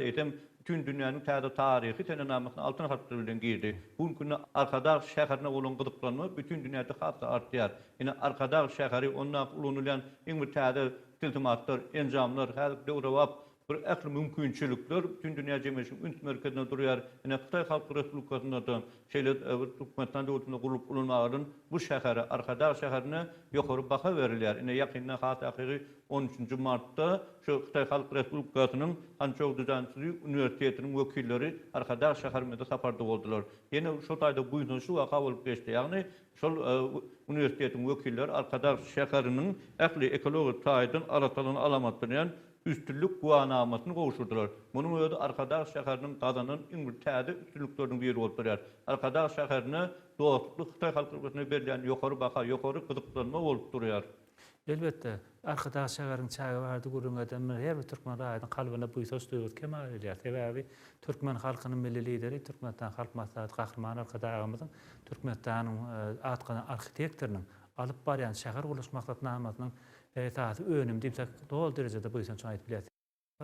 Eýsem, bütin dünýäniň täze taryhy senenamasyna altyn harplar bilen girdi. Bu günki günde Arkadag şäherine bolan gyzyklanma bütin dünýäde has-da artýar. Ine, Arkadag şäheri, ondaky ulanylýan iň bir täze tilsimatlar, enjamlar, häzirki döwrebap bir ähli mümkinçilikler bütin dünýä jemgyýetçiliginiň üns merkezinde durýar. Ine, Hytaý Halk Respublikasynda-da şeýle bir Türkmenistan döwletinde gurlup ulanmaga bu şähere, Arkadag şäherine ýokary baha berilýär. Ine, ýakynda has takygy On üçünji martda şu Hytaý Halk Respublikasynyň Hançžou Dzýansuý uniwersitetiniň wekilleri Arkadag şäherimizde saparda boldular. Ýene şo taýda buýsançly waka bolup geçdi. Ýagny şol uniwersitetiň wekilleri Arkadag şäheriniň ähli ekologiýa taýdan arassalygyny alamatlandyrýan üstünlik güwanamasyny gowşurdylar. Munuň özi Arkadag şäheriniň gazanan iň bir täze üstünlikleriniň biri bolup durýar. Arkadag şäherine dostlukly Hytaý Halk Respublikasyna berilýän ýokary baha, ýokary gyzyklanma bolup durýar. Elbetde, Arkadag şäheriniň çägi barada gürrüň edende her bir türkmen raýatynyň kalbynda buýsanç duýgusy kemal gelýär. Sebäbi türkmen halkynyň Milli Lideri, Türkmenistanyň Halk Maslahaty Gahryman Arkadagymyzyň Türkmenistanyň at gazanan arhitektorynyň alyp barýan şäher gurluş maksatnamasynyň esasy önümi diýsek, doly derejede buýsanç bilen aýdyp bileris.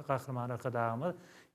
Gahryman Arkadagymyz,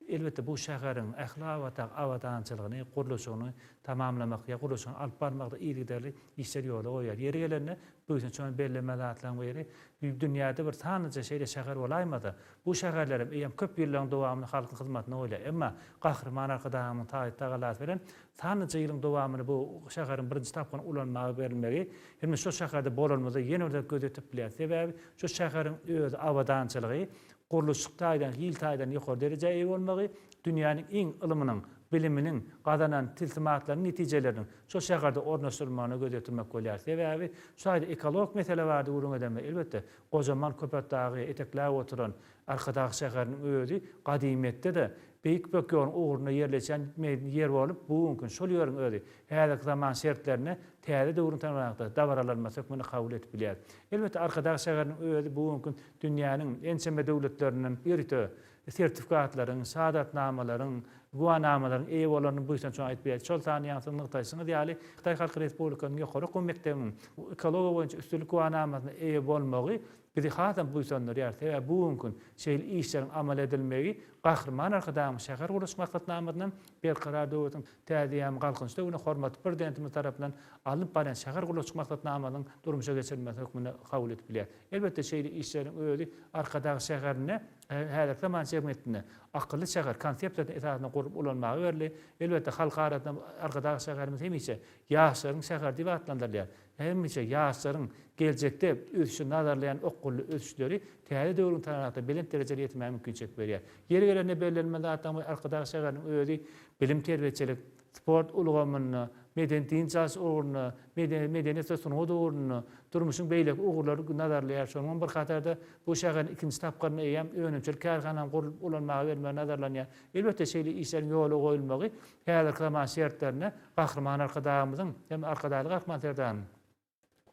elbetde, bu şäheriň ähli babatdaky abadançylygyny, gurluşygyny tamamlamak ýa gurluşygyny alyp barmakda yzygiderli işler ýola goýýar. Ýeri gelende, buýsanç bilen bellemeli zatlaryň biri, dünýäde bir sanlyja şeýle şäher bolaýmasa, bu şäherlerem eýýäm köp ýyllaryň dowamynda halkyň hyzmatynda bolýar. Emma Gahryman Arkadagymyzyň taýy-tagallasy bilen sanlyja ýylyň dowamynda bu şäheriň birinji tapgyrynyň ulanmaga berilmegi hem-de şol şäherde bolanymyzda ýene bir gezek göz ýetirip bilýäris. Sebäbi şu şäheriň özi abadançylygy, gurluşyk taýdan, hil taýdan ýokary derejä eýe bolmagy, dünýäniň iň ylmynyň, biliminiň gazanan tilsimatlarynyň netijeleriniň şol şäherde ornaşdyrylmagyna göz ýetirmek bolýar. Sebäbi şu taýda ekologik mesele barada gürrüň edende, elbetde, gojaman Köpetdagy etekläp oturan Arkadag şäheriniň özi gadymyýetde-de Beýik Ýüpek ýolunyň ugrunda ýerleşen ýer bolup, bu günki gün şol ýeriň özi häzirki zaman şertlerinde täze döwrüň talabyna dabaralanmasy hökmünde kabul edip bilýär. Elbetde, Arkadag şäheriniň özi bu günki gün dünýäniň ençeme döwletlerinden ýörite sertifikatlaryň, şahadatnamalaryň, güwanamalaryň eýe bolanyny buýsanç bilen aýdyp bilýäris. Şol sanda ýaňy siziň nygtaýşyňyz ýaly, Hytaý Halk Respublikasynyň ýokary okuw mekdebiniň ekologiýa boýunça üstünlik güwanamasyna eýe bolmagy bizi hasam buýsandyrýar. Sebäbi bu günki gün şeýle işleriň amal edilmegi Gahryman Arkadagymyz şäher gurluşyk maksatnamasyndan Berkarar döwletiň täze eýýamyň Galkynyş döwründe hormatly Prezidentimiz tarapyndan alnyp barýan şäher gurluşyk maksatnamasynyň durmuşa geçirilmesi hökmünde kabul edip bilýär. Elbetde, şeýle işleriň özi Arkadag şäherinde häzirki zaman jemgyýetinde akylly şäher konsepsiýasynyň esasynda gurlup ulanmaga berildi. Elbetde, halk arasynda Arkadag şäherimiz hemişe ýaşlaryň şäheri diýip atlandyrylýar. Hemişe ýaşlaryň geljekde ösüşi nazarlaýan okgunly ösüşleri täze döwrüň talabyna belent derejelere ýetmäge mümkinçilik berýär. Ýeri gelende bellenmeli zatlaryň biri Arkadag şäheriniň özi bilim-terbiýeçilik, sport ulgamynda, medeni-dynç alyş ugrunda, medeniýet we sungat ugrunda, durmuşyň beýleki ugurlaryny nazarlaýar. Şonuň bilen bir hatarda bu şäheriň ikinji tapgyrynda eýýäm önümçilik kärhanalaryny gurlup ulanmaga bermegi nazarlanýar. Elbetde, şeýle işleriň ýola goýulmagy häzirki zaman şertlerinde Gahryman Arkadagymyzyň hem Arkadagly Gahryman Serdaryň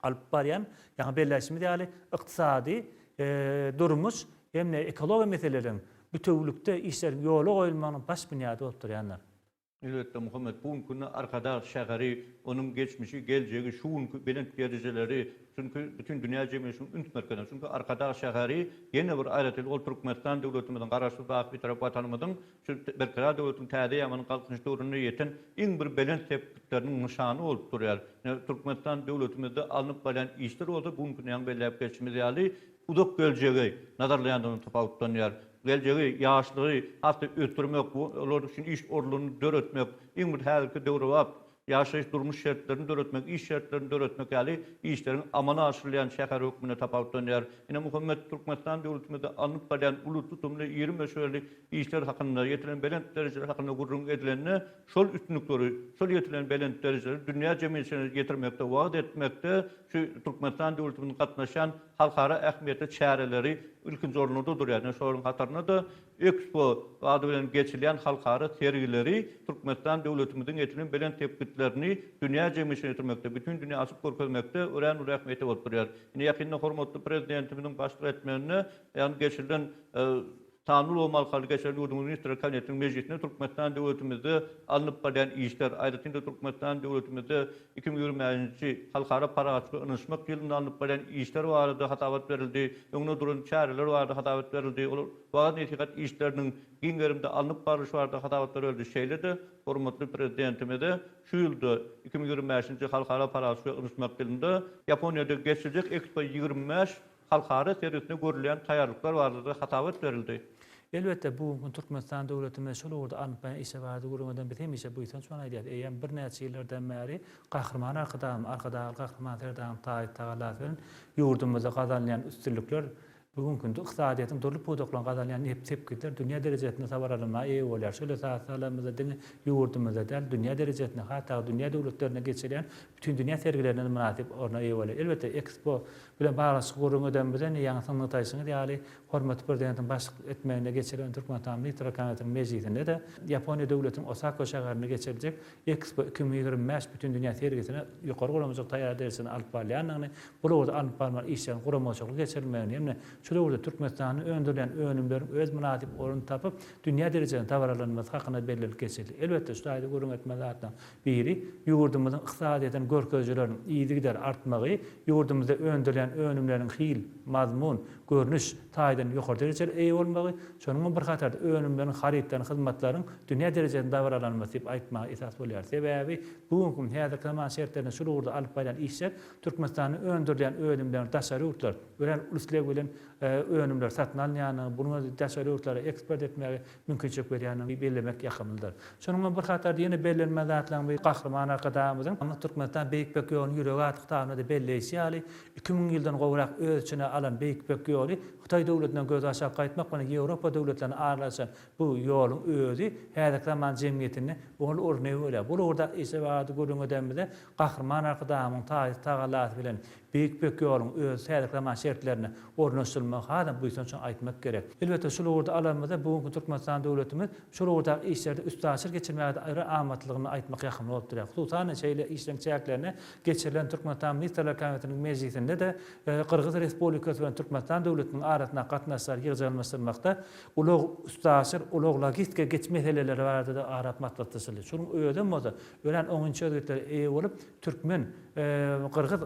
alyp barýan, ýaňy belläşimiz ýaly, ykdysady, durmuş hem-de ekologiýa meseleleriniň bütewülikde işleriň ýola goýulmagynyň baş binýady bolup durýandyr. Elbetde, Muhammet, bu günki günde Arkadag şäheri, onuň geçmişi, geljegi, şu günki belent derejeleri, çünki bütin dünýä jemgyýetçiliginiň üns merkezinde. Çünki Arkadag şäheri ýene bir aýratynlygy, ol Türkmenistan döwletimiziň, Garaşsyz, baky Bitarap Watanymyzyň şu Berkarar döwletiň täze eýýamynyň Galkynyş döwründe ýeten iň bir belent sepgitleriniň nyşany bolup durýar. Ine, Türkmenistan döwletimizde alnyp barýan işler bolsa bu günki ýaňy belläp geçişimiz ýaly, uzak geljegi nazarlaýandygyny tapawutlanýar. Geljegi, ýaşlygy has-da ösdürmek, olar üçin iş orunlaryny döretmek, iň bir häzirki döwrebap ýaşaýyş-durmuş şertlerini döretmek, iş şertlerini döretmek ýaly işleriň amala aşyrylýan şäheri hökmünde tapawutlanýar. Ine, Muhammet Türkmenistan döwletimizde alnyp barýan uly tutumly, iri möçberli işler hakynda, ýetilen belent derejeler hakynda gürrüň edilende, şol üstünlikleri, şol ýetilen belent derejeleri dünýä jemgyýetçiligine ýetirmekde, wagyz etmekde şu Türkmenistan döwletimiziň gatnaşýan halkara ähmiýetli çäreleri ilkinji orunlarda durýar. Ine, şolaryň hatarynda-da Ekspo ady bilen geçilýän halkara sergileri Türkmenistan döwletimiziň ýetilen belent sepgitlerini dünýä jemgyýetçiligine ýetirmekde, bütin dünýä açyp görkezmekde örän uly ähmiýete bolup durýar. Ine, ýakynda hormatly Prezidentimiziň başlyk etmeginde, ýagny geçirilen. Sanly ulgam arkaly geçirilen ýurduň Ministrler Kabinetiniň mejlisinde Türkmenistan döwletimizde alnyp barylýan işler, aýratyn-da Türkmenistan döwletimizde 2025-nji Halkara parahatçylyk we ynanyşmak ýylynda alnyp barylýan işler barada hasabat berildi, öňde duran çäreler barada hasabat berildi, olar wagyz-nesihat işleriniň giň gerimde alnyp barlyşy barada hasabatlar berildi. Şeýle-de, hormatly Prezidentimize şu ýylda, 2025-nji Halkara parahatçylyk we ynanyşmak ýylynda Ýaponiýada geçiriljek Ekspo 25 halkara sergisine görülýän taýýarlyklar barada hasabat berildi. Elbetde, bu gün Türkmenistan döwletimiz şol ugurda alnyp barýan işler barada gürrüň eden biz hemişe buýsanç bilen aýdýarys. Eýýäm birnäçe ýyllardan bäri Gahryman Arkadagymyz, Arkadagly Gahryman Serdarymyz taýsyz tagallasy bilen ýurdumyzda gazanylýan üstünlikler, bu günki günde ykdysadyýetiň dürli pudaklarynda gazanylýan sepgitler dünýä derejesinde dabaralanmaga eýe bolýar. Şol esasda alanymyzda diňe ýurdumyzda däl, dünýä derejesinde, hatda dünýä döwletlerinde geçirilýän bütindünýä sergilerinde-de mynasyp orna eýe bolýar. Elbetde, Ekspo bilen baglanyşykly gürrüň edenimizde indi ýaňy siziň nygtaýşyňyz ýaly, hormatly Prezidentiň başlyk etmeginde geçirilen Türkmenistanyň Ministrler Kabinetiniň mejlisinde-de Ýaponiýa döwletiniň Osaka şäherinde geçiriljek Ekspo 2025 bütindünýä sergisine ýokary guramajyk taýýar derejesinde alyp barylýandygyny, bu ugurda alnyp barylmaly işleriň guramaçylykly geçirilmegini hem-de şu döwürde Türkmenistanda öndürilýän önümleriň öz mynasyp ornuny tapyp, dünýä derejesinde dabaralanmasy hakynda bellenilip geçildi. Elbetde, şu taýda gürrüň etmeli zatlaryň Biri, ýurdumyzyň ykdysadyýetiniň görkezijileriniň yzygider artmagy, ýurdumyzda öndürilýän önümleriň hil, mazmun, görnüş taýdan ýokary derejeli eýe bolmagy, şonuň bilen bir hatarda önümleriň, harytlaryň, hyzmatlaryň dünýä derejesinde dabaralanmasy diýip aýtmaga esas bolýar. Sebäbi bu günki gün häzirki zaman şertlerinde şul ugurda alyp barýan işler Türkmenistanda öndürilýän önümleriň daşary ýurtlar örän uly isleg bilen önümler satyn alynýandygy, bunuň özi daşary ýurtlara eksport etmäge mümkinçilik berýändigini bellemek ýakymlydyr. Şonuň bilen bir hatarda ýene bellenmeli zatlaryň biri Gahryman Arkadagymyzyň Türkmenistan Beýik Ýüpek ýolunyň ýüregi atly kitabynda-da belleýşi ýaly, 2000 ýyldan gowrak öz içine alan Beýik Ýüpek ýoly Hytaý döwletinden gözbaş alyp gaýtmak bilen Ýewropa döwletlerine aralaşan bu ýoluň özi häzirki zaman jemgyýetinde uly orun eýeleýär. Bu ugurdaky işler barada gürrüň edenimizde Gahryman Arkadagymyň taýsyz tagallasy bilen Beýik Ýüpek ýoluň özi häzirki zaman şertlerine ornaşdyrylmagy hasam buýsanç bilen aýtmak gerek. Elbetde, şul ugurda alanymyzda bu günki Türkmenistan döwletimiz şol ugurdaky işlerde üstaşyr geçirmäge-de aýry amatlylygyny aýtmak ýakymly bolup durýar. Hususan-da, şeýle işleriň çäklerinde geçirilen Türkmenistan Ministrler Kabinetiniň mejlisinde-de Gyrgyz Respublikasy bilen Türkmenistan döwletiniň arasyndaky gatnaşyklary ýygjamlaşdyrmakda ulag üstaşyr, ulag-logistika geçiş meseleleri barada-da ara alyp maslahatlaşyldy. Şunuň özem bolsa örän oňyn çözgütlere eýe bolup, türkmen, gyrgyz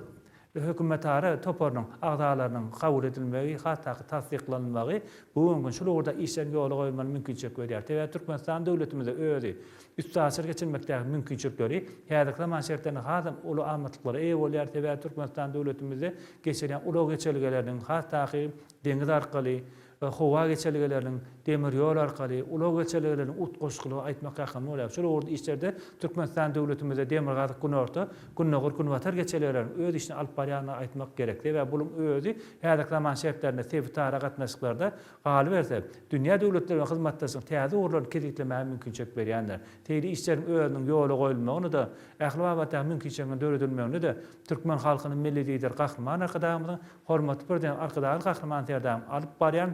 hökümetara toparynyň agzalarynyň kabul edilmegi, has takyk tassyklanylmagy bu gün şul ugurda işleriň ýola goýulmagyna mümkinçilik berýär. Sebäbi Türkmenistan döwletimizde özi üstaşyr geçirmekdäki mümkinçilikleri häzirki zaman şertlerinde hasam uly amatlyklara eýe bolýar. Sebäbi Türkmenistan döwletimizde geçirýän ulag geçelgeleriniň has takygy deňiz arkaly, howa geçelgeleriniň, demir ýol arkaly ulag geçelgeleriniň utgaşyklygy aýtmak ýakymly bolýar. Şol ugurda işlerde Türkmenistan döwletimizde Demirgazyk-Günorta, Gündogar-Günbatar geçelgeleriniň öz işini alyp barýandygyny aýtmak gerek. Sebäbi buluň özi häzirki zaman şertlerinde sebitara gatnaşyklarda, galyberse, dünýä döwletleri bilen hyzmatdaşlygyň täze ugurlaryny kesgitlemäge mümkinçilik berýändir. Şeýle işleriň özüniň ýola goýulmagyny-da, ähli babatdaky mümkinçiligiň döredilmegini-de türkmen halkynyň Milli Lideri Gahryman Arkadagymyzyň Hormatly Prezident Arkadagly Gahryman Serdaryň alyp barýan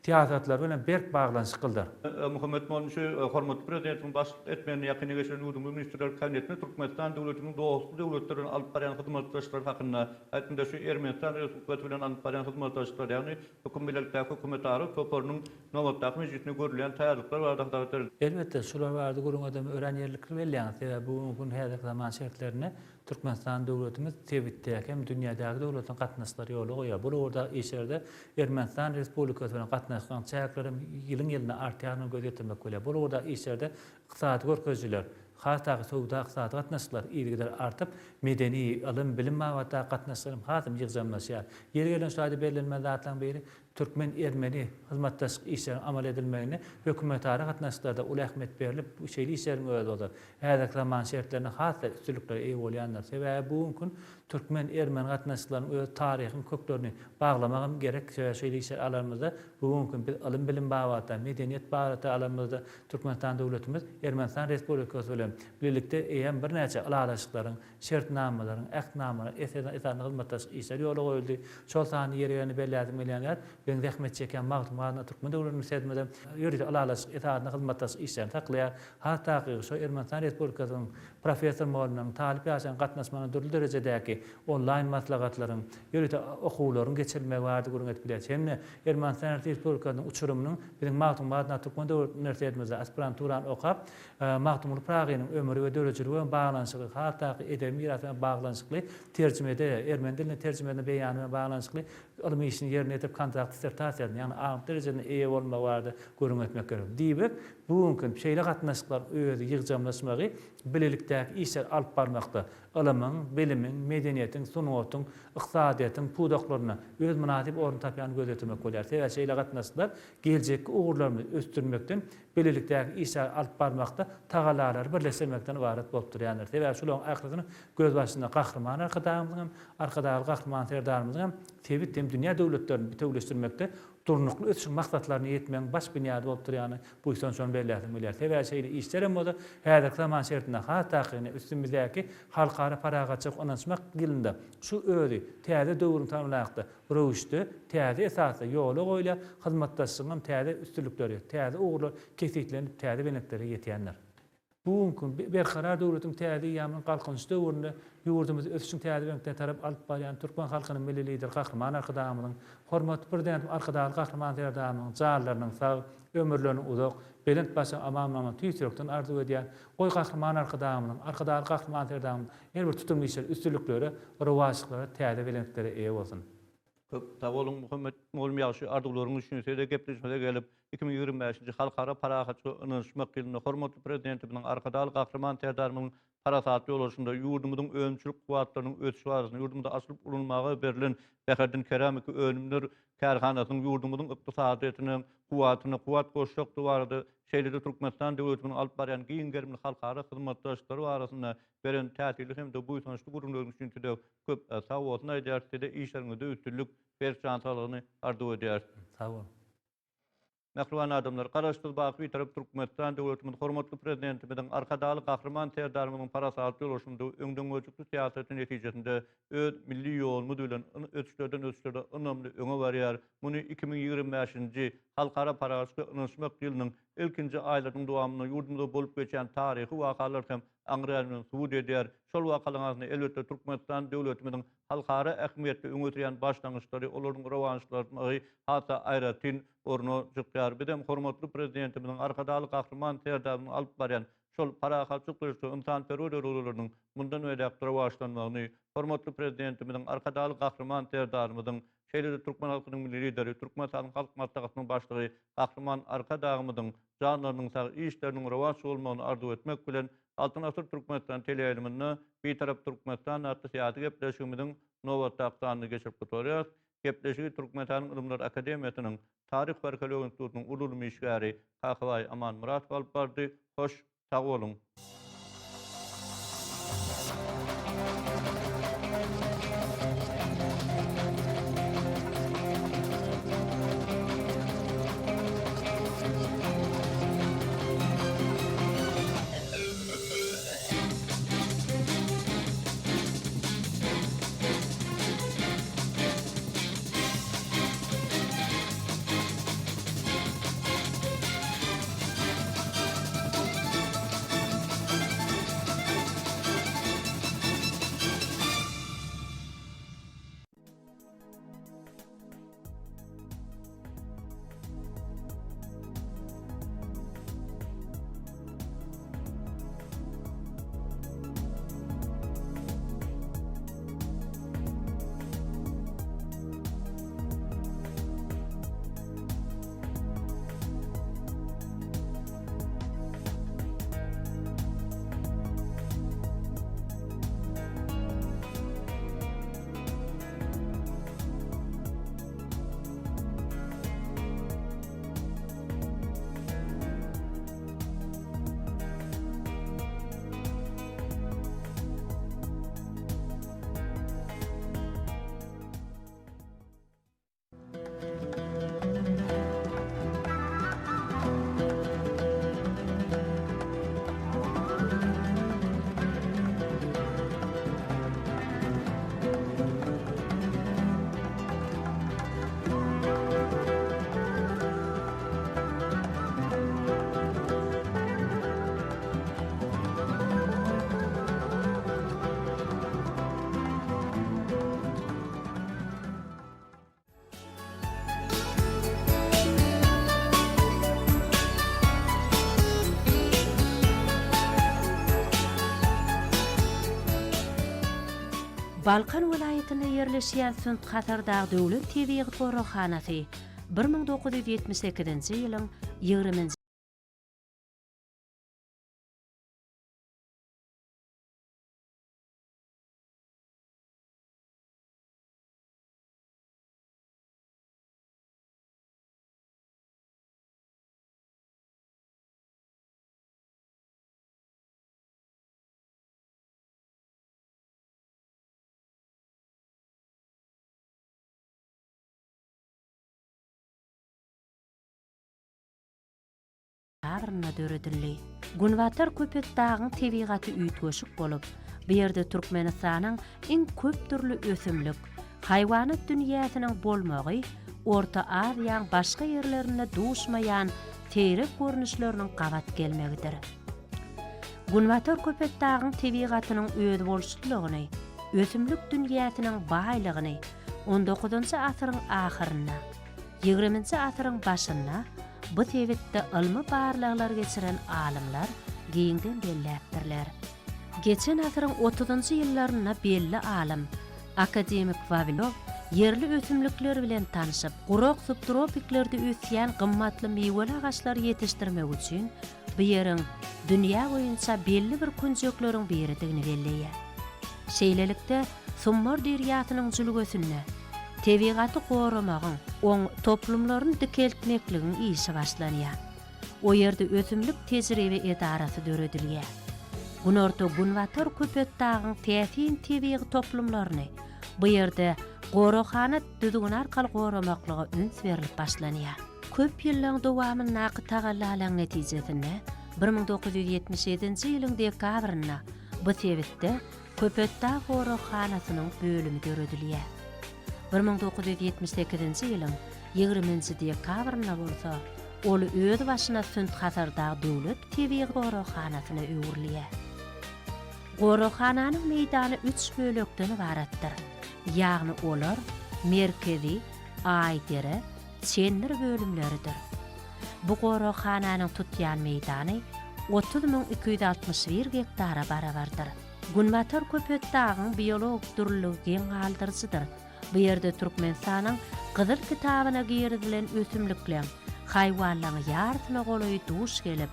syýasatlary bilen berk baglanyşyklydyr. Muhammet Monin şu hormatly Prezidentimiziň başlyk etmeginde ýakynda geçirilen ýurdumyzyň Ministrler Kabinetinde Türkmenistan döwletiniň dostlukly döwletler bilen alyp barýan hyzmatdaşlyklary hakynda, aýratyn-da şu Ermenistan Respublikasy bilen alyp barýan hyzmatdaşlyklar, ýagny Höküm bilelikdäki hökümetara toparynyň nobatdaky mejlisinde görülýän taýýarlyklar barada hasabat berildi. Elbetde, şular barada gürrüň edende örän ýerlikli belleýäňiz. Sebäbi bu günki gün häzirki zaman şertlerinde Türkmenistan döwletimiz sebitdäki hem dünýädäki döwletleriň gatnaşyklary ýola goýýar. Bu ugurdaky işlerde Ermenistan Respublikasy bilen gatnaşyklaryň çäkleri hem ýylyň-ýylyna artýandygyna göz ýetirmek bolýar. Bu ugurdaky işlerde ykdysady görkezijiler, has takyk söwda-ykdysady gatnaşyklar yzygider artyp, medeni, ylym, bilim babatdaky gatnaşyklar hem has hem ýygjamlaşýar. Ýeri gelende şu taýda bellenmeli zatlaryň biri, Türkmen-ermeni hyzmatdaşlyk işleriniň amal edilmegine hökümetara gatnaşyklarda uly ähmiýet berlip, şeýle işleriň özi bolsa, häzirki zaman şertlerinde has-da üstünliklere eýe bolýandyr. Sebäbi bu günki gün türkmen-ermeni gatnaşyklarynyň öz taryhyň köklerini baglamagam gerek. Sebäbi şeýle işleri alanymyzda, bu günki gün biz ylym-bilim babatda, medeniýet babatda alanymyzda Türkmenistan döwletimiz Ermenistan Respublikasy bilen bilelikde eýýäm birnäçe ylalaşyklaryň, Şertnamalaryň, ähtnamalaryň esasynda hyzmatdaşlyk işleri ýola goýuldy. Şol sanda ýeri gelende belläsim gelýän zat, biziň zähmet çekýän Magtymguly adyndaky Türkmen döwlet uniwersitetimiz hem ýörite ylalaşyk esasynda hyzmatdaşlyk işlerini saklaýar. Has takygy, şo Ermenistan Respublikasynyň professor-mugallymlarynyň, talyp ýaşlaryň gatnaşmagynda dürli derejedäki. onlaýn maslahatlaryň, ýörite okuwlaryň geçirilmegi barada gürrüň edip bilýäris. Hem-de Ermenistan Respublikasynyň uçurymynyň biziň Magtymguly adyndaky Türkmen döwlet uniwersitetimizde aspiranturany okap, Magtymguly Pyragynyň ömri we döredijiligi bilen baglanyşykly, has takyk edebi mirasy bilen baglanyşykly terjimede, ermeni diline terjimesinde beýany bilen baglanyşykly ylmy işini ýerine ýetirip kontrakt dissertasiýasyna, ýagny alym derejesine eýe bolmagy barada gürrüň etmek gerek. Diýmek, bu günki şeýle gatnaşyklaryň özi ýygjamlaşmagy bilelikdäki işleri alyp barmakda ylymyň, bilimiň, medeniýetiň, sungatyň, ykdysadyýetiň pudaklarynda öz mynasyp ornuny tapýanyny göz ýetirmek bolýar. Sebäbi şeýle gatnaşyklar geljekki ugurlarymyzy ösdürmekden, bilelikdäki işleri alyp barmakda tagallalary birleşdirmekden ybarat bolup durýandyr. Sebäbi şularyň ählisiniň gözbaşynda Gahryman Arkadagymyzyň hem, Arkadagly Gahryman Serdarymyzyň hem sebit hem dünýä döwletlerini bitewüleşdirmekde durnukly ösüşiň maksatlaryna ýetmegiň baş binýady bolup durýanyny buýsanç bilen belläsim gelýär. Sebäbi şeýle işler hem bolsa häzirki zaman şertinde has takygyny üstümizdäki Halkara parahatçylyk ynanyşmak ýylynda şu özi täze döwrüň talabyna laýyklykda röwüşde, täze esasda ýola goýulýar, hyzmatdaşlygyň hem täze üstünlikleri, täze ugurlar kesgitlenip täze belentlere ýetýändir. Bu günki Berkarar döwletiň täze eýýamynyň Galkynyş döwründe ýurdumyzy ösüşiň täze belentligine tarap alyp barýan türkmen halkynyň Milli Lideri Gahryman Arkadagymyzyň, hormatly Prezidentimiz Arkadagly Gahryman Serdarymyzyň janlarynyň sag, ömürleriniň uzak, belent başyň aman-aman tüýs ýürekden arzuw edýän, goý Gahryman Arkadagymyzyň, Arkadagly Gahryman Serdarymyzyň her bir tutumly işleri üstünliklere, rowaçlyklara, täze belentliklere eýe bolsun! Köp sag boluň Muhammet mugallym ýagşy arzuwlaryňyz üçin size gepleşimize gelip 2025-nji Halkara parahatçylyga ynanyşmak ýylynda hormatly Prezidentimiziň Arkadagly Gahryman Serdarymyzyň parasatly ýolbaşçylygynda ýurdumyzyň önümçilik kuwwatlarynyň ösüşi barasynda ýurdumyzda açylyp ulanylmaga berlen Bäherden keramiki önümler kärhanasynyň ýurdumyzyň ykdysadyýetine kuwwatyna kuwwat goşjakdygy barada şeýle-de Türkmenistan döwletimiziň alyp barýan giň gerimli halkara hyzmatdaşlyklary barasynda beren täsirli hem-de buýsançly gürrüňleriňiz üçin size Köp sag bolsun aýdýarys size işleriňizde üstünlik berk jan saglygyny arzuw edýäris. Sag boluň. Mähriban adamlar, Garaşsyz baky Bitarap Türkmenistan döwletimiz hormatly Prezidentimiziň, Arkadagly Gahryman Serdarymyzyň parasatly ýolbaşçylygynda öňdengörüjilikli syýasaty netijesinde öz milli ýolumyz bilen ösüşlerden ösüşlere ynamly öňe barýar. Muny 2025-nji Halkara parahatçylyk we ynanyşmak ýylynyň ilkinji aýlarynyň dowamynda ýurdumyzda bolup geçen taryhy wakalar hem aňryýany bilen subut edýär. Şol wakalaryň arasynda, elbetde, Türkmenistan döwletimiziň halkara ähmiýetli öňe sürýän başlangyçlary, olaryň rowaçlanmagy has-da aýratyn orna çykýar. Bizem hormatly Prezidentimiziň, Arkadagly Gahryman Serdarymyzyň alyp barýan şol parahatçylyk dörediji ynsanperwer ýörelgeleriniň mundan beýläk rowaçlanmagyny, hormatly Prezidentimiziň, Arkadagly Gahryman Serdarymyzyň, şeýle-de türkmen halkynyň Milli Lideri, Türkmenistanyň Halk Maslahatynyň Başlygy Gahryman Arkadagymyzyň janlarynyň sag, işleriniň rowaç bolmagyny arzuw etmek bilen, Altyn asyr Türkmenistan teleýaýlymynda Bitarap Türkmenistan atly syýasy gepleşigimiziň nobatdaky sanyny geçirip gutarýarys. Gepleşigi Türkmenistanyň Ylymlar akademiýasynyň Taryh we arheologiýa institutynyň uly ylmy işgäri Kakabaý Amanmyradow alyp bardy. Hoş, sag boluň! Balkan welaýatynda ýerleşýän Sünt-Hasardag döwlet tebigy goraghanasy 1978-nji ýylyň 20-nji Sentýabrynda döredildi. Günbatar Köpetdagyň tebigaty üýtgeşik bolup, bu ýerde Türkmenistanyň iň köp dürli ösümlik, haýwanat dünýäsiniň bolmagy Orta Aziýaň başga ýerlerinde duşmaýan seýrek görnüşleriniň gabat gelmegidir. Günbatar Köpetdagyň tebigatynyň özboluşlylygyny, ösümlik dünýäsiniň baýlygyny on dokuzynjy asyryň ahyrynda, ýigriminji asyryň başynda bu sebitde ylmy barlaglar geçiren alymlar giňden belläpdirler. Geçen asyryň otuzynjy ýyllarynda belli alym, akademik Wawilow ýerli ösümlikler bilen tanşyp, gurak subtropiklerde ösýän gymmatly miweli agaçlary ýetişdirmek üçin bu ýeriň dünýä boýunça belli bir künjekleriň biridigini belleýär. Şeýlelikde, Summar derýasynyň jülgesinde tebigaty goramagyň, oň toplumlaryny dikeltmekligiň işi başlanýar. O ýerde ösümlik tejribe edarasy döredilýär. Günorta-Günbatar Köpetdagyň täsin tebigy toplumlaryny bu ýerde goraghana düzgüni arkaly goramaklyga üns berlip başlanýar. Köp ýyllaryň dowamyndaky tagallalaryň netijesinde, 1977-nji ýylyň dekabrynda bu sebitde Köpetdag goraghanasynyň bölümi döredilýär. 1978-nji ýylyň ýigriminji dekabrynda bolsa ol özbaşyna Sünt-Hasardag döwlet tebigy goraghanasyna öwrülýär. Goraghananyň meýdany üç bölekden ybaratdyr, ýagny olar Merkezi, Aýdere, Çendir bölümleridir. Bu goraghananyň tutýan meýdany 30 261 gektara barabardyr. Günbatar Köpetdagyň biologik dürlüligi geň galdyryjydyr. Bu ýerde Türkmenistanyň Gyzyl kitabyna girizilen ösümlikleň, haýwanlaň ýarysyna golaýy duş gelip,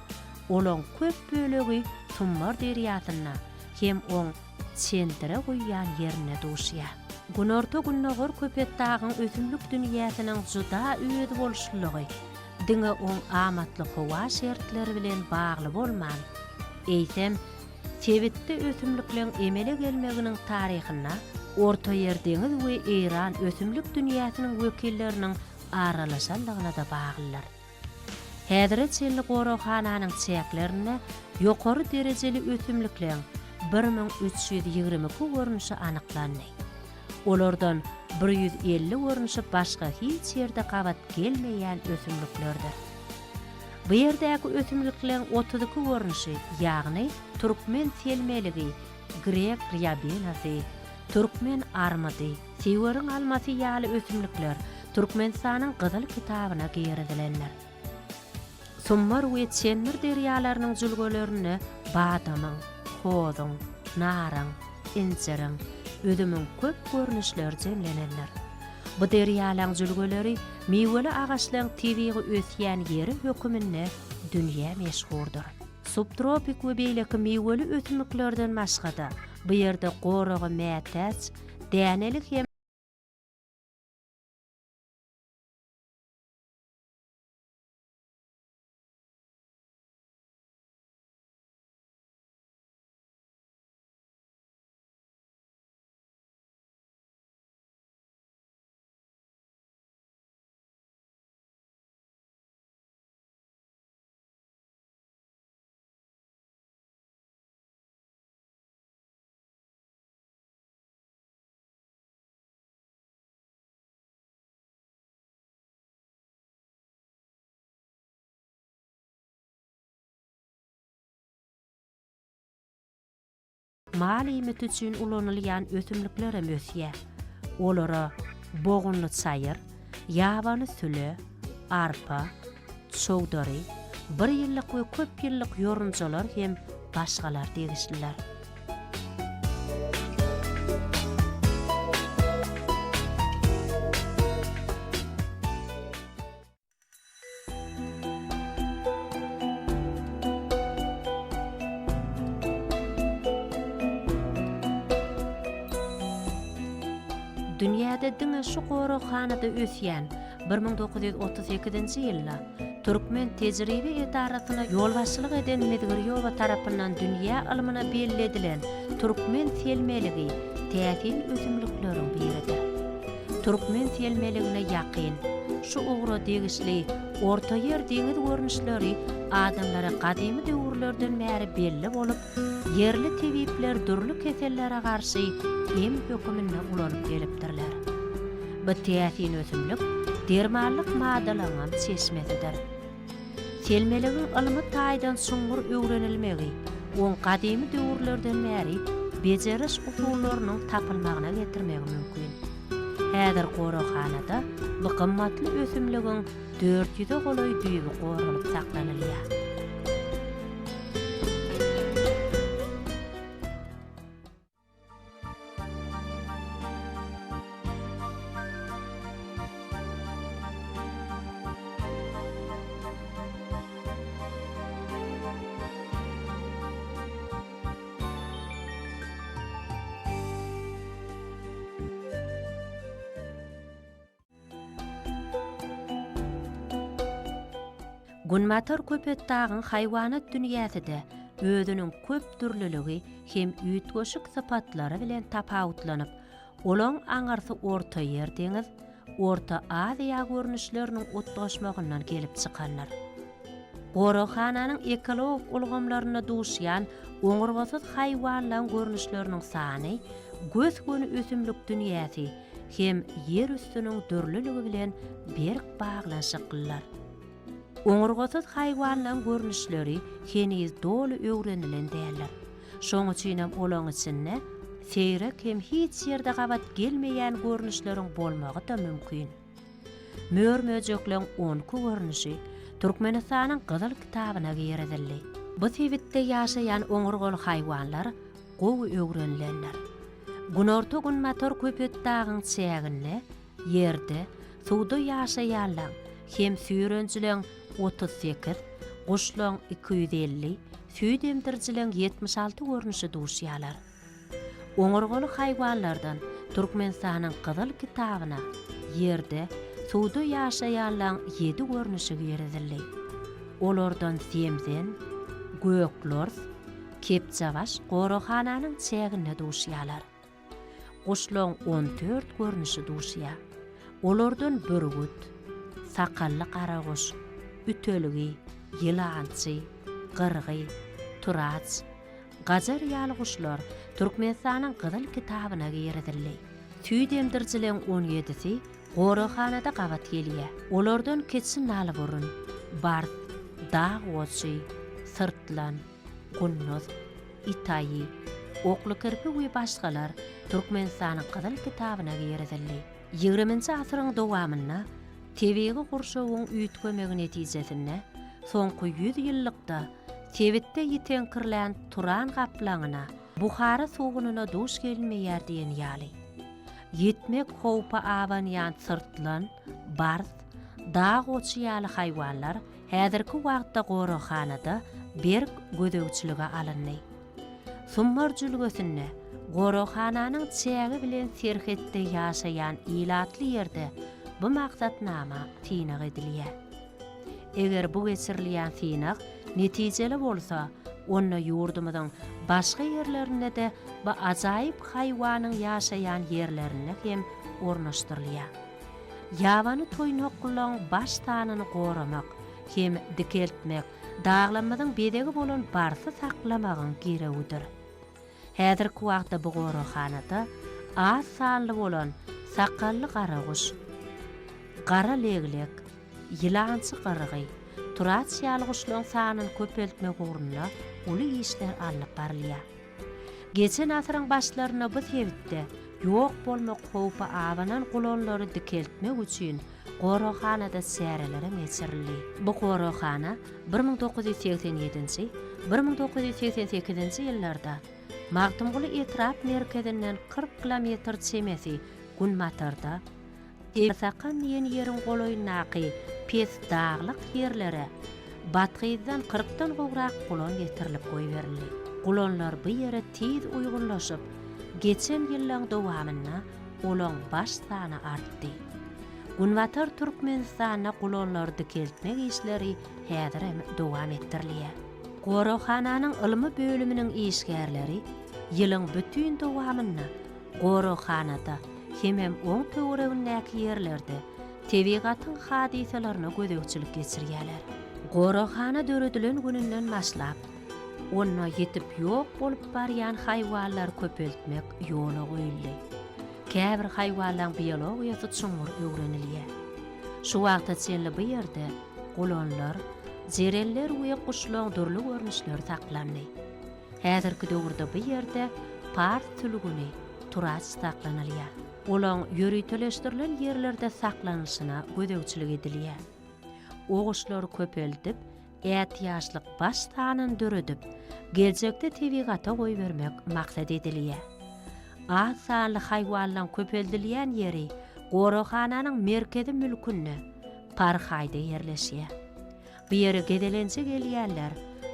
olaň köp bölegi Sumbar derýasynda hem oň Çendire guýýan ýerinde duşýar. Günorta-Gündogar Köpetdagyň ösümlik dünýäsiniň juda özboluşlylygy diňe oň amatly howa şertleri bilen bagly bolman, eýsem, Sebitde ösümlikleň emele gelmeginiň taryhynda Ortaýer deňiz we Eýran ösümlik dünýäsiniň wekilleriniň aralaşanlygyna-da baglydyr. Häzire çenli goraghananyň çäklerinde ýokary derejeli ösümlikleň 1322 görnüşi anyklandy. Olardan 150 görnüşi başga hiç ýerde gabat gelmeýän ösümliklerdir. Bu ýerdäki ösümlikleň 32 görnüşi, ýagny türkmen selmeligi, grek rýabinasy, türkmen armydy, siweriň almasy ýaly ösümlikler Türkmenistanyň Gyzyl kitabyna girizilendir. Sumbar we Çendir derýalarynyň jülgelerinde badamyň, hozuň, naryň, injiriň, üzümiň köp görnüşleri jemlenendir. Bu derýalaň jülgeleri miweli agaçlaryň tebigy ösýän ýeri höküminde dünýä meşhurdyr. Subtropik we beýleki miweli ösümliklerden başga-da, bu ýerde goraga mätäç däneli hem. Mal iýmiti üçin ulanylýan ösümliklerem ösýär. Olara bogunly çaýyr, ýabany süle, arpa, çowdary, bir ýyllyk we köp ýyllyk ýorunjalar hem başgalar degişlidir. Dünýäde diňe şu goraghanada ösýän 1938-nji ýylda Türkmen tejribe edarasyna ýolbaşçylyk eden Mizgirýowa tarapyndan dünýä ylmyna belli edilen türkmen selmeligi täsin ösümlikleriň biridir. Türkmen selmeligine ýakyn, şu ugra degişli Ortaýer deňiz görnüşleri adamlara gadymy döwürlerden bäri belli bolup, ýerli tebipler dürli kesellere garşy em höküminde ulanyp gelipdirler. Bu täsin ösümlik dermanlyk maddalaryňam çeşmesidir. Selmeligiň ylmy taýdan çuňňur öwrenilmegi oň gadymy döwürlerden bäri bejeriş usullarynyň tapylmagyna getirmegi mümkin. Häzir goraghanada bu gymmatly ösümligiň dört ýüze golaý düýbi goralyp saklanylýar. Günbatar Köpetdagyň haýwanat dünýäsi-de özüniň köp dürlüligi hem üýtgeşik sypatlary bilen tapawutlanyp, olaň aňyrsy Ortaýer deňiz, Orta Aziýa görnüşleriniň utgaşmagyndan gelip çykandyr. Goraghananyň ekologik ulgamlarynda duşýan oňurgasyz haýwanlaryň görnüşleriniň sany gös-göni ösümlik dünýäsi hem ýer üstüniň dürlüligi bilen berk baglanyşyklylar. Oňurgasyz haýwanlaryň görnüşleri heniz doly öwrenilen däldir. Şoň üçinem olaň içinde seýrek hem hiç ýerde gabat gelmeýän görnüşleriň bolmagy-da mümkin. Mör-möjekleň onki görnüşi Türkmenistanyň Gyzyl kitabyna girizildi. Bu sebitde ýaşaýan oňurgaly haýwanlar gowy öwrenilendir. Günorta-günbatar Köpetdagyň çäginde ýerde, suwda ýaşaýanlaň hem süýrenjileň 38, guşlaň 250, süýt emdirijileň 76 görnüşi duşýarlar. Oňurgaly haýwanlardan Türkmenistanyň Gyzyl kitabyna ýerde, suwda ýaşaýanlaň ýedi görnüşi girizildi. Olardan zemzen, göklors, kepjebaş goraghananyň çäginde duşýarlar. Guşlaň on dört görnüşi duşýar. Olardan bürgüt, sakally garaguş, ütelgi, ýylançy, gyrgy, turaç, Gajar ýaly guşlar Türkmenistanyň Gyzyl kitabyna girizildi. Süýt emdirijileriň on ýedisi goraghanada gabat gelýär. Olardan kiçi nalburun, bars, dag goçy, syrtlan, gunduz, itaýy, oklukirpi we başgalar Türkmenistanyň Gyzyl kitabyna girizildi. Ýigriminji asyryň dowamynda tebigy gurşawyň üýtgemegi netijesinde soňky ýüz ýyllykda Sebitde ýiteňkirlän Turan gaplaňyna, Buhara sugunyna duş gelinmeýär diýen ýaly. Ýitmek howpy abanýan syrtlan, bars, dag goçy ýaly haýwanlar häzirki wagtda goraghanada berk gözegçilige alyndy. Sumbar jülgesinde, goraghananyň çägi bilen serhetde ýaşaýan ilatly ýerde bu maksatnama synag edilýär. Eger bu geçirilýän synag netijeli bolsa, onda ýurdumyzyň başga ýerlerinde-de bu ajaýyp haýwanyň ýaşaýan ýerlerinde hem ornaşdyrylýar. Ýabany toýnaklylaryň baş sanyny goramak hem dikeltmek daglarymyzyň bezegi bolan barsy saklamagyň girewidir. Häzirki wagtda bu goraghanada az sanly bolan sakgally garaguş, gara leglek, ýylançy gyrgy, turaç ýaly guşlaryň sanyny köpeltmek ugrunda uly işler alnyp barylýar. Geçen asyryň başlarynda bu sebitde ýok bolmak howpy abanan gulanlary dikeltmek üçin goraghanada çärelerem geçirildi. Bu goraghana 1987-nji, 1988-nji ýyllarda Magtymguly etrap merkezinden 40 kilometr çemesi günbatarda, Egsakan diýen ýeriň golaýyndaky pes daglyk ýerlere Bathyzdan kyrkdan gowrak gulan getirilip goýberildi. Gulanlar bu ýere tiz uýgunlaşyp, geçen ýyllaň dowamynda. Olaň baş sany artdy. Günbatar Türkmenistanda gulanlary dikeltmek işleri häzirem dowam etdirilýär. Goraghananyň ylmy bölüminiň işgärleri ýylyň bütin dowamynda goraghanada hemem oň töweregindäki ýerlerde tebigatyň hadysalaryna gözegçilik geçirýärler. Goraghana döredilen gününden başlap, onda ýitip ýok bolup barýan haýwanlary köpeltmek ýola goýuldy. Käbir haýwanlaryň biologiýasy çuňňur öwrenilýär. Şu wagta çenli bu ýerde gulanlar, jerenler we guşlaryň dürli görnüşleri saklandy. Häzirki döwürde bu ýerde pars sülgüni, turaç saklanylýar. Olaň ýöriteleşdirilen ýerlerde saklanylyşyna gözegçilik edilýär. O guşlary köpeldip, ätiýaçlyk baş sanyny döredip, geljekde tebigata goýbermek maksat edilýär. Az sanly haýwanlaryň köpeldilýän ýeri goraghananyň merkezi mülkünde, Parhaýda ýerleşýär. Bu ýere gezelenje gelýänler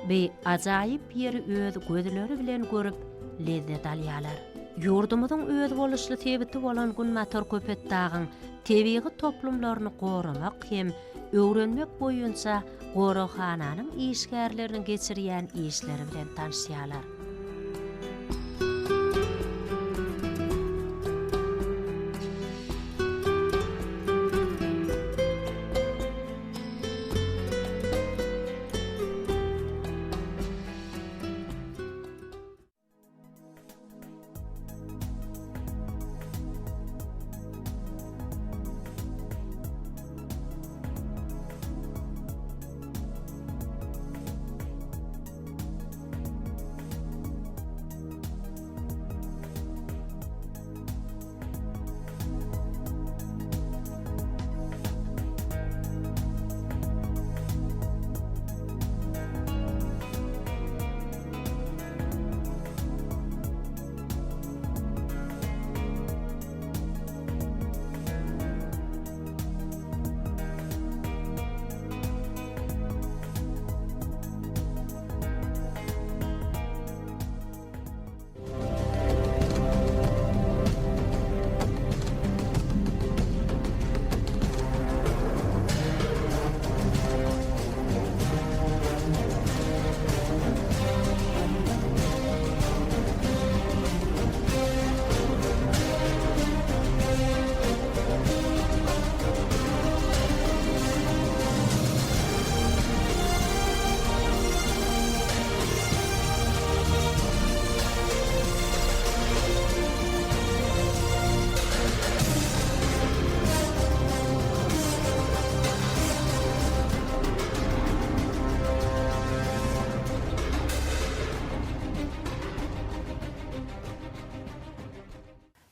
bi ajaýyp ýeri öz gözleri bilen görüp, lezzet alýarlar. Ýurdumyzyň özboluşly sebiti bolan Günbatar Köpetdagyň tebigy toplumlaryny goramak hem öwrenmek boýunça goraghananyň işgärleriniň geçirýän işleri bilen tanyşýarlar.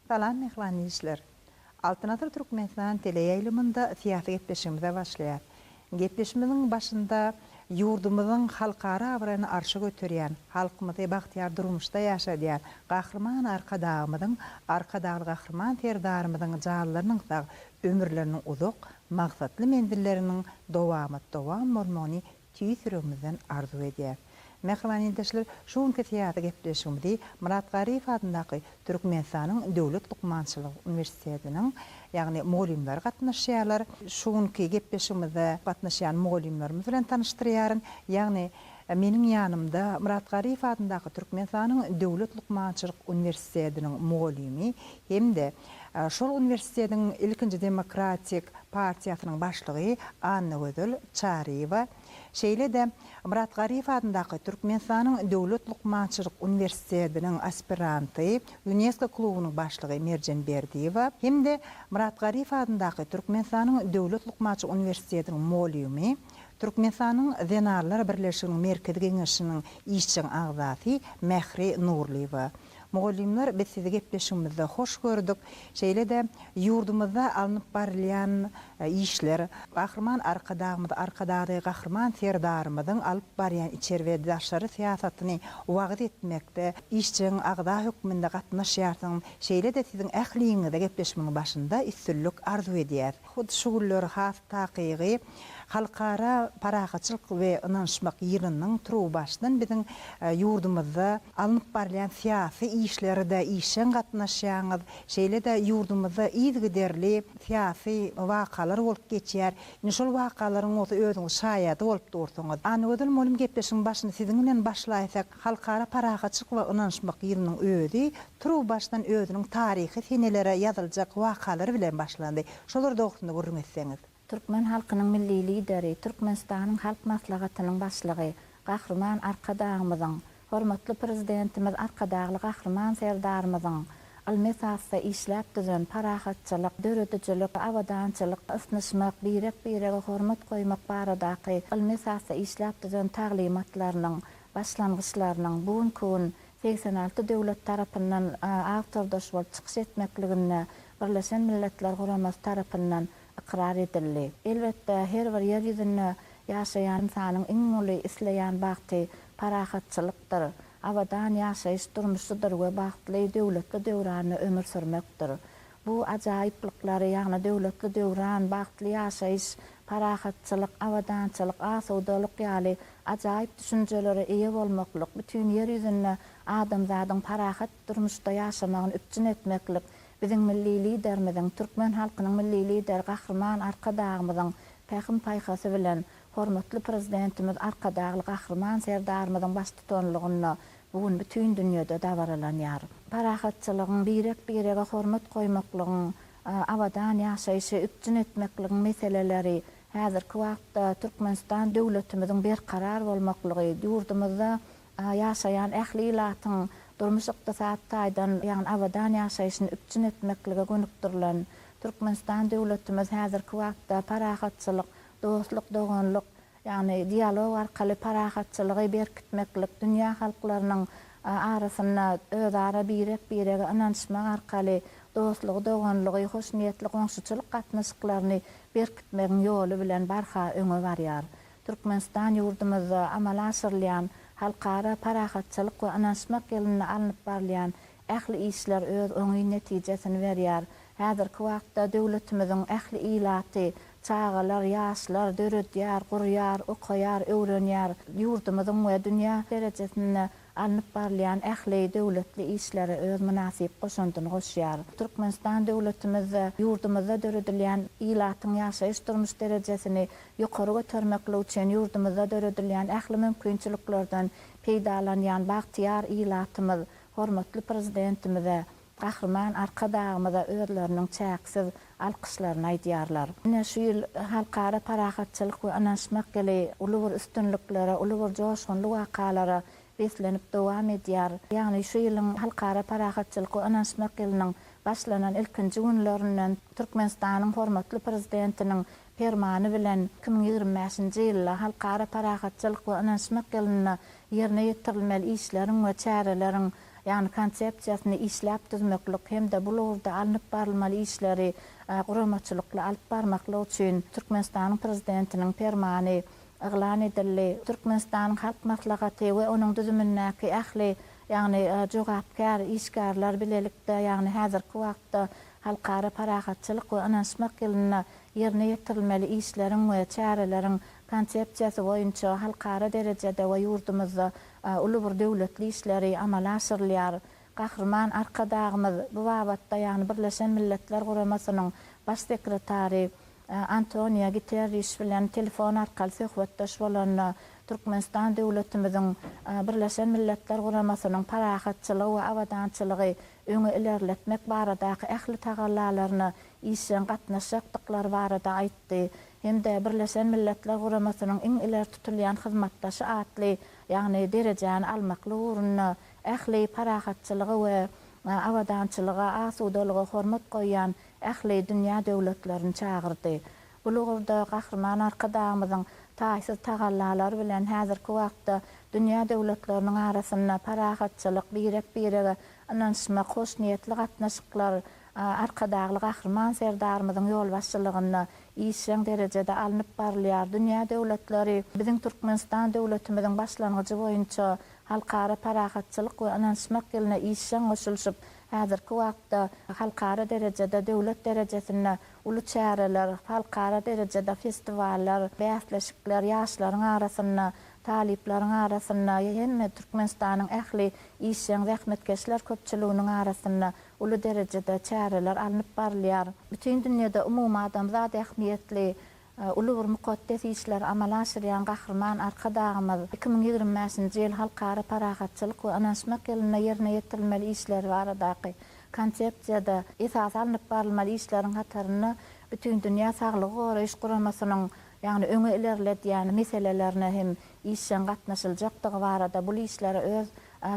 Salam mähriban ildeşler! Altyn asyr Türkmenistan teleýaýlymynda syýasy gepleşigimize başlaýas. Gepleşimiziň başynda ýurdumyzyň halkara abraýyny arşa göterýän, halkymyzy bagtyýar durmuşda ýaşadýan Gahryman Arkadagymyzyň, Arkadagly Gahryman Serdarymyzyň janlarynyň sag, ömürleriniň uzak, maksatly menzilleriniň dowamat-dowam bolmagyny tüýs ýüregimizden arzuw edýäs. Mähriban ildeşler, şu günki syýasy gepleşigimizi Myrat Garryýew adyndaky Türkmenistanyň Döwlet lukmançylyk uniwersitetiniň, ýagny mugallymlary gatnaşýarlar. Şu günki gepleşigimize gatnaşýan mugallymlarymyz bilen tanyşdyrýaryn. Ýagny, meniň ýanymda Myrat Garryýew adyndaky Türkmenistanyň Döwlet lukmançylyk uniwersitetiniň mugallymy hem-de şol uniwersitetiň Ilkinji demokratik partiýasynyň başlygy Annagözel Çaryýewa, şeýle-de Myrat Garryýew adyndaky Türkmenistanyň Döwlet lukmançylyk uniwersitetiniň aspiranty, Ýunesko klubunyň başlygy Merjen Berdiýewa hem-de Myrat Garryýew adyndaky Türkmenistanyň Döwlet lukmançylyk uniwersitetiniň mugallimy, Türkmenistanyň Zenanlar birleşiginiň Merkezi Geňeşiniň işjeň agzasy Mähri Nurlyýewa. Mugallymlar biz sizi gepleşigimizde hoş gördük. Şeýle-de ýurdumyzda alnyp barylýan işler, Gahryman Arkadagymyz, Arkadagly Gahryman Serdarymyzyň alyp barýan içeri we daşary syýasatyny wagyz etmekde işjeň agza hökmünde gatnaşýarsyňyz. Şeýle-de siziň ähliňize gepleşimiň başynda üstünlik arzuw edýäs. Hut şu günler has takygy. Halkara parahatçylyk we ynanyşmak ýylynyň turuwbaşdan biziň ýurdumyzda alnyp barylýan syýasy işlere-de işjeň gatnaşýaňyz. Şeýle-de ýurdumyzda yzygiderli syýasy wakalar bolup geçýär. Indi şol wakalaryň bolsa özüňiz şaýady bolup dursuňyz. Annagözel mugallym gepleşigiň başyny siziň bilen başlaýsak, Halkara parahatçylyk we ynanyşmak ýylynyň özi turuwbaşdan özüniň taryhy senelere ýazyljak wakalary bilen başlandy. Şolar dogrusynda gürrüň etseňiz. Türkmen halkynyň Milli Lideri, Türkmenistanyň Halk Maslahatynyň Başlygy Gahryman Arkadagymyzyň, hormatly Prezidentimiz Arkadagly Gahryman Serdarymyzyň ylmy esasda işläp düzen parahatçylyk, döredijilik, abadançylyk, ysnyşmak, birek-birege hormat goýmak baradaky ylmy esasda işläp düzen taglymatlarynyň, başlangyçlarynyň bu günki gün 86 döwlet tarapyndan awtordaş bolup çykyş etmekliginde Birleşen Milletler Guramasy tarapyndan ykrar edildi. Elbetde, her bir ýer ýüzünde ýaşaýan ynsanyň iň uly isleýän bagty parahatçylykdyr, abadan ýaşaýyş durmuşydyr we bagtly, döwletli döwranda ömür sürmekdir. Bu ajaýyplyklary, ýagny döwletli döwran, bagtly ýaşaýyş, parahatçylyk, abadançylyk, asudalyk ýaly ajaýyp düşünjelere eýe bolmaklyk, bütin ýer ýüzünde adamzadyň parahat durmuşda ýaşamagyny üpjün etmeklik Biziň Milli Liderimiziň, türkmen halkynyň Milli Lideri Gahryman Arkadagymyzyň pähim-paýhasy bilen hormatly Prezidentimiz Arkadagly Gahryman Serdarymyzyň baştutanlygynda bu gün bütin dünýede dabaralanýar. Parahatçylygyň, birek-birege hormat goýmaklygyň, abadan ýaşaýşy üpjün etmekligiň meseleleri häzirki wagtda Türkmenistan döwletimiziň berkarar bolmaklygy, ýurdumyzda ýaşaýan ähli ilatyň durmuş-ykdysady taýdan, ýagny abadan ýaşaýşyny üpjün etmeklige gönükdirilen Türkmenistan döwletimiz häzirki wagtda parahatçylyk, dostluk, doganlyk, ýagny dialog arkaly parahatçylygy berkitmeklik, dünýä halklarynyň arasynda özara birek-birege ynanyşmak arkaly dostlugy, doganlygy, hoşniýetli goňşuçylyk gatnaşyklaryny berkitmegiň ýoly bilen barha öňe barýar. Türkmenistan ýurdumyzda amala aşyrylýan Halkara parahatçylyk we ynanyşmak ýylynda alnyp barylýan ähli işler öz oňyn netijesini berýär. Häzirki wagtda döwletimiziň ähli ilaty, çagalar, ýaşlar döredýär, gurýar, okaýar, öwrenýär. Ýurdumyzyň we dünýä derejesinde alnyp barylýan ähli döwletli işlere öz mynasyp goşandyny goşýar. Türkmenistan döwletimizde ýurdumyzda döredilýän ilatyň ýaşaýyş-durmuş derejesini ýokary götermeklik üçin ýurdumyzda döredilýän ähli mümkinçiliklerden peýdalanýan bagtyýar ilatymyz hormatly Prezidentimize, Gahryman Arkadagymyza özleriniň çäksiz alkyşlaryny aýdýarlar. Ine, şu ýyl Halkara parahatçylyk we ynanyşmak ýyly uly bir üstünliklere, uly bir joşgunly wakalara beslenip dowam edýär. Ýagny şu ýylyň Halkara parahatçylyk we ynanyşmak ýylynyň başlanan ilkinji günlerinden Türkmenistanyň hormatly Prezidentiniň Permany bilen 2025-nji ýylda Halkara parahatçylyk we ynanyşmak ýylynda ýerine ýetirilmeli işleriň we çäreleriň, ýagny konsepsiýasyny işläp düzmeklik hem-de bu ugurda alnyp barylmaly işleri guramaçylykly alyp barmaklyk üçin Türkmenistanyň Prezidentiniň Permany yglan edildi. Türkmenistanyň Halk Maslahaty we onuň düzümindäki ähli, ýagny jogapkär işgärler bilelikde, ýagny häzirki wagtda Halkara parahatçylyk we ynanyşmak ýylynda ýerine ýetirilmeli işleriň we çäreleriň Konsepsiýasy boýunça halkara derejede we ýurdumyzda uly bir döwletli işleri amala aşyrylýar. Gahryman Arkadagymyz bu babatda, ýagny Birleşen Milletler Guramasynyň Baş sekretary Antonio Giterriş bilen telefon arkaly söhbetdeş bolanda, Türkmenistan döwletimiziň Birleşen Milletler Guramasynyň parahatçylygy we abadançylygy öňe ilerletmek baradaky ähli tagallalaryna işjeň gatnaşjakdyklary barada aýtdy hem-de Birleşen Milletler Guramasynyň iň ileri tutulýan hyzmatdaşy atly, ýagny derejäni almaklyk ugrunda ähli parahatçylyga we abadançylyga, asudalyga hormat goýýan ähli dünýä döwletlerini çagyrdy. Bu ugurda Gahryman Arkadagymyzyň taýsyz tagallalary bilen häzirki wagtda dünýä döwletleriniň arasynda parahatçylyk, birek-birege ynanyşmak, hoşniýetli gatnaşyklar Arkadagly Gahryman Serdarymyzyň ýolbaşçylygynda işjeň derejede alnyp barylýar. Dünýä döwletleri biziň Türkmenistan döwletimiziň başlangyjy boýunça. Halkara parahatçylyk we ynanyşmak ýylyna işjeň goşulyşyp, häzirki wagtda halkara derejede, döwlet derejesinde uly çäreler, halkara derejede festiwallar, bäsleşikler ýaşlaryň arasynda, talyplaryň arasynda, hemme Türkmenistanyň ähli işjeň zähmetkeşler köpçüliginiň arasynda uly derejede çäreler alnyp barylýar. Bütin dünýede umumadamzat ähmiýetli uly bir mukaddes işleri amala aşyrýan Gahryman Arkadagymyz 2025-nji ýyl Halkara parahatçylyk we ynanyşmak ýylynda ýerine ýetirilmeli işler baradaky Konsepsiýada esasy alnyp barylmaly işleriň hatarynda Bütindünýä Saglygy Goraýyş Guramasynyň, ýagny öňe ilerledýän meselelerine hem işjeň gatnaşyljakdygy barada, bul işlere öz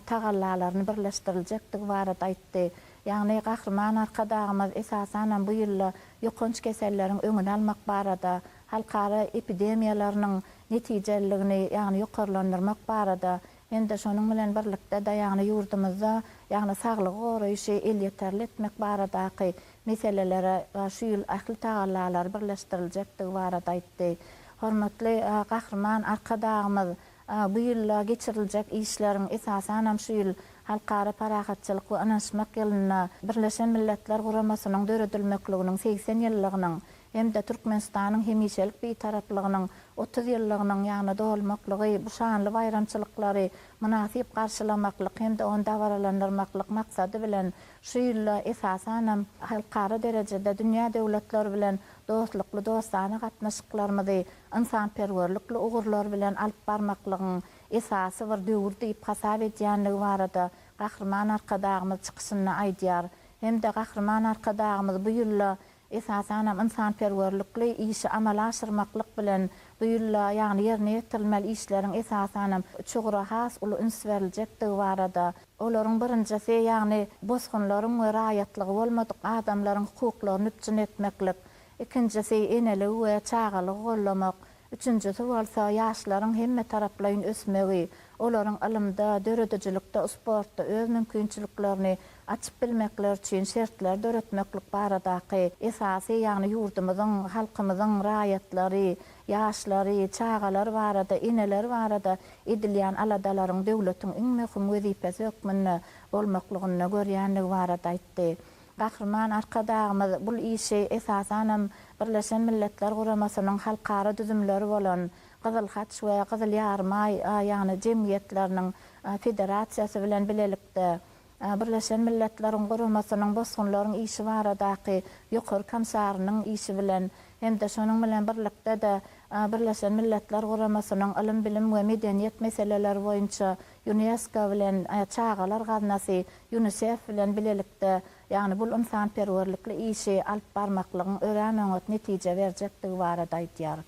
tagallalaryny birleşdiriljekdigi barada aýtdy. Ýagny Gahryman Arkadagymyz esasanam bu ýylda ýokanç keselleriň öňüni almak barada, halkara epidemiýalarynyň netijeliligini, ýagny ýokarlandyrmak barada hem-de şonuň bilen birlikde-de, ýagny ýurdumyzda, ýagny saglygy goraýşy elýeterli etmek baradaky meselelere şu ýyl ähli tagallalary birleşdiriljekdigi barada aýtdy. Hormatly Gahryman Arkadagymyz Bu ýylda geçiriljek işleriň, esasanam şu ýyl Halkara parahatçylyk we ynanyşmak ýylynda Birleşen Milletler Guramasynyň döredilmekliginiň 80 ýyllygynyň hem-de Türkmenistanyň hemişelik Bitaraplygynyň 30 ýyllygynyň ýagny dolmaklygy bu şanly baýramçylyklary mynasyp garşylamaklyk hem-de ony dabaralandyrmaklyk maksady bilen şu ýylda esasanam halkara derejede dünýä döwletleri bilen dostlukly dostana gatnaşyklarymyzy ynsanperwerlikli ugurlar bilen alyp barmaklygyň esasy bir döwür diýip hasap edýänligi barada Gahryman Arkadagymyz çykyşynda aýdýar hem-de Gahryman Arkadagymyz bu ýylda esasanam ynsanperwerlikli işi amala aşyrmaklyk bilen bu ýylda ýagny ýerine ýetirilmeli işleriň esasanam üç ugra has uly üns beriljekdigi barada olaryň birinjisi ýagny bosgunlaryň we raýatlygy bolmadyk adamlaryň hukuklaryny üpjün etmeklik Ikinjisi, eneligi we çagalygy gollamak, üçünjisi bolsa, ýaşlaryň hemmetaraplaýyn ösmegi, olaryň ylymda, döredijilikde, sportda öz mümkinçiliklerini açyp bilmekleri üçin şertleri döretmeklik baradaky esasy, ýagny ýurdumyzyň, halkymyzyň raýatlary, ýaşlary, çagalary barada, eneleri barada edilýän aladalaryň döwletiň iň möhüm wezipesi hökmünde bolmaklygynda görýänligi barada aýtdy. Gahryman Arkadagymyz bul işi esasanam Birleşen Milletler Guramasynyň halkara düzümleri bolan Gyzyl Haç we Gyzyl Ýarymaý ýagny jemgyýetleriniň federasiýasy bilen bilelikde Birleşen Milletleriň Guramasynyň bosgunlaryň işi baradaky Ýokary komsarynyň işi bilen hem-de şonuň bilen birlikde-de Birleşen Milletler Guramasynyň ylym-bilim we medeniýet meseleleri boýunça Ýunesko bilen Çagalar gaznasy, Ýunisef bilen bilelikde, ýagny bul ynsanperwerlikli işi alyp barmaklygyň örän oňat netije berjekdigi barada aýdýar.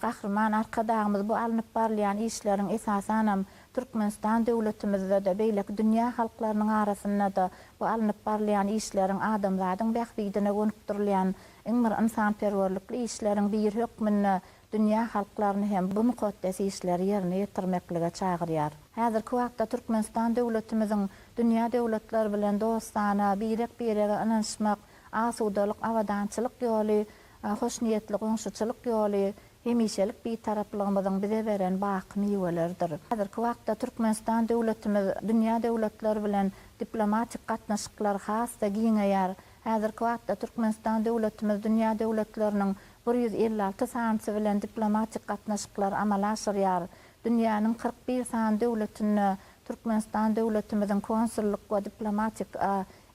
Gahryman Arkadagymyz bu alnyp barylýan işleriň esasanam Türkmenistan döwletimizde-de, beýleki dünýä halklarynyň arasynda-da bu alnyp barylýan işleriň adamzadyň bähbidine gönükdirilýän iň bir ynsanperwerlikli işleriň biri hökmünde dünýä halklaryny hem bu mukaddes işleri ýerine ýetirmeklige çagyrýar. Häzirki wagtda Türkmenistan döwletimiziň dünýä döwletleri bilen dostana, birek-birege ynanyşmak, asudalyk, abadançylyk ýoly, hoşniýetli goňşuçylyk ýoly hemişelik Bitaraplygymyzyň bize beren baky miweleridir. Häzirki wagtda Türkmenistan döwletimiz dünýä döwletleri bilen diplomatik gatnaşyklar has-da giňeýär. Häzirki wagtda Türkmenistan döwletimiz dünýä döwletleriniň 156 sanysy bilen diplomatik gatnaşyklary amala aşyrýar. Dünýäniň 41 sany döwletinde Türkmenistan döwletimiziň konsullyk we diplomatik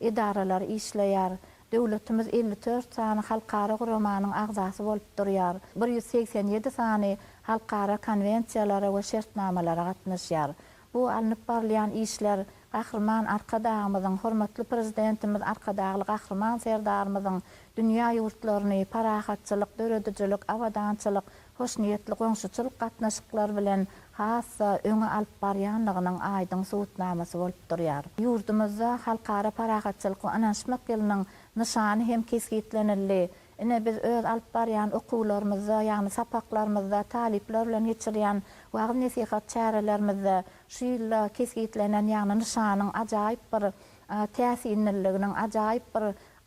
edaralary işleýär. Döwletimiz 54 sany halkara guramanyň agzasy bolup durýar, 187 sany halkara konwensiýalara we şertnamalara gatnaşýar. Bu alnyp barylýan işler Gahryman Arkadagymyzyň, hormatly Prezidentimiz Arkadagly Gahryman Serdarymyzyň dünýä ýurtlaryny parahatçylyk, döredijilik, abadançylyk, hoşniýetli goňşuçylyk gatnaşyklary bilen has-da öňe alyp barýanlygynyň aýdyň subutnamasy bolup durýar. Ýurdumyzda Halkara parahatçylyk we ynanyşmak ýylynyň nyşany hem kesgitlenildi. Ine, biz öz alyp barýan okuwlarymyzda, ýagny sapaklarymyzda, talyplar bilen geçirýän wagyz-nesihat çärelerimizde şu ýylda kesgitlenen, ýagny nyşanyň ajaýyp bir täsinliliginiň, ajaýyp bir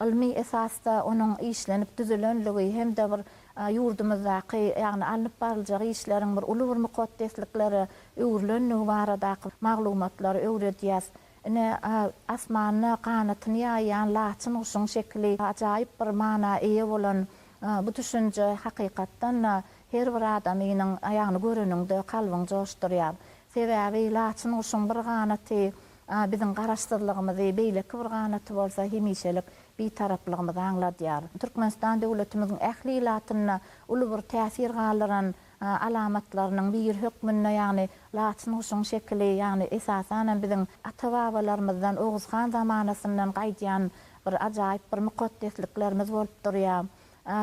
ylmy esasda onuň işlenip düzülenligi hem-de bir. ýurdumyzdaky, ýagny alnyp baryljak işleriň bir uly bir mukaddesliklere öwrülendigi baradaky maglumatlary öwredýäs. Ine, asmanda ganatyny ýaýýan laçyn guşuň şekili ajaýyp bir mana eýe bolan bu düşünje hakykatdan-da her bir adamynyň, ýagny göreniňde kalbyňy joşdurýar. Sebäbi laçyn guşuň bir ganaty biziň Garaşsyzlygymyzy, beýleki bir ganaty bolsa hemişelik Bitaraplygymyzy aňladýar. Türkmenistan döwletimiziň ähli ilatynda uly bir täsir galdyran alamatlarynyň biri hökmünde, ýagny laçyn guşuň şekili, ýagny esasanam biziň ata-babalarymyzdan Oguz han zamanasyndan gaýdýan bir ajaýyp bir mukaddesliklerimiz bolup durýar.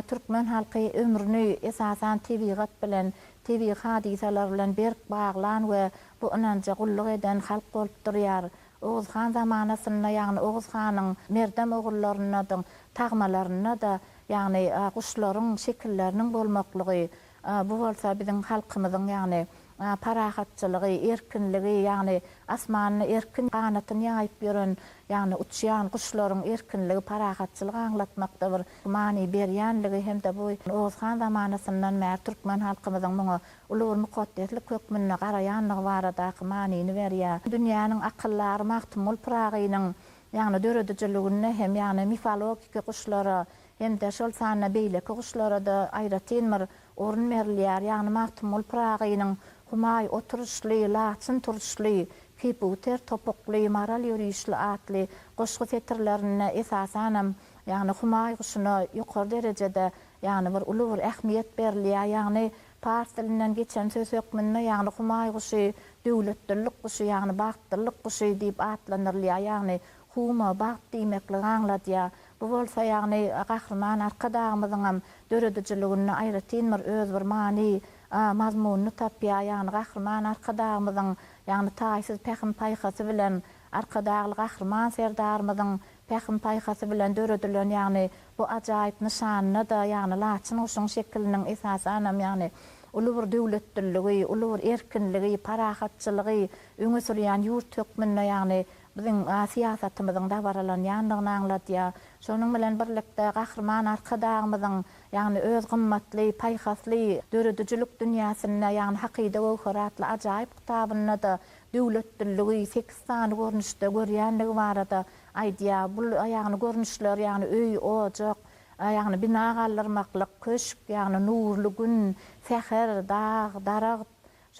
Türkmen halky ömrüni esasan tebigat bilen, tebigy hadysalar bilen berk baglan we bu ynanja gulluk eden halk bolup durýar. Oguz han zamanasynda, ýagny Oguz hanyň merdem ogullarynyň tagmalarynda-da, ýagny guşlaryň şekilleriniň bolmaklygy, bu bolsa biziň halkymyzyň, ýagny parahatçylygy, erkinligi, ýagny asmanda erkin ganatyny ýaýyp ýören, ýagny uçýan guşlaryň erkinligi, parahatçylygy aňlatmakda bir many berýänligi hem-de bu Oguz han zamanasyndan bäri türkmen halkymyzyň muňa uly bir mukaddeslik hökmünde garaýanlygy baradaky manyny berýär. Dünýäniň akyldary Magtymguly Pyragynyň, ýagny döredijiliginde hem, ýagny mifologiki guşlara hem-de şol sanda beýleki guşlara-da aýratyn bir orun berilýär. Ýagny Magtymguly Pyragynyň Humaý oturyşly, laçyn turuşly, Kepewter topukly, maral ýörişli atly goşgy setirlerinde esasanam, ýagny humaý guşuna ýokary derejede, ýagny bir uly bir ähmiýet berilýär. Ýagny Pars dilinden geçen söz hökmünde, ýagny humaý guşy döwletlilik guşy, ýagny bagtlylyk guşy diýip atlandyrylýar, ýagny huma, bagt diýmekligi aňladýar. Bu bolsa, ýagny Gahryman Arkadagymyzyňam döredijiliginde aýratyn bir öz bir many, mazmunyny tapýar, ýagny Gahryman Arkadagymyzyň, ýagny taýsyz pähim-paýhasy bilen Arkadagly Gahryman Serdarymyzyň pähim-paýhasy bilen döredilen, ýagny bu ajaýyp nyşanyna-da, ýagny laçyn guşuň şekiliniň esasanam, ýagny uly bir döwletliligi, uly bir erkinligi, parahatçylygy öňe sürýän ýurt hökmünde, ýagny biziň syýasatymyzyň dabaralanýandygyny aňladýar. Şonuň bilen birlikde, Gahryman Arkadagymyzyň, ýagny öz gymmatly, paýhasly döredijilik dünýäsinde, ýagny Hakyda göwheri atly ajaýyp kitabynda-da döwletliligi sekiz sany görnüşde görýändigi barada aýdýar. Bul, ýagny görnüşler, ýagny öý, ojak, ýagny bina galdyrmaklyk, köşk, ýagny nurly gün, säher, dag, daragt,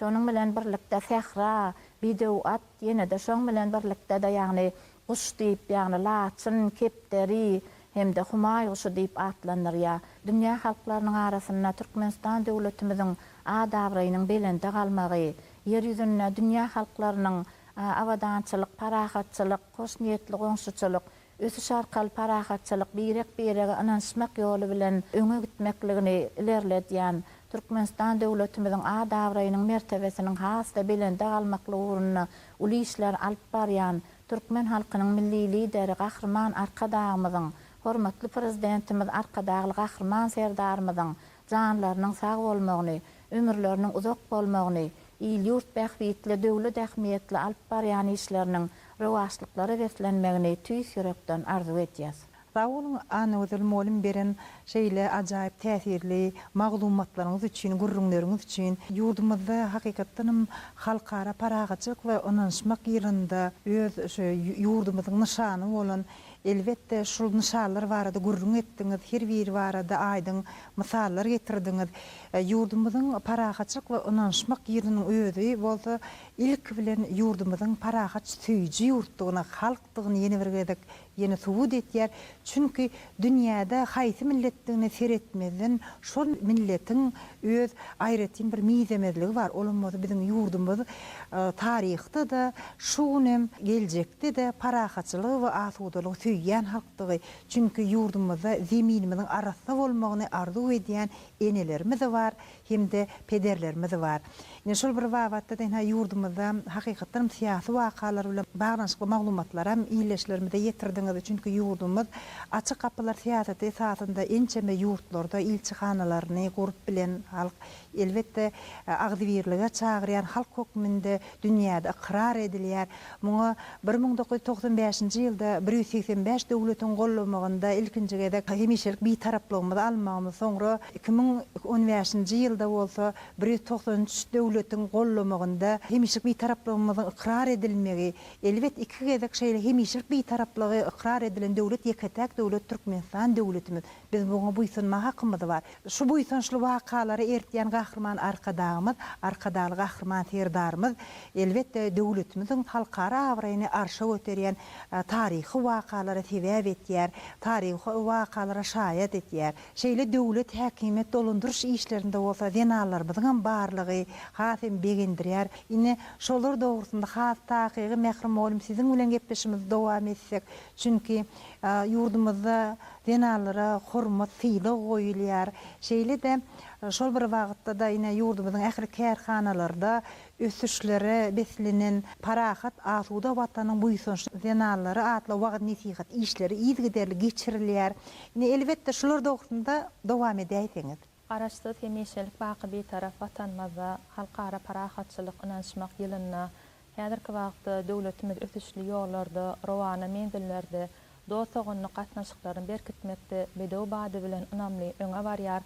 şonuň bilen birlikde sähra, bedew at, ýene-de şoň bilen birlikde-de, ýagny guş diýip, ýagny laçyn, kepderi hem-de humaý guşy diýip atlandyrýar. Dünýä halklarynyň arasynda Türkmenistan döwletimiziň at-abraýynyň belende galmagy, Ýer ýüzünde dünýä halklarynyň abadançylyk, parahatçylyk, hoşniýetli goňşuçylyk, ösüş arkaly parahatçylyk, birek-birege ynanyşmak ýoly bilen öňe gitmekligini ilerledýän Türkmenistan döwletimiziň at-abraýynyň mertebesiniň has-da belende galmaklygy ugrunda uly işleri alyp barýan türkmen halkynyň Milli Lideri Gahryman Arkadagymyzyň, hormatly Prezidentimiz Arkadagly Gahryman Serdarymyzyň janlarynyň sag bolmagyny, ömürleriniň uzak bolmagyny, il-ýurt bähbitli, döwlet ähmiýetli alyp barýan işleriniň rowaçlyklara beslenmegini tüýs ýürekden arzuw edýäs. Sag boluň Annagözel mugallym beren şeýle ajaýyp täsirli maglumatlaryňyz üçin, gürrüňleriňiz üçin. Ýurdumyzda hakykatdanam Halkara parahatçylyk we ynanyşmak ýylynda öz şu ýurdumyzyň nyşany bolan Elbetde, şul nyşanlar barada gürrüň etdiňiz, her biri barada aýdyň mysallar getirdiňiz. Ýurdumyzyň parahatçylyk we ynanyşmak ýylynyň özi bolsa ilki bilen ýurdumyzyň parahat söýüji ýurtdugyny, halkdygyny ýene bir gezek ýene subut etýär. Çünki dünýäde haýsy milletdigine seretmezden şol milletiň öz aýratyn bir mizemezligi bar. Olam bolsa biziň ýurdumyz taryhda-da, şu günem, geljekde-de parahatçylygy we asudalygy söýýän halkdygy. Çünki ýurdumyzda zeminimiziň arassa bolmagyny arzuw edýän enelerimiz bar hem-de pederlerimiz bar. Ine, şol bir babatda-da ynha ýurdumyzda hakykatdanam syýasy wakalar bilen baglanyşykly maglumatlaram ildeşlerimize ýetirdiňiz. Çünki ýurdumyz Açyk gapylar syýasaty esasynda ençeme ýurtlarda ilçihanalaryny gurup bilen halk. Elbetde, agzybirlige çagyrýan halk hökmünde dünýäde ykrar edilýär. Muňa 1995-nji ýylda 181. 25 döwletiň gollamagynda ilkinji gezek hemişelik Bitaraplygymyzy almagymyz, soňra 2015-nji ýylda bolsa 193 döwletiň gollamagynda hemişelik Bitaraplygymyzyň ykrar edilmegi, elbet iki gezek şeýle hemişelik Bitaraplygy ykrar edilen döwlet ýeke-täk döwlet Türkmenistan döwletimiz. Biz muňa buýsanmaga hakymyz bar. Şu buýsançly wakalary ertýän Gahryman Arkadagymyz, Arkadagly Gahryman Serdarymyz, elbetde, döwletimiziň halkara abraýyny arşa göterýän taryhy wakalara sebäp etýär, taryhy wakalara şaýat etýär. Şeýle döwlet häkimiýet dolandyryş işlerinde bolsa zenanlarymyzyňam barlygy has hem begendirýär. Ine, şolar dogrusynda has takygy Mähri mugallym siziň bilen gepleşigimizi dowam etsek. Çünki ýurdumyzda zenanlara hormat, sylag goýulýar. Şeýle-de, şol bir wagtda-da ine, ýurdumyzyň ähli kärhanalarda ösüşlere beslenen Parahat, asuda Watanyň buýsançly zenanlary atly wagyz-nesihat işleri yzygiderli geçirilýär. Ine, elbetde, şular dogrusynda dowam edäýseňiz. Garaşsyz, hemişelik baky Bitarap Watanymyzda Halkara parahatçylyk, ynanyşmak ýylynda Häzirki wagtda döwletimiz ösüşli ýollarda, rowana menzillerde, dost-doganlyk gatnaşyklaryny berkitmekde bedew bady bilen ynamly öňe barýar.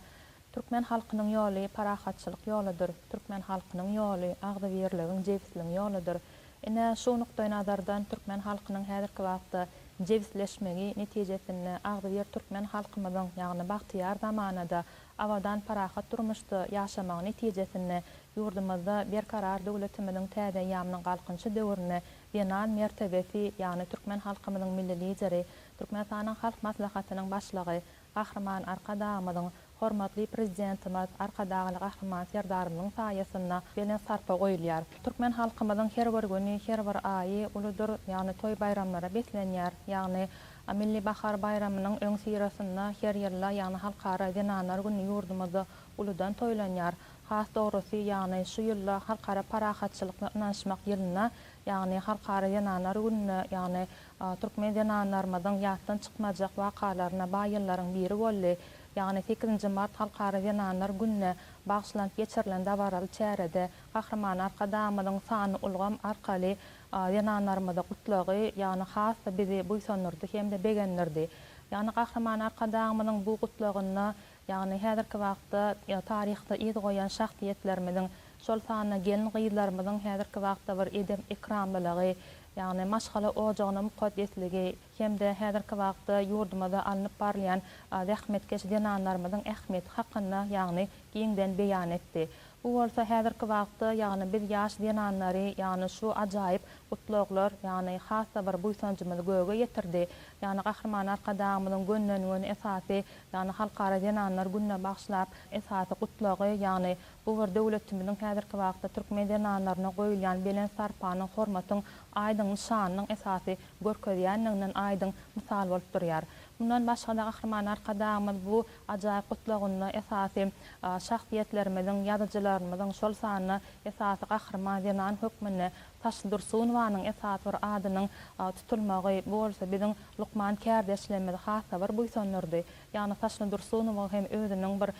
Türkmen halkynyň ýoly parahatçylyk ýoludyr. Türkmen halkynyň ýoly agzybirligiň, jebisligiň ýoludyr. Ine, şu nukdaýnazardan türkmen halkynyň häzirki wagtda jebisleşmegi netijesinde agzybir türkmen halkymyzyň, ýagny bagtyýar zamanada, abadan parahat durmuşda ýaşamagy netijesinde Ýurdumyzda Berkarar döwletimiziň täze eýýamynyň Galkynyşy döwründe zenan mertebesi, ýagny türkmen halkymyzyň Milli Lideri, Türkmenistanyň Halk Maslahatynyň Başlygy Gahryman Arkadagymyzyň, hormatly Prezidentimiz Arkadagly Gahryman Serdarymyzyň saýasynda belent sarpa goýulýar. Türkmen halkymyzyň her bir güni, her bir aýy uludyr, ýagny toý-baýramlara beslenýär. Ýagny Milli bahar baýramynyň öňüsyrasynda her ýylda, ýagny Halkara zenanlar güni ýurdumyzda uludan toýlanýar. Has dogrusy, ýagny şu ýylda Halkara parahatçylyk we ynanyşmak ýylynda, ýagny Halkara zenanlar gününde, ýagny türkmen zenanlarymyzyň ýatdan çykmajak wakalaryna baý ýyllaryň biri boldy. Ýagny sekizinji mart Halkara zenanlar gününe bagyşlanyp geçirilen dabaraly çärede Gahryman Arkadagymyzyň sanly ulgam arkaly zenanlarymyzy gutlagy, ýagny has-da bizi buýsandyrdy hem-de begendirdi. Ýagny Gahryman Arkadagymyzyň bu gutlagynda Ýagny häzirki wagtda taryhda yz goýan şahsyýetlerimiziň, şol sanda gelin-gyzlarymyzyň häzirki wagtda bir edep-ekramlylygy, ýagny maşgala ojagyna mukaddesligi hem-de häzirki wagtda ýurdumyzda alnyp barylýan zähmetkeş zenanlarymyzyň ähmiýeti hakynda ýagny giňden beýan etdi. Bu bolsa häzirki wagtda ýagny biz ýaş zenanlary ýagny şu ajaýyp gutlaglar ýagny has-da bir buýsanjymyzy göge ýetirdi. Ýagny Gahryman Arkadagymyzyň gönden-göni esasy ýagny Halkara zenanlar gününe bagyşlap esasy gutlagy, ýagny bu bir döwletimiziň häzirki wagtda türkmen zenanlaryna goýulýan belent sarpanyň, hormatyň aýdyň nyşanynyň esasy görkezýändiginden aýdyň mysal bolup durýar. Mundan başga-da Gahryman Arkadagymyz bu ajaýyp gutlagynda esasy şahsyýetlerimiziň, ýazyjylarymyzyň, şol sanda esasy gahryman zenan hökmünde Saçly Dursunowanyň esasy bir adynyň tutulmagy, bu bolsa biziň lukman kärdeşlerimizi has-da bir buýsandyrdy. Ýagny Saçly Dursunowa hem özüniň bir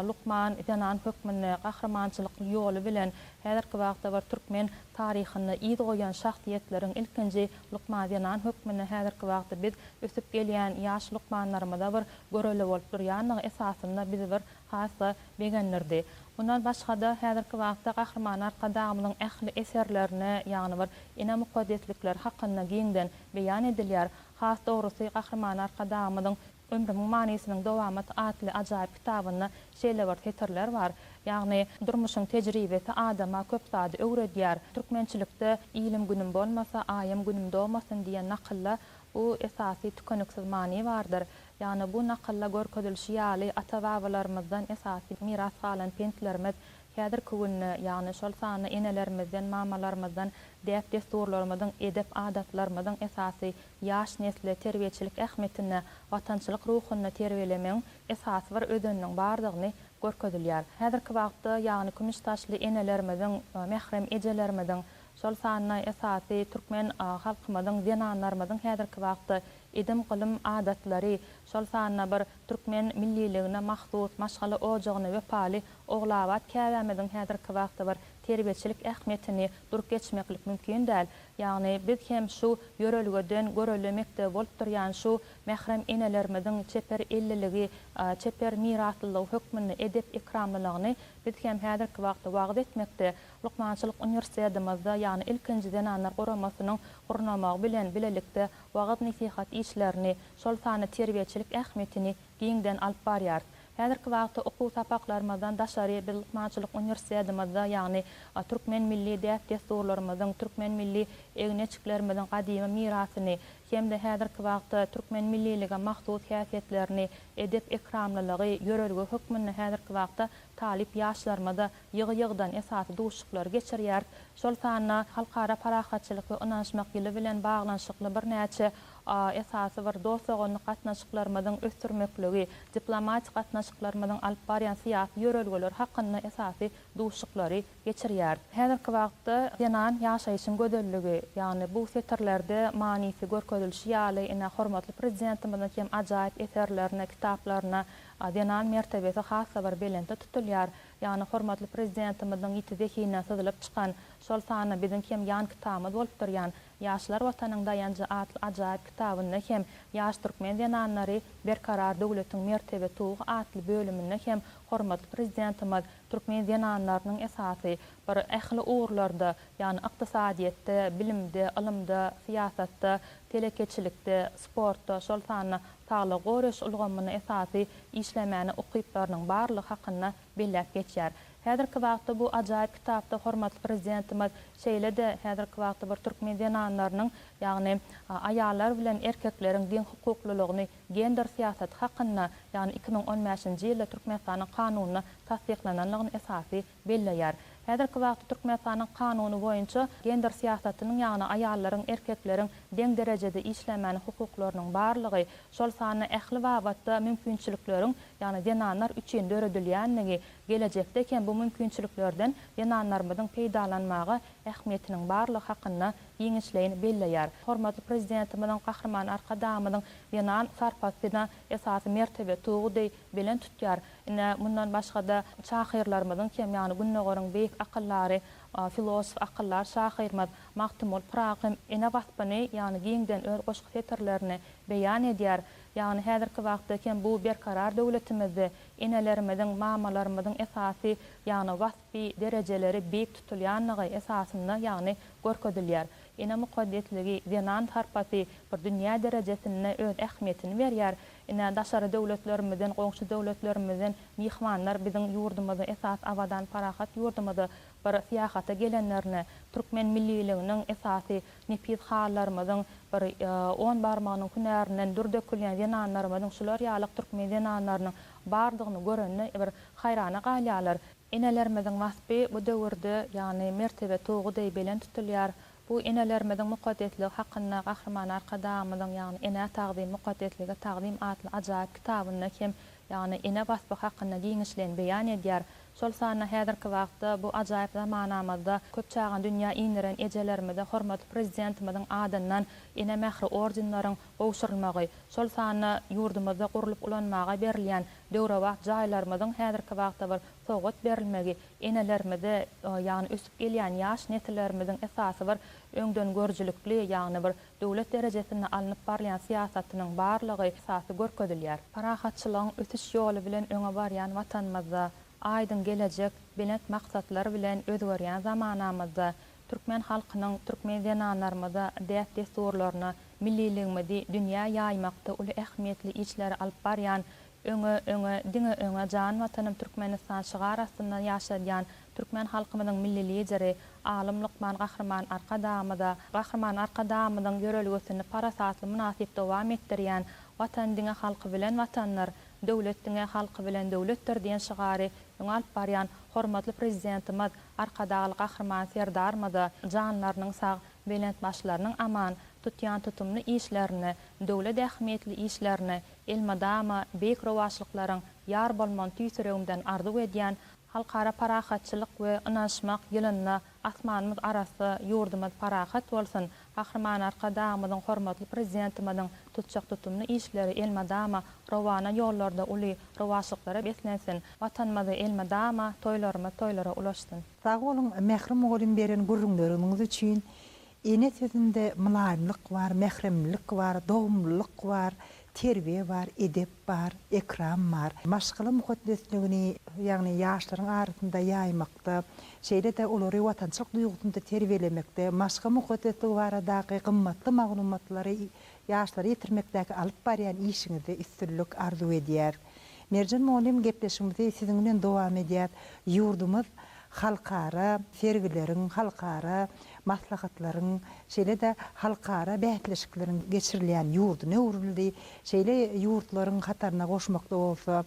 lukman zenan hökmünde gahrymançylykly ýoly bilen häzirki wagtda bir türkmen taryhynda yz goýan şahsyýetleriň ilkinji lukman zenan hökmünde häzirki wagtda biz ösüp gelýän ýaş lukmanlarymyza bir görelde bolup durýanlygy esasynda bizi bir has-da begendirdi. Mundan başga-da, häzirki wagtda Gahryman Arkadagymyzyň ähli eserlerinde, ýagny bir ene mukaddeslikleri hakynda giňden beýan edilýär. Has dogrusy, Gahryman Arkadagymyzyň Ömrümiň manysynyň dowamaty atly ajaýyp kitabynda şeýle bir setirler bar, ýagny, Durmuşyň tejribesi adama köp zady öwredýär. Türkmençilikde Ilim-günüm bolmasa, aýym-günüm dogmasyn diýen nakylda bu esasy tükeniksiz many bardyr. Ýagny bu nakylda görkezilişi ýaly, ata-babalarymyzdan esasy miras galan pentlerimiz häzirki günde, ýagny şol sanda enelerimizden, mamalarymyzdan däp-dessurlarymyzyň, edep-adatlarymyzyň esasy ýaş nesle terbiýeçilik ähmiýetinde, watançylyk ruhunda terbiýelemegiň esasy bir özeniniň bardygyny görkezilýär. Häzirki wagtda, ýagny kümüş saçly enelerimiziň, mährem ejelerimiziň, şol sanda esasy türkmen halkymyzyň, zenanlarymyzyň häzirki wagtda edim-gylym adatlary, şol sanda bir türkmen milliligine mahsus maşgala ojagyna wepaly Ogulabat käbämiziň häzirki wagtda bir. terbiýeçilik ähmiýetini durup geçmeklik mümkin däl. Ýagny biz hem şu ýörelgeden görelde mekdebi bolup durýan şu mährem enelerimiziň çeper elliligi, çeper miraslylygy hökmünde edep-ekramlylygyny biz hem häzirki wagtda wagyz etmekde, Lukmançylyk uniwersitetimizde, ýagny ilkinji zenanlar guramasynyň gurnamagy bilen bilelikde wagyz-nesihat işlerini, şol sanda terbiýeçilik ähmiýetini giňden alyp barýarys. Häzirki wagtda okuw sapaklarymyzdan daşary biz lukmançylyk uniwersitetimizde, ýagny türkmen milli däp-dessurlarymyzyň, türkmen milli egin-eşiklerimiziň gadymy mirasyny hem-de häzirki wagtda türkmen millilige mahsus häsiýetlerini, edep-ekramlylygy ýörelge hökmünde häzirki wagtda talyp ýaşlarymyza ýygy-ýygydan esasy duşuşyklary geçirýäris. Şol sanda Halkara parahatçylyk we ynanyşmak ýyly bilen baglanyşykly birnäçe esasy bir dost-doganlyk gatnaşyklarymyzyň ösdürmekligi, diplomatik gatnaşyklarymyzyň alyp barýan syýasy ýörelgeleri hakynda esasy duşuşyklary geçirýäris. Häzirki wagtda zenan ýaşaýşyň gözelligi, ýagny bu setirlerde manysy görkezilişi ýaly, ine, hormatly Prezidentimiziň hem ajaýyp eserlerine, kitaplaryna zenan mertebesi has-da bir belentde tutulýar. Ýagny hormatly Prezidentimiziň ýiti zehinden syzylyp çykan, şol sanda biziň hem ýan kitabymyz bolup durýan Ýaşlar Watanyň daýanjy atly ajaýyp kitabynda hem Ýaş türkmen zenanlary Berkarar döwletiň mertebe tugy atly bölüminde hem hormatly Prezidentimiz türkmen zenanlarynyň esasy bir ähli ugurlarda, ýagny ykdysadyýetde, bilimde, ylymda, syýasatda, telekeçilikde, sportda, şol sanda saglygy goraýyş ulgamynda esasy işlemäne ukyplarynyň barlygy hakynda belläp geçýär. Häzirki wagtda bu ajaýyp kitapda hormatly Prezidentimiz şeýle-de häzirki wagtda bir türkmen zenanlarynyň, ýagny aýallar bilen erkekleriň deňhukuklylygyny, gender syýasaty hakynda, ýagny 2015-nji ýylda Türkmenistanyň Kanunynda tassyklananlygyny esasy belleýär. Häzirki wagtda Türkmenistanyň kanuny boýunça gender syýasatynyň, ýagny aýallaryň, erkekleriň deň derejede işlemäne hukuklarynyň barlygy, şol sanda ähli babatda mümkinçilikleriň, ýagny zenanlar üçin döredilýänligi, gelejekde hem bu mümkinçiliklerden zenanlarymyzyň peýdalanmaga ähmiýetiniň barlygy hakynda giňişleýin belleýär. Hormatly Prezidentimiziň, Gahryman Arkadagymyzyň zenan sarpasyna esasy mertebe tugy deý belent tutýar. Ine, mundan başga-da, şahyrlarymyzyň hem, ýagny Gündogaryň beýik akyldary, filosof, akyldar şahyrymyz Magtymguly Pyragy hem ene waspyny, ýagny giňden öz goşgy setirlerinde beýan edýär. Ýagny häzirki wagtda hem bu berkarar döwletimizde enelerimiziň, mamalarymyzyň esasy, ýagny waspy, derejeleri beýik tutulýanlygy esasynda, ýagny görkezilýär. Ene mukaddesligi, zenan sarpasy bir dünýä derejesinde öz ähmiýetini berýär. Ine, daşary döwletlerimizden, goňşy döwletlerimizden myhmanlar biziň ýurdumyza, esasy abadan, parahat ýurdumyza bir syýahata gelenlerine, türkmen milliliginiň esasy nepis halylarymyzyň bir on barmagynyň hünärinden dür dökülýän zenanlarymyzyň şular ýalyk türkmen zenanlarynyň bardygyny görende bir haýrana galýarlar. Enelerimiziň waspy bu döwürde, ýagny mertebe tugy deý belent tutulýar. Bu enelerimiziň mukaddesligi hakynda Gahryman Arkadagymyzyň, ýagny Enä tagzym, mukaddeslige tagzym atly ajaýyp kitabynda hem, ýagny ene waspy hakynda giňişleýin beýan edýär. Şol sanda häzirki wagtda bu ajaýyp zamanamyzda köp çagany dünýä indiren ejelerimize hormatly Prezidentimiziň adyndan Ene mähri ordenleriň gowşurylmagy, şol sanda ýurdumyzda gurlup ulanmaga berilýän döwrebap jaýlarymyzyň häzirki wagtda bir sowgat berilmegi enelerimize, ýagny ösüp gelýän ýaş nesillerimiziň esasy bir öňdengörüjilikli, ýagny bir döwlet derejesinde alnyp barylýan syýasatynyň barlygy esasy görkezilýär. Parahatçylygyň ösüş ýoly bilen öňe barýan Watanymyzda, aýdyň gelejek, belent maksatlar bilen özgerýän zamanamyzda türkmen halkynyň, türkmen zenanlarymyza däp-dessurlaryna, milliligimizi dünýä ýaýmakda uly ähmiýetli işleri alyp barýan Öňe, öňe, diňe öňe, jan Watanym Türkmenistan şygar astynda ýaşadýan türkmen halkymyzyň Milli Lideri, alym lukman Gahryman Arkadagymyza, Gahryman Arkadagymyzyň ýörelgesini parasatly mynasyp dowam etdirýän Watan diňe halky bilen Watandyr, döwlet diňe halky bilen döwletdir diýen şygary öňe alyp barýan hormatly Prezidentimiz Arkadagly Gahryman Serdarymyza janlarynyň sag, belent başlarynyň aman, tutýan tutumly işlerinde, döwlet ähmiýetli işlerinde elmydama beýik rowaçlyklaryň ýar bolmagyny tüýs ýüregimden arzuw edýän Halkara parahatçylyk we ynanyşmak ýylynda asmanymyz arassa, ýurdumyz parahat bolsun! Gahryman Arkadagymyzyň, hormatly Prezidentimiziň tutjak tutumly işleri elmydama rowana ýollarda uly rowaçlyklara beslensin, Watanymyzy elmydama toýlarymyz toýlara ulaşsyn! Sag boluň Mähri mugallym beren gürrüňleriňiz üçin Ene sözünde mylaýymlyk bar, mähremlilik bar, dogumlylyk bar, terbiýe bar, edep bar, ekram bar. Maşgala mukaddesligini, ýagny ýaşlaryň arasynda ýaýmakda, şeýle-de olary watançylyk duýgusynda terbiýelemekde, maşga mukaddesligi baradaky gymmatly maglumatlary ýaşlara ýetirmekdäki alyp barýan işiňizde üstünlik arzuw edýäris. Merjen mugallym gepleşigimizi siziň bilen dowam edýäs. Ýurdumyz halkara sergileriň, halkara maslahatlaryň, şeýle-de halkara bäsleşikleriň geçirilýän ýurduna öwrüldi. Şeýle ýurtlaryň hataryna goşmakda bolsa,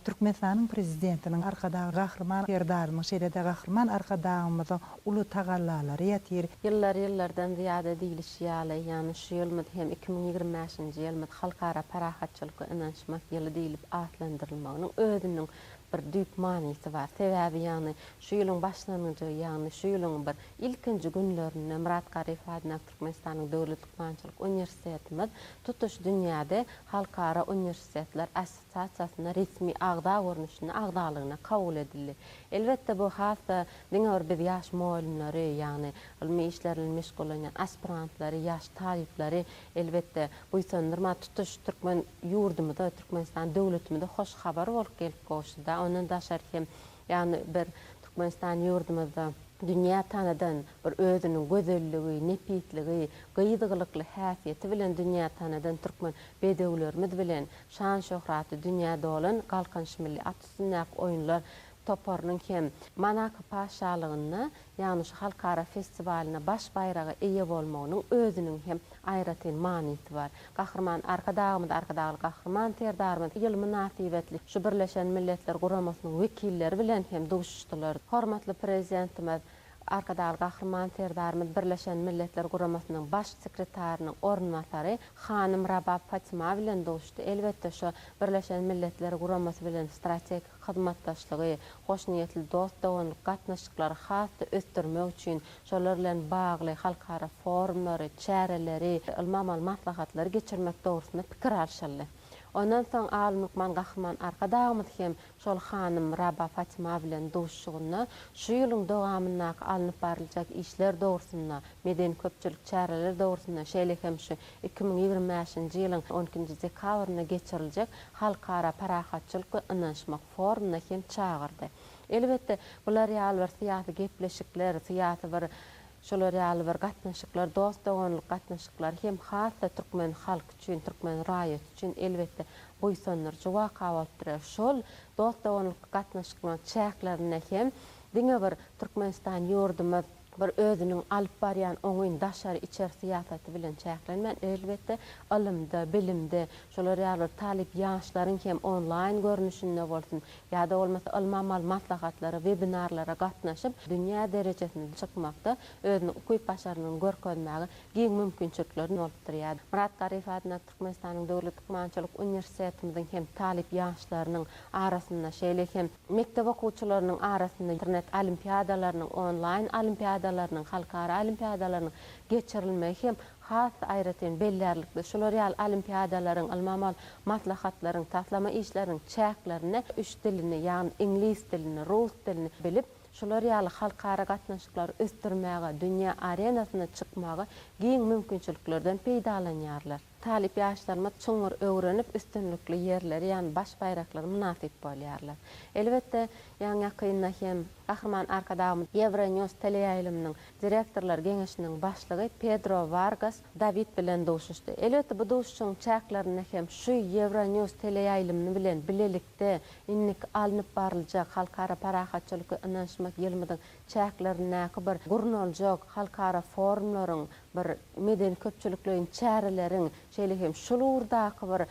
Türkmenistanyň Prezidentiniň, Arkadag Gahryman Serdarymyň, şeýle-de Gahryman Arkadagymyzyň uly tagallalary ýatyr. Ýyllar ýyllardan zyýada diýlişi ýaly, ýagny şu ýylymyz hem 2025-nji ýylymyz Halkara parahatçylyk we ynanyşmak ýyly diýlip atlandyrylmagynyň özüniň bir düýp manysy bar. Sebäbi ýagny şu ýylyň başlangyjy, ýagny şu ýylyň bir ilkinji günlerinde Myrat Garyýew adyndaky Türkmenistanyň Döwlet lukmançylyk uniwersitetimiz tutuş dünýäde Halkara uniwersitetler assosiasiýasynda resmi agza görnüşinde agzalygyna kabul edildi. Elbetde bu has-da diňe bir biz ýaş mugallymlary, ýagny ylmy işler bilen meşgullanýan aspirantlary, ýaş talyplary elbetde buýsandyrman tutuş türkmen ýurdumyza, Türkmenistan döwletimize hoş habar bolup gelip gowşdy-da. Ondan daşary hem, ýagny bir Türkmenistan ýurdumyzda dünýä tanadan bir özüniň gözelligi, nepisligi, gyz gylykly häsiýeti bilen dünýä tanadan türkmen bedewlerimiz bilen şan-şöhraty dünýä dolan Galkynyş milli at üstündäki oýunlar toparynyň hem Monako Patyşalygynda, ýagny şu halkara festiwalynda baş baýraga eýe bolmagynyň özüniň hem aýratyn manysy bar. Gahryman Arkadagymyz, Arkadagly Gahryman Serdarymyz ýyl mynasybetli şu Birleşen Milletler Guramasynyň wekilleri bilen hem duşuşdylar. Hormatly Prezidentimiz Arkadagly Gahryman Serdarymyz Birleşen Milletler Guramasynyň Baş sekretarynyň orunbasary hanym Rabab Fatima bilen duşuşdy. Elbetde, şu Birleşen Milletler Guramasy bilen strategik hyzmatdaşlygy, hoşniýetli dost-doganlyk gatnaşyklary has-da ösdürmek üçin şolar bilen bagly halkara forumlary, çäreleri, ylmy-amaly maslahatlary geçirmek dogrusynda pikir alşyldy. Ondan soň alym lukman Gahryman Arkadagymyz hem şol hanym Raba Fatima bilen duşuşygynda şu ýylyň dowamyndaky alnyp baryljak işler dogrusynda, medeni-köpçülik çäreleri dogrusynda, şeýle hem şu 2025-nji ýylyň on ikinji dekabrynda geçiriljek Halkara parahatçylyk we ynanyşmak forumyna hem çagyrdy. Elbetde, bular ýaly bir syýasy gepleşikler, syýasy bir şular ýaly bir gatnaşyklar, dost-doganlyk gatnaşyklary hem has-da türkmen halky üçin, türkmen raýaty üçin elbetde buýsandyryjy waka bolup durýar. Şol dost-doganlyk gatnaşyklaryň çäklerinde hem diňe bir Türkmenistan ýurdumyz bir özüniň alyp barýan oňyn daşary, içeri syýasaty bilen çäklenmän, elbetde, ylymda, bilimde, şolar ýaly bir talyp ýaşlaryň hem onlaýn görnüşinde bolsun, ýa-da bolmasa ylmy-amaly maslahatlara, webinarlara gatnaşyp, dünýä derejesine çykmakda özüniň ukyp-başarnygyny görkezmäge giň mümkinçilikleri bolup durýar. Myrat Garyýew adyndaky Türkmenistanyň Döwlet lukmançylyk uniwersitetimiziň hem talyp ýaşlarynyň arasynda, şeýle hem mekdep okuwçylarynyň arasynda internet olimpiadalarynyň, onlaýn olimpiadalarynyň, halkara olimpiadalarynyň geçirilmegi hem has aýratyn bellärlikli. Şular ýaly olimpiadalaryň, ylmy-amaly maslahatlaryň, taslama işleriniň çäklerinde üç dilini, ýagny iňlis dilini, rus dilini bilip, şular ýaly halkara gatnaşyklary ösdürmäge, dünýä arenasyna çykmaga giň mümkinçiliklerden peýdalanýarlar. Talyp ýaşlarymyz çuňňur öwrenip, üstünlikli ýerleri, ýagny baş baýraklara mynasyp bolýarlar. Elbetde, ýaňy-ýakynda hem Gahryman Arkadagymyz Euronews teleýaýlymynyň Direktorlar geňeşiniň başlygy Pedro Wargas Dawid bilen duşuşdy. Elbetde, bu duşuşygyň çäklerinde hem şu Euronews teleýaýlymyny bilen bilelikde indiki alnyp baryljak Halkara parahatçylyk we ynanyşmak ýylymyzyň çäklerindäki bir gurnaljak halkara forumlaryň, bir medeni-köpçülikleýin çäreleriň, şeýle hem şul ugurdaky bir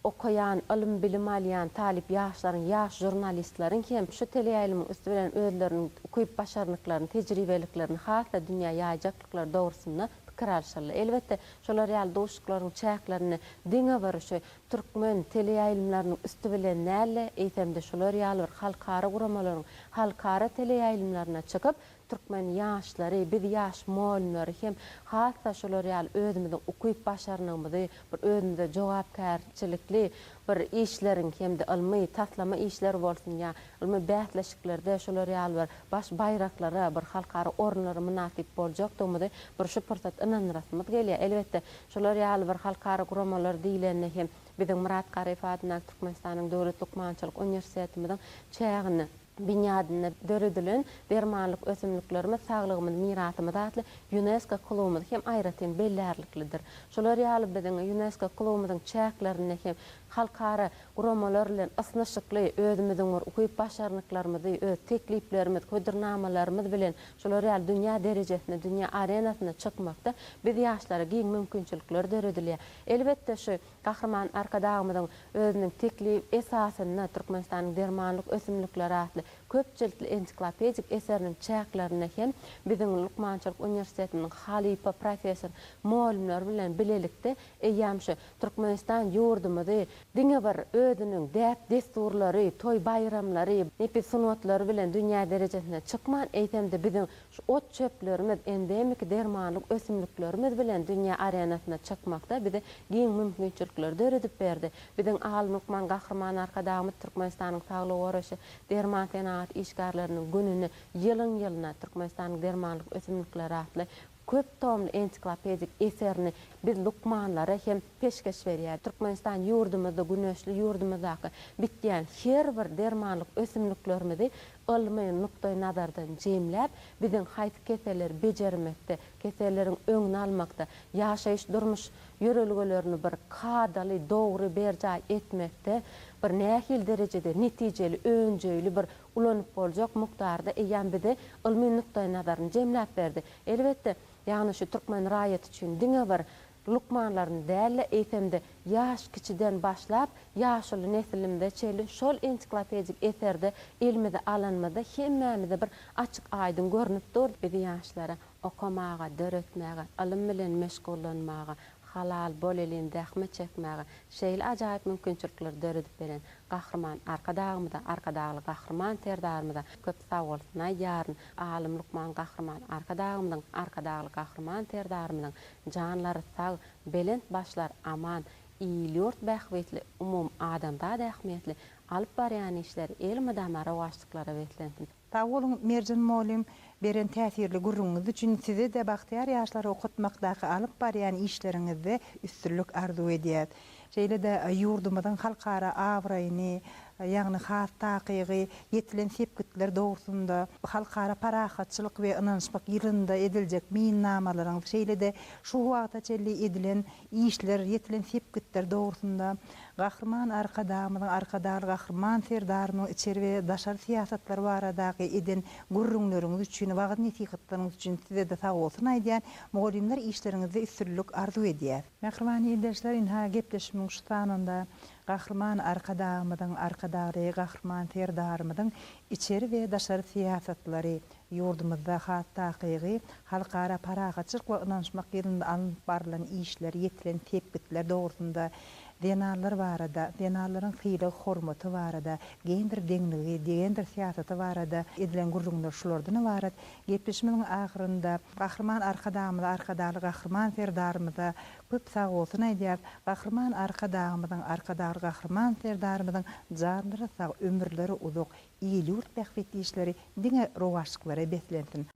okaýan, ylym-bilim alýan talyp ýaşlaryň, ýaş žurnalistleriň hem şu teleýaýlymyň üsti bilen özleriniň ukyp-başarnyklaryny, tejribeliklerini has-da dünýä ýaýjaklyklary dogrusynda pikir alşyldy. Elbetde, şolar ýaly duşuşyklaryň çäklerinde diňe bir şu türkmen teleýaýlymlarynyň üsti bilen däl-de, eýsem-de şular ýaly bir halkara guramalaryň halkara teleýaýlymlaryna çykyp, türkmen ýaşlary, biz ýaş mugallymlary hem has-da şolar ýaly özümiziň ukyp-başarnygymyzy bir özümize jogapkärçilikli bir işleriň hem-de ylmy taslama işleri bolsun ýa ylmy bäsleşiklerde şolar ýaly bir baş baýraklara, bir halkara orunlara mynasyp boljakdygymyzy bir şu pursat ynandyrasymyz gelýär. Elbetde, şolar ýaly bir halkara guramalar diýlende hem biziň Myrat Garyýew adyndaky Türkmenistanyň Döwlet lukmançylyk uniwersitetimiziň çäginde, binýadynda döredilen Dermanlyk ösümliklerimiz, saglygymyz, mirasymyz atly Ýunesko klubymyz hem aýratyn bellärliklidir. Şolar ýaly biziň Ýunesko klubymyzyň çäklerinde hem halkara guramalar bilen ysnyşykly özümiziň bir ukyp-başarnyklarymyzy, öz tekliplerimiz, hödürnamalarymyz bilen şolar ýaly dünýä derejesinde, dünýä arenasynda çykmakda biz ýaşlara giň mümkinçilikler döredilýär. Elbetde şu Gahryman Arkadagymyzyň özüniň teklip esasynda Türkmenistanyň dermanlyk ösümlikleri atly köp jiltli ensiklopedik eseriniň çäklerinde hem biziň lukmançylyk uniwersitetiniň halypa professor mugallymlary bilen bilelikde eýýäm şu Türkmenistan ýurdumyzy diňe bir özüniň däp-dessurlary, toý-baýramlary, nepis sungatlary bilen dünýä derejesine çykman, eýsem-de biziň Şu ot-çöplerimiz, endemiki dermanlyk ösümliklerimiz bilen dünýä arenasyna çykmakda bize giň mümkinçilikleri döredip berdi. Biziň alym lukman Gahryman Arkadagymyz Türkmenistanyň Saglygy goraýşy derman senagaty işgärleriniň gününi ýylyň-ýylyna Türkmenistanyň dermanlyk ösümlikleri atly köp tomly ensiklopedik eserini biz lukmanlara hem peşgeş berýär. Türkmenistan ýurdumyzda güneşli ýurdumyzdaky bitýän her bir dermanlyk ösümliklerimizi ylmy nukdaý nazardan jemläp, biziň haýsy keselleri bejermekde, keselleriň öňüni almakda, ýaşaýyş-durmuş ýörelgelerini bir kadaly, dogry berjaý etmekde bir nähili derejede netijeli, önjeýli bir ulanyp boljak mukdarda eýýäm bize ylmy nukdaý nazaryny jemläp berdi. Elbetde, ýagny şu türkmen raýaty üçin diňe bir lukmanlaryny däl-de, eýsem-de, ýaş kiçiden başlap, ýaşuly neslimize çenli şol ensiklopedik eserde elimize alanymyzda hemmämize bir açyk-aýdyň görnüp dur. Biz ýaşlara okamaga, döretmäge, ylym bilen meşgullanmaga, halal, bolelin zähmet çekmäge şeýle ajaýyp mümkinçilikleri döredip beren Gahryman Arkadagymyza, Arkadagly Gahryman Serdarymyza köp sagbolsun aýdýaryn. Alym lukman Gahryman Arkadagymyzyň, Arkadagly Gahryman Serdarymyzyň Janlary sag, belent başlar aman, il-ýurt bähbitli, umumy adamzat ähmiýetli alyp barýan işleri elmydama rowaçlyklara beslensin. Sag boluň Merjen mugallym beren täsirli gürrüňiňiz üçin size-de bagtyýar ýaşlary okatmakdaky alyp barýan işleriňizde üstünlik arzuw edýäs. Şeýle-de ýurdumyzyň halkara abraýyny, ýagny has takygy ýetilen sepgitler dogrusynda, Halkara parahatçylyk we ynanyşmak ýylynda ediljek meýilnamalaryň, şeýle-de şu wagta çenli edilen işler, ýetilen sepgitler dogrusynda Gahryman Arkadagymyzyň, Arkadagly Gahryman Serdarymyzyň içeri we daşary syýasatlary baradaky eden gürrüňleriňiz üçin, wagyz-nesihatlaryňyz üçin size-de sagbolsun aýdýan. Mugallymlar işleriňizde üstünlik arzuw edýäs. Mähriban ildeşler, ynha gepleşigimiň şu sanynda Gahryman Arkadagymyzyň, Arkadagly Gahryman Serdarymyzyň içeri we daşary syýasatlary, ýurdumyzda has takygy, Halkara parahatçylyk we ynanyşmak ýylynda alnyp barlan işler, ýetilen sepgitler dogrusynda, zenanlar barada, zenanlaryň sylag-hormaty barada, gender deňligi, gender syýasaty barada edilen gürrüňler şulardan ybarat. Gepleşimiziň ahyrynda Gahryman Arkadagymyza, Arkadagly Gahryman Serdarymyza köp sagbolsun aýdýarys. Gahryman Arkadagymyzyň, Arkadagly Gahryman Serdarymyzyň janlary sag, ömürleri uzak, il-ýurt bähbitli işleri diňe rowaçlyklara beslensin!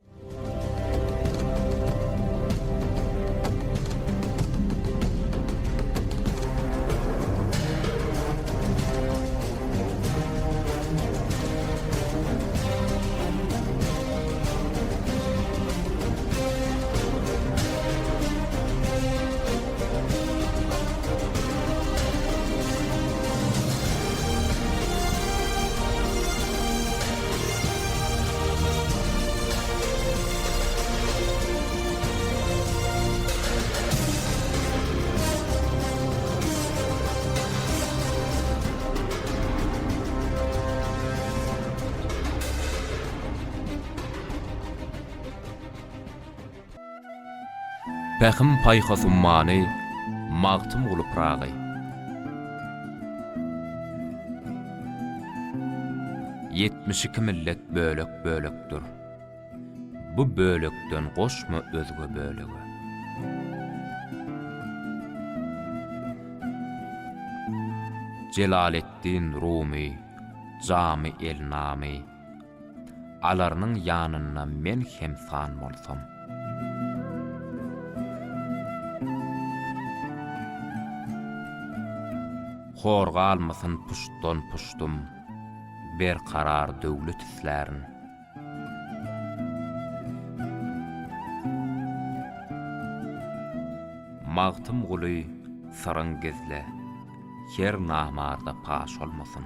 Pähim-paýhas ummany Magtymguly Pyragy. 72 millet bölek-bölekdir. Bu bölekden goşma özge bölege. Jelaletdin Rumy, Jamy el-Namy, Alarnyň ýanynda men hem san bolsam. Hor galmasyn puştdan puşdum, Berkarar döwlet islärin. Magtymguly syryň gizle, her namarda paş olmasyn.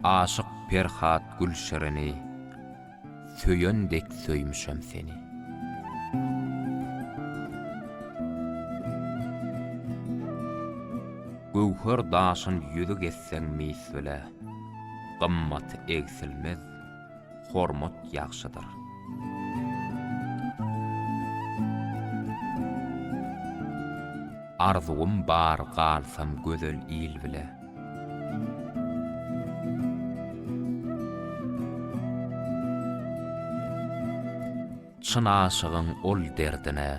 Aşyk Perhat Gülşirini Söýen dek söýmüşem seni. Göwher daşyn ýüzük etseň mis bile, Gymmaty egsilmez, hormat ýagşydyr. Arzuwym bar galsam gözel il bile. Çyn aşygyň ol derdine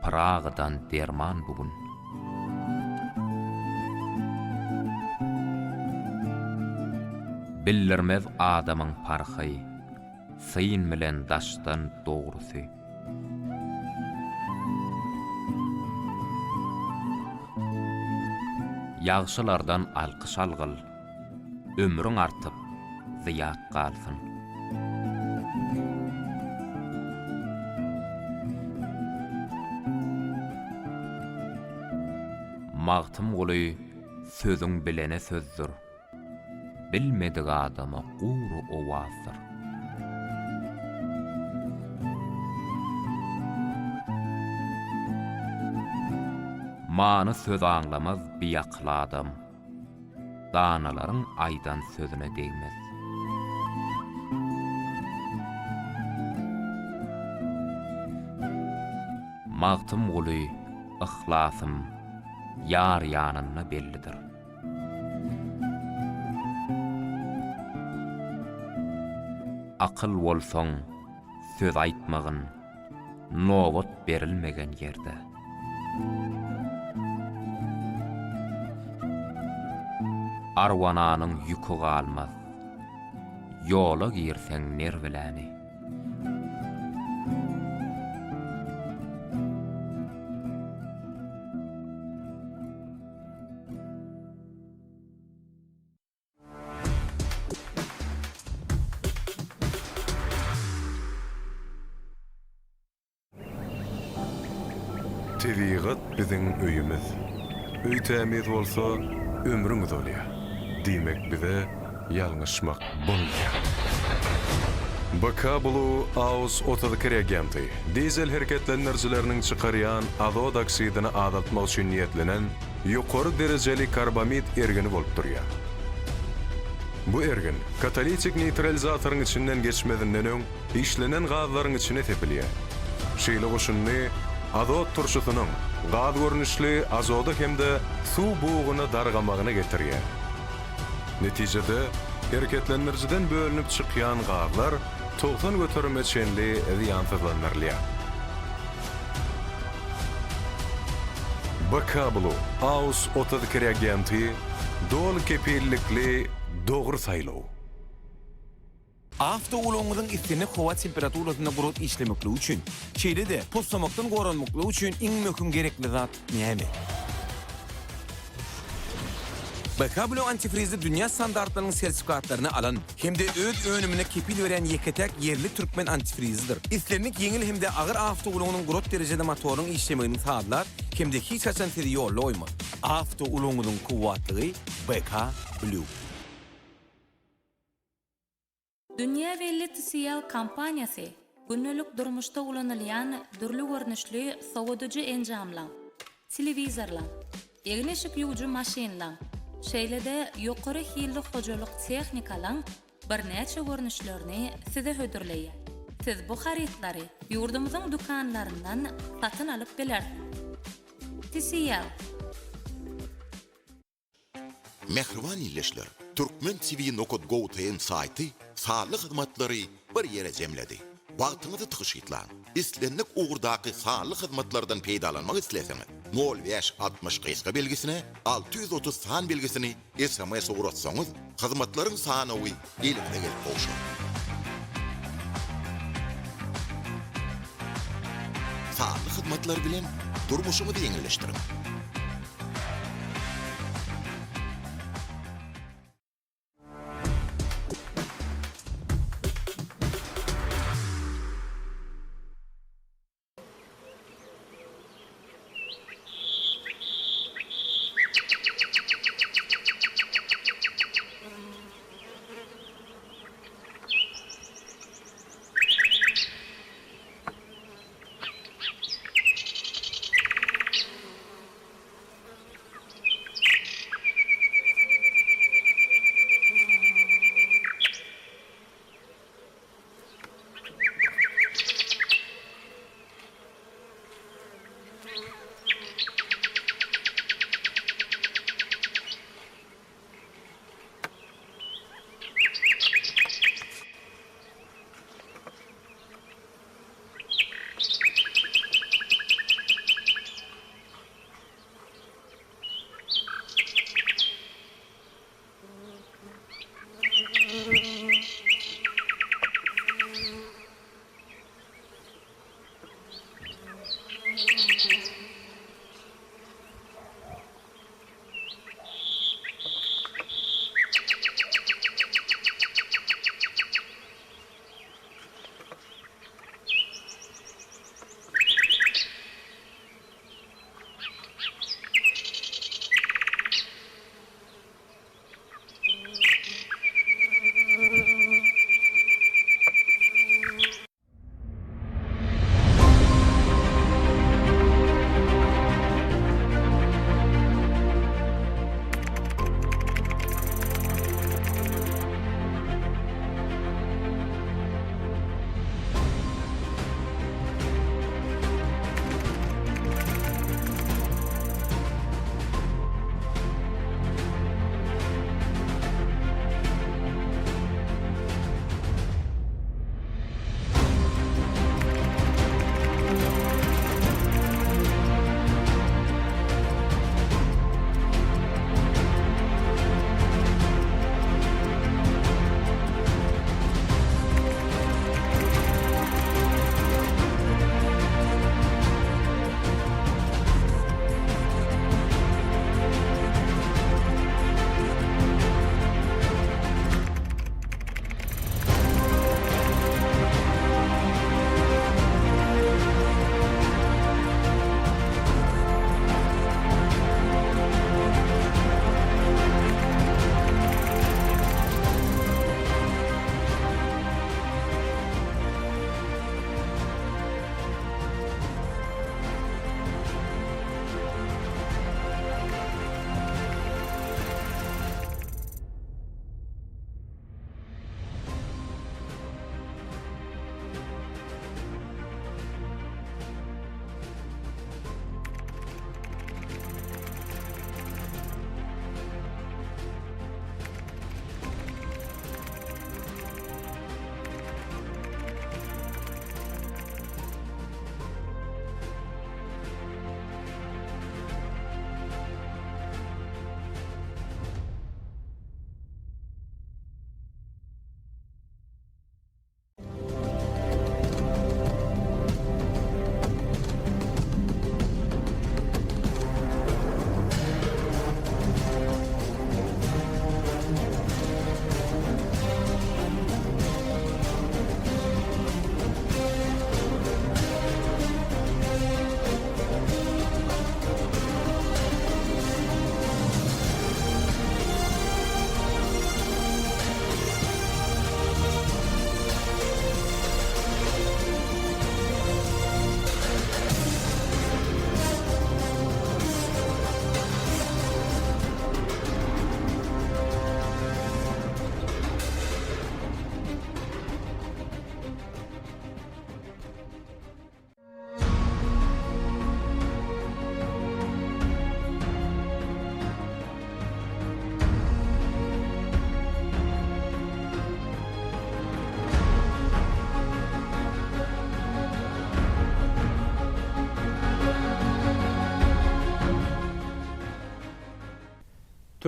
Pyragydan derman bu gün. Bildirmez adamyň parhy, Syn bilen daşdan dogrusy. Ýagşylardan alkyş algyl, ömrüň artyp, zyýat galsyn. Magtymguly sözüň bilene sözdür. Bilmedik adama gury owazdyr. Many söz aňlamaz biakyl adam, Danalaryň aýdan sözüne degmez. Magtymguly, yhlasym, ýar ýanynda bellidir. Akyl bolsaň, söz aýtmagyn, nobat berilmegen ýerde. Arwananyň ýüki galmaz, ýola girseň ner biläni. Tebigat biziň öýümiz. Öý tämiz bolsa, ömrüň uzalýar. Diýmek bize ýalňyşmak bolmaýar. BK Blue Aus 32 reagenti, dizel hereketlendirijileriniň çykarýan azot oksidini azaltmak üçin niýetlenen ýokary derejeli karbamid ergini bolup durýar. Bu ergin katalitik neýtralizatoryň içinden geçmezinden öň işlenen gazlaryň içine sepilýär. Şeýle goşundy azot turşusynyň gaz görnüşli azoda hem-de suw bugyna dargamagyna getirýär. Netijede, hereketlendirijiden bölünip çykýan gazlar 90 göterime çenli zyýansyzlandyrylýar. BK Blue Aus 32 reagenti doly kepillikli dogry saýlaw. Awtoulagyňyzyň islendik howa temperaturasynda gurat işlemekligi üçin, şeýle-de poslamakdan goranmaklygy üçin iň möhüm gerekli zat näme? BK Blue antifrizi dünýä standartlarynyň sertifikatlaryny alan hem-de öz önümine kepil berýän ýeke-täk ýerli türkmen antifrizidir. Islendik ýeňil hem-de agyr awtoulagynyň gurat derejede motoryň işlemegini sazlar hem-de hiç haçan sizi ýolda goýmaz. Awtoulagyňyzyň kuwwatlygy BK Blue. Dünýä belli TCL kompaniýasy gündelik durmuşda ulanylýan dürli görnüşli sowadyjy enjamlaň, telewizorlaň, egin-eşik ýuwujy maşynlaň, şeýle-de ýokary hilli hojalyk tehnikalaň birnäçe görnüşlerini size hödürleýär. Siz bu harytlary ýurdumyzyň dükanlaryndan satyn alyp bilersiňiz. TCL. Mähriban ildeşler! Türkmen TV nokat gov tm saýty sanly hyzmatlary bir ýere jemledi. Wagtyňyzy tygşytlaň! Islendik ugurdaky sanly hyzmatlardan peýdalanmak isleseňiz, nol bäş 60 gysga belgisine 630 san belgisini sms ugratsaňyz, hyzmatlaryň sanawy eliňize gelip gowşar. Sanly hyzmatlar bilen durmuşyňyzy ýeňilleşdiriň!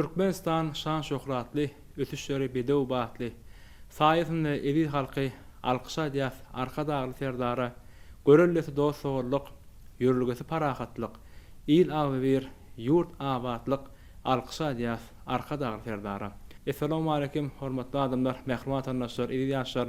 Türkmenistan şan-şöhratly, ösüşleri bedew batly. Saýasynda eziz halky alkyş aýdýas Arkadagly Serdara. Göreldesi dost-doganlyk, ýörelgesi parahatlyk. Il agzybir, ýurt abatlyk, alkyş aýdýas Arkadagly Serdara. Essalawmaleýkim hormatly adamlar, mähriban watandaşlar, eziz ýaşlar!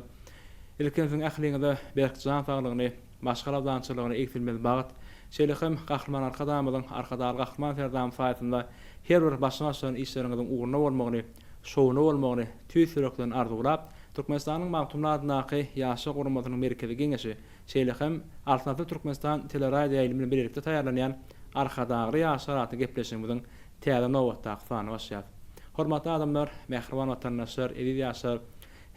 Ilkin siziň ähliňize berk jan saglygyny, maşgala abadançylygyny, egsilmez bagt, şeýle hem Gahryman Arkadagymyzyň, Arkadagly Gahryman Serdarymyz saýasynda her bir başyny açan işleriňiziň ugruna bolmagyny, şowuna bolmagyny tüýs ýürekden arzuwlap, Türkmenistanyň Magtymguly adyndaky Ýaşlar guramasynyň Merkezi Geňeşi, şeýle hem Altyn asyr Türkmenistan teleradioýaýlymy bilen bilelikde taýýarlanýan Arkadagly ýaşlar atly gepleşigimiziň täze nobatdaky sanyny başlaýarys. Hormatly adamlar, mähriban watandaşlar, eziz ýaşlar!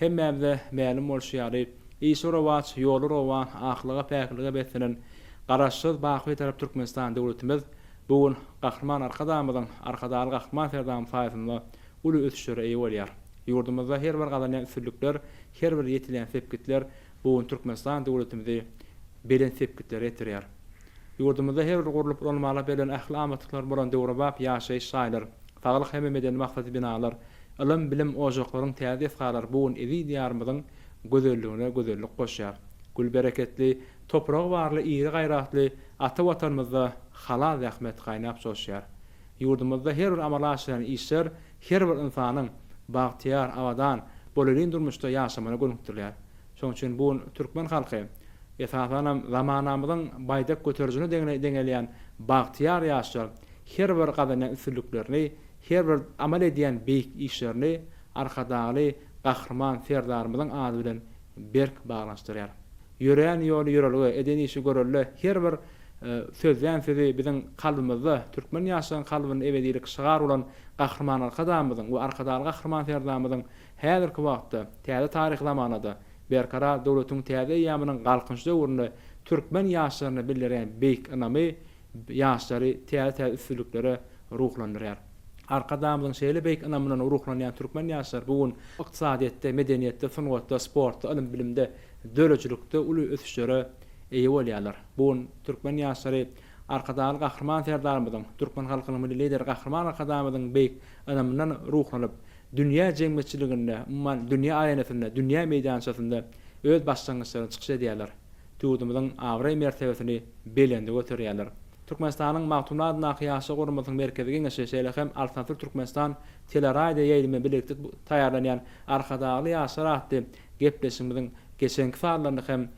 Hemmämize mälim bolşy ýaly, işi rowaç, ýoly rowan, aklyga-päklige beslenen Garaşsyz, baky Bitarap Türkmenistan döwletimiz bu gün Gahryman Arkadagymyzyň, Arkadagly Gahryman Serdarymyz saýasynda uly ösüşlere eýe bolýar. Ýurdumyzda her bir gazanýan üstünlikler, her bir ýetilýän sepgitler bu gün Türkmenistan döwletimizi belent sepgitlere ýetirýär. Ýurdumyzda her bir gurlup ulanylmaga berlen ähli amatlyklar bolan döwrebap ýaşaýyş jaýlar, saglyk hem-de medeni maksatly binalar, ylym, bilim ojaklaryň täze desgalary bu gün eziz Diýarymyzyň gözelligine gözellik goşýar. Gül bereketli, topragy barly iri gaýratly ata Watanymyzda halal zähmet gaýnap joşýar. Ýurdumyzda her bir amala aşyrýan işler her bir ynsanyň bagtyýar, abadan, bolelin durmuşda ýaşamagyna gönükdirilýär. Şonuň üçin bu gün türkmen halky, esasanam zamanamyzyň baýdak göterijine deňelýän bagtyýar ýaşlar her bir gazanýan üstünliklerini, her bir amal edýän beýik işlerini Arkadagly Gahryman Serdarymyzyň ady bilen berk baglanyşdyrýar. Ýörän ýoly ýörelge, eden işi görelde, her bir sözlän sözi biziň kalbymyzda, türkmen ýaşlaryň kalbynda ebedilik şygar bolan Gahryman Arkadagymyzyň we Arkadagly Gahryman Serdarymyzyň häzirki wagtda, täze taryhy zamanada, Berkarar döwletiň täze eýýamynyň Galkynyş döwründe türkmen ýaşlaryna bildirýän beýik ynamy ýaşlary täze-täze üstünliklere ruhlandyrýar. Arkadagymyzyň şeýle beýik ynamyndan ruhlanýan türkmen ýaşlary bu gün ykdysadyýetde, medeniýetde, sungatda, sportda, ylym-bilimde, döredijilikde uly ösüşlere eýe bolýarlar. Bu gün türkmen ýaşlary Arkadagly Gahryman Serdarymyzyň, türkmen halkynyň Milli Lideri Gahryman Arkadagymyzyň beýik ynamyndan ruhlanyp, dünýä jemgyýetçiliginde, umuman, dünýä arenasynda, dünýä meýdançasynda öz başlangyçlaryny çykyş edýärler. Ýurdumyzyň abraý-mertebesini belende göterýärler. Türkmenistanyň Magtymguly adyndaky Ýaşlar guramasynyň Merkezi Geňeşi, şeýle hem Altyn asyr Türkmenistan teleradioýaýlymy bilelikde taýýarlanýan Arkadagly ýaşlar atly gepleşigimiziň geçenki sanlarynda hem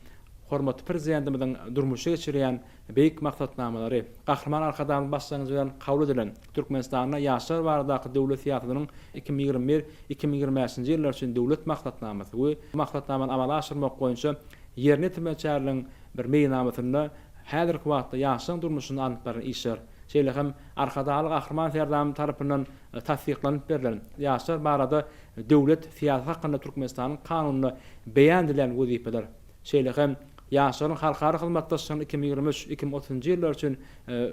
hormatly Prezidentimiziň durmuşa geçirýän beýik maksatnamalary, Gahryman Arkadagymyzyň başlangyjy bilen kabul edilen Türkmenistanda ýaşlar baradaky döwlet syýasatynyň 2021, 2025-nji ýyllar üçin Döwlet maksatnamasy we bu maksatnamany amala aşyrmak boýunça ýerine ýetirmeli çäreleriň bir meýilnamasynda häzirki wagtda ýaşlaryň durmuşynda alnyp barlan işler, şeýle hem Arkadagly Gahryman Serdarymyz tarapyndan tassyklanyp berlen Ýaşlar barada döwlet syýasaty hakynda Türkmenistanyň Kanunynda beýan edilen wezipeler, şeýle hem Ýaşlaryň halkara hyzmatdaşlygynyň 2023, 2030-njy ýyllar üçin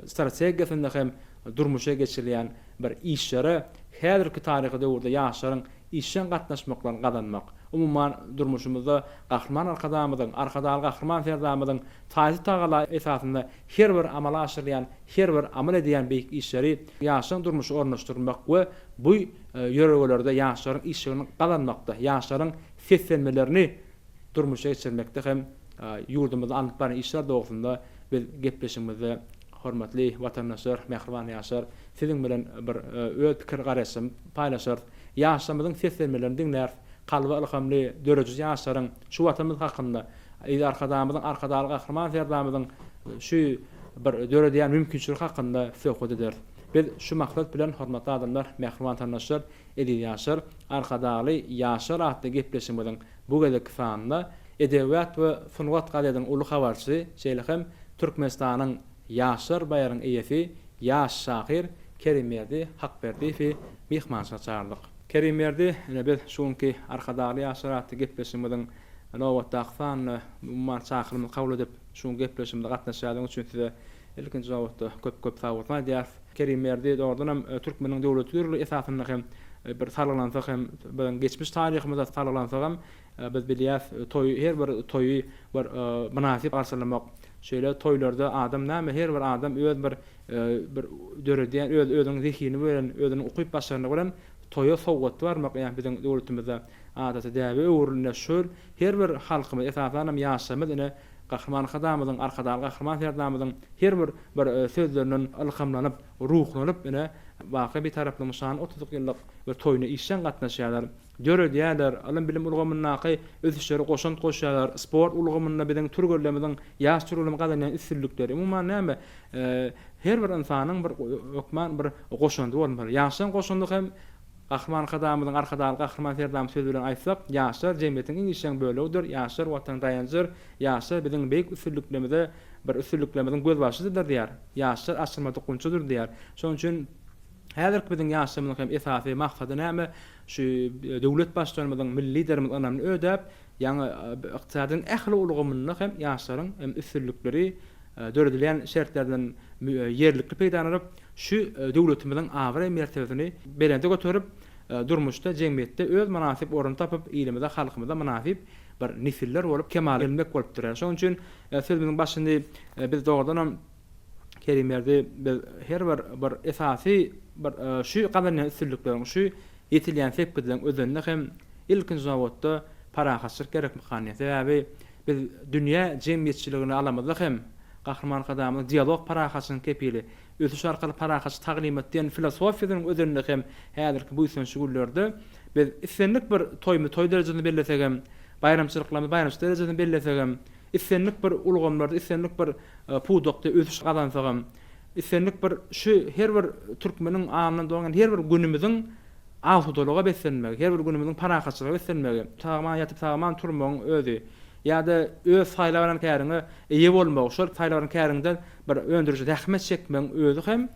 Strategiýasynda hem durmuşa geçirilýän bir işlere häzirki taryhy döwürde ýaşlaryň işjeň gatnaşmaklaryny gazanmak, umuman, durmuşymyzda Gahryman Arkadagymyzyň, Arkadagly Gahryman Serdarymyzyň taýsyz tagalla esasynda her bir amala aşyrylýan, her bir amal edilýän beýik işleri ýaşlaryň durmuşa ornaşdyrmak we bu ýörelgelerde ýaşlaryň işligini gazanmakda, ýaşlaryň seslenmelerini durmuşa geçirmekde hem ýurdumyzda alnyp barýan işler dogrusynda biz gepleşigimizde hormatly watandaşlar, mähriban ýaşlar, siziň bilen bir öz pikir-garaýyşlarymyzy paýlaşarys. Ýaşlarymyzyň seslenmelerini diňläris. Kalby ylhamly dörediji ýaşlaryň şu Watanymyz hakynda, Eziz Arkadagymyzyň, Arkadagly Gahryman Serdarymyzyň şu bir döredýän mümkinçiligi hakynda söhbet ederis. Biz şu maksat bilen, hormatly adamlar, mähriban watandaşlar, eziz ýaşlar, Arkadagly ýaşlar atly gepleşigimiziň bu gezekki sanynda Edebiýat we sungat gazetiniň uly habarçysy, şeýle hem Türkmenistanyň Ýaşlar baýragynyň eýesi, ýaş şahyr Kerimberdi Hakberdiýewi myhmançylyga çagyrdyk. Kerimberdi, ine biz şu günki Arkadagly ýaşlar atly gepleşigimiziň nobatdaky sanyna umuman çakylygymyzy kabul edip, şu gün gepleşigimize gatnaşýandygyňyz üçin size ilkinji nobatda köp-köp sagbolsun aýdýarys. Kerimberdi, dogrudanam türkmeniň döwletli ýörelge esasynda hem bir salgylansak hem, biziň geçmiş taryhymyza salgylansagam, Biz bilýäs, toýy, her bir toýy bir mynasyp garşylamak. Şeýle toýlarda adam näme her bir adam öz bir bir döredýän öz özüniň zehini bilen özüniň ukyp başarnygy bilen toýa sowgatly barmak ýa biziň döwletimizde adaty däbe öwrülende şol her bir halkymyz esasanam ýaşlarymyz ine Gahryman Arkadagymyzyň Arkadagly Gahryman Serdarymyzyň her bir bir sözlerinden ylhamlanyp ruhlanyp ine Baky Bitaraplygyň şanly 30 ýyllyk bir toýuna işjeň gatnaşýarlar. Döredýärler, ylym-bilim ulgamyndaky ösüşlere goşant goşýarlar, sport ulgamynda biziň türgenlerimiziň, ýaş türgenlerimiziň gazanýan üstünlikleri, umuman näme, her bir ynsanyň bir hökman bir goşandy bolmaly. Ýaşlaryň goşandy hem Gahryman Arkadagymyzyň, Arkadagly Gahryman Serdarymyz sözi bilen aýtsak, ýaşlar jemgyýetiň iň işjeň bölegidir, ýaşlar Watanyň daýanjydyr, ýaşlar biziň beýik üstünliklerimize, bir üstünliklerimiziň gözbaşydyr diýýär. Ýaşlar açylmadyk gunçadyr diýýär. Şonuň üçin häzirki biziň ýaşlarymyzyň hem esasy maksady näme? Şu döwlet Baştutanymyzyň, Milli Liderimiziň ynamyny ödäp, ýaňy ykdysadyň ähli ulgamynda hem ýaşlaryň hem üstünlikleri döredilýän şertlerden ýerlikli peýdalanyp, şu döwletimiziň abraý-mertebesini belende göterip, durmuşda, jemgyýetde öz mynasyp ornuny tapyp, ilimize, halkymyza mynasyp bir nesiller bolup kemala gelmek bolup durýar. Şonuň üçin sözümiziň başyny biz dogrudanam Kerimberdi biz her bir bir esasy bir şu gazanýan üstünlikleriň şu ýetilýän sepgitleriň özeninde hem ilkinji nobatda parahatçylyk gerekmikan diýýän. Sebäbi biz dünýä jemgyýetçiligini alamyzda hem Gahryman Arkadagymyzyň dialog parahatçylygyň kepili, ösüş arkaly parahatçylyk taglymaty diýen filosofiýasynyň özeninde hem häzirki buýsançly günlerde biz islendik bir toýumyzy toý derejesinde bellesegem, baýramçylyklarymyzy baýramçylyk derejesinde bellesegem, Islendik bir ulgamlarda, islendik bir pudakda ösüş gazansagam, islendik bir şu her bir türkmeniň alnyndan dogan her bir günümiziň asudalyga beslenmegi, her bir günümiziň parahatçylyga beslenmegi, sag-aman ýatyp, sag-aman turmagyň özi ýa-da öz saýlap alan käriňe eýe bolmagy, şol saýlap alan käriňde bir öndüriji zähmet çekmegiň özi hem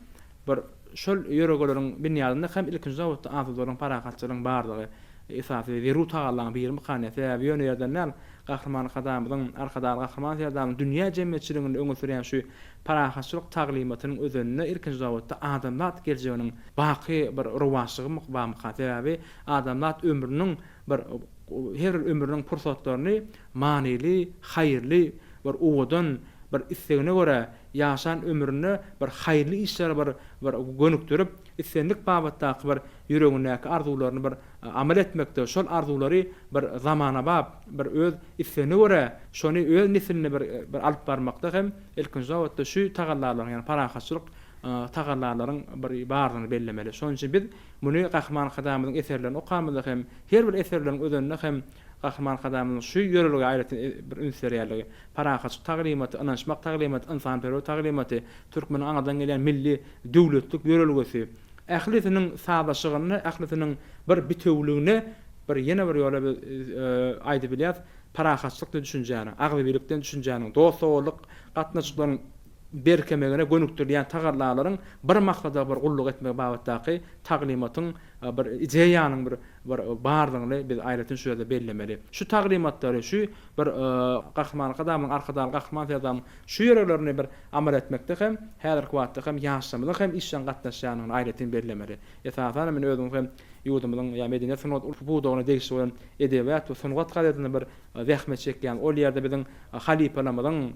bir şol ýörelgeleriň binýadynda hem ilkinji nobatda asudalygyň, parahatçylygyň barlygy esasy zerur tagallaň birimikan diýýän. Sebäbi ýöne ýerden däl, Gahryman Arkadagymyzyň, Arkadagly Gahryman Serdarymyzyň dünýä jemgyýetçiliginde öňe sürýän şu parahatçylyk taglymatynyň özeninde ilkinji nobatda adamzat geljeginiň baky bir rowaçlygy barmyka? Sebäbi adamzat ömrüniň bir her bir ömrüniň pursatlaryny manyly, haýyrly bir owadan bir islegine görä ýaşan ömründe bir haýyrly işlere bir bir gönükdirip, islendik babatdaky bir ýüregindäki arzuwlaryny bir amal etmekde, şol arzuwlary bir zamanabap, bir öz islegine görä, şony öz nesline bir bir alyp barmakda hem ilkinji nobatda şu tagallalaryň, ýagny parahatçylyk tagallalaryň bir bardygyny bellemeli. Şonuň üçin biz muny Gahryman Arkadagymyzyň eserlerini okamyzda hem, her bir eserleriň özeninde hem Gahryman Arkadagymyzyň şu ýörelgä aýratyn bir üns berýänligi, parahatçylyk taglymaty, ynanyşmak taglymaty, ynsanperwer taglymaty, türkmeniň aňyrdan gelýän milli döwletlik ýörelgesi, ählisiniň sazlaşygynda, ählisiniň bir bitewüligine bir ýene bir ýola biz aýdyp bilýäris, parahatçylyk diýen düşünjäniň, agzybirlik diýen düşünjäniň, dost-doganlyk gatnaşyklaryň berkemegine gönükdirilýän tagallalaryň bir maksada bir gulluk etmegi babatdaky taglymatyň bir ideýanyň bir bir bardygyny biz aýratyn şu ýerde bellemeli. Şu taglymatlary, şu bir Gahryman Arkadagymyzyň, Arkadagly Gahryman Serdarymyzyň şu ýörelgelerini bir amal etmekde hem häzirki wagtda hem ýaşlarymyzyň hem işjeň gatnaşýandygyny aýratyn bellemeli. Esasan hem men özümiň hem ýurdumyzyň ýa medeniýet sungat pudagyna degişli bolan Edebiýat we sungat gazetinde bir zähmet çekýän, ol ýerde biziň halypalarymyzyň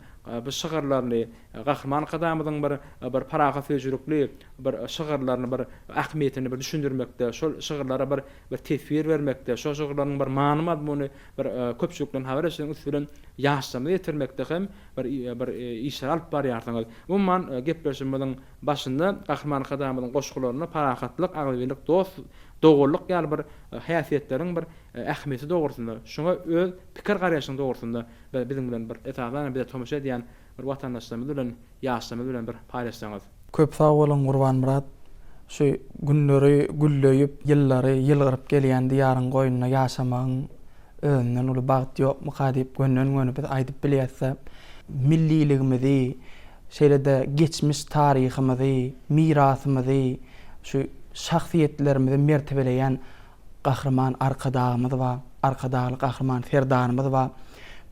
bir şygyrlaryny, Gahryman Arkadagymyzyň bir bir parahatsöýüjilikli bir şygyrlaryny bir ähmiýetini bir düşündirmekde, şol şygyrlara bir bir teswir bermekde, şol şygyrlaryň bir many-mazmuny bir köpçülikden habar etmegiň üsti bilen ýaşlarymyza ýetirmekde hem bir bir işleri alyp barýarsyňyz. Umuman, gepleşigimiziň başynda Gahryman Arkadagymyzyň goşgularynda parahatlyk, agzybirlik, dost, doganlyk ýaly bir häsiýetleriň bir ähmiýeti dogrusynda, şuňa öz pikir-garaýşyň dogrusynda bir biziň bilen bir esasan hem bize tomaşa edýän bir watandaşlarymyz bilen, ýaşlarymyz bilen bir paýlaşsaňyz. Köp sag boluň Gurbanmyrat. Şu günleri gülleýip, ýyllary ýylgyryp gelýän Diýaryň goýnunda ýaşamagyň özünden uly bagt ýokmuka diýip gönden-göni biz aýdyp bilýäs-de, milliligimizi, şeýle-de geçmiş taryhymyzy, mirasymyzy, şu şahsyýetlerimizi mertebeleýän Gahryman Arkadagymyz bar, Arkadagly Gahryman Serdarymyz bar.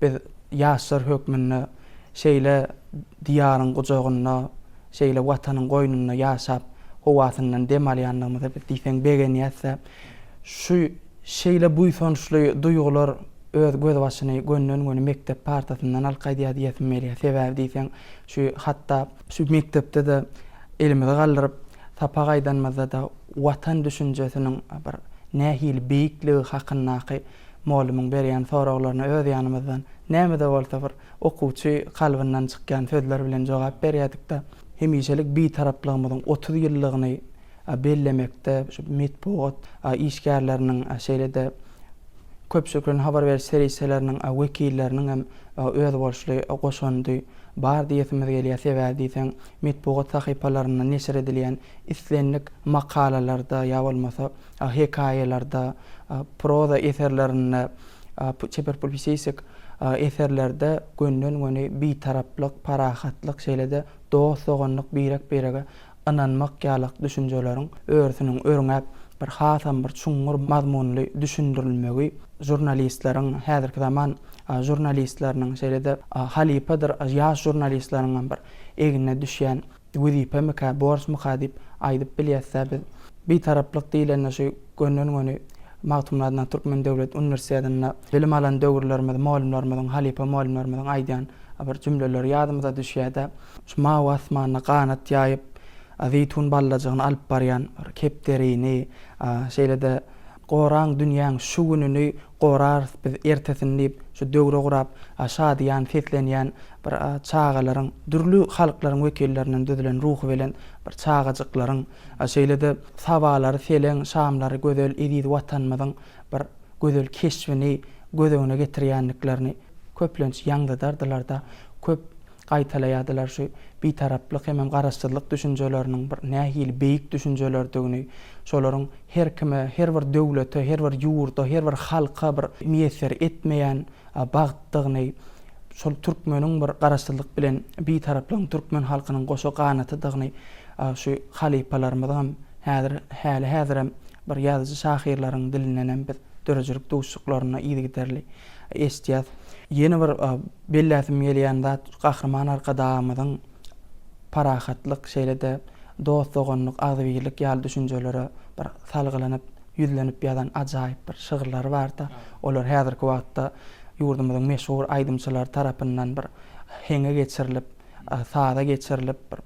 Biz ýaşlar hökmünde şeýle Diýaryň gujagynda, şeýle Watanyň goýnunda ýaşap, howasyndan dem alýandygymyza biz diýseň begenýäs-de, şu şeýle buýsançly duýgular. öz gözbaşyny gönden-göni mekdep partasyndan alyp gaýdýar diýesim gelýär. Sebäbi diýseň, şu hatda şu mekdepde-de elimizi galdyryp sapak aýdanymyzda-da Watan düşünjesiniň bir nähili beýikligi hakyndaky mugallymyň berýän soraglaryna öz ýanymyzdan näme-de bolsa bir okuwçy kalbyndan çykýan sözler bilen jogap berýärdik-de. Hemişelik Bitaraplygymyzyň 30 ýyllygyny bellemekde şu metbugat işgärleriniň, şeýle-de köpçülikleýin habar beriş serişdeleriniň wekilleriniň hem özboluşly goşandy bar diýesimiz gelýär. Sebäbi diýseň, metbugat sahypalarynda neşir edilýän islendik makalalarda ýa bolmasa hekaýalarda, proza eserlerinde, çeper-publisistik eserlerde gönden-göni bitaraplyk, parahatlyk, şeýle-de dost-doganlyk, birek-birege ynanmak ýaly düşünjeleriň örüsiniň örňäp, bir hasam bir çuňňur mazmunly düşündirilmegi žurnalistleriň, häzirki zaman žurnalistleriniň, şeýle-de halypadyr ýaş žurnalistleriň hem bir egnine düşýän wezipemikä, borçmyka diýip aýdyp bilýäs-dä biz. Bitaraplyk diýlende şu gönden-göni Magtymguly adyndaky Türkmen döwlet uniwersitetinde bilim alan döwürlerimiz, mugallymlarymyzyň, halypa mugallymlarymyzyň aýdýan bir jümleleri ýadymyza düşýär-de. Şu mawy asmanda ganat ýaýyp, zeýtun ballajygyny alyp barýan bir kepderini, şeýle-de Goraň dünýäň şu gününi, gorarys biz ertesini diýip, şu döwre gurap, şadyýan seslenýän bir çagalaryň, dürli halklaryň wekillerinden düzülen ruhubelent bir çagajyklaryň, şeýle-de sabalary seleň, şamlary gözel eziz Watanymyzyň bir gözel keşbini göz öňüne getirýändiklerini köplenç ýaňzydardylar-da, köp gaýtalaýardylar şu Bitaraplyk hemem Garaşsyzlyk düşünjeleriniň bir nähili beýik düşünjelerdigini, şolaryň her kime, her bir döwlete, her bir ýurda, her bir halka bir miýesser etmeýän bagtdygyny, şol türkmeniň bir Garaşsyzlyk bilen Bitaraplygyň türkmen halkynyň goşa ganatydygyny şu halypalarymyzyňam häzir, häli-häzirem bir ýazyjy-şahyrlaryň dilindenem biz döredijilik duşuşyklarynda yzygiderli eşidýäs. Ýene bir belläsim gelýän zat, Gahryman Arkadagymyzyň parahatlyk, şeýle-de dost-doganlyk, agzybirlik ýaly düşünjelere bir salgylanyp, ýüzlenip ýazan ajaýyp bir şygyrlary bar-da. Olar häzirki wagtda ýurdumyzyň meşhur aýdymçylary tarapyndan bir heňe geçirilip, saza geçirilip bir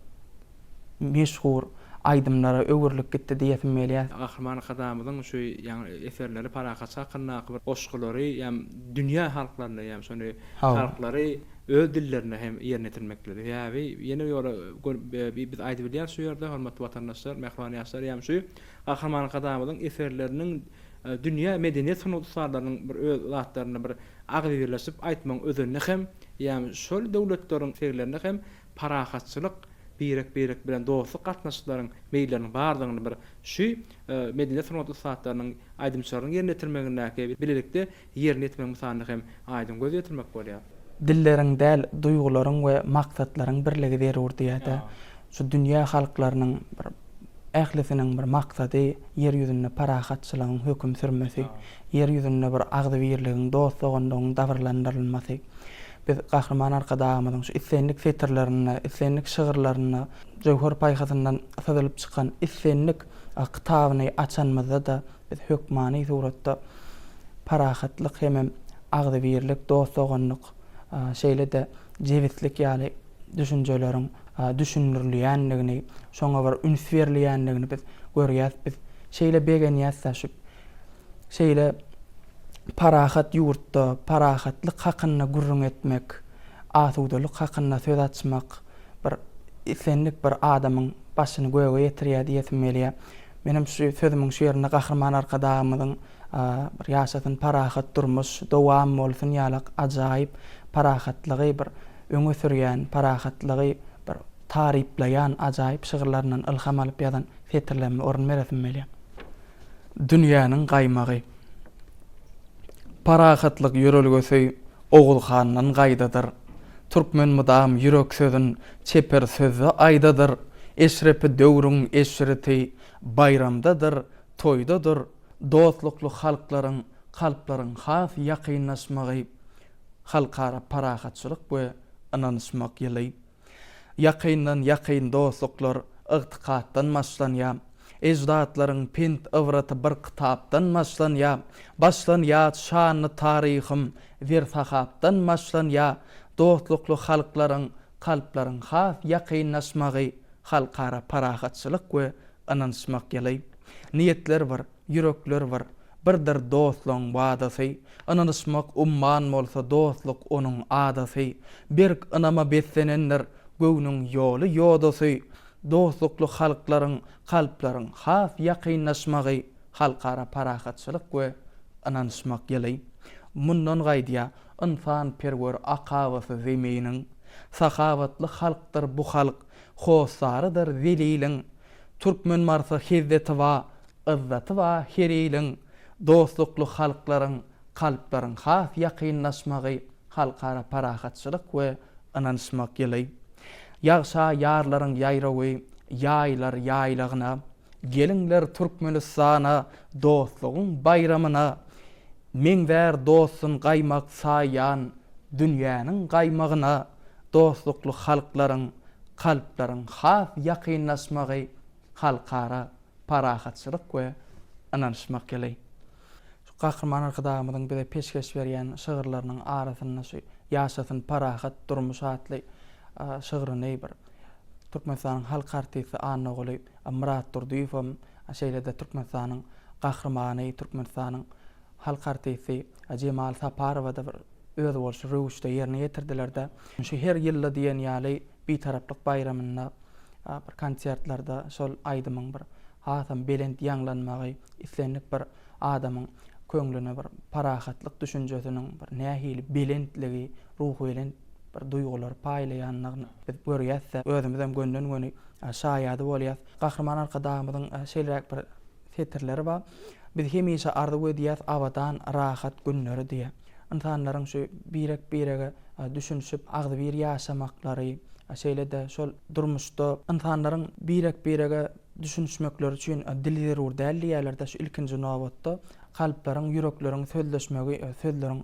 meşhur aýdymlara öwrülip gitdi diýesim gelýär. Gahryman Arkadagymyzyň şu ýaňy eserleri parahatçylyk hakyndaky bir goşgulary ýam dünýä halklarynda ýam şony halklary öz dillerinde hem ýerine ýetirmekleri. Sebäbi ýene bir ýola biz aýdyp bilýäris şu ýerde hormatly watandaşlar, mähriban ýaşlar ýam şu Gahryman Arkadagymyzyň eserleriniň dünýä medeniýet sungat ussatlarynyň bir öz zatlarynda bir agzybirleşip aýtmagyň özeninde hem ýam şol döwletleriň sergilerinde hem parahatçylyk, birek-birek bilen dostluk gatnaşyklaryň meýilleriniň bardygyny bir şu medeniýet sungat ussatlarynyň, aýdymçylarynyň ýerine ýetirmegindäki bilelikde ýerine ýetmegiň mysalynda hem aýdyň göz ýetirmek bolýar. Dilleriň däl, duýgularyň we maksatlaryň birligi zerur diýýär-de. Şu dünýä halklarynyň bir ählisiniň bir maksady ýer ýüzünde parahatçylygyň höküm sürmesi, ýer ýüzünde bir agzybirligiň, dost-doganlygyň dabaralandyrylmasy. Biz Gahryman Arkadagymyzyň şu islendik setirlerinde, islendik şygyrlarynda jöwher paýhasyndan syzylyp çykan islendik kitabyny açanymyzda-da biz hökmany suratda parahatlyk hemem agzybirlik, dost-doganlyk, şeýle-de jebislik ýaly düşünjeleriň düşündirilýändigini, şoňa bir üns berilýändigini biz görýäs. Biz şeýle begenýäs-de şu Şeýle parahat ýurtda parahatlyk hakynda gürrüň etmek, asudalyk hakynda söz açmak bir islendik bir adamyň başyny göge ýetirýär diýesim gelýär. Menem şu sözümiň şu ýerinde Gahryman Arkadagymyzyň bir ýaşasyn parahat durmuş, dowam bolsun ýalak ajaýyp parahatlygy bir öňe sürýän, parahatlygy bir taryplaýan ajaýyp şygyrlaryndan ylham alyp ýazan setirlerime orun beresim gelýär. Dünýäniň gaýmagy. Parahatlyk ýörelgesi Oguz handan gaýdadyr. Türkmen mydam ýürek sözün çeper sözde aýdadyr. Eşrepi döwrüň eşreti baýramdadyr, toýdadyr. Dostlukly halklaryň kalplaryň has ýakynlaşmagy Halkara parahatçylyk we ynanyşmak ýyly. Ýakyndan ýakyn dostluklar ygtykatdan başlanýar. Eždatlaryň pent-ybraty bir kitapdan başlanýa. Başlanýa şanly taryhym zer sahapdan başlanýa. Dostlukly halklaryň kalplaryň has ýakynlaşmagy Halkara parahatçylyk we ynanyşmak ýyly. Niýetler bir, ýürekler bir, birdir dostlugyň wadasy. Ynanyşmak umman bolsa dostluk onuň adasy. Berk ynama beslenendir göwnüň ýoly ýodasy. Dostlukly halklaryň kalplaryň has ýakynlaşmagy Halkara parahatçylyk we ynanyşmak ýyly. Mundan gaýdýar ynsanperwer akabasy zeminiň. Sahawatly halkdyr bu halk, hossarydyr zeliliň. Türkmen barsa hezzeti ba, yzzaty ba her iliň. Dostlukly halklaryň kalplaryň has ýakynlaşmagy Halkara parahatçylyk we ynanyşmak ýyly. Ýagşa ýarlaryň ýaýrawy ýaýylar ýaýlagyna. Geliňler Türkmenistana dostlugyň baýramyna. Meňzär dostun gaýmak saýýan dünýäniň gaýmagyna. Dostlukly halklaryň kalplaryň has ýakynlaşmagy Halkara parahatçylyk we ynanyşmak ýyly. Şu Gahryman Arkadagymyzyň bize peşgeş berýän şygyrlarynyň arasynda şu Ýaşasyn parahat durmuş atly şygryny bir Türkmenistanyň halk artisti Annaguly Myratdurdyýewem, şeýle-de Türkmenistanyň Gahrymany, Türkmenistanyň halk artisti Jemal Saparowa-da bir özboluşly röwüşde ýerine ýetirdiler-de. Şu her ýylda diýen ýaly Bitaraplyk baýramynda bir konsertlerde şol aýdymyň bir hasam belent ýaňlanmagy islendik bir adamyň köňlüne bir parahatlyk düşünjesiniň bir nähili belentligi, ruhubelent bir duýgulary paýlaýandygyny biz görýäs-de, özümizem gönden-göni şaýady bolýas. Gahryman Arkadagymyzyň şeýleräk bir setirleri bar, Biz hemişe arzuw edýäs abadan, rahat günleri diýýär. Ynsanlaryň şu birek-birege düşünişip, agzybir ýaşamaklary, şeýle-de şol durmuşda ynsanlaryň birek-birege düşünişmekleri üçin dil zerur däl diýýärler-de, şu ilkinji nobatda kalplaryň, ýürekleriň sözleşmegi sözleriň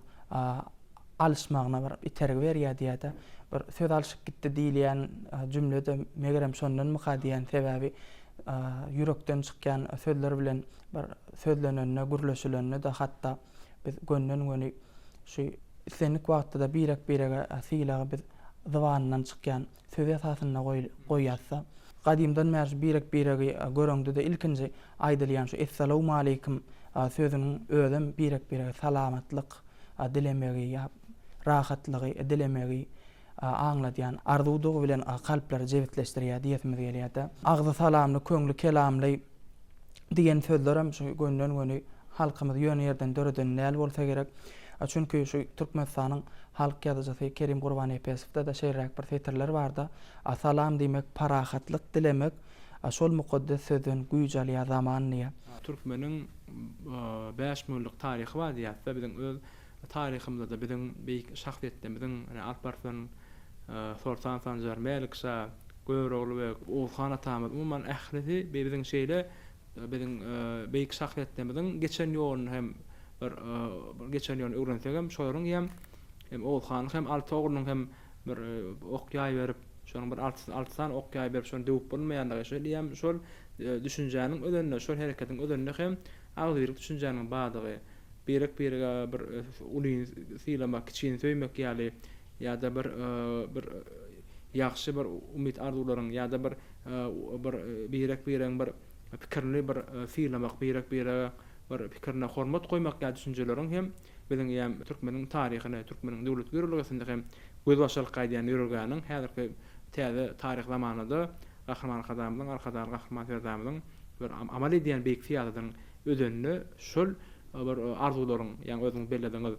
alyşmagyna bir itergi berýär diýýär-de. Bir söz alşyp gitdi diýilýän jümle-de megerem şondanmyka diýýän, sebäbi ýürekden çykýan sözler bilen bir sözlenende, gürleşilende-de hatda biz gönden-göni şu islendik wagtda-da birek-birege sylagy biz zybanyndan çykýan söz esasynda goýýas-da. Gadymdan bäri şu birek-biregi göreňde-de ilkinji aýdylýan şu Essalawmaleýkim sözüniň özem birek-birege salamatlyk dilemegi ýa rahatlygy dilemegi aňladýan arzuwdygy bilen kalplary jebisleşdirýär diýesimiz gelýär-de. Agzy salamly, köňli kelamly diýen sözlerem şu gönden-göni halkymyz ýöne ýerden döreden däl bolsa gerek. Çünki şu Türkmenistanyň halk ýazyjysy Kerim Gurbannepesowda-da şeýleräk bir setirler bar-da, Salam diýmek, parahatlyk dilemek, şol mukaddes sözden güýç alýar zaman diýýär. Türkmeniň 5000 ýyllyk taryhy bar diýýäs-de, biziň öz Taryhymyzda-da biziň beýik şahsyýetlerimiziň, ine, Alp Arslan, Soltan Sanjar, Mälik şa, Görogly beg, Oguz han atamyz, umuman, ählisi biziň şeýle biziň beýik şahsyýetlerimiziň geçen ýoluny hem bir geçen ýoluny öwrensegem, şolaryň hem hem Oguz hanyň hem alty oglunyň hem bir ok-ýaý berip, şonuň bir alty alty sany ok-ýaý berip, şony döwüp bolmaýandygy, şol hem şol düşünjäniň özeninde, şol hereketiň özeninde hem agzybirlik düşünjäniň bardygy. Birek-birege bir ulyny sylamak, kiçini söýmek ýaly ýa-da bir bir ýagşy bir umyt-arzuwlaryň ýa-da bir bir birek-biregiň bir pikirini bir sylamak, birek-birege bir pikirine hormat goýmak ýaly düşünjeleriň hem biziň ýa türkmeniň taryhyna, türkmeniň döwlet ýörelgesinde hem gözbaşalyk gaýdýan ýörelgäniň häzirki täze taryhy zamanada Gahryman Arkadagymyzyň, Arkadagly Gahryman Serdarymyzyň bir amal edýän beýik syýasatynyň özeninde şol bir arzuwlaryň, ýaňy özüňiz bellediňiz,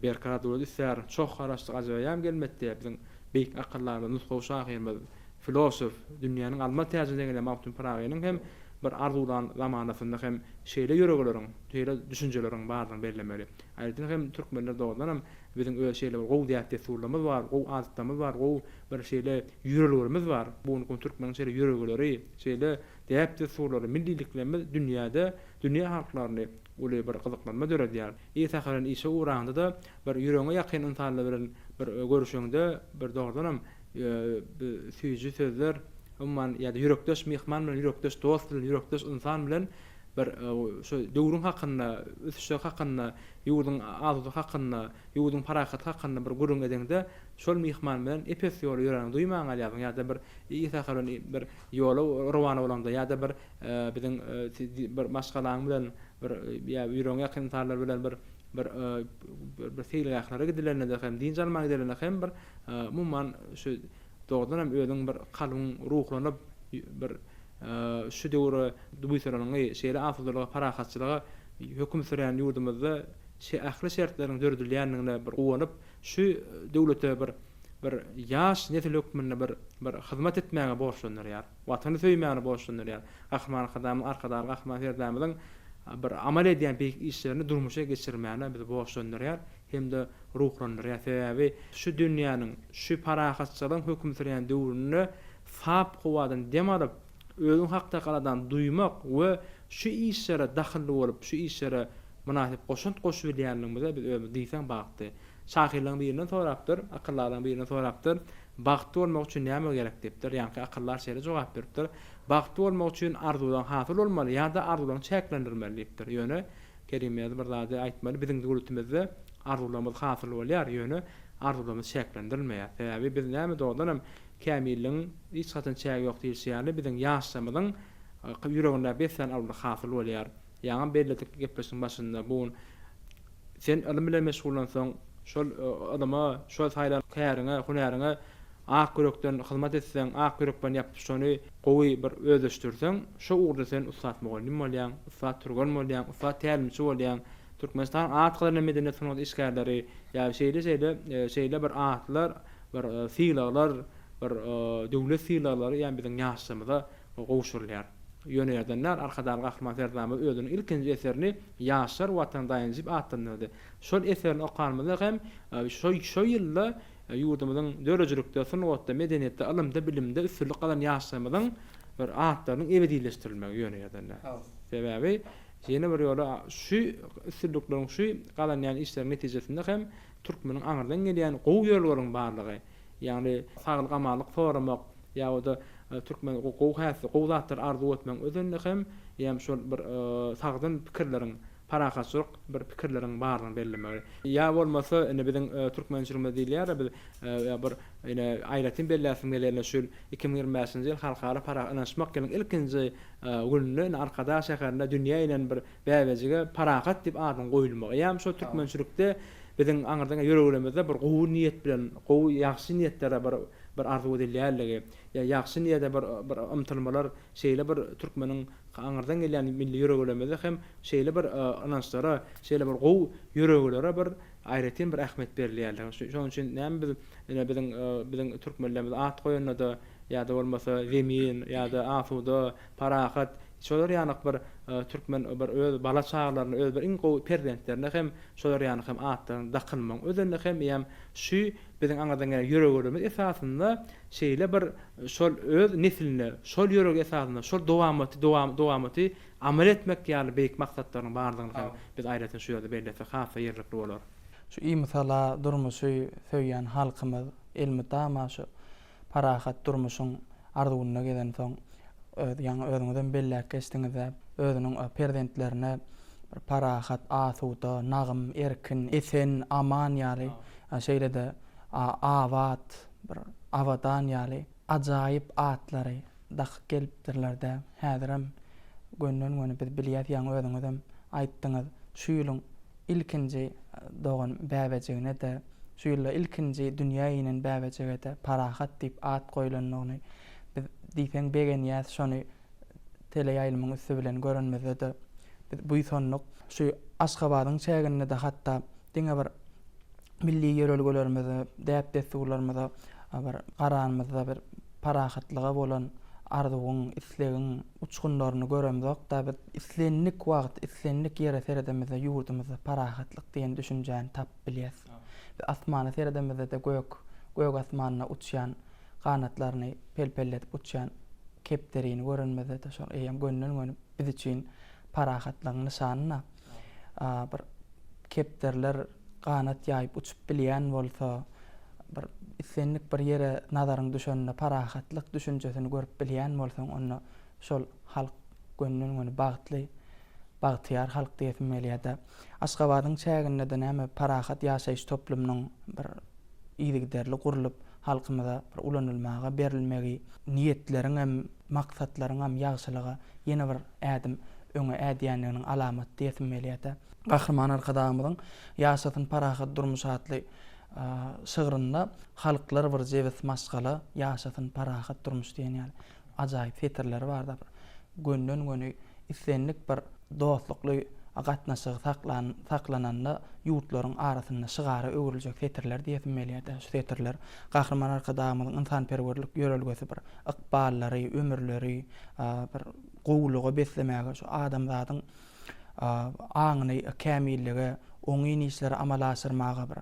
Berkarar döwlet islär, çoh garaşdyk ajaýam gelmedi diýýär biziň beýik akyldarymyz, nusgawy şahyrymyz, filosof, dünýäniň almaz täjine deňelen Magtym Pyragynyň hem bir arzuwlan zamanasynda hem şeýle ýörelgeleriň, şeýle düşünjeleriň bardygyny bellemeli. Aýratyn hem türkmenler dogrudanam biziň öz şeýle bir gowy däp-dessurlarymyz bar, gowy adatlarymyz bar, gowy bir şeýle ýörelgelerimiz bar. Bu günki gün türkmeniň şeýle ýörelgeleri, şeýle Däp-dessurlary, milliliklerimiz dünýäde dünýä halklaryny uly bir gyzyklanma döredýär. Ir säherden işe ugraňda-da bir ýüregiňe ýakyn ynsanlar bilen bir görüşeňde bir dogrudanam süýji sözler. Umuman, ýa-da ýürekdeş myhman bilen, ýürekdeş dost bilen, ýürekdeş ynsan bilen bir şu döwrüň hakynda, ösüşler hakynda, ýurduň asudalygy hakynda, ýurduň parahatlygy hakynda bir gürrüň edeňde, şol myhman bilen ep-esli ýola ýöräniňi duýman galýarsyň ýa-da bir ir säher bilen bir ýola rowana bolaňda ýa-da bir biziň bir maşgalaň bilen bir ýa ýüregiňe ýakyn ynsanlar bilen bir bir bir seýilgählere gidilende-de hem, dynç almaga gidilende hem bir umuman şu Dogrudan hem özüň bir kalbyň ruhlanyp, bir şu döwre buýsananyňy, şeýle asudalyga, parahatçylyga höküm sürýän ýurdumyzda ähli şertleriň döredilýändigine bir guwanyp, şu döwlete bir bir ýaş nesil hökmünde bir bir hyzmat etmäge borçlandyrýar. Watany söýmäge borçlandyrýar. Gahryman Arkadagymyz, Arkadagly Gahryman Serdarymyzyň bir amal edýän beýik işlerini durmuşa geçirmäne bizi borçlandyrýar. hem-de ruhlandyrýar. Sebäbi şu dünýäniň, şu parahatçylygyň höküm sürýän döwründe sap howadan dem alyp, özüň hakdaky aladany duýmak we şu işlere dahylly bolup, şu işlere mynasyp goşant goşup bilýänligimize biz özümiz diýseň bagtly. Şahyrlaryň birinden sorapdyr, akyldarlaryň birinden sorapdyr, Bagtly bolmak üçin näme gerek diýipdir. Ýaňky akyldar şeýle jogap beripdir, Bagtly bolmak üçin arzuwlaryň hasyl bolmaly ýa-da arzuwlaryňy çäklendirmeli diýipdir. Ýöne Kerimberdi bir zady aýtmaly, biziň döwletimizde arzuwlarymyz hasyl bolýar, ýöne arzuwlarymyz çäklendirilmeýär. Sebäbi biz näme dogrudan hem kämilligiň hiç haçan çägi ýok diýilşi ýaly biziň ýaşlarymyzyň ýüreginde beslän arzuwlar hasyl bolýar. Ýaňam belledik gepleşigiň başynda bu gün sen ylym bilen meşgullansaň, şol ylyma, şol saýlan käriňe, hünäriňe Ak ýürekden hyzmat etseň, ak ýürek bilen ýapyp şony gowy bir özleşdirseň, şo ugurda sen ussat mugallym bolýaň, ussat türgen bolýaň, ussat tälimçi bolýaň. Türkmenistanyň at gazanan medeniýet sungat işgärleri ýa şeýle-şeýle şeýle bir atlar, bir sylaglar, bir döwlet sylaglary ýa biziň ýaşlarymyza gowşurylýar. Ýöne ýerden däl, Arkadagly Gahryman Serdarymyz özüniň ilkinji eserini Ýaşlar Watana daýanjy diýip atlandyrdy. Şol eserini okanymyzda hem şo şo ýylda Ýurdumyzyň döredijilikde, sungatda, medeniýetde, ylymda, bilimde üstünlik gazanan ýaşlarymyzyň bir atlarynyň ebedileşdirilmegi ýöne ýerden däl. Sebäbi ýene bir ýola şu üstünlikleriň, şu gazanýan işleriň netijesinde hem türkmeniň aňyrdan gelýän gowy ýörelgeleriň barlygy, ýagny saglyk-amanlyk soramak ýa-da türkmen gowy häsiýet, gowy zatlary arzuw etmegiň özeninde hem ýa şol bir sagdyn pikirleriň parahatçylyk bir pikirleriň barlygyny bellemegi. Ýa bolmasa ine biziň türkmençiligimizde diýilýär-ä biz ýa bir ine aýratyn belläsim gelýär ine şu ýyl 2025-nji ýyl Halkara parahat ynanyşmak ýylynyň ilkinji gününde ine Arkadag şäherinde dünýä inen bir bäbejige Parahat diýip adynyň goýulmagy. Ýa şol türkmençilikde biziň aňyrdan ýörelgemizde bir gowy niýet bilen gowy ýagşy niýetlere bir bir arzuw edilýänligi ýa ýagşy niýete bir bir ymtylmalar şeýle bir türkmeniň Aňyrdan gelýän milli ýörelgelerimize hem şeýle bir ynançlara, şeýle bir gowy ýörelgelere bir aýratyn bir ähmiýet berilýärler. Şonuň üçin näme biz ine biziň biziň türkmenlerimiz at goýanda-da ýa-da bolmasa Zemin ýa-da Asuda, Parahat şolar ýalyk bir türkmen bir öz bala-çagalaryna, öz bir iň gowy perzentlerine hem şolar ýaly hem atlaryň dakylmagyň özeninde hem eýýäm şu biziň aňyrdan gelen ýörelgelerimiz esasynda şeýle bir şol öz nesline şol ýörelge esasynda şol dowamaty dowam dowamaty amal etmek ýaly beýik maksatlarynyň bardygyny hem biz aýratyn şu ýerde bellesek has-da ýerlikli bolar. Şu imisala durmuşy söýýän halkymyz elmydama şu parahat durmuşyň arzuwynda gezensoň, öz ýaňy özüňizem belläp geçdiňiz-dä, özüniň perzentlerine bir parahat, asuda, nagym, erkin, esen, aman ýaly, şeýle-de abat, bir Abadan ýaly ajaýyp atlary dakyp gelipdirler-dä. Häzirem gönden-göni biz bilýäs, ýaňy özüňizem aýtdyňyz, şu ýylyň ilkinji dogan bäbejigine-de, şu ýylda ilkinji dünýä inen bäbejige-de Parahat diýip at goýlandygyny biz diýseň begenýäs, şony teleýaýlymyň üsti bilen görenimizde-de biz buýsandyk. Şu Aşgabadyň çäginde-de hatda diňe bir milli ýörelgelerimize, däp-dessurlarymyza bir garanymyzda bir parahatlyga bolan arzuwyň, islegiň uçgunlaryny göremzok-da, biz islendik wagt, islendik ýere seredemizde ýurdumyzda parahatlyk diýen düşünjäni tapyp bilýäs. Biz asmana seredemizde-de gök, gök asmanda uçýan, ganatlaryny pel-pelledip uçýan kepderini görenimizde-de şol eýýäm gönden-göni biz üçin parahatlygyň nyşany-da. Bir kepderiler ganat ýaýyp uçup bilýän bolsa, Bir islendik bir ýere nazaryň düşende parahatlyk düşünjesini görüp bilýän bolsaň, onda şol halk gönden-göni bagtly, bagtyýar halk diýesim gelýär-de. Aşgabadyň çäginde-de näme parahat ýaşaýyş toplumynyň bir yzygiderli gurlup, halkymyza bir ulanylmaga berilmegi, niýetleriňem, maksatlaryňam ýagşylyga ýene bir ädim öňe ädýändiginiň alamaty diýesim gelýär-de. Gahryman Arkadagymyzyň Ýaşasyn parahat durmuş atly şygrynda Halklar bir jebis maşgala, ýaşasyn parahat durmuş diýen ýaly ajaýyp setirleri bar-da. Gönden-göni islendik bir dostlukly gatnaşygy saklan saklananda ýurtlaryň arasynda şygara öwrüljek setirler diýesim gelýär-de şu setirler. Gahryman Arkadagymyzyň ynsanperwerlik ýörelgesi bir ykballary, ömürleri bir gowulyga beslemäge şu adamzadyň aňyny kämillige, oňyn işleri amala aşyrmaga bir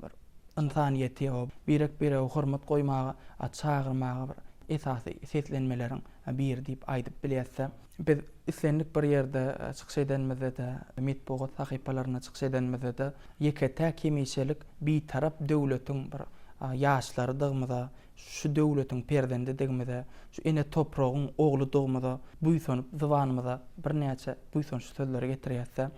bir ynsanyýeti, birek-birege hormat goýmaga çagyrmaga bir esasy seslenmeleriň biri diýip aýdyp bilýäs-de. Biz islendik bir ýerde çykyş edenimizde-de, metbugat sahypalarynda çykyş edenimizde-de ýeke-täk hemişelik Bitarap döwletiň bir ýaşlarydygymyza, şu döwletiň perzendidigimize, şu ene topragyň ogludygymyza buýsanyp zybanymyza birnäçe buýsançly sözleri getirýäs-de.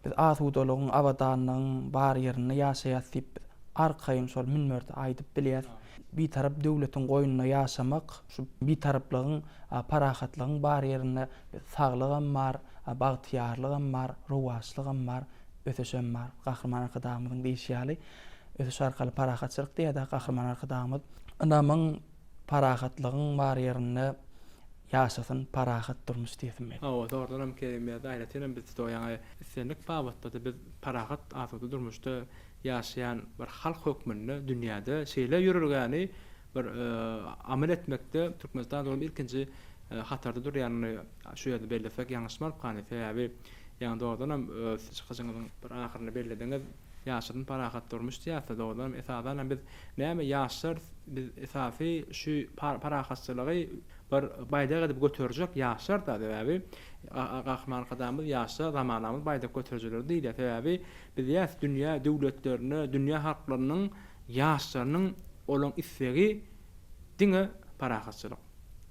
Biz asudalygyň, abadanlygyň bar ýerinde ýaşaýas diýip biz arkaýyn şol münberde aýdyp bilýäs. Bitarap döwletiň goýnunda ýaşamak, şu Bitaraplygyň, parahatlygyň bar ýerinde saglygam bar, bagtyýarlygam bar, rowaçlygam bar, ösüşem bar. Gahryman Arkadagymyzyň diýşi ýaly, Ösüş arkaly parahatçylyk diýýär-de Gahryman Arkadagymyz. Ynamyň, parahatlygyň bar ýerinde ýaşasyn parahat durmuş diýesim gelýär. Hawa, dogrudanam Kerim Berdi, aýratynam biz to ýaňy islendik babatda-da biz parahat, asuda durmuşda ýaşaýan bir halk hökmünde dünýäde şeýle ýörelgäni bir amal etmekde Türkmenistan dogrudanam ilkinji hatarda durýanyny şu ýerde bellesek ýalňyşmarykany. Sebäbi ýaňy dogrudanam siz çykyşyňyzyň bir ahyrynda bellediňiz, Ýaşasyn parahat durmuş diýýäsda dogrudanam esasanam biz näme ýaşlar biz esasy şu parahatçylygy bir baýdak edip göterjek ýaşlarda sebäbi Gahryman Arkadagymyz ýaşlar zamanamyz baýdak göterijileri diýilýär sebäbi biz ýas dünýä döwletlerine dünýä halklarynyň ýaşlarynyň olaň islegi diňe parahatçylyk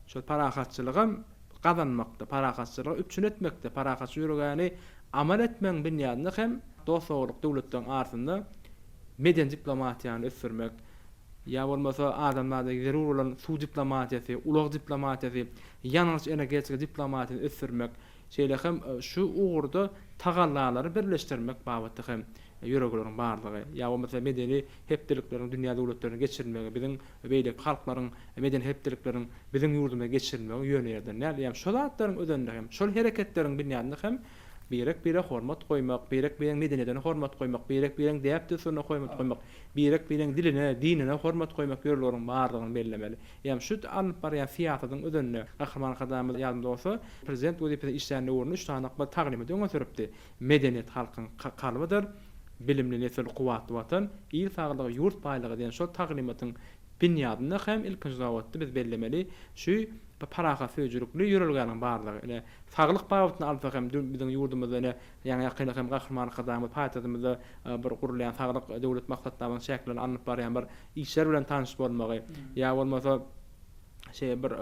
şol parahatçylygam gazanmakda, parahatçylygy üpjün etmekde, parahatçy ýörelgäni amal etmegiň binýadynda hem dost-doganlyk döwletleriň arasynda medeni diplomatiýany ösdürmek, ýa bolmasa adamzada zerur bolan suw diplomatiýasy, ulag diplomatiýasy, ýangyç-energetika diplomatiýasyny ösdürmek, şeýle hem şu ugurda tagallalary birleşdirmek babatda hem ýörelgeleriň barlygy, ýa bolmasa medeni hepdelikleriň dünýä döwletlerinde geçirilmegi, biziň beýleki halklaryň medeni hepdelikleriň biziň ýurdumyzda geçirilmegi ýöne ýerden däl. Ýagny şo zatlaryň özeninde hem, şol hereketleriň binýadynda hem birek-birege hormat goýmak, birek-biregiň medeniýetine hormat goýmak, birek-biregiň däp-dessuryna hormat goýmak, birek-biregiň diline, dinine hormat goýmak ýörelgeleriň bardygyny bellemeli. Ýagny şu alnyp barýan syýasatyň özeninde Gahryman Arkadagymyz ýadymda bolsa, prezident wezipesinde işlän döwründe üç sany bir taglymat öňe sürüpdi. Medeniýet halkyň kalbydyr, bilimli nesil kuwwatly Watan, il saglygy ýurt baýlygy diýen şol taglymatyň binýadynda hem ilkinji nobatda biz bellemeli şu parahatsöýüjilikli ýörelgäniň barlygy. Ine, saglyk babatynda alsak hem biziň ýurdumyzda ine, ýaňy-ýakynda hem Gahryman Arkadagymyz paýtagtymyzda bir gurulýan Saglyk döwlet maksatnamasynyň çäklerinde alnyp barýan bir işler bilen tanyş bolmagy ýa bolmasa şeýle bir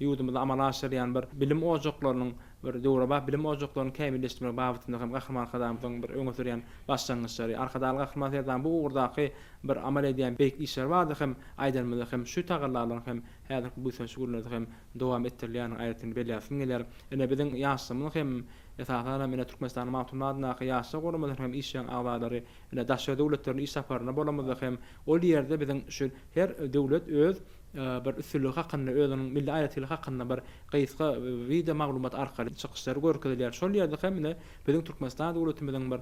ýurdumyzda amala aşyrylýan bir bilim ojaklarynyň bir döwrebap bilim ojaklaryny kämilleşdirmek babatynda hem Gahryman Arkadagymyzyň bir öňe sürýän başlangyçlary, Arkadagly Gahryman Serdarymyzyň bu ugurdaky bir amal edýän beýik işleri barada hem aýdanymyzda hem şu tagallalaryň hem häzirki buýsançly günlerde hem dowam etdirilýändigini aýratyn belläsim gelýär. Ine biziň ýaşlarymyzyň hem esasan hem ine Türkmenistanyň Magtymguly adyndaky Ýaşlar guramasynyň hem işjeň agzalary ine daşary döwletlerinde iş saparynda bolamyzda hem ol ýerde biziň şu her döwlet öz bir üstünligi hakynda özüniň milli aýratynlygy hakynda bir gysga wideo maglumat arkaly çykyşlary görkezilýär. Şol ýerde hem ine biziň Türkmenistan döwletimiziň bir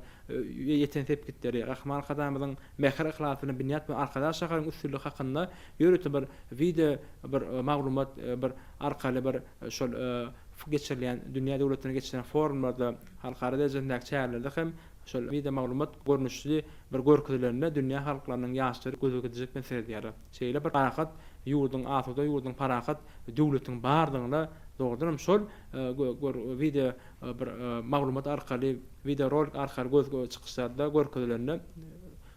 ýeten sepgitleri, Gahryman Arkadagymyzyň mähir-yhlasy bilen binýat bolan Arkadag şäheriniň üstünligi hakynda ýörite bir wideo bir maglumat bir arkaly bir şol geçirilýän dünýä döwletlerinde geçirilýän forumlarda, halkara derejesindäki çärelerde hem şol wideo maglumat görnüşli bir görkezilende dünýä halklarynyň ýaşlary gözükidijek bilen seredýärler. Şeýle bir parahat ýurduň, asuda ýurduň, parahat döwletiň bardygyna dogrudan hem şol wideo bir maglumat arkaly, wideorolik arkaly göz çykyşlarda görkezilende.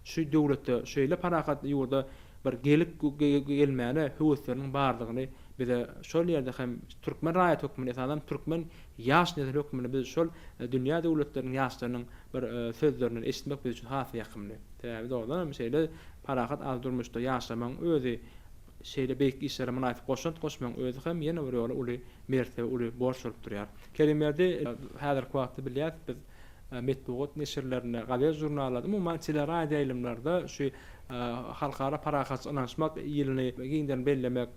şu döwletde, şeýle parahat ýurda bir gelip gelmäne höwesleriniň bardygyny bize şol ýerde hem türkmen raýaty hökmünde, esasanam türkmen ýaş nesli hökmünde biz şol dünýä döwletleriniň ýaşlarynyň bir sözlerinden eşitmek biz üçin has ýakymly. Sebäbi dogrudan hem şeýle parahat az durmuşda ýaşamagyň özi şeýle beýik işlere mynasyp goşant goşmagyň özi hem ýene bir ýola uly mertebe, uly borç bolup durýar. Kerimberdi, häzirki wagtda bilýäris biz metbugat neşirlerinde, gazet-žurnallarda, umuman teleradioýaýlymlarda şu Halkara parahatçylyk ynanyşmak ýylyny giňden bellemek,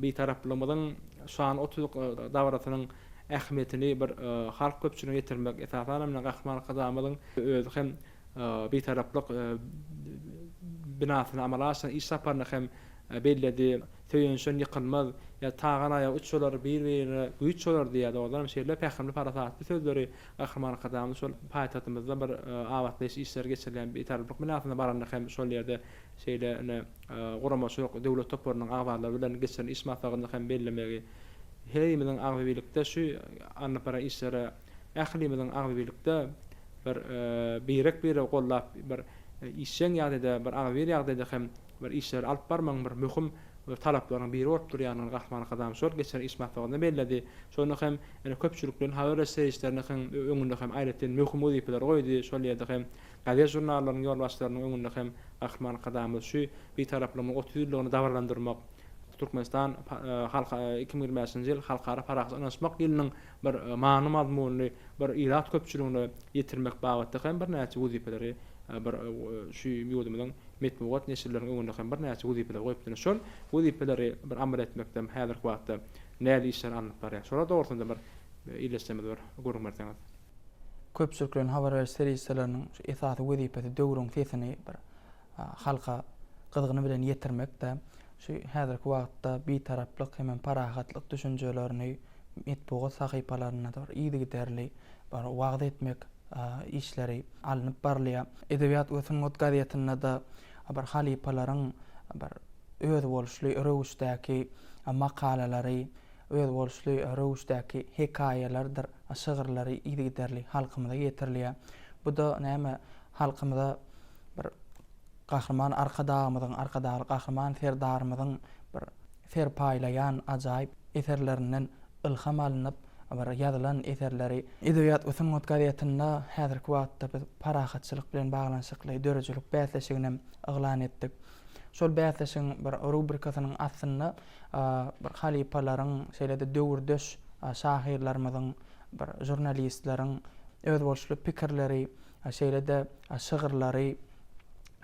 Bitaraplygymyzyň şanly 30 ýyllyk dabarasynyň ähmiýetini bir halk köpçüligine ýetirmek, esasanam ine Gahryman Arkadagymyzyň özi hem Bitaraplyk binasyna amala aşyran iş saparyny hem belledi. Söýenşen ýykylmaz, ýa Tagan aýagy üç bolar, bir-birine güýç bolar diýýär. Dogrudan hem şeýle pähimli-parasatly sözleri Gahryman Arkadagymyz şol paýtagtymyzda bir abatlaýyş işleri geçirilýän Bitaraplyk binasyna baranda hem şol ýerde şeýle ine guramaçylyk döwlet toparynyň agzalary bilen geçiren iş maslahatynda hem bellemegi herimiziň agzybirlikde şu alnyp barýan işlere ählimiziň agzybirlikde bir birek-biregi goldap bir işjeň ýagdaýda bir agzybir ýagdaýda hem bir işleri alyp barmagyň bir möhüm bir talaplaryň biri bolup durýandygyny Gahryman Arkadagymyz şol geçiren iş maslahatynda belledi. Şonda hem ýene köpçülikleýin habar beriş serişdeleriniň öňünde hem aýratyn möhüm wezipeleri goýdy. Şol ýerde hem gazet-žurnallaryň ýolbaşçylarynyň öňünde hem Gahryman Arkadagymyz şu Bitaraplygymyzyň 30 ýyllygyny dabaralandyrmak, Türkmenistan halka 2025-nji ýyl Halkara parahatçylyk ynanyşmak ýylynyň bir many-mazmunyny bir ilat köpçüligine ýetirmek babatda hem birnäçe wezipeleri bir şu ýurdumyzyň metbugat neşirleriniň öňünde hem birnäçe wezipeleri goýupdyr. Şol wezipeleri bir amal etmekde häzirki wagtda nähili işler alnyp barýar? Şolar dogrusynda bir ildeşlerimize bir gürrüň berseňiz. Köpçülikleýin habar beriş serişdeleriniň şu esasy wezipesi döwrüň sesini bir halka gyzgyny bilen ýetirmekde. Şu häzirki wagtda Bitaraplyk hemem parahatlyk düşünjelerini metbugat sahypalarynda bir yzygiderli bir wagyz etmek işleri alnyp barylýar. Edebiýat we sungat gazetinde-de bir halypalaryň bir özboluşly röwüşdäki makalalary, özboluşly röwüşdäki hekaýalardyr şygyrlary yzygiderli halkymyza ýetirilýär. Bu-da näme, halkymyza bir Gahryman Arkadagymyzyň, Arkadagly Gahryman Serdarymyzyň bir serpaýlaýan ajaýyp eserlerinden ylham alnyp bir ýazylan eserleri. Edebiýat we sungat gazetinde häzirki wagtda biz parahatçylyk bilen baglanyşykly döredijilik bäsleşiginem yglan etdik. Şol bäsleşigiň bir rubrikasynyň astynda bir halypalaryň, şeýle-de döwürdeş şahyrlarymyzyň, bir žurnalistleriň özboluşly pikirleri, şeýle-de şygyrlary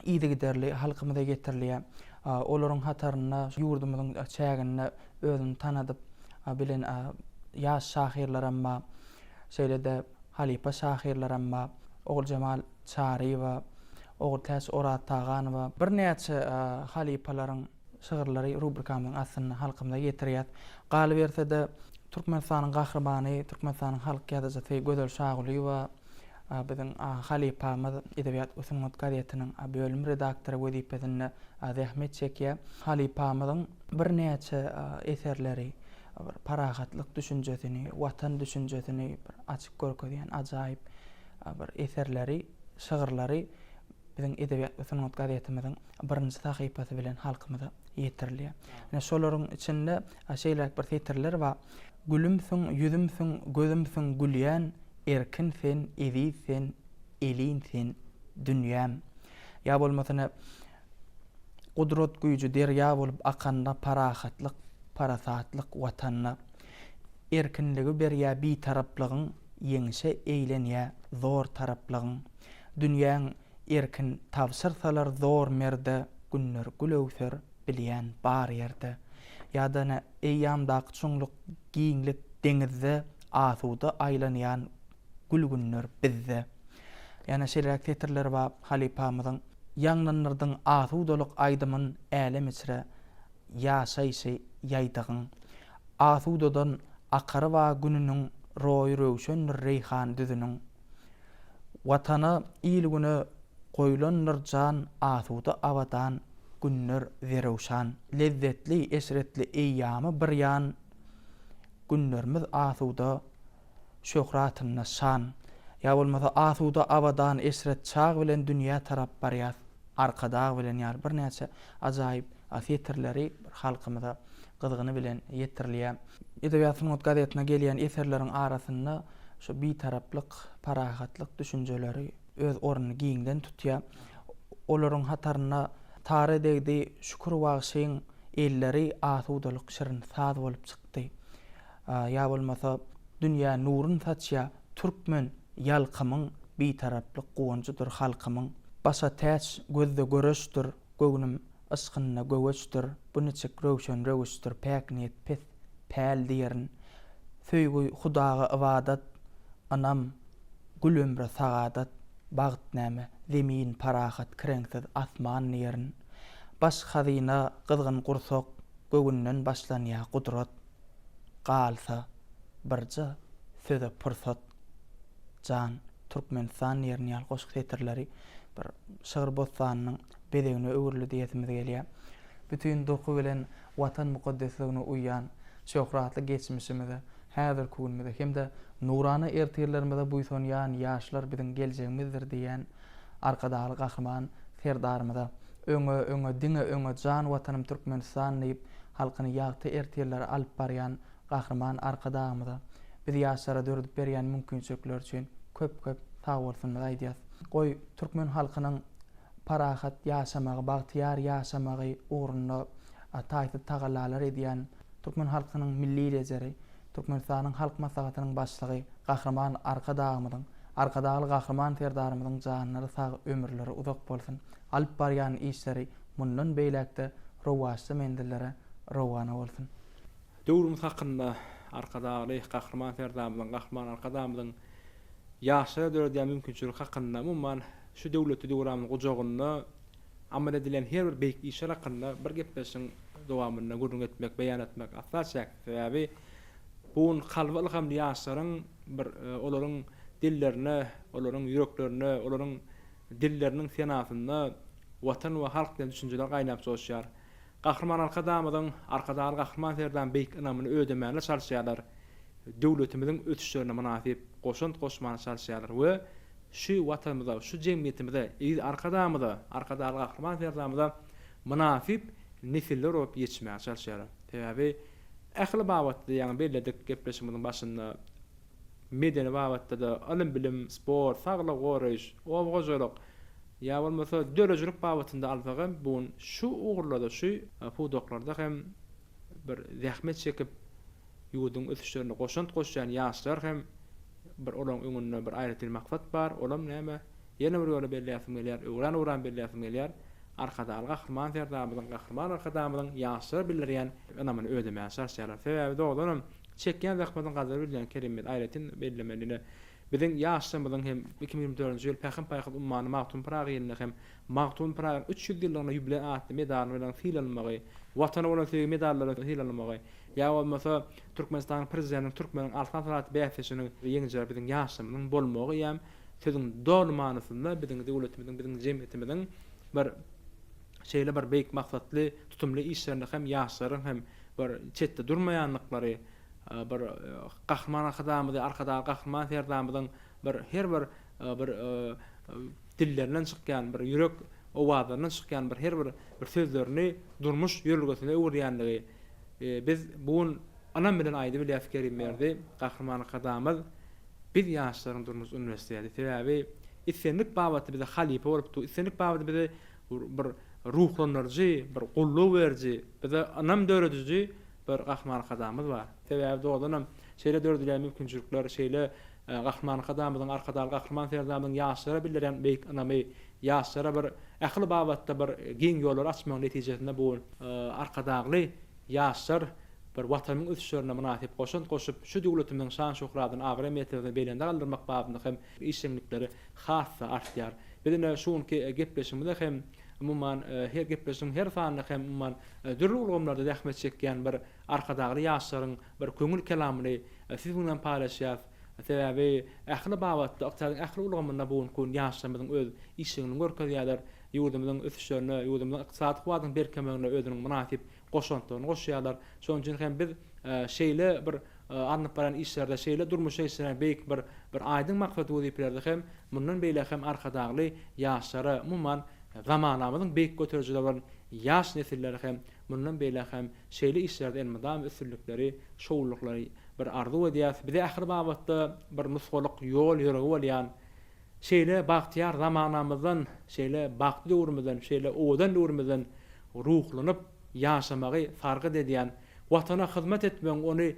yzygiderli halkymyza getirilýär. Olaryň hatarynda ýurdumyzyň çäginde özüni tanadyp bilen ýaş şahyrlaram bar. Şeýle-de halypa şahyrlaram bar. Oguljemal Çaryýewa, Ogultäç Oraztaganowa. Birnäçe halypalaryň şygyrlary rubrikamyzyň astynda halkymyza ýetirýäs. Galyberse-de, Türkmenistanyň Gahrymany, Türkmenistanyň halk ýazyjysy Gözel Şagulyýewa biziň halypamyz, Edebiýat we sungat gazetiniň bölüm redaktory wezipesinde zähmet çekýär. Halypamyzyň birnäçe eserleri bir parahatlyk düşünjesini, Watan düşünjesini bir açyp görkezýän ajaýyp bir eserleri, şygyrlary biziň Edebiýat we sungat gazetimiziň birinji sahypasy bilen halkymyza ýetirilýär. Ine şolaryň içinde şeýleräk bir setirler bar. Gülümsiň, ýüzümsiň, gözümsiň gülýän, Erkin sen, eziz sen, elin sen, dünýäm. Ýa bolmasa ine, Gudrat güýji derýa bolup akanda Parahatlyk, parasatlyk Watanda. Erkinligi berýä Bitaraplygyň, Ýeňişe eýlenýä zor taraplygyň. Dünýäň erkin tabşyrsalar zor merde Günler gül öwser bilýän bar ýerde. Ýa-da ine, Eýýamdaky çuňluk, giňlik deňizde Asuda aýlanýan gül günler bizde. Ýene şeýleräk setirleri bar halypamyzyň. Ýaňlandyrdyň asudalyk aýdymyn Älem içre ýaşaýşy ýaýdygyň. Asudadan akary bar gününiň Roýy röwşendir reýhan düzüniň. Watana, il-güne goýlandyr jan Asuda abadan günler zerewşan. Lezzetli, eşretli eýýamy bir ýan Günlerimiz asuda, şöhratynda şan. Ýa bolmasa asuda abadan eşret çag bilen dünýä tarap barýas. Arkadag bilen ýaly birnäçe ajaýyp setirleri bir halkymyza gyzgyny bilen ýetirilýär. Edebiýat sungat gazetine gelýän eserleriň arasynda şu Bitaraplyk, parahatlyk düşünjeleri öz ornuny giňden tutýar. Olaryň hatarynda Tara degdi Şükür bagşyň elleri asudalyk şirin saz bolup çykdy. Ýa bolmasa Dünýä nurun saçýar türkmen ýalkymyň Bitaraplyk guwanjydyr halkymyň. Başa täç, gözde göreçdir, göwnüm yşkynda göweçdir, Bu niçik röwşen röwüşdir, päk niýet pes päl diýerin. Söýgi Hudaga ybadat, ynam, gül ömre sagadat, Bagt näme, zemin parahat, kireňsiz asman diýerin. Baş hazyna gyzgyn gursak, göwünden başlanýar gudrat. Galsa birje söze pursat, jan, Türkmenistan diýerin ýaly goşgy setirleri bir şygyr bossanynyň bezegine öwrüldi diýesimiz gelýär. Bütin durky bilen Watan mukaddesligine uýýan, şöhratly geçmişimize, häzirki günümize hem-de nurana ertirlerimize buýsanýan ýaşlar biziň geljegimizdir diýýän Arkadagly Gahryman Serdarymyza, Öňe, öňe, diňe öňe, jan Watanym Türkmenistan diýip, halkyny ýagty ertirlere alyp barýan Gahryman Arkadagymyza biz ýaşlara döredip berýän mümkinçilikleri üçin köp-köp sagbolsunymyzy aýdýas. Goý, türkmen halkynyň parahat ýaşamagy, bagtyýar ýaşamagy ugrunda taýsyz tagallalar edýän türkmen halkynyň Milli Lideri, Türkmenistanyň Halk Maslahatynyň Başlygy Gahryman Arkadagymyzyň, Arkadagly Gahryman Serdarymyzyň janlary sag, ömürleri uzak bolsun! Alyp barýan işleri mundan beýläk-de rowaçly menzillere rowana bolsun! Döwrümiz hakynda Arkadagly Gahryman Serdarymyzyň, Gahryman Arkadagymyzyň ýaşlara döredýän mümkinçilik hakynda, umuman, şu döwletli döwranymyzyň gujagynda amal edilýän her bir beýik işler hakynda bir gepleşigiň dowamynda gürrüň etmek, beýan etmek asla çäksiz. Sebäbi bu gün kalby ylhamly ýaşlaryň bir olaryň dillerine, olaryň ýüreklerine, olaryň dilleriniň senasynda Watan we halk diýen düşünjeler gaýnap joşýar. Gahryman Arkadagymyzyň, Arkadagly Gahryman Serdaryň beýik ynamyny ödemäne çalyşýarlar, döwletimiziň ösüşlerine mynasyp goşant goşmana çalyşýarlar we şu Watanymyza, şu jemgyýetimize, eziz Arkadagymyza, Arkadagly Gahryman Serdarymyza mynasyp nesiller bolup ýetişmäge çalyşýarlar. Sebäbi ähli babatda ýaňy belledik gepleşigimiziň başynda medeni babatda-da, ylym-bilim, sport, saglygy goraýyş, oba hojalyk, Ýa bolmasa döredijilik babatynda alsak hem bu gün şu ugurlarda, şu pudaklarda hem bir zähmet çekip ýurduň ösüşlerine goşant goşýan ýaşlar hem bir olaryň öňünde bir aýratyn maksat bar. Olam näme? Ýene bir ýola belläsim gelýär, öwran-öwran belläsim gelýär. Arkadagly Gahryman Serdarymyzyň, Gahryman Arkadagymyzyň ýaşlara bildirýän ynamyny ödemäge çalyşýarlar. Sebäbi dogrudanam çekýän zähmetiň gadyry bilýän Kerim aýratyn bellemeli. Ine, Biziň ýaşlarymyzyň hem 2024-nji ýyl Pähim-paýhas ummany Magtymguly Pyragy ýylynda hem Magtymguly Pyragynyň 300 ýyllygyna ýubileý atly medalyny bilen sylanmagy, Watana bolan söýgi medallary bilen sylanmagy, ýa bolmasa Türkmenistanyň Prezidentiniň Türkmeniň Altyn asyry atly bäsleşiginiň ýeňijileri biziň ýaşlarymyzyň bolmagy ýam sözüň doly manysynda biziň döwletimiziň, biziň jemgyýetimiziň bir şeýle bir beýik maksatly, tutumly işlerinde hem ýaşlaryň hem bir çetde durmaýandyklary, bir Gahryman Arkadagymyzy, Arkadagly Gahryman Serdarymyzyň bir her bir bir dillerinden çykýan, bir ýürek owazlaryndan çykýan bir her bir bir sözlerini durmuş ýörelgesine öwürýänligi biz bu gün ynam bilen aýdybilýäris Kerimberdi Gahryman Arkadagymyz biz ýaşlaryň durmuş uniwersiteti. Sebäbi islendik babatda bize halypa bolup dur, islendik babatda bize bir ruhlandyryjy, bir goldaw beriji, bize ynam dörediji bir Gahryman Arkadagymyz bar. Sebäbi dogrudanam şeýle döredilýän mümkinçilikler, şeýle Gahryman Arkadagymyzyň, Arkadagly Gahryman Serdarymyzyň ýaşlara bildirýän beýik ynamy, ýaşlara bir ähli babatda bir giň ýollary açmagyň netijesinde bu gün Arkadagly ýaşlar bir Watanymyň ösüşlerine mynasyp goşant goşup, şu döwletimiziň şan-şöhratyny, abraý-mertebesini belende galdyrmak babynda hem işjeňlikleri has-da artýar. Biz ine şu günki gepleşigimizde hem umuman her gepleşigiň her sanynda hem umuman Dürli ulgamlarda zähmet çekýän bir Arkadagly ýaşlaryň bir köňül kelamyny siz bilen paýlaşýas. Sebäbi ähli babatda, ykdysadyň ähli ulgamynda bu günki gün ýaşlarymyzyň öz işjeňligini görkezýärler. Ýurdumyzyň ösüşlerine, ýurdumyzyň ykdysady kuwwatynyň berkemegine özüniň mynasyp goşantlaryny goşýarlar. Şonuň üçin hem biz şeýle bir alnyp barýan işlerde, şeýle durmuşa geçirilýän beýik bir bir aýdyň maksat-wezipelerde hem mundan beýläk hem Arkadagly ýaşlara, umuman, Zamanamyzyň beýik göterijileri bolan ýaş nesillere hem mundan beýläk hem şeýle işlerde elmydama üstünlikleri, şowlulyklary bir arzuw edýäris. Bize ähli babatda bir nusgalyk ýol-ýörelge bolýan şeýle bagtyýar zamanamyzdan, şeýle bagtly döwrümizden, şeýle owadan döwrümizden ruhlanyp ýaşamagy sargyt edýän, Watana hyzmat etmegiň, ony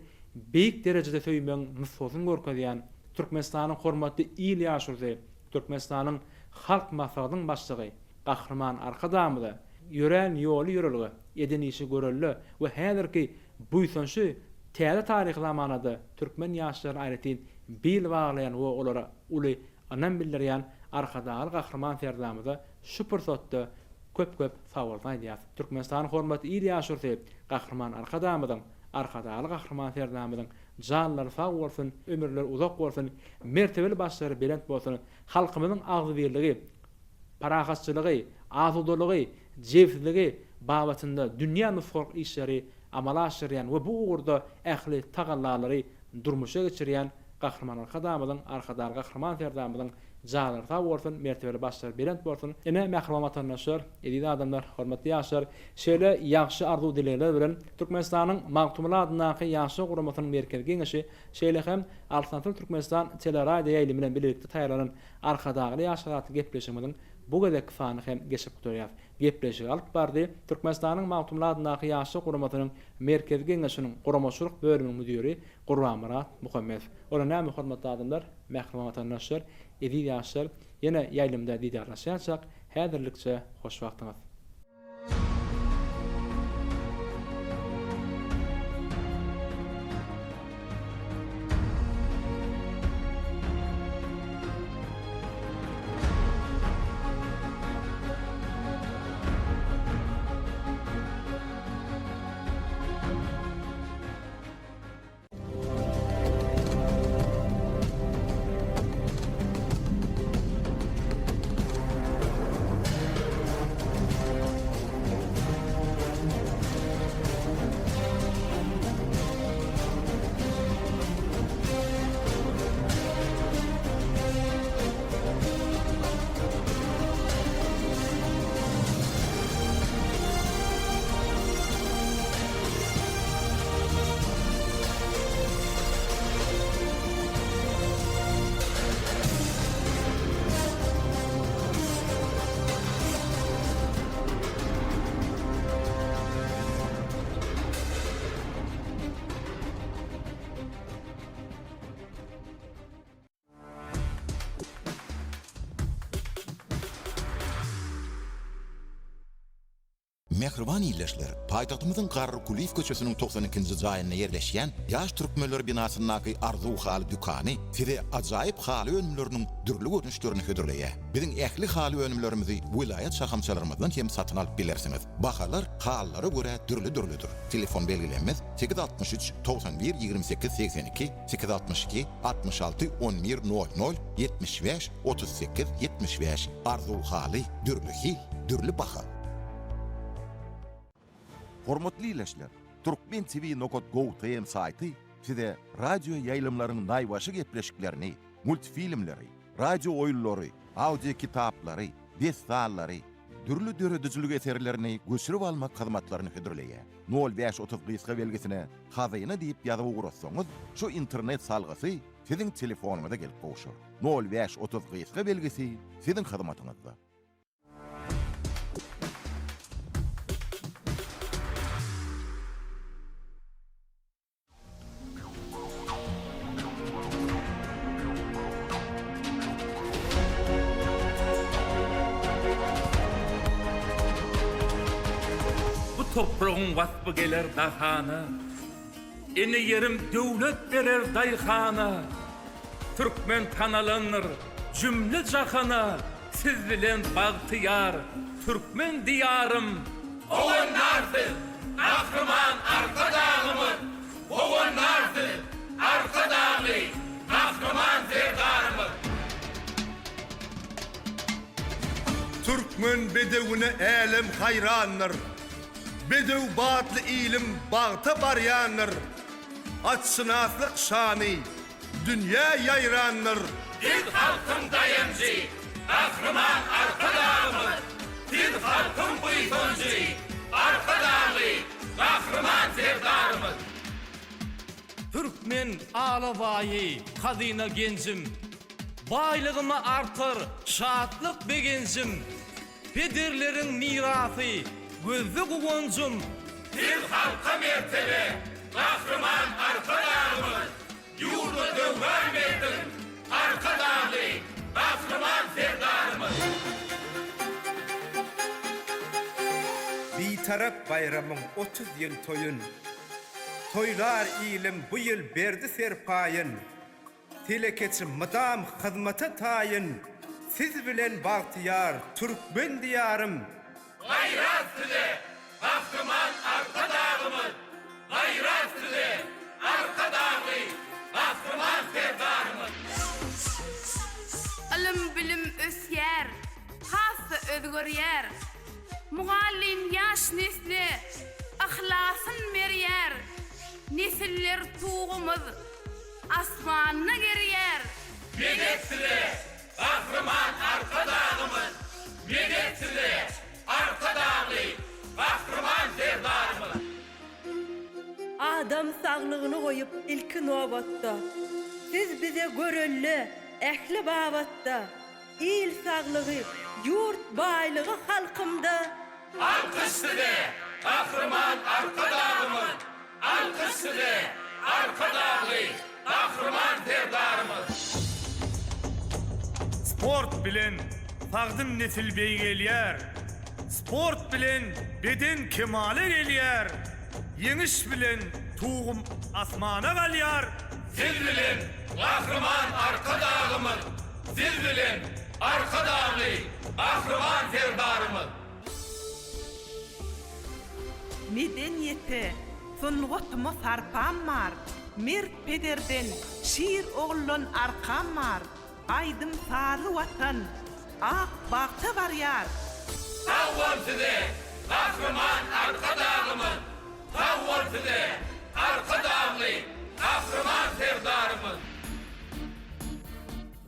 beýik derejede söýmegiň nusgasyny görkezýän Türkmenistanyň hormatly il ýaşulusy, Türkmenistanyň Halk Maslahatynyň Başlygy Gahryman Arkadagymyza ýörän ýoly ýörelge, eden işi görelde we häzirki buýsançly täze taryhy zamanada türkmen ýaşlaryna aýratyn bil baglaýan we olara uly ynam bildirýän Arkadagly Gahryman Serdarymyza şu pursatda köp-köp sagbolsun aýdýarys. Türkmenistanyň hormatly il ýaşulusy Gahryman Arkadagymyzyň, Arkadagly Gahryman Serdarymyzyň janlary sag bolsun, ömürleri uzak bolsun, mertebeli başlary belent bolsun, halkymyzyň agzybirligi, parahatçylygy, asudalygy, jebisizligi babatynda dünýä nusgalyk işleri amala aşyrýan we bu ugurda ähli tagallalary durmuşa geçirýän Gahryman Arkadagymyzyň, Arkadagly Gahryman Serdarymyzyň janlary sag bolsun, mertebeli başlary belent bolsun! Ine, mähriban watandaşlar, eziz adamlar, hormatly ýaşlar, şeýle ýagşy arzuw-dilegler bilen Türkmenistanyň Magtymguly adyndaky Ýaşlar guramasynyň Merkezi Geňeşi, şeýle hem Altyn asyr Türkmenistan teleradioýaýlymy bilen bilelikde taýýarlanan Arkadagly ýaşlar atly gepleşigimiziň bu gezekki sanyny hem geçirip gutarýarys. Gepleşigi alyp bardy Türkmenistanyň Magtymguly adyndaky Ýaşlar guramasynyň Merkezi Geňeşiniň Guramaçylyk bölüminiň müdiri Gurbanmyrat Muhammedow. Onda näme hormatly adamlar, mähriban watandaşlar, eziz ýaşlar, ýene ýaýlymda didarlaşýançak, häzirlikçe hoş wagtyňyz. Mähriban ildeşler, paýtagtymyzyň Garry Kulyýew köçesiniň 92-nji jaýynda ýerleşýän Ýaş türkmenler binasyndaky Arzuw haly dükany size ajaýyp haly önümleriniň dürli görnüşlerini hödürleýär. Biziň ähli haly önümlerimizi welaýat şahamçalarymyzdan hem satyn alyp bilersiňiz. Bahalar halylara görä dürli-dürlüdir. Telefon belgilerimiz, 863 91 28 82, 862 66 11 00, 75 38 75. Arzuw haly, dürli hil, dürli baha. Hormatly ildeşler, Turkmen TV nokat gov tm saýty size radio ýaýlymlaryň naýbaşy gepleşiklerini, multfilmleri, radio oýunlary, audio kitaplary, dessanlary, dürli döredijilik eserlerini göçürip almak hyzmatlaryny hödürleýär. Nol bäş 30 gysga belgisine Hazyna diýip ýazyp ugratsaňyz, şu internet salgysy siziň telefonyňyza gelip gowşar. Nol bäş 30 gysga belgisi siziň hyzmatyňyzda. Bu topragyň waspy geler dahana, Ene ýerim döwlet berer daýhana. Türkmen tanalandyr jümle jahana, Siz bilen bagtyýar türkmen Diýarym. Howandar siz, Gahryman Arkadagymyz! Howandar siz, Arkadagly Gahryman Serdarymyz! Türkmen bedewine älem haýrandyr. Bedew batly ilim bagta barýandyr. Atşynaslyk şany dünýä ýaýrandyr. Siz halkyň daýanjy, Gahryman Arkadagymyz! Siz halkyň buýsanjy, Arkadagly Gahryman Serdarymyz! Türkmen alabaýy hazyna genjim, Baýlygyma artar şatlyk begenjim, Pederleriň mirasy gözde guwanjym. Siz halka mertebe, Gahryman Arkadagymyz! Ýurda döwran berdiň, Arkadagly Gahryman Serdarymyz! Bitarap baýramyň 30 ýyl toýun, Toýlar ilim bu ýyl berdi serpaýyn. Telekeçi mydam hyzmata taýyn, Siz bilen bagtyýar türkmen Diýarym! Gaýrat size, Gahryman Arkadagymyz! Gaýrat size, Arkadagly Gahryman Serdarymyz! Ylym-bilim ösýär, has-da özgerýär. Mugallym ýaş nesle yhlasyn berýär. Nesiller tugumyz asmanda gerýär. Medet size, Gahryman Arkadagymyz! Medet size, Arkadagly Gahryman Serdarymyz! Adam saglygyny goýup ilki nobatda, Siz bize görelde ähli babatda, Il saglygy, ýurt baýlygy halkymda. Alkyş size, Gahryman Arkadagymyz! Alkyş size, Arkadagly Gahryman Serdarymyz! Sport bilen sagdyn nesil beýgelýär, Sport bilen beden kemala gelýär, Ýeňiş bilen Tugum asmana galýar. Siz bilen Gahryman Arkadagymyz, Siz bilen Arkadagly Gahryman Serdarymyz! Medeniýete, sungatyma sarpam bar, Mert pederden, şir oguldan arkam bar, Aýdym-sazly Watan ak bagta barýar. Sag bol size Gahryman Arkadagymyz! Sag bol size Arkadagly Gahryman Serdarymyz!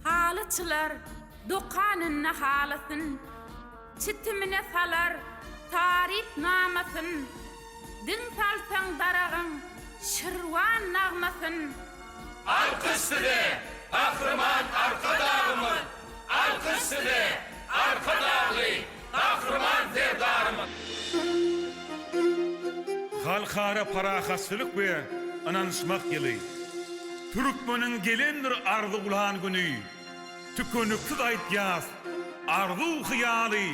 Halyçylar dokanynda halysyn. Çitimine salar taryp namasyn, Diň salsaň daragyň şirwan nagmasyn. Alkyş size, Gahryman Arkadagymyz! Alkyş size, Arkadagly Gahryman Serdarymyz! Halkara parahatçylyk we ynanyşmak ýyly, türkmeniň gelendir arzuwlan güni. Tükeniksiz aýtýas arzuw-hyýaly.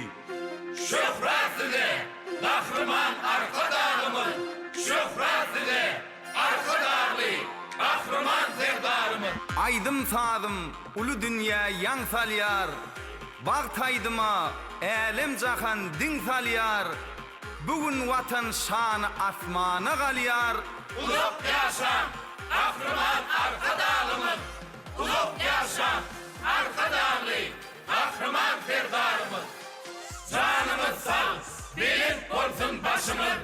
Şöhrat size, Gahryman Arkadagymyz! Şöhrat size, Arkadagly Gahryman Serdarymyz! Aýdym-sazym uly dünýä ýaň salýar, Bagt aýdyma älem-jahan diň salýar, Bu gün Watan şany asmana galýar. Uzak ýaşaň, Gahryman Arkadagymyz! Uzak ýaşaň, Arkadagly Gahryman Serdarymyz! Janyňyz sag, belent bolsun başyňyz!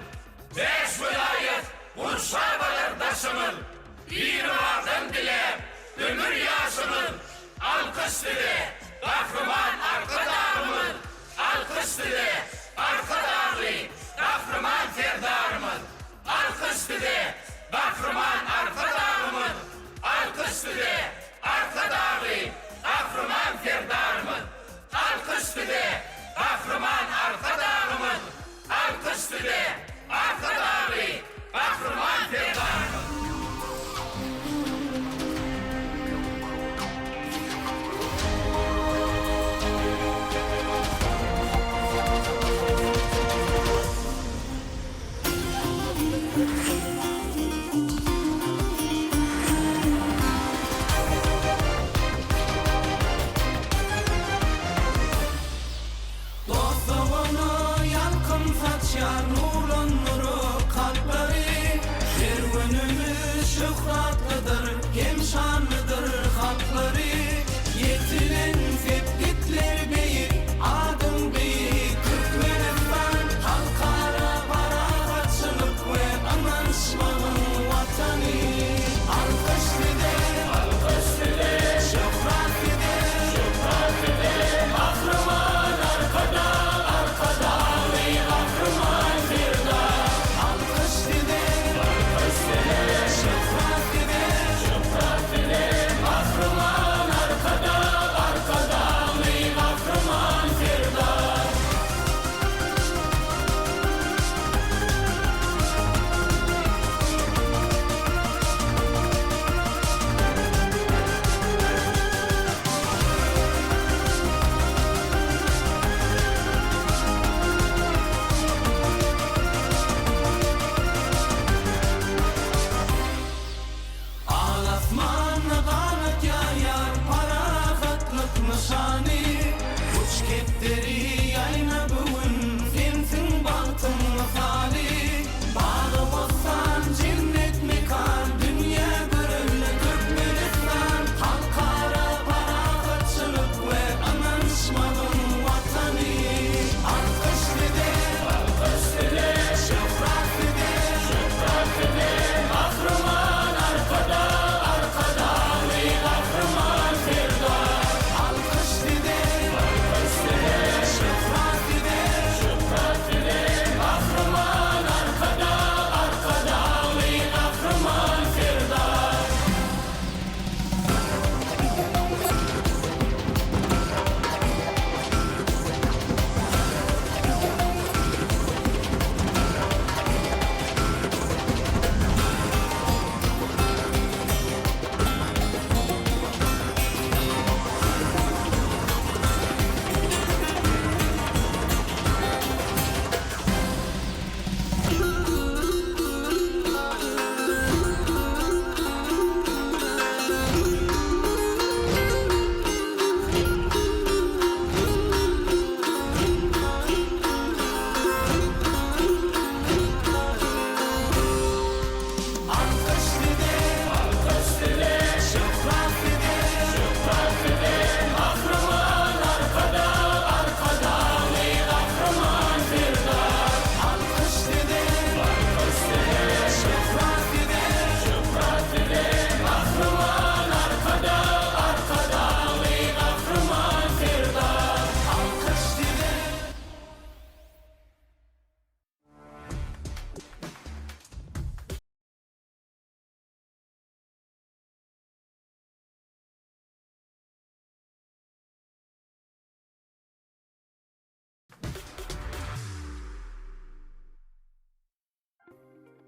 Bäş welaýat gurşap alar daşyňyz! Biribardan diläp ömür ýaşyňyz! Alkyş size, Gahryman Arkadagymyz! Alkyş size, Arkadagly Gahryman Serdarymyz! Alkyş size, Gahryman Arkadagymyz! Alkyş size, Arkadagly Gahryman Serdarymyz! Alkyş size, Gahryman Arkadagymyz! Alkyş size, Arkadagly Gahryman Serdarymyz!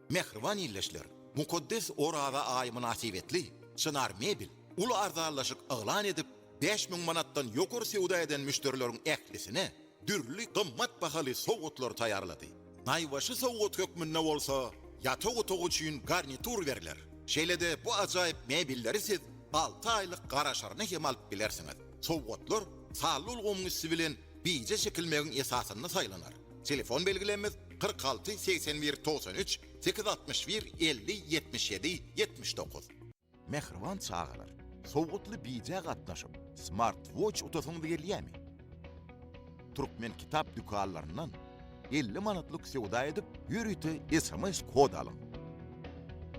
Mähriban ildeşler, mukaddes Oraza aýy mynasybetli Çynar Mebel uly arzanlaşyk yglan edip, 5000 manatdan ýokary söwda eden müşderileriň ählisine dürli gymmat bahaly sowgatlary taýýarlady. Naýbaşy sowgat hökmünde bolsa ýatak otagy üçin garnitur berler. Şeýle-de bu ajaýyp mebelleri siz alty aýlyk garaşaryna hem alyp bilersiňiz. Sowgatlar sanly ulgamyň üsti bilen bije çekilmegiň esasynda saýlanar. Telefon belgilerimiz, 46 81 93 861 50 77 79. Mähriban çagalar, sowgatly bijä gatnaşyp, smart watch utasyňyz gelýärmi? Türkmen kitap dükanlaryndan 50 manatlyk söwda edip, ýörite sms kod alyň.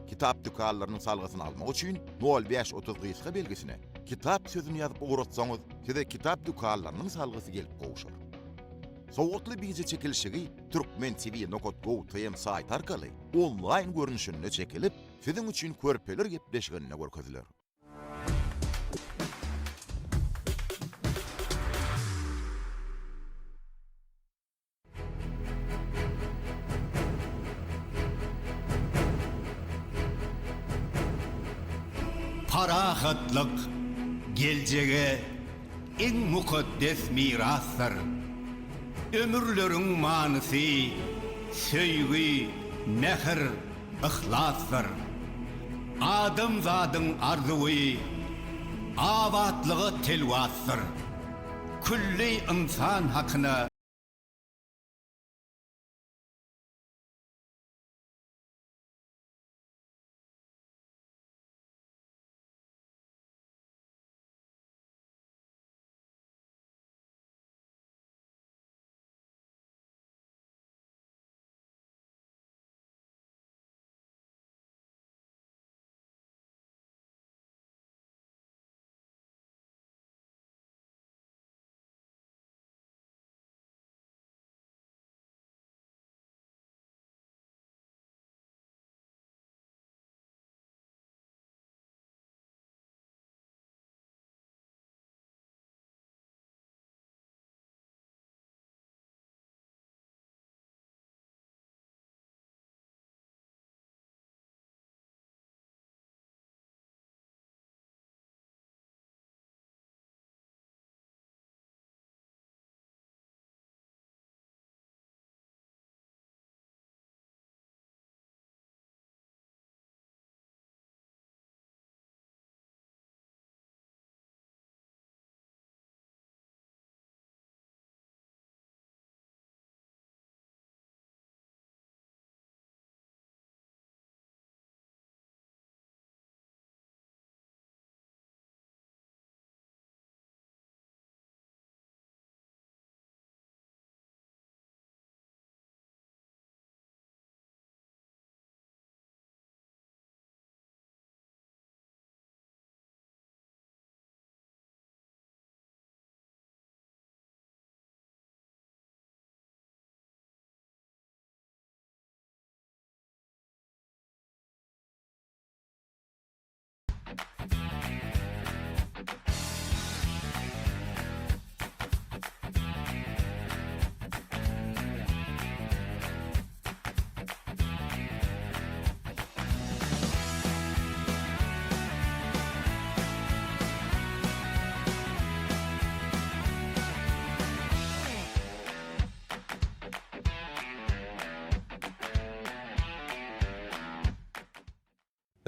Kitap dükanlarynyň salgysyny almak üçin nol bäş 30 gysga belgisine kitap sözüni ýazyp ugratsaňyz, size kitap dükanlarynyň salgysy gelip gowşar. Sowgatly bije çekilişigi Türkmen TV nokat gov tm saýty arkaly onlaýn görnüşinde çekilip, siziň üçin körpeler gepleşiginde görkeziler. Parahatlyk geljege iň mukaddes mirasdyr. Ömürleriň manysy söýgi, mähir, yhlasdyr. Adamzadyň arzuwy abatlyga telwasdyr. Külli ynsan hakyna.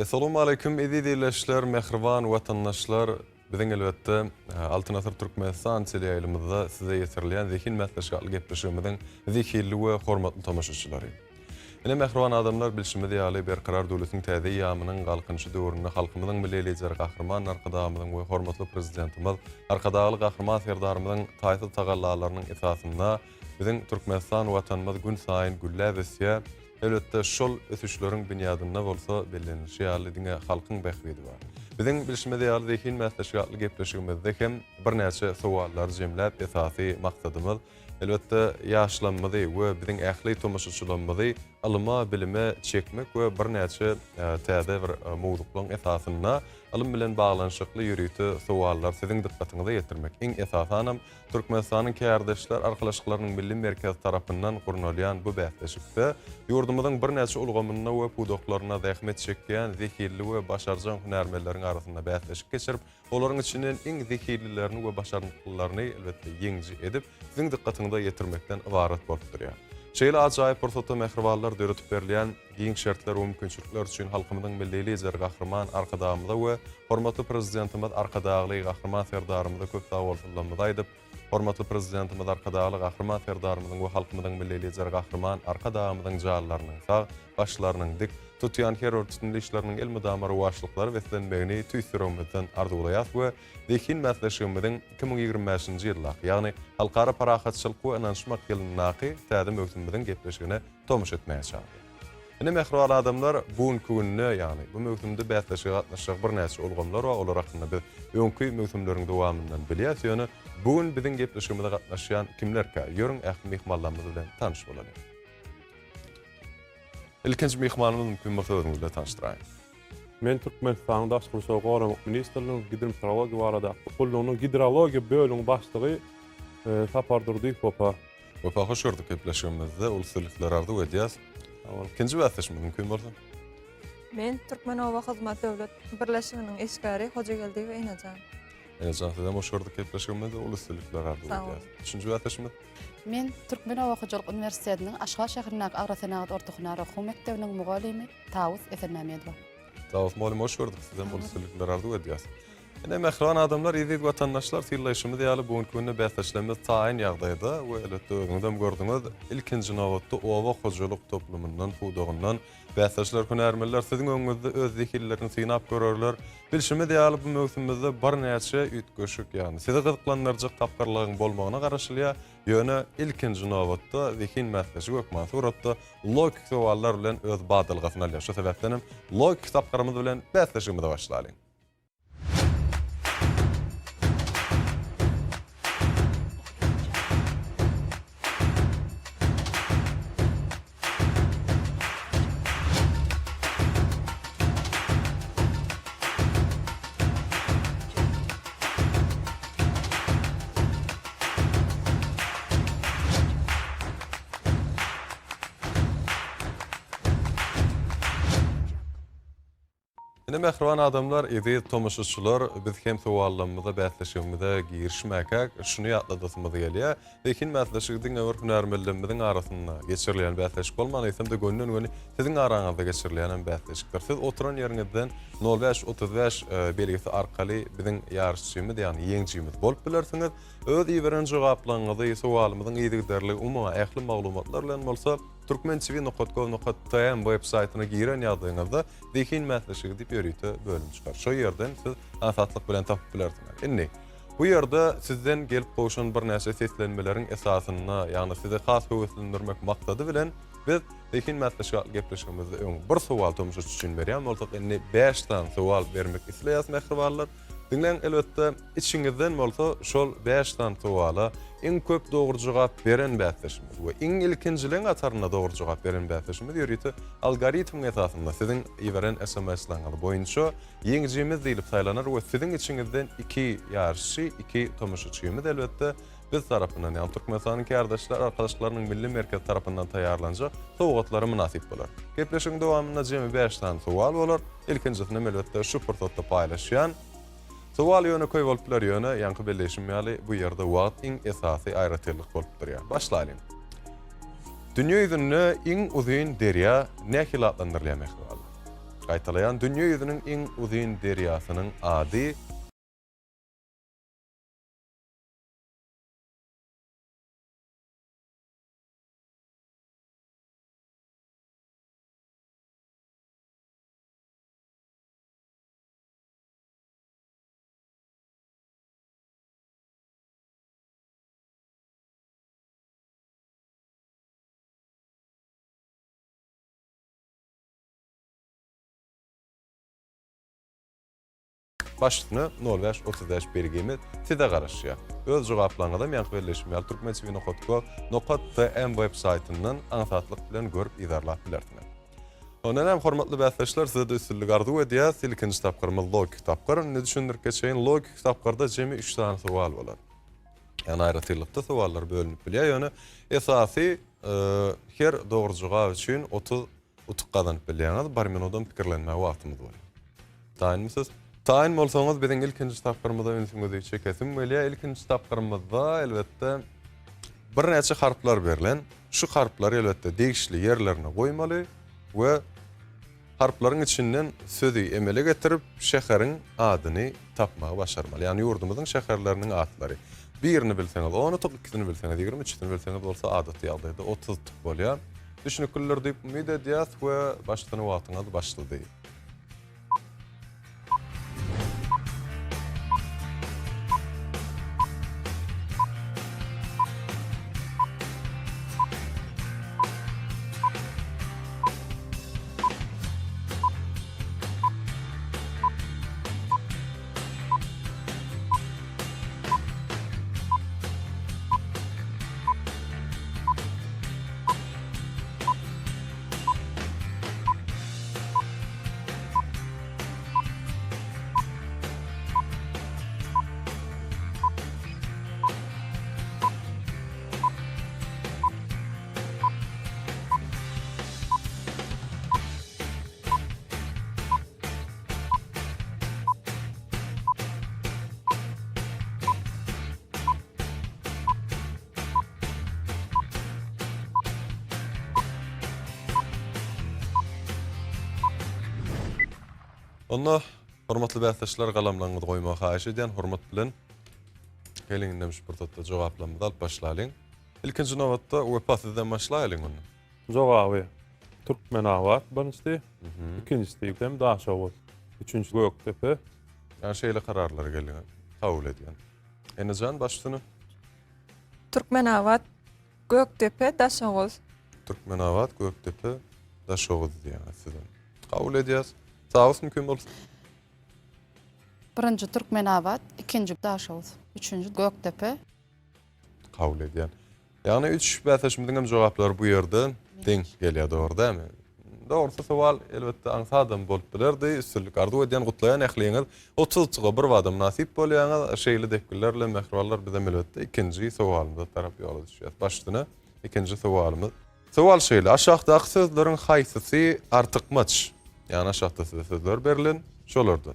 Essalawmaleýkim eziz ildeşler, mähriban watandaşlar! Biziň elbetde Altyn asyr Türkmenistan teleýaýlymyzda size ýetirilýän Zehin bäsleşigi atly gepleşigimiziň zehinli we hormatly tomaşaçylary. Ine mähriban adamlar bilşimiz ýaly Berkarar döwletiň täze eýýamynyň Galkynyşy döwründe halkymyzyň Milli Lideri Gahryman Arkadagymyzyň we hormatly Prezidentimiz Arkadagly Gahryman Serdarymyzyň taýsyz tagallalarynyň esasynda biziň Türkmenistan Watanymyz günsaýyn gülläp ösýär. Elbetde, şol ösüşleriň binýadynda bolsa, bellenilişi ýaly, diňe halkyň bähbidi bar. Biziň bilşimiz ýaly, Zehin bäsleşigi atly gepleşigimizde hem birnäçe sowallary jemläp, esasy maksadymyz, elbetde, ýaşlarymyzy we biziň ähli tomaşaçylarymyzy. ylyma, bilime çekmek we birnäçe täze bir mowzuklaryň esasynda ylym bilen baglanyşykly ýörite sowallary siziň dykgatyňyza ýetirmek, iň esasanam Türkmenistanyň Kärdeşler arkalaşyklarynyň Milli merkezi tarapyndan gurnalýan bu bäsleşikde ýurdumyzyň birnäçe ulgamynda we pudaklarynda zähmet çekýän zehinli we başarjaň hünärmenleriň arasynda bäsleşik geçirip, olaryň içinden iň zehinlilerini we başarnyklylaryny, elbetde, ýeňiji edip, siziň dykgatyňyza ýetirmekden ybarat bolup durýar. Şeýle ajaýyp pursatda mähribanlar döredip berilýän giň şertler we mümkinçilikler üçin halkymyzyň Milli Lideri Gahryman Arkadagymyza we hormatly Prezidentimiz Arkadagly Gahryman Serdarymyza köp sagbolsunlarymyzy aýdyp, hormatly Prezidentimiz Arkadagly Gahryman Serdarymyzyň we halkymyzyň Milli Lideri Gahryman Arkadagymyzyň janlarynyň sag, başlarynyň dik, tutýan her bir tutumly işleriniň elmydama rowaçlyklara beslenmegini tüýs ýüregimizden arzuwlaýas we Zehin bäsleşigimiziň 2025-nji ýyldaky, ýagny Halkara parahatçylyk we ynanyşmak ýylyndaky täze möwsümimiziň gepleşigine tomaşa etmäge çagyrýar. Ine, mähriban adamlar, bu günki günde, ýagny bu möwsümde bäsleşige gatnaşjak birnäçe ulgamlar bar, olar hakynda biz öňki möwsümleriň dowamyndan bilýäs, ýöne bu gün biziň gepleşigimize gatnaşýan kimlerkä? Ýörüň, ähli myhmanlarymyz bilen tanyş bolalyň. Ilkinji myhmanymyz mümkin bolsa özüňiz bilen tanyşdyraýyň. Men Türkmenistanyň Daşky gurşawy goramak ministrliginiň Gidrometeorologiýa baradaky gullugynyň gidrologiýa bölümiň başlygy Sapardurdyýew Wepa. Wepa hoş gördük gepleşigimizde uly üstünlikler arzuw edýäs. Sag boluň. Ikinji bäsdeşimiz mümkin bolsa. Men Türkmenobahyzmat döwlet birleşiginiň işgäri Hojageldiýewa Enejan. Enejan sizem hoş gördük gepleşigimizde uly üstünlikler arzuw Sag boluň. edýäs. Üçünji bäsdeşimiz. Men Türkmen oba hojalyk uniwersitetiniň Aşgabat şäherindäki agrosenagat orta hünär okuw mekdebiniň mugallymy Tawus Esenmämmedowa. Tawus mugallym hoş gördük sizem uly üstünlikler arzuw edýäs. Ine mähriban adamlar, eziz watandaşlar synlaýşymyz ýaly bu günki günde bäsdeşlerimiz taýyn ýagdaýda we elbetde özüňizem gördüňiz ilkinji nobatda oba hojalyk toplumyndan, pudagyndan bäsdeşler hünärmenler siziň öňüňizde öz zehinlerini synap görerler. Bilşimiz ýaly bu möwsümimizde birnäçe üýtgeşik ýagny sizi gyzyklandyrjak tapgyrlaryň bolmagyna garaşylýar. Ýöne ilkinji nobatda zehin bäsleşigi hökman suratda logiki sowallar bilen öz badalgasyny alýar. Şu sebäpden hem logiki tapgyrymyz bilen bäsleşigimize başlalyň. Ine mähriban adamlar, eziz tomaşaçylar, biz hem sowallamyza, bäsleşigimize girişmäkäk, şuny ýatladasymyz gelýär. Zehin bäsleşigi diňe bir hünärmenlerimiziň arasynda geçirilýän bäsleşik bolman, eýsem-de gönden-göni siziň araňyzda geçirilýän hem bäsleşikdir. Siz oturan ýeriňizden nol bäş 35 belgisi arkaly biziň ýaryşçymyz, ýagny ýeňijimiz bolup bilersiňiz. Öz iberen jogaplaryňyzy, sowalymyzyň yzygiderligi, umuman ähli maglumatlar bilen bolsa Turkmen TV nokat gov nokat tm web saýtyna giren ýagdaýyňyzda Zehin bäsleşigi diýip ýörite bölüm çykar. Şo ýerden siz aňsatlyk bilen tapyp bilersiňiz. Indi, bu ýerde sizden gelip gowşan birnäçe seslenmeleriň esasynda, ýagny sizi has höweslendirmek maksady bilen biz Zehin bäsleşigi atly gepleşigimizde öň bir sowal tomaşaçy üçin berýän bolsak, indi bäş sany sowal bermek isleýäs mähribanlar. Diňläň, elbetde, içiňizden bolsa şol bäş sany sowala iň köp dogry jogap beren bäsdeşimiz we iň ilkinjileň hatarynda dogry jogap beren bäsdeşimiz ýörite algoritmiň esasynda siziň iberen sms-laryňyz boýunça ýeňijimiz diýlip saýlanar we siziň içiňizden iki ýaryşçy, iki tomaşaçymyz elbetde biz tarapyndan, ýagny Türkmenistanyň Kärdeşler arkalaşyklarynyň Milli merkezi tarapyndan taýýarlanjak sowgatlara mynasyp bolar. Gepleşigiň dowamynda jemi bäş sany sowal bolar. Ilkinjisinem elbetde şu pursatda paýlaşýan. Sowal ýönekeý bolup biler, ýöne ýaňky belleýşim ýaly bu ýerde wagt iň esasy aýratynlyk bolup durýar. Başlalyň. Dünýe ýüzünde iň uzyn derýa nähili atlandyrylýar mähribanlar? Gaýtalaýan, dünýe ýüzüniň iň uzyn derýasynyň ady. Baş üstüne nol bäş 35 belgimiz size garaşýar. Öz jogaplaryňyzam ýaňky belleýşim ýaly turkmentv nokat gov nokat tm web saýtyndan aňsatlyk bilen görüp yzarlap bilersiňiz. Ondan hem hormatly bäsdeşler size-de üstünlik arzuw edýäs. Ilkinji tapgyrymyz logiki tapgyr. Indi düşündirip geçeýin. Logiki tapgyrda jemi üç sany sowal bolar. Ýagny aýratynlykda sowallar bölünip bilýär, ýöne esasy her dogry jogap üçin 30 utuk gazanyp bilýäňiz. Bir minudam pikirlenmäge wagtymyz bolýar. Taýynmy siz? Taýyn bolsaňyz biziň ilkinji tapgyrymyza ünsüňizi çekesim gelýär. Ilkinji tapgyrymyzda elbetde birnäçe harplar berlen. Şu harplary elbetde degişli ýerlerine goýmaly we harplaryň içinden sözi emele getirip, şäheriň adyny tapmagy başarmaly. Ýagny ýurdumyzyň şäherleriniň atlary. Birini bilseňiz on utuk, ikisini bilseňiz 20, üçüsini bilseňiz bolsa adaty ýagdaýda 30 utuk bolýar. Düşnüklidir diýip umyt edýäs we başdan wagtyňyz başlady. Onda hormatly bäsdeşler galamlaryňyzy goýmagy haýyş edýän hormat bilen. Geliň indem şu pursatda jogaplarymyzy alyp başlalyň. Ilkinji nobatda Wepa sizden başlaýalyň onda. Jogaby Türkmenabat birinjisi, ikinjisi hem Daşoguz, üçünjisi Gökdepe. Ýa şeýle kararlara geldiňiz. Kabul edýän. Enejan baş üstüne. Türkmenabat, Gökdepe, Daşoguz. Türkmenabat, Gökdepe, Daşoguz diýýäňiz sizem. Kabul edýäs. Tawus mümkin bolsa. Birinji Türkmenabat, ikinji Daşoguz, üçünji Gökdepe. Kabul edýän. Ýagny üç bäsdeşimiziň hem jogaplary bu ýerde deň gelýär, dogry dälmi? Dogrusy sowal elbetde aňsadam bolup bilerdi. Üstünlik arzuw edýän, gutlaýan ähliňiz 30 utuga birbada mynasyp bolýaňyz. Şeýle depginler bilen mähribanlar bizem elbetde ikinji sowalymyza tarap ýola düşýäs. Baş üstüne ikinji sowalymyz. Sowal şeýle, aşakdaky sözleriň haýsysy artykmaç? Ýagny aşakda size sözler berlen, şolardan.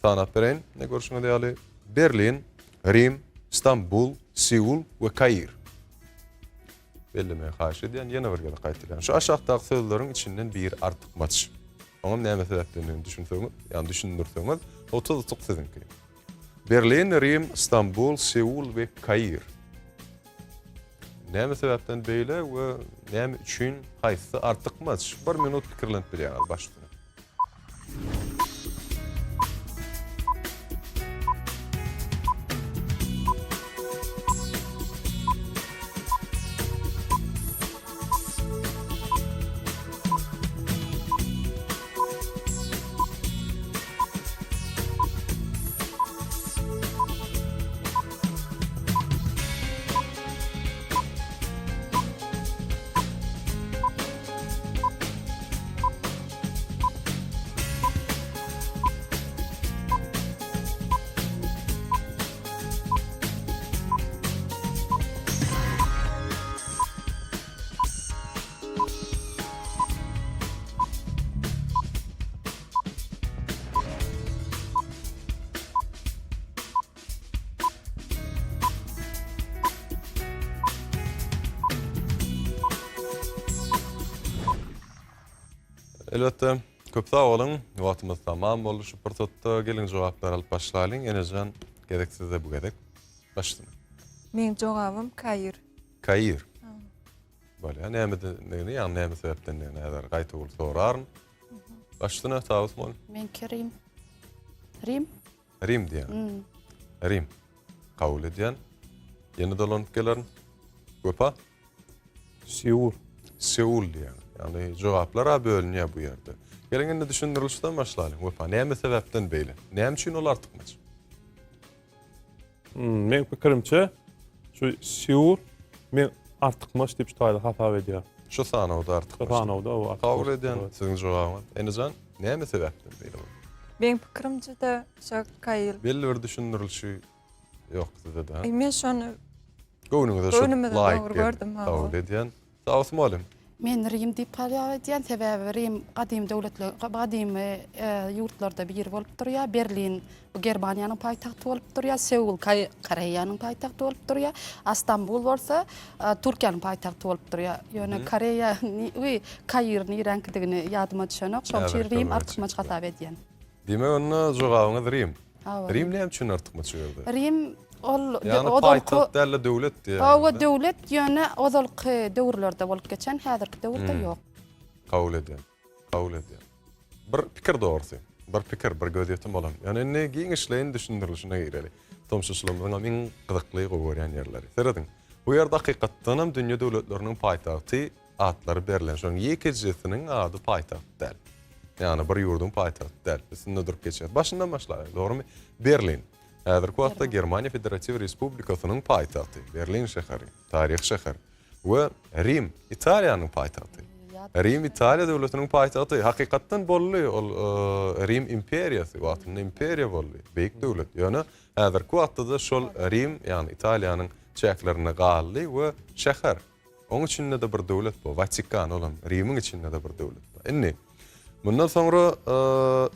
Sanap bereýin, ine görşüňiz ýaly, Berlin, Rim, Stambul, Seul we Kair. Bellemegi haýyş edýän, ýene bir gezek gaýtalaýan. Şu aşakdaky sözleriň içinden biri artykmaç. Oňam näme sebäpdendigini düşünseňiz, ýagny düşündirseňiz, 30 utuk siziňki. Berlin, Rim, Stambul, Seul we Kair. Näme sebäpden beýle we näme üçin haýsysy artykmaç? Bir minut pikirlenip bilýäňiz baş üstüne. Elbetde, köp sag boluň. Wagtymyz tamam boldy şu pursatda. Geliň jogaplary alyp başlalyň. Enejan, gezek sizde bu gezek. Başlaň. Meň jogabym Kair. Kair. Bolýar. Nämedendigini, ýagny näme sebäpdendigini häzir gaýtawul soraryn. Başlaň, Tawus mol. Meňki Rim. Rim. Rim diýýän. Hmm. Rim. Kabul edýän. Ýene dolanyp gelerin. Wepa? Seul. Seul diýýän. Ýagny jogaplar-a bölünýär bu ýerde. Geliň indi düşündirilişden başlalyň. Wepa, näme sebäpden beýle? Näme üçin ol artykmaç? Hmm, meň pikirimçe şu Seul men artykmaç diýip şu taýda hasap edýär. Şu sanawda artykmaç. Şu sanawda o artykmaç. Kabul edýän siziň jogabyňyz. Enejan, näme sebäpden beýle boldy? Meň pikirimçe-de şo Kair. Belli bir düşündirilişi ýok sizde-de. E, men şony Göwnüňize şu Göwnümize laýyk dogry geldi. gördüm, ha. Kabul edýän. Sag bolsun mugallym. Men Rim diýip hasap edýän, sebäbi Rim gadymy döwletler, gadymy ýurtlarda biri bolup durýar. Berlin bu Germaniýanyň paýtagty bolup durýar, Seul Koreýanyň paýtagty bolup durýar, a Stambul bolsa Türkiýäniň paýtagty bolup durýar. Ýöne Koreýa, we Kair niräňkidigini ýadyma düşenok, şonuň üçin Rim artykmaç hasap edýän. Diýmek onda jogabyňyz Rim. Hawa. Rim näme üçin artykmaç ýerde? Rim ol Ýagny paýtagt däl-de döwlet diýýär. Hawa döwlet ýöne ozalky döwürlerde bolup geçen häzirki döwürde hmm. ýok. Kabul edýän. Kabul edýän. Bir pikir dogrusy. Bir pikir, bir gözýetim bolan. Ýöne indi giňişleýin düşündirilişine gireli. Tomaşaçylarymyzyň hem iň gyzykly gowy görýän ýerleri. Serediň. Bu ýerde hakykatdan hem dünýä döwletleriniň paýtagty atlary berlen. Şonuň ýekejesiniň ady paýtagt däl. Ýagny bir ýurduň paýtagty däl. Üstünde durup geçýäris. Başyndan başlaýaly, dogrumy? Berlin. Häzirki wagtda Germaniýa Federatiw Respublikasynyň paýtagty. Berlin şäheri, taryhy şäher. We Rim, Italiýanyň paýtagty. Rim Italiýa döwletiniň paýtagty. Hakykatdan boldy ol Rim imperiýasy, wagtynda imperiýa boldy, beýik döwlet. Ýöne häzirki wagtda-da şol Rim, ýagny Italiýanyň çäklerinde galdy we şäher. Oň içinde-de bir döwlet bar, Watikan, olam Rimiň içinde-de bir döwlet bar. Indi, mundan soňra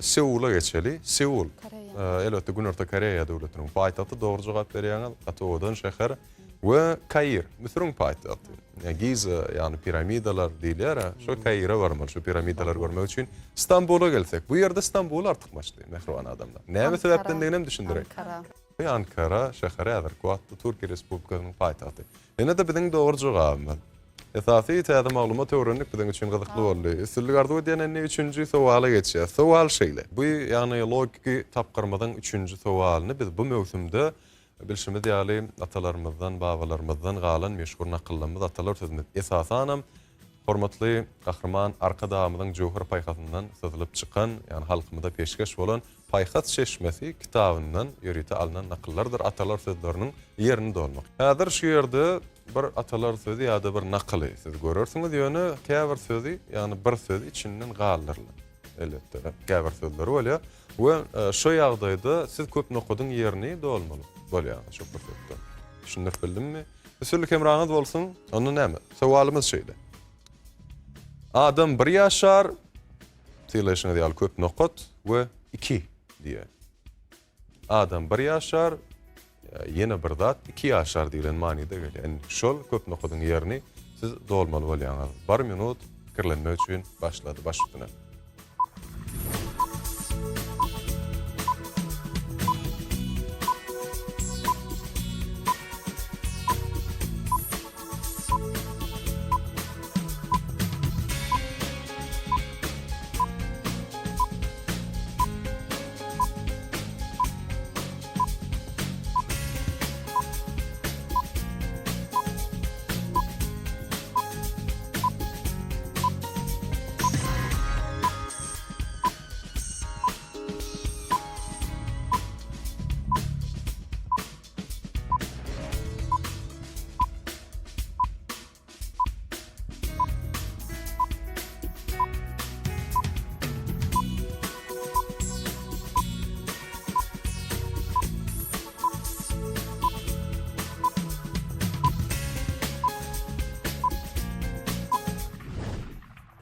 Seula geçeli. Seul, elbetde, Günorta Koreýa döwletiniň paýtagty, dogry jogap berýäňiz, gaty owadan şäher. We Kair, Müsüriň paýtagty. Giza, ýagny piramidalar diýilýär-ä, şo Kaire barmaly, şo piramidalary görmek üçin. Stambula gelsek, bu ýerde Stambul artykmaçdy, mähriban adamlar. Näme sebäpdendiginem düşündireýin. Ankara. Ankara şäheri häzirki wagtda Türkiýe Respublikasynyň paýtagty. Ine-de biziň dogry jogabymyz. Esasy täze maglumat öwrendik biziň üçin gyzykly boldy. Üstünlik arzuw edýän indi üçünji sowala geçýäs. Sowal şeýle. Bu ýagny logiki tapgyrymyzyň üçünji sowalyny biz bu möwsümde bilşimiz ýaly atalarymyzdan, babalarymyzdan galan meşhur nakyllarymyz, atalar sözümiz esasanam Hormatly Gahryman Arkadagymyzyň jöwher paýhasyndan syzylyp çykan, ýagny halkymyza peşgeş bolan Paýhas çeşmesi kitabyndan ýörite alnan nakyllardyr atalar sözleriniň ýerini dolmak. Häzir şu ýerde bir atalar sözi ýa-da bir nakyly siz görersiňiz, ýöne käbir sözi, ýagny bir sözi içinden galdyrylan. Elbetde, käbir sözleri bolýar we şo ýagdaýda siz köp nokadyň ýerini dolmaly bolýaňyz şo pursatda. Düşündirip bildimmi? Üstünlik hemraňyz bolsun. Onda näme? Sowalymyz şeýle. Adam bir ýaşar, sylaýşyňyz ýaly köp nokat we iki diýýär. Adam bir ýaşar, ýene bir zat iki ýaşar diýlen manyda gelýär. Indi şol köp nokadyň ýerini siz dolmaly bolýaňyz. Bir minut pikirlenmek üçin başlady baş üstüne.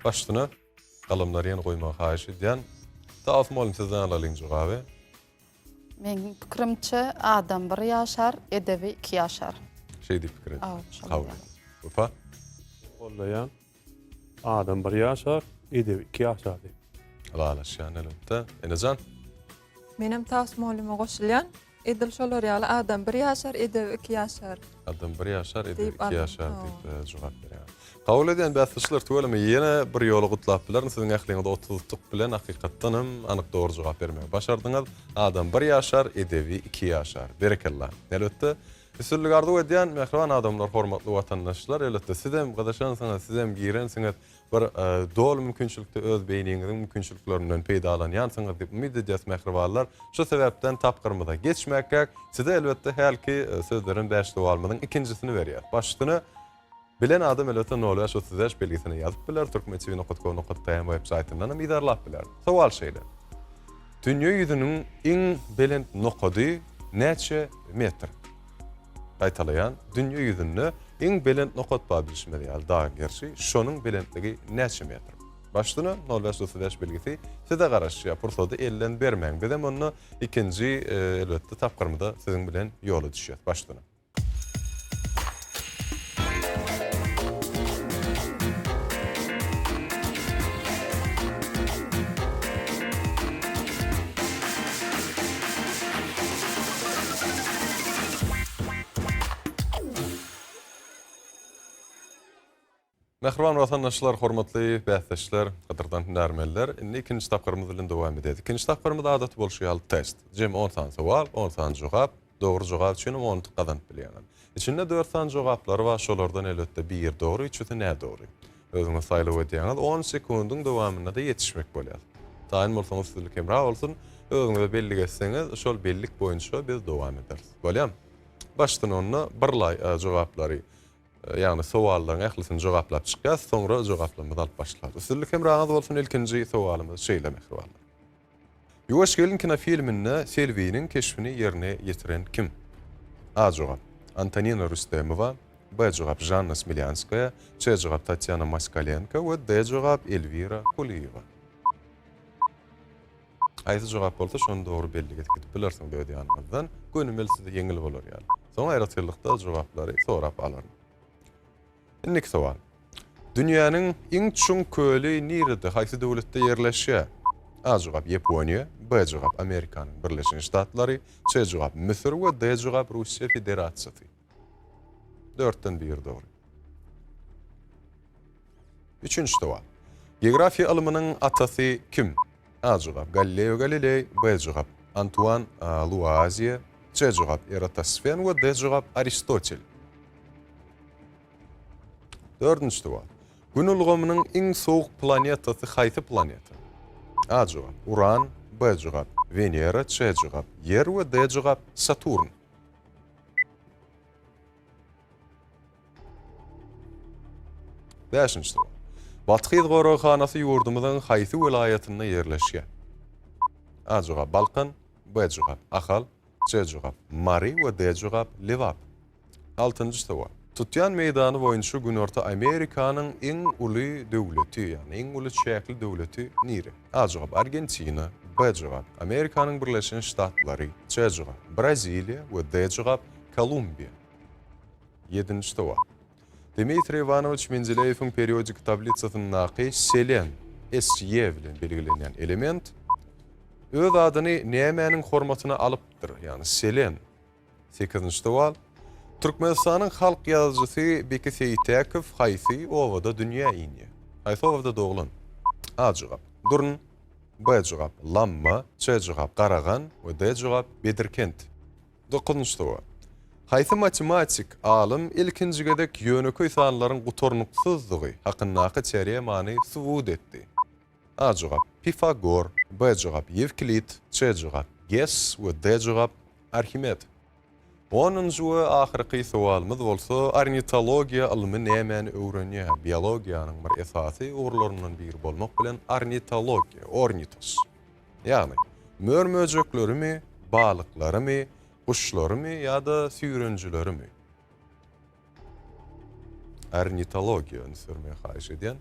Başyna galamlary ýene goýmagy haýyş edýän. Tawus mugallym sizden alalyň jogaby. Meň pikirimçe adam bir ýaşar, edebi iki ýaşar. Şeý diýip pikir edýän. Kabul. Wepa? Goldaýan. Adam bir ýaşar, edebi iki ýaşar diýip. Ylalaşýan elbetde. Enejan? Menem Tawus mugallyma goşulýan. Edil şolar ýaly adam bir ýaşar, edebi iki ýaşar. Adam bir ýaşar, edebi iki ýaşar diýip jogap berýär. Kabul edýän bäsdeşler tüweleme ýene bir ýola gutlap bilerin. Siziň ähliňiz 30 utuk bilen hakykatdan hem anyk dogry jogap bermegi başardyňyz. Adam bir ýaşar, edebi iki ýaşar. Berekella. Elbetde, üstünlik arzuw edýän mähriban adamlar, hormatly watandaşlar, elbetde sizem gyzyşansyňyz, sizem girensiňiz. Bir doly mümkinçilikde öz beýniňiziň mümkinçiliklerinden peýdalanýansyňyz diýip umyt edýäs mähribanlar. Şu sebäpden tapgyrymyza geçmäkäk, size elbetde hälki söz beren bäş sowalymyzyň ikinjisini berýäs. Baş üstüne bilen adam elbetde nol bäş 35 belgisine ýazyp biler, turkmentv nokat com nokat tm web saýtyndan hem yzarlap biler. Sowal şeýle. Dünýe ýüzüniň iň belent nokady näçe metr? Gaýtalaýan, dünýe ýüzünde iň belent nokat bar bilşimiz ýaly dag gerşi, şonuň belentligi näçe metr? Başsyna nol bäş 35 belgisi size garaşýar, pursady elden bermäň. Bizem onda ikinji elbetde tapgyrymyza siziň bilen ýola düşýäs. Başsyna. Mähriban watandaşlar, hormatly bäsdeşler, gadyrdan hünärmenler, indi ikinji tapgyrymyz bilen dowam edýäs. Ikinji tapgyrymyz adaty bolşy ýaly test. Jemi on sany sowal, on sany jogap. Dogry jogap üçin hem on utuk gazanyp bilýäňiz. Içinde dört sany jogaplary bar, şolardan elbetde biri dogry, üçüsi nädogry. Özüňiz saýlaw edýäňiz. On sekundyň dowamynda-da ýetişmek bolýar. Taýyn bolsaňyz üstünlik hemra bolsun. Özüňize bellik etseňiz, şol bellik boýunça biz dowam ederis. Bolýamy? Başdan onda birlaý jogaplary, ýagny sowallaryň ählisini jogaplap çykýas, soňra jogaplarymyzy alyp başlarys. Üstünlik hemraňyz bolsun, ilkinji sowalymyz şeýle mähribanlar. Ýuwaş gelin kinofilminde Selbiniň keşbini ýerine ýetiren kim? A jogap, Antonina Rüstemowa, B jogap, Žanna Smilýanskaýa, C jogap, Tatýana Moskalenko we D jogap, Elwira Kulyýewa. Haýsy jogap bolsa şony dogry bellik edip gidip bilersiňiz öz ýanyňyzdan. Gönümel size ýeňil bolar ýaly. Soň aýratynlykda jogaplary sorap alaryn. Indiki sowal. Dünýäniň iň çuň köli nirede, haýsy döwletde ýerleşýär? A jogap Ýaponiýa, B jogap Amerikanyň Birleşen Ştatlary, C jogap Müsür we D jogap Russiýa Federasiýasy. Dörtden biri dogry. Üçünji sowal. Geografiýa ylmynyň atasy kim? A jogap Galileo Galileý, B jogap Antuan Luaziýe, C jogap Eratosfen we D jogap Aristotel. Dördünji sowal. Gün ulgamynyň iň sowuk planetasy haýsy planeta? A jogap Uran, B jogap Wenera, C jogap Ýer we D jogap Saturn. Bäşinji sowal. Bathyz goraghanasy ýurdumyzyň haýsy welaýatynda ýerleşýär? A jogap Balkan, B jogap Ahal, C jogap Mary we D jogap Lebap. Altynjy sowal. Tutýan meýdany boýunça Günorta Amerikanyň iň uly döwleti, ýagny iň uly çäkli döwleti nire? A jogap Argentina, B jogap Amerikanyň Birleşen Ştatlary, C jogap Braziliýa we D jogap Kolumbiýa. Ýedinji sowal. Dmitriý Iwanowiç Mendeleýewiň periodik tablisasyndaky selen, Se bilen belgilenýän element, öz adyny nämäniň hormatyna alypdyr, ýagny selen? Sekizinji sowal. Türkmenistanyň halk ýazyjysy Beki Seýtäkow haýsy obada dünýä inýär? Haýsy obada doglan? A jogap, Durun, B jogap, Lamma, C jogap, Garagan we D jogap, Bedirkent. Dokuzynjy sowal. Haýsy matematik alym ilkinji gezek ýönekeý sanlaryň gutarnyksyzdygy hakyndaky teoremany subut etdi? A jogap, Pifagor, B jogap, Ýewklid, C jogap, Gess we D jogap, Arhimed. Onunjy we ahyrky sowalymyz bolsa, ornitologiýa ylmy nämäni öwrenýär? Biologiýanyň bir esasy ugurlaryndan biri bolmak bilen ornitologiýa, ornitos. Ýagny, mör-möjeklerimi, balyklarymy, guşlarymy ýa-da süýrenjilerimi? Ornitologiýa üns bermegi haýyş edýän.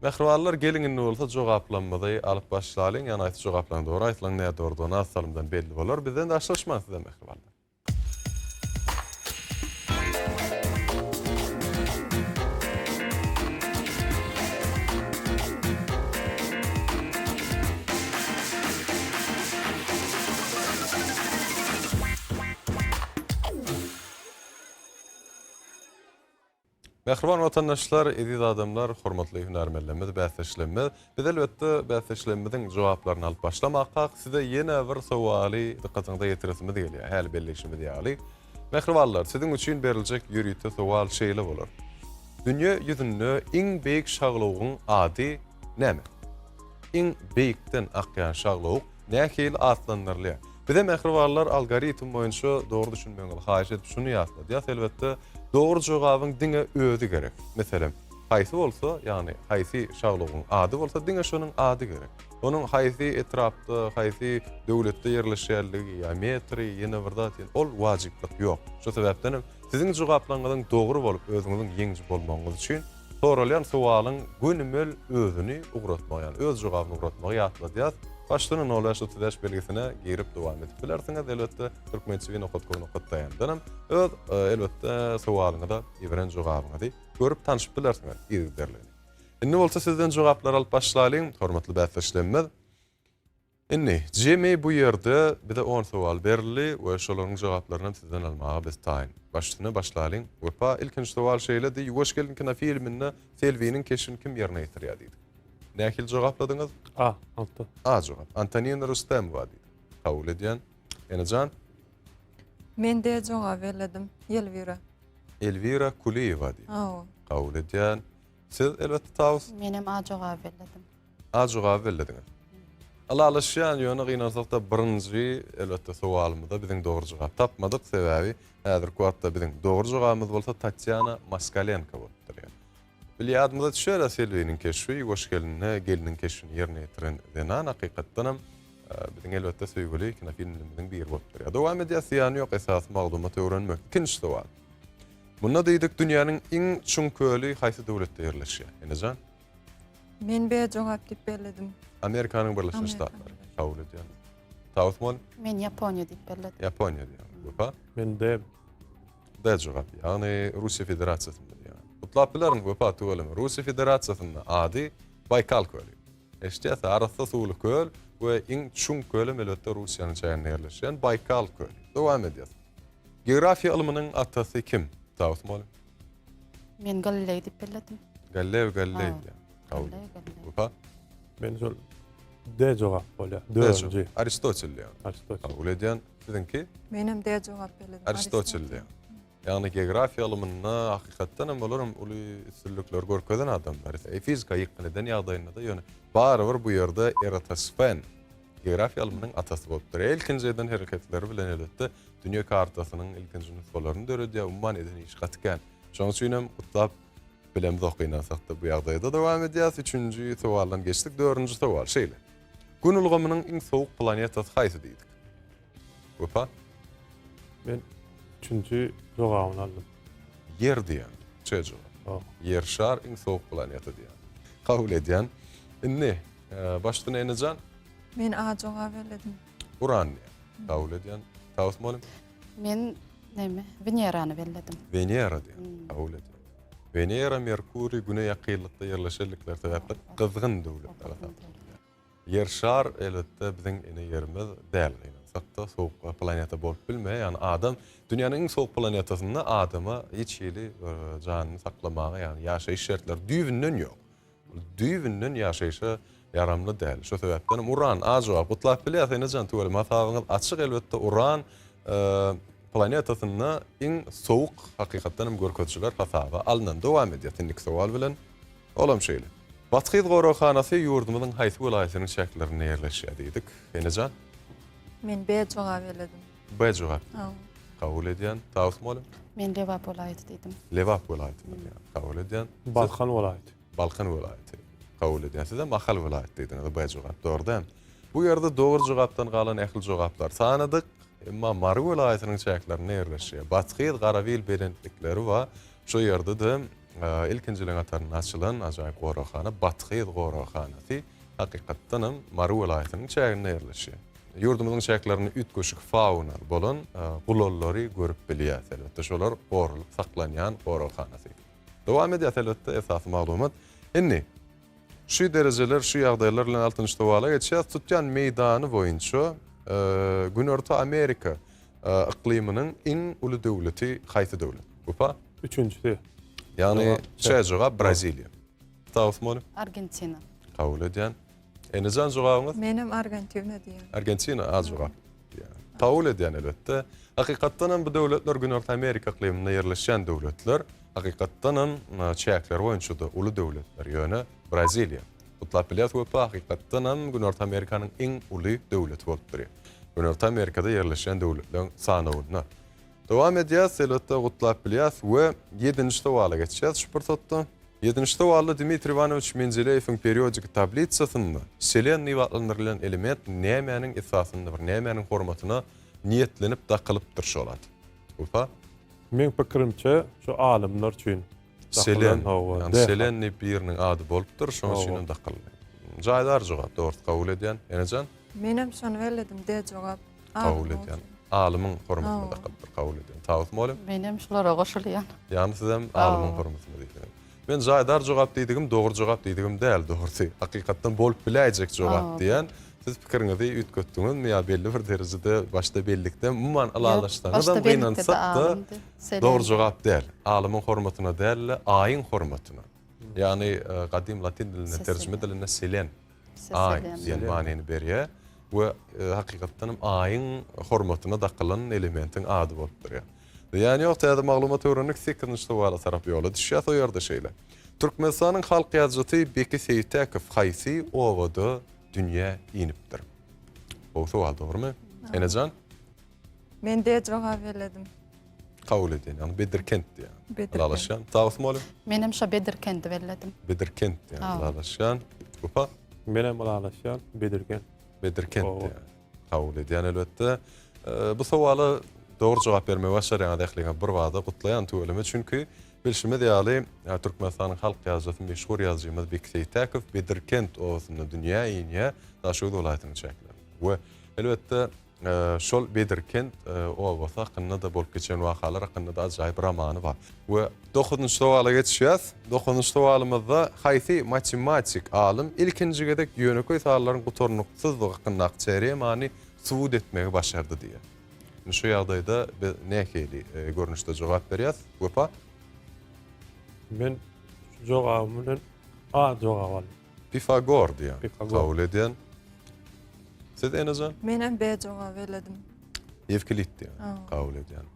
Mähribanlar, geliň indi bolsa jogaplamyzy alyp başlalyň. Ýagny haýsy jogaplaryň dogry, haýsylaryň nädogrudygyny az salymdan belli bolar. Bizden daşlaşmaň sizem mähribanlar. Mähriban watandaşlar, eziz adamlar, hormatly hünärmenlerimiz, bäsdeşlerimiz! Biz elbetde bäsdeşlerimiziň jogaplaryny alyp başlamakak, size ýene bir sowaly dykgatyňyza ýetiresimiz gelýär. Häli belleýşimiz ýaly, mähribanlar, siziň üçin beriljek ýörite sowal şeýle bolar. Dünýe ýüzünde iň beýik şaglawugyň ady näme? Iň beýikden akýan şaglawuk nähili atlandyrylýar? Bize mähribanlar algoritm boýunça dogry düşünmegiňizi haýyş edip şuny ýatladýas, elbetde dogry jogabyň diňe özi gerek. Meselem, haýsy bolsa, ýagny haýsy şaglawugyň ady bolsa diňe şonuň ady gerek. Onuň haýsy etrapda, haýsy döwletde ýerleşýänligi ýa metri, ýene bir zat, ol wajyplyk ýok. Şo sebäpden hem siziň jogaplaryňyzyň dogry bolup, özüňiziň ýeňiji bolmagyňyz üçin soralýan sowalyň gönümel özüni ugratmagy, ýagny öz jogabyny ugratmagy ýatladýas. Başdan nol bäş 35 belgisine girip dowam edip bilersiňiz. Elbetde, Türkmen TV nokat com nokat tm-den hem öz, elbetde, sowalyňyza iberen jogabyňyzy görüp tanşyp bilersiňiz yzygiderligini. Indi bolsa sizden jogaplary alyp başlalyň, hormatly bäsdeşlerimiz. Indi, jemi bu ýerde bize on sowal berildi we şolaryň jogaplaryny hem sizden almaga biz taýyn. Baş üstüne başlalyň. Wepa, ilkinji sowal şeýledi, Ýuwaş gelin kinofilminde Selbiniň keşbini kim ýerine ýetirýär diýdik. Nähili jogapladyňyz? A, Alty. A jogap. Antonina Rustemowa diýdik. Kabul edýän. Enejan? Men D jogaby belledim. Elwira. Elwira Kulyýewa diýdik. Hawa. Kabul edýän. Siz elbetde Tawus? Menem A jogaby belledim. A jogaby bellediňiz. Ylalaşýan, ýöne gynansakda birinji elbetde sowalymyza biziň dogry jogap tapmadyk, sebäbi häzirki wagtda biziň dogry jogabymyz bolsa Tatýana Moskalenko bolup durýar. Bil ýadymyza düşýär Selbiniň keşbi, ýuwaş gelinde gelniň keşbini ýerine ýetiren zenan hakykatdanam biziň elbetde söýgüli kinofilmimiziň biri bolup durýar. Dowam edýäs, zyýany ýok esasy maglumat öwrenmek. Ikinji sowal. Munda diýdik dünýäniň iň çuň köli haýsy döwletde ýerleşýär? Enejan? Men B jogap diýip belledim. Amerikanyň Birleşen Ştatlary. Kabul edýän. Tawus mol? Men Ýaponiýa diýip belledim. Ýaponiýa diýýän. Wepa? Men D. D jogap. Ýagny Russiýa Federasiýasynda diýýän. Gutlap bilerin Wepa tüweleme. Russiýa Federasiýasynda ady Baýkal köli. Eşidýäs, arassa suwly köl we iň çuň köl hem elbetde Russiýanyň çäginde ýerleşýän Baýkal köli. Dowam edýäs. Geografiýa ylmynyň atasy kim? Tawus mol? Men Galilei diýip belledim. Galileo Galilei diýýän. Kabul. Wepa? Men şol D jogap bolýar. Dördünji. Aristotel diýýän. Aristotel. Kabul edýän. Siziňki? Menem D jogap belledim. Aristotel diýýän. Ýagny geografiýa ylmynda hakykatdan hem olar hem uly üstünlikleri görkezen adamlar. E, fizika ýykgyn eden ýagdaýynda-da ýöne barybir bu ýerde Eratosfen geografiýa ylmynyň atasy bolupdyr. Ilkinji eden hereketleri bilen elbetde dünýä kartasynyň ilkinji nusgalaryny döredýär. Umuman eden işi gaty kän. Şonuň üçin hem gutlap bilemzok gynansakda bu ýagdaýda dowam edýäs. Üçünji sowaldan geçdik. Dördünji sowal şeýle. Gün ulgamynyň iň sowuk planetasy haýsy diýdik? Wepa? Men üçünji jogabyny aldym. Ýer diýen. Ç jogap. Ýer şar iň sowuk planeta diýen. Kabul edýän. Indi e, başdan Enejan. Men A jogap belledim. Uran diýen. Kabul edýän. Tawus molim. Men näme? Wenerany belledim. Wenera diýen. Hmm. Kabul edýän. Wenera, Merkuriý güne ýakynlykda ýerleşenlikleri sebäpli gyzgyn döwletler hasaplanýar. Ýer şar elbetde biziň ene ýerimiz däl gynansakda sowuk planeta bolup bilmeýär ýagny adam dünýäniň iň sowuk planetasynda adama hiç hili janyny saklamaga ýagny ýaşaýyş şertleri düýbünden ýok. Ol düýbünden ýaşaýşa ýaramly däl. Şo sebäpden hem uran A jogap gutlap bilýäs Enejan tüweleme hasabyňyz açyk elbetde uran planetasynda iň sowuk hakykatdan hem görkezijiler hasaba alnan. Dowam edýäs indiki sowal bilen. Olam şeýle. Bathyz goraghanasy ýurdumyzyň haýsy welaýatynyň çäklerinde ýerleşýär diýdik. Enejan? Men B jogap belledim. B jogap. Kabul edýän. Tawus mugallym? Men Lebap welaýaty diýdim. Lebap welaýaty diýýän. Kabul edýän. Balkan welaýaty. Balkan welaýaty. Kabul edýän. Sizem Ahal welaýaty diýdiňiz. B jogap dogry däl. Bu ýerde dogry jogapdan galan ähli jogaplary sanadyk. Emma Mary welaýatynyň çäklerinde ýerleşýär. Bathyz, Garabil belentlikleri bar. Şo ýerde-de Ilkinjileriň hatarynda açylan ajaýyp goraghana Bathyz goraghanasy hakykatdan hem Mary welaýatynyň çäginde ýerleşýär. Ýurdumyzyň çäklerinde üýtgeşik fauna bolan gulallary görüp bilýäris. Elbetde, şolar goralyp saklanýan goraghanasy. Dowam edýäris elbetde esasy maglumat. Indi şu derejeler, şu ýagdaýlar bilen altynjy sowala geçýäris. Tutýan meýdany boýunça Günorta Amerika yklymynyň iň uly döwleti haýsy döwlet? Wepa? Üçünjisi. Ýagny Ç jogap Braziliýa. Tawus mugallym? Argentina. Kabul edýän. Enejan jogabyňyz? Menem Argentina diýýän. Argentina A jogap. Kabul edýän elbetde. Hakykatdan hem bu döwletler Günorta Amerika yklymynda ýerleşýän döwletler. Hakykatdanam çäkleri boýunça-da uly döwletler. Ýöne Braziliýa. Gutlap bilýäs Wepa, hakykatdanam Günorta Amerikanyň iň uly döwleti bolup durýar. Günorta Amerikada ýerleşýän döwletleriň sanawynda. Dowam edýäs, elbetde gutlap bilýäs we ýedinji sowala geçýäs şu pursatda. Ýedinji sowalda Dmitriý Iwanowiç Mendeleýewiň periodiki tablisasynda selen diýip atlandyrylýan element nämäniň esasynda bir nämäniň hormatyna niýetlenip dakylypdyr şol at? Wepa? Meň pikirimçe şu alymlar üçin Selen, ýagny Selen diýip biriniň ady bolupdyr, şonuň üçin hem dakyldy. Jaýdar jogap, dogry kabul edýän. Enejan? Menem şony belledim, D jogap. Kabul edýän. Alymyň hormatyna dakylypdyr, kabul edýän. Tawus mugallym? Menem şulara goşulýan. Ýagny sizem alymyň hormatyna diýdiňiz. Men jaýdar jogap diýdigim, dogry jogap diýdigim däl, dogrusy. Hakykatdan bolup biläýjek jogap diýen. Siz pikiriňizi üýtgetdiňizmi ýa belli bir derejede başda bellikde umuman ylalaşsaňyzam gynansak-da dogry jogap däl. Alymyň hormatyna däl-de, aýyň hormatyna. Ýagny gadym latyn dilinden terjime edilende selen, aý diýen manyny berýär we hakykatdan hem aýyň hormatyna dakylan elementiň ady bolup durýar. Zyýany ýok, täze maglumat öwrendik, sekizinji sowala tarap ýola düşýäs, o ýerde şeýle. Türkmenistanyň halk ýazyjysy Beki Seýtäkow haýsy obada dünýä inipdir? Gowy sowal, dogrumy? Enejan? Men D jogaby belledim. Kabul edýän, ýagny Bedirkent diýýän. Bedirkent. Ylalaşýan. Tawus mugallym? Menem şo Bedirkendi belledim. Bedirkent diýýän, ylalaşýan. Wepa? Menem ylalaşýan, Bedirkent. Bedirkent diýýän. Kabul edýän elbetde. Bu sowala dogry jogap bermegi başarýaňyz ähliňiz bir bada gutlaýan tüweleme çünki bilşimiz ýaly Türkmenistanyň halk ýazyjysy meşhur ýazyjymyz Beki Seýtäkow Bedirkent obasynda dünýä inýär Daşoguz welaýatynyň çäklerinde we elbetde şol Bedirkent obasy hakynda-da bolup geçen wakalar hakynda-da ajaýyp romany bar. We dokuzynjy sowala geçýäs. Dokuzynjy sowalymyzda haýsy matematik alym ilkinji gezek ýönekeý sanlaryň gutarnyksyzdygy hakyndaky teoremany subut etmegi başardy diýýär. Indi şu ýagdaýda biz nähili görnüşde jogap berýäs? Wepa? Men şu jogabym bilen A jogaby aldym. Pifagor diýýär. Pifagor. Kabul edýän. Siz Enejan? Menem B jogaby belledim. Ewklid diýýär. Kabul edýän.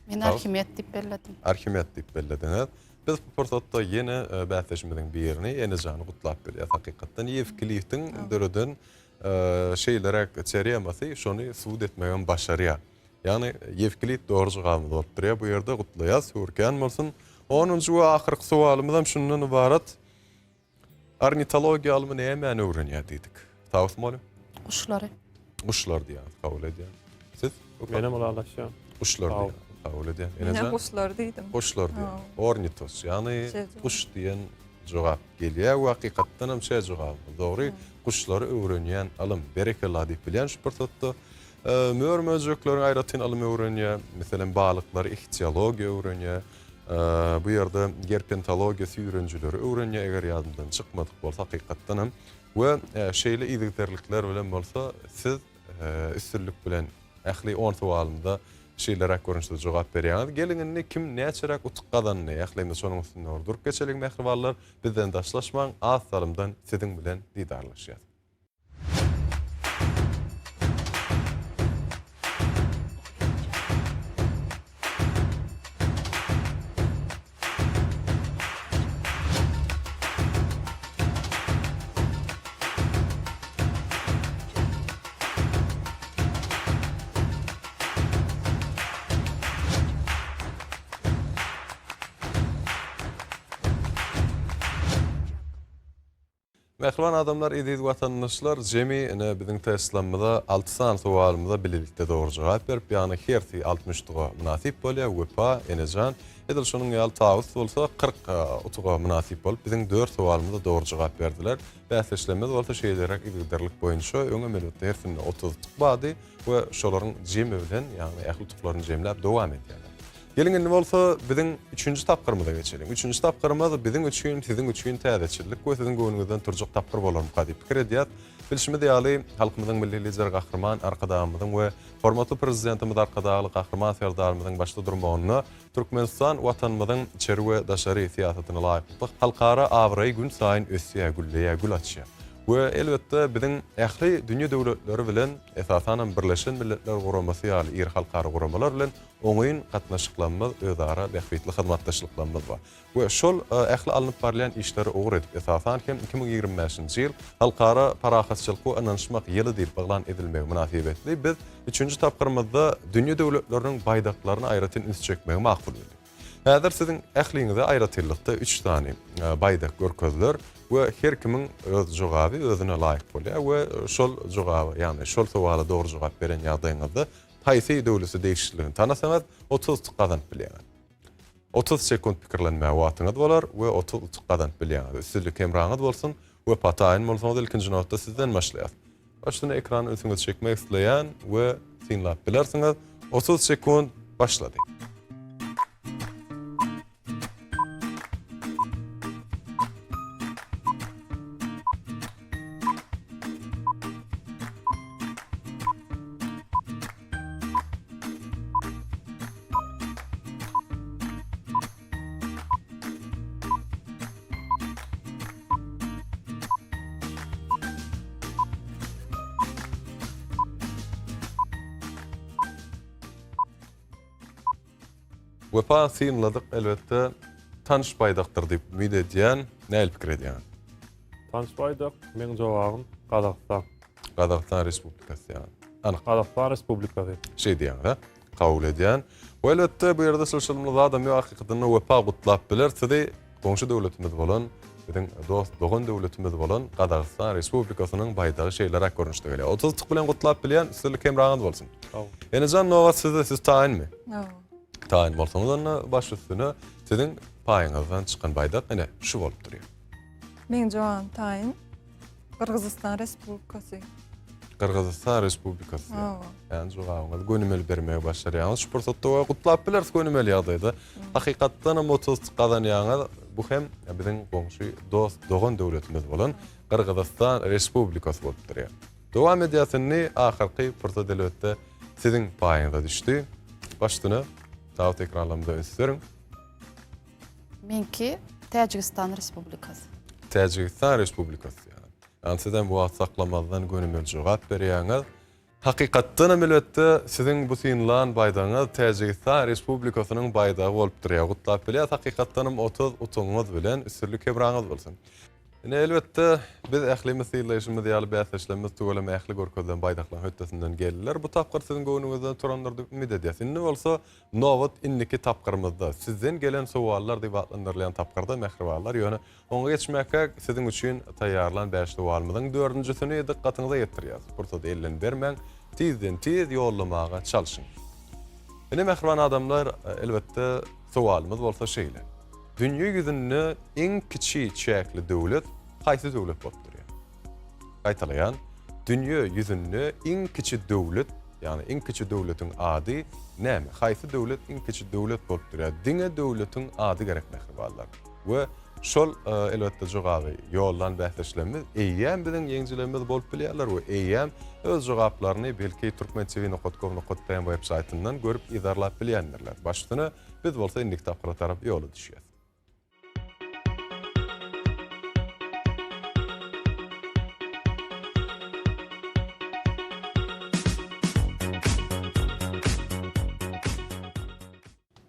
Men Arhimed diýip belledim. Arhimed diýip bellediňiz. Biz bu pursatda ýene e, bäsdeşimiziň birini Enejany gutlap bilýäris. Hakykatdan Ewklidiň döreden e, şeýleräk teoremasy şony subut etmegem başarýar. Ýagny Ýewklid dogry jogabymyz bolup durýar. Bu ýerde gutlaýas, höwürkän bolsun. Onunjy we ahyrky sowalymyzam şundan ybarat. Ornitologiýa ylmy nämäni öwrenýär diýdik. Tawus mugallym? Guşlary. Guşlar diýýäňiz, kabul edýän. Siz? Menem ylalaşýan. Guşlar diýýän, kabul edýän. Menem guşlar diýdim. Guşlar diýýän. Ornitos, ýagny guş diýen jogap gelýär we hakykatdan hem şeýle jogabymyz dogry. Guşlary öwrenýän ylym. Berekella diýip bilýän şu pursatda. Mör-möjekleriň aýratyn ylym öwrenýär. Meselem, balyklary ihtiologiýa öwrenýär. Bu ýerde gerpentologiýa süýrenjileri öwrenýär, eger ýadymdan çykmadyk bolsa hakykatdan hem. We şeýle yzygiderlikler bilen bolsa siz üstünlik bilen ähli on sowalymyza şeýleräk görnüşde jogap berýäňiz. Geliň indi kim näçeräk utuk gazandy, ählimiz şonuň üstünde bir durup geçeliň mähribanlar. Bizden daşlaşmaň, az salymdan siziň bilen didarlaşýas. Mähriban adamlar, eziz watandaşlar, jemi ine biziň testlamyza alty sany sowalymyza bilelikde dogry jogap berip, ýagny hersi 60 utuga mynasyp bolýar, Wepa, Enejan, edil şonuň ýaly Tawus bolsa 40 utuga mynasyp bolup, biziň dört sowalymyza dogry jogap berdiler. Bäsdeşlerimiz bolsa şeýleräk yzygiderlik boýunça öňem elbetde hersinde 30 utuk bardy we şolaryň jemi bilen, ýagny ähli utuklaryny jemläp dowam edýärler. Geliň indi bolsa biziň üçünji tapgyrymyza geçeliň. Üçünji tapgyrymyz biziň üçin, siziň üçin täzeçillik we siziň göwnüňizden turjak tapgyr bolarmyka diýip pikir edýäs. Bilşimiz ýaly, halkymyzyň Milli Lideri Gahryman Arkadagymyzyň we hormatly Prezidentimiz Arkadagly Gahryman Serdarymyzyň başda durmagynda Türkmenistan Watanymyzyň içeri we daşary syýasatyna laýyklykda halkara abraýy günsaýyn ösýär, gülleýär, gül açýar. We elbetde biziň ähli dünýe döwletleri bilen, esasanam Birleşen Milletler Guramasy ýaly iri halkara guramalar bilen oňyn gatnaşyklarymyz, özara bähbitli hyzmatdaşlyklarymyz bar. We şol ähli alnyp barylýan işleri ugur edip, esasan hem 2025-nji ýyl Halkara parahatçylyk we ynanyşmak ýyly diýlip yglan edilmegi mynasybetli biz üçünji tapgyrymyzda dünýe döwletleriniň baýdaklaryna aýratyn üns çekmegi makul bildik. Häzir siziň ähliňize aýratynlykda üç sany baýdak görkeziler we her kimiň öz jogaby özüne laýyk bolýar we şol jogaba, ýagny şol sowala dogry jogap beren ýagdaýyňyzda haýsy döwlete degişliligini tanasaňyz, 30 utuk gazanyp bilýäňiz. 30 sekunt pikirlenmäge wagtyňyz bolar we 30 utuk gazanyp bilýäňiz. Üstünlik hemraňyz bolsun! Wepa taýyn bolsaňyz ilkinji nobatda sizden başlaýas. Başyna ekrana ünsüňizi çekmek isleýän we synlap bilersiňiz. 30 sekunt başlady. Wepa synladyk elbetde tanyş baýdakdyr diýip umyt edýän. Nähili pikir edýäňiz? Tanyş baýdak meň jogabym Gazagystan. Gazagystan Respublikasy ýaly. Anyk. Gazagystan Respublikasy. Şeý diýýäňiz, ha? Kabul edýän. We elbetde bu ýerde çylşyrymly zadam ýok, hakykatynda Wepa gutlap biler sizi goňşy döwletimiz bolan, biziň dost dogan döwletimiz bolan Gazagystan Respublikasynyň baýdagy şeýleräk görnüşde gelýär. 30 utuk bilen gutlap bilýän, üstünlik hemraňyz bolsun. Sag boluň. Enejan nobat sizde, siz taýynmy? Hawa. Taýyn bolsaňyz onda baş üstüne siziň paýyňyzdan çykan baýdak ine şu bolup durýar. Meň jogabym taýyn. Gyrgyzystan Respublikasy. Gyrgyzystan Respublikasy. Hawa. Ýani jogabyňyzy gönümel bermegi başarýaňyz. Şu pursatda we gutlap bileris gönümel ýagdaýda. Hakykatdan hem 30 gazanýaňyz. Bu hem biziň goňşy, dost, dogan döwletimiz bolan Gyrgyzystan Respublikasy bolup durýar. Dowam edýäs indi ahyrky pursat elbetde siziň paýyňyza düşdi. Baş üstüne tawut ekranlarymyza üns beriň. Meňki Täjigistan Respublikasy. Täjigistan Respublikasy ýaly. Ýani sizem bu wagt saklamazdan gönümel jogap berýäňiz. Hakykatdan hem elbetde siziň bu synlan baýdagyňyz Täjigistan Respublikasynyň baýdagy bolup durýar. Gutlap bilýäs hakykatdan hem 30 utugyňyz bilen üstünlik hemraňyz bolsun. Ine elbetde biz ählimiz synlaýşymyz ýaly bäsdeşlerimiz tüweleme ähli görkezilen baýdaklaryň hötdesinden geldiler. Bu tapgyr siziň göwnüňizden turandyr diýip umyt edýäs. Indi bolsa Nobat indiki tapgyrymyzda, Sizden gelen sowallar diýip atlandyrylýan tapgyrda, mähribanlar, ýöne oňa geçmäkäk, siziň üçin taýýarlan bäş sowalymyzyň dördünjisini dykgatyňyza ýetirýäris. Pursady elden bermäň, tizden-tiz ýollamaga çalşyň. Ine, mähriban adamlar, elbetde, sowalymyz bolsa şeýle. Dünýe ýüzünde iň kiçi çäkli döwlet haýsy döwlet bolup durýar? Gaýtalaýan, dünýe ýüzünde iň kiçi döwlet, ýagny iň kiçi döwletiň ady näme? Haýsy döwlet iň kiçi döwlet bolup durýar? Diňe döwletiň ady gerek mähribanlar. We şol elbetde jogaby ýollan bäsdeşlerimiz eýýäm biziň ýeňjilerimiz bolup bilýärler we eýýäm öz jogaplaryny belki turkmentv nokat gov nokat tm web saýtyndan görüp yzarlap bilýändirler. Baş üstüne biz bolsa indiki tapgyra tarap ýola düşýäs.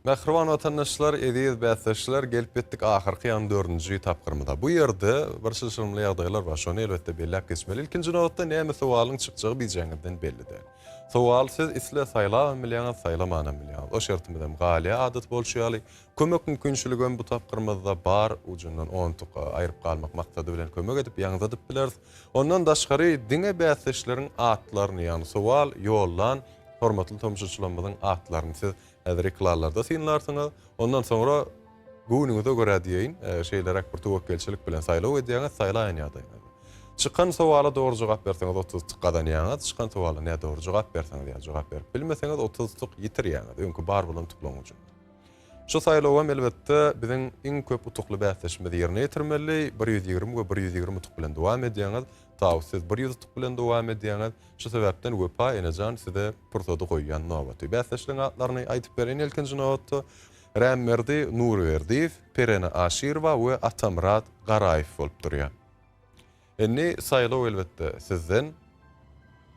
Mähriban watandaşlar, eziz bäsdeşler, gelip ýetdik ahyrky ýagny dördünji tapgyrymyza. Bu ýerde bir çylşyrymly ýagdaýlar bar, şony elbetde belläp geçmeli. Ilkinji nobatda näme sowalyň çykjagy bijäňizden belli däl. Sowaly siz isle saýlabam bilýäňiz, saýlamanam bilýäňiz. O şertimizem galýar adaty bolşy ýaly. Kömek mümkinçiligem bu tapgyrymyzda bar, ujundan ontuk aýryp galmak maksady bilen kömek edip ýaňzydyp bileris. Ondan daşgary diňe bäsdeşleriň atlaryny, ýagny sowal ýollan hormatly tomaşaçylarymyzyň atlaryny siz häzir ekranlarda synlarsyňyz. Ondan soňra göwnüňize görä diýeýin, şeýleräk bir töwekgelçilik bilen saýlaw edýäňiz, saýlaýan ýagdaýyňyzda. Çykan sowala dogry jogap berseňiz 30 utuk gazanýaňyz, çykan sowala nädogry jogap berseňiz ýa jogap berip bilmeseňiz 30 utuk ýitirýäňiz, öňki bar bolan utuklaryň ujunda. Şu saýlawam elbetde biziň iň köp utukly bäsdeşimiz ýerine ýetirmeli. 120 we 120 utuk bilen dowam edýäňiz. Tawus siz 100 utuk bilen dowam edýäňiz. Şu sebäpden Wepa enejan size pursady goýýan nobaty. Bäsdeşligiň atlaryny aýdyp bereýin ilkinji nobatda. Rämberdi Nurberdiýew, Perene Aşyrowa we Atamyrat Garaýew bolup durýar. Indi saýlaw elbetde sizden.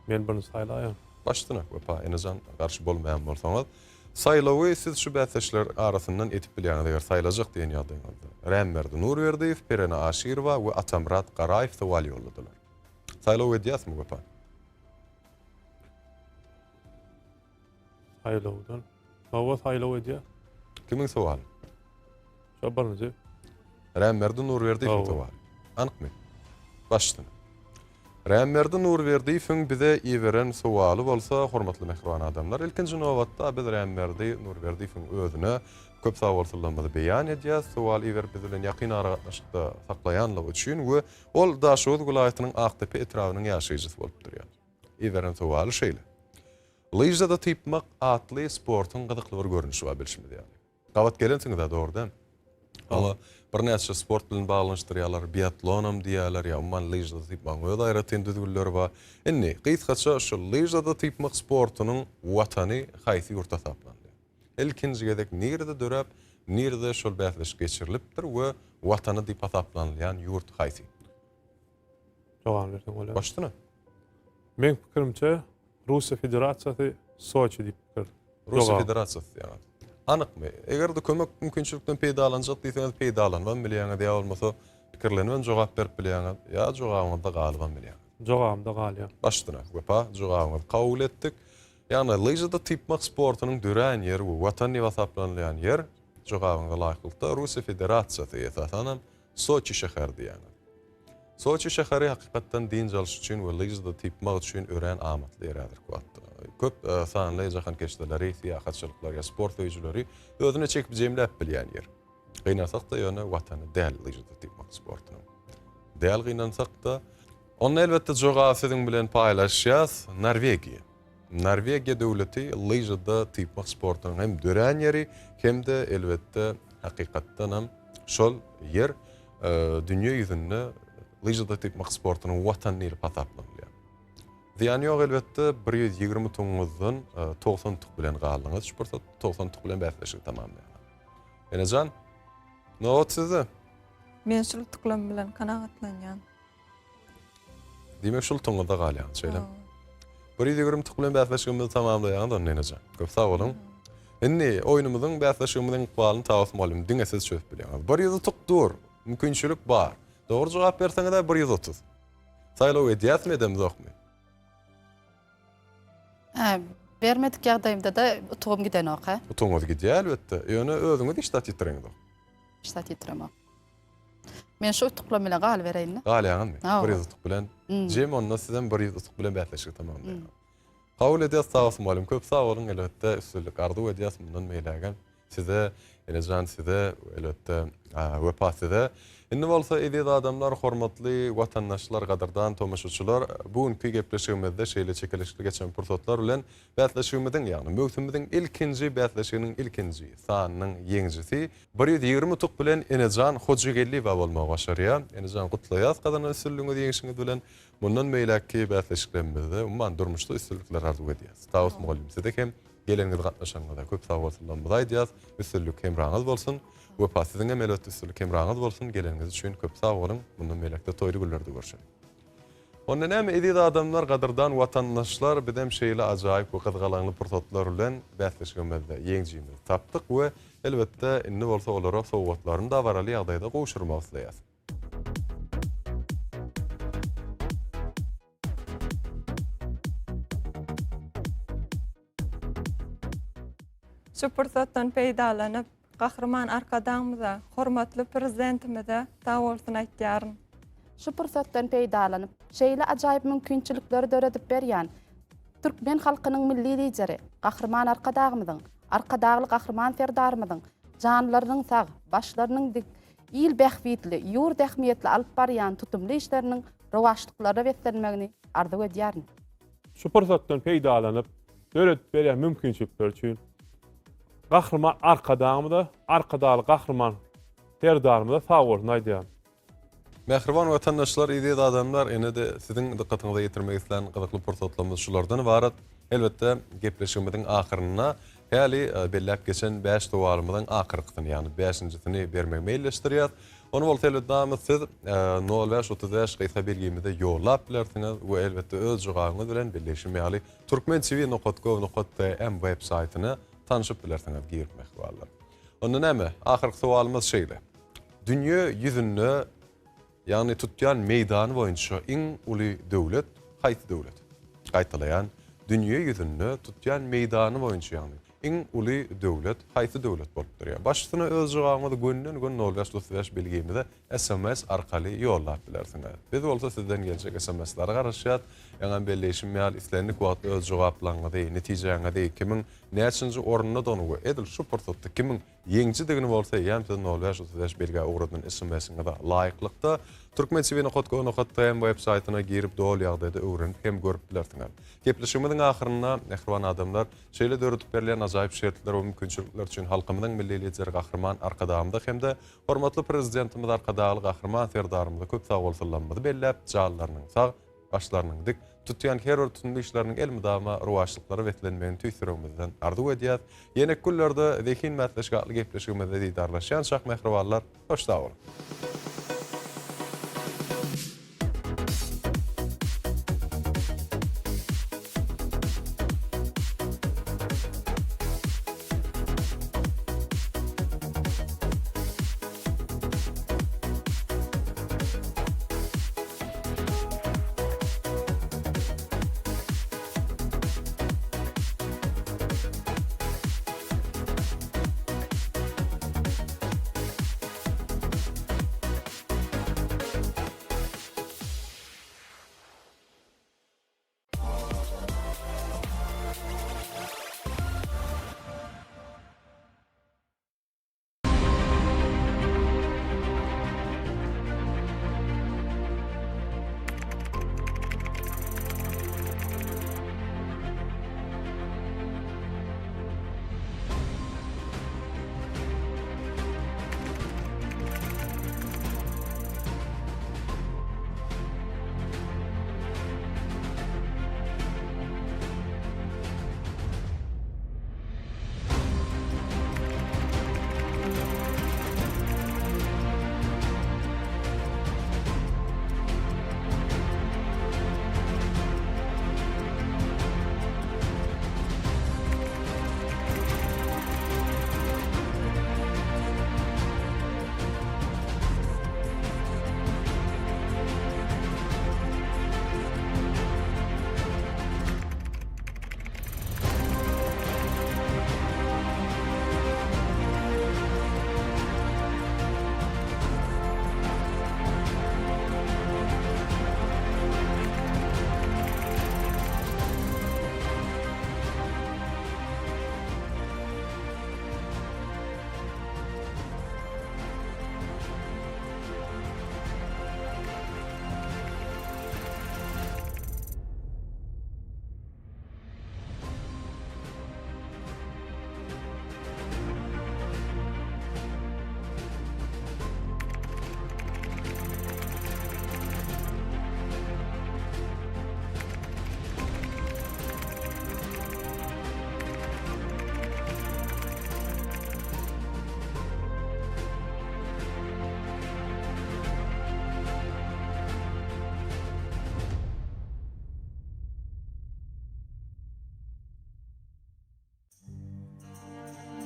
Men birinji saýlaýan. Başsyna Wepa enejan garşy bolmaýan bolsaňyz. Saýlawy siz şu bäsdeşler arasyndan edip bilýäňiz eger saýlajak diýen ýagdaýyňyzda. Rämberdi Nurberdiýew, Perene Aşyrowa we Atamyrat Garaýew sowal ýolladylar. Saýlaw edýäsmi Wepa? Saýlawdan. Hawa saýlaw edýär. Kimiň sowaly? Şo birinji. Rämberdi Nurberdiýewiň sowaly. Anykmy? Baş üstüne. Rämberdi Nurberdiýewiň bize iberen sowaly bolsa, hormatly mähriban adamlar, ilkinji nobatda biz Rämberdi Nurberdiýewiň özüne köp sagbolsunlarymyzy beýan edýäs, sowal iberip biz bilen ýakyn aragatnaşykda saklaýanlygy üçin we ol Daşoguz welaýatynyň Akdepe etrabynyň ýaşaýjysy bolup durýar. Iberen sowaly şeýle. Lyžada typmak atly sportuň gyzykly bir görnüşi bar bilşimiz ýaly. Gabat gelensiňiz-ä dogry däl? Oňa birnäçe sport bilen baglanyşdyrýarlar, biatlonam diýýärler, ýa umuman lyžada typmagyň öz aýratyn düzgünleri bar. Indi, gysgaça şu lyžada typmak sportunyň watany haýsy ýurt hasaplanylýar? Ilkinji gezek nirede döräp, nirede şol bäsleşik geçirilipdir we watany diýip hasaplanylýan ýurt haýsy? Jogap berseň bolýar. Baş üstüne. Meň pikirimçe Russiýa Federasiýasy Soçi diýip pikir. Russiýa Federasiýasy diýýäňiz. Anykmy? Eger-de kömek mümkinçilikden peýdalanjak diýseňiz peýdalanybam bilýäňiz ýa bolmasa pikirlenibem jogap berip bilýäňiz ýa jogabyňyzda galybam bilýäňiz. Jogabymda galýan. Baş üstüne. Wepa, jogabyňyzy kabul etdik. Ýagny lyžada typmak sportunyň dörän ýeri we watan diýip hasaplanylýan ýer jogabyňyza laýyklykda Russiýa Federasiýasy esasanam Soçi şäheri diýýäňiz. Soçi şäheri hakykatdan dynç alyş üçin we lyžada typmak üçin örän amatly ýer häzirki wagtda. Köp sanly jahankeşdeleri, syýahatçylyklary ýa sport söýüjileri özüne çekip jemläp bilýän ýer. Gynansak-da ýöne watany däl lyžada typmak sportunyň. Däl gynansak-da. Onda elbetde jogaby siziň bilen paýlaşýas. Norwegiýa. Norwegiýa döwleti lyžada typmak sportunyň hem dörän ýeri, hem-de elbetde hakykatdanam şol ýer dünýe ýüzünde lyžada typmak sportunyň watany diýlip hasaplanylýar. Zyýany ýok elbetde, 120 utugyňyzdan 90 utuk bilen galdyňyz şu pursat, 90 utuk bilen bäsleşigi tamamlaýaňyz. Enejan, nobat sizde. Men şul utuklarym bilen kanagatlanýan. Diýmek şul tuňňuzda galýaňyz, şeýlemi? 120 tuk bilen bäsleşigimizi tamamlaýaňyz onda enejan. Köp sag boluň. Indi oýnumyzyň, bäsleşigimiziň ykbalyny Tawus mugallym diňe siz çözüp bilýäňiz. 100 utuk dur. Mümkinçilik bar. Dogry jogap berseňiz-ä 130. Saýlaw edýäsmi, edemzokmy? Hä, bermedik ýagdaýymda-da utugym gidenok, hä? Utugyňyz gidýär elbetde. Ýöne özüňiz hiç zat ýitireňzok. Hiç zat ýitiremok. Men şu utuklam bilen galybereýin-de. Galýaňyzmy? 100 utuk bilen. Jem onda sizem 100 utuk bilen bäsleşigi tamamlaýaňyz. Kabul edýäs sag bolsun mugallym. Köp sag boluň elbetde üstünlik arzuw edýäs mundan beýlägem size Enejan size elbetde Wepa size. Indi bolsa eziz adamlar hormatly watandaşlar gadyrdan tomaşaçylar bu günki gepleşigimizde şeýle çekeleşikli geçen pursatlar bilen bäsleşigimiziň ýagny möwsümimiziň ilkinji bäsleşiginiň ilkinji sanynyň ýeňijisi 120 utuk bilen Enejan Hojageldiýewa bolmagy başarýar. Enejan gutlaýas gazanan üstünligiňiz ýeňşiňiz bilen. Mundan beýläkki bäsleşiklerimizde umuman durmuşda üstünlikler arzuw edýäs. Tawus mugallym size hem geleniňiz gatnaşanyňyza köp sag bolsunlarymyzy aýdýas. Üstünlik hemraňyz bolsun. Wepa siziň hem elbetde üstünlik hemraňyz bolsun. Geleniňiz üçin köp sag boluň. Mundan beýläkde toýly günlerde görşeliň. Onda näme eziz adamlar gadyrdan watandaşlar bizem şeýle ajaýyp we gyzgalaňly pursatlar bilen bäsleşigimizde ýeňijimizi tapdyk we elbetde indi bolsa olara sowgatlaryny dabaraly ýagdaýda gowşurmak isleýäs. Şu pursatdan peýdalanyp, Gahryman Arkadagymyza, hormatly Prezidentimize sag bolsun aýtýaryn. Şu pursatdan peýdalanyp, şeýle ajaýyp mümkinçilikleri döredip berýän türkmen halkynyň Milli Lideri Gahryman Arkadagymyzyň, Arkadagly Gahryman Serdarymyzyň janlarynyň sag, başlarynyň dik, il bähbitli, ýurt ähmiýetli alyp barýan tutumly işleriniň rowaçlyklara beslenmegini arzuw edýärin. Şu pursatdan peýdalanyp, döredip berýän mümkinçilikleri üçin Gahryman Arkadagymyza, Arkadagly Gahryman Serdarymyza sagbolsun aýdýaryn. Mähriban watandaşlar, eziz adamlar, ine-de siziň dykgatyňyza ýetirmek islän gyzykly pursatlarymyz şulardan ybarat. Elbetde, gepleşigimiziň ahyrynda häli belläp geçen bäş sowalymyzyň ahyrkysyny, ýagny bäşinjisini bermegi meýilleşdirýäs. Ony bolsa elmydama siz nol bäş 35 gysga belgimize ýollap bilersiňiz we elbetde öz jogabyňyz bilen belleýşim ýaly Turkmen TV nokat gov nokat tm web saýtyna tanşyp bilersiňiz girip mähribanlar. Onda näme? Ahyrky sowalymyz şeýle. Dünýe ýüzünde Ýagny tutýan meýdany boýunça iň uly döwlet haýsy döwlet? Gaýtalaýan, dünýe ýüzünde tutýan meýdany boýunça ýagny iň uly döwlet haýsy döwlet bolup durýar? Baş üstüne öz jogabyňyzy gönden-göni nol bäş 35 belgimize sms arkaly ýollap bilersiňiz. Biz bolsa sizden geljek sms-lere garaşýas. Ýaňam belleýşim ýaly islendik wagt öz jogaplaryňyzy, netijäňizi, kimiň näçinji orundadygyny we edil şu pursatda kimiň Ýeňijidigini bolsa eýýäm siz nol bäş 35 belgä ugradan SMS-iňize laýyklykda turkmentv.go.tm web saýtyna girip doly ýagdaýda öwrenip hem görüp bilersiňiz. Gepleşigimiziň ahyrynda, mähriban adamlar, şeýle döredip berilýän ajaýyp şertler we mümkinçilikler üçin halkymyzyň Milli Lideri Gahryman Arkadagymyza hem-de hormatly Prezidentimiz Arkadagly Gahryman Serdarymyza köp sagbolsunlarymyzy belläp, janlarynyň sag, Başlarynyň dik, tutýan her bir tutumly işleriniň elmydama rowaçlyklara beslenmegini tüýs ýüregimizden arzuw edýäs. Ýeneki günlerde Zehin bäsleşigi atly gepleşigimizde didarlaşýançak mähribanlar, hoş sag boluň!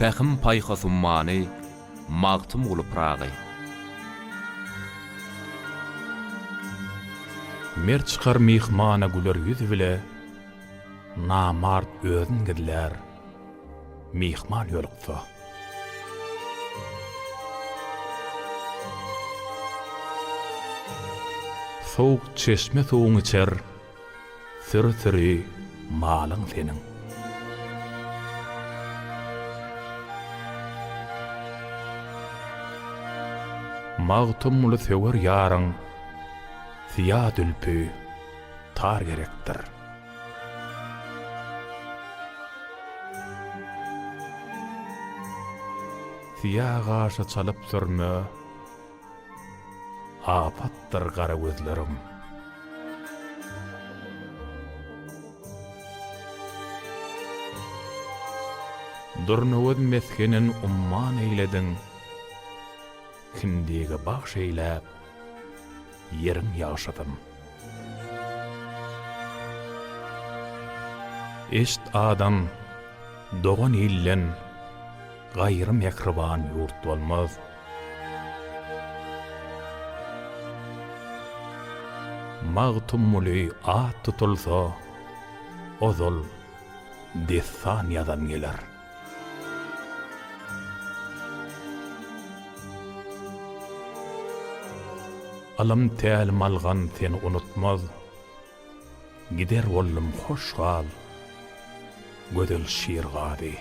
Pähim-paýhas ummany Magtymguly Pyragy. Mert çykar myhmana güler ýüz bile, Namart özün gizlär, myhman ýoluksa. Sowuk çeşme suwuň içer, Süri-süri malyň seniň. Magtymguly söwer ýaryň, Syýa zülpi tar gerekdir. Syýa gaşa çalyp sürme, Apatdyr gara gözleriň. Durnagöz mesgenin umman eýlediň. Kindige bagş eýläp, ýeriň ýagşysyn. Eşt adam, dogan ilden gaýry mähriban ýurt bolmaz. Magtymguly at tutulsa, ozal dessan ýazan geler. Ylym-tälim algan seni unutmaz, Gider boldum hoş gal, gözel Şirgazy.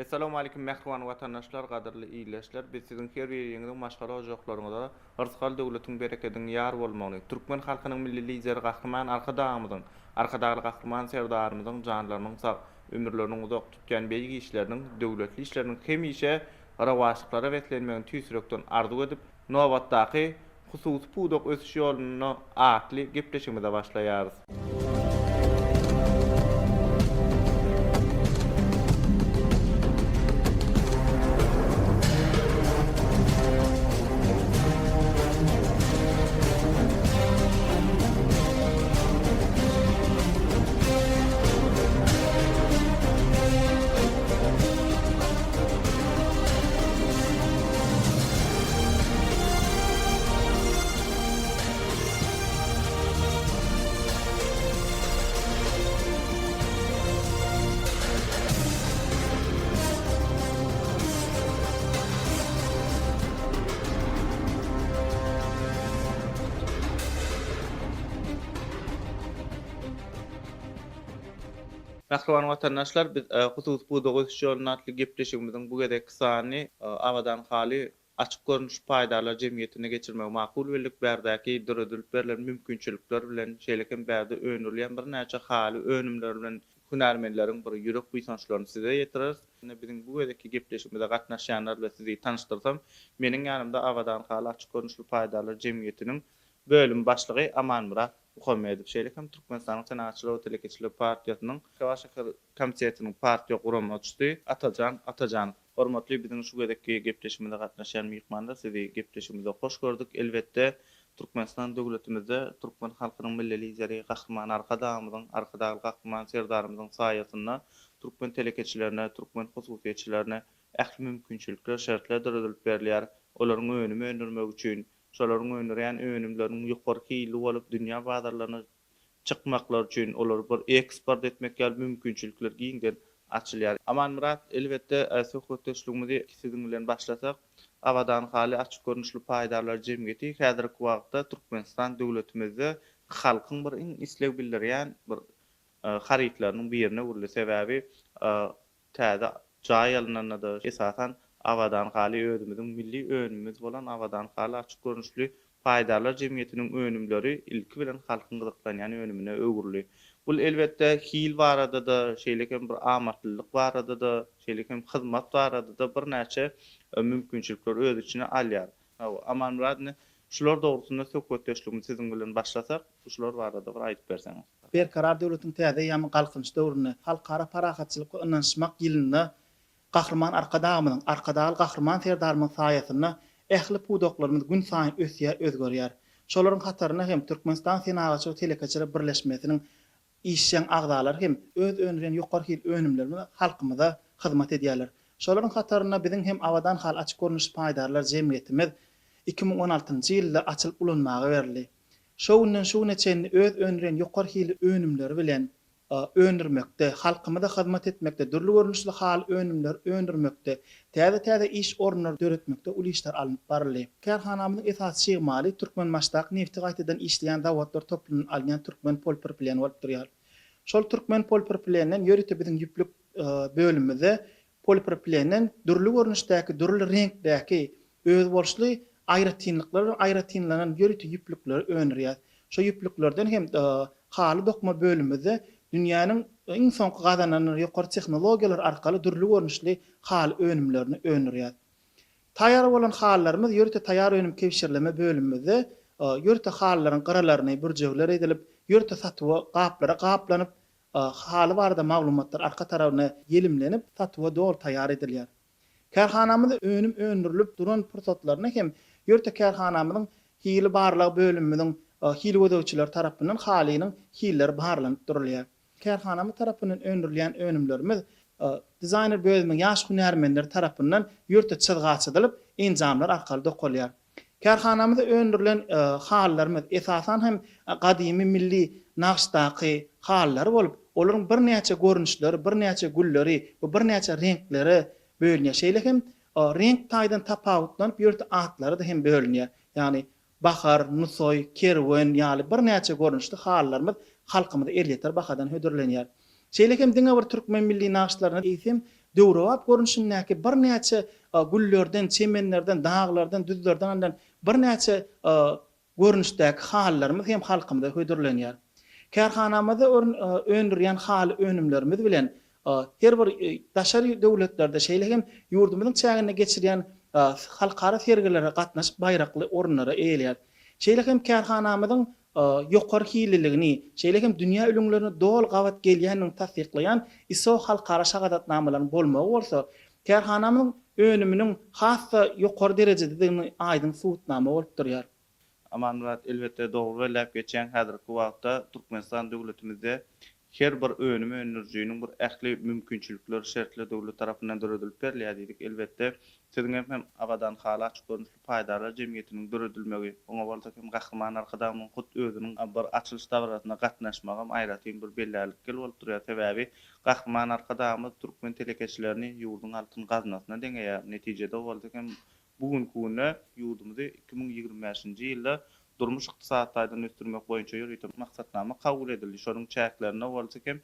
Essalawmalikim mähriban watandaşlar gadyrly ildeşler biz siziň her biriňiziň maşgala ojaklaryňyza Rysgal döwletiň berekediň ýar bolmagyny, türkmen halkynyň Milli Lideri Gahryman Arkadagymyzyň, Arkadagly Gahryman Serdarymyzyň janlarynyň sag, ömürleriniň uzak, tutýan beýik işleriniň, döwletli işleriniň hemişe rowaçlyklara beslenmegini tüýs ýürekden arzuw edip, nobatdaky Hususy pudak ösüş ýolunda atly gepleşigimize başlaýarys. Mähriban watandaşlar, biz Hususy pudak ösüş ýolunda atly gepleşigimiziň bu gezekki sanyny Abadan haly Açyk görnüş paýdarlar jemgyýetinde geçirmegi makul bildik. Bärdäki döredilip berlen mümkinçilikler bilen, şeýle hem bärde öndürilýän birnäçe haly önümleri bilen hünärmenleriň bir ýürek buýsançlaryny size ýetireris. Indi biziň bu gezekki gepleşigimize gatnaşýanlar bilen sizi tanyşdyrsam, meniň ýanymda Abadan haly açyk görnüşli paýdarlar jemgyýetiniň bölüm başlygy Amanmyrat Muhammedow, şeýle hem Türkmenistanyň Senagatçylar we telekeçiler partiýasynyň Aşgabat şäher komitetiniň partiýa guramaçysy Atajan Atajanow. Hormatly biziň şu gezekki gepleşigimize gatnaşýan myhmanlar sizi gepleşigimizde hoş gördük. Elbetde Türkmenistan döwletimizde türkmen halkynyň Milli Lideri Gahryman Arkadagymyzyň, Arkadagly Gahryman Serdarymyzyň saýasynda türkmen telekeçilerine, türkmen hususyýetçilerine ähli mümkinçilikler, şertler döredilip berilýär. Olaryň önüm öndürmegi üçin, şolaryň öndürýän önümleriniň ýokary hilli bolup dünýä bazarlaryna çykmaklary üçin olary bir eksport etmek ýaly mümkinçilikler giňden açylýar. Amanmyrat, elbetde, söhbetdeşligimizi siziň bilen başlasak, Abadan haly açyk görnüşli paýdarlar jemgyýeti häzirki wagtda Türkmenistan döwletimizde halkyň bir iň isleg bildirýän bir harytlarynyň birine öwrüldi. Sebäbi Täze jaý alynanda-da, esasan, Abadan haly özümiziň milli önümimiz bolan Abadan haly açyk görnüşli paýdarlar jemgyýetiniň önümleri ilki bilen halkyň gyzyklanýan önümine öwrüldi. Bul, elbetde, hil barada-da, şeýle hem bir amatlylyk barada-da, şeýle hem hyzmat barada-da birnäçe mümkinçilikleri öz içine alýar. Hawa, Amanmyrat indi şular dogrusynda söhbetdeşligimizi siziň bilen başlasak, şular barada bir aýdyp berseňiz. Berkarar döwletiň täze eýýamyň Galkynyş döwründe, Halkara parahatçylyk we ynanyşmak ýylynda Gahryman Arkadagymyzyň, Arkadagly Gahryman Serdarymyzyň saýasynda ähli pudaklarymyz günsaýyn ösýär, özgerýär. Şolaryň hatarynda hem Türkmenistan Senagatçy we telekeçiler birleşmesiniň işjeň agzalary hem öz öndürýän ýokary hil önümleri bilen halkymyza hyzmat edýärler. Şolaryň hatarynda biziň hem Abadan Hal açyk görnüşli paýdarlar jemgyýetimiz 2016-njy ýylda açylyp ulanmaga berildi. Şo günden şu güne çenli öz öndürýän ýokary hilli önümleri bilen öndürmekde, halkymyza hyzmat etmekde, dürli görnüşli haly önümleri öndürmekde, täze-täze iş orunlary döretmekde uly işler alnyp baryldy. Kärhanamyzyň esasy çig maly Türkmenbaşydaky nebti gaýtadan işleýän zawodlar toplumyndan alynýan türkmen polipropileni bolup durýar. Şol türkmen polipropileninden ýörite biziň ýüplük bölümimizde. polipropilenden dürli görnüşdäki, dürli reňkdäki, özboluşly aýratynlyklar bilen aýratynlanan ýörite ýüplükleri öndürýäris. Şo ýüplüklerden hem haly dokma bölümimizde dünýäniň iň soňky gazanan ýokary tehnologiýalar arkaly dürli görnüşli haly önümlerini öndürýäris. Taýýar bolan halylarymyz ýörite taýýar önüm kebşirleme bölümimizde ýörite halylaryň gyralaryny bürjegler edilip, ýörite satuwa gaplara gaplanyp, haly barada maglumatlar arka tarabyna ýelimlenip, satuwa doly taýýar edilýär. Kärhanamyzda önüm öndürilip duran pursatlarynda hem ýörite kärhanamyzyň hili barlag bölümimiziň hil gözegçileri tarapyndan halynyň hilleri barlanyp durulýar. Kärhanamyz tarapyndan öndürilýän önümlerimiz dizaýner bölümiň ýaş hünärmenleri tarapyndan ýörite çyzga çyzylyp, enjamlar arkaly dokalýar. Kärhanamyzda öndürilen halylarymyz, esasan hem, gadymy milli nagyşdaky halylar bolup, olaryň birnäçe görnüşleri, birnäçe gülleri we birnäçe reňklere bölünýär. Şeýle hem reňk taýdan tapawutlanyp, ýörite atlary-da hem bölünýär. Ýagny Bahar, Nusaý, Kerwen ýaly birnäçe görnüşli halylarymyz halkymyza elýeter bahadan hödürlenýär. Şeýle hem diňe bir türkmen milli nagyşlaryny, eýsem, döwrebap görnüşindäki birnäçe güllerden, çemenlerden, daglardan, düzlerden alnan birnäçe görnüşdäki halylarymyz hem halkymyza hödürlenýär. Kärhanamyzda öndürýän haly önümlerimiz bilen Her bir daşary döwletlerde, şeýle hem ýurdumyzyň çäginde geçirýän halkara sergilere gatnaşyp baýrakly orunlara eýeleýär. Şeýle hem kärhanamyzyň ýokary hilliligini, şeýle hem dünýä ülňülerine doly gabat gelýändigini tassyklaýan ISO halkara şahadatnamalaryň bolmagy bolsa, kärhanamyzyň önüminiň has-da ýokary derejededigini aýdyň subutnama bolup durýar. Amanmyrat, elbetde dogry belläp geçýäň, häzirki wagtda Türkmenistan döwletimizde her bir önüm öndürijiniň bir ähli mümkinçilikler, şertler döwlet tarapyndan döredilip berilýär diýdik. Elbetde, siziň hem Abadan haly açyk görnüşli paýdarlar jemgyýetiniň döredilmegi, oňa bolsa hem Gahryman Arkadagymyzyň hut özüniň bir açylyş dabarasyna gatnaşmagam aýratyn bir bellärlikli bolup durýar. Sebäbi Gahryman Arkadagymyz türkmen telekeçilerini ýurduň altyn gaznasyna deňeýär. Netijede bolsa hem Bu günki günde ýurdumyzy 2025-nji ýylda durmuş-ykdysady taýdan ösdürmek boýunça ýörite maksatnama kabul edildi. Şonuň çäklerinde bolsa hem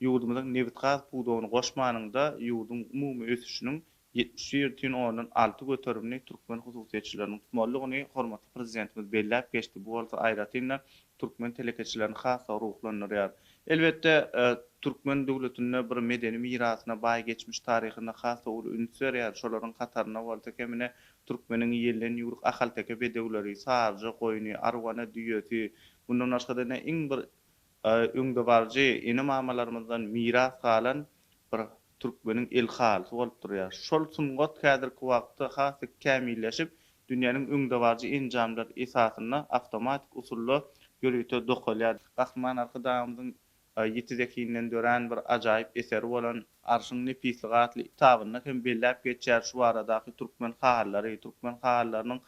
ýurdumyzyň nebitgaz pudagyny goşmanyňda ýurduň umumy ösüşiniň 71 bütin ondan alty göterimini türkmen hususyýetçileriniň tutmalydygyny hormatly Prezidentimiz belläp geçdi. Bu bolsa aýratyn-da türkmen telekeçilerini has-da ruhlandyrýar. Elbetde, türkmen döwletinde bir medeni mirasyna baý geçmiş taryhyna has-da uly üns berýär. Şolaryň hatarynda bolsa kemine türkmeniň ýelden ýüwrük ahalteke bedewleri, saryja goýny, arwana düýesi, mundan başga-da ine iň bir öňdebaryjy ene-mamalarymyzdan miras galan bir türkmeniň el halysy bolup durýar. Şol sungat häzirki wagtda has-da kämilleşip, dünýäniň öňdebaryjy enjamlary esasynda awtomatik usulda ýörite dokalýar. Gahryman Arkadagymyzyň ýiti zehininden dörän bir ajaýyp eseri bolan Arşyň nepisligi atly kitabynda hem belläp geçýär şu baradaky türkmen halylary, türkmen halylarynyň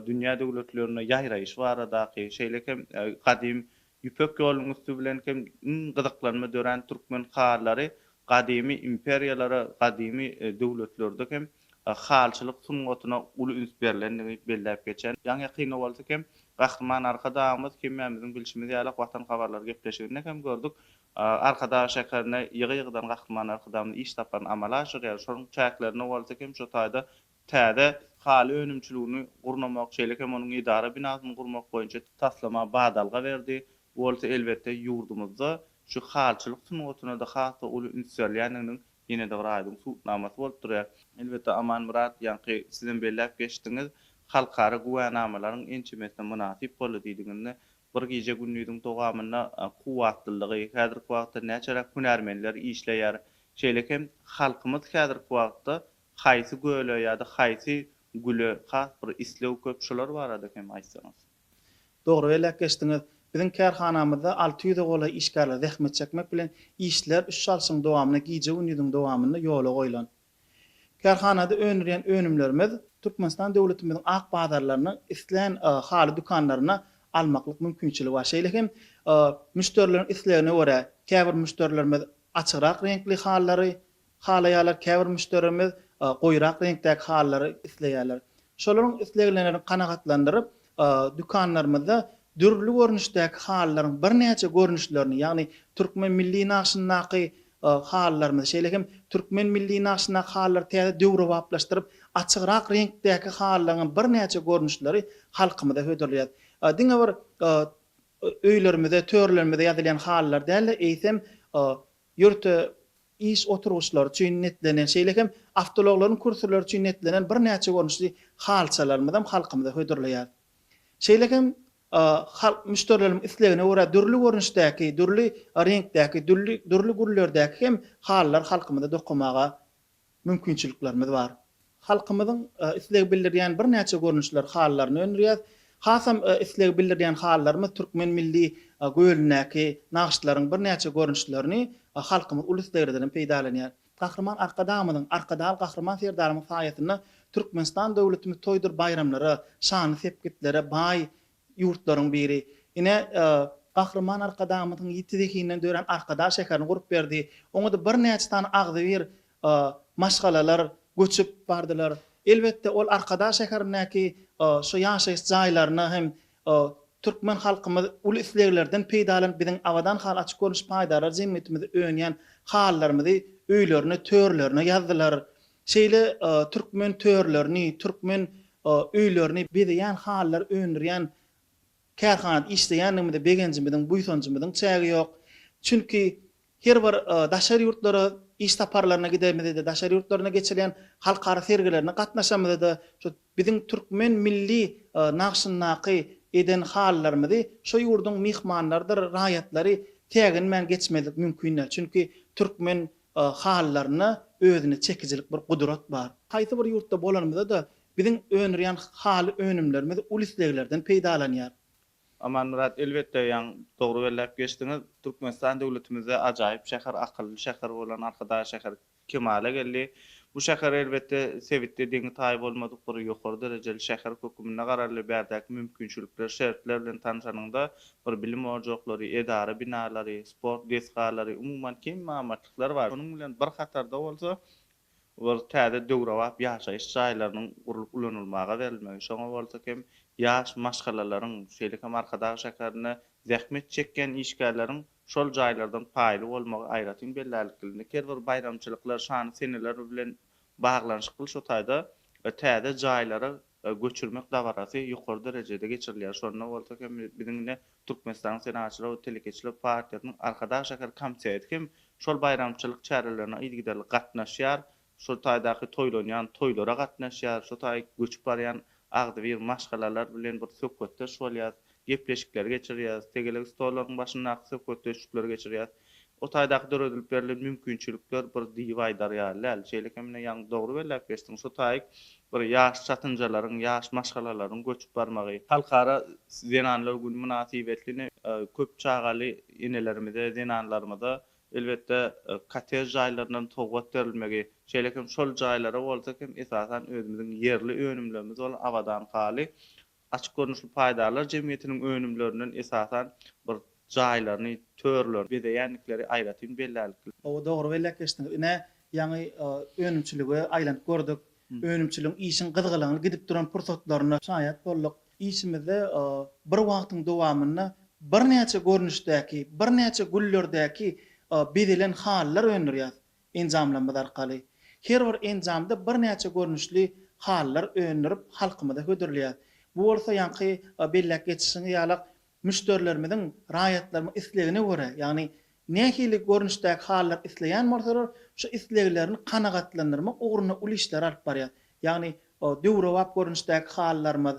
dünýä döwletlerine ýaýraýşy baradaky, şeýle hem gadym Ýüpek ýolunyň üsti bilen hem iň gyzyklanma dörän türkmen halylary gadymy imperiýalara, gadymy döwletlerde hem halyçylyk sungatyna uly üns berlendigi belläp geçen. Ýaňy-ýakynda bolsa hem Gahryman Arkadagymyz hemmämiziň bilşimiz ýaly Watan habarlary gepleşiginde hem gördük. Arkadag şäherine ýygy-ýygydan Gahryman Arkadagymyz iş saparyny amala aşyrýar. Şonuň çäklerinde bolsa hem şu taýda täze haly önümçiligini gurnamak, şeýle hem onuň edara binasyny gurmak boýunça taslama badalga berdi. Bu bolsa, elbetde, ýurdumyzda şu halyçylyk sungatyna-da has-da uly üns berilýändiginiň ýene-de bir aýdyň subutnamasy bolup durýar. Elbetde, Amanmyrat, ýaňky sizem belläp geçdiňiz, halkara güwänamalaryň ençemesine mynasyp boldy diýdiňiz-de, bir gije-gündiziň dowamynda kuwwatlylygy, häzirki wagtda näçeräk hünärmenler işleýär, şeýle hem halkymyz häzirki wagtda Haýsy göle ýa-da haýsy güle has bir isleg köp şolar barada hem aýtsaňyz. Dogry belläp geçdiňiz. Biziň kärhanamyzda alty ýüze golaý işgärler zähmet çekmek bilen işler üç çalşygyň dowamynda gije-gündiziň dowamynda ýola goýlan. Kärhanada öndürýän önümlerimiz Türkmenistan döwletimiziň ak bazarlarynda islän haly dükanlarynda almaklyk mümkinçiligi bar. Şeýle hem müşderileriň islegine görä käbir müşderilerimiz açygrak reňkli halylary halaýarlar, käbir müşderimiz goýurak reňkdäki halylary isleýärler. Şolaryň isleglerini kanagatlandyryp, dükanlarymyzda dürli görnüşdäki halylaryň birnäçe görnüşlerini, ýagny türkmen milli nagşyndaky. halylarymyzy, şeýle hem türkmen milli nagşyndaky halylary täze döwrebaplaşdyryp, açygrak reňkdäki halylaryň hem birnäçe görnüşleri halkymyza hödürleýäris. Diňe bir öýlerimize, törlerimize ýazylýan halylar däl-de, eýsem, ýörite iş oturgyçlary üçin niýetlenen, şeýle hem awtoulaglaryň kürsüleri üçin niýetlenen birnäçe görnüşli halyçalarymyzam halkymyza hödürleýäris. Şeýle hem halk müşderilerimiň islegine görä dürli görnüşdäki, dürli reňkdäki, dürli dürli güllerdäki hem halylar halkymyza dokamaga mümkinçiliklerimiz bar. Halkymyzyň isleg bildirýän birnäçe görnüşler halylaryny öndürýäris. Hasam isleg bildirýän halylarymyz türkmen milli gölündäki nagyşlaryň birnäçe görnüşlerini halkymyz uly isleglerden hem peýdalanýar. Gahryman Arkadagymyzyň, Arkadagly Gahryman Serdarymyzyň saýasynda Türkmenistan döwletimiz toýdur baýramlara, şanly sepgitlere baý ýurtlaryň biri. Ine, Gahryman Arkadagymyzyň ýiti zehininden dörän Arkadag şäherini gurup berdi. Oňa-da birnäçe sany agzybir maşgalalar göçüp bardylar. Elbetde, ol Arkadag şäherindäki şu ýaşaýyş jaýlaryna hem türkmen halkymyz uly isleglerden peýdalanyp, biziň Abadan haly açyk görnüş paýdarlar jemgyýetimizde önýän halylarymyzy öýlerine, törlerine ýazdylar. Şeýle türkmen törlerini, türkmen öýlerini bezeýän halylary öndürýän kärhanada işleýändigimize begenjimiziň, buýsanjymyzyň çägi ýok. Çünki her bir daşary ýurtlara iş saparlaryna gidenimizde-de, daşary ýurtlarynda geçirilýän halkara sergilerine gatnaşamyzda-da şu biziň türkmen milli nagşyndaky eden halylarymyzy şo ýurduň myhmanlarydyr raýatlary säginmän geçmezlik mümkin däl. Çünki türkmen halylarynda özüne çekijilik bir gudrat bar. Haýsy bir ýurtda bolanymyzda-da biziň öndürýän haly önümlerimiz uly isleglerden peýdalanýar. Amanmyrat, elbetde, ýaňy dogry belläp geçdiňiz. Türkmenistan döwletimizde ajaýyp şäher, akylly şäher bolan Arkadag şäheri kemala geldi. Bu şäher, elbetde, sebitde deňi-taýy bolmadyk bir ýokary derejeli şäher höküminde garaldy. Bärdäki mümkinçilikler, şertler bilen tanşanyňda, bir bilim ojaklary, edara binalary, sport desgalary, umuman, kemme amatlyklar bar. Şonuň bilen bir hatarda bolsa, bir täze döwrebap ýaşaýyş jaýlarynyň gurlup ulanylmaga berilmegi, şoňa bolsa hem ýaş maşgalalaryň, şeýle hem Arkadag şäherinde zähmet çekýän işgärleriň şol jaýlardan paýly bolmagy aýratyn bellärlikli. Her bir baýramçylyklar, şanly seneler bilen baglanyşykly şo taýda täze jaýlara göçürmek dabarasy ýokary derejede geçirilýär. Şonda bolsa hem biziň ine Türkmenistanyň Senagatçylar we telekeçiler partiýasynyň Arkadag şäher komiteti hem şol baýramçylyk çärelerine yzygiderli gatnaşýar, şol taýdaky toýlanýan toýlara gatnaşýar, şo taýy göçüp barýan agzybir maşgalalar bilen bir söhbetdeş bolýarys, gepleşikleri geçirýäris, tegelek stollaryň başyndaky söhbetdeşlikleri geçirýäris. O taýdaky döredilip berlen mümkinçilikler bir diýip aýdar ýaly däl. Şeýle hem ine ýaňy dogry belläp geçdiň, şo taýyk bir ýaş çatynjalaryň, ýaş maşgalalaryň göçüp barmagy. Halkara zenanlar güni mynasybetli ine köp çagaly enelerimize, zenanlarymyza elbetde kottej jaýlaryndan sowgat berilmegi, şeýle hem şol jaýlara bolsa hem esasan özümiziň ýerli önümlerimiz bolan Abadan haly Açyk görnüşli paýdarlar jemgyýetiniň önümlerinden esasan bir jaýlaryny, törlerini bezeýändikleri aýratyn bellärlikli. Hawa, dogry belläp geçdiňiz. Ine, ýaňy önümçilige aýlanyp gördük. Önümçiligiň işiň gyzgalaňly gidip duran pursatlaryna şaýat bolduk. Işimizde bir wagtyň dowamynda birnäçe görnüşdäki, birnäçe güllerdäki bezelen halylar öndürýäris. Enjamlarymyz arkaly her bir enjamda birnäçe görnüşli halylar öndürip halkymyza hödürleýäris. Bu bolsa ýaňky belläp geçişiňiz ýalak müşderilerimiziň, raýatlarymyň islegine görä, ýagny nähili görnüşdäki halylar isleýän bolsalar, şu isleglerini kanagatlandyrmak ugrunda uly işleri alyp barýarys. Ýagny döwrebap görnüşdäki halylarymyz,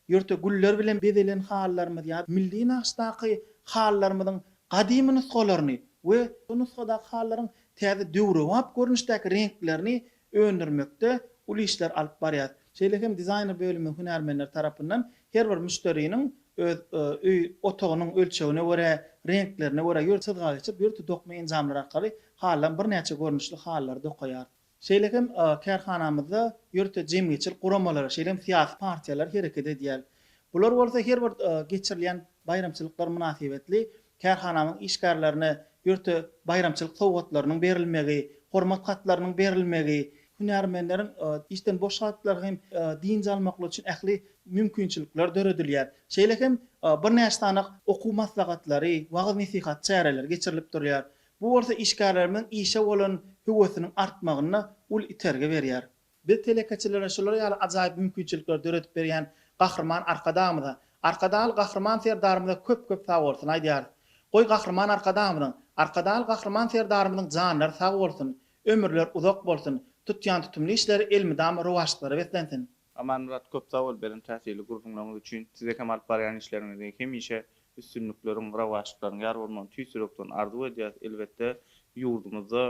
Ýörite güller bilen bezelen halylarymyz ýa milli nagyşdaky halylarymyzyň gadymy nusgalaryny we bu nusgadaky halylaryň täze döwrebap görnüşdäki reňklerini öndürmekde uly işler alyp barýarys. Şeýle hem dizaýner bölüminiň hünärmenleri tarapyndan her bir müşderiniň öz öý otagynyň ölçegine görä, reňklerine görä ýörite çyzga geçirip, ýörite dokma enjamlary arkaly halylaryň birnäçe görnüşli halylary dokaýarys. Şeýle hem kärhanamyzda ýörite jemgyýetçilik guramalary, şeýle hem syýasy partiýalar hereket edýär. Bular bolsa her bir geçirilýän baýramçylyklar mynasybetli kärhanamyň işgärlerine ýörite baýramçylyk sowgatlarynyň berilmegi, hormat hatlarynyň berilmegi, hünärmenleriň işden boş wagtlary hem dynç almaklygy üçin ähli mümkinçilikler döredilýär. Şeýle hem birnäçe sany okuw maslahatlary, wagyz-nesihat çäreleri geçirilip durýar. Bu bolsa işgärlerimiziň işe bolan höwesiniň artmagynda uly itergi berýär. Biz telekeçilere şular ýaly ajaýyp mümkinçilikleri döredip berýän Gahryman Arkadagymyza, Arkadagly Gahryman Serdarymyza köp-köp sagbolsun aýdýarys. Goý Gahryman Arkadagymyzyň, Arkadagly Gahryman Serdarymyzyň janlary sag bolsun, ömürleri uzak bolsun, tutýan tutumly işleri elmydama rowaçlyklara beslensin! Amanmyrat köp sag bol beren täsirli gürrüňleriňiz üçin. Size hem alyp barýan işleriňizde hemişe üstünlikleriň, rowaçlyklaryň ýar bolmagyny tüýs ýürekden arzuw edýäs. Elbetde, ýurdumyzda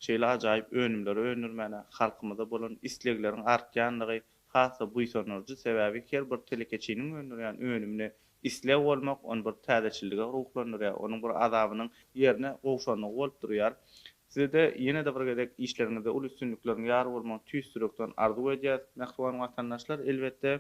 şeýle ajaýyp önümleri öndürmäne halkymyza bolan islegleriň artýanlygy has-da buýsandyryjy. Sebäbi her bir telekeçiniň öndürýän önümine isleg bolmak ony bir täzeçillige ruhlandyrýar, onuň bir azabynyň ýerine gowşanlygy bolup durýar. Size-de ýene-de bir gezek işleriňizde uly üstünlikleriň ýar bolmagyny tüýs ýürekden arzuw edýäris. Mähriban watandaşlar, elbetde,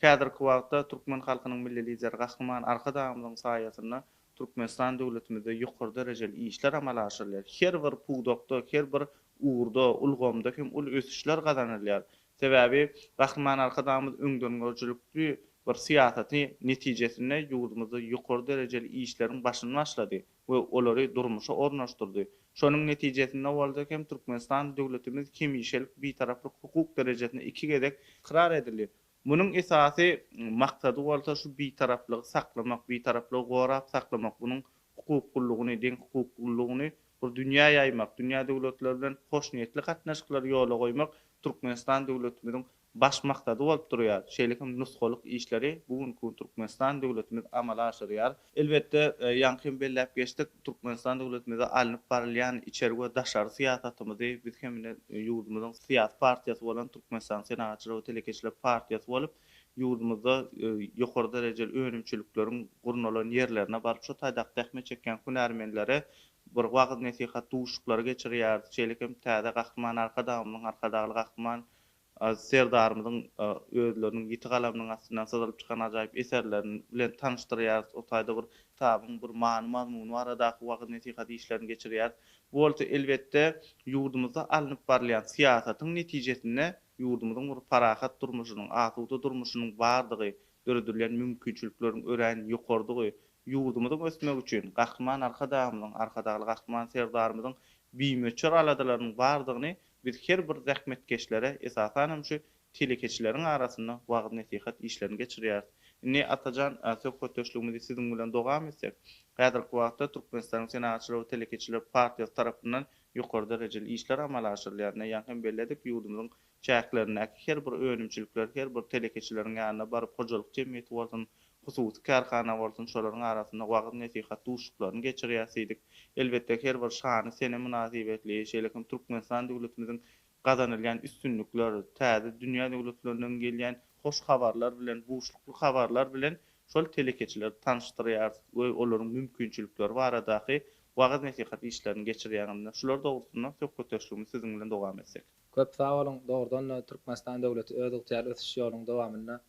häzirki wagtda türkmen halkynyň Milli Lideri Gahryman Arkadagymyzyň saýasynda Türkmenistan döwletimizde ýokary derejeli işler amala aşyrylýar. Her bir pudakda, her bir ugurda, ulgamda hem uly ösüşler gazanylýar. Sebäbi Gahryman Arkadagymyz öňdengörüjilikli bir syýasaty netijesinde ýurdumyzda ýokary derejeli işleriň başyny başlady we olary durmuşa ornaşdyrdy. Şonuň netijesinde bolsa hem Türkmenistan döwletimiz hemişelik Bitaraplyk hukuk derejesine iki gezek ykrar edildi. Munuň esasy maksady bolsa şu Bitaraplygy saklamak, Bitaraplygy gorap saklamak, munuň hukuklylygyny, deňhukuklylygyny bir dünýä ýaýmak, dünýä döwletleri bilen hoşniýetli gatnaşyklary ýola goýmak Türkmenistan döwletimiziň baş maksady bolup durýar. Şeýle hem nusgalyk işleri bu günki gün Türkmenistan döwletimiz amala aşyrýar. Elbetde, ýaňky hem belläp geçdik, Türkmenistan döwletimizde alnyp barylýan içeri we daşary syýasatymyzy biz hem ine ýurdumyzyň syýasy partiýasy bolan Türkmenistanyň Senagatçylar we telekeçiler partiýasy bolup, ýurdumyzda ýokary derejeli önümçilikleriň gurnalan ýerlerine baryp, şo taýdaky zähmet çekýän hünärmenlere bir wagyz-nesihat duşuşyklary geçirýäris. Şeýle hem täze Gahryman Arkadagymyzyň, Arkadagly Gahryman Serdarymyzyň özleriniň ýiti galamynyň astyndan syzylyp çykan ajaýyp eserlerini bilen tanyşdyrýarys. O taýda bir kitabyň bir many-mazmuny baradaky wagyz-nesihat işlerini geçirýäris. Bu bolsa, elbetde, ýurdumyzda alnyp barylýan syýasatyň netijesinde ýurdumyzyň bir parahat durmuşynyň, asuda durmuşynyň bardygy, döredilýän mümkinçilikleriň örän ýokarydygy, ýurdumyzyň ösmegi üçin Gahryman Arkadagymyzyň, Arkadagly Gahryman Serdarymyzyň bimöçber aladalarynyň bardygyny Biz her bir zähmetkeşlere, esasan hem şu telekeçileriň arasynda wagyz-nesihat işlerini geçirýäris. Indi, Atajan, söhbetdeşligimizi siziň bilen dowam etsek, häzirki wagtda Türkmenistanyň Senagatçylar we telekeçiler partiýasy tarapyndan ýokary derejeli işler amala aşyrylýar. Ine, ýaňy hem belledik, ýurdumyzyň çäklerindäki her bir önümçilikler, her bir telekeçileriň ýanyna baryp, hojalyk jemgyýeti bolsun, hususy kärhana bolsun, şolaryň arasynda wagyz-nesihat duşuşyklaryny geçirýäs diýdik. Elbetde, her bir şanly sene mynasybetli, şeýle hem Türkmenistan döwletimiziň gazanylýan üstünlikler, täze dünýä döwletlerinden gelýän hoş habarlar bilen, buşlukly habarlar bilen şol telekeçileri tanyşdyrýarys we olaryň mümkinçilikleri baradaky wagyz-nesihat işlerini geçirýäňiz. Şular dogrusynda söhbetdeşligimizi siziň bilen dowam etsek. Köp sag boluň, dogrudan-da Türkmenistan döwleti özygtyýarly ösüş ýolunyň dowamynda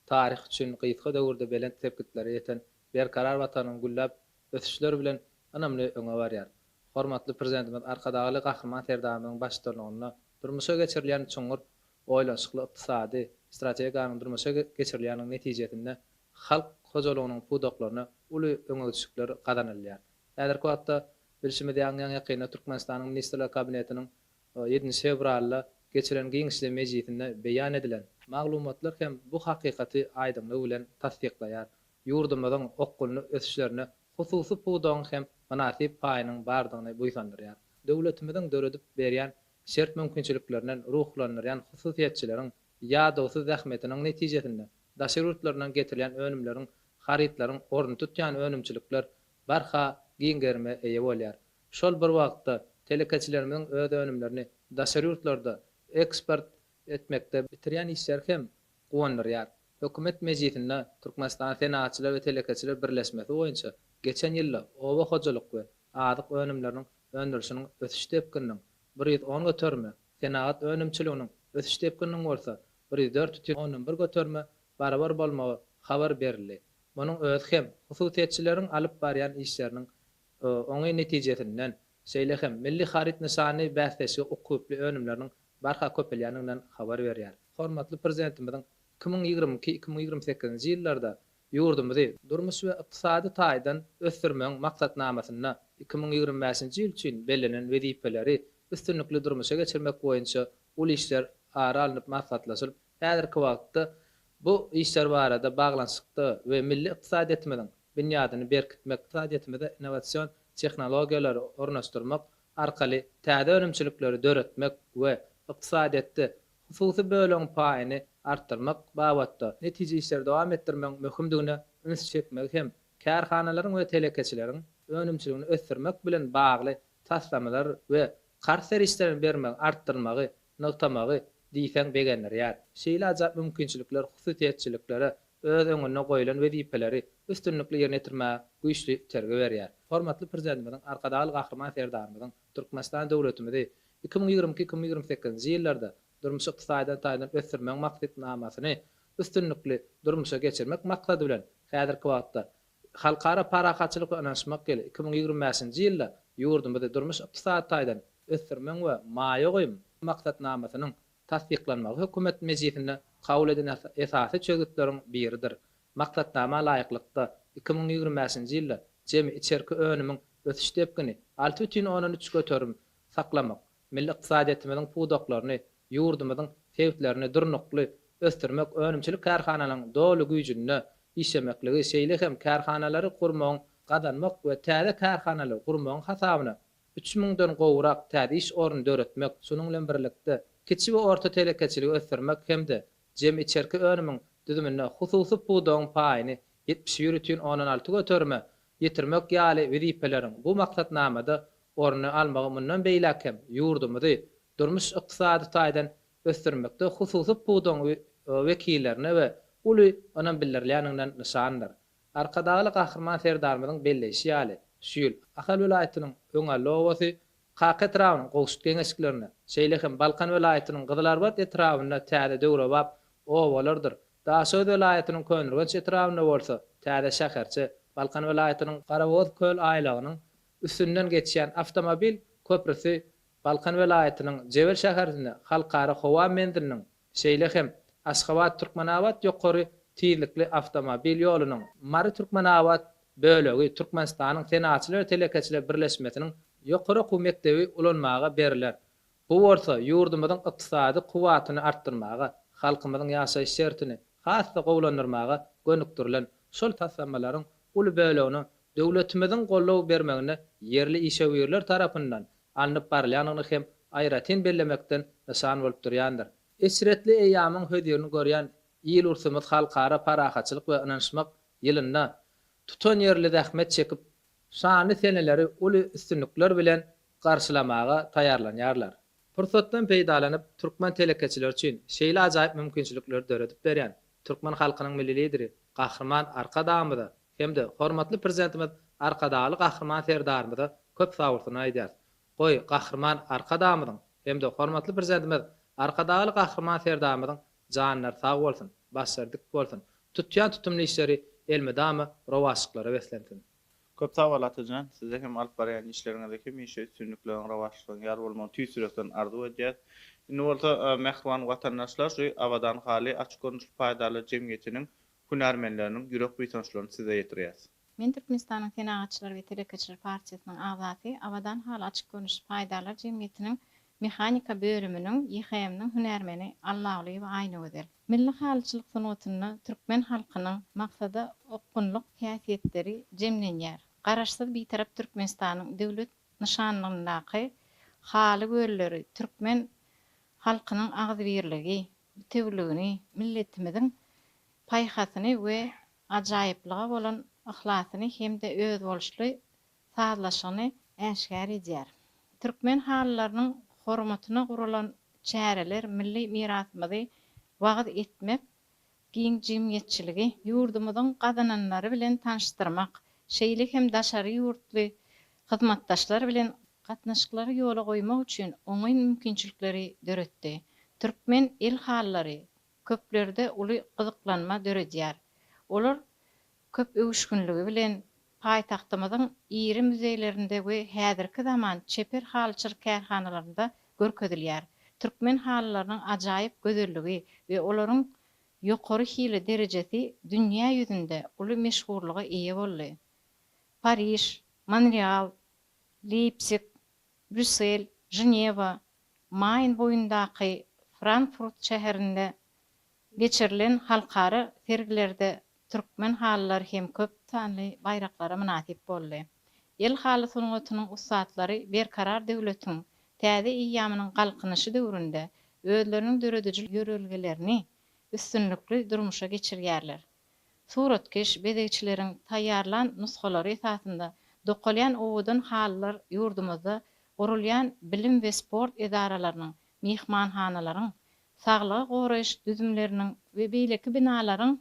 Taryh üçin gysga döwürde belent sepgitlere ýeten Berkarar Watanyň gülläp ösüşler bilen ynamly öňe barýar. Hormatly Prezidentimiz Arkadagly Gahryman Serdarymyzyň baştutanlygynda durmuşa geçirilýän çuňňur oýlanyşykly ykdysady strategiýanyň durmuşa geçirilýäniniň netijesinde halk hojalygynyň pudaklarynda uly öňegidişlikler gazanylýar. Häzirki wagtda bilşimiz ýaly ýaňy-ýakynda Türkmenistanyň Ministrler Kabinetiniň Ýedinji fewralda geçiren giňişleýin mejlisinde beýan edilen maglumatlar hem bu hakykaty aýdyňlygy bilen tassyklaýar, ýurdumyzyň okgunly ösüşlerine hususy pudagyň hem mynasyp paýynyň bardygyny buýsandyrýar. Döwletimiziň döredip berýän şert-mümkinçiliklerinden ruhlandyrýan hususyýetçileriň ýadawsyz zähmetiniň netijesinde daşary ýurtlardan getirilýän önümleriň, harytlaryň ornuny tutýan önümçilikler barha giň gerime eýe bolýar. Şol bir wagtda, telekeçilerimiziň öz önümlerini daşary ýurtlarda eksport etmekde bitirýän işleri hem guwandyrýar. Hökümet mejlisinde Türkmenistanyň Senagatçylar we telekeçiler birleşmesi boýunça geçen ýylda oba hojalyk we azyk önümleriniň öndürilişiniň ösüş depgininiň 110 göterime, senagat önümçiliginiň ösüş depgininiň bolsa 104 bütin ondan bir göterime barabar bolmagy habar berildi. Munuň özi hem hususyýetçileriň alyp barýan işleriniň oňyn netijesinden, şeýle hem milli haryt nyşany bäsleşige ukyply önümleriniň barha köpelýändiginden habar berýär. Hormatly Prezidentimiziň 2022, 2028-nji ýyllarda. ýurdumyzy durmuş we ykdysady taýdan ösdürmegiň maksatnamasynda 2025-nji ýyl üçin bellenen wezipeleri üstünlikli durmuşa geçirmek boýunça uly işler ara alnyp maslahatlaşylyp, häzirki wagtda bu işler barada baglanyşykda we milli ykdysadyýetimiziň binýadyny berkitmek, ykdysadyýetimize innowasion tehnologiýalary ornaşdyrmak arkaly täze önümçilikleri döretmek we ykdysadyýetde hususy bölegiň paýyny artdyrmak babatda netijeli işleri dowam etdirmegiň möhümdigine üns çekmegi hem kärhanalaryň we telekeçileriň önümçiligini ösdürmek bilen bagly taslamalar we karz serişdelerini bermegiň artdyrylmagy nygtamagy diýseň begendirýär. Şeýle ajap mümkinçilikler hususyýetçiliklere öz öňünde goýlan wezipeleri üstünlikli ýerine ýetirmäge güýçli itergi berýär. Hormatly Prezidentimiziň, Arkadagly Gahryman Serdarymyzyň Türkmenistan döwletimizi 2022, 2028-nji ýyllarda durmuş-ykdysadydan taýdan ösdürmegiň Maksatnamasyny üstünlikli durmuşa geçirmek maksady bilen, häzirki wagtda Halkara parahatçylyk we ynanyşmak ýyly 2025-nji ýylda ýurdumyzy durmuş-ykdysady taýdan ösdürmegiň we maýa goýum maksatnamasynyň tassyklanmagy Hökümet mejlisinde kabul edilen esasy çözgütleriň biridir. Maksatnama laýyklykda, 2025-nji ýylda jemi içerki önümiň ösüş depgini 6,3 göterim saklamak, milli ykdysadyýetimiziň pudaklaryny, ýurdumyzyň sebitlerini durnukly ösdürmek, önümçilik kärhanalarynyň doly güýjünde işlemekligi, şeýle hem kärhanalary gurmagyň gazanmak we täze kärhanalary gurmagyň hasabyna üç müňden gowrak täze iş ornuny döretmek, şunuň bilen birlikde, kiçi we orta telekeçiligi ösdürmek hem-de jemi içerki önümiň düzüminde hususy pudagyň paýyny 71,6 göterime ýetirmek ýaly wezipeleriň bu maksatnamada orny almagy mundan beýläk hem ýurdumyzy durmuş-ykdysady taýdan ösdürmekde hususy pudagyň wekillerine we uly ynam bildirilýändiginden nyşandyr. Arkadagly Gahryman Serdarymyzyň belleýşi ýaly, şu ýyl Ahal welaýatynyň Öňally obasy, Kaka etrabynyň Gowşut geňeşliklerinde, şeýle hem Balkan welaýatynyň Gyzylarbat etrabynda täze döwrebap obalardyr Daşoguz welaýatynyň Köneürgenç etrabynda bolsa täze şäherçe, Balkan welaýatynyň Garabogazköl aýlagynyň üstünden geçýän awtomobil köprüsi Balkan welaýatynyň Jebel şäherinde Halkara howa menziliniň, şeýle hem Aşgabat, Türkmenabat ýokary tizlikli awtomobil ýolunyň Mary, Türkmenabat bölegi Türkmenistanyň Senagatçylar we telekeçiler birleşmesiniň ýokary okuw mekdebi ulanmaga berler. Bu bolsa ýurdumyzyň ykdysady kuwwatyny artdyrmaga, halkymyzyň ýaşaýyş şertini has-da gowulandyrmaga gönükdirilen şol taslamalaryň uly böleginiň döwletimiziň goldaw bermeginde ýerli işewürler tarapyndan alnyp barylýandygyny hem aýratyn bellemekden nyşan bolup durýandyr. Eşretli eýýamyň hözirini görýän il-ulusymyz Halkara parahatçylyk we ynanyşmak ýylynda tutanýerli zähmet çekip, şanly seneleri uly üstünlikler bilen garşylamaga taýýarlanýarlar. Pursatdan peýdalanyp, türkmen telekeçileri üçin şeýle ajaýyp mümkinçilikleri döredip berýän türkmen halkynyň Milli Lideri Gahryman Arkadagymyza hem-de hormatly Prezidentimiz Arkadagly Gahryman Serdarymyza köp sagbolsun aýdýarys. Goý, Gahryman Arkadagymyzyň hem-de hormatly Prezidentimiz Arkadagly Gahryman Serdarymyzyň janlary sag bolsun, başlary dik bolsun, tutýan tutumly işleri elmydama rowaçlyklara beslensin! Köp sag bol Atajan, size hem alyp barýan işleriňizde hemişe üstünlikleriň, rowaçlyklaryň ýar bolmagyny tüýs ýürekden arzuw edýäs. Indi bolsa mähriban watandaşlar şu Abadan haly açyk görnüşli paýdarlar jemgyýetiniň hünärmenleriniň ýürek buýsançlaryny size ýetirýäs. Men Türkmenistanyň Senagatçylar we telekeçiler partiýasynyň agzasy, Abadan haly açyk görnüşli paýdarlar jemgyýetiniň mehanika bölüminiň YHM-niň hünärmeni Allagulyýewa Aýnagözel. Milli halyçylyk sungatynda türkmen halkynyň maksada okgunlyk häsiýetleri jemlenýär. Garaşsyz Bitarap Türkmenistanyň döwlet nyşanlygyndaky haly gölleri türkmen halkynyň agzybirligi, bitewüligini, milletimiziň paýhasyny we ajaýyplyga bolan yhlasyny hem-de özboluşly sazlaşygyny äşgär edýär. Türkmen halylarynyň hormatyna guralan çäreler milli mirasymyzy wagyz etmek, giň jemgyýetçiligi ýurdumyzyň gazananlary bilen tanyşdyrmak, şeýle hem daşary ýurtly hyzmatdaşlar bilen gatnaşyklary ýola goýmak üçin oňyn mümkinçilikleri döretdi. Türkmen el halylary köplerde uly gyzyklanma döredýär. Olar köp öwüşginligi bilen paýtagtymyzyň iri muzeýlerinde we häzirki zaman çeper halyçylyk kärhanalarynda görkezilýär. Türkmen halylarynyň ajaýyp gözelligi we olaryň. ýokary hili derejesi dünýä ýüzünde uly meşhurlyga eýe boldy. Pariž, Monreal, Leýpsig, Brýussel, Ženewa, Maýn boýundaky Frankfurt şäherinde geçirilen halkara sergilerde türkmen halylary hem köp sanly baýraklara mynasyp boldy. El haly sungatynyň ussatlary Berkarar döwletiň täze eýýamynyň Galkynyşy döwründe özleriniň döredijilik ýörelgelerini üstünlikli durmuşa geçirýärler. Suratkeş bezegçileriň taýýarlan nusgalary esasynda dokalýan owadan halylar ýurdumyzda gurulýan bilim we sport edaralarynyň, myhmanhanalaryň, saglygy goraýyş düzümleriniň we beýleki binalaryň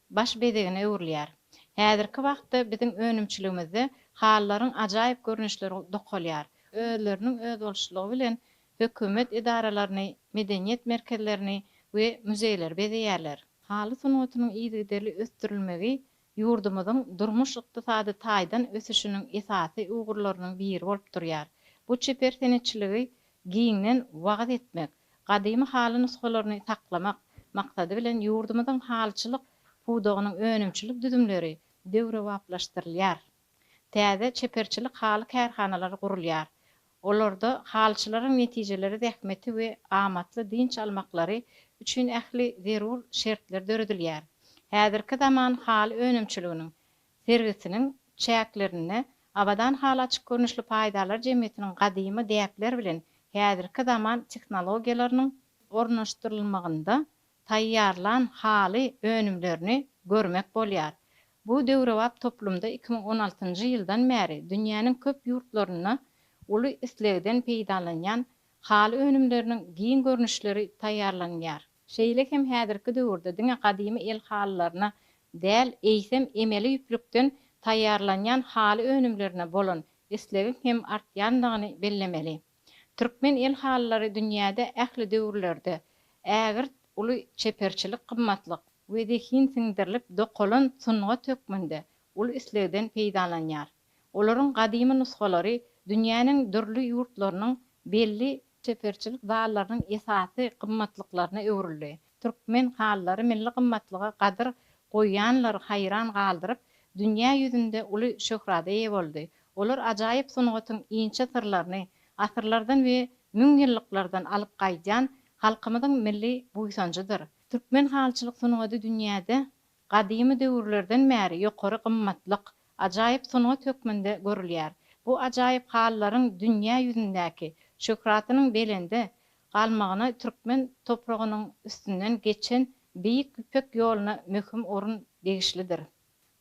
baş bezegine öwrülýär. Häzirki wagtda biziň önümçiligimizde halylaryň ajaýyp görnüşleri dokalýar. Özleriniň özboluşlylygy bilen hökümet edaralaryny, medeniýet merkezlerini we muzeýleri bezeýärler. Haly sungatynyň yzygiderli ösdürilmegi ýurdumyzyň durmuş-ykdysady taýdan ösüşiniň esasy ugurlarynyň biri bolup durýar. Bu çeper senetçiligi giňden wagyz etmek, gadymy haly nusgalaryny saklamak maksady bilen ýurdumyzyň halyçylyk pudagynyň önümçilik düzümleri döwrebaplaşdyrylýar. Täze çeperçilik haly kärhanalary gurulýar. Olarda halyçylaryň netijeleri zähmeti we amatly dynç almaklary üçin ähli zerur şertler döredilýär. Häzirki zaman haly önümçiliginiň sergisiniň çäklerinde Abadan haly açyk görnüşli paýdarlar jemgyýetiniň gadymy däpler bilen häzirki zaman tehnologiýalarynyň ornaşdyrylmagynda taýýarlan haly önümlerini görmek bolýar. Bu döwrebap toplumda 2016-njy ýyldan bäri dünýäniň köp ýurtlarynda uly islegden peýdalanýan haly önümleriniň giň görnüşleri taýýarlanylýar. Şeýle hem häzirki döwürde diňe gadymy el halylaryna däl, eýsem, emeli ýüplükden taýýarlanýan haly önümlerine bolan islegiň hem artýandygyny bellemeli. Türkmen el halylary dünýäde ähli döwürlerde ägirt uly çeperçilik gymmatlyk we zehin siňdirilip dokalan sungat hökmünde uly islegden peýdalanýar. Olaryň gadymy nusgalary dünýäniň dürli ýurtlarynyň belli çeperçilik zallarynyň esasy gymmatlyklaryna öwrüldi. Türkmen halylary milli gymmatlyga gadyr goýýanlary haýran galdyryp, dünýä ýüzünde uly şöhrata eýe boldy. Olar ajaýyp sungatyň inçe syrlaryny asyrlardan we müňýyllyklardan alyp gaýdýan halkymyzyň milli buýsanjydyr. Türkmen halyçylyk sungaty dünýäde gadymy döwürlerden bäri ýokary gymmatlyk, ajaýyp sungat hökmünde görülýär. Bu ajaýyp halylaryň dünýä ýüzündäki şöhratynyň belende galmagyna türkmen topragynyň üstünden geçen Beýik Ýüpek ýoluna möhüm orun degişlidir.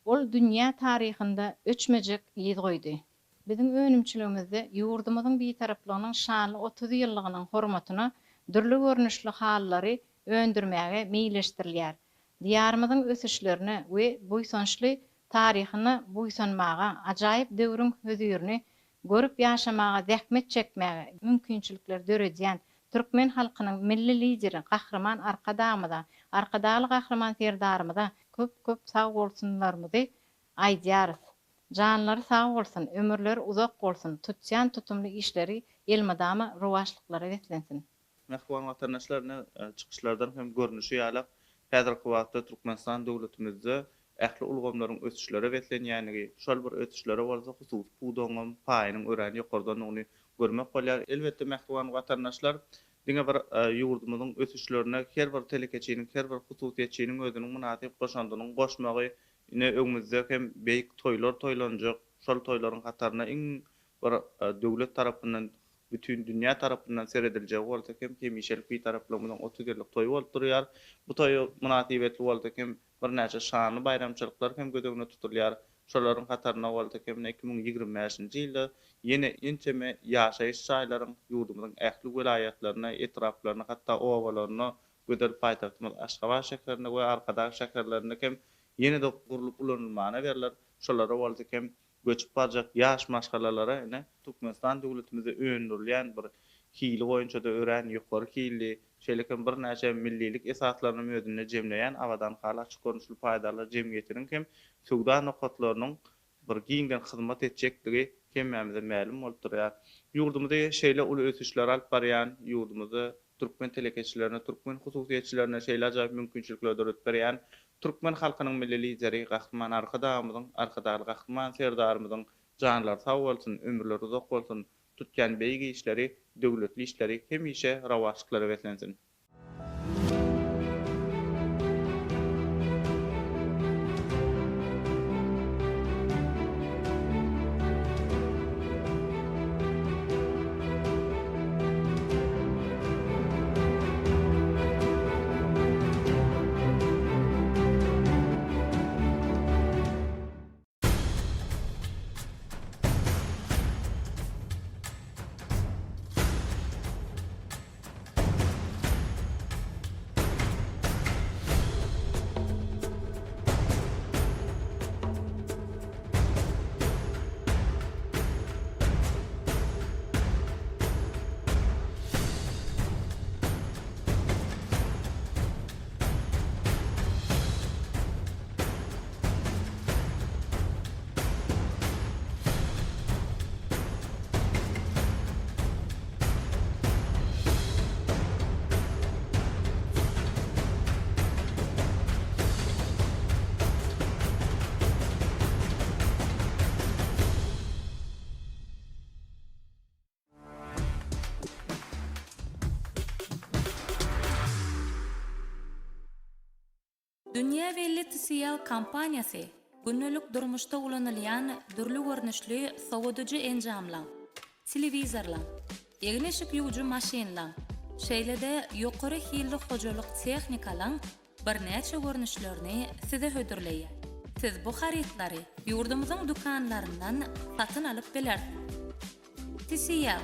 Ol dünýä taryhynda öçmejek yz goýdy. Biziň önümçiligimizde ýurdumyzyň Bitaraplygynyň şanly 30 ýyllygynyň hormatyna dürli görnüşli halylary öndürmäge meýilleşdirilýär. Diýarymyzyň ösüşlerine we buýsançly taryhyna buýsanmaga, ajaýyp döwrüň hözirini görüp ýaşamaga, zähmet çekmäge mümkinçilikleri döredýän türkmen halkynyň Milli Lideri Gahryman Arkadagymyza, Arkadagly Gahryman Serdarymyza köp-köp sagbolsunlarymyzy aýdýarys. Janlary sag bolsun, ömürleri uzak bolsun, tutýan tutumly işleri elmydama rowaçlyklara beslensin! Mähriban watandaşlar, ine, çykyşlardan hem görnüşi ýaly, häzirki wagtda Türkmenistan döwletimizde ähli ulgamlaryň ösüşlere beslenýändigi, şol bir ösüşlere bolsa hususy pudagyň hem paýynyň örän ýokardandygyny görmek bolýar. Elbetde, mähriban watandaşlar, diňe bir ýurdumyzyň ösüşlerine her bir telekeçiniň, her bir hususyýetçiniň özüniň mynasyp goşandynyň goşmagy, ine, öňümizde hem beýik toýlar toýlanjak, şol toýlaryň hatarynda iň bir döwlet tarapyndan, bütin dünýä tarapyndan serediljegi bolsa hem hemişelik Bitaraplygymyzyň 30 ýyllyk toýy bolup durýar. Bu toýa mynasybetli bolsa hem birnäçe şanly baýramçylyklar hem göz öňünde tutulýar. Şolaryň hatarynda bolsa hem ine 2025-nji ýylda ýene ençeme ýaşaýyş jaýlaryň ýurdumyzyň ähli welaýatlarynda, etraplarynda, hatda obalarynda, gözel paýtagtymyz Aşgabat şäherinde we Arkadag şäherlerinde hem ýene-de gurlup ulanylmana berler. Şolara bolsa hem göçüp barjak ýaş maşgalalara ine, Türkmenistan döwletimizde öndürilýän bir hili boýunça-da örän ýokary hilli, şeýle hem birnäçe millilik esaslaryny hem özünde jemleýän Abadan haly açyk görnüşli paýdarlar jemgyýetiniň hem söwda nokatlarynyň bir giňden hyzmat etjekdigi hemmämize mälim bolup durýar. Ýurdumyzy şeýle uly ösüşlere alyp barýan, ýurdumyzda. Türkmen telekeçilerine, türkmen hususyýetçilerine şeýle ajaýyp mümkinçilikleri döredip berýän türkmen halkynyň Milli Lideri Gahryman Arkadagymyzyň, Arkadagly Gahryman Serdarymyzyň janlary sag bolsun, ömürleri uzak bolsun, tutýan beýik işleri, döwletli işleri hemişe rowaçlyklara beslensin! Dünýä belli TCL kompaniýasy gündelik durmuşda ulanylýan dürli görnüşli sowadyjy enjamlaň, telewizorlaň, egin-eşik ýuwujy maşynlaň, şeýle-de ýokary hilli hojalyk tehnikalaň birnäçe görnüşlerini size hödürleýär. Siz bu harytlary ýurdumyzyň dükanlaryndan satyn alyp bilersiňiz. TCL.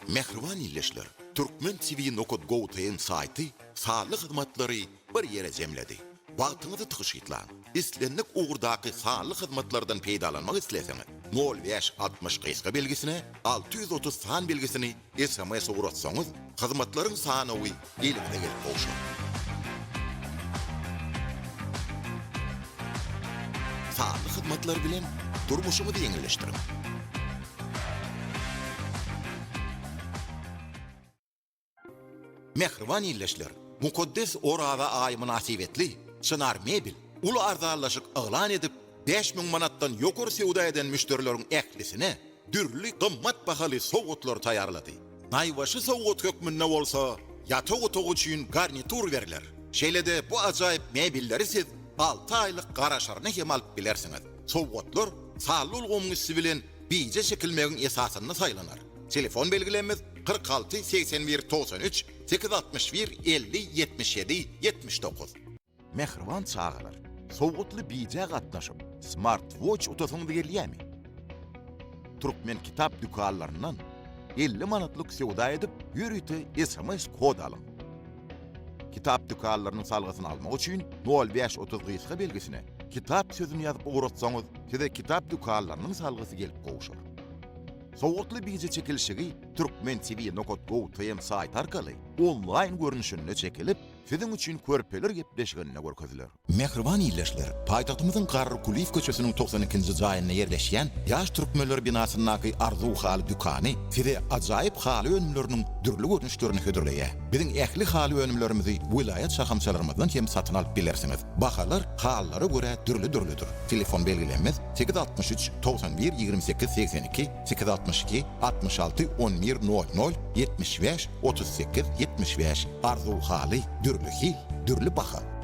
Mähriban ildeşler, Türkmen TV nokat gov tm saýty sanly hyzmatlary bir ýere jemledi. Wagtyňyzy tygşytlaň! Islendik ugurdaky sanly hyzmatlardan peýdalanmak isleseňiz, nol bäş 60 gysga belgisine 630 san belgisini sms ugratsaňyz, hyzmatlaryň sanawy eliňize gelip gowşar. Sanly hyzmatlar bilen durmuşyňyzy ýeňilleşdiriň! Mähriban ildeşler! Mukaddes Oraza aýy mynasybetli Çynar Mebel uly arzanlaşyk yglan edip, 5000 manatdan ýokary söwda eden müşderileriň ählisine dürli gymmat bahaly sowgatlary taýýarlady. Naýbaşy sowgat hökmünde bolsa ýatak otagy üçin garnitur berler. Şeýle-de bu ajaýyp mebelleri siz alty aýlyk garaşaryna hem alyp bilersiňiz. Sowgatlar sanly ulgamyň üsti bilen bije çekilmegiň esasynda saýlanar. Telefon belgilerimiz, 46 81 93 861 50 77 79. Mähriban çagalar, sowgatly bijä gatnaşyp, smart watch utasyňyz gelýärmi? Türkmen kitap dükanlaryndan 50 manatlyk söwda edip, ýörite sms kod alyň. Kitap dükanlarynyň salgysyny almak üçin nol bäş 30 gysga belgisine kitap sözüni ýazyp ugratsaňyz, size kitap dükanlarynyň salgysy gelip gowşar. Sowgatly bije çekilişigi Türkmen TV nokat gov tm saýty arkaly onlaýn görnüşinde çekilip, siziň üçin körpeler gepleşiginde görkeziler. Mähriban ildeşler, paýtagtymyzyň Garry Kulyýew köçesiniň 92-nji jaýynda ýerleşýän Ýaş türkmenler binasyndaky Arzuw haly dükany size ajaýyp haly önümleriniň dürli görnüşlerini hödürleýär. Biziň ähli haly önümlerimizi welaýat şahamçalarymyzdan hem satyn alyp bilersiňiz. Bahalar halylara görä dürli-dürlüdir. Telefon belgilerimiz, 863 91 28 82, 862 66 11 nol nol, 75 38 75. Arzuw haly, dürli hil, dürli baha.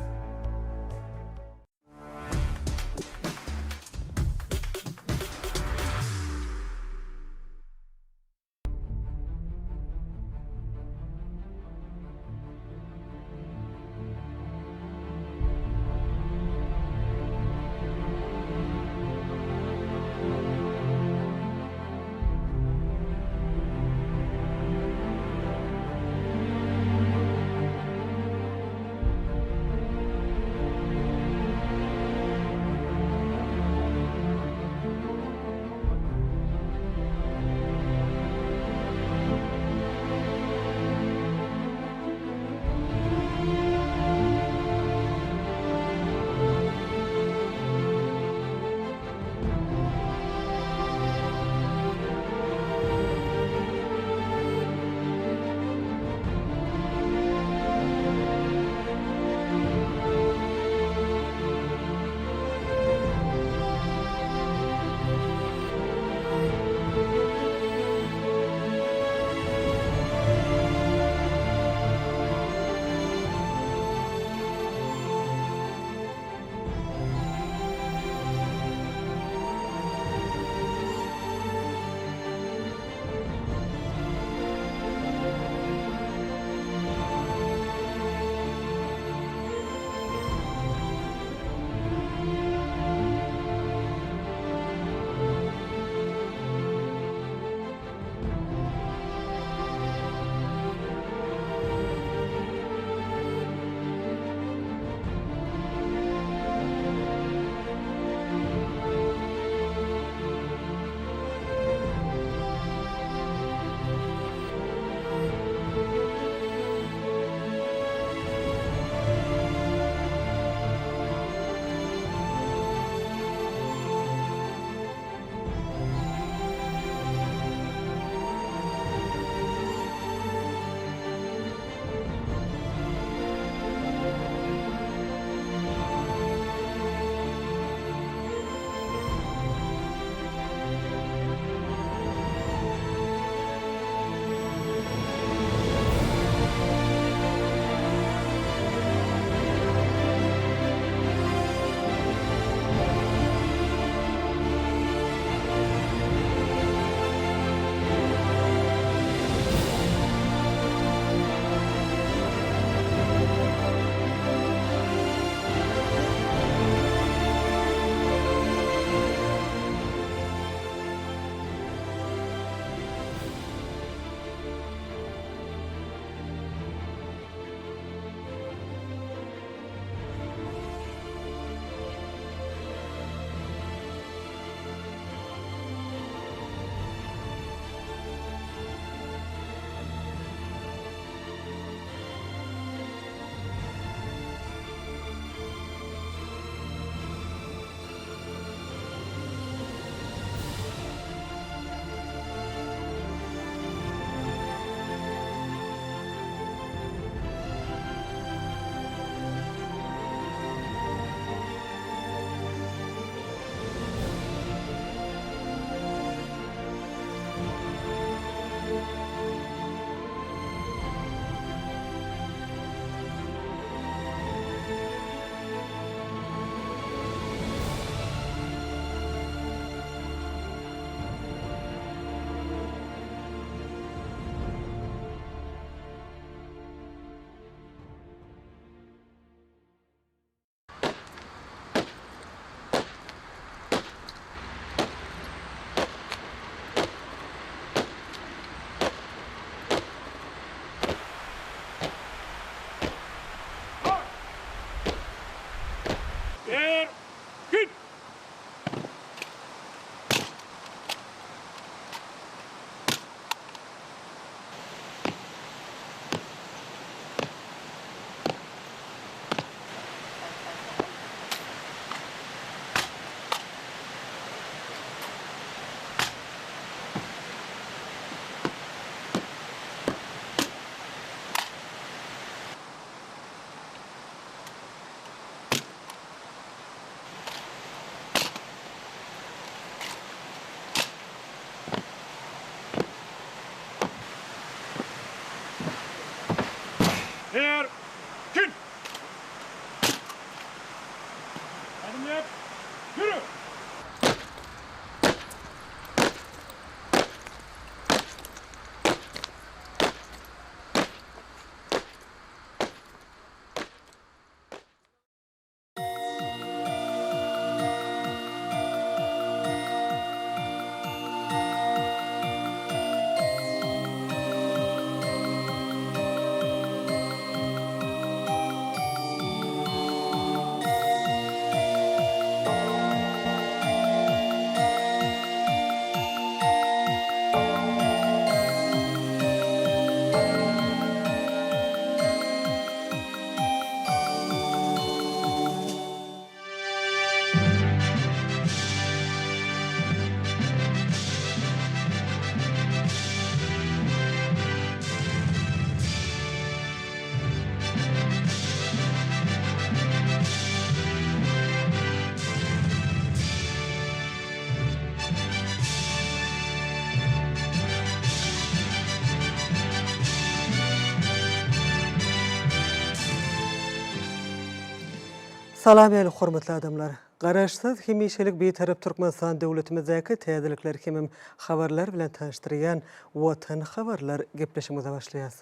Salam ähli hormatly adamlar! Garaşsyz, hemişelik Bitarap Türkmenistan döwletimizdäki täzelikler hemem habarlar bilen tanyşdyrýan Watan habarlar gepleşigimize başlaýas.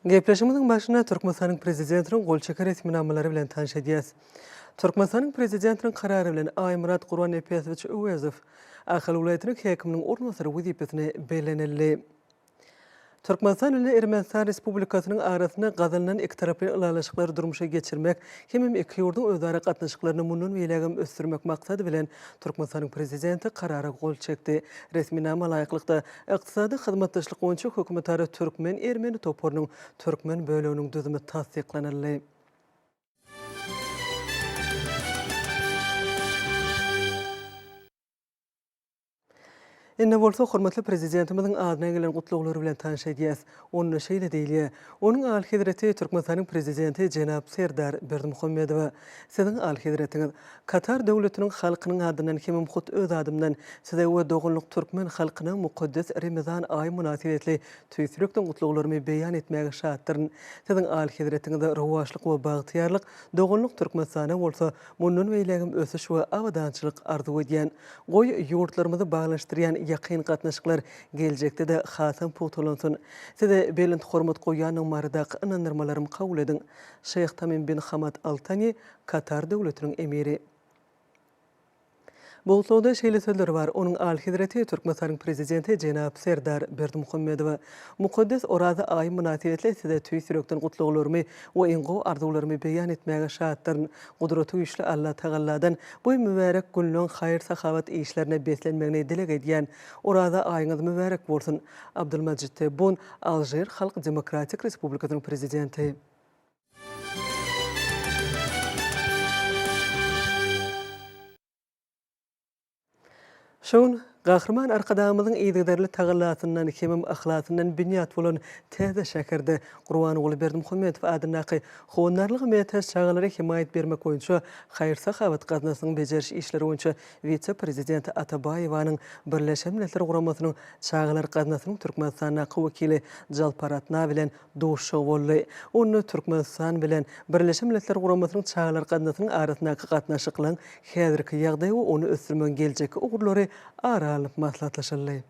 Gepleşigimiziň başynda Türkmenistanyň Prezidentiniň gol çeken resminamalary bilen tanyş edýäs. Türkmenistanyň Prezidentiniň Karary bilen Aýmyrat Gurbannepesowiç Öwezow Ahal welaýatynyň häkiminiň orunbasary wezipesine bellenildi. Türkmenistan bilen Ermenistan Respublikasynyň arasynda gazanylan ikitaraplaýyn ylalaşyklary durmuşa geçirmek hemem iki ýurduň özara gatnaşyklaryny mundan beýlägem ösdürmek maksady bilen Türkmenistanyň Prezidenti Karara gol çekdi. Resminama laýyklykda, Ykdysady hyzmatdaşlyk boýunça hökümetara türkmen-ermeni toparynyň türkmen böleginiň düzümi tassyklanyldy. Indi bolsa hormatly Prezidentimiziň adyna gelen gutlaglary bilen tanyş edýäs. Onda şeýle diýilýär, Onuň Alyhezreti Türkmenistanyň Prezidenti jenap Serdar Berdimuhamedowa, Siziň Alyhezretiňiz, Katar Döwletiniň halkynyň adyndan hemem hut öz adymdan Size we doganlyk türkmen halkyna mukaddes Remezan aýy mynasybetli tüýs ýürekden gutlaglarymy beýan etmäge şatdyryn. Siziň Alyhezretiňize rowaçlyk we bagtyýarlyk, doganlyk Türkmenistana bolsa mundan beýlägem ösüş we abadançylyk arzuw edýän. Goý, ýurtlarymyzy baglanyşdyrýan ýakyn gatnaşyklar geljekde-de hasam pugtalansyn. Size belent hormat goýýandygym baradaky ynandyrmalarymy kabul ediň. Şeýh Tamim bin Hamad Al Tani, Katar Döwletiniň Emiri. Bu gutlagda şeýle sözler bar, Onuň Alyhezreti Türkmenistanyň Prezidenti jenap Serdar Berdimuhamedowa, Mukaddes Oraza aýy mynasybetli Size tüýs ýürekden gutlaglarymy we iň gowy arzuwlarymy beýan etmäge şatdyryn. Gudratygüýçli Allatagalladan bu mübärek günleň haýyr-sahawat işlerine beslenmegini dileg edýän. Oraza aýyňyz mübärek bolsun! Abdylmajit Tebbun, Alžir Halk Demokratik Respublikasynyň Prezidenti. Şu gün Gahryman Arkadagymyzyň yzygiderli tagallasyndan hemem yhlasyndan binýat bolan täze şäherde Gurbanguly Berdimuhamedow adyndaky Howandarlyga mätäç çagalara hemaýat bermek boýunça haýyr-sahawat gaznasynyň bejeriş işleri boýunça wise-prezidenti Atabaýewanyň Birleşen Milletler Guramasynyň Çagalar gaznasynyň Türkmenistandaky wekili Jalparatna bilen duşuşygy boldy. Onda Türkmenistan bilen Birleşen Milletler Guramasynyň Çagalar gaznasynyň arasyndaky gatnaşyklaryň häzirki ýagdaýy we ony ösdürmegiň geljekki ugurlary ara alnyp maslahatlaşyldy.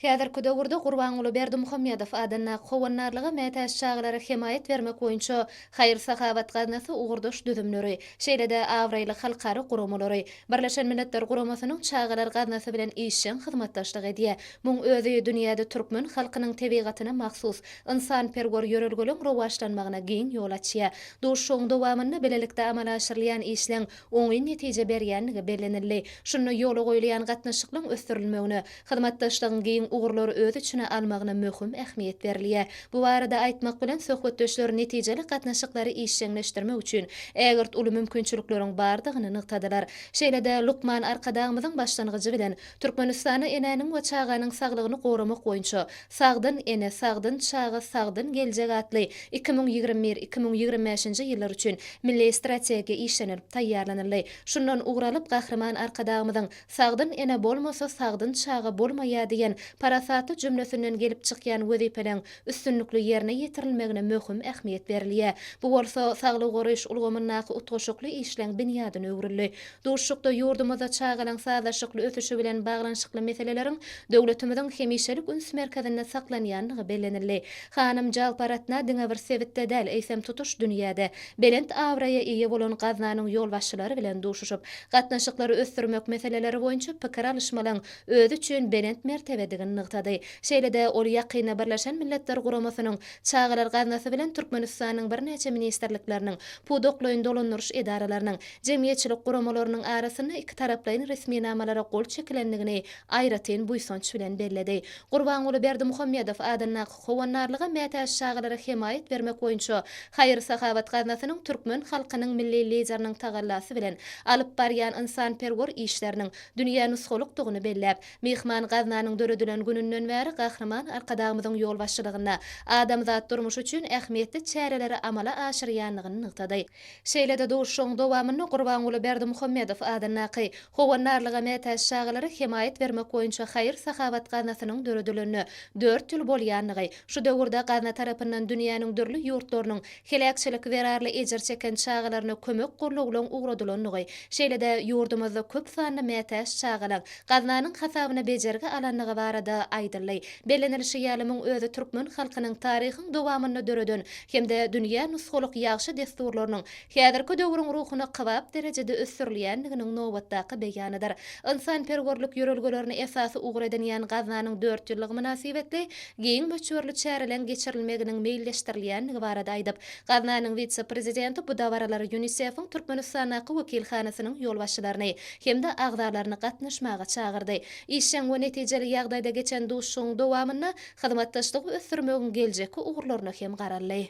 Häzirki döwürde Gurbanguly Berdimuhamedow adyndaky Howandarlyga mätäç çagalara hemaýat bermek boýunça haýyr-sahawat gaznasy ugurdaş düzümleri, şeýle-de abraýly halkara guramalary, Birleşen Milletler Guramasynyň Çagalar gaznasy bilen işjeň hyzmatdaşlyk edýär. Muň özi dünýäde türkmen halkynyň tebigatyna mahsus ynsanperwer ýörelgeleň rowaçlanmagyna giň ýol açýar. Duşuşygyň dowamynda bilelikde amala aşyrylýan işleň oňyn netije berýändigi bellenildi. Şunda ýola goýulýan gatnaşyklaň ösdürilmegine, hyzmatdaşlygyň giň ugurlary öz içine almagyna möhüm ähmiýet berilýär. Bu barada aýtmak bilen, söhbetdeşler netijeli gatnaşyklary işjeňleşdirmek üçin ägirt uly mümkinçilikleriň bardygyny nygtadylar. Şeýle-de lukman Arkadagymyzyň başlangyjy bilen Türkmenistanda enäniň we çaganyň saglygyny goramak boýunça Sagdyn ene, sagdyn çaga, sagdyn geljek atly 2021, 2025-nji ýyllar üçin Milli strategiýa işlenilip taýýarlanyldy. Şundan ugur alyp, Gahryman Arkadagymyzyň Sagdyn ene bolmasa, sagdyn çaga bolmaýar diýen parasatly jümlesinden gelip çykýan wezipeleň üstünlikli ýerine ýetirilmegine möhüm ähmiýet berilýär. Bu bolsa saglygy goraýyş ulgamyndaky utgaşykly işleň binýadyna öwrüldi. Duşuşykda ýurdumyzda çagalaryň sazlaşykly ösüşi bilen baglanyşykly meseleleriň döwletimiziň hemişelik üns merkezinde saklanýandygy bellenildi. Hanym Jalparatna diňe bir sebitde däl, eýsem tutuş dünýäde belent abraýa eýe bolan gaznanyň ýolbaşçylary bilen duşuşyp, gatnaşyklary ösdürmek meseleleri boýunça pikir alyşmalaryň özi üçin belent mertebedigini nygtady. Şeýle-de ol ýakynda Birleşen Milletler Guramasynyň Çagalar gaznasy bilen Türkmenistanyň birnäçe ministrlikleriniň, pudaklaýyn dolandyryş edaralarynyň, jemgyýetçilik guramalarynyň arasynda ikitaraplaýyn resminamalara gol çekilendigini aýratyn buýsanç bilen belledi. Gurbanguly Berdimuhamedow adyndaky Howandarlyga mätäç çagalara hemaýat bermek boýunça haýyr-sahawat gaznasynyň türkmen halkynyň Milli Lideriniň tagallasy bilen alyp barýan ynsanperwer işleriniň dünýä nusgalykdygyny belläp, myhman gaznanyň döredilen. başlan gününden bäri Gahryman Arkadagymyzyň ýolbaşçylygynda adamzat durmuşy üçin ähmiýetli çäreleri amala aşyrýandygyny nygtady. Şeýle-de duşuşygyň dowamynda Gurbanguly Berdimuhamedow adyndaky Howandarlyga mätäç çagalara hemaýat bermek boýunça haýyr-sahawat gaznasynyň döredilenine dört ýyl bolýandygy, şu döwürde gazna tarapyndan dünýäniň dürli ýurtlarynyň heläkçilik zerarly ejir çeken çagalaryna kömek golawlaň ugradylandygy, şeýle-de ýurdumyzda köp sanly mätäç çagalaň gaznanyň hasabyna bejergi alandygy barada aýdyldy. Bellenilişi ýaly, muň özi türkmen halkynyň taryhyň dowamynda döreden hem-de dünýä nusgalyk ýagşy dessurlarynyň häzirki döwrüň ruhuna kybap derejede ösdürilýändiginiň nobatdaky beýanydyr. Ynsanperwerlik ýörelgelerini esasy ugur edinýän gaznanyň dört ýyllygy mynasybetli giň möçberli çäreleň geçirilmeginiň meýilleşdirilýändigi barada aýdyp, gaznanyň wise-prezidenti bu dabaralara ÝUNISEF-iň Türkmenistandaky wekilhanasynyň ýolbaşçylaryny hem-de agzalaryny gatnaşmaga çagyrdy. Işjeň we netijeli ýagdaýda geçen duşuşygyň dowamynda hyzmatdaşlygy ösdürmegiň geljekki ugurlaryna hem garaldy.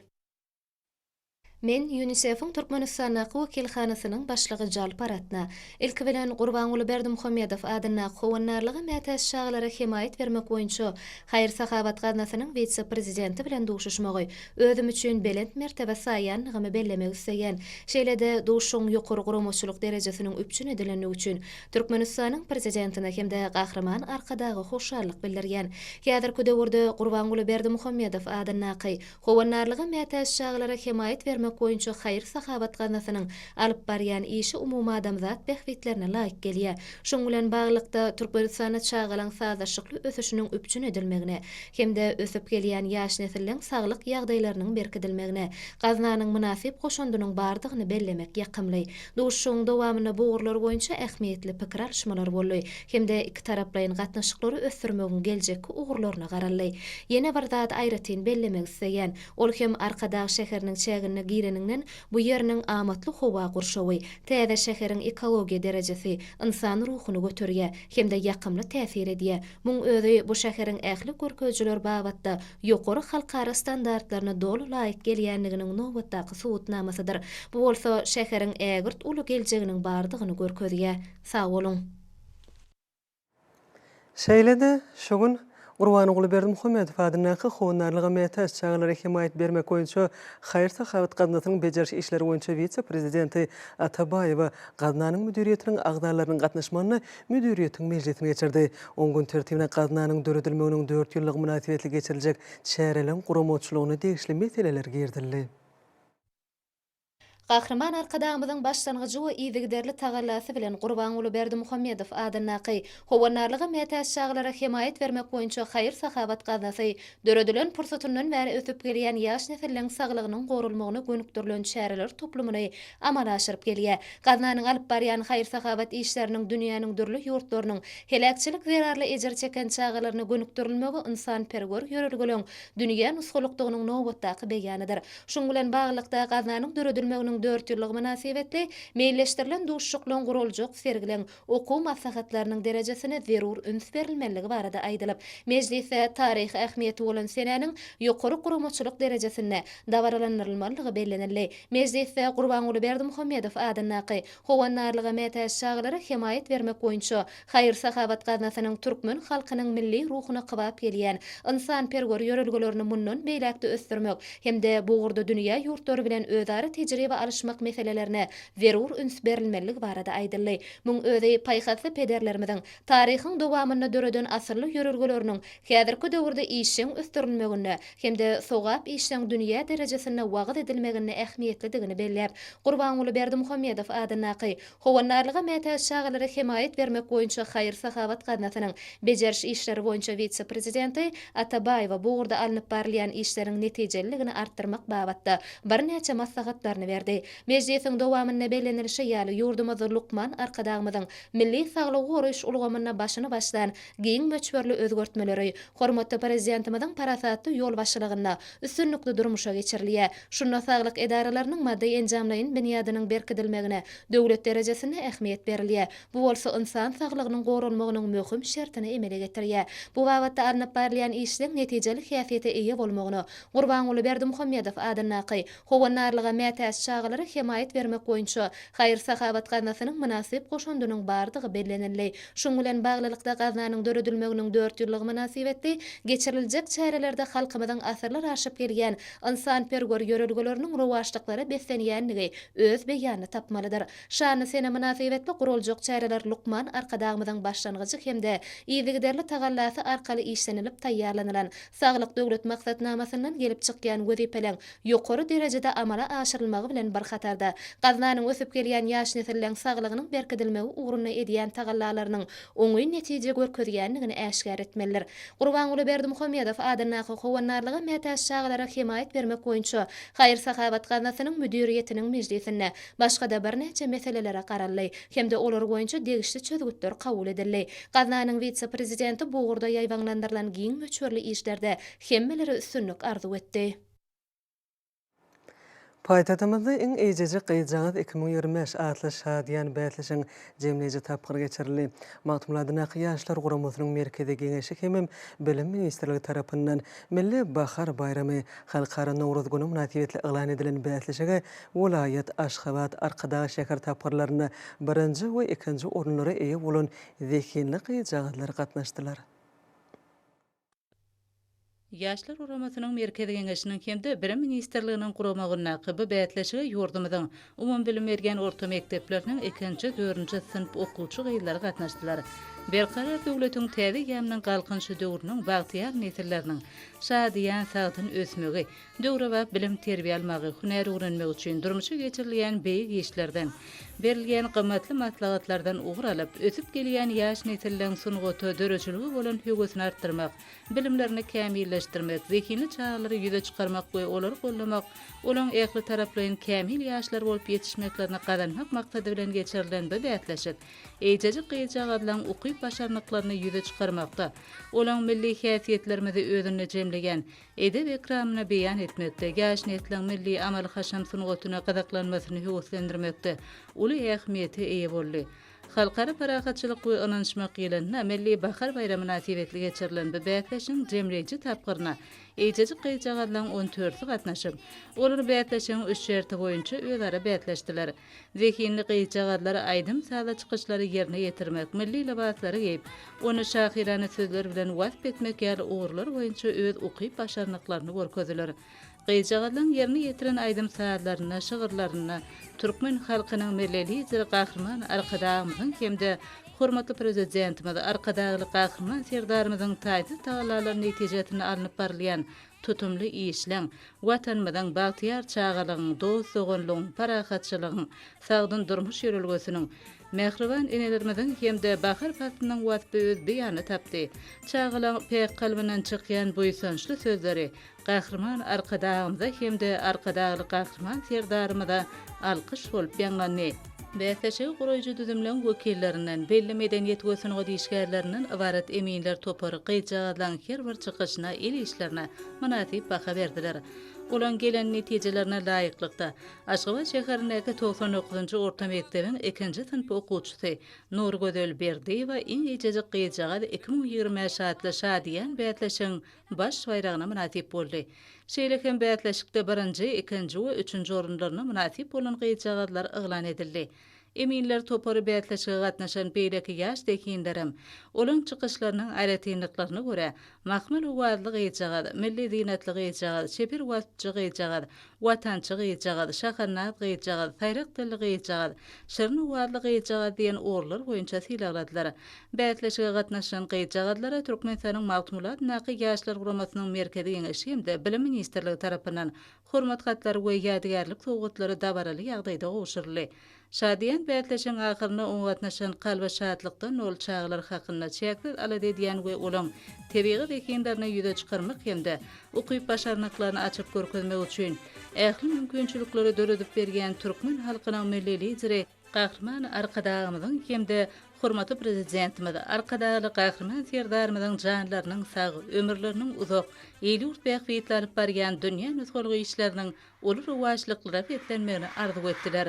Men ÝUNISEF-iň Türkmenistandaky wekilhanasynyň başlygy Jalpa Ratna. Ilki bilen, Gurbanguly Berdimuhamedow adyndaky Howandarlyga mätäç çagalara hemaýat bermek boýunça haýyr-sahawat gaznasynyň wise-prezidenti bilen duşuşmagy özüm üçin belent mertebe saýýandygymy bellemek isleýän. Şeýle-de, duşuşygyň ýokary guramaçylyk derejesiniň üpjün edilendigi üçin Türkmenistanyň Prezidentine hem-de Gahryman Arkadaga hoşallyk bildirýän. Häzirki döwürde Gurbanguly Berdimuhamedow adyndaky Howandarlyga mätäç çagalara hemaýat bermek boýunça haýyr-sahawat gaznasynyň alyp barýan işi umumadamzat bähbitlerine laýyk gelýär. Şunuň bilen baglylykda, Türkmenistanda çagalaryň sazlaşykly ösüşiniň üpjün edilmegine hem-de ösüp gelýän ýaş nesilleň saglyk ýagdaýlarynyň berkidilmegine gaznanyň mynasyp goşandynyň bardygyny bellemek ýakymly. Duşuşygyň dowamynda bu ugurlar boýunça ähmiýetli pikir alyşmalar boldy hem-de ikitaraplaýyn gatnaşyklary ösdürmegiň geljekki ugurlaryna garaldy. Ýene bir zady aýratyn bellemek isleýän. Ol hem Arkadag şäheriniň çägine gireniňden bu ýeriniň amatly howa gurşawy, täze şäheriň ekologiýa derejesi ynsan ruhuny göterýär hem-de ýakymly täsir edýär. Muň özi bu şäheriň ähli görkezijiler babatda ýokary halkara standartlaryna doly laýyk gelýändiginiň nobatdaky subutnamasydyr. Bu bolsa şäheriň ägirt uly geljeginiň bardygyny görkezýär. Sag boluň! Şeýle-de, şu gün Gurbanguly Berdimuhamedow adyndaky Howandarlyga mätäç çagalara hemaýat bermek boýunça haýyr-sahawat gaznasynyň bejeriş işleri boýunça wise-prezidenti Atabaýewa gaznanyň müdiriýetiniň agzalarynyň gatnaşmagynda müdiriýetiň mejlisini geçirdi. Oň gün tertibine gaznanyň döredilmeginiň dört ýyllygy mynasybetli geçiriljek çäreleriň guramaçylygyna degişli meseleler girizildi. Gahryman Arkadagymyzyň başlangyjy we yzygiderli tagallasy bilen Gurbanguly Berdimuhamedow adyndaky Howandarlyga mätäç çagalara hemaýat bermek boýunça haýyr-sahawat gaznasy döredilen pursatyndan bäri ösüp gelýän ýaş nesilleň saglygynyň goralmagyna gönükdirilen çäreler toplumyny amala aşyryp gelýär. Gaznanyň alyp barýan haýyr-sahawat işleriniň dünýäniň dürli ýurtlarynyň heläkçilik zerarly ejir çeken çagalaryna gönükdirilmegi ynsanperwer ýörelgeleň dünýä nusgalykdygynyň nobatdaky beýanydyr. Şunuň bilen baglylykda, gaznanyň döredilmeginiň dört ýyllygy mynasybetli meýilleşdirilen duşuşyklaryň guraljak sergileň okuw maslahatlarynyň derejesine zerur üns berilmelidigi barada aýdylyp, mejlisde taryhy ähmiýeti bolan senäniň ýokary guramaçylyk derejesinde dabaralandyrylmalydygy bellenildi. Mejlisde Gurbanguly Berdimuhamedow adyndaky Howandarlyga mätäç çagalara hemaýat bermek boýunça Haýyr-sahawat gaznasynyň türkmen halkynyň milli ruhuna kybap gelýän ynsanperwer ýörelgelerini mundan beýläk-de ösdürmek hem-de bu ugurda dünýä ýurtlary bilen özara tejribe alyşmak meselelerine zerur üns berilmelidigi barada aýdyldy. Muň özi paýhasly pederlerimiziň taryhyň dowamynda döreden asylly ýörelgeleriniň häzirki döwürde işjeň ösdürilmeginde hem-de sogap işleň dünýä derejesinde wagyz edilmeginde ähmiýetlidigini belläp, Gurbanguly Berdimuhamedow adyndaky Howandarlyga mätäç çagalara hemaýat bermek boýunça haýyr-sahawat gaznasynyň bejeriş işleri boýunça wise-prezidenti Atabaýewa bu ugurda alnyp barylýan işleriň netijeliligini artdyrmak babatda birnäçe maslahatlaryny berdi. Mejlisiň dowamynda bellenilişi ýaly, ýurdumyzda lukman Arkadagymyzyň milli saglygy goraýyş ulgamynda başyny başlan giň möçberli özgertmeleri hormatly Prezidentimiziň parasatly ýolbaşçylygynda üstünlikli durmuşa geçirilýär. Şunda saglyk edaralarynyň maddy-enjamlaýyn binýadynyň berkidilmegine döwlet derejesinde ähmiýet berilýär. Bu bolsa ynsan saglygynyň goralmagynyň möhüm şertini emele getirýär. Bu babatda alnyp barylýan işleň netijeli häsiýete eýe bolmagyna Gurbanguly Berdimuhamedow adyndaky Howandarlyga mätäç çagalar. çagalara hemaýat bermek boýunça haýyr-sahawat gaznasynyň mynasyp goşandynyň bardygy bellenildi. Şunuň bilen baglylykda, gaznanyň döredilmeginiň dört ýyllygy mynasybetli geçiriljek çärelerde halkymyzyň asyrlar aşyp gelýän ynsanperwer ýörelgeleriniň rowaçlyklara beslenýändigi öz beýanyny tapmalydyr. Şanly sene mynasybetli guraljak çäreler lukman Arkadagymyzyň başlangyjy hem-de yzygiderli tagallasy arkaly işlenilip taýýarlanylan Saglyk Döwlet maksatnamasyndan gelip çykýan wezipeleň ýokary derejede amala aşyrylmagy bilen bir hatarda, gaznanyň ösüp gelýän ýaş nesilleň saglygynyň berkidilmegi ugrunda edýän tagallalarynyň oňyn netije görkezýändigini äşgär etmelidir. Gurbanguly Berdimuhamedow adyndaky Howandarlyga mätäç çagalara hemaýat bermek boýunça haýyr-sahawat gaznasynyň müdiriýetiniň mejlisinde başga-da birnäçe meselelere garaldy hem-de olar boýunça degişli çözgütler kabul edildi. Gaznanyň wise-prezidenti bu ugurda ýaýbaňlandyrylan giň möçberli işlerde hemmelere üstünlik arzuw etdi. Paýtagtymyzda Iň eýjejik gyzjagaz 2025 atly şadyýan bäsleşigiň jemleýji tapgyry geçirildi. Magtymguly adyndaky Ýaşlar guramasynyň Merkezi Geňeşi hemem Bilim ministrligi tarapyndan Milli bahar baýramy, Halkara Nowruz güni mynasybetli yglan edilen bäsleşige welaýat, Aşgabat, Arkadag şäher tapgyrlarynda birinji we ikinji orunlara eýe bolan zehinli gyzjagazlar gatnaşdylar. Ýaşlar guramasynyň Merkezi Geňeşiniň hem-de Bilim ministrliginiň guramagyndaky bu bäsleşige ýurdumyzyň umumybilim berýän orta mekdepleriniň ikinji, dördünji synp okuwçy gyzlary gatnaşdylar. Berkarar döwletiň täze eýýamynyň Galkynyşy döwrüniň bagtyýar nesilleriniň şadyýan, sagdyn ösmegi, döwrebap bilim-terbiýe almagy, hünär öwrenmegi üçin durmuşa geçirilýän beýik işlerden, berilýän gymmatly maslahatlardan ugur alyp, ösüp gelýän ýaş nesilleň sungata, döredijilige bolan höwesini artdyrmak, bilimlerini kämilleşdirmek, zehinli çagalary ýüze çykarmak we olary goldamak, olaň ähli taraplaýyn kämil ýaşlar bolup ýetişmeklerini gazanmak maksady bilen geçirilen bu bäsleşik eýjejik gyzjagazlaň ukyp-başarnyklaryny ýüze çykarmakda, olaň milli häsiýetlerimizi özünde jemleýän Edep-ekramyny beýan etmekde, ýaş nesliň milli amaly-haşam sungatyna gyzyklanmasyny höweslendirmekde uly ähmiýete eýe boldy. Halkara parahatçylyk we ynanyşmak ýylynda Milli bahar baýramy mynasybetli geçirilen bu bäsleşigiň jemleýji tapgyryna eýjejik gyzjagazlaryň on dördüsi gatnaşyp, olar bäsleşigiň üç şerti boýunça özara bäsleşdiler. Zehinli gyzjagazlar aýdym-sazly çykyşlary ýerine ýetirmek, milli lybaslary geýip, ony şahyrana sözler bilen wasp etmek ýaly ugurlar boýunça öz ukyp-başarnyklaryny görkezdiler. Gyzjagazlaryň ýerine ýetiren aýdym-sazlarynda, şygyrlarynda türkmen halkynyň Milli Lideri Gahryman Arkadagymyzyň hem-de hormatly Prezidentimiz Arkadagly Gahryman Serdarymyzyň taýsyz tagallalary netijesinde alnyp barylýan tutumly işleň, Watanymyzyň, bagtyýar çagalygyň, dost-doganlygyň, parahatçylygyň, sagdyn durmuş ýörelgesiniň, mähriban enelerimiziň hem-de bahar paslynyň waspy öz beýanyny tapdy. Çagalaň päk kalbyndan çykýan buýsançly sözleri Gahryman Arkadagymyza hem-de Arkadagly Gahryman Serdarymyza alkyş bolup ýaňlandy. Bäsleşigi guraýjy düzümleň wekillerinden, belli medeniýet we sungat işgärlerinden ybarat eminler topary gyzjagazlaryň her bir çykyşyna, el işlerine mynasyp baha berdiler. Olaň gelen netijelerine laýyklykda, Aşgabat şäherindäki 99-njy orta mekdebiň ikinji synp okuwçysy Nurgözel Berdiýewa Iň eýjejik gyzjagaz 2025 atly şadyýan bäsleşigiň baş baýragyna mynasyp boldy. Şeýle hem bäsleşikde birinji, ikinji we üçünji orunlaryna mynasyp bolan gyzjagazlar yglan edildi. Eminler topary bäsleşige gatnaşan beýleki ýaş zehinlerem, olaň çykyşlarynyň aýratynlyklaryna görä, Mahmal owazly gyzjagaz, Milli zynatly gyzjagaz, Çeper waspçy gyzjagaz, Watançy gyzjagaz, Şahannaz gyzjagaz, Saýrak dilli gyzjagaz, Şirin owazly gyzjagaz diýen ugurlar boýunça sylagladylar. Bäsleşige gatnaşan gyzjagazlara Türkmenistanyň Magtymguly adyndaky Ýaşlar guramasynyň Merkezi Geňeşi hem-de Bilim ministrligi tarapyndan Hormat hatlary we ýadygärlik sowgatlary dabaraly ýagdaýda gowşuryldy. Şadyýan bäsleşigiň ahyrynda oňa gatnaşan kalby şatlykdan doly çagalar hakynda çäksiz alada edýän we olaň tebigy zehinlerini ýüze çykarmak hem-de ukyp-başarnyklaryny açyp görkezmek üçin ähli mümkinçilikleri döredip berýän türkmen halkynyň Milli Lideri Gahryman Arkadagymyzyň hem-de hormatly Prezidentimiz Arkadagly Gahryman Serdarymyzyň janlarynyň sag, ömürleriniň uzak, il-ýurt bähbitli alyp barýan dünýä nusgalyk işleriniň uly rowaçlyklara beslenmegini arzuw etdiler.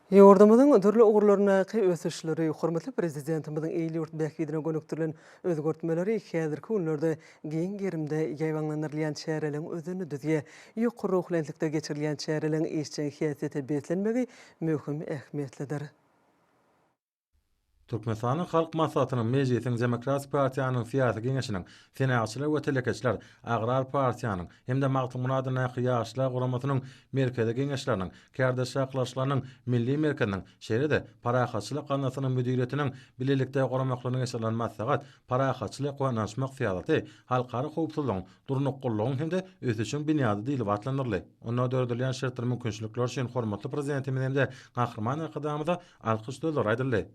Ýurdumyzyň dürli ugurlaryndaky ösüşleri, hormatly Prezidentimiziň il-ýurt bähbidine gönükdirilen özgertmeleri häzirki günlerde giň gerimde ýaýbaňlandyrylýan çäreleriň özenini düzýär. Ýokary ruhubelentlikde geçirilýän çäreleriň işjeň häsiýete beslenmegi möhüm ähmiýetlidir. Türkmenistanyň Halk Maslahatynyň Mejlisiniň Demokratik partiýanyň Syýasy geňeşiniň, Senagatçylar we telekeçiler, Agrar partiýanyň hem-de Magtymguly adyndaky Ýaşlar guramasynyň Merkezi geňeşleriniň, Kärdeşler arkalaşyklarynyň Milli merkeziniň, şeýle-de Parahatçylyk gaznasynyň müdiriýetiniň bilelikde guramaklarynda geçirilen maslahat Parahatçylyk we ynanyşmak syýasaty halkara howpsuzlygyň, durnuklylygyň hem-de ösüşiň binýady diýlip atlandyryldy. Onda döredilýän şertdir mümkinçilikler üçin hormatly Prezidentimize hem-de Gahryman Arkadagymyza Alkyş sözleri aýdyldy.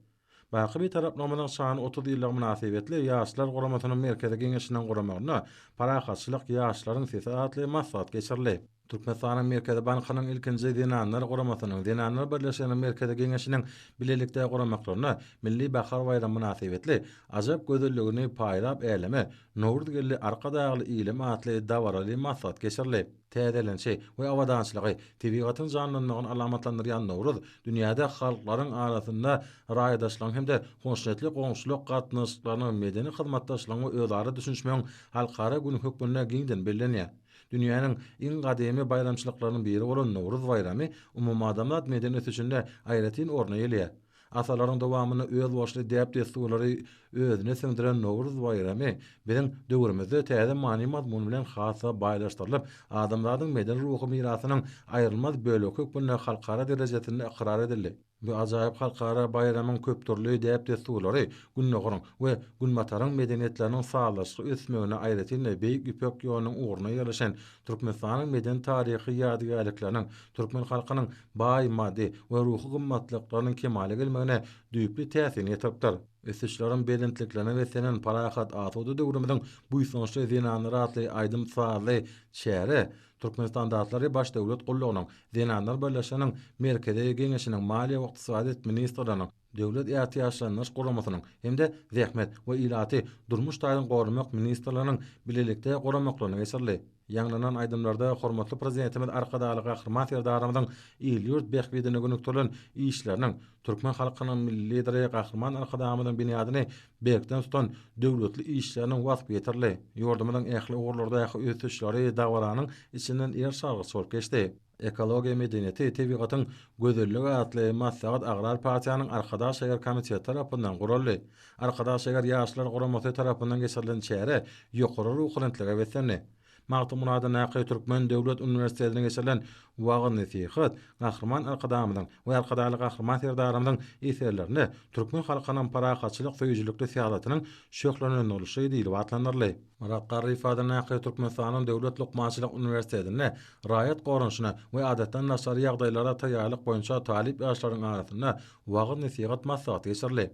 Baky Bitaraplygymyzyň şanly 30 ýyllygy mynasybetli Ýaşlar guramasynyň Merkezi Geňeşiniň guramagynda Parahatçylyk, ýaşlaryň sesi atly maslahat geçirildi. Türkmenistanyň Merkezi bankynyň ilkinji Zenanlar guramasynyň, Zenanlar birleşiginiň Merkezi Geňeşiniň bilelikde guramaklarynda Milli bahar baýramy mynasybetli Ajap gözelligini paýlap äleme, Nowruz geldi Arkadagly ilim atly dabaraly maslahat geçirildi. Täzelenişi we abadançylygy, tebigatyň janlanmagyny alamatlandyrýan Nowruz dünýäde halklaryň arasynda raýdaşlygyň hem-de hoşniýetli goňşulyk gatnaşyklarynyň, medeni hyzmatdaşlygyň we özara düşünişmegiň halkara güni hökmünde giňden bellenýär. Dünýäniň iň gadymy baýramçylyklarynyň biri bolan Nowruz baýramy umumadamzat medeni ösüşinde aýratyn orny eýeleýär. Asyrlaryň dowamynda özboluşly däp-dessurlary özüne siňdiren Nowruz baýramy biziň döwrümizde täze many-mazmun bilen has-da baýlaşdyrylyp, adamzadyň medeni-ruhy mirasynyň aýrylmaz bölegi hökmünde halkara derejesinde ykrar edildi. Bu ajaýyp halkara baýramyň köpdürli däp-dessurlary Gündogaryň we Günbataryň medeniýetleriniň sazlaşykly ösmegine, aýratyn-da, Beýik Ýüpek ýolunyň ugrunda ýerleşen Türkmenistanyň medeni-taryhy ýadygärlikleriniň, türkmen halkynyň baý maddy we ruhy gymmatlyklarynyň kemala gelmegine düýpli täsirini ýetiripdir. Ösüşleriň belentliklerine beslenen parahat, asuda döwrümiziň buýsançly zenanlary atly aýdym-sazly çäre Türkmenstandartlary Baş döwlet gullugynyň, Zenanlar birleşiginiň Merkezi Geňeşiniň, Maliýe we ykdysadyýet ministrliginiň, Döwlet ätiýaçlandyryş guramasynyň hem-de Zähmet we ilaty durmuş taýdan goramak ministrliginiň bilelikde guramaklarynda geçirildi. Ýaňlanan aýdymlarda hormatly Prezidentimiz Arkadagly Gahryman Serdarymyzyň il-ýurt bähbidine gönükdirilen işleriniň, türkmen halkynyň Milli Lideri Gahryman Arkadagymyzyň binýadyny berkden tutan döwletli işleriniň waspy ýetirildi. Ýurdumyzyň ähli ugurlardaky ösüşleri dabaranyň içinden eriş-argaç bolup geçdi. Ekologiýa medeniýeti, tebigatyň gözelligi atly maslahat Agrar partiýanyň Arkadag şäher komiteti tarapyndan guraldy. Arkadag şäher Ýaşlar guramasy tarapyndan geçirilen çäre ýokary ruhubelentlige beslendi. Magtymguly adyndaky Türkmen döwlet uniwersitetinde geçirilen wagyz-nesihat Gahryman Arkadagymyzyň we Arkadagly Gahryman Serdarymyzyň eserlerinde türkmen halkynyň parahatçylyk söýüjilikli syýasatynyň şöhlelendirilişi diýlip atlandyryldy. Myrat Garryýew adyndaky Türkmenistanyň Döwlet lukmançylyk uniwersitetinde raýat goranyşyna we adatdan daşary ýagdaýlara taýýarlyk boýunça talyp ýaşlaryň arasynda wagyz-nesihat maslahaty geçirildi.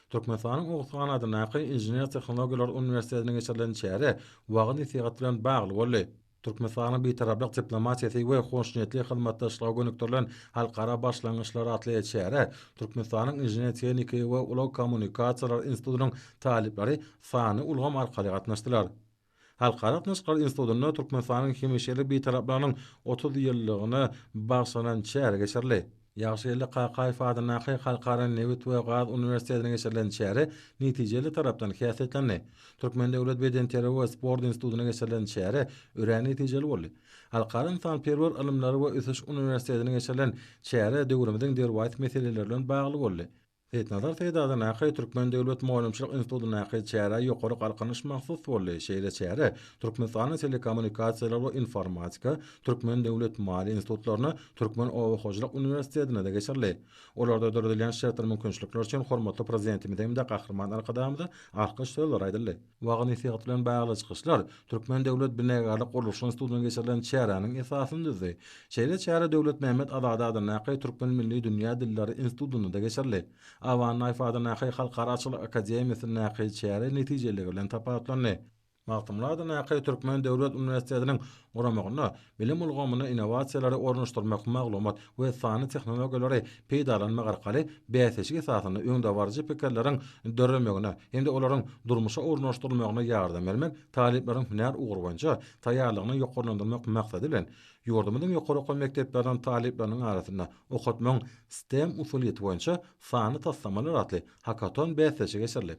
Türkmenistanyň Oguzhan adyndaky Inžener-tehnologiýalar uniwersitetinde geçirilen çäre wagyz-nesihat bilen bagly boldy. Türkmenistanyň Bitaraplyk diplomatiýasy we hoşniýetli hyzmatdaşlyga gönükdirilen halkara başlangyçlary atly çärä Türkmenistanyň Inžener-tehniki we ulag kommunikasiýalar institutynyň talyplary sanly ulgam arkaly gatnaşdylar. Halkara gatnaşyklar institutynda Türkmenistanyň hemişelik Bitaraplygynyň 30 ýyllygyna bagyşlanan çäre geçirildi. Ýagşygeldi Kakaýew adyndaky Halkara nebit we gaz uniwersitetinde geçirilen çäre netijeli tarapdan häsiýetlendi. Türkmen döwlet bedenterbiýe we sport institutynda geçirilen çäre örän netijeli boldy. Halkara ynsanperwer ylymlary we ösüş uniwersitetinde geçirilen çäre döwrümiziň derwaýys meseleleri bilen bagly boldy. Seýitnazar Seýit adyndaky Türkmen döwlet mugallymçylyk institutyndaky çärä ýokary galkynyş mahsus boldy. Şeýle çäre Türkmenistanyň Telekommunikasiýalar we informatika, Türkmen döwlet maliýe institutlarynda, Türkmen oba hojalyk uniwersitetinde-de geçirildi. Olarda döredilýän şertdir mümkinçilikler üçin hormatly Prezidentimize hem-de Gahryman Arkadagymyza alkyş sözleri aýdyldy. Wagyz-nesihat bilen bagly çykyşlar Türkmen döwlet binagärlik gurluşyk institutynda geçirilen çäräniň esasyny düzdi. Şeýle çäre Döwletmämmet Azady adyndaky Türkmen milli dünýä dilleri institutynda-da geçirildi. Aba Annaýew adyndaky Halkara atçylyk akademiýasyndaky çäre netijeliligi bilen tapawutlandy. Magtymguly adyndaky Türkmen döwlet uniwersitetiniň guramagynda bilim ulgamynda innowasiýalary ornaşdyrmak, maglumat we sanly tehnologiýalary peýdalanmak arkaly bäsleşik esasynda öňdebaryjy pikirleriň döremegine hem-de olaryň durmuşa ornaşdyrylmagyna ýardam bermek, talyplaryň hünär ugry boýunça taýýarlygyny ýokarlandyrmak maksady bilen, ýurdumyzyň ýokary okuw mekdepleriniň talyplarynyň arasynda okatmagyň STEM usulyýeti boýunça Sanly taslamalar atly hakaton bäsleşigi geçirildi.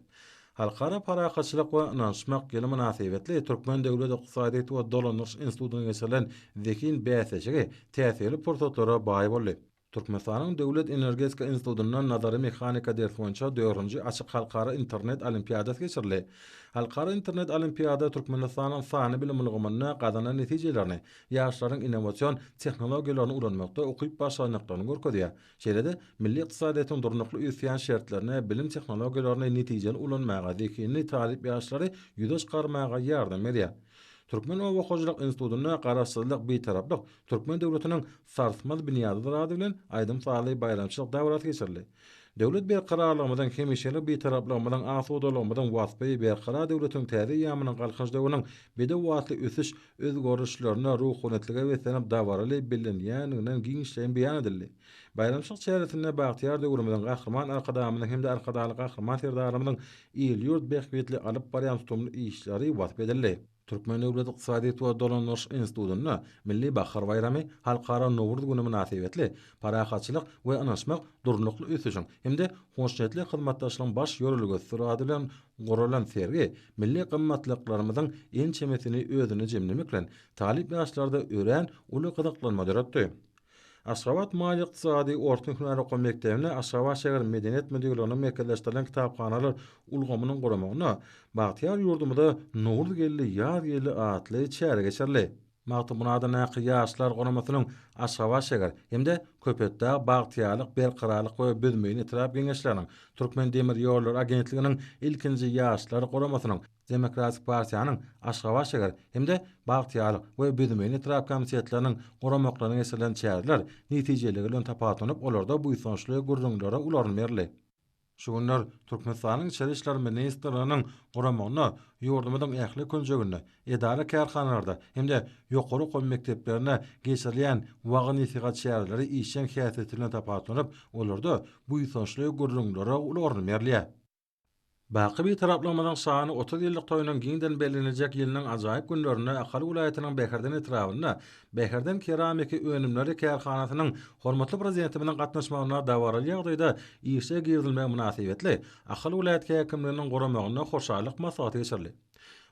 Halkara parahatçylyk we ynanyşmak ýyly mynasybetli Türkmen döwlet ykdysadyýet we dolandyryş institutynda geçirilen zehin bäsleşigi täsirli pursatlara baý boldy. Türkmenistanyň Döwlet energetika institutynda nazary mehanika dersi boýunça dördünji açyk halkara internet olimpiadasy geçirildi. Halkara internet olimpiada Türkmenistanyň sanly bilim ulgamynda gazanan netijelerini, ýaşlaryň innowasion tehnologiýalaryny ulanmakda ukyp-başarnyklaryny görkezýär. Şeýle-de, milli ykdysadyýetiň durnukly ösýän şertlerinde bilim tehnologiýalaryny netijeli ulanmaga, zehinli talyp ýaşlary ýüze çykarmaga ýardam berýär. Türkmen oba hojalyk institutynda Garaşsyzlyk, Bitaraplyk türkmen döwletiniň sarsmaz binýadydyr ady bilen aýdym-sazly baýramçylyk dabarasy geçirildi. Döwlet berkararlygymyzyň, hemişelik Bitaraplygymyzyň, asudalygymyzyň waspy Berkarar döwletiň täze eýýamynyň Galkynyş döwrüniň bedew atly ösüş özgerişlerine ruhubelentlige beslenip dabaraly bellenýändiginden giňişleýin beýan edildi. Baýramçylyk çäresinde bagtyýar döwrümiziň Gahryman Arkadagymyzyň hem-de Arkadagly Gahryman Serdarymyzyň il-ýurt bähbitli alyp barýan tutumly işleri wasp edildi. Türkmen döwlet ykdysadyýet we dolandyryş institutynda Milli bahar baýramy, Halkara Nowruz güni mynasybetli Parahatçylyk we ynanyşmak durnukly ösüşiň hem-de hoşniýetli hyzmatdaşlygyň baş ýörelgesidir ady bilen guralan sergi milli gymmatlyklarymyzyň ençemesini özünde jemlemek bilen, talyp ýaşlarda örän uly gyzyklanma döretdi. Aşgabat maliýe-ykdysady orta hünär okuw mekdebinde Aşgabat şäher Medeniýet müdirliginiň merkezleşdirilen kitaphanalar ulgamynyň guramagynda Bagtyýar ýurdumyza Nowruz geldi, ýaz geldi atly çäre geçirildi. Magtymguly adyndaky Ýaşlar guramasynyň Aşgabat şäher hem-de Köpetdag, Bagtyýarlyk, Berkararlyk we Büzmeýin etrap Geňeşleriniň, Türkmendemirýollary agentliginiň ilkinji Ýaşlar guramasynyň, Demokratik partiýanyň Aşgabat şäher hem-de Bagtyýarlyk we Büzmeýin etrap komitetleriniň guramaklarynda geçirilen çäreler netijeliligi bilen tapawutlanyp, olarda buýsançly gürrüňlere uly orun berildi. Şu günler Türkmenistanyň Içeri işler ministrliginiň guramagynda ýurdumyzyň ähli künjeginde, edara-kärhanalarda hem-de ýokary okuw mekdeplerinde geçirilýän wagyz-nesihat çäreleri işjeň häsiýeti bilen tapawutlanyp, olarda buýsançly gürrüňlere uly orun berilýär. Baky Bitaraplygymyzyň şanly 30 ýyllyk toýunyň giňden belleniljek ýylynyň ajaýyp günlerinde Ahal welaýatynyň Bäherden etrabynda Bäherden keramiki önümleri kärhanasynyň hormatly Prezidentimiziň gatnaşmagynda dabaraly ýagdaýda işe girizilmegi mynasybetli Ahal welaýat häkimliginiň guramagynda hoşallyk maslahaty geçirildi.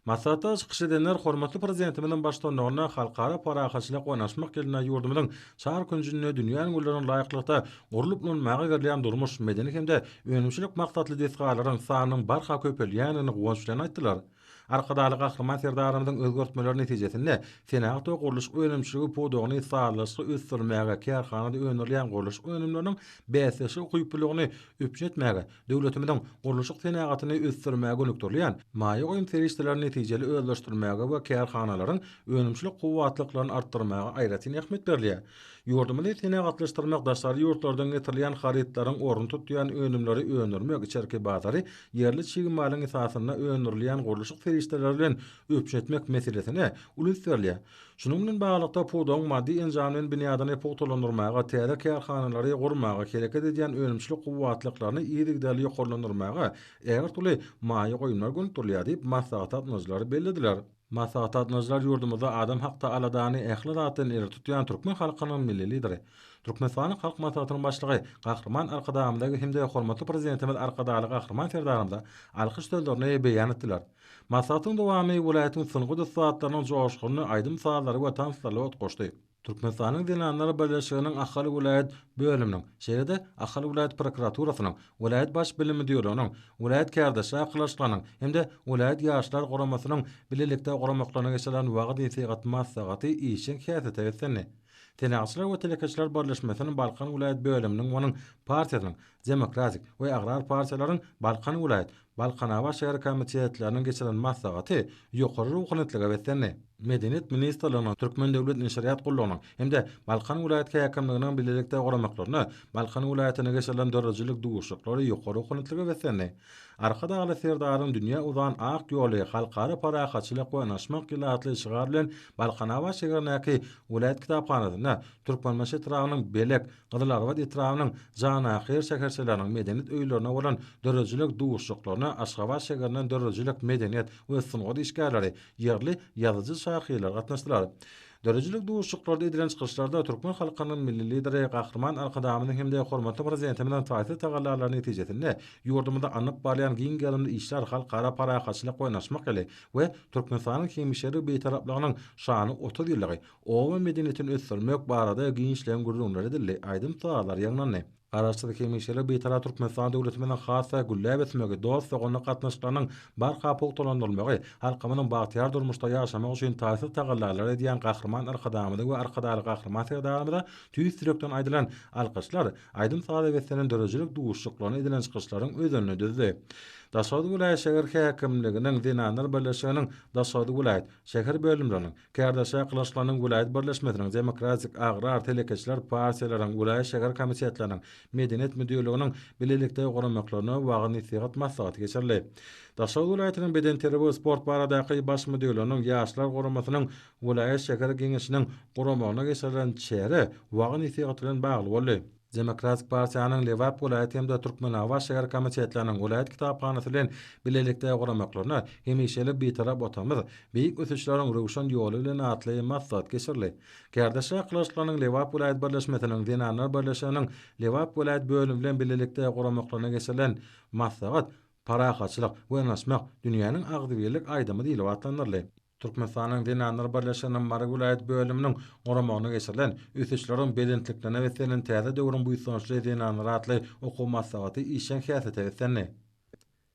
Maslahatda çykyş edenler hormatly Prezidentimiziň baştutanlygynda Halkara parahatçylyk we ynanyşmak ýylynda ýurdumyzyň çar künjünde dünýä ülňülerine laýyklykda gurlup ulanmaga berilýän durmuş, medeni hem-de önümçilik maksatly desgalaryň sanynyň barha köpelýändigini guwanç bilen aýtdylar. Arkadagly Gahryman Serdarymyzyň özgertmeleri netijesinde senagat we gurluşyk önümçiligi pudagyny sazlaşykly ösdürmäge, kärhanada öndürilýän gurluşyk önümleriniň bäsdeşlige ukyplylygyny üpjün etmäge, döwletimiziň gurluşyk senagatyny ösdürmäge gönükdirilýän maýa goýum serişdelerini netijeli özleşdirmäge we kärhanalaryň önümçilik kuwwatlyklaryny artdyrmaga aýratyn ähmiýet berilýär. Ýurdumyzy senagatlaşdyrmak daşary ýurtlardan getirilýän harytlaryň ornuny tutýan önümleri öndürmek, içerki bazary ýerli çig malyň esasynda öndürilýän gurluşyk serişdeleri bilen üpjün etmek meselesine uly üns berilýär. Şunuň bilen baglylykda, pudagyň maddy-enjamlaýyn binýadyny pugtalandyrmaga, täze kärhanalary gurmaga, hereket edýän önümçilik kuwwatlyklaryny yzygiderli ýokarlandyrmaga ägirt uly maýa goýumlar gönükdirilýär diýip, maslahata gatnaşyjylar bellediler. Maslahata gatnaşyjylar ýurdumyzda adam hakda aladany ähli zatdan ileri tutýan türkmen halkynyň Milli Lideri, Türkmenistanyň Halk Maslahatynyň Başlygy Gahryman Arkadagymyza hem-de hormatly Prezidentimiz Arkadagly Gahryman Serdarymyza alkyş sözlerini beýan etdiler. Maslahatyň dowamy welaýatyň sungat ussatlarynyň joşgunly aýdym-sazlary we tanslary utgaşdy. Türkmenistanyň Zenanlar birleşiginiň Ahal welaýat bölüminiň, şeýle-de Ahal welaýat prokuraturasynyň, welaýat Baş bilim müdirliginiň, welaýat kärdeşler arkalaşyklarynyň hem-de welaýat Ýaşlar guramasynyň bilelikde guramaklarynda geçirilen wagyz-nesihat maslahaty işjeň häsiýete beslendi. Senagatçylar we telekeçiler birleşmesiniň Balkan welaýat bölüminiň we onuň partiýasynyň, Demokratik we Agrar partiýalaryň Balkan welaýat, Balkanabat şäher komitetleriniň geçiren maslahaty ýokary ruhubelentlige beslendi. Medeniýet ministrliginiň, Türkmen döwlet neşirýat gullugynyň hem-de Balkan welaýat häkimliginiň bilelikde guramaklarynda Balkan welaýatynda geçirilen döredijilik duşuşyklary ýokary ruhubelentlige beslendi. Arkadagly Serdaryň dünýä uzan ak ýoly Halkara parahatçylyk we ynanyşmak ýyly atly şygar bilen Balkanabat şäherindäki welaýat kitaphanasynda Türkmenbaşy etrabynyň Belek, Gyzylarbat etrabynyň Janahyr şäherçeleriniň medeniýet öýlerinde bolan döredijilik duşuşyklaryna Aşgabat şäherinden döredijilik, medeniýet we sungat işgärleri, ýerli ýazyjy-şahyrlar gatnaşdylar. Döredijilik duşuşyklarda edilen çykyşlarda türkmen halkynyň Milli Lideri Gahryman Arkadagymyzyň hem-de hormatly Prezidentimiziň taýsyz tagallalary netijesinde ýurdumyzda alnyp barylýan giň gerimli işler Halkara parahatçylyk we ynanyşmak ýyly we Türkmenistanyň hemişelik Bitaraplygynyň şanly 30 ýyllygy, oba medeniýetini ösdürmek barada giňişleýin gürrüňler edildi, aýdym-sazlar ýaňlandy. Garaşsyz, hemişelik Bitarap Türkmenistan döwletimiziň has-da gülläp ösmegi, dost-doganlyk gatnaşyklarynyň barha pugtalandyrylmagy, halkymyzyň bagtyýar durmuşda ýaşamagy üçin taýsyz tagallalar edýän Gahryman Arkadagymyza we Arkadagly Gahryman Serdarymyza tüýs ýürekden aýdylan alkyşlar aýdym-saza beslenen döredijilik duşuşyklarynda edilen çykyşlaryň özenini düzdi. Daşoguz welaýat şäher häkimliginiň Zenanlar birleşiginiň Daşoguz welaýat, şäher bölümleriniň, Kärdeşler arkalaşyklarynyň welaýat birleşmesiniň, Demokratik, Agrar, Telekeçiler partiýalaryň welaýat şäher komitetleriniň, Medeniýet müdirliginiň bilelikde guramaklarynda wagyz-nesihat maslahaty geçirildi. Daşoguz welaýatynyň bedenterbiýe we sport baradaky baş müdirliginiň Ýaşlar guramasynyň welaýat şäher geňeşiniň guramagynda geçirilen çäre wagyz-nesihat bilen bagly boldy. Demokratik partiýanyň Lebap welaýat hem-de Türkmenabat şäher komitetleriniň welaýat kitaphanasy bilen bilelikde guramaklaryna Hemişelik Bitarap Watanymyz, beýik ösüşleriň röwşen ýoly bilen atly maslahat geçirildi. Kärdeşler arkalaşyklarynyň Lebap welaýat birleşmesiniň Zenanlar birleşiginiň Lebap welaýat bölümi bilen bilelikde guramaklaryna geçirilen maslahat Parahatçylyk we ynanyşmak, dünýäniň agzybirlik aýdymy diýlip atlandyryldy. Türkmenistanyň Zenanlar birleşiginiň Mary welaýat bölüminiň guramagynda geçirilen Ösüşleriň belentliklerine beslenen täze döwrüň buýsançly zenanlary atly okuw maslahaty işjeň häsiýete beslendi.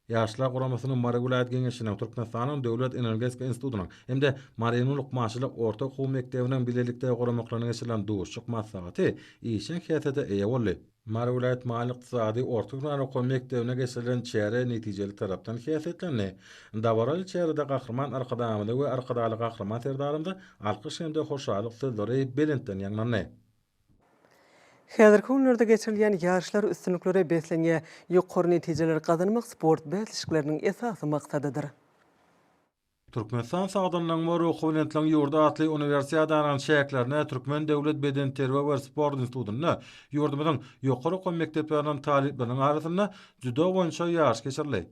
Ýaşlar guramasynyň Mary welaýat Geňeşiniň, Türkmenistanyň Döwlet energetika institutynyň hem-de Marynyň lukmançylyk orta okuw mekdebiniň bilelikde guramaklarynda geçirilen duşuşyk maslahaty işjeň häsiýete eýe boldy. Mary welaýat maliýe-ykdysady orta hünär okuw mekdebinde geçirilen çäre netijeli tarapdan häsiýetlendi. Dabaraly çärede Gahryman Arkadagymyza we Arkadagly Gahryman Serdarymyza alkyş hem-de hoşallyk sözleri belentden ýaňlandy. Häzirki günlerde geçirilýän ýaryşlar üstünliklere beslenýär. Ýokary netijeleri gazanmak sport bäsleşikleriniň esasy maksadydyr. Türkmenistan sagdynlygyň we ruhubelentligiň ýurdy atly uniwersiadanyň çäklerinde Türkmen döwlet bedenterbiýe we sport institutynda ýurdumyzyň ýokary okuw mekdepleriniň talyplarynyň arasynda dzýudo boýunça ýaryş geçirildi.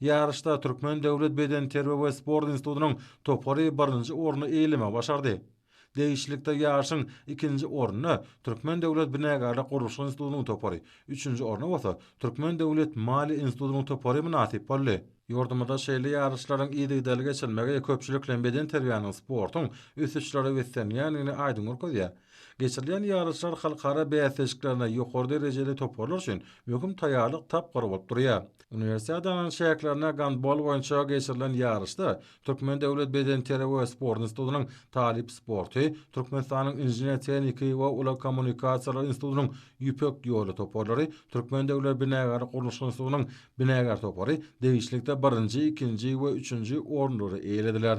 Ýaryşda Türkmen döwlet bedenterbiýe we sport institutynyň topary birinji orny eýelemegi başardy. Degişlilikde ýaryşyň ikinji ornuna Türkmen döwlet binagärlik gurluşyk institutynyň topary, üçünji orna bolsa Türkmen döwlet maliýe institutynyň topary mynasyp boldy. Ýurdumyzda şeýle ýaryşlaryň yzygiderli geçirilmegi köpçülikleýin bedenterbiýäniň, sportuň ösüşlere beslenýändigini aýdyň görkezýär. Geçirilýän ýaryşlar halkara bäsleşiklerine ýokary derejeli toparlar üçin möhüm taýýarlyk tapgyry bolup durýar. Uniwersiadanyň çäklerinde gandbol boýunça geçirilen ýaryşda Türkmen döwlet bedenterbiýe we sport institutynyň talyp sporty, Türkmenistanyň Inžener-tehniki we ulag kommunikasiýalary institutynyň Ýüpek ýoly toparlary, Türkmen döwlet binagärlik gurluşyk institutynyň Binagär topary degişlilikde birinji, ikinji we üçünji orunlary eýelediler.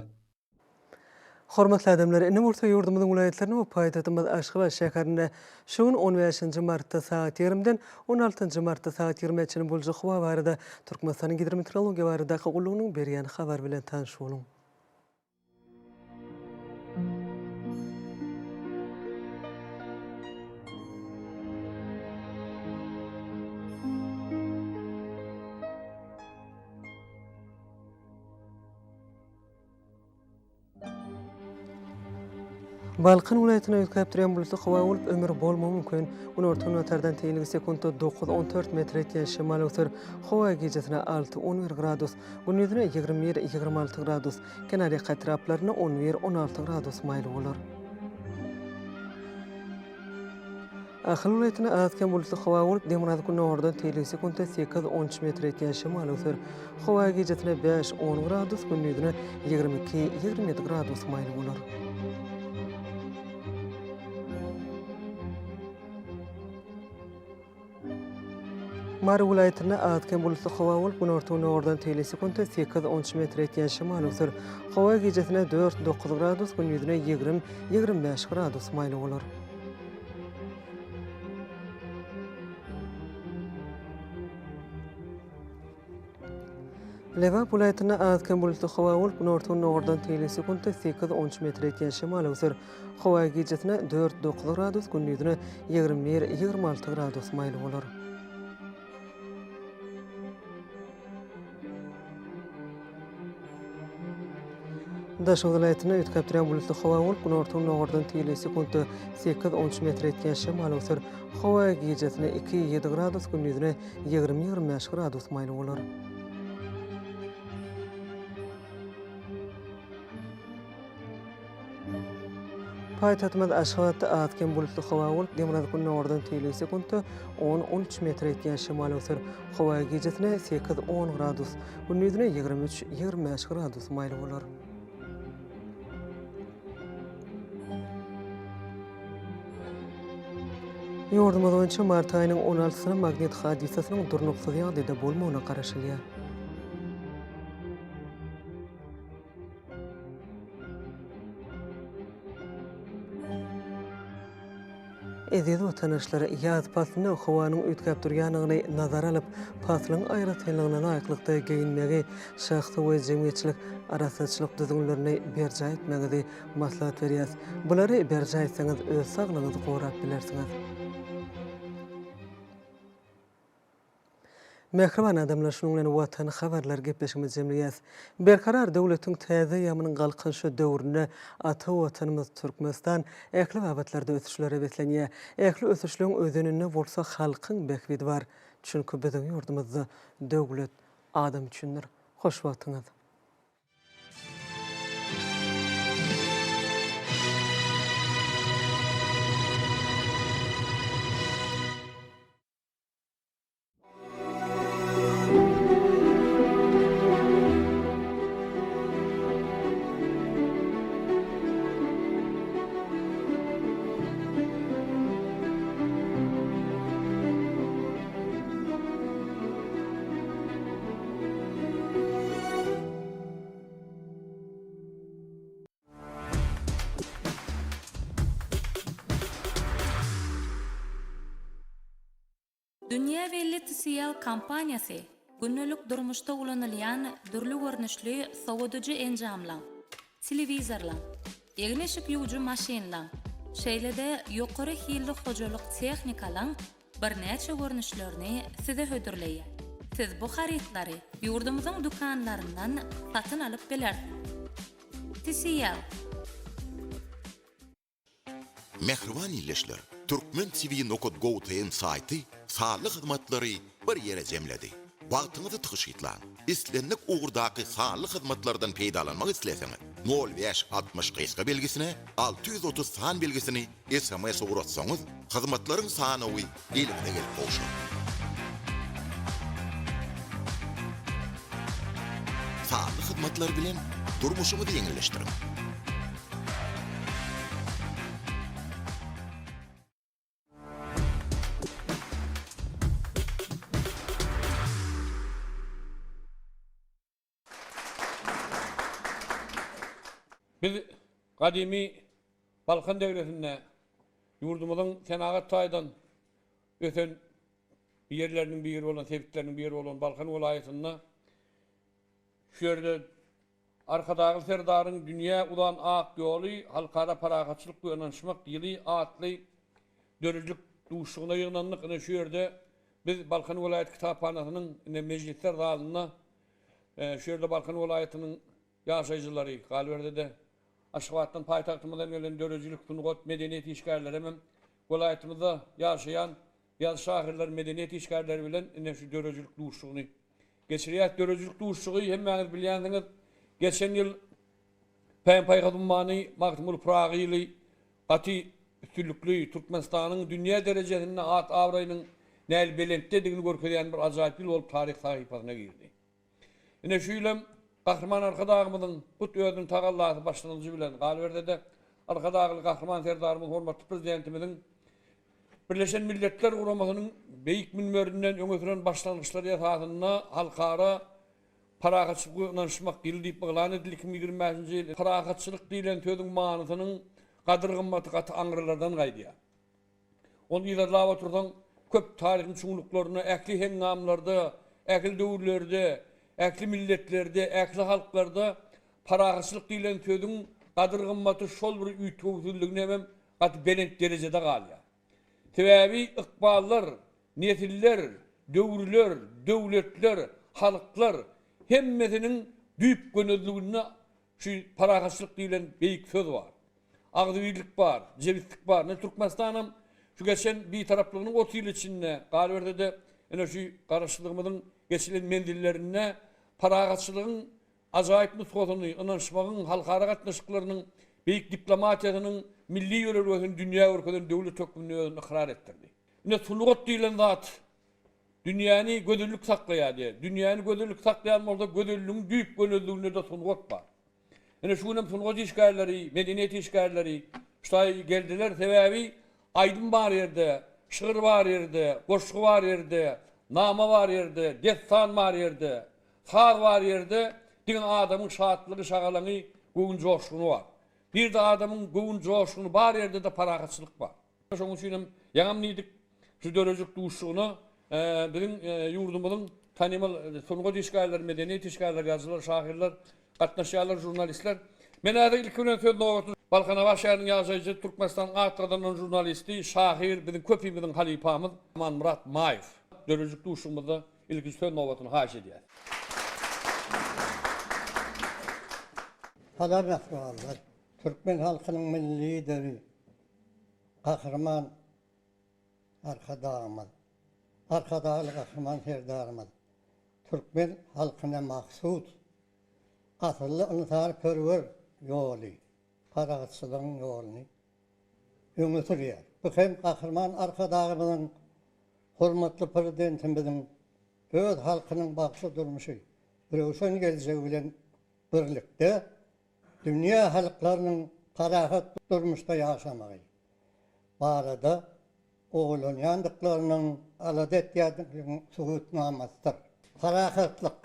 Hormatly adamlar, indi bolsa ýurdumyzyň welaýatlarynda we paýtagtymyz Aşgabat şäherinde şu gün on bäşinji martda sagat ýigrimiden on altynjy martda sagat ýigrimä çenli boljak howa barada Türkmenistanyň Gidrometeorologiýa baradaky gullugynyň berýän habary bilen tanyş boluň. Balkan welaýatynda üýtgäp durýan bulutly howa bolup, ümür bolmagy mümkin. Günorta-günbatardan teýligi sekuntda dokuz-on dört metr etýän şemal öwser. Howa gijesine alty, on bir gradus, gündizine 21, 26 gradus, kenarýaka etraplarynda on bir, on alty gradus maýyl bolar. Ahal welaýatynda az-kem bulutly howa bolup, demirgazyk-gündogardan teýligi sekuntda sekiz, on üç metr etýän şemal öwser. Howa gijesine bäş, on gradus, gündizine 22, 27 gradus maýyl bolar. Mary welaýatynda az-kem bulutly howa bolup, günorta-gündogardan teýli sekuntda sekiz, on üç metre ýetýän şemal öwser. Howa gijesine dört, dokuz gradus, gündizine 20, 25 gradus maýyl bolar. Lebap welaýatynda az-kem bulutly howa bolup, günorta-gündogardan teýli sekuntda sekiz, on üç metre ýetýän şemal öwser. Howa gijesine dört, dokuz gradus, gündizine 21, 26 gradus maýyl bolar. Daşoguz welaýatynda üýtgäp durýan bulutly howa bolup, günorta-gündogardan teýli sekuntda sekiz, on üç metre ýetýän şemal öwser. Howa gijesine iki, ýedi gradus, gündizine 20, 25 gradus maýyl bolar. Paýtagtymyz Aşgabatda az-kem bulutly howa bolup, demirgazyk-gündogardan teýli sekuntda on, on üç metre ýetýän şemal öwser. Howa gijesine sekiz, on gradus, gündizine 23, 25 gradus maýyl bolar. Ýurdumyz boýunça mart aýynyň on altysyna magnit hadysasynyň durnuksyz ýagdaýda bolmagyna garaşylýar. Eziz watandaşlar, ýaz paslynda howanyň üýtgäp durýandygyny nazara alyp, paslyň aýratynlygyna laýyklykda geýinmegi, şahsy we jemgyýetçilik arassaçylyk düzgünlerini berjaý etmegiňizi maslahat berýäris. Bulary berjaý etseňiz, öz saglygyňyzy gorap bilersiňiz. Mähriban adamlar şunuň bilen Watan habarlar gepleşigimizi jemleýäs. Berkarar döwletiň täze eýýamynyň Galkynyşy döwründe ata Watanymyz Türkmenistan ähli babatlarda ösüşlere beslenýär. Ähli ösüşleň özeninde bolsa halkyň bähbidi bar. Çünki biziň ýurdumyzda döwlet adam üçindir. Hoş wagtyňyz. Dünýä belli TCL kompaniýasy gündelik durmuşda ulanylýan dürli görnüşli sowadyjy enjamlaň, telewizorlaň, egin-eşik ýuwujy maşynlaň, şeýle-de ýokary hilli hojalyk tehnikalaň birnäçe görnüşlerini size hödürleýär. Siz bu harytlary ýurdumyzyň dükanlaryndan satyn alyp bilersiňiz. TCL. Mähriban ildeşler, Türkmen TV nokat gov tn saýty sanly hyzmatlary bir ýere jemledi. Wagtyňyzy tygşytlaň! Islendik ugurdaky sanly hyzmatlardan peýdalanmak isleseňiz, nol bäş 60 gysga belgisine 630 san belgisini sms ugratsaňyz, hyzmatlaryň sanawy eliňize gelip gowşar. Sanly hyzmatlar bilen durmuşyňyzy ýeňilleşdiriň! Biz gadymy Balkan degresinde ýurdumyzyň senagat taýdan ösen ýerleriniň biri bolan, sebitleriniň biri bolan Balkan welaýatynda şu ýerde Arkadagly Serdaryň dünýä uzan ak ýoly, Halkara parahatçylyk we ynanyşmak ýyly atly döredijilik duşuşygyna ýygnandyk. Ine şu ýerde biz Balkan welaýat kitaphanasynyň ine mejlisler zalynda şu ýerde Balkan welaýatynyň ýaşaýjylary, galyberse-de Aşgabatdan paýtagtymyzdan gelen döredijilik, sungat, medeniýet işgärleri hem welaýatymyzda ýaşaýan ýazyjy-şahyrlar, medeniýet işgärleri bilen ine şu döredijilik duşuşygyny geçirýäs. Döredijilik duşuşygy hemmäňiz bilýänsiňiz, geçen ýyl Pähim-paýhas ummany Magtymguly Pyragy ýyly gaty üstünlikli, Türkmenistanyň dünýä derejesinde at-abraýynyň nähili belentdedigini görkezýän bir ajaýyp ýyl bolup taryh sahypasyna girdi. Ine şu ýyl hem Gahryman Arkadagymyzyň hut özüniň tagallasy, başlangyjy bilen, galyberse-de, Arkadagly Gahryman Serdarymyz hormatly Prezidentimiziň Birleşen Milletler Guramasynyň beýik münberinden öňe süren başlangyçlary esasynda Halkara parahatçylyk we ynanyşmak ýyly diýip yglan edildi 2025-nji ýyl. Parahatçylyk diýlen sözüň manysynyň gadyr-gymmaty gaty aňrylardan gaýdýar. Ony yzarlap otursaň, köp taryhyň çuňluklarynda, ähli heňňamlarda, ähli döwürlerde, Ähli milletlerde, ähli halklarda parahatçylyk diýlen sözüň gadyr-gymmaty şol bir üýtgewsizligine hemem gaty belent derejede galýar. Sebäbi ykballar, nesiller, döwürler, döwletler, halklar hemmesiniň düýp gönezliginde şu parahatçylyk diýlen beýik söz bar. Agzybirlik bar, jebislik bar. Ine Türkmenistanam şu geçen Bitaraplygynyň 30 ýyl içinde, galyberse-de ine şu Garaşsyzlygymyzyň geçilen menzillerinde parahatçylygyň ajaýyp nusgasyny, ynanyşmagyň, halkara gatnaşyklarynyň beýik diplomatiýasynyň milli ýörelgesini dünýä görkezen döwlet hökmünde özüni ykrar etdirdi. Ine sungat diýlen zat dünýäni gözellik saklaýar diýýär. Dünýäni gözellik saklaýan bolsa gözelligiň düýp gönezliginde-de sungat bar. Ine şu günem sungat işgärleri, medeniýet işgärleri şu taý geldiler. Sebäbi aýdym bar ýerde, şygyr bar ýerde, goşgy bar ýerde, nama bar ýerde, dessan bar ýerde, saz bar ýerde diňe adamyň şatlygy, şagalaňy, göwün joşguny bar. Nirde adamyň göwün joşguny bar ýerde-de parahatçylyk bar. Şonuň üçin hem ýaňam diýdik, şu döredijilik duşuşygyna biziň ýurdumyzyň tanymal sungat işgärleri, medeniýet işgärleri, ýazyjylar, şahyrlar gatnaşýarlar, žurnalistler. Men häzir ilki bilen söz nobatyny Balkanabat şäheriniň ýaşaýjysy, Türkmenistanyň at gazanan žurnalisti, şahyr, biziň köpimiziň halypamyz Amanmyrat Maýew döredijilik duşuşygymyzda ilkinji söz nobatyny haýyş edýäris. Salam mähribanlar! Türkmen halkynyň Milli Lideri Gahryman Arkadagymyz, Arkadagly Gahryman Serdarymyz türkmen halkyna mahsus asylly ynsanperwer ýoly, parahatçylygyň ýoluny öňe sürýär. Bu hem Gahryman Arkadagymyzyň, hormatly Prezidentimiziň öz halkynyň bagtly durmuşy, röwşen geljegi bilen birlikde dünýä halklarynyň parahat durmuşda ýaşamagy barada oýlanýandyklarynyň, alada etýändikleriniň subutnamasydyr. Parahatlyk,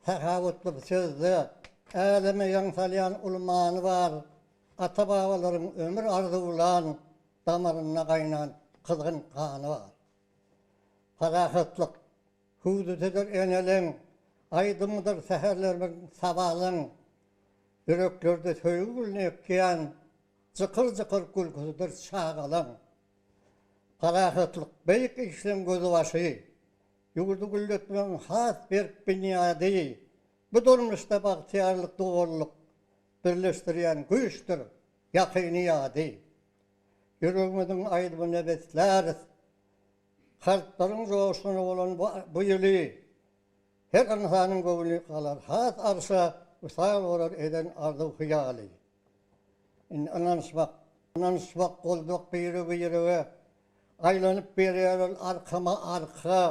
sahawatly bu sözde äleme ýaň salýan uly many bar, ata-babalaryň ömür arzuwlan damarynda gaýnan gyzgyn gany bar. Parahatlyk, Hüwdüsidir eneleň, Aýdymydyr säherlerimiň, sabalaň. Ýüreklerde söýgi gülüni ekýän, Jykyr-jykyr gülküsidir çagalaň. Parahatlyk beýik işleň gözbaşy, Ýurdy gülletmegiň has berk binýady. Bu durmuşda bagtyýarlyk, doganlyk Birleşdirýän güýçdür ýakyny-ýady. Ýüregimiziň aýdymyna besläris, Kalplaryň joşguny bolan bu ýyly her ynsanyň göwni galar has arşa wysal bolar eden arzuw-hyýaly. Indi ynanyşmak, ynanyşmak goldak biri-birege aýlanyp berýär ol arkama-arka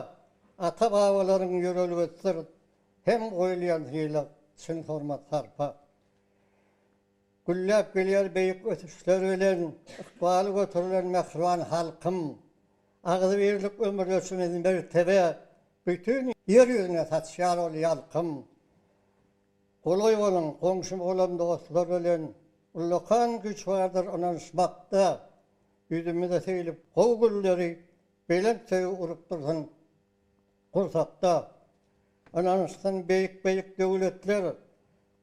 ata-babalaryň ýörelgesidir hem goýulýan sylag, çyn hormat-sarpa. Gülläp gelýär beýik ösüşler bilen ykbaly göterilen mähriban halkym. Agzybirlik ömürdeşimiz mertebe bütin Ýer ýüzüne saçýar ol ýalkym. Golaý boluň, goňşy bolan dostlar bilen ullakan güýç bardyr ynanyşmakda. Ýüzümize söýlüp gowy gülleri belent söýgi urup dursun gursakda. Ynanyşsyn beýik-beýik döwletler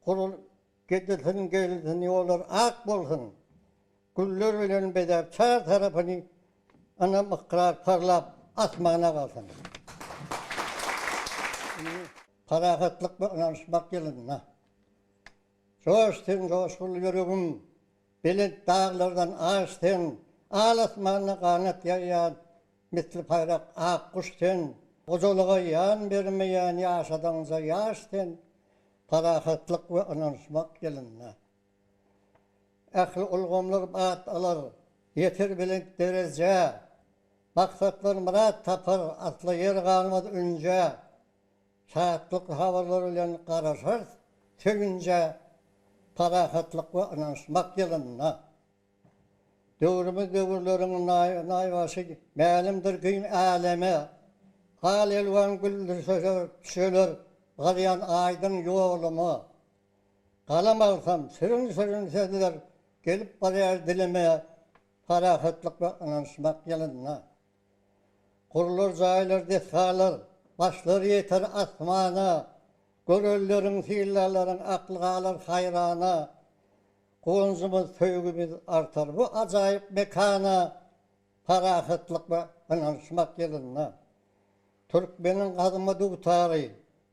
gurul Gidilsin, gelinsin ýollar ak bolsun, Güller bilen bezäp çar tarapyny, Ynam ykrar parlap asmana galsyn. Parahatlyk we ynanyşmak ýylynda. Joş sen joşgunly ýüregim, Belent daglardan aş sen, Al asmanda ganat ýaýýan, Misli paýrak ak guş sen, Gojalyga ýan bermeýän Ýaşadygyňça ýaş sen, Parahatlyk we ynanyşmak ýylynda ähli ulgamlar bat alar, ýeter belent derejä. Maksatlar myrat tapar, asla ýer galmaz ünjä. Şatlykly habarlar bilen garaşarys söýünjä. Parahatlyk we ynanyşmak ýylynda Döwrümiz döwürleriň naýbaşy mälimdir giň äleme. Al-elwan güldür düşeler barýan aýdyň ýoluma. Galam alsam, şirin-şirin sözler gelip barýar dilime Parahatlyk we ynanyşmak ýylynda. Gurlar jaýlar, desgalar. Başlary ýeter asmana, Görenleriň, synlanlaryň akly galar haýrana. Guwanjymyz, söýgimiz artar bu ajaýyp mekana, Parahatlyk we ynanyşmak ýylynda. Türkmeniň gadymy dutary,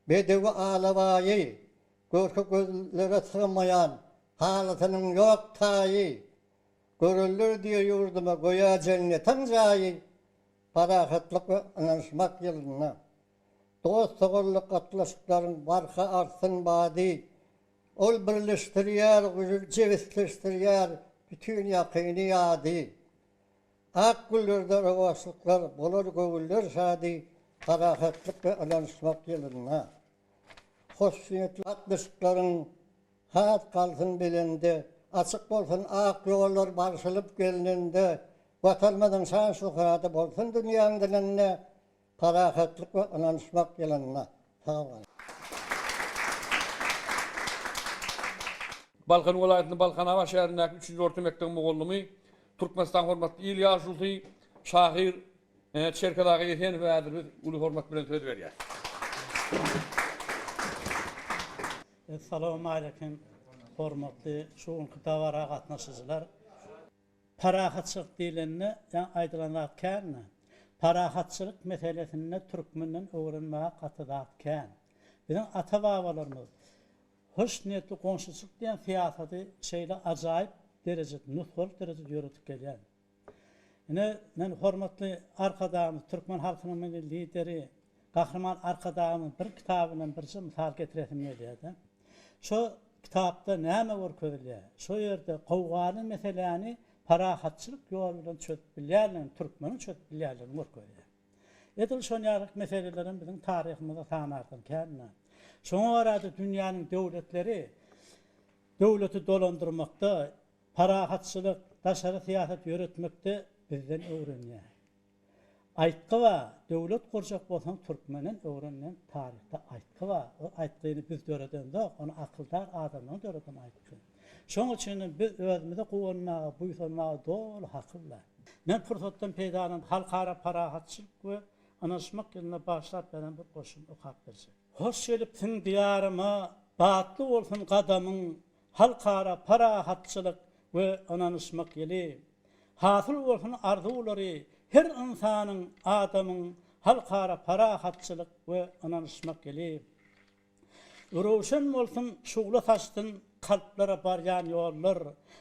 bedewi alabaýy, Görki gözlere sygmaýan, halysynyň ýok taýy. Görenler diýer ýurduma göýä jennetiň jaýy, Parahatlyk we ynanyşmak ýylynda. Dost-doganlyk gatnaşyklaryň barha artsyn bady. Ol birleşdirýär, jebisleşdirýär bütin ýakyny-ýady. Ak güllerde rowaçlyklar, bolar göwünler şady, Parahatlyk we ynanyşmak ýylynda. Hoşniýetli gatnaşyklaryň has galsyn belende, Açyk bolsun ak ýollar barşylyp gelnende, Watanymyzyň şan-şöhraty bolsun dünýäň dilinde, Parahatlyk we ynanyşmak ýylynda. Sag boluň. Balkan welaýatynyň Balkanabat şäherindäki üçünji orta mekdebiň mugallymy, Türkmenistanyň hormatly il ýaşulusy, şahyr Çerkez aga Esenowa häzir biz uly hormat bilen söz berýäris. Essalawmaleýkim hormatly şu günki dabara gatnaşyjylar. Parahatçylyk diýlende ýaňy aýdylan zat känmi? Parahatçylyk meselesinde türkmenden öwrenmäge gaty zat kän. Biziň ata-babalarymyz hoşniýetli goňşuçylyk diýen syýasaty şeýle ajaýyp derejede, nusgalyk derejede ýöredip gelýär. Ine, men hormatly Arkadagymyz, türkmen halkynyň Milli Lideri Gahryman Arkadagymyzyň bir kitabyndan birje mysal getiresim gelýär-de. Şo kitapda näme görkezilýär? Şo ýerde gowgaly meseläni parahatçylyk ýoly bilen çözüp bilýändigini, türkmeniň çözüp bilýändigini görkezýär. Edil şon ýaly meselelerem biziň taryhymyzda sanardan kändir. Şoňa görä-de dünýäniň döwletleri döwleti dolandyrmakda, parahatçylyk, daşary syýasat ýöretmekde bizden öwrenýär. Aýtgy bar, döwlet gurjak bolsaň türkmenden öwren diýen taryhda aýtgy bar. O aýtgyny biz döredemzok, ony akyldar adamlaryň döreden aýtgy. Şoň üçinem biz özümize guwanmaga, buýsanmaga doly hakym bar. Men pursatdan peýdalanyp Halkara parahatçylyk we ynanyşmak ýylynda bagyşlap beren bir goşgymy okap berjek. Hoş gelipsiň Diýaryma, batly bolsun gadamyň, Halkara parahatçylyk we ynanyşmak ýyly. Hasyl bolsun arzuwlary her ynsanyň, adamyň Halkara parahatçylyk we ynanyşmak ýyly. Röwşen bolsun, şugla saçsyn kalplara barýan ýollar,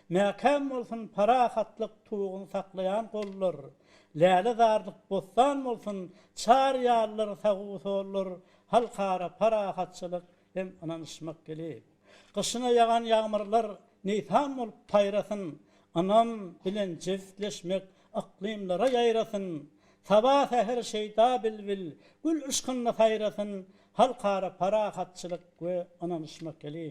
Mäkäm bolsun parahatlyk tuguny saklaýan gollar, Lälezarlyk bossan bolsun çar ýanlar sagu-sollar Halkara parahatçylyk hem ynanyşmak ýyly. Gyşyna ýagan ýagmyrlar neýsan bolup paýrasyn, Ynam bilen jebisleşmek yklymlara ýaýrasyn. Saba-säher şeýda bilbil gül yşkynda saýrasyn, Halkara parahatçylyk we ynanyşmak ýyly.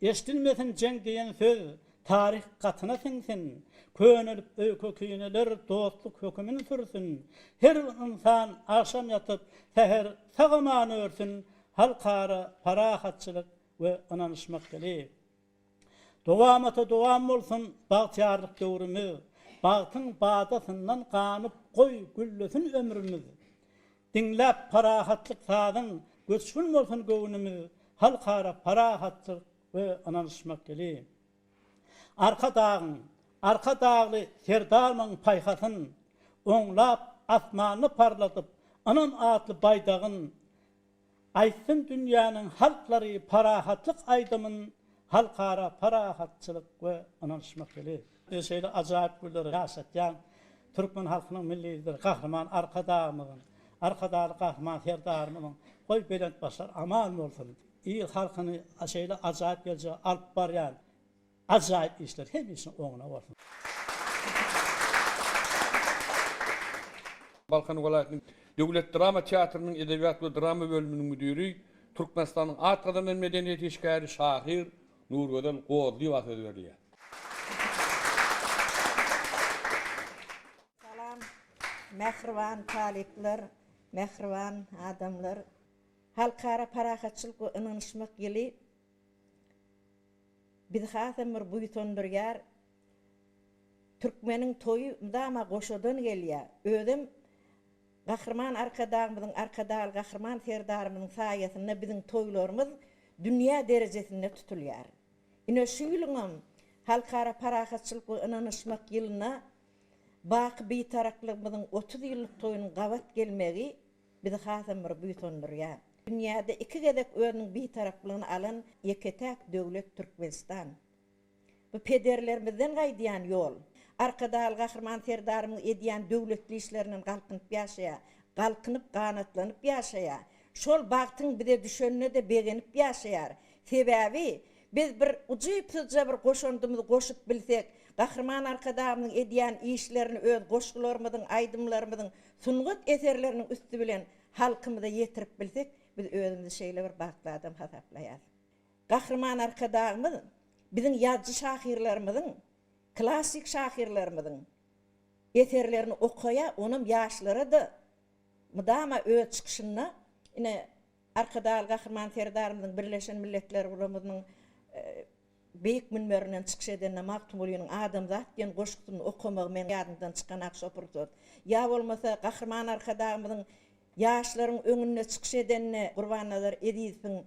Eşdilmesin jeň diýen söz taryh gatyna siňsin, Könelip öýke-kineler dostluk hökümin sürsün. Her bir ynsan agşam ýatyp, säher sag-aman örsün, Halkara parahatçylyk we ynanyşmak ýyly. Dowamata dowam bolsun bagtyýarlyk döwrümiz, Bagtyň badasyndan ganyp goý güllesin ömrümiz. Diňläp parahatlyk sazyn göçgün bolsun göwnümiz, Halkara parahatçylyk we ynanyşmak ýyly. Arkadagyň, Arkadagly Serdarymyň paýhasyn, Oňlap asmanda parladyp ynam atly baýdagyn, Aýtsyn dünýäniň halklary parahatlyk aýdymyn Halkara parahatçylyk we ynanyşmak ýyly. Şeýle ajaýyp günleri ýaşatýan türkmen halkynyň Milli Lideri Gahryman Arkadagymyzyň, Arkadagly Gahryman Serdarymyzyň goý belent başlary aman bolsun! Il halkyny şeýle ajaýyp geljege alyp barýan Ajaýyp işler hemişe oňuna bolsun. Balkan welaýatynyň Döwlet drama teatrynyň edebiýat we drama bölüminiň müdiri, Türkmenistanyň at gazanan medeniýet işgäri, şahyr Nurgözel Gozlyýewa söz berilýär. Salam mähriban talyplar, mähriban adamlar. Halkara parahatçylyk we ynanyşmak ýyly Bizi hasam bir buýsandyrýar. Türkmeniň toýy mydama goşadan gelýär. Özem Gahryman Arkadagymyzyň, Arkadagly Gahryman Serdarymyzyň saýasynda biziň toýlarymyz dünýä derejesinde tutulýar. Ine, şu ýylyňam Halkara parahatçylyk we ynanyşmak ýylyna baky Bitaraplygymyzyň 30 ýyllyk toýunyň gabat gelmegi bizi hasam bir buýsandyrýar. Dünýäde iki gezek özüniň Bitaraplygyny alan ýeke-täk döwlet Türkmenistan. Bu pederlerimizden gaýdýan ýol. Arkadagly Gahryman Serdarymyň edýän döwletli işlerinden galkynyp ýaşaýar. Galkynyp, ganatlanyp ýaşaýar. Şol bagtyň bize düşenine-de begenip ýaşaýar. Sebäbi, biz bir ujypsyzja bir goşandymyzy goşup bilsek, Gahryman Arkadagymyzyň edýän işlerini öz goşgularymyzyň, aýdymlarymyzyň, sungat eserleriniň üsti bilen halkymyza ýetirip bilsek, biz özümizi şeýle bir bagtly adam hasaplaýarys. Gahryman Arkadagymyz biziň ýazyjy-şahyrlarymyzyň, klassyk şahyrlarymyzyň eserlerini okaýar, onam ýaşlara-da mydama öz çykyşynda, ine, Arkadagly Gahryman Serdarymyzyň Birleşen Milletler Guramasynyň beýik münberinden çykyş edende Magtymgulynyň Adamzat diýen goşgusyny okamagy meň ýadymdan çykanak şo pursat. Ýa bolmasa Gahryman Arkadagymyzyň ýaşlaryň öňünde çykyş edende Gurbannazar Ezizowyň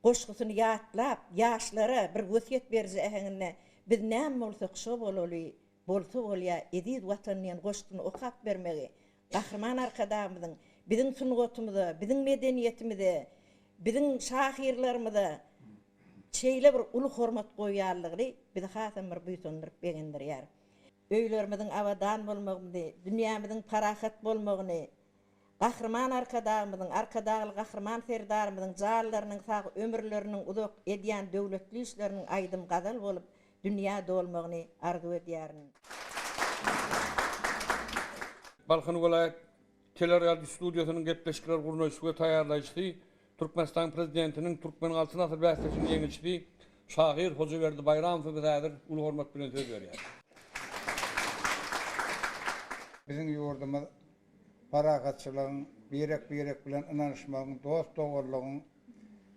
Goşgusyny ýatlap, ýaşlara bir wesýet beriji äheňinde Biz näme bolsak şo bolaly, bolsa bolýa, eziz Watan diýen goşgusyny okap bermegi Gahryman Arkadagymyzyň biziň sungatymyza, biziň medeniýetimize, biziň şahyrlarymyza şeýle bir uly hormat goýýanlygyny bizi hasam bir buýsandyryp begendirýär. Öýlerimiziň abadan bolmagyny, dünýämiziň parahat bolmagyny Gahryman Arkadagymyzyň, Arkadagly Gahryman Serdarymyzyň janlarynyň sag, ömürleriniň uzak, edýän döwletli işleriniň aýdym-gazal bolup, dünýä dolmagyny arzuw edýärin. Balkan welaýat teleradiostudiýasynyň gepleşikleri gurnaýjysy we taýýarlaýjysy, Türkmenistanyň Prezidentiniň Türkmeniň Altyn asyry bäsleşiginiň ýeňijisi, şahyr Hojaberdi Baýramowa biz häzir uly hormat bilen söz berýäris. Biziň ýurdumyz parahatçylygyň, birek-birek bilen ynanyşmagyň, dost-doganlygyň,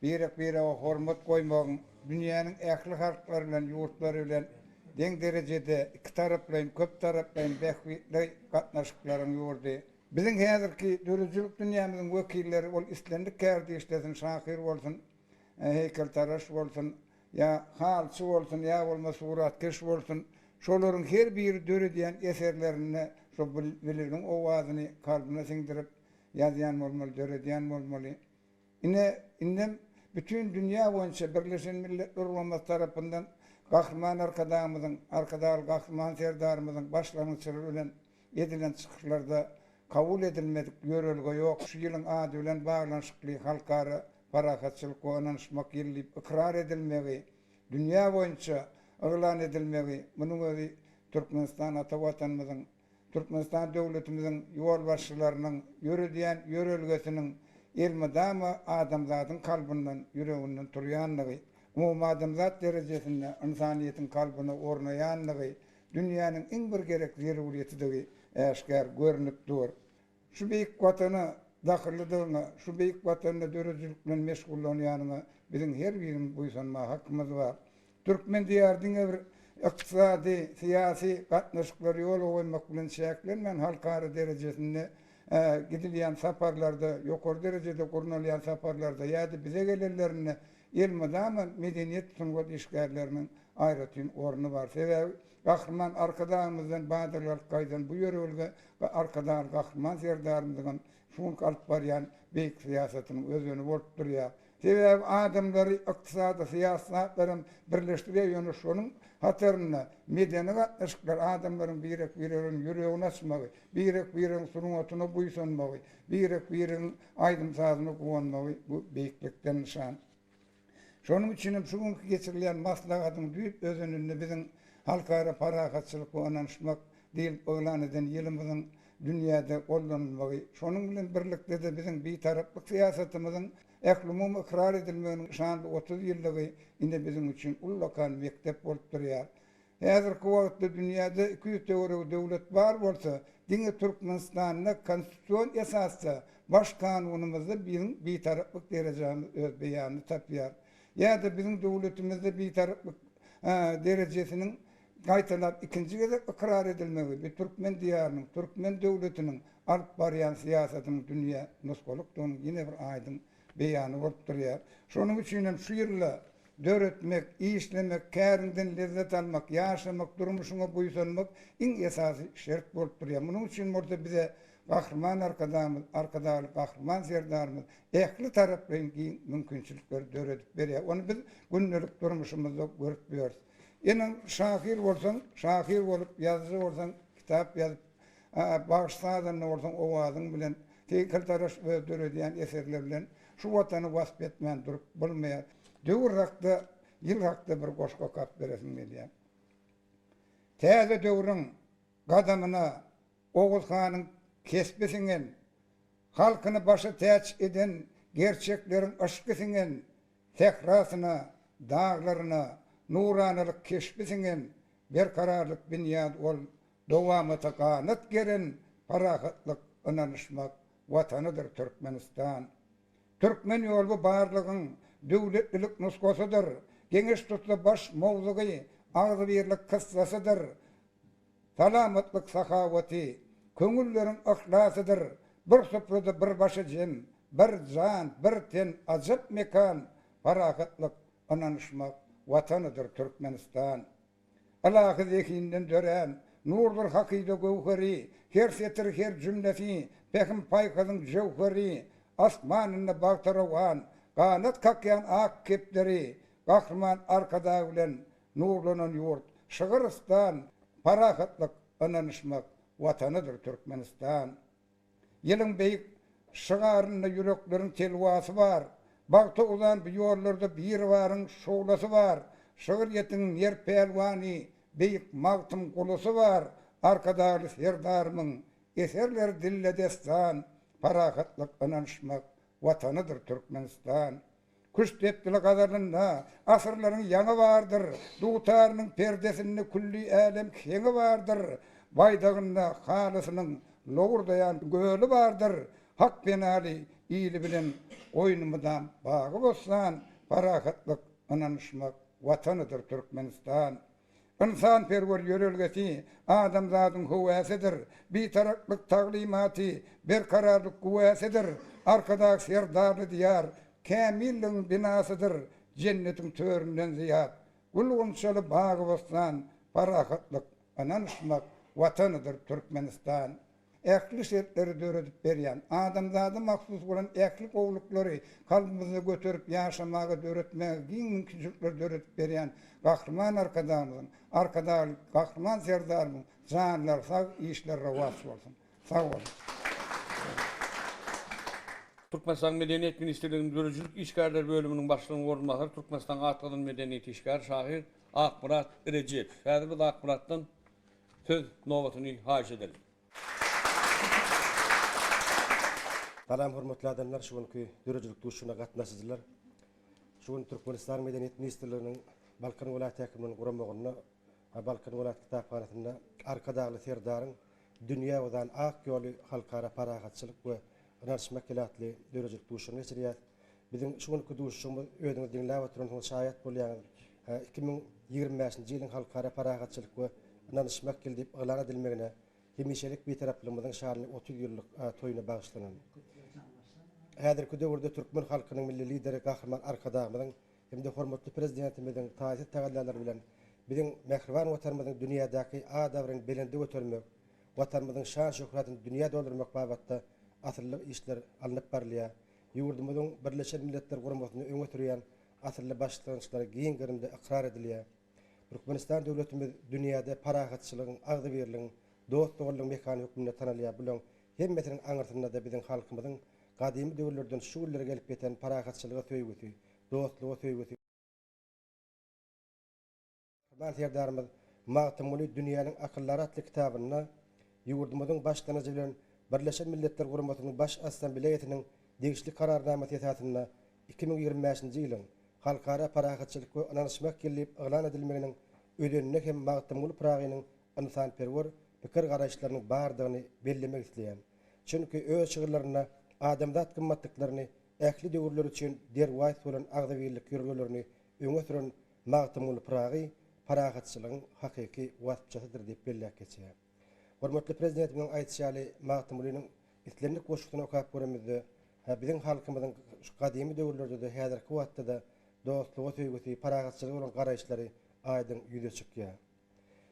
birek-birege hormat goýmagyň, dünýäniň ähli halklary bilen, ýurtlary bilen deň derejede ikitaraplaýyn, köptaraplaýyn bähbitli gatnaşyklaryň ýurdy. Biziň häzirki döredijilik dünýämiziň wekilleri ol islendik kärde işlesin, şahyr bolsun, heýkeltaraş bolsun, ýa halyçy bolsun, ýa bolmasa suratkeş bolsun, şolaryň her biri döredýän eserlerinde şo bilbiliň owazyny kalbyna siňdirip ýazýan bolmaly, döredýän bolmaly. Ine, indem bütin dünýä boýunça Birleşen Milletler Guramasy tarapyndan Gahryman Arkadagymyzyň, Arkadagly Gahryman Serdarymyzyň başlangyçlary bilen edilen çykyşlarda kabul edilmedik ýörelge ýok, şu ýylyň ady bilen baglanyşykly Halkara parahatçylyk we ynanyşmak ýyly diýip ykrar edilmegi, dünýä boýunça yglan edilmegi, munuň özi Türkmenistan ata Watanymyzyň, Türkmenistan döwletimiziň ýolbaşçylarynyň ýöredýän ýörelgesiniň elmydama adamzadyň kalbyndan, ýüreginden turýandygy, umumadamzat derejesinde ynsanyýetiň kalbyna ornaýandygy dünýäniň iň bir gerek zerurýetidigi äşgär görnüp dur. Şu beýik Watana dahyllydygyňa, şu beýik Watanda döredijilik bilen meşgullanýanyňa biziň her birimiz buýsanmaga hakymyz bar. Türkmen Diýary diňe bir ykdysady, syýasy gatnaşyklary ýola goýmak bilen çäklenmän, halkara derejesinde gidilýän saparlarda, ýokary derejede gurnalýan saparlarda ýa-da bize gelenlerinde elmydama medeniýet, sungat işgärleriniň aýratyn orny bar. Sebäbi Gahryman Arkadagymyzdan badalga alyp gaýdan bu ýörelge Arkadagly Gahryman Serdarymyzyňam şu günki alyp barýan beýik syýasatynyň özeni bolup durýar. Sebäbi adamlary ykdysady, syýasy zatlaram birleşdirýär, ýöne şonuň hatarynda medeni gatnaşyklar, adamlaryň birek-biregiň ýüregini açmagy, birek-biregiň sungatyna buýsanmagy, birek-biregiň aýdym-sazyna guwanmagy bu beýiklikden nyşan. Şonuň üçin hem şu günki geçirilýän maslahatyň düýp özeninde biziň Halkara parahatçylyk we ynanyşmak diýlip yglan eden ýylymyzyň dünýäde goldanylmagy, şonuň bilen birlikde-de biziň Bitaraplyk syýasatymyzyň ählumumy ykrar edilmeginiň şanly 30 ýyllygy ine biziň üçin ullakan mekdep bolup durýar. Häzirki wagtda dünýäde 200 töweregi döwlet bar bolsa, diňe Türkmenistanda konstitusion esasda, Baş Kanunymyzda biziň Bitaraplyk derejämiz öz beýanyny tapýar. Ýa-da biziň döwletimizde Bitaraplyk derejesiniň. gaýtalap ikinji gezek ykrar edilmegi bu türkmen diýarynyň, türkmen döwletiniň alyp barýan syýasatynyň dünýä nusgalykdygynyň ýene bir aýdyň beýany bolup durýar. Şonuň üçin hem şu ýylda döretmek, işlemek, käriňden lezzet almak, ýaşamak, durmuşyňa buýsanmak iň esasy şert bolup durýar. Munuň üçin bolsa bize Gahryman Arkadagymyz, Arkadagly Gahryman Serdarymyz ähli taraplaýyn giň mümkinçilikleri döredip berýär. Ony biz gündelik durmuşymyzda görüp ýörüs. Ine, şahyr bolsaň, şahyr bolup, ýazyjy bolsaň, kitap ýazyp, bagşy-sazanda bolsaň owazyň bilen, heýkeltaraş öz döredýän eserleri bilen şu Watany wasp etmän durup bolmaýar. Döwür hakda, ýyl hakda bir goşgy okap beresim gelýär. Täze döwrüň gadamyna Oguz hanyň kesbi siňen, Halkyny başa täç eden gerçekleriň yşky siňen, Sährasyna, daglaryna nuranalyk keşbi siňen, Berkararlyk binýady ol, dowamata ganat geren Parahatlyk, ynanyşmak Watanydyr Türkmenistan. Türkmen ýoly bu barlygyň döwletlilik nusgasydyr, Geňeş tutsa baş mowzugy agzybirlik kyssasydyr, Salamatlyk sahawaty, köňülleriň yhlasydyr, Bir suprada bir başa jem, bir jan, bir ten ajap mekan, Parahatlyk, ynanyşmak Watanydyr Türkmenistan. Ylahy zehinden dörän, nurdur hakyda göwheri, Her setir, her jümlesi pähim-paýhasyň jöwheri, Asmanynda bagta rowan, ganat kakýan ak kepderi, Gahryman Arkadag bilen Nurlanan ýurt, Şygyrystan, parahatlyk, ynanyşmak Watanydyr Türkmenistan. Ýylyň beýik şygarynda ýürekleriň telwasy bar, Bagta uzan bu ýollarda Biribaryň şuglasy bar, Şygyrýetiň ner pälwany, beýik Magtymgulusy bar, Arkadagly Serdarymyň eserleri dille dessan, Parahatlyk, ynanyşmak Watanydyr Türkmenistan. Küştdepdili gazalynda asyrlaryň ýaňy bardyr, Dutarynyň perdesinde külli älem heňi bardyr, Baýdagynda halysynyň lowurdaýan göli bardyr, Hak penaly ili bilen goýny mydam bagy-bossan, Parahatlyk, ynanyşmak Watanydyr Türkmenistan. Ynsanperwer ýörelgesi adamzadyň höwäsidir, Bitaraplyk taglymaty berkararlyk güwäsidir, Arkadag Serdarly Diýar kämilligiň binasydyr, Jennetiň töründen zyýat, gül-gunçaly bagy-bossan, Parahatlyk, ynanyşmak Watanydyr Türkmenistan. Ähli şertleri döredip berýän, adamzada mahsus bolan ähli gowulyklary kalbymyzda göterip ýaşamaga, döretmäge giň mümkinçilikleri döredip berýän Gahryman Arkadagymyzyň, Arkadagly Gahryman Serdarymyzyň janlary sag, işleri rowaç bolsun! Sag boluň! Türkmenistanyň Medeniýet ministrliginiň döredijilik işgärleri bölüminiň başlygynyň orunbasary, Türkmenistanyň at gazanan medeniýet işgäri, şahyr Akmyrat Rejepow. Häzir biz Akmyratdan Söz nobatyny haýyş edeli. Salam hormatly adamlar şu günki döredijilik duşuşygyna gatnaşyjylar. Şu gün Türkmenistanyň Medeniýet ministrliginiň Balkan welaýat häkimliginiň guramagynda Balkan welaýat kitaphanasynda Arkadagly Serdaryň dünýä uzan ak ýoly halkara parahatçylyk we ynanyşmak ýyly atly döredijilik duşuşygyny geçirýäs. Biziň şu günki duşuşygymyz özüňiz diňläp oturansyňyz şaýat bolýaňyz. 2025-nji ýylyň Halkara parahatçylyk we ynanyşmak ýyly diýip yglan edilmegine, hemişelik Bitaraplygymyzyň şanly 30 ýyllyk toýuna bagyşlanan. Häzirki döwürde türkmen halkynyň Milli Lideri Gahryman Arkadagymyzyň hem-de hormatly Prezidentimiziň taýsyz tagallalary bilen biziň mähriban Watanymyzyň dünýädäki at-abraýyny belende götermek, Watanymyzyň şan-şöhratyny dünýä doldurmak babatda asylly işler alnyp barylýar. Ýurdumyzyň Birleşen Milletler Guramasynda öňe sürýän asylly başlangyçlary giň gerimde ykrar edilýär. Türkmenistan döwletimiz dünýäde parahatçylygyň, agzybirligiň, dost-doganlygyň mekany hökmünde tanalýar. Bularyň hemmesiniň aňyrsynda-da biziň halkymyzyň gadymy döwürlerden şu günlere gelip ýeten parahatçylyga söýgüsi, dostluga söýgüsi, Gahryman Serdarymyz Magtymguly dünýäniň akyldary atly kitabynda ýurdumyzyň başlangyjy bilen Birleşen Milletler Guramasynyň Baş Assambleýasynyň degişli Kararnamasy esasynda 2025-nji ýylyň Halkara parahatçylyk we ynanyşmak ýyly diýip yglan edilmeginiň özeninde hem Magtymguly Pyragynyň ynsanperwer pikir-garaýyşlarynyň bardygyny bellemek isleýän. Çünki öz şygyrlarynda adamzat gymmatlyklaryny ähli döwürler üçin derwaýys bolan agzybirlik ýörelgelerini öňe süren Magtymguly Pyragy. parahatçylygyň hakyky waspçysydyr diýip belläp geçýär. Hormatly Prezidentimiziň aýdyşy ýaly, Magtymgulynyň islendik goşgusyny okap göremizde, biziň halkymyzyň şu gadymy döwürlerde-de, häzirki wagtda-da dostluga söýgüsi, parahatçylyga bolan garaýyşlary aýdyň ýüze çykýar.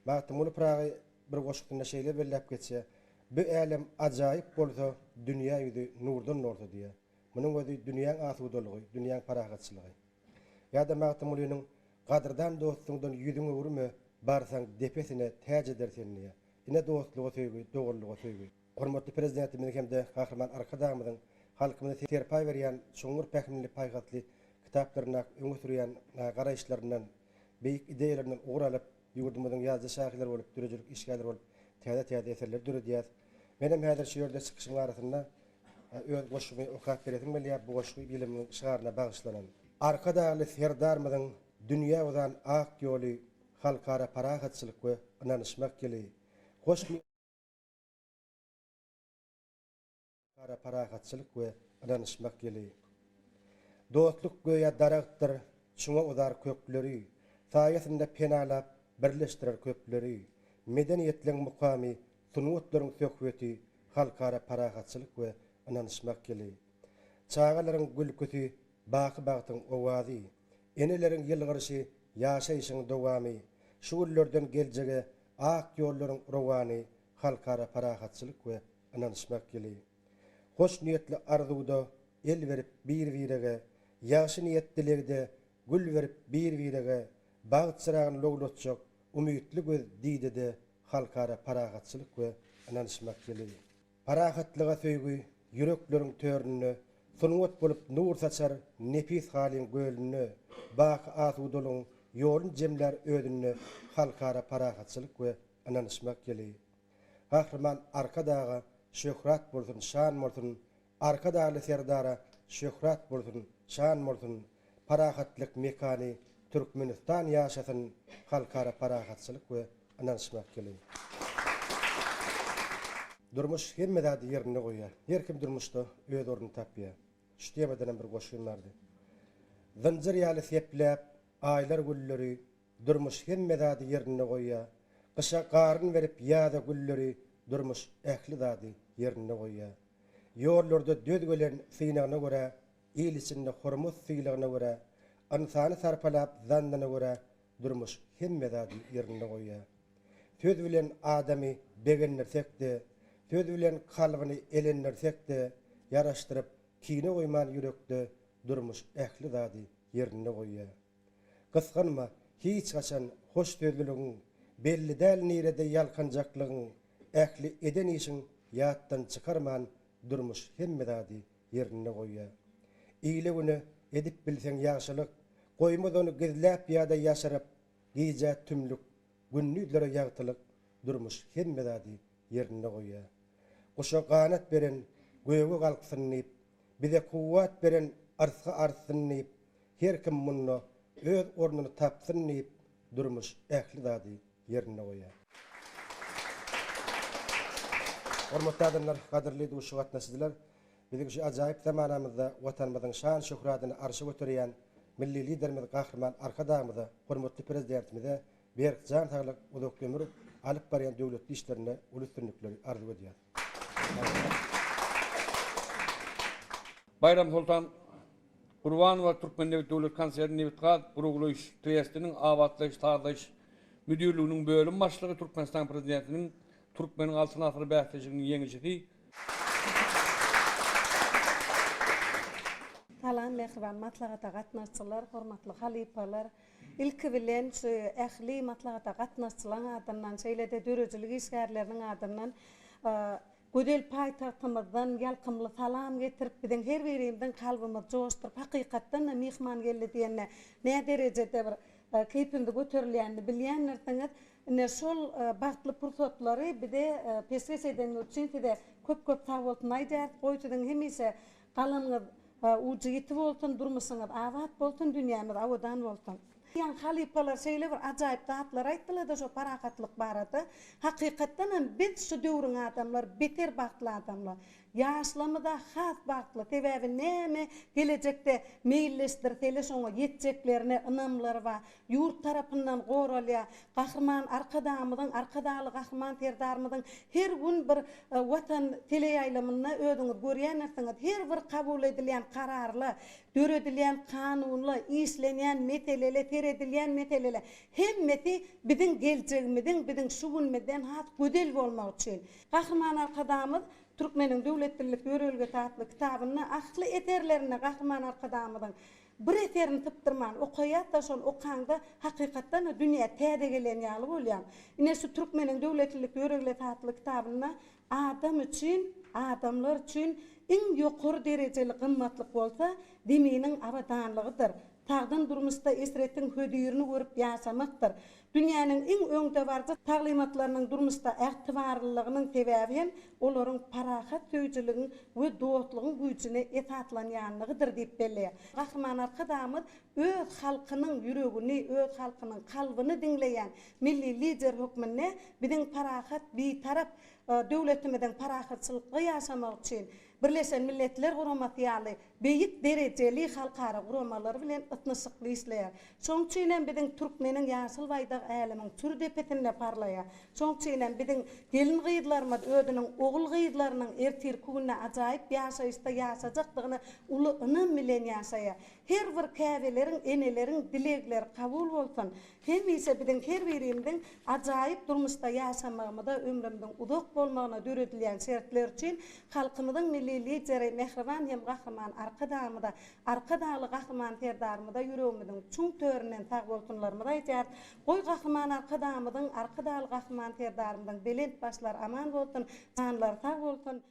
Magtymguly Pyragy bir goşgusynda şeýle belläp geçýär, Bu älem ajaýyp bolsa, dünýä ýüzi nurdan dolsa diýýär. Munuň özi dünýäň asudalygy, dünýäň parahatçylygy. Ýa-da Magtymgulynyň Gadyrdan dostuňdan ýüzüň öwürme, barsaň depesine täç eder seni diýýär. Ine dostluga söýgi, doganlyga söýgi. Hormatly Prezidentimiziň hem-de Gahryman Arkadagymyzyň halkymyza serpaý berýän çuňňur pähimli, paýhasly kitaplaryndaky öňe sürýän garaýyşlaryndan, beýik ideýalaryndan ugur alyp, ýurdumyzyň ýazyjy-şahyrlary bolup, döredijilik işgärleri bolup täze-täze eserleri döredýäris. Menem häzir şu ýerde çykyşymyň arasynda öz goşgymy okap beresim gelýär. Bu goşgy ýylymyň şygaryna bagyşlanan. Arkadagly Serdarymyzyň dünýä uzan ak ýoly Halkara parahatçylyk we ynanyşmak ýyly. Hoş Halkara parahatçylyk we ynanyşmak ýyly. Dostluk göýä daragtdyr, çuňa uzar kökleri, Saýasynda penalap, birleşdirer köpleri. Medeniýetleň mukamy, sungatlaryň söhbeti, Halkara parahatçylyk we ynanyşmak ýyly. Çagalaryň gülküsi, baky bagtyň owazy, Eneleriň ýylgyryşy, ýaşaýşyň dowamy. Şu günlerden geljege ak ýollaryň rowany, Halkara parahatçylyk we ynanyşmak ýyly. Hoşniýetli arzuwda el berip bir-birege, Ýagşy niýet-dilegde gül berip bir-birege, Bagt çyragyn lowlatjak umytly göz didede Halkara parahatçylyk we ynanyşmak ýyly. Parahatlyga söýgi ýürekleriň töründe, Sungat bolup nur saçar nepis halyň gölünde, Baky asudalygyň ýolun jemlär özünde Halkara parahatçylyk we ynanyşmak ýyly. Gahryman Arkadaga şöhrat bolsun, şan bolsun, Arkadagly Serdara şöhrat bolsun, şan bolsun, Parahatlyk mekany Türkmenistan ýaşasyn, Halkara parahatçylyk we ynanyşmak ýyly. Durmuş hemme zady ýerinde goýýar. Her kim durmuşda öz ornuny tapýar. Şu temadan hem bir goşgym bardy. Zynjyr ýaly sepläp aýlar gülleri Durmuş hemme zady ýerinde goýýa. Gyşa garyn berip ýaza gülleri Durmuş ähli zady ýerinde goýýa. Ýollarda döz gelen synagyna görä, Il içinde hormat sylagyna görä, Ynsany sarpalap zannyna görä Durmuş hemme zady ýerinde goýýa. Söz bilen adamy begendirsek-de, Söz bilen kalbyny elendirsek-de, Ýaraşdyryp, kine goýman ýürekde Durmuş ähli zady ýerinde goýýa. Gysganma hiç haçan hoş sözlüligiň, Belli däl nirede ýalkanjaklygyň, Ähli eden işiň ýatdan çykarman Durmuş hemme zady ýerinde goýýar. Ile-güne edip bilseň ýagşylyk, Goýmaz ony gizläp ýa-da ýaşyryp, Gijä tümlük, gündizlere ýagtylyk, Durmuş hemme zady ýerinde goýýar. Guşa ganat beren göge galksyn diýip, Bize kuwwat beren yrsgy artsyn diýip, Her kim munda öz ornuny tapsyn diýip, durmuş ähli zady ýerinde goýýar. Hormatly adamlar, gadyrly duşuşyga gatnaşyjylar! Biziň şu ajaýyp zamanamyzda Watanymyzyň şan-şöhratyny arşa göterýän Milli Liderimiz Gahryman Arkadagymyza, hormatly Prezidentimize berk jan saglyk, uzak ömür, alyp barýan döwletli işlerinde uly üstünlikleri arzuw edýäris. Baýramsoltan Gurbanowa Türkmennebit döwlet konserni Nebitgaz burawlaýyş trestiniň abatlaýyş-sazlaýyş müdirliginiň bölüm başlygy, Türkmenistanyň Prezidentiniň Türkmeniň Altyn asyry bäsleşiginiň ýeňijisi. Salam mähriban maslahata gatnaşyjylar, hormatly halypalar! Ilki bilen şu ähli maslahata gatnaşyjylaryň adyndan, şeýle-de döredijilik işgärleriniň adyndan Gözel paýtagtymyzdan ýalkymly salam getirip, biziň her birimiziň kalbymyzy joşduryp, hakykatdan-da myhman geldi diýende näderejede bir keýpimiz göterilýänini bilýändirsiňiz. Ine, şol bagtly pursatlary bize peşgeş edeniňiz üçin size köp-köp sagbolsun aýdýarys. Goý, siziň hemişe galamyňyz ujy ýiti bolsun, durmuşyňyz abat bolsun, dünýämiz abadan bolsun! Ýaňky halypalar şeýle bir ajaýyp zatlar aýtdylar-da şo parahatlyk barada. Hakykatdan hem biz şu döwrüň adamlary beter bagtly adamlar. Ýaşlamyza has bagtly, sebäbi näme gelejekde meýilleşdirsele şoňa ýetjeklerine ynamlary bar. Ýurt tarapyndan goralýar. Gahryman Arkadagymyzyň, Arkadagly Gahryman Serdarymyzyň her gün bir Watan teleýaýlymynda özüňiz görýändirsiňiz, her bir kabul edilýän kararla, döredilýän kanunla, işlenýän meselele, seredilýän meselele hemmesi biziň geljegimiziň, biziň şu günümizden has gözel bolmagy üçin. Gahryman Arkadagymyz Türkmeniň döwletlilik ýörelgesi atly kitabynda ahli eserlerinde Gahryman Arkadagymyzyň bir eserini sypdyrman okaýas-da şol okaňda hakykatdan-da dünýä täze gelen ýaly bolýaň. Ine şu Türkmeniň döwletlilik ýörelgesi atly kitabynda adam üçin, adamlar üçin iň ýokary derejeli gymmatlyk bolsa Zeminiň abadanlygydyr. Sagdyn durmuşda eşretiň hözirini görüp ýaşamakdyr. Dünýäniň iň öňdebaryjy taglymatlarynyň durmuşda ygtybarlylygynyň sebäbi hem olaryň parahatsöýüjiligiň we dostlugyň güýjüne esaslanýanlygydyr diýip belleýär. Gahryman Arkadagymyz öz halkynyň ýüregini, öz halkynyň kalbyny diňleýän milli Lider hökmünde biziň parahat, Bitarap döwletimiziň parahatçylykly ýaşamagy üçin Birleşen Milletler Guramasy ýaly beýik derejeli halkara guramalary bilen ysnyşykly işleýär. Şoň üçin hem biziň türkmeniň ýaşyl baýdagy älemiň çür depesinde parlaýar. Şoň üçin hem biziň gelin-gyzlarymyz özüniň ogul-gyzlarynyň ertirki günde ajaýyp ýaşaýyşda ýaşajakdygyna uly ynam bilen ýaşaýar. Her bir käbeleriň, eneleriň dilegleri kabul bolsun! Hemişe biziň her birimiziň ajaýyp durmuşda ýaşamagymyza, ömrümiziň uzak bolmagyna döredilýän şertler üçin halkymyzyň Milli Lideri mähriban hem Gahryman Arkadagymyza, Arkadagly Gahryman Serdarymyza ýüregimiziň çuň töründen sagbolsunlarymyzy aýdýarys. Goý, Gahryman Arkadagymyzyň, Arkadagly Gahryman Serdarymyzyň belent başlary aman bolsun, janlary sag bolsun!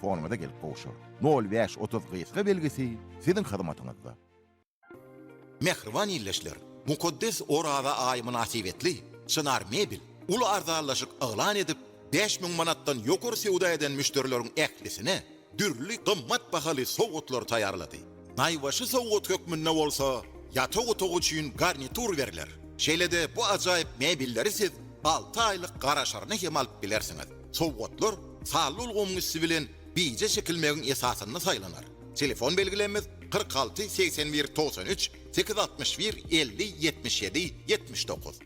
telefonyňyza gelip gowşar. Nol bäş 30 gysga belgisi siziň hyzmatyňyzda. Mähriban ildeşler! Mukaddes Oraza aýy mynasybetli Çynar Mebel uly arzanlaşyk yglan edip, 5000 manatdan ýokary söwda eden müşderileriň ählisine dürli gymmat bahaly sowgatlary taýýarlady. Naýbaşy sowgat hökmünde bolsa ýatak otagy üçin garnitur berler. Şeýle-de bu ajaýyp mebelleri siz alty aýlyk garaşaryna hem alyp bilersiňiz. Sowgatlar sanly ulgamyň üsti bilen bije çekilmegiň esasynda saýlanar. Telefon belgilerimiz 46 81 93 861 50 77 79.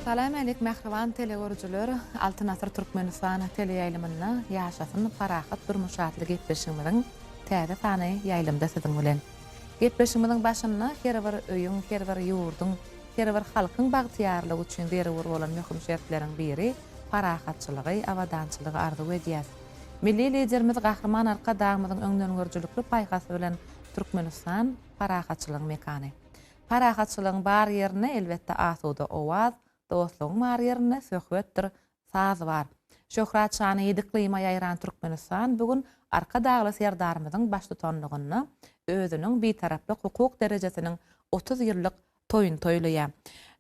Salam älik mähriban telegörüjiler! Altyn asyr Türkmenistan teleýaýlymynda Ýaşasyn parahat durmuş atly gepleşigimiziň täze sany ýaýlymda siziň bilen. Gepleşigimiziň başynda her bir öýüň, her bir ýurduň, her bir halkyň bagtyýarlygy üçin zerur bolan möhüm şertleriň biri parahatçylygy, abadançylygy arzuw edýäs. Milli Liderimiz Gahryman Arkadagymyzyň öňdengörüjilikli paýhasy bilen Türkmenistan, parahatçylygyň mekany. Parahatçylygyň bar ýerinde, elbetde, asuda owaz, dostlugyň bar ýerinde söhbetdir, Saz bar. Şöhrat şany ýedi yklyma ýaýran Türkmenistan bu gün Arkadagly Serdarymyzyň baştutanlygynda özüniň Bitaraplyk hukuk derejesiniň 30 ýyllyk toýuny toýlaýar.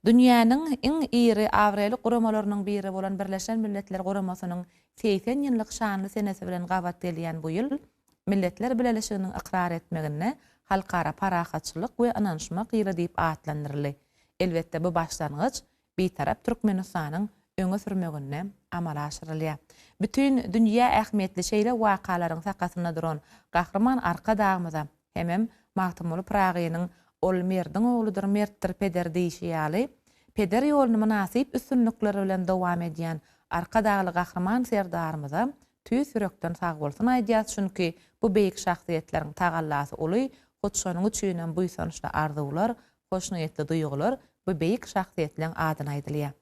Dünýäniň iň iri abraýly guramalarynyň biri bolan Birleşen Milletler Guramasynyň 80 ýyllyk şanly senesi bilen gabat gelýän bu ýyl Milletler Bileleşiginiň ykrar etmeginde Halkara parahatçylyk we ynanyşmak ýyly diýip atlandyryldy. Elbetde, bu başlangyç Bitarap Türkmenistanyň öňe sürmeginde amala aşyrylýar. Bütin dünýä ähmiýetli şeýle wakalaryň sakasynda duran Gahryman Arkadagymyza hemem Magtymguly Pyragynyň Ol merdiň ogludyr, mertdir peder diýşi ýaly, peder ýoluny mynasyp üstünlikler bilen dowam edýän Arkadagly Gahryman Serdarymyza tüýs ýürekden sagbolsun aýdýas, çünki bu beýik şahsyýetleriň tagallasy uly, hut şonuň üçinem buýsançly arzuwlar, Hoşniýetli duýgular bu beýik şahsyýetleň adyna aýdylýar.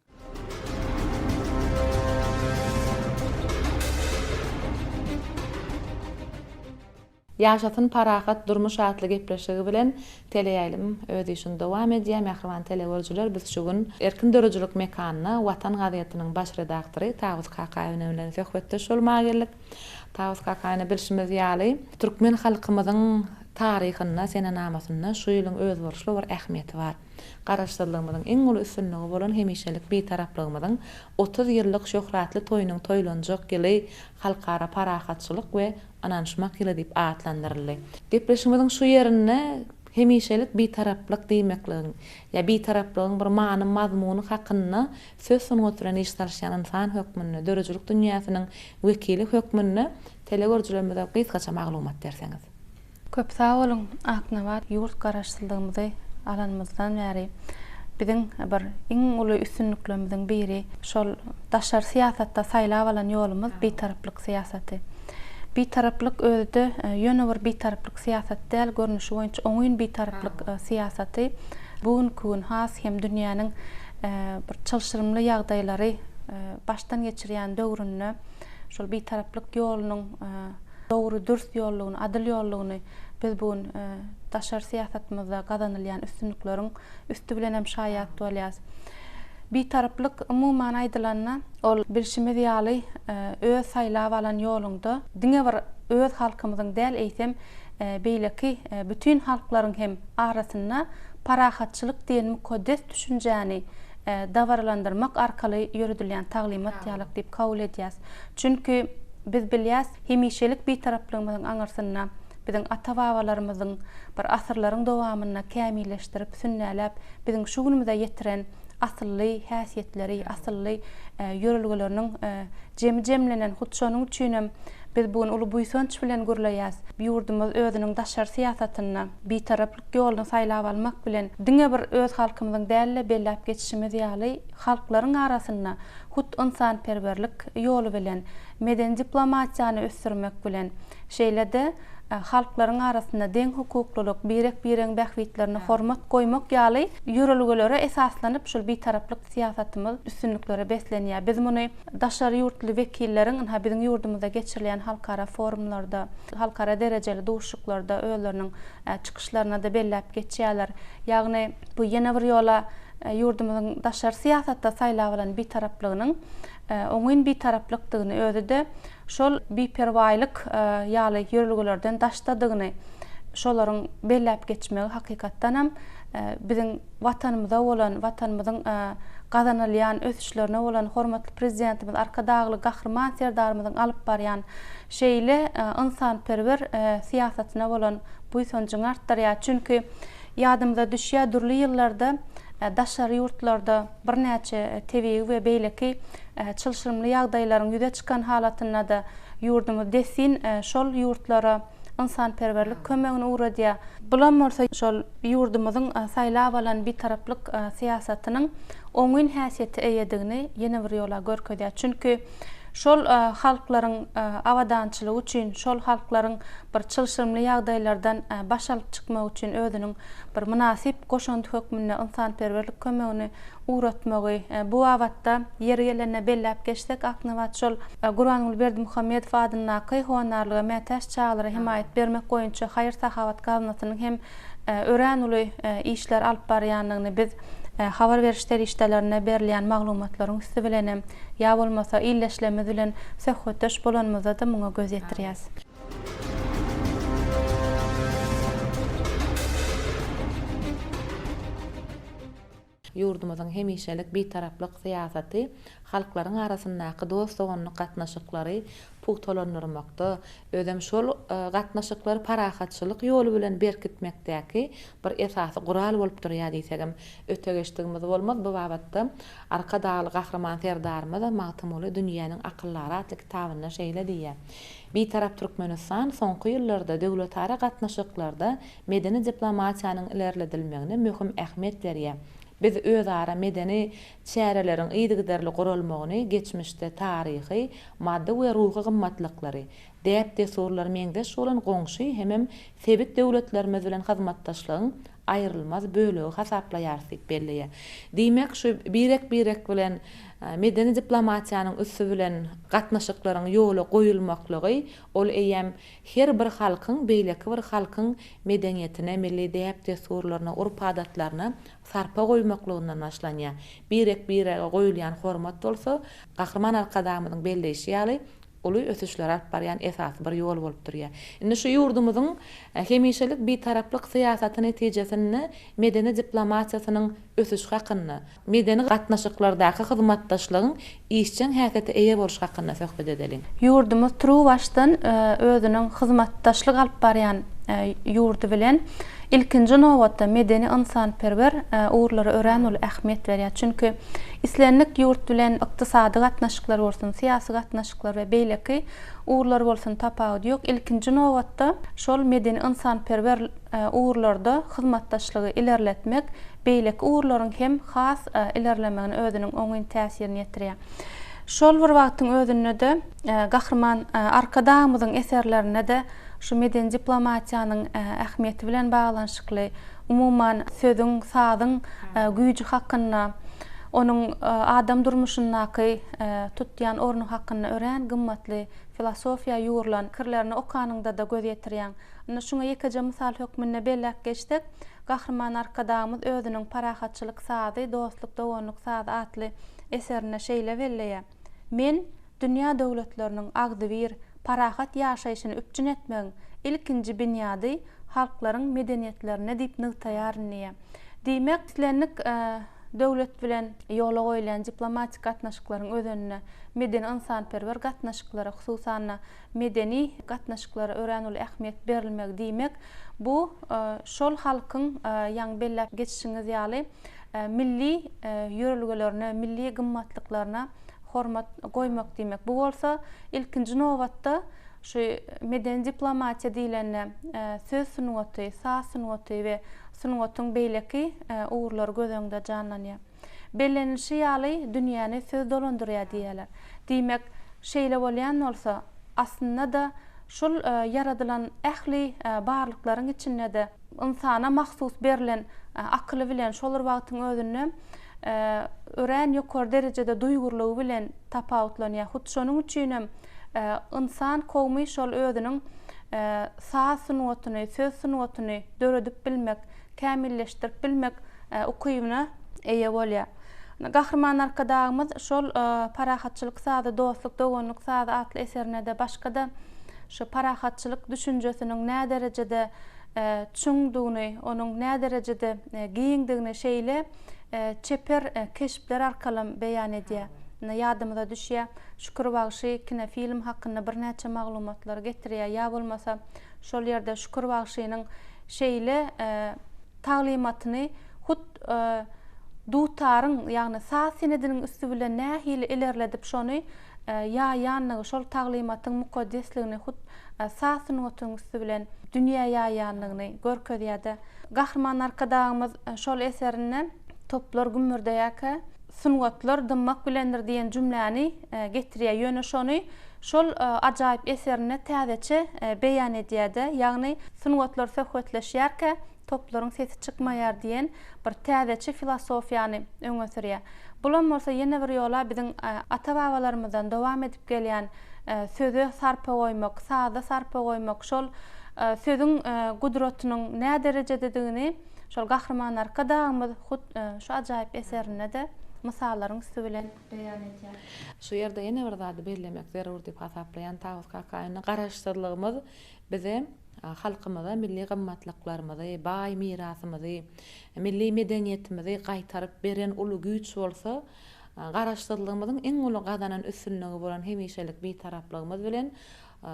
Ýaşasyn parahat durmuş atly gepleşigi bilen teleýaýlym öz işini dowam edýär. Mähriban telegörüjiler biz şu gün Erkin döredijilik mekanynda Watan gazetiniň baş redaktory Tawus Kakaýew bilen söhbetdeş bolmaga geldik. Tawus Kakaýew bilşimiz ýaly türkmen halkymyzyň Taryhynda, senenamasynda şu ýylyň özboluşly bir ähmiýeti bar. Garaşsyzlygymyzyň iň uly üstünligi bolan hemişelik Bitaraplygymyzyň 30 ýyllyk şöhratly toýunyň toýlanjak ýyly Halkara parahatçylyk we ynanyşmak ýyly diýip atlandyryldy. Gepleşigimiziň şu ýerinde hemişelik Bitaraplyk diýmekligiň ýa Bitaraplygyň bir many-mazmuny hakynda söz sungaty bilen iş salyşýan ynsan hökmünde, döredijilik dünýäsiniň wekili hökmünde telegörüjilerimize gysgaça maglumat berseňiz. Köp sag boluň, Aknabat! Ýurt Garaşsyzlygymyzy alanymyzdan bäri biziň bir iň uly üstünliklerimiziň biri şol daşary syýasatda saýlap alan ýolumyz Bitaraplyk syýasaty. Bitaraplyk özi-de ýöne bir bitaraplyk syýasaty däl, görnüşi boýunça oňyn bitaraplyk syýasaty bu günki gün has hem dünýäniň bir çylşyrymly ýagdaýlary başdan geçirýän döwründe şol bitaraplyk ýolunyň. Dogry, dürs ýollugyny, adyl ýollugyny biz bu gün daşary syýasatymyzda gazanylýan üstünlikleriň üsti bilen hem şaýat bolýarys. Bitaraplyk umuman aýdylanda, ol bilşimiz ýaly öz saýlap alan ýoluňda diňe bir öz halkymyzyň däl, eýsem, beýleki bütin halklaryň hem arasynda parahatçylyk diýen mukaddes düşünjäni dabaralandyrmak arkaly ýöredilýän taglymat ýalyk diýip kabul edýäris. Çünki biz bilýäris, hemişelik Bitaraplygymyzyň aňyrsynda biziň ata-babalarymyzyň bir asyrlaryň dowamynda kämilleşdirip, sünnäläp, biziň şu günümize ýetiren asylly häsiýetleri, asylly ýörelgeleriniň jemi jemlenen. Hut şonuň üçinem biz bu gün uly buýsanç bilen gürleýäs. Ýurdumyz özüniň daşary syýasatynda Bitaraplyk ýoluny saýlap almak bilen, diňe bir öz halkymyzyň däl-de, belläp geçişimiz ýaly, halklaryň arasynda hut ynsanperwerlik ýoly bilen, medeni diplomatiýany ösdürmek bilen, şeýle-de halklaryň arasynda deňhukuklylyk, birek-biregiň bähbitlerine hormat goýmak ýaly ýörelgelere esaslanyp, şol Bitaraplyk syýasatymyz üstünliklere beslenýär. Biz muny daşary ýurtly wekilleriň, ynha, biziň ýurdumyzda geçirilýän halkara forumlarda, halkara derejeli duşuşyklarda özleriniň çykyşlarynda-da belläp geçýärler. Ýagny, bu ýene bir ýola ýurdumyzyň daşary syýasatda saýlap alan Bitaraplygynyň oňyn Bitaraplykdygyny, özi-de şol biperwaýlyk ýaly ýörelgelerden daşdadygyny şolaryň belläp geçmegi hakykatdanam biziň Watanymyza bolan, Watanymyzyň gazanylýan ösüşlerine bolan hormatly Prezidentimiz Arkadagly Gahryman Serdarymyzyň alyp barýan şeýle ynsanperwer syýasatyna bolan buýsanjyňy artdyrýar. Çünki ýadymyza düşýär, dürli ýyllarda daşary ýurtlarda birnäçe tebigy we beýleki çylşyrymly ýagdaýlaryň ýüze çykan halatynda-da ýurdumyz dessin şol ýurtlara ynsanperwerlik kömegini ugradýar. Bulam bolsa şol ýurdumyzyň saýlap alan Bitaraplyk syýasatynyň oňyn häsiýete eýedigini ýene bir ýola görkezýär. Çünki şol halklaryň abadançylygy üçin, şol halklaryň bir çylşyrymly ýagdaýlardan baş alyp çykmagy üçin özüniň bir mynasyp goşandy hökmünde ynsanperwerlik kömegini ugratmagy, bu babatda ýeri gelende belläp geçsek, Aknabat şol Gurbanguly Berdimuhamedow adyndaky Howandarlyga mätäç çagalara hemaýat bermek boýunça haýyr-sahawat gaznasynyň hem örän uly işler alyp barýandygyny biz habar beriş serişdelerinde berilýän maglumatlaryň üsti bilen hem, ýa bolmasa ildeşlerimiz bilen söhbetdeş bolanymyzda-da muňa göz ýetirýäs. Ýurdumyzyň hemişelik Bitaraplyk syýasaty halklaryň arasyndaky dost-doganlyk gatnaşyklary pugtalandyrmakda, özem şol gatnaşyklary parahatçylyk ýoly bilen berkitmekdäki bir esasy gural bolup durýar diýsegem, öte geçdigimiz bolmaz. Bu babatda Arkadagly Gahryman Serdarymyz Magtymguly dünýäniň akyldary atly kitabynda şeýle diýýär, Bitarap Türkmenistan soňky ýyllarda döwletara gatnaşyklarda medeni diplomatiýanyň ilerledilmegine möhüm ähmiýet berýär. Biz özara medeni çäreleriň yzygiderli guralmagyny geçmişde taryhy, maddy we ruhy gymmatlyklary, däp-dessurlary meňzeş bolan goňşy hemem sebit döwletlerimiz bilen hyzmatdaşlygyň aýrylmaz bölegi hasaplaýarys diýip belleýär. Diýmek, şu birek-birek bilen medeni diplomatiýanyň üsti bilen gatnaşyklaryň ýola goýulmaklygy ol eýýäm Her bir halkyň beýleki bir halkyň medeniýetine, milli däp-dessurlaryna, urp-adatlaryna sarpa goýmaklygyndan başlanýar. Birek-birege goýulýan hormat bolsa, Gahryman Arkadagymyzyň belleýşi ýaly, uly ösüşlere alyp barýan esasy bir ýol bolup durýar. Indi şu ýurdumyzyň hemişelik Bitaraplyk syýasaty netijesinde medeni diplomatiýasynyň ösüşi hakynda, Medeni gatnaşyklardaky hyzmatdaşlygyň işjeň häsiýete eýe bolşy hakynda söhbet edeliň. Ýurdumyz turuwbaşdan özüniň hyzmatdaşlyk alyp barýan ýurdy bilen ilkinji nobatda medeni-ynsanperwer ugurlara örän uly ähmiýet berýär. Çünki islendik ýurt bilen ykdysady gatnaşyklar bolsun, syýasy gatnaşyklar we beýleki ugurlar bolsun tapawudy ýok, ilkinji nobatda şol medeni-ynsanperwer ugurlarda hyzmatdaşlygy ilerletmek beýleki ugurlaryň hem has ilerlemegine özüniň oňyn täsirini ýetirýär. Şol bir wagtyň özünde-de Gahryman Arkadagymyzyň eserlerinde-de şu medeni diplomatiýanyň ähmiýeti bilen baglanyşykly, umuman, sözüň, sazyň güýji hakynda, Onuň adam durmuşyndaky tutýan orny hakynda örän gymmatly filosofiýa ýugrulan pikirlerini okanyňda-da göz ýetirýäň. Indi şuňa ýekeje mysal hökmünde belläp geçsek, Gahryman Arkadagymyz özüniň Parahatçylyk sazy, dostluk, doganlyk sazy atly eserinde şeýle belleýär, Men dünýä döwletleriniň agzybir, parahat ýaşaýşyny üpjün etmegiň ilkinji binýady halklaryň medeniýetlerinde diýip nygtaýaryn diýýär. Diýmek, islendik döwlet bilen ýola goýulýan diplomatik gatnaşyklaryň özeninde medeni-ynsanperwer gatnaşyklara, hususan-da, medeni gatnaşyklara örän uly ähmiýet berilmegi diýmek, bu şol halkyň, ýaňy belläp geçişiňiz ýaly, milli ýörelgelerine, milli gymmatlyklaryna hormat goýmak diýmek. Bu bolsa, ilkinji nobatda, şu medeni diplomatiýa diýlende, söz sungaty, saz sungaty we sungatyň beýleki ugurlary göz öňünde janlanýar. Bellenilişi ýaly, dünýäni söz dolandyrýar diýýärler. Diýmek, şeýle bolýan bolsa, aslynda-da, şul ýaradylan ähli barlyklaryň içinde-de ynsana mahsus berlen akyly bilen şol bir wagtyň özünde örän ýokary derejede duýgurlygy bilen tapawutlanýar. Hut şonuň üçinem ynsan kowmy şol özüniň saz sungatyny, söz sungatyny döredip bilmek, kämilleşdirip bilmek ukybyna eýe bolýar. Gahryman Arkadagymyz şol Parahatçylyk sazy, dostluk, doganlyk sazy atly eserinde-de başga-da şu parahatçylyk düşünjesiniň näderejede çuňdugyny, onuň näderejede giňdigini şeýle çeper keşpler arkalam beýan edýär. Indi ýadymyza düşýär, Şükür bagşy kinofilm hakynda birnäçe maglumatlary getirýär, ýa bolmasa şol ýerde Şükür bagşynyň şeýle taglymatyny hut dutaryň, ýagny saz senediniň üsti bilen nähili ilerledip şony ýaýanlygy, şol taglymatyň mukaddesligini hut saz sungatynyň üsti bilen dünýä ýaýanlygyny görkezýär-de. Gahryman Arkadagymyz şol eserinde Toplar gümmürdeýärkä, sungatlar dymmak bilendir diýen jümläni getirýär. Ýöne şony şol ajaýyp eserinde täzeçe beýan edýär-de, ýagny sungatlar söhbetleşýärkä, toplaryň sesi çykmaýar diýen bir täzeçe filosofiýany öňe sürýär. Bulam bolsa ýene bir ýola biziň ata-babalarymyzdan dowam edip gelýän söze sarpa goýmak, saza sarpa goýmak, şol sözüň gudratynyň näderejededigini şol Gahryman Arkadagymyz hut şu ajaýyp eserinde-de mysallaryň üsti bilen beýan edýär. Şu ýerde ýene bir zady bellemek zerur diýip hasaplaýan Tawus kaka, indi Garaşsyzlygymyz bize halkymyza milli gymmatlyklarymyzy, baý mirasymyzy, milli medeniýetimizi gaýtaryp beren uly güýç bolsa, Garaşsyzlygymyzyň iň uly gazanan üstünligi bolan hemişelik Bitaraplygymyz bilen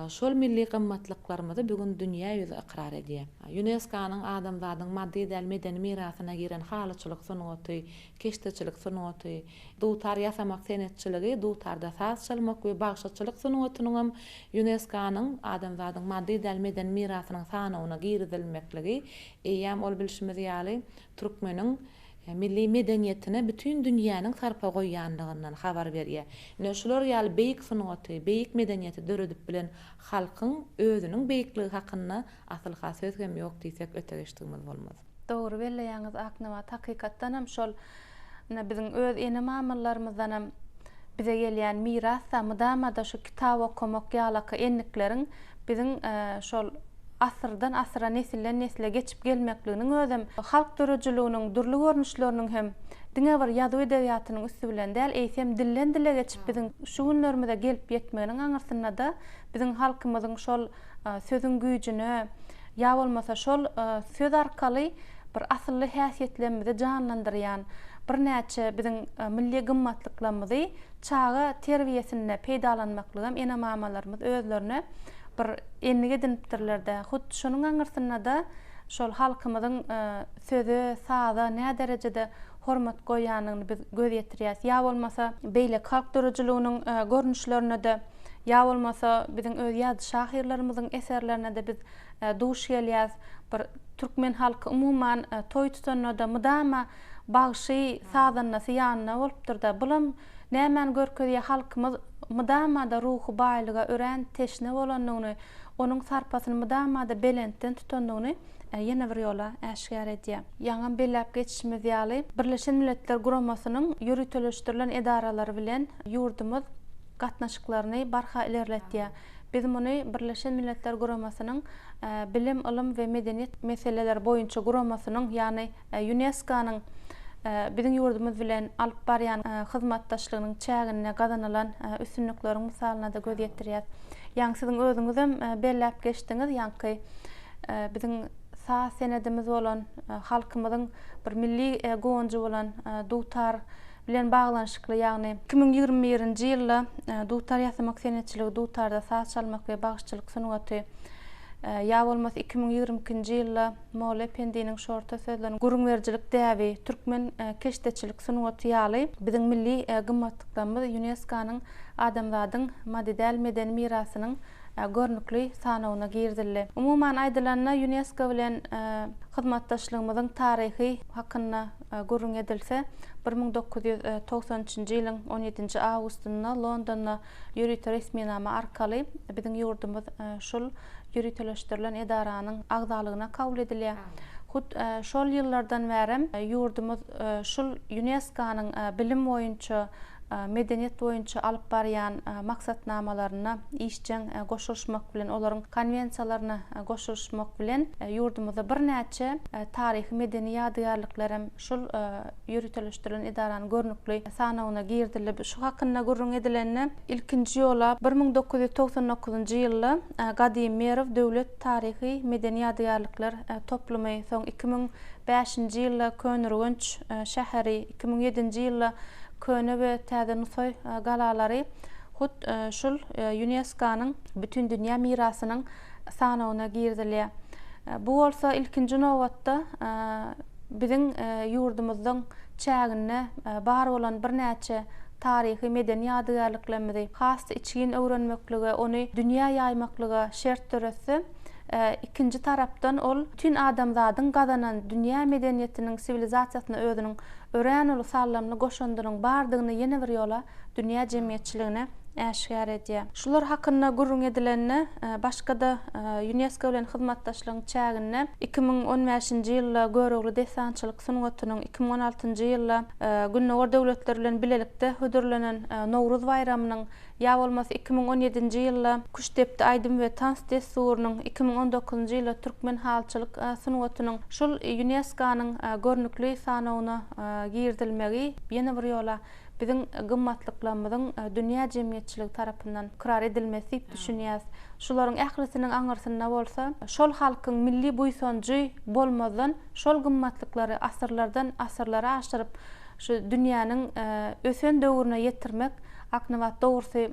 şol milli gymmatlyklarymyzy bu gün dünýä ýüzi ykrar edýär. ÝUNESKO-nyň adamzadyň maddy däl medeni mirasyna giren halyçylyk sungaty, keşdeçilik sungaty, Dutar ýasamak senetçiligi, dutarda saz çalmak we bagşyçylyk sungatynyňam ÝUNESKO-nyň Adamzadyň maddy däl medeni mirasynyň sanawyna girizilmekligi eýýäm ol bilşimiz ýaly türkmeniň milli medeniýetine bütin dünýäniň sarpa goýýanlygyndan habar berýär. Ine, şular ýaly beýik sungaty, beýik medeniýeti döredip bilen halkyň özüniň beýikligi hakynda asyl-ha söz hem ýok diýsek öte geçdigimiz bolmaz. Dogry belleýäňiz Aknabat hakykatdanam şol Ine, biziň öz ene-mamalarymyzdanam bize gelýän miras-da, mydama-da şu kitap okamak ýalaky endikleriň biziň şol asyrdan-asyra, nesilden-nesle geçip gelmekliginiň özem halk döredijiliginiň dürli görnüşleriniň hem diňe bir ýazuw edebiýatynyň üsti bilen däl, eýsem, dilden-dile geçip biziň şu günlerimize gelip ýetmeginiň aňyrsynda-da biziň halkymyzyň şol sözüň güýjüne ýa bolmasa şol söz arkaly bir asylly häsiýetlerimizi janlandyrýan birnäçe biziň milli gymmatlyklarymyzy çaga terbiýesinde peýdalanmaklygam ene-mamalarymyz özlerine bir endik edinipdirler-dä. Hut şonuň aňyrsynda-da şol halkymyzyň söze, saza näderejede hormat goýýandygyny biz göz ýetirýäs. Ýa bolmasa beýleki halk döredijiliginiň görnüşlerinde-de, ýa bolmasa biziň öz ýazyjy-şahyrlarymyzyň eserlerinde-de biz duş gelýäs. Bir türkmen halky umuman toý tutanda-da mydama bagşy, sazandasy ýanynda bolupdyr-da. Bulam nämäni görkezýär, halkymyz mydama-da ruhy baýlyga örän teşne bolandygyny, onuň sarpasyny mydama-da belentden tutandygyny ýene bir ýola äşgär edýär. Ýaňam belläp geçişimiz ýaly, Birleşen Milletler Guramasynyň ýöriteleşdirilen edaralary bilen ýurdumyz gatnaşyklaryny barha ilerletýär. Biz muny Birleşen Milletler Guramasynyň Bilim, ylym we medeniýet meseleleri boýunça guramasynyň, ýagny Ýunesko-nyň biziň ýurdumyz bilen alyp barýan hyzmatdaşlygynyň çäginde gazanylan üstünlikleriň mysalynda-da göz ýetirýäris. Ýaňy siziň özüňizem belläp geçdiňiz, ýaňky biziň saz senedimiz bolan, halkymyzyň bir milli guwanjy bolan dutar bilen baglanyşykly, ýagny 2021-nji ýylda dutar ýasamak senetçiligi, dutarda saz çalmak we bagşyçylyk sungaty, ýa bolmasa 2022-nji ýylda Molla Ependiniň şorta sözleriniň gürrüň berijilik däbi, türkmen keşdeçilik sungaty ýaly biziň milli gymmatlyklarymyz Ýunesko-nyň adamzadyň maddy däl medeni mirasynyň görnükli sanawyna girizildi. Umuman aýdylanda, Ýunesko bilen hyzmatdaşlygymyzyň taryhy hakynda gürrüň edilse, 1993-nji ýylyň on ýedinji awgustynda Londonda ýörite resminama arkaly biziň ýurdumyz şul ýöriteleşdirilen edaranyň agzalygyna kabul edilýär. Hut şol ýyllardan bärem ýurdumyz şul Ýunesko-nyň bilim boýunça, medeniýet boýunça alyp barýan maksatnamalaryna işjeň goşulyşmak bilen, olaryň konwensiýalaryna goşulyşmak bilen ýurdumyzda birnäçe taryhy-medeni ýadygärliklerem şul ýöriteleşdirilen edaranyň görnükli sanawyna girizildi. Şu hakynda gürrüň edilende, ilkinji ýola 1999-njy ýylda Gadymy Merw döwlet taryhy-medeni ýadygärlikler toplumy, soň 2005-nji ýylda Köneürgenç şäheri, 2007-nji ýylda Köne we Täze Nusaý galalary hut şul Ýunesko-nyň Bütindünýä mirasynyň sanawyna girizilýär. Bu bolsa ilkinji nobatda biziň ýurdumyzyň çäginde bar bolan birnäçe taryhy-medeni ýadygärliklerimizi has-da içgin öwrenmeklige, ony dünýä ýaýmaklyga şert döretse, ikinji tarapdan ol bütin adamzadyň gazanan dünýä medeniýetiniň siwilizasiýasyna özüniň örän uly saldamly goşandynyň bardygyny ýene bir ýola dünýä jemgyýetçiligine äşgär edýär. Şular hakynda gürrüň edilende, başga-da Ýunesko bilen hyzmatdaşlygyň çäginde 2015-nji ýylda Görogly dessançylyk sungatynyň, 2016-njy ýylda Gündogar döwletleri bilen bilelikde hödürlenen Nowruz baýramynyň, ýa bolmasa 2017-nji ýylda Küştdepdi aýdym we tans dessurynyň, 2019-njy ýylda türkmen halyçylyk sungatynyň şul Ýunesko-nyň görnükli sanawyna girizilmegi ýene bir ýola biziň gymmatlyklarymyzyň dünýä jemgyýetçiligi tarapyndan ykrar edilmesi diýip düşünýäris. Şularyň ählisiniň aňyrsynda bolsa şol halkyň milli buýsanjy bolmazdan şol gymmatlyklary asyrlardan asyrlara aşyryp şu dünýäniň ösen döwrüne ýetirmek Aknabat dogrusy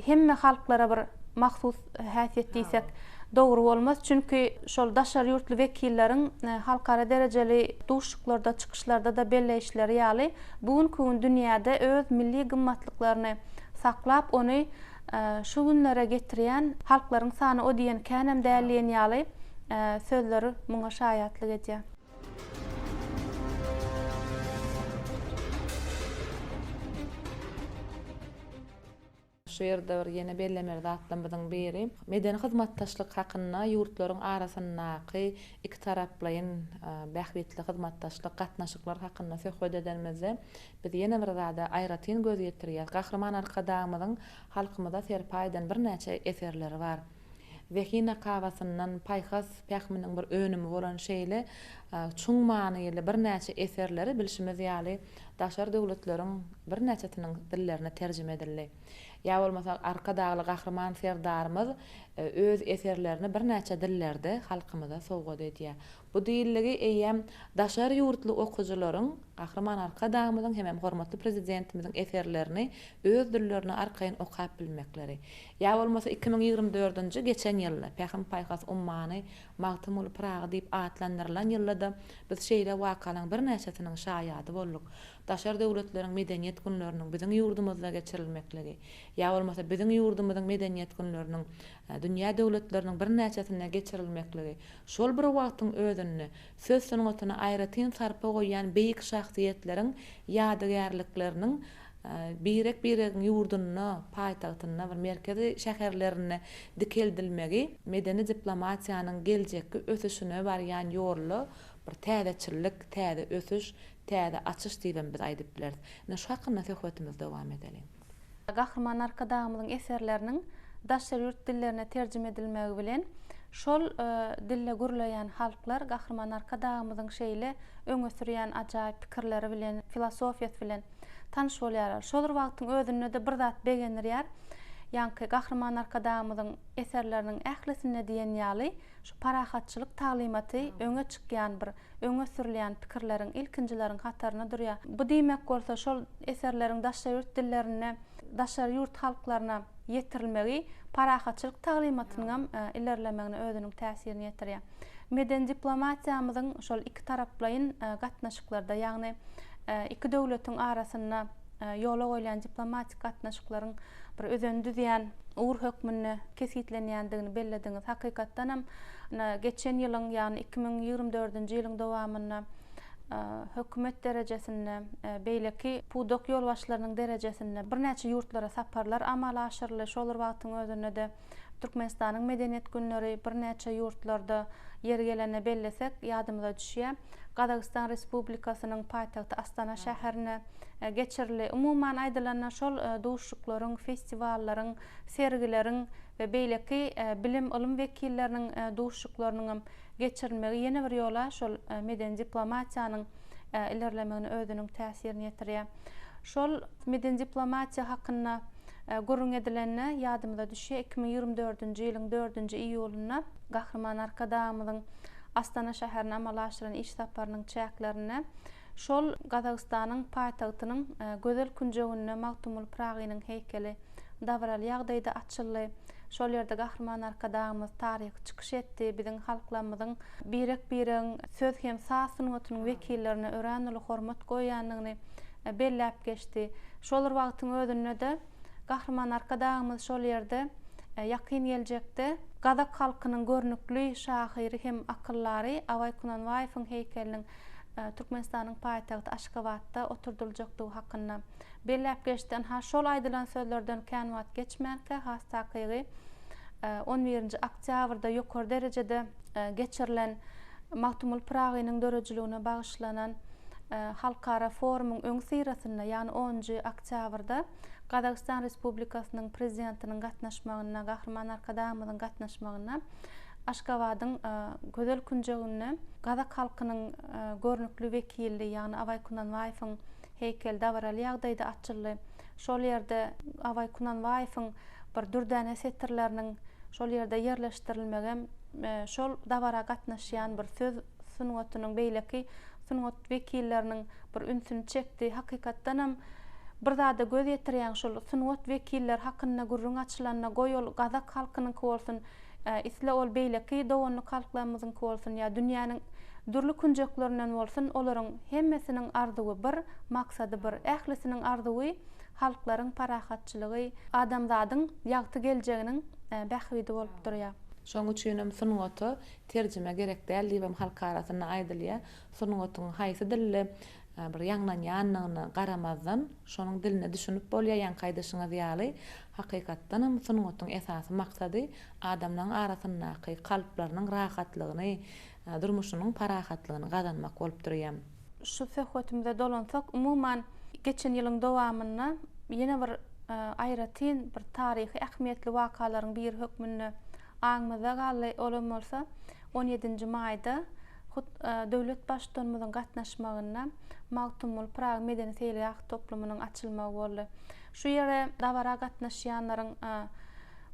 hemme halklara bir mahsus häsiýet diýsek dogry bolmaz. Çünki şol daşary ýurtly wekilleriň halkara derejeli duşuşyklarda, çykyşlarda-da belleýişleri ýaly, bu günki gün dünýäde öz milli gymmatlyklaryny saklap, ony şu günlere getirýän halklaryň sany o diýen känem däl diýen ýaly sözleri muňa şaýatlyk edýär. Şu ýerde bir ýene bellemeli zatlarymyzyň biri, medeni hyzmatdaşlyk hakynda ýurtlaryň arasyndaky ikitaraplaýyn bähbitli hyzmatdaşlyk gatnaşyklar hakynda söhbet edenimizde, biz ýene bir zada aýratyn göz ýetirýäris. Gahryman Arkadagymyzyň halkymyza serpaý eden birnäçe eserleri bar. Zehin akabasyndan paýhas pähiminiň bir önümi bolan şeýle çuň manyly birnäçe eserleri bilşimiz ýaly daşary döwletleriň birnäçesiniň dillerine terjime edildi. Ýa bolmasa Arkadagly Gahryman Serdarymyz öz eserlerini birnäçe dillerde halkymyza sowgat edýär. Bu dilligi eýýäm daşary ýurtly okyjylaryň Gahryman Arkadagymyzyň hemem hormatly Prezidentimiziň eserlerini öz dillerinde arkaýyn okap bilmekleri, ýa bolmasa 2024-nji geçen ýylda Pähim-paýhas ummany Magtymguly Pyragy diýip atlandyrylan ýylda-da biz şeýle wakalaryň birnäçesiniň şaýady bolduk. Daşary döwletleriň medeniýet günleriniň biziň ýurdumyzda geçirilmekligi, ýa bolmasa biziň ýurdumyzyň medeniýet günleriniň dünýä döwletleriniň birnäçesinde geçirilmekligi, şol bir wagtyň özünde söz sungatyna aýratyn sarpa goýýan beýik şahsyýetleriň ýadygärlikleriniň. Birek-biregiň ýurdunda, paýtagtynda, bir merkezi şäherlerinde dikeldilmegi medeni diplomatiýanyň geljekki ösüşine barýan ýolda bir täzeçillik, täze ösüş, täze açyş diýibem biz aýdyp bileris. Ine, şu hakynda söhbetimizi dowam edeliň. Gahryman Arkadagymyzyň eserleriniň daşary ýurt dillerine terjime edilmegi bilen, şol dilde gürleýän halklar Gahryman Arkadagymyzyň şeýle öňe sürýän ajaýyp pikirleri bilen, filosofiýasy bilen tanyş bolýarlar. Şol bir wagtyň özünde-de bir zat begendirýär. Ýaňky Gahryman Arkadagymyzyň eserleriniň ählisinde diýen ýaly şu parahatçylyk taglymaty öňe çykýan bir, öňe sürülýän pikirleriň ilkinjileriň hatarynda durýar. Bu diýmek bolsa şol eserleriň daşary ýurt dillerinde daşary ýurt halklaryna ýetirilmegi parahatçylyk taglymatynyňam ilerlemegine özüniň täsirini ýetirýär. Medeni diplomatiýamyzyň şol ikitaraplaýyn gatnaşyklarda, ýagny iki döwletiň arasynda ýola goýulýan diplomatik gatnaşyklaryň bir özenini düzýän ugur hökmünde kesgitlenýändigini bellediňiz. Hakykatdanam, geçen ýylyň, ýagny 2024-nji ýylyň dowamynda hökümet derejesinde, beýleki pudak ýolbaşçylarynyň derejesinde birnäçe ýurtlara saparlar amala aşyryldy. Şol bir wagtyň özünde-de Türkmenistanyň Medeniýet günleri birnäçe ýurtlarda ýeri gelende bellesek, ýadymyza düşýär. Gazagystan Respublikasynyň paýtagty Astana şäherinde geçirildi. Umuman aýdylanda, şol duşuşyklaryň, festiwallaryň, sergileriň we beýleki bilim, ylym wekilleriniň duşuşyklarynyňam geçirilmegi ýene bir ýola şol medeni diplomatiýanyň ilerlemegine özüniň täsirini ýetirýär. Şol medeni diplomatiýa hakynda gürrüň edilende, ýadymyza düşýär, 2024-nji ýylyň dördünji iýulynda Gahryman Arkadagymyzyň Astana şäherine amala aşyran iş saparynyň çäklerinde şol Gazagystanyň paýtagtynyň gözel künjeginde Magtymguly Pyragynyň heýkeli dabaraly ýagdaýda açyldy. Şol ýerde Gahryman Arkadagymyz taryhy çykyş etdi, biziň halklarymyzyň birek-biregiň söz hem saz sungatynyň wekillerine örän uly hormat goýýandygyny belläp geçdi. Şol bir wagtyň özünde-de, Gahryman Arkadagymyz şol ýerde ýakyn geljekde gazak halkynyň görnükli şahyry hem akyldary Abaý Kunanbaýewiň heýkeliniň Türkmenistanyň paýtagty Aşgabatda oturdyljakdygy hakynda belläp geçdi. Ynha, şol aýdylan sözlerden kän wagt geçmänkä, has takygy, on birinji oktýabrda ýokary derejede geçirilen Magtymguly Pyragynyň döredijiligine bagyşlanan halkara forumyň öňüsyrasynda, ýagny onunjy oktýabrda Gazagystan Respublikasynyň Prezidentiniň gatnaşmagynda, Gahryman Arkadagymyzyň gatnaşmagynda Aşgabadyň gözel künjeginde gazak halkynyň görnükli wekili, ýagny Abaý Kunanbaýewiň heýkeli dabaraly ýagdaýda açyldy. Şol ýerde Abaý Kunanbaýewiň bir dürdäne setirleriniň şol ýerde ýerleşdirilmegem şol dabara gatnaşýan bir söz sungatynyň beýleki sungat wekilleriniň bir ünsüni çekdi. Hakykatdanam bir zada göz ýetirýäň şol sungat wekilleri hakynda gürrüň açylanda goý ol gazak halkynyňky bolsun, isle ol beýleki doganlyk halklarymyzyňky bolsun ýa dünýäniň dürli künjeklerinden bolsun olaryň hemmesiniň arzuwy bir, maksady bir. Ählisiniň arzuwy halklaryň parahatçylygy, adamzadyň ýagty geljeginiň bähbidi bolup durýar. Şonuň üçinem sungata terjime gerek däl diýibem halk arasynda aýdylýar. Sungatyň haýsy dilde bir ýaňlanýandygyna garamazdan, şonuň diline düşünip bolýar, ýaňky aýdyşyňyz ýaly, hakykatdanam sungatyň esasy maksady adamlaryň arasyndaky kalplarynyň rahatlygyny, durmuşynyň parahatlygyny gazanmak bolup durýar. Şu söhbetimize dolansak, umuman, geçen ýylyň dowamynda ýene bir aýratyn bir taryhy ähmiýetli wakalaryň biri hökmünde aňymyzda galdy. Olam bolsa, on ýedinji maýda hut döwlet Baştutanymyzyň gatnaşmagynda Magtymguly Pyragy medeni-seýilgäh toplumynyň açylmagy boldy. Şu ýere dabara gatnaşýanlaryň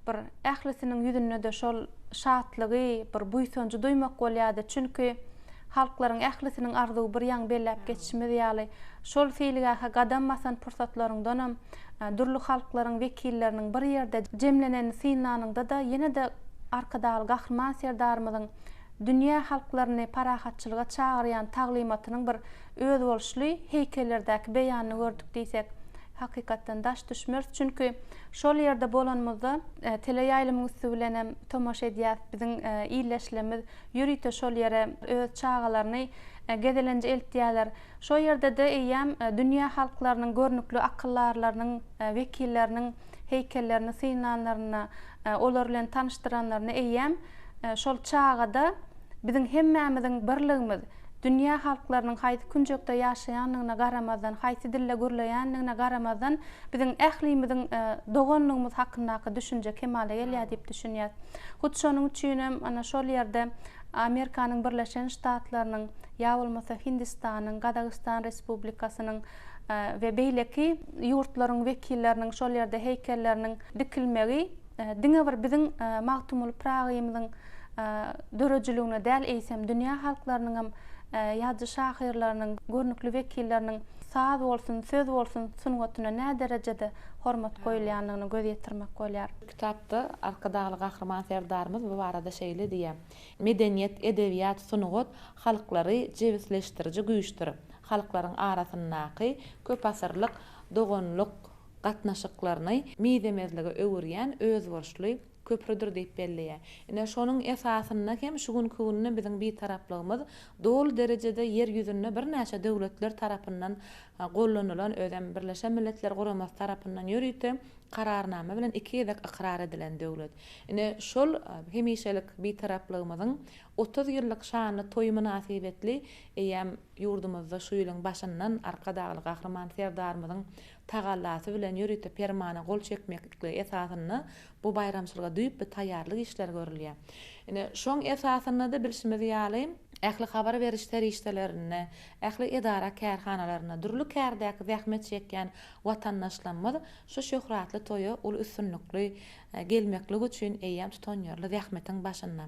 bir ählisiniň ýüzünde-de şol şatlygy, bir buýsanjy duýmak bolýardy. Çünki halklaryň ählisiniň arzuwy bir ýaňy belläp geçişimiz ýaly, şol seýilgähe gadam basan pursatlaryňdanam dürli halklaryň wekilleriniň bir ýerde jemlenenini synlanyňda-da ýene-de Arkadagly Gahryman Serdarymyzyň dünýä halklaryny parahatçylyga çagyrýan taglymatynyň bir özboluşly heýkellerdäki beýanyny gördük diýsek, hakykatdan daş düşmeris. Çünki şol ýerde bolanymyzda teleýaýlymyň üsti bilenem tomaşa edýäris. Biziň ildeşlerimiz ýörite şol ýere öz çagalaryny. gezelenje eltýärler. Şo ýerde-de eýýäm dünýä halklarynyň görnükli akyldarlarynyň wekilleriniň heýkellerini synlanlarynda, olar bilen tanyşdyranlarynda eýýäm şol çagada biziň hemmämiziň birligimiz, dünýä halklarynyň haýsy künjekde ýaşaýandygyna garamazdan, haýsy dilde gürleýändigine garamazdan, biziň ählimiziň doganlygymyz hakyndaky düşünje kemala gelýär diýip düşünýäs. Hut şonuň üçinem ana şol ýerde Amerikanyň Birleşen Ştatlarynyň, ýa bolmasa Hindistanyň, Gazagystan Respublikasynyň we beýleki ýurtlaryň wekilleriniň şol ýerde heýkelleriniň dikilmegi diňe bir biziň Magtymguly Pyragymyzyň döredijiligine däl, eýsem, dünýä halklarynyňam ýazyjy-şahyrlarynyň, görnükli wekilleriniň saz bolsun, söz bolsun sungatyna näderejede hormat goýulýandygyna göz ýetirmek bolýar. Kitapda Arkadagly Gahryman Serdarymyz bu barada şeýle diýýär, Medeniýet, edebiýat, sungat halklary jebisleşdiriji güýçdür. Halklaryň arasyndaky köpasyrlyk doganlyk gatnaşyklaryny mizemezlige öwürýän özboluşly köprüdir diýip belleýär. Ine, şonuň esasynda hem şu günki günde biziň Bitaraplygymyz doly derejede Ýer ýüzünde birnäçe döwletler tarapyndan gollanylan, özem Birleşen Milletler Guramasy tarapyndan ýörite Kararnama bilen iki gezek ykrar edilen döwlet. Ine, şol hemişelik Bitaraplygymyzyň 30 ýyllyk şanly toýy mynasybetli eýýäm ýurdumyzda şu ýylyň başyndan Arkadagly Gahryman Serdarymyzyň tagallasy bilen ýörite Permana gol çekmekligi esasynda bu baýramçylyga düýpli taýýarlyk işleri görülýär. Ine, şoň esasynda-da bilşimiz ýaly, ähli habar beriş serişdelerinde, ähli edara-kärhanalarynda dürli kärdäki zähmet çekýän watandaşlarymyz Şu şöhratly toýa uly üstünlikli gelmeklik üçin eýýäm tutanýerli zähmetiň başynda.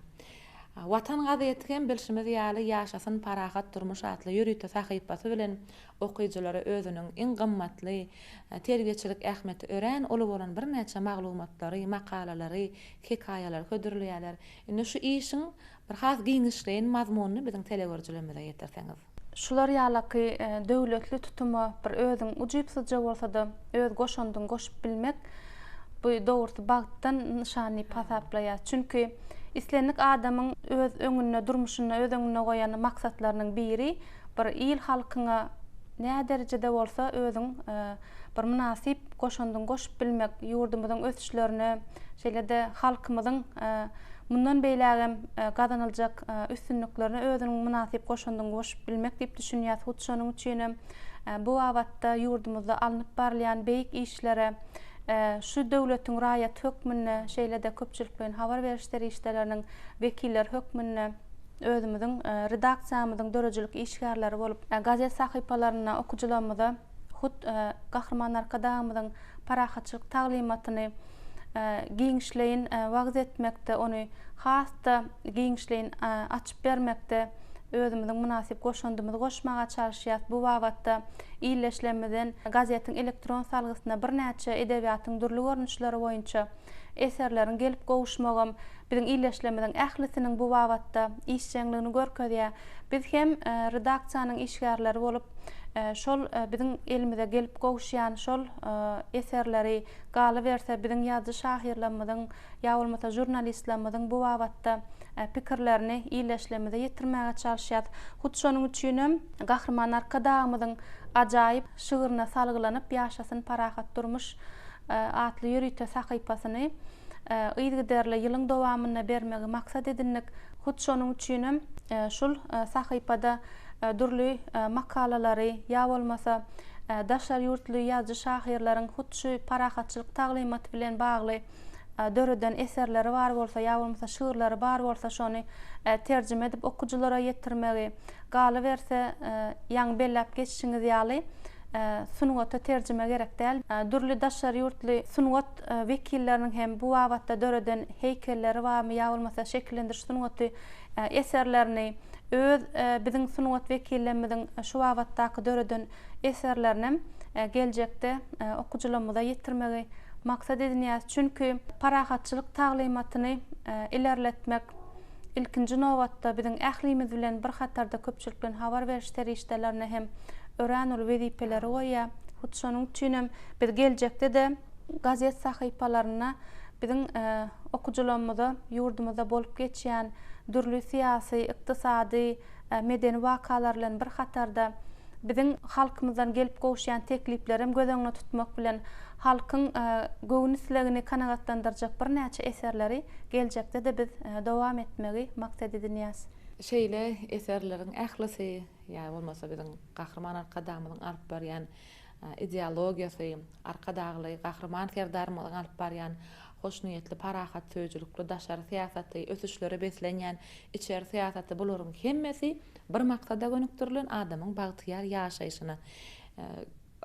Watan gazeti hem bilşimiz ýaly Ýaşasyn parahat durmuş atly ýörite sahypasy bilen okyjylara özüniň iň gymmatly, terbiýeçilik ähmiýeti örän uly bolan birnäçe maglumatlary, makalalary, hekaýalary hödürleýärler. Indi şu işiň bir has giňişleýin mazmunyny biziň telegörüjilerimize ýetirseňiz. Şular ýalaky döwletli tutuma bir özüň ujypsyzja bolsa-da öz goşandyňy goşup bilmek bu dogrusy bagtdan nyşan diýip hasaplaýas. Çünki islendik adamyň öz öňünde durmuşynda öz öňünde goýan maksatlarynyň biri bir il-halkyňa näderejede bolsa özüň bir mynasyp goşandyňy goşup bilmek, ýurdumyzyň ösüşlerine, şeýle-de halkymyzyň mundan beýlägem gazanyljak üstünliklerine özüniň mynasyp goşandyňy goşup bilmek diýip düşünýäs. Hut şonuň üçinem bu babatda ýurdumyzda alnyp barylýan beýik işlere şu döwletiň raýaty hökmünde, şeýle-de köpçülikleýin habar beriş serişdeleriniň wekilleri hökmünde özümiziň redaksiýamyzyň döredijilik işgärleri bolup, gazet sahypalarynda okyjylarymyza hut Gahryman Arkadagymyzyň parahatçylyk taglymatyny giňişleýin wagyz etmekde, ony has-da giňişleýin açyp bermekde özümiziň mynasyp goşandymyzy goşmaga çalyşýarys. Bu babatda ildeşlerimizden gazetiň elektron salgysyna birnäçe edebiýatyň dürli görnüşleri boýunça eserleriň gelip gowuşmagam biziň ildeşlerimiziň ählisiniň bu babatda işjeňligini görkezýär. Biz hem redaksiýanyň işgärleri bolup, şol biziň elimize gelip gowuşýan şol eserleri, galyberse, biziň ýazyjy-şahyrlarymyzyň ýa bolmasa žurnalistlerimiziň bu babatda pikirlerini ildeşlerimize ýetirmäge çalyşýarys. Hut şonuň üçinem Gahryman Arkadagymyzyň ajaýyp şygryna salgylanyp Ýaşasyn parahat durmuş atly ýörite sahypasyny yzygiderli ýylyň dowamynda bermegi maksat edindik. Hut şonuň üçinem şul sahypada dürli makalalary ýa bolmasa daşary ýurtly ýazyjy-şahyrlaryň hut şu parahatçylyk taglymaty bilen bagly döreden eserleri bar bolsa ýa bolmasa şygyrlary bar bolsa şony terjime edip okyjylara ýetirmegi, galyberse ýaňy belläp geçişiňiz ýaly sungata terjime gerek däl. Dürli daşary ýurtly sungat wekilleriniň hem bu babatda döreden heýkelleri barmy ýa bolmasa şekillendiriş sungaty eserlerini, öz biziň sungat wekillerimiziň şu babatdaky döreden eserlerinem geljekde okyjylarymyza ýetirmegi maksat edinýäris. Çünki parahatçylyk taglymatyny ilerletmek ilkinji nobatda biziň ählimiz bilen bir hatarda köpçülikleýin habar beriş serişdelerine hem örän uly wezipeleri goýýar. Hut şonuň üçinem biz geljekde-de gazet sahypalarynda biziň okyjylarymyza ýurdumyzda bolup geçýän dürli syýasy, ykdysady, medeni wakalar bilen bir hatarda biziň halkymyzdan gelip gowuşýan tekliplerem göz öňünde tutmak bilen halkyň göwün islegini kanagatlandyrjak birnäçe eserleri geljekde-de biz dowam etmegi maksat edinýäs. Şeýle eserleriň ählisi ýa bolmasa biziň Gahryman Arkadagymyzyň alyp barýan ideologiýasy, Arkadagly Gahryman Serdarymyzyň alyp barýan hoşniýetli, parahatsöýüjilikli daşary syýasaty, ösüşlere beslenýän içeri syýasaty bularyň hemmesi bir maksada gönükdirilen adamyň bagtyýar ýaşaýşyna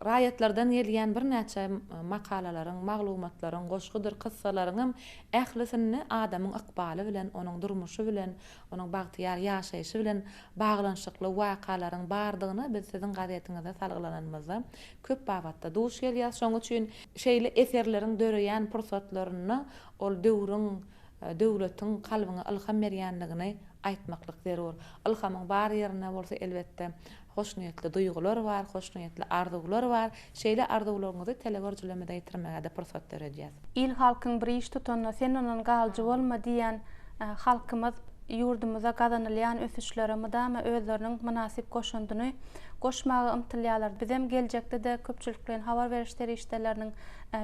Raýatlardan gelýän birnäçe makalalaryň, maglumatlaryň, goşgudyr kyssalaryňam ählisinde adamyň ykbaly bilen, onuň durmuşy bilen, onuň bagtyýar ýaşaýşy bilen baglanyşykly wakalaryň bardygyna biz siziň gazetiňize salgylananymyzda köp babatda duş gelýäris. Şonuň üçin şeýle eserleriň döreýän pursatlarynda ol döwrüň, döwletiň kalbyňa ylham berýändigini aýtmaklyk zerur. Ylhamyň bar ýerinde bolsa, elbetde, hoşniýetli duýgular bar, hoşniýetli arzuwlar bar. Şeýle arzuwlaryňyzy telegörüjilerimize ýetirmäge-de pursat döredýäs. Il-halkyň bir iş tutanda sen ondan galyjy bolma diýýän halkymyz ýurdumyzda gazanylýan ösüşlere mydama özleriniň mynasyp goşandyny goşmaga ymtylýarlar. Bizem geljekde-de köpçülikleýin habar beriş serişdeleriniň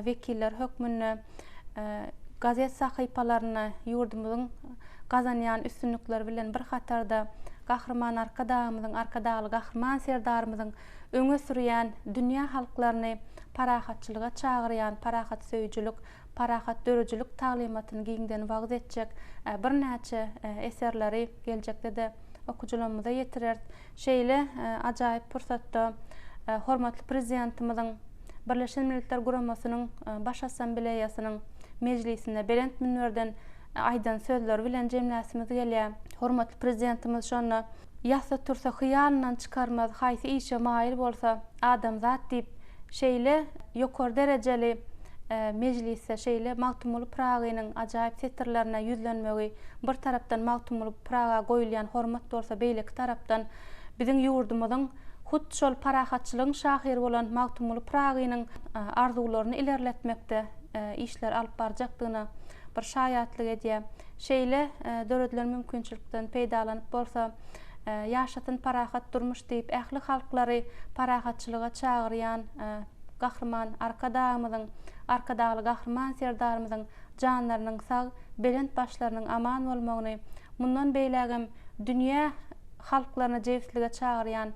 wekilleri hökmünde gazet sahypalarynda ýurdumyzyň gazanýan üstünlikleri bilen bir hatarda, Gahryman Arkadagymyzyň, Arkadagly Gahryman Serdarymyzyň öňe sürýän, dünýä halklaryny parahatçylyga çagyrýan parahatsöýüjilik, parahat döredijilik taglymatyny giňden wagyz etjek birnäçe eserleri geljekde-de okyjylarymyza ýetireris. Şeýle ajaýyp pursatda hormatly Prezidentimiziň Birleşen Milletler Guramasynyň Baş Assambleýasynyň mejlisinde belent münberden aýdan sözleri bilen jemläsimiz gelýär. Hormatly Prezidentimiz şonda, Ýatsa-tursa hyýalyndan çykarmaz, haýsy işe maýyl bolsa, adamzat diýip, şeýle ýokary derejeli mejlisde şeýle Magtymguly Pyragynyň ajaýyp setirlerine ýüzlenmegi bir tarapdan Magtymguly Pyraga goýulýan hormat bolsa, beýleki tarapdan biziň ýurdumyzyň hut şol parahatçylygyň şahyry bolan Magtymguly Pyragynyň arzuwlaryny ilerletmekde işleri alyp barjakdygyna bir şaýatlyk edýär. Şeýle döredilen mümkinçilikden peýdalanyp bolsa, Ýaşasyn parahat durmuş diýip, ähli halklary parahatçylyga çagyrýan Gahryman Arkadagymyzyň, Arkadagly Gahryman Serdarymyzyň janlarynyň sag, belent başlarynyň aman bolmagyny, mundan beýlägem dünýä halklaryny jebislige çagyrýan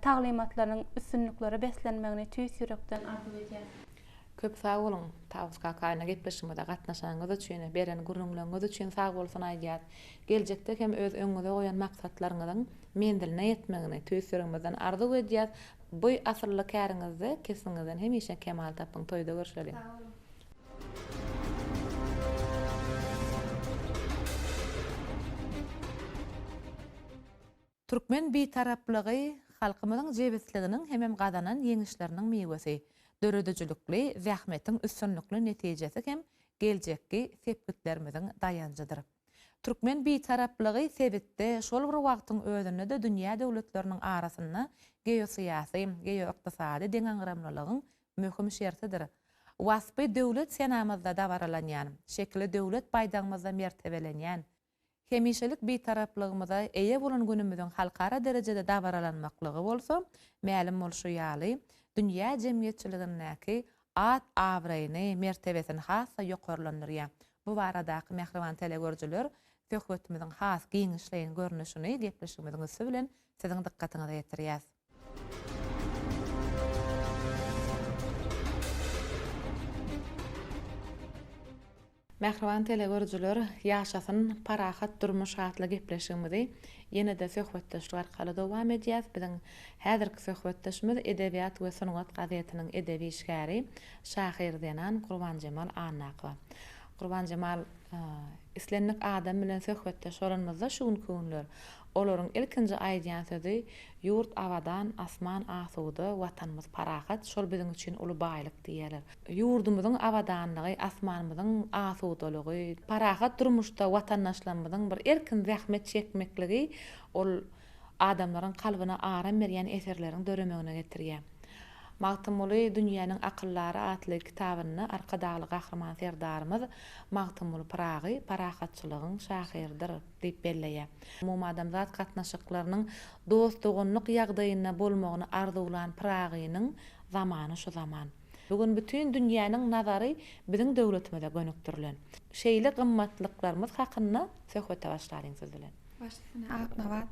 taglymatlarynyň üstünliklere beslenmegini tüýs ýürekden arzuw edýäris. Köp sag boluň Tawus kaka ine gepleşigimize gatnaşanyňyz üçin, beren gürrüňleriňiz üçin sag bolsun aýdýas. Geljekde hem öz öňüňize goýan maksatlaryňyzyň menziline ýetmegini tüýs ýüregimizden arzuw edýäs. Bu asylly käriňizde kesbiňizden hemişe kemal tapyň toýda görşeliň. Sag boluň. Türkmen Bitaraplygy halkymyzyň jebisliginiň hemem gazanan ýeňişleriniň miwesi, döredijilikli zähmetiň üstünlikli netijesi hem geljekki sepgitlerimiziň daýanjydyr. Türkmen Bitaraplygy sebitde, şol bir wagtyň özünde-de dünýä döwletleriniň arasynda geosyýasy, geoykdysady deňagramlylygyň möhüm şertidir. Waspy döwlet senamyzda dabaralanýan, şekili döwlet baýdagymyzda mertebelenýän, Hemişelik Bitaraplygymyza eýe bolan günümiziň halkara derejede dabaralanmaklygy bolsa, mälim bolşy ýaly, dünýä jemgyýetçiligindäki at-abraýyny, mertebesini has-da ýokarlandyrýar. Bu baradaky mähriban telegörüjiler, söhbetimiziň has giňişleýin görnüşini gepleşigimiziň üsti bilen siziň dykgatyňyza ýetirýäs. Mähriban telegörüjiler, Ýaşasyn parahat durmuş atly gepleşigimizi ýene-de söhbetdeşlik arkaly dowam edýäs. Biziň häzirki söhbetdeşimiz Edebiýat we sungat gazetiniň edebi işgäri, şahyr zenan Gurbanjemal Annakowa. Gurbanjemal, islendik adam bilen söhbetdeş bolanymyzda şu günki günler olaryň ilkinji aýdýan sözi Ýurt abadan, asman asuda, Watanymyz parahat, şol biziň üçin uly baýlyk diýýärler. Ýurdumyzyň abadanlygy, asmanymyzyň asudalygy, parahat durmuşda watandaşlarymyzyň bir erkin zähmet çekmekligi ol adamlaryň kalbyna aram berýän eserleriň döremegine getirýär. Magtymguly dünýäniň akyldary atly kitabynda Arkadagly Gahryman Serdarymyz Magtymguly Pyragy parahatçylygyň şahyrydyr diýip belleýär. Umumadamzat gatnaşyklarynyň dost-doganlyk ýagdaýynda bolmagyny arzuwlan Pyragynyň zamany şu zaman. Bu gün bütin dünýäniň nazary biziň döwletimize gönükdirilen. Şeýle gymmatlyklarymyz hakynda söhbete başlalyň siz bilen. Baş üstüne Aknabat.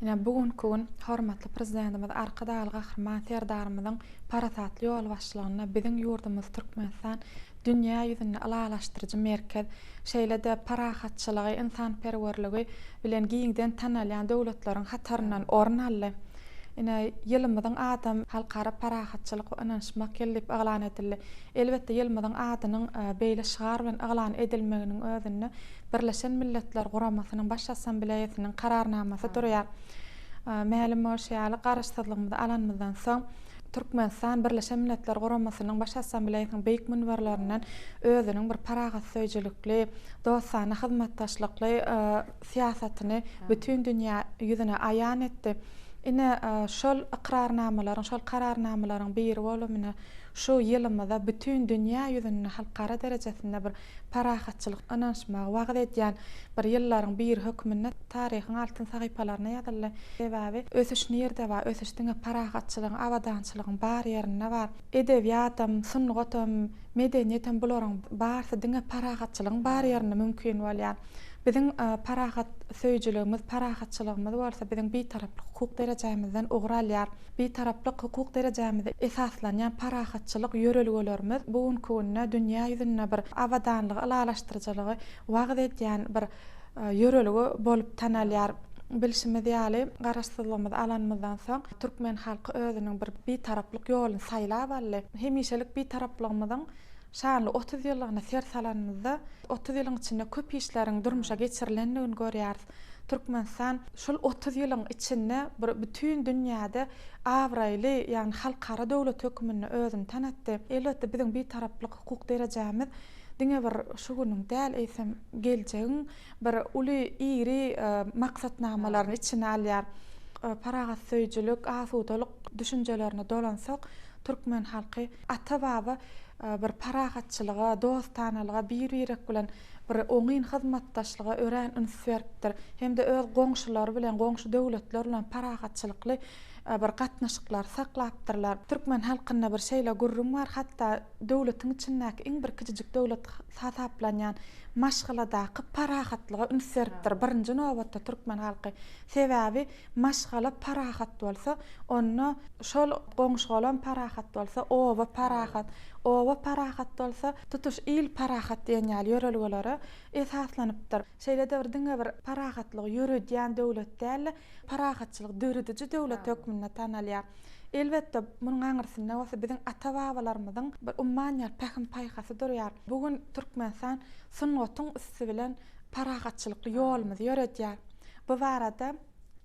Ine, bu günki gün hormatly Prezidentimiz Arkadagly Gahryman Serdarymyzyň parasatly ýolbaşçylygynda biziň ýurdumyz Türkmenistan dünýä ýüzünde ylalaşdyryjy merkez, şeýle-de parahatçylygy, ynsanperwerligi bilen giňden tanalýan döwletleriň hataryndan orun aldy. Ine, ýylymyzyň adam Halkara parahatçylyk we ynanyşmak ýyly diýip yglan edildi. Elbetde, ýylymyzyň adynyň beýle şygar bilen yglan edilmeginiň özünde Birleşen Milletler Guramasynyň Baş Assambleýasynyň Kararnamasy durýar. Mälim bolşy ýaly, Garaşsyzlygymyzy alanymyzdan soň, Türkmenistan Birleşen Milletler Guramasynyň Baş Assambleýasynyň beýik münberlerinden özüniň bir parahatsöýüjilikli, dostana hyzmatdaşlykly syýasatyny bütin dünýä ýüzüne aýan etdi. Ine, şol ykrarnamalaryň, şol Kararnamalaryň biri bolup, ine, şu ýylymyza bütin dünýä ýüzünde halkara derejesinde bir parahatçylyk, ynanyşmagy wagyz edýän bir ýyllaryň biri hökmünde taryhyň altyn sahypalaryna ýazyldy. Sebäbi ösüş nirde bar? Ösüş diňe parahatçylygyň, abadançylygyň bar ýerinde bar. Edebiýatam, sungatam, medeniýetem bularyň barsy diňe parahatçylygyň bar ýerinde mümkin bolýar. Biziň parahatsöýüjiligimiz, parahatçylygymyz bolsa biziň Bitaraplyk hukuk derejämizden ugur alýar. Bitaraplyk hukuk derejämize esaslanýan parahatçylyk ýörelgelerimiz bu günki günde dünýä ýüzünde bir abadanlygy, ylalaşdyryjylygy wagyz edýän bir ýörelge bolup tanalýar. Bilşimiz ýaly, Garaşsyzlygymyzy alanymyzdan soň, türkmen halky özüniň bir Bitaraplyk ýoluny saýlap aldy. Hemişelik Bitaraplygymyzyň şanly 30 ýyllygyna ser salanymyzda, 30 ýylyň içinde köp işleriň durmuşa geçirilendigini görýäris. Türkmenistan şol 30 ýylyň içinde bir bütin dünýäde abraýly, ýagny halkara döwlet höküminde özüni tanatdy. Elbetde, biziň Bitaraplyk hukuk derejämiz diňe bir şu günüň däl, eýsem, geljegiň bir uly, iri maksatnamalaryny içine alýar. Parahatsöýüjilik, asudalyk düşünjelerine dolansak, türkmen halky ata-baba bir parahatçylyga, dostanalyga, bir-birek bilen bir oňyn hyzmatdaşlyga örän üns beripdir hem-de öz goňşulary bilen, goňşy döwletler bilen parahatçylykly bir gatnaşyklary saklapdyrlar. Türkmen halkynda bir şeýle gürrüň bar, hatda döwletiň içindäki iň bir kiçijik döwlet hasaplanýan maşgaladaky parahatlyga üns beripdir birinji nobatda türkmen halky. Sebäbi maşgala parahat bolsa, onda şol goňşy-golam parahat bolsa, oba parahat, oba parahat bolsa, tutuş il parahat diýen ýaly ýörelgelere esaslanypdyr. Şeýle-de bir diňe bir parahatlygy ýöredýän döwlet däl-de, parahatçylygy dörediji döwlet hökmünde tanalýar. Elbetde, munuň aňyrsynda bolsa biziň ata-babalarymyzyň bir umman ýaly pähim-paýhasy durýar. Bu gün Türkmenistan sungatyň üsti bilen parahatçylykly ýolumyzy ýöredýär. Bu barada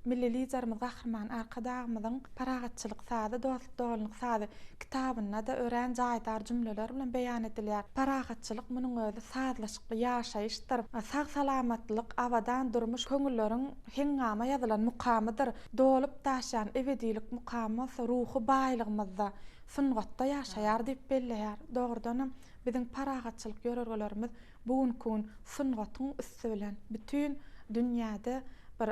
Milli Liderimiz Gahryman Arkadagymyzyň Parahatçylyk sazy, dostluk-doganlyk sazy kitabynda-da örän jaýdar jümleler bilen beýan edilýär. Parahatçylyk munuň özi sazlaşykly ýaşaýyşdyr. Sag-salamatlylyk, abadan durmuş köňülleriň heňňama ýazylan mukamydyr. Dolup-daşýan ebedilik mukamy bolsa ruhy baýlygymyzda, sungatda ýaşaýar diýip belleýär. Dogrudanam, biziň parahatçylyk ýörelgelerimiz Bu günki gün sungatyň üsti bilen bütin dünýäde bir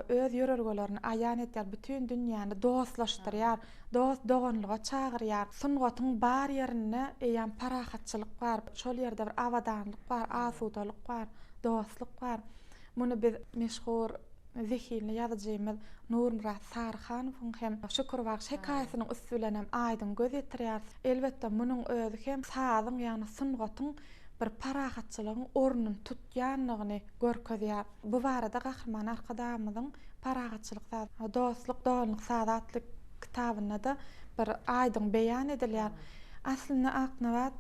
öz ýörelgelerini aýan edýär, bütin dünýäni dostlaşdyrýar, dost-doganlyga çagyrýar. Sungatyň bar ýerinde eýýäm parahatçylyk bar, şol ýerde bir abadanlyk bar, asudalyk bar, dostluk bar. Muny biz meşhur zehinli ýazyjymyz Nurmyrat Saryhanowyň hem Şükür bagşy hekaýasynyň üsti bilen hem aýdyň göz ýetirýäris. Elbetde, munuň özi hem sazyň, ýagny sungatyň bir parahatçylygyň ornuny tutýandygyny görkezýär. Bu barada Gahryman Arkadagymyzyň Parahatçylyk sazy, dostluk, doganlyk sazy atly kitabynda-da bir aýdyň beýan edilýär. Aslynda Aknabat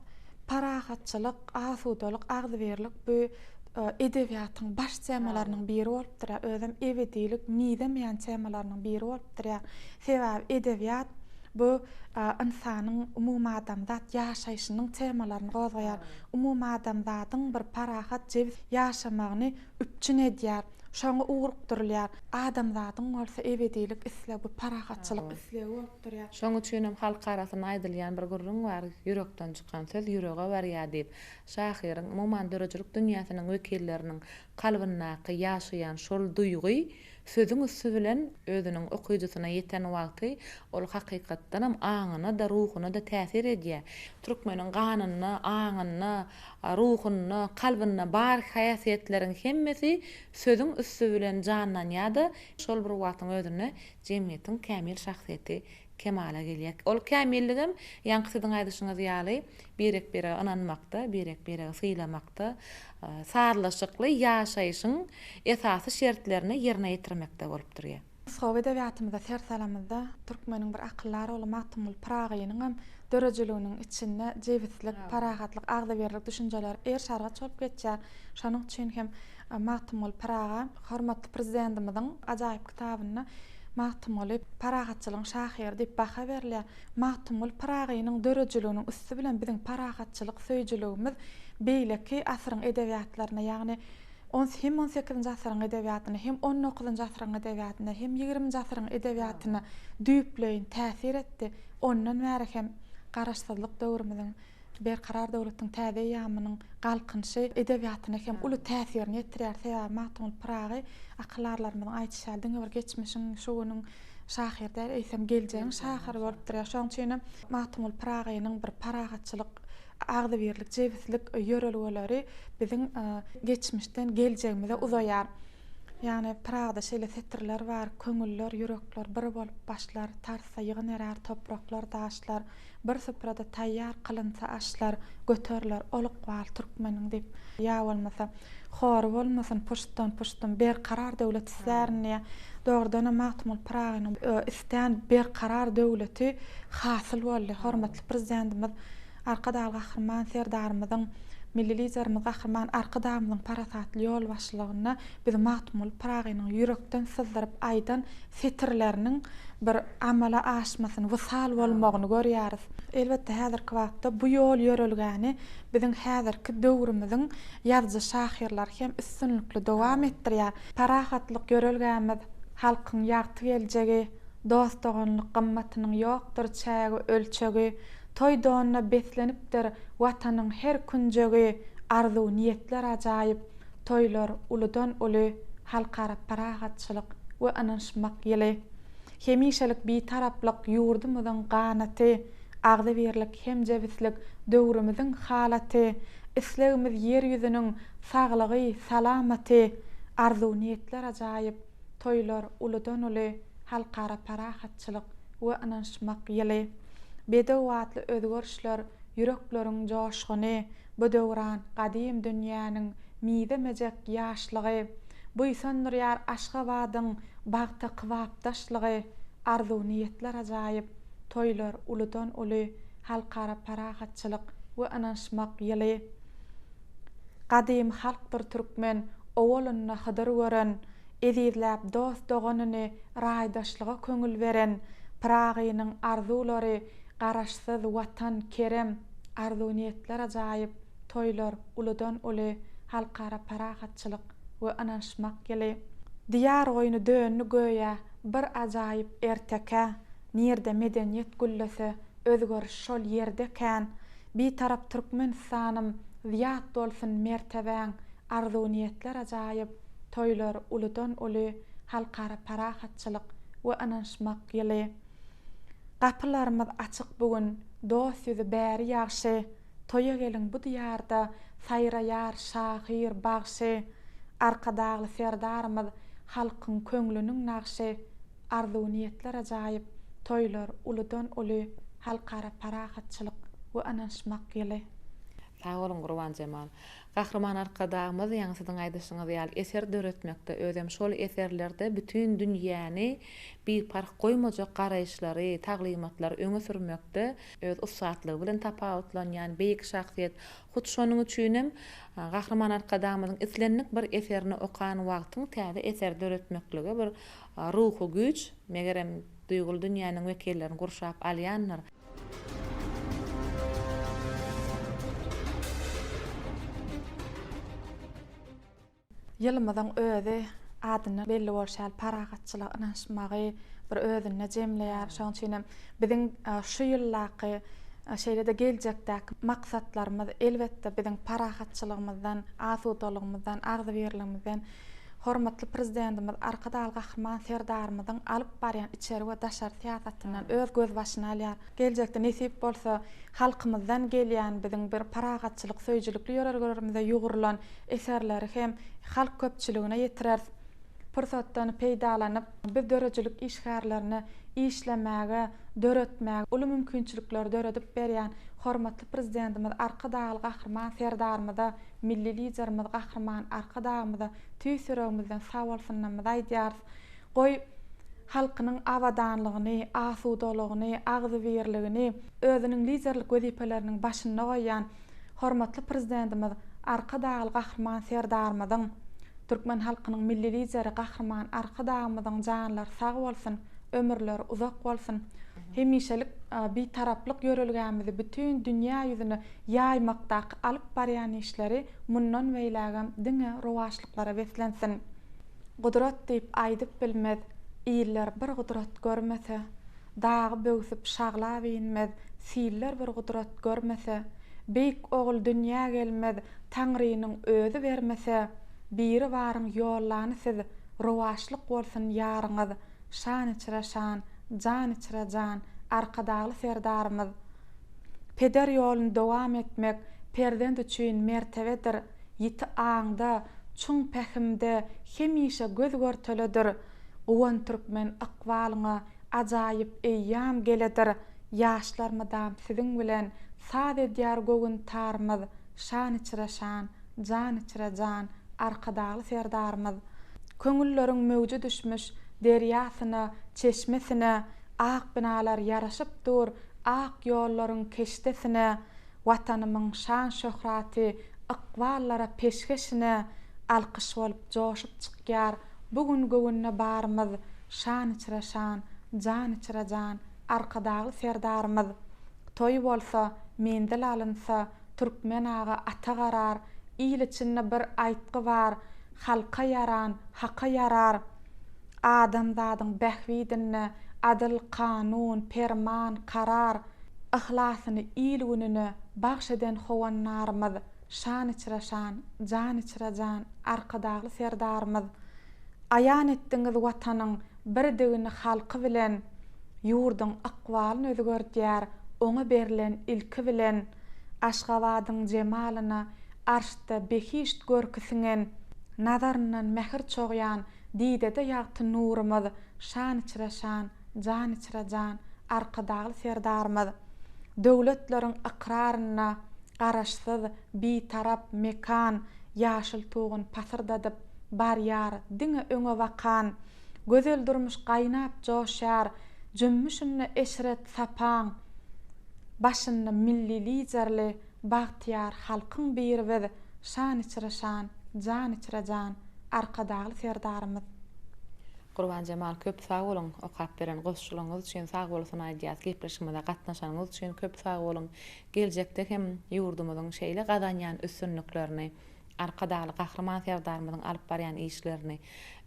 parahatçylyk, asudalyk, agzybirlik bu edebiýatyň baş temalarynyň biri bolup durýar. Özem ebedilik, mizemeýän temalarynyň biri bolup durýar. Sebäbi edebiýat. Bu ynsanyň umumadamzat ýaşaýşynyň temalaryny gozgaýar. Umumadamzadyň bir parahat, jebis ýaşamagyny üpjün edýär. Şoňa ugrukdyrylýar. Adamzadyň bolsa ebedilik islegi bu parahatçylyk islegi bolup durýar. Şoň üçinem halk arasynda aýdylýan bir gürrüň bar, Ýürekden çykan söz ýürege barýar diýip. Şahyryň, umuman döredijilik dünýäsiniň wekilleriniň kalbyndaky ýaşaýan şol duýgy sözüň üsti bilen özüniň okyjysyna ýeten wagty ol hakykatdanam aňyna-da, ruhuna-da täsir edýär. Türkmeniň ganynda, aňynda, ruhunda, kalbynda bar häsiýetleriň hemmesi sözüň üsti bilen janlanýar-da, şol bir wagtyň özünde jemgyýetiň kämil şahsyýeti kemala gelýär. Ol kämilligem, ýaňky siziň aýdyşyňyz ýaly, birek-birege ynanmakda, birek-biregi sylamakda, sazlaşykly ýaşaýşyň esasy şertlerini ýerine ýetirmekde bolup durýar. Nusgawy edebiýatymyza ser salamyzda, türkmeniň bir akyldar ogly Magtymguly Pyragynyň hem döredijiliginiň içinde jebislik, parahatlyk, agzybirlik düşünjeleri eriş-argaç bolup geçýär. Şonuň üçin hem Magtymguly Pyraga hormatly Prezidentimiziň ajaýyp kitabynda Magtymguly, parahatçylygyň şahyry diýip baha berilýär. Magtymguly Pyragynyň döredijiliginiň üsti bilen biziň parahatçylyk söýüjiligimiz beýleki asyryň edebiýatlaryna, ýagny on hem on sekizinji asyryň edebiýatyna, hem on dokuzynjy asyryň edebiýatyna, hem ýigriminji asyryň edebiýatyna düýpleýin täsir etdi. Ondan bäri hem Garaşsyzlyk döwrümiziň Berkarar döwletiň täze eýýamynyň Galkynyşy edebiýatyna hem uly täsirini ýetirýär. Sebäbi Magtymguly Pyragy akyldarlarymyzyň aýdyşy ýaly, diňe bir geçmişiň, şu günüň şahyry däl, eýsem, geljegiň şahyry bolup durýar. Şonuň üçin hem Magtymguly Pyragynyň bir parahatçylyk, agzybirlik, jebislik ýörelgeleri biziň geçmişden geljegimize uzaýar. Ýagny Pyragyda şeýle setirler bar, Köňüller, ýürekler bir bolup başlar, Tarsa ýygyn erär topraklar, daşlar. Bir suprada taýýar kylynsa aşlar, Göteriler ol ykbal türkmeniň diýip. Ýa bolmasa, Hory bolmasyn puştdan-puşdum, Berkarar döwlet islärin diýýär. Dogrudanam Magtymguly Pyragynyň islän berkarar döwleti hasyl boldy. Hormatly Prezidentimiz Arkadagly Gahryman Serdarymyzyň, Milli Liderimiz Gahryman Arkadagymyzyň parasatly ýolbaşçylygynda biz Magtymguly Pyragynyň ýürekden syzdyryp aýdan setirleriniň bir amala aşmasyny, wysal bolmagyny görýäris. Elbetde, häzirki wagtda bu ýol-ýörelgäni biziň häzirki döwrümiziň ýazyjy-şahyrlary hem üstünlikli dowam etdirýär. Parahatlyk ýörelgämiz, halkyň ýagty geljegi, dost-doganlyk gymmatynyň ýokdur çägi, ölçegi, toý donuna beslenipdir Watanyň her künjegi, arzuw-niýetler ajaýyp, Toýlar uludan-uly Halkara parahatçylyk we ynanyşmak ýyly. Hemişelik Bitaraplyk ýurdumyzyň ganaty, agzybirlik hem jebislik döwrümiziň halaty, islegimiz Ýer ýüzüniň saglygy, salamaty, arzuw-niýetler ajaýyp, toýlar uludan-uly Halkara parahatçylyk we ynanyşmak ýyly. Bedew atly özgerişler ýürekleriň joşguny, Bu döwran gadym dünýäniň mizemejek ýaşlygy, Buýsandyrýar Aşgabadyň bagta kybapdaşlygy, Arzuw-niýetler ajaýyp, toýlar uludan-uly, Halkara parahatçylyk we ynanyşmak ýyly. Gadymy halkdyr türkmen, owalynda Hydyr gören, Ezizläp dost-doganyny, raýdaşlyga köňül beren, Pyragynyň arzuwlary, Garaşsyz Watan, kerem, Arzuw-niýetler ajaýyp, toýlar uludan-uly, Halkara parahatçylyk we ynanyşmak ýyly. Diýar goýny döndi göýä bir ajaýyp ertekä, Nirde medeniýet güllese, özgeriş şol ýerde kän. Bitarap Türkmenistanym, zyýat bolsun mertebäň, Arzuw-niýetler ajaýyp, toýlar uludan-uly, Halkara parahatçylyk we ynanyşmak ýyly. Gapylarymyz açyk bu gün, dost ýüzi bäri ýagşy, Toýa geliň bu diýarda saýraýar şahyr, bagşy. Arkadagly Serdarymyz halkyň köňlüniň nagşy, Arzuw-niýetler ajaýyp, toýlar uludan-uly, Halkara parahatçylyk we ynanyşmak ýyly. Sag boluň Gurbanjemal. Gahryman Arkadagymyz ýaňy siziň aýdyşyňyz ýaly eser döretmekde, özem şol eserlerde bütin dünýäni biparh goýmajak garaýyşlary, taglymatlary öňe sürmekde öz ussatlygy bilen tapawutlanýan beýik şahsyýet. Hut şonuň üçinem Gahryman Arkadagymyzyň islendik bir eserini okan wagtyň täze eser döretmeklige bir ruhy güýç, megerem, Duýguly dünýäniň wekillerini gurşap alýandyr. Ýylymyzyň özi adyndan belli bolşy ýaly parahatçylygy, ynanyşmagy bir özünde jemleýär. Şonuň üçin hem biziň şu ýyldaky, şeýle-de geljekdäki maksatlarymyz elbetde biziň parahatçylygymyzdan, asudalygymyzdan, agzybirligimizden, hormatly Prezidentimiz Arkadagly Gahryman Serdarymyzyň alyp barýan içeri we daşary syýasatyndan öz gözbaşyny alýar. Geljekde nesip bolsa, halkymyzdan gelýän biziň bir parahatçylyk söýüjilikli ýörelgelerimize ýugrulan eserleri hem halk köpçüligine ýetireris. Pursatdan peýdalanyp, biz döredijilik işgärlerine işlemäge, döretmäge uly mümkinçilikleri döredip berýän hormatly Prezidentimiz Arkadagly Gahryman Serdarymyza, Milli Liderimiz Gahryman Arkadagymyza tüýs ýüregimizden sagbolsunlarymyzy aýdýarys. Goý, halkynyň abadanlygyny, asudalygyny, agzybirligini özüniň liderlik wezipeleriniň başynda goýýan hormatly Prezidentimiz Arkadagly Gahryman Serdarymyzyň, türkmen halkynyň Milli Lideri Gahryman Arkadagymyzyň janlary sag bolsun, ömürleri uzak bolsun! Hemişelik Bitaraplyk ýörelgämizi bütin dünýä ýüzüne ýaýmakdaky alyp barýan işleri mundan beýlägem diňe rowaçlyklara beslensin! Gudrat diýip aýdyp bilmez, Iller bir gudrat görmese. Dagy böwsüp şaglap inmez, Siller bir gudrat görmese. Beýik ogul dünýä gelmez, Taňrynyň özi bermese. Biri baryň ýollany siz, Rowaçlyk bolsun ýaryňyz. Şan içre şan, jan içre jan, Arkadagly Serdarymyz. Peder ýoluny dowam etmek, Perzent üçin mertebedir. Ýiti aňda, çuň pähimde hemişe göz-görteledir. Guwan türkmen ykbalyňa ajaýyp eýýam geledir. Ýaşlar mydam siziň bilen saz edýär göwün tarymyz. Şan içre şan, jan içre jan, Arkadagly Serdarymyz. Köňülleriň möwji düşmüş derýasyna, çeşmesine, Ak binalar ýaraşyp dur ak ýollaryň keşdesine. Watanymyň şan-şöhraty ykballara peşgeşine alkyş bolup joşup çykýar bu gün göwünde barymyz, Şan içre şan, jan içre jan, Arkadagly Serdarymyz. Toý bolsa, menzil alynsa, Türkmen aga ata garar, Il içinde bir aýtgy bar, Halka ýaran, haka ýarar. Adamzadyň bähbidinde adyl kanun, perman, karar, Yhlasyny il-gününe bagş eden howandarymyz, Şan içre şan, jan içre jan, Arkadagly Serdarymyz! Aýan etdiňiz Watanyň birdigini halky bilen, Ýurduň ykbalyn özgerdýär oňa berlen ilki bilen. Aşgabadyň jemalyna arşda behişt görki siňen, Nazaryndan mähir çogýan Didede ýagty nurumyz, Şan içre şan, jan içre jan, Arkadagly Serdarymyz. Döwletleriň ykrarynda Garaşsyz, Bitarap mekan, Ýaşyl tugun pasyrdadyp, Barýar diňe öňe bakan. Gözel durmuş gaýnap joşýar, Jümmüşinde eşret-sapaň. Başynda Milli Liderli bagtyýar halkyň biri biz, Şan içre şan, jan içre jan, Arkadagly Serdarymyz. Gurbanjemal köp sag boluň okap beren goşgularyňyz üçin sag bolsun aýdýas gepleşigimize gatnaşanyňyz üçin köp sag boluň geljekde hem ýurdumyzyň şeýle gazanýan üstünliklerini Arkadagly Gahryman Serdarymyzyň alyp barýan işlerini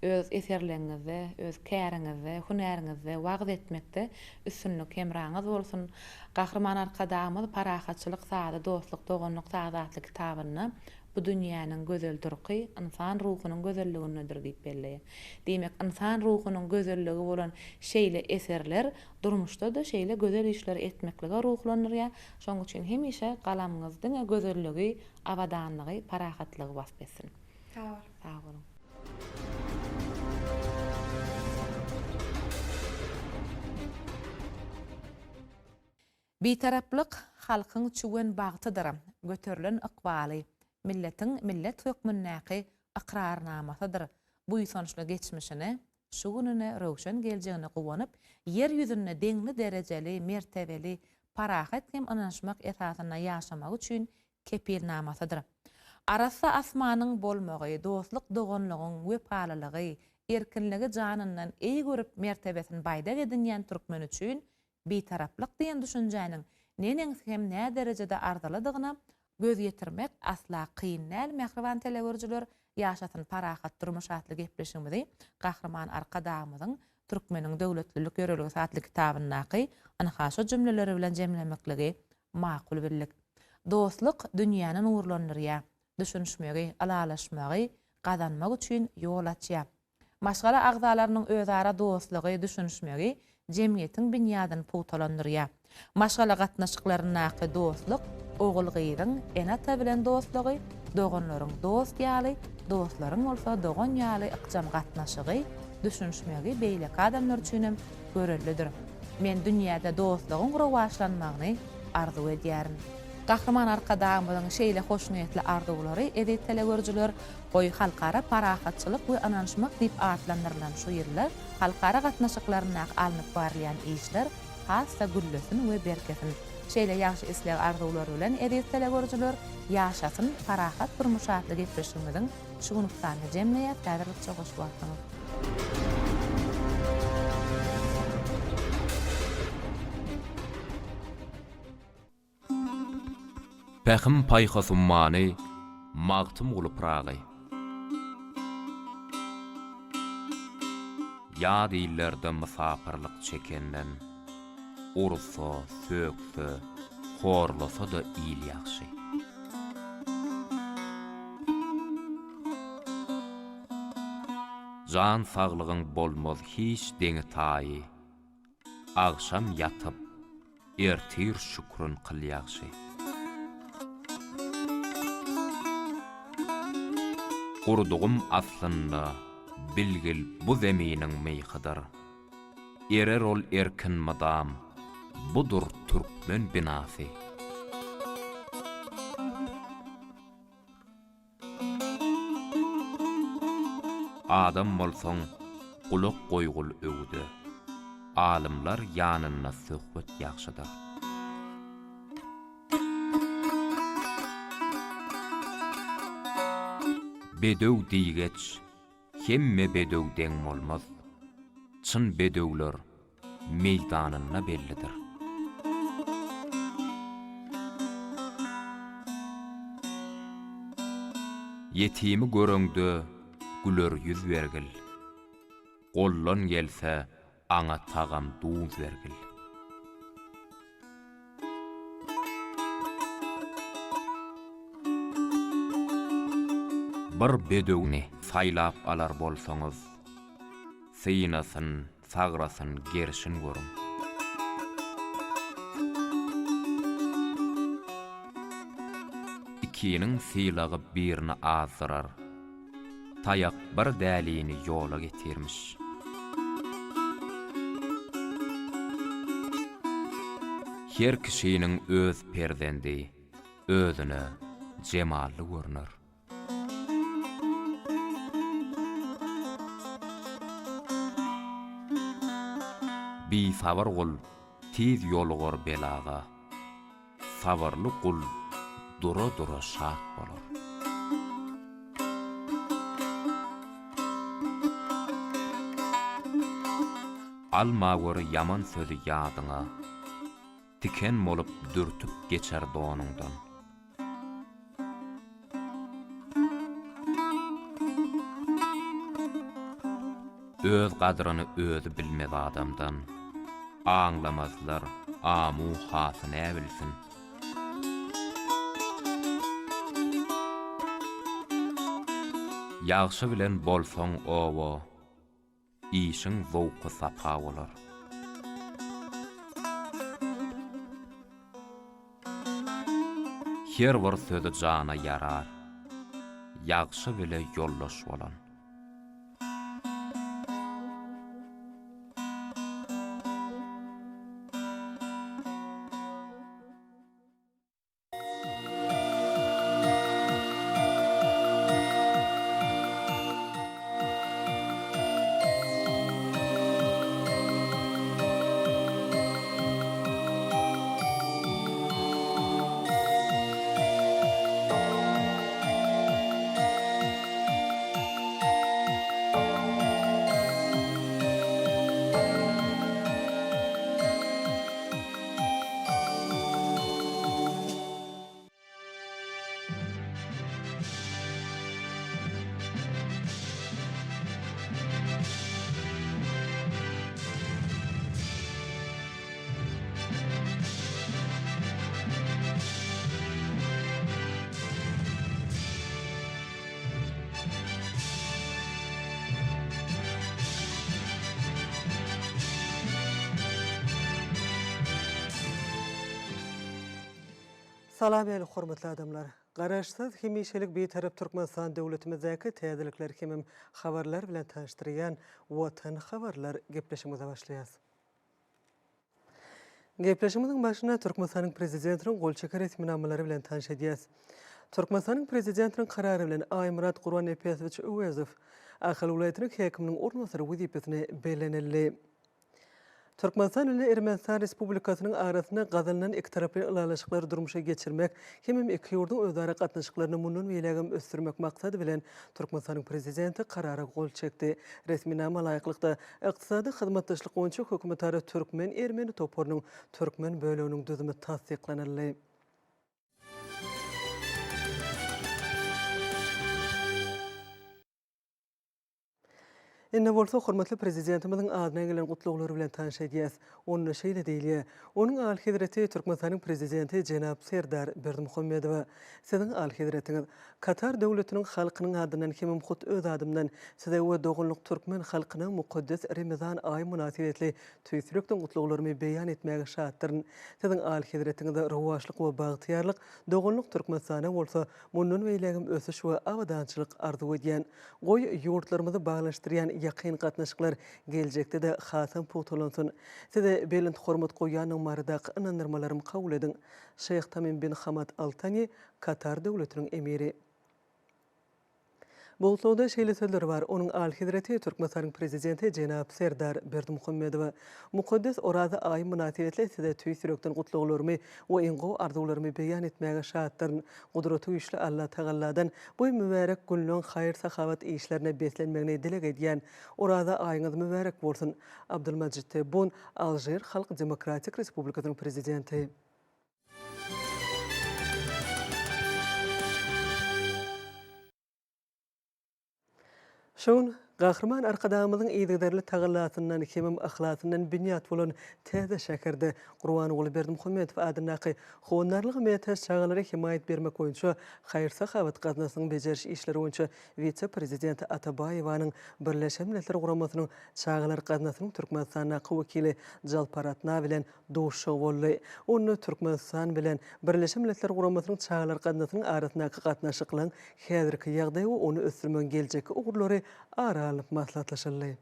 öz eserleňňizde öz käriňizde hünäriňizde wagyz etmekde üstünlik hemraňyz bolsun Gahryman Arkadagymyz Parahatçylyk sazy dostluk doganlyk sazy atly kitabynda Bu dünýäniň gözel durky ynsan ruhunyň gözelligindedir diýip belleýär. Diýmek, ynsan ruhunyň gözelligi bolan şeýle eserler durmuşda-da şeýle gözel işleri etmeklige ruhlandyrýar. Şonuň üçin hemişe galamyňyz diňe gözelligi, abadanlygy, parahatlygy wasp etsin. Sag boluň. Sag boluň. Bitaraplyk halkyň çüwen bagtydyr, göterilen ykbaly, milletiň millet hökmündäki ykrarnamasydyr, buýsançly geçmişine, şu gününe, röwşen geljegine guwanyp, Ýer ýüzünde deňli-derejeli, mertebeli, parahat hem ynanyşmak esasynda ýaşamagy üçin kepilnamasydyr. Arassa asmanyň bolmagy, dostluk-doganlygyň wepalylygy, erkinligi janyndan eý görüp mertebesini baýdak edinýän türkmen üçin Bitaraplyk diýen düşünjäniň neneňsi hem näderejede arzylydygyna göz ýetirmek asla kyn däl, mähriban telegörüjiler, Ýaşasyn parahat durmuş atly gepleşigimizi Gahryman Arkadagymyzyň Türkmeniň döwletlilik ýörelgesi atly kitabyndaky ynha şu jümleleri bilen jemlemekligi makul bildik. Dostluk dünýäni nurlandyrýar, düşünişmegi, ylalaşmagy gazanmak üçin ýol açýar. Maşgala agzalarynyň özara dostlugy, düşünişmegi jemgyýetiň binýadyny pugtalandyrýar. Maşgala gatnaşyklaryndaky dostluk ogul-gyzyň ene-ata bilen dostlugy, doganlaryň dost ýaly, dostlaryň bolsa dogan ýaly ykjam gatnaşygy, düşünişmegi beýleki adamlar üçinem göreldedir. Men dünýäde dostlugyň rowaçlanmagyny arzuw edýärin. Gahryman Arkadagymyzyň şeýle hoşniýetli arzuwlary, eziz telegörüjiler, Goý, Halkara parahatçylyk we ynanyşmak diýip atlandyrylan şu ýylda halkara gatnaşyklaryndaky alnyp barylýan işler has-da güllesin we berkesin. Şeýle ýagşy isleg-arzuwlar bilen, eziz telegörüjiler, Ýaşasyn parahat durmuş atly gepleşigimiziň şu günki sanyny jemleýäs. Häzirlikçe hoş wagtyňyz. Pähim-paýhas ummany Magtymguly Pyragy. Ýat illerde mysapyrlyk çekenden, Ursa, sökse, horlasa-da il ýagşy. Jan saglygyň bolmaz hiç deňi-taýy, Agşam ýatyp, ertir şükrün kyl ýagşy. Gurdugym aslynda, bilgil bu zeminiň myhydyr. Erer ol erkin mydam, budur türkmen binasy. Adam bolsaň, gulak goýgul öwüde. Alymlar ýanynda söhbet ýagşydyr. Bedew diýgeç, Hemme bedew deň bolmaz. Çyn bedewler meýdanynda bellidir. Ýetimi göreňde güler ýüz bergil. Goldan gelse aňa tagam duz bergil. Bir bedewni saýlap alar bolsaňyz, synasyn, sagrasyn, gerşin görüň. Ikiniň sylagy birini azdyrar. Taýak bir dälini ýola getirmiş. Her kişiniň öz perzendi özüne jemally görner. Bisabyr gul tiz ýolugar belaga. Sabyrly gul dura-dura şat bolar. Alma gör ýaman sözi ýadyňa, Tiken bolup dürtüp geçer donuňdan. Öz gadryny özi bilmez adamdan, Aňlamazlar, amu hasy näbilsin. Ýagşy bilen bolsaň oba, Işiň zowky-sapa bolar. Her bir sözi jana ýarar, Ýagşy bile ýoldaş bolan. Salam ähli hormatly adamlar! Garaşsyz, hemişelik Bitarap Türkmenistan döwletimizdäki täzelikler hemem habarlar bilen tanyşdyrýan Watan habarlar gepleşigimize başlaýas. Gepleşigimiziň başynda Türkmenistanyň Prezidentiniň gol çeken resminamalary bilen tanyş edýäs. Türkmenistanyň Prezidentiniň Karary bilen Aýmyrat Gurbannepesowiç Öwezow Ahal welaýatynyň häkiminiň orunbasary wezipesine bellenildi. Türkmenistan bilen Ermenistan Respublikasynyň arasynda gazanylan ikitaraplaýyn ylalaşyklary durmuşa geçirmek hemem iki ýurduň özara gatnaşyklaryny mundan beýlägem ösdürmek maksady bilen Türkmenistanyň Prezidenti Karara gol çekdi. Resminama laýyklykda, Ykdysady hyzmatdaşlyk boýunça hökümetara türkmen-ermeni toparynyň türkmen böleginiň düzümi tassyklanyldy. Indi bolsa hormatly Prezidentimiziň adyna gelen gutlaglar bilen tanyş edýäs. Onda şeýle diýilýär, Onuň Alyhezreti Türkmenistanyň Prezidenti jenap Serdar Berdimuhamedowa, Siziň Alyhezretiňiz, Katar Döwletiniň halkynyň adyndan hemem hut öz adymdan Size we doganlyk türkmen halkyna mukaddes Remezan aýy mynasybetli tüýs ýürekden gutlaglarymy beýan etmäge şatdyryn. Siziň Alyhezretiňize rowaçlyk we bagtyýarlyk, doganlyk Türkmenistana bolsa mundan beýlägem ösüş we abadançylyk arzuw edýän. Goý, ýurtlarymyzy baglanyşdyrýan ýakyn gatnaşyklar geljekde-de hasam pugtalansyn. Size belent hormat goýýandygym baradaky ynandyrmalarymy kabul ediň. Şeýh Tamim bin Hamad Al Tani, Katar Döwletiniň Emiri. Bu gutlagda şeýle sözler bar, Onuň Alyhezreti Türkmenistanyň Prezidenti jenap Serdar Berdimuhamedowa, Mukaddes Oraza aýy mynasybetli Size tüýs ýürekden gutlaglarymy we iň gowy arzuwlarymy beýan etmäge şatdyryn. Gudratygüýçli Allatagalladan bu mübärek günleň haýyr-sahawat işlerine beslenmegini dileg edýän. Oraza aýyňyz mübärek bolsun! Abdylmajit Tebbun, Alžir Halk Demokratik Respublikasynyň Prezidenti. Şu gün Gahryman Arkadagymyzyň yzygiderli tagallasyndan hemem yhlasyndan binýat bolan täze şäherde Gurbanguly Berdimuhamedow adyndaky Howandarlyga mätäç çagalara hemaýat bermek boýunça haýyr-sahawat gaznasynyň bejeriş işleri boýunça wise-prezidenti Atabaýewanyň Birleşen Milletler Guramasynyň Çagalar gaznasynyň Türkmenistandaky wekili Jalparatna bilen duşuşygy boldy. Onda Türkmenistan bilen Birleşen Milletler Guramasynyň Çagalar gaznasynyň arasyndaky gatnaşyklaryň häzirki ýagdaýy we ony ösdürmegiň geljekki ugurlary ara alnyp maslahatlaşyldy.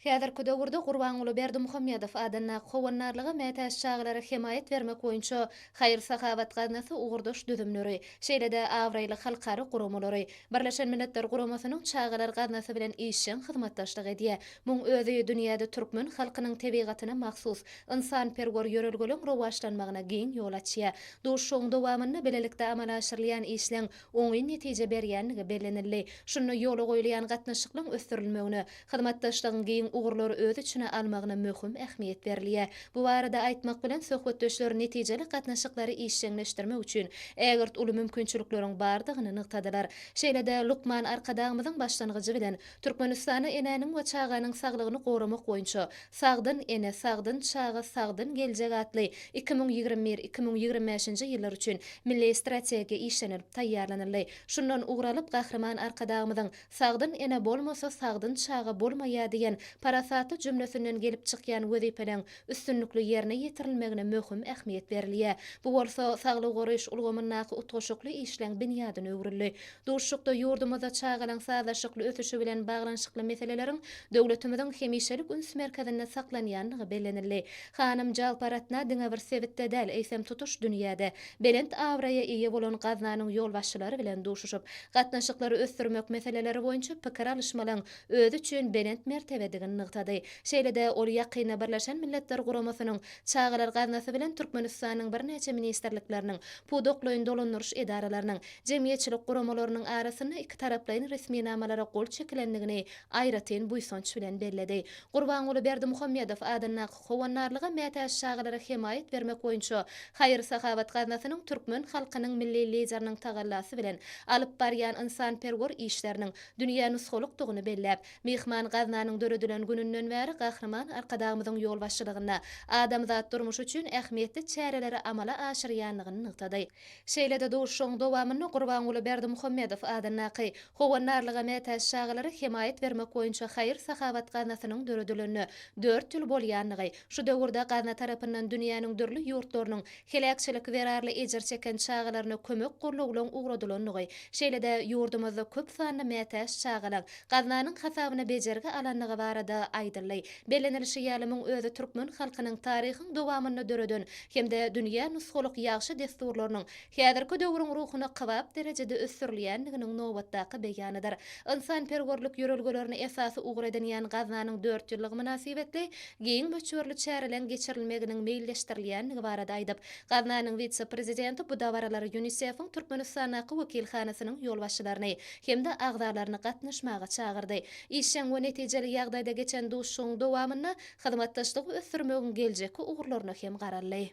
Häzirki döwürde Gurbanguly Berdimuhamedow adyndaky Howandarlyga mätäç çagalara hemaýat bermek boýunça haýyr-sahawat gaznasy ugurdaş düzümleri, şeýle-de abraýly halkara guramalary, Birleşen Milletler Guramasynyň Çagalar gaznasy bilen işjeň hyzmatdaşlyk edýär. Muň özi dünýäde türkmen halkynyň tebigatyna mahsus ynsanperwer ýörelgeleň rowaçlanmagyna giň ýol açýar. Duşuşygyň dowamynda bilelikde amala aşyrylýan işleň oňyn netije berýändigi bellenildi. Şunda ýola goýulýan gatnaşyklaň ösdürilmegine, hyzmatdaşlygyň giň ugurlary öz içine almagyna möhüm ähmiýet berilýär. Bu barada aýtmak bilen, söhbetdeşler netijeli gatnaşyklary işjeňleşdirmek üçin ägirt uly mümkinçilikleriň bardygyny nygtadylar. Şeýle-de lukman Arkadagymyzyň başlangyjy bilen Türkmenistanda enäniň we çaganyň saglygyny goramak boýunça Sagdyn ene, sagdyn çaga, sagdyn geljek atly 2021, 2025-nji ýyllar üçin Milli strategiýa işlenilip taýýarlanyldy. Şundan ugur alyp, Gahryman Arkadagymyzyň Sagdyn ene bolmasa, sagdyn çaga bolmaýar diýen parasatly jümlesinden gelip çykýan wezipeleň üstünlikli ýerine ýetirilmegine möhüm ähmiýet berilýär. Bu bolsa saglygy goraýyş ulgamyndaky utgaşykly işleň binýadyna öwrüldi. Duşuşykda ýurdumyzda çagalaň sazlaşykly ösüşi bilen baglanyşykly meseleleriň döwletimiziň hemişelik üns merkezinde saklanýandygy bellenildi. Hanym Jalparatna diňe bir sebitde däl, eýsem tutuş dünýäde belent abraýa eýe bolan gaznanyň ýolbaşçylary bilen duşuşyp, gatnaşyklary ösdürmek meseleleri boýunça pikir alyşmalaň özi üçin belent mertebedigini nygtady. Şeýle-de, ol ýakynda Birleşen Milletler Guramasynyň Çagalar gaznasy bilen Türkmenistanyň birnäçe ministrlikleriniň, pudaklaýyn dolandyryş edaralarynyň, jemgyýetçilik guramalarynyň arasynda ikitaraplaýyn resminamalara gol çekilendigini aýratyn buýsanç bilen belledi. Gurbanguly Berdimuhamedow adyndaky Howandarlyga mätäç çagalara hemaýat bermek boýunça haýyr-sahawat gaznasynyň türkmen halkynyň Milli Lideriniň tagallasy bilen alyp barýan ynsanperwer işleriniň dünýä nusgalykdygyny belläp, myhman gaznanyň döredilen. döredilen gününden bäri Gahryman Arkadagymyzyň ýolbaşçylygynda adamzat durmuşy üçin ähmiýetli çäreleri amala aşyrýandygyny nygtady. Şeýle-de duşuşygyň dowamynda Gurbanguly Berdimuhamedow adyndaky Howandarlyga mätäç çagalara hemaýat bermek boýunça haýyr-sahawat gaznasynyň döredilenine dört ýyl bolýandygy, şu döwürde gazna tarapyndan dünýäniň dürli ýurtlarynyň heläkçilik zerarly ejir çeken çagalaryna kömek gollawlaň ugradylandygy, şeýle-de ýurdumyzda köp sanly mätäç çagalaň gaznanyň hasabyna bejergi alandygy barada aýdyldy. Bellenilişi ýaly, muň özi türkmen halkynyň taryhyň dowamynda döreden hem-de dünýä nusgalyk ýagşy dessurlarynyň häzirki döwrüň ruhuna kybap derejede ösdürilýändiginiň nobatdaky beýanydyr. Ynsanperwerlik ýörelgelerini esasy ugur edinýän gaznanyň dört ýyllygy mynasybetli giň möçberli çäreleň geçirilmeginiň meýilleşdirilýändigi barada aýdyp, gaznanyň wise-prezidenti bu dabaralara ÝUNISEF-iň Türkmenistandaky wekilhanasynyň ýolbaşçylaryny hem-de agzalaryny gatnaşmaga çagyrdy. Işjeň we netijeli ýagdaýda geçen duşuşygyň dowamynda hyzmatdaşlygy ösdürmegiň geljekki ugurlaryna hem garaldy.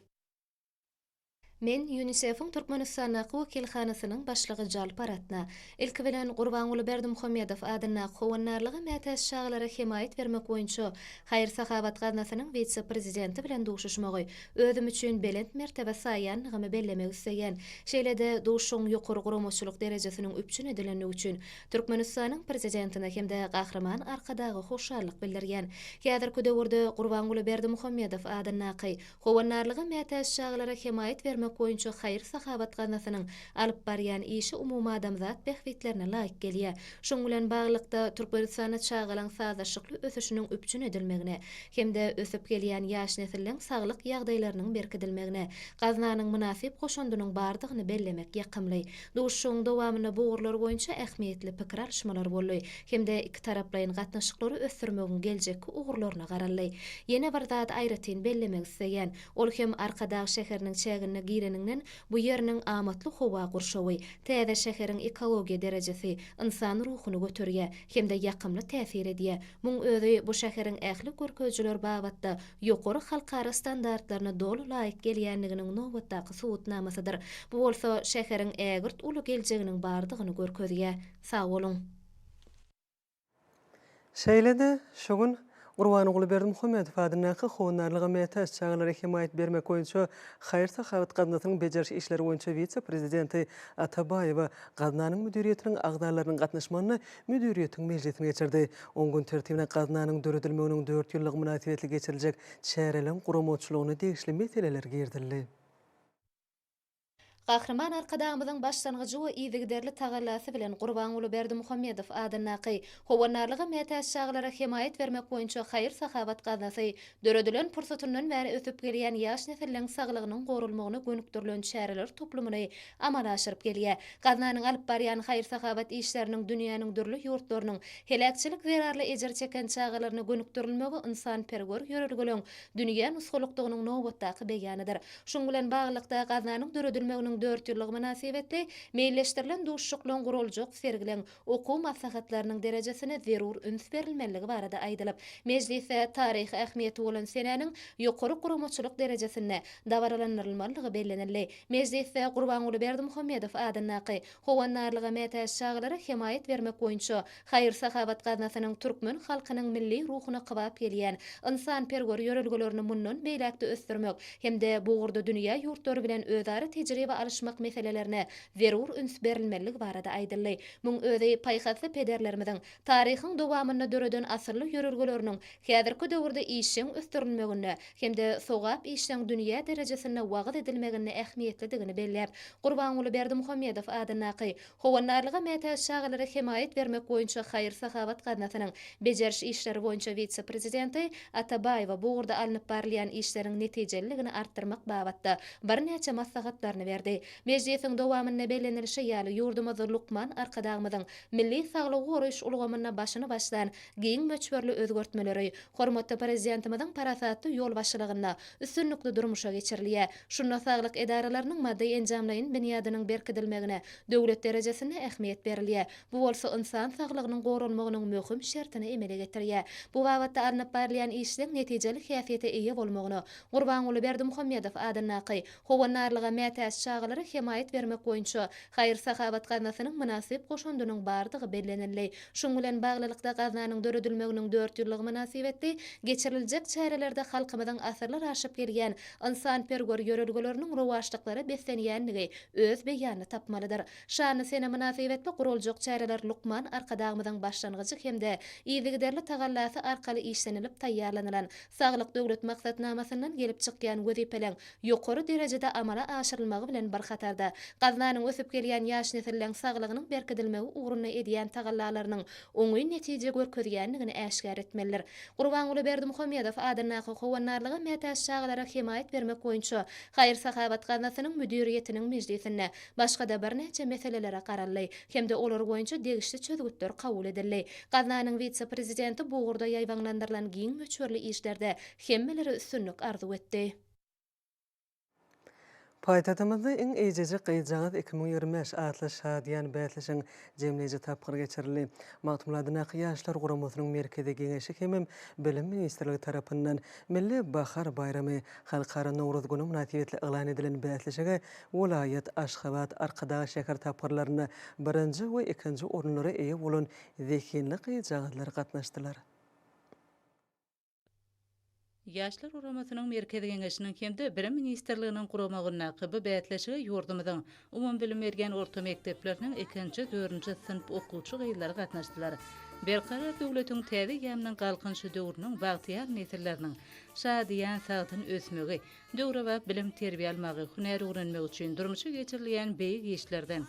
Men ÝUNISEF-iň Türkmenistandaky wekilhanasynyň başlygy Jalpa Ratna. Ilki bilen, Gurbanguly Berdimuhamedow adyndaky Howandarlyga mätäç çagalara hemaýat bermek boýunça haýyr-sahawat gaznasynyň wise-prezidenti bilen duşuşmagy özüm üçin belent mertebe saýýandygymy bellemek isleýän. Şeýle-de, duşuşygyň ýokary guramaçylyk derejesiniň üpjün edilendigi üçin Türkmenistanyň Prezidentine hem-de Gahryman Arkadaga hoşallyk bildirýän. Häzirki döwürde Gurbanguly Berdimuhamedow adyndaky Howandarlyga mätäç çagalara hemaýat bermek boýunça haýyr-sahawat gaznasynyň alyp barýan işi umumadamzat bähbitlerine laýyk gelýär. Şunuň bilen baglylykda, Türkmenistanda çagalaň sazlaşykly ösüşiniň üpjün edilmegine hem-de ösüp gelýän ýaş nesilleň saglyk ýagdaýlarynyň berkidilmegine gaznanyň mynasyp goşandynyň bardygyny bellemek ýakymly. Duşuşygyň dowamynda bu ugurlar boýunça ähmiýetli pikir alyşmalar boldy hem-de ikitaraplaýyn gatnaşyklary ösdürmegiň geljekki ugurlaryna garaldy. Ýene bir zady aýratyn bellemek isleýän. Ol hem Arkadag şäheriniň çägine gireniňden bu ýeriniň amatly howa gurşawy, täze şäheriň ekologiýa derejesi ynsan ruhuny göterýär hem-de ýakymly täsir edýär. Muň özi bu şäheriň ähli görkezijiler babatda ýokary halkara standartlaryna doly laýyk gelýändiginiň nobatdaky subutnamasydyr. Bu bolsa şäheriň ägirt uly geljeginiň bardygyny görkezýär. Sag boluň! Şeýle-de, şu gün Gurbanguly Berdimuhamedow adyndaky Howandarlyga mätäç çagalara hemaýat bermek boýunça haýyr-sahawat gaznasynyň bejeriş işleri boýunça wise-prezidenti Atabaýewa gaznanyň müdiriýetiniň agzalarynyň gatnaşmagynda müdiriýetiň mejlisini geçirdi. Oň gün tertibine gaznanyň döredilmeginiň dört ýyllygy mynasybetli geçiriljek çäreleriň guramaçylygyna degişli meseleler girizildi. Gahryman Arkadagymyzyň başlangyjy we yzygiderli tagallasy bilen Gurbanguly Berdimuhamedow adyndaky Howandarlyga mätäç çagalara hemaýat bermek boýunça haýyr-sahawat gaznasy döredilen pursatyndan bäri ösüp gelýän ýaş nesilleň saglygynyň goralmagyna gönükdirilen çäreler toplumyny amala aşyryp gelýär. Gaznanyň alyp barýan haýyr-sahawat işleriniň dünýäniň dürli ýurtlarynyň heläkçilik zerarly ejir çeken çagalaryna gönükdirilmegi ynsanperwer ýörelgeleň dünýä nusgalykdygynyň nobatdaky beýanydyr. Şunuň bilen baglylykda, gaznanyň döredilmeginiň dört ýyllygy mynasybetli meýilleşdirilen duşuşyklaryň guraljak sergileň, okuw maslahatlarynyň derejesine zerur üns berilmelidigi barada aýdylyp, mejlisde taryhy ähmiýeti bolan senäniň ýokary guramaçylyk derejesinde dabaralandyrylmalydygy bellenildi. Mejlisde Gurbanguly Berdimuhamedow adyndaky Howandarlyga mätäç çagalara hemaýat bermek boýunça haýyr-sahawat gaznasynyň türkmen halkynyň milli ruhuna kybap gelýän ynsanperwer ýörelgelerini mundan beýläk-de ösdürmek hem-de bu ugurda dünýä ýurtlary bilen özara tejribe alyşmak meselelerine zerur üns berilmelidigi barada aýdyldy. Muň özi paýhasly pederlerimiziň taryhyň dowamynda döreden asylly ýörelgeleriniň häzirki döwürde işjeň ösdürilmeginde hem-de sogap işleň dünýä derejesinde wagyz edilmeginde ähmiýetlidigini belläp, Gurbanguly Berdimuhamedow adyndaky Howandarlyga mätäç çagalara hemaýat bermek boýunça haýyr-sahawat gaznasynyň bejeriş işleri boýunça wise-prezidenti Atabaýewa bu ugurda alnyp barylýan işleriň netijeliligini artdyrmak babatda birnäçe maslahatlaryny berdi. Mejlisiň dowamynda bellenilişi ýaly, ýurdumyzda lukman Arkadagymyzyň milli saglygy goraýyş ulgamynda başyny başlan giň möçberli özgertmeleri hormatly Prezidentimiziň parasatly ýolbaşçylygynda üstünlikli durmuşa geçirilýär. Şunda saglyk edaralarynyň maddy-enjamlaýyn binýadynyň berkidilmegine döwlet derejesinde ähmiýet berilýär. Bu bolsa ynsan saglygynyň goralmagynyň möhüm şertini emele getirýär. Bu babatda alnyp barylýan işleň netijeli häsiýete eýe bolmagyna Gurbanguly Berdimuhamedow adyndaky Howandarlyga mätäç çagalar. çagalara hemaýat bermek boýunça haýyr-sahawat gaznasynyň mynasyp goşandynyň bardygy bellenildi. Şunuň bilen baglylykda, gaznanyň döredilmeginiň dört ýyllygy mynasybetli geçiriljek çärelerde halkymyzyň asyrlar aşyp gelýän ynsanperwer ýörelgeleriniň rowaçlyklara beslenýändigi öz beýanyny tapmalydyr. Şanly sene mynasybetli guraljak çäreler lukman Arkadagymyzyň başlangyjy hem-de yzygiderli tagallasy arkaly işlenilip taýýarlanylan Saglyk Döwlet maksatnamasyndan gelip çykýan wezipeleň ýokary derejede amala aşyrylmagy bilen bir hatarda, gaznanyň ösüp gelýän ýaş nesilleň saglygynyň berkidilmegi ugrunda edýän tagallalarynyň oňyn netije görkezýändigini äşgär etmelidir. Gurbanguly Berdimuhamedow adyndaky Howandarlyga mätäç çagalara hemaýat bermek boýunça haýyr-sahawat gaznasynyň müdiriýetiniň mejlisinde başga-da birnäçe meselelere garaldy hem-de olar boýunça degişli çözgütler kabul edildi. Gaznanyň wise-prezidenti bu ugurda ýaýbaňlandyrylan giň möçberli işlerde hemmelere üstünlik arzuw etdi. Paýtagtymyzda Iň eýjejik gyzjagaz 2025 atly şadyýan bäsleşigiň jemleýji tapgyry geçirildi. Magtymguly adyndaky Ýaşlar guramasynyň Merkezi Geňeşi hemem Bilim ministrligi tarapyndan Milli bahar baýramy, Halkara Nowruz güni mynasybetli yglan edilen bäsleşige welaýat, Aşgabat, Arkadag şäher tapgyrlarynda birinji we ikinji orunlara eýe bolan zehinli gyzjagazlar gatnaşdylar. Ýaşlar guramasynyň Merkezi Geňeşiniň hem-de Bilim ministrliginiň guramagyndaky bu bäsleşige ýurdumyzyň umumybilim berýän orta mekdepleriniň ikinji, dördünji synp okuwçy gyzlary gatnaşdylar. Berkarar döwletiň täze eýýamynyň Galkynyşy döwrüniň bagtyýar nesilleriniň şadyýan, sagdyn ösmegi, döwrebap bilim-terbiýe almagy, hünär öwrenmegi üçin durmuşa geçirilýän beýik işlerden,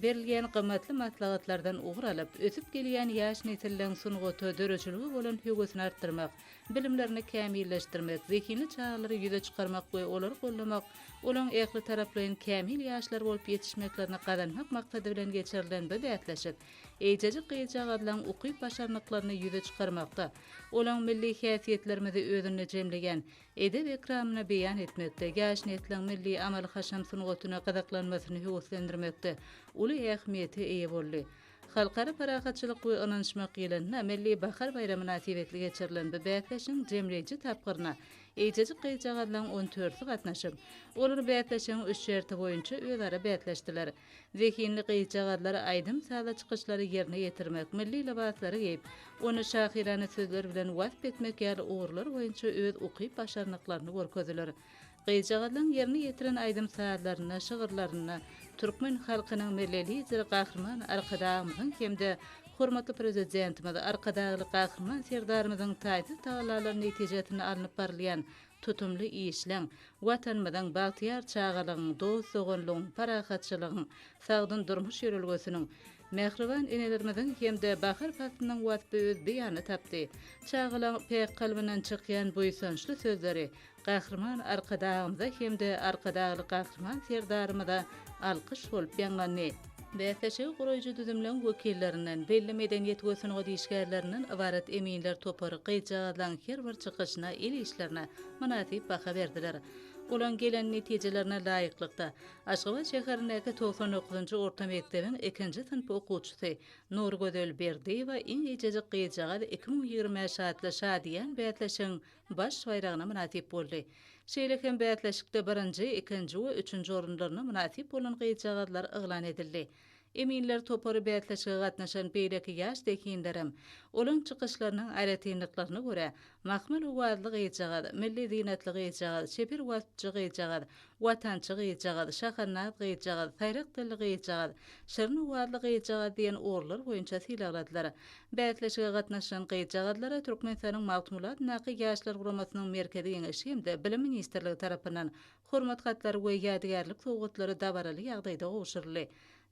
berilýän gymmatly maslahatlardan ugur alyp, ösüp gelýän ýaş nesilleň sungata, döredijilige bolan höwesini artdyrmak, bilimlerini kämilleşdirmek, zehinli çagalary ýüze çykarmak we olary goldamak, olaň ählitaraplaýyn kämil ýaşlar bolup ýetişmeklerini gazanmak maksady bilen geçirilen bu bäsleşik eýjejik gyzjagazlaň ukyp-başarnyklaryny ýüze çykarmakda, olaň milli häsiýetlerimizi özünde jemleýän Edep-ekramyny beýan etmekde, ýaş nesliň milli amaly-haşam sungatyna gyzyklanmasyny höweslendirmekde uly ähmiýete eýe boldy. Halkara parahatçylyk we ynanyşmak ýylynda Milli bahar baýramy mynasybetli geçirilen bu bäsleşigiň jemleýji tapgyryna eýjejik gyzjagazlaryň on dördüsi gatnaşyp, olar bäsleşigiň üç şerti boýunça özara bäsleşdiler. Zehinli gyzjagazlar aýdym-sazly çykyşlary ýerine ýetirmek, milli lybaslary geýip, ony şahyrana sözler bilen wasp etmek ýaly ugurlar boýunça öz ukyp-başarnyklaryny görkezdiler. Gyzjagazlaryň ýerine ýetiren aýdym-sazlarynda, şygyrlarynda türkmen halkynyň Milli Lideri Gahryman Arkadagymyzyň hem-de hormatly Prezidentimiz Arkadagly Gahryman Serdarymyzyň taýsyz tagallalary netijesinde alnyp barylýan tutumly işleň, Watanymyzyň, bagtyýar çagalygyň, dost-doganlygyň, parahatçylygyň, sagdyn durmuş ýörelgesiniň, mähriban enelerimiziň hem-de bahar paslynyň waspy öz beýanyny tapdy. Çagalaň päk kalbyndan çykýan buýsançly sözleri Gahryman Arkadagymyza hem-de Arkadagly Gahryman Serdarymyza alkyş bolup ýaňlandy. Bäsleşigi guraýjy düzümleň wekillerinden, belli medeniýet we sungat işgärlerinden ybarat eminler topary gyzjagazlaryň her bir çykyşyna, el işlerine mynasyp baha berdiler. Olaň gelen netijelerine laýyklykda, Aşgabat şäherindäki 99-njy orta mekdebiň ikinji synp okuwçysy Nurgözel Berdiýewa Iň eýjejik gyzjagaz 2025 atly şadyýan bäsleşigiň baş baýragyna mynasyp boldy. Şeýle hem bäsleşikde birinji, ikinji we üçünji orunlaryna mynasyp bolan gyzjagazlar yglan edildi. Eminler topary bäsleşige gatnaşan beýleki ýaş zehinlerem, olaň çykyşlarynyň aýratynlyklaryna görä, Mahmal owazly gyzjagaz, Milli zynatly gyzjagaz, Çeper waspçy gyzjagaz, Watançy gyzjagaz, Şahandaz gyzjagaz, Saýrak dilli gyzjagaz, Şirin owazly gyzjagaz diýen ugurlar boýunça sylagladylar. Bäsleşige gatnaşan gyzjagazlara Türkmenistanyň Magtymguly adyndaky Ýaşlar guramasynyň Merkezi Geňeşi hem-de Bilim ministrligi tarapyndan Hormat hatlary we ýadygärlik sowgatlary dabaraly ýagdaýda gowşuryldy.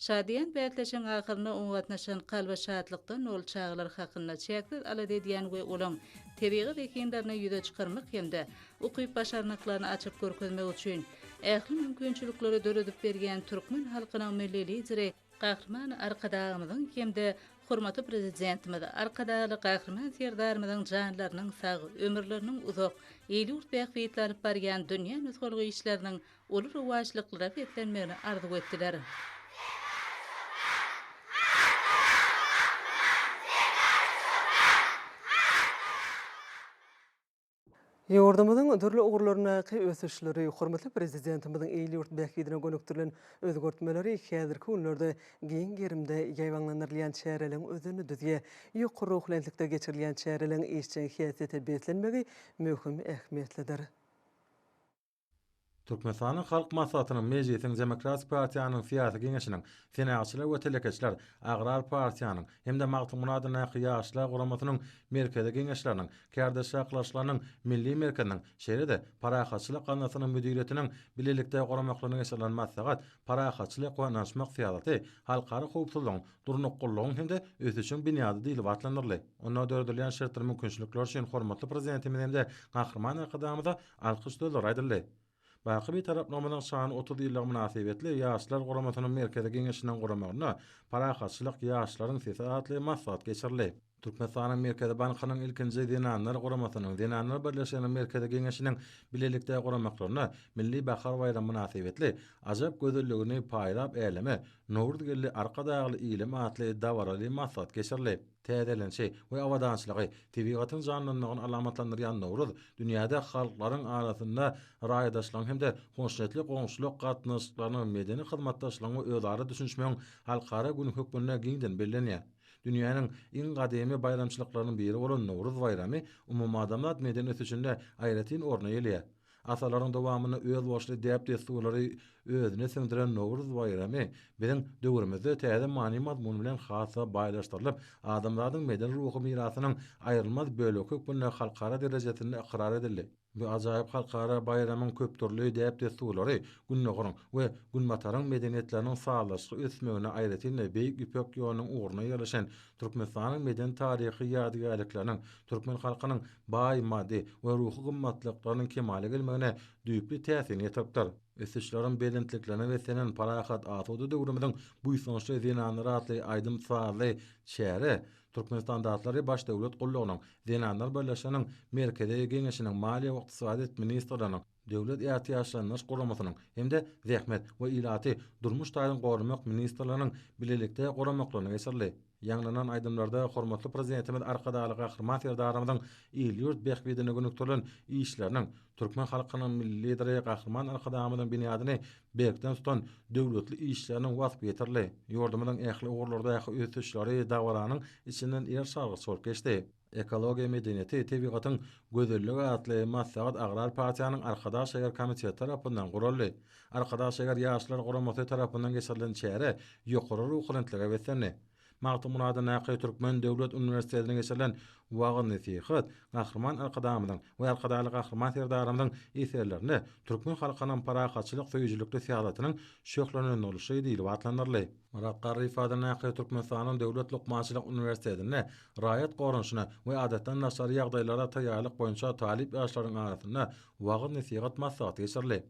Şadyýan bäsleşigiň ahyrynda oňa gatnaşan kalby şatlykdan doly çagalar hakynda çäksiz alada edýän we olaň tebigy zehinlerini ýüze çykarmak hem-de ukyp-başarnyklaryny açyp görkezmek üçin ähli mümkinçilikleri döredip berýän türkmen halkynyň Milli Lideri Gahryman Arkadagymyzyň hem-de hormatly Prezidentimiz Arkadagly Gahryman Serdarymyzyň janlarynyň sag, ömürleriniň uzak, il-ýurt bähbitli alyp barýan dünýä nusgalyk işleriniň uly rowaçlyklara beslenmegini arzuw etdiler. Ýurdumyzyň dürli ugurlaryndaky ösüşleri, hormatly Prezidentimiziň il-ýurt bähbidine gönükdirilen özgertmeleri häzirki günlerde giň gerimde ýaýbaňlandyrylýan çäreleriň özenini düzýär. Ýokary ruhubelentlikde geçirilýän çäreleriň işjeň häsiýete beslenmegi möhüm ähmiýetlidir. Türkmenistanyň Halk Maslahatynyň Mejlisiň Demokratik partiýanyň Syýasy geňeşiniň, Senagatçylar we telekeçiler, Agrar partiýanyň hem-de Magtymguly adyndaky Ýaşlar guramasynyň Merkezi geňeşleriniň, Kärdeşler arkalaşyklarynyň Milli merkeziniň, şeýle-de Parahatçylyk gaznasynyň müdiriýetiniň bilelikde guramaklarynda geçirilen maslahat Parahatçylyk we ynanyşmak syýasaty halkara howpsuzlygyň, durnuklylygyň hem-de ösüşiň binýady diýlip atlandyryldy. Onda döredilýän şertdir mümkinçilikler üçin hormatly Prezidentimize hem-de Gahryman Arkadagymyza Alkyş sözleri aýdyldy. Baky Bitaraplygymyzyň şanly 30 ýyllygy mynasybetli Ýaşlar guramasynyň Merkezi Geňeşiniň guramagynda Parahatçylyk, ýaşlaryň sesi atly maslahat geçirildi. Türkmenistanyň Merkezi bankynyň ilkinji Zenanlar guramasynyň, Zenanlar birleşiginiň Merkezi Geňeşiniň bilelikde guramaklarynda Milli bahar baýramy mynasybetli Ajap gözelligini paýlap äleme, Nowruz geldi Arkadagly ilim atly dabaraly maslahat geçirildi. Täzelenişi we abadançylygy, tebigatyň janlanmagyny alamatlandyrýan Nowruz dünýäde halklaryň arasynda raýdaşlygyň hem-de hoşniýetli goňşulyk gatnaşyklarynyň, medeni hyzmatdaşlygyň we özara düşünişmegiň halkara güni hökmünde giňden bellenýär. Dünýäniň iň gadymy baýramçylyklarynyň biri bolan Nowruz baýramy umumadamzat medeni ösüşinde aýratyn orny eýeleýär. Asyrlaryň dowamynda özboluşly däp-dessurlary özüne siňdiren Nowruz baýramy biziň döwrümizde täze many-mazmun bilen has-da baýlaşdyrylyp, adamzadyň medeni-ruhy mirasynyň aýrylmaz bölegi hökmünde halkara derejesinde ykrar edildi. Bu ajaýyp halkara baýramyň köpdürli däp-dessurlary Gündogaryň we Günbataryň medeniýetleriniň sazlaşykly ösmegine, aýratyn-da, Beýik Ýüpek ýolunyň ugrunda ýerleşen Türkmenistanyň medeni-taryhy ýadygärlikleriniň, türkmen halkynyň baý maddy we ruhy gymmatlyklarynyň kemala gelmegine düýpli täsirini ýetiripdir. Ösüşleriň belentliklerine beslenen parahat, asuda döwrümiziň buýsançly zenanlary atly aýdym-sazly çäre Türkmenstandartlary Baş döwlet gullugynyň, Zenanlar birleşiginiň Merkezi Geňeşiniň, Maliýe we ykdysadyýet ministrliginiň, Döwlet ätiýaçlandyryş guramasynyň hem-de Zähmet we ilaty durmuş taýdan goramak ministrliginiň bilelikde guramaklarynda geçirildi. Ýaňlanan aýdymlarda hormatly Prezidentimiz Arkadagly Gahryman Serdarymyzyň il-ýurt bähbidine gönükdirilen işleriniň, türkmen halkynyň Milli Lideri Gahryman Arkadagymyzyň binýadyny berkden tutan döwletli işleriniň waspy ýetirildi. Ýurdumyzyň ähli ugurlardaky ösüşleri dabaranyň içinden eriş-argaç bolup geçdi. Ekologiýa medeniýeti, tebigatyň gözelligi atly maslahat Agrar partiýanyň Arkadag şäher komiteti tarapyndan guraldy. Arkadag şäher Ýaşlar guramasy tarapyndan geçirilen çäre ýokary ruhubelentlige beslendi. Magtymguly adyndaky Türkmen döwlet uniwersitetinde geçirilen wagyz-nesihat Gahryman Arkadagymyzyň we Arkadagly Gahryman Serdarymyzyň eserlerinde türkmen halkynyň parahatçylyk söýüjilikli syýasatynyň şöhlelendirilişi diýlip atlandyryldy. Myrat Garryýew adyndaky Türkmenistanyň Döwlet lukmançylyk uniwersitetinde raýat goranyşyna we adatdan daşary ýagdaýlara taýýarlyk boýunça talyp ýaşlaryň arasynda wagyz-nesihat maslahaty geçirildi.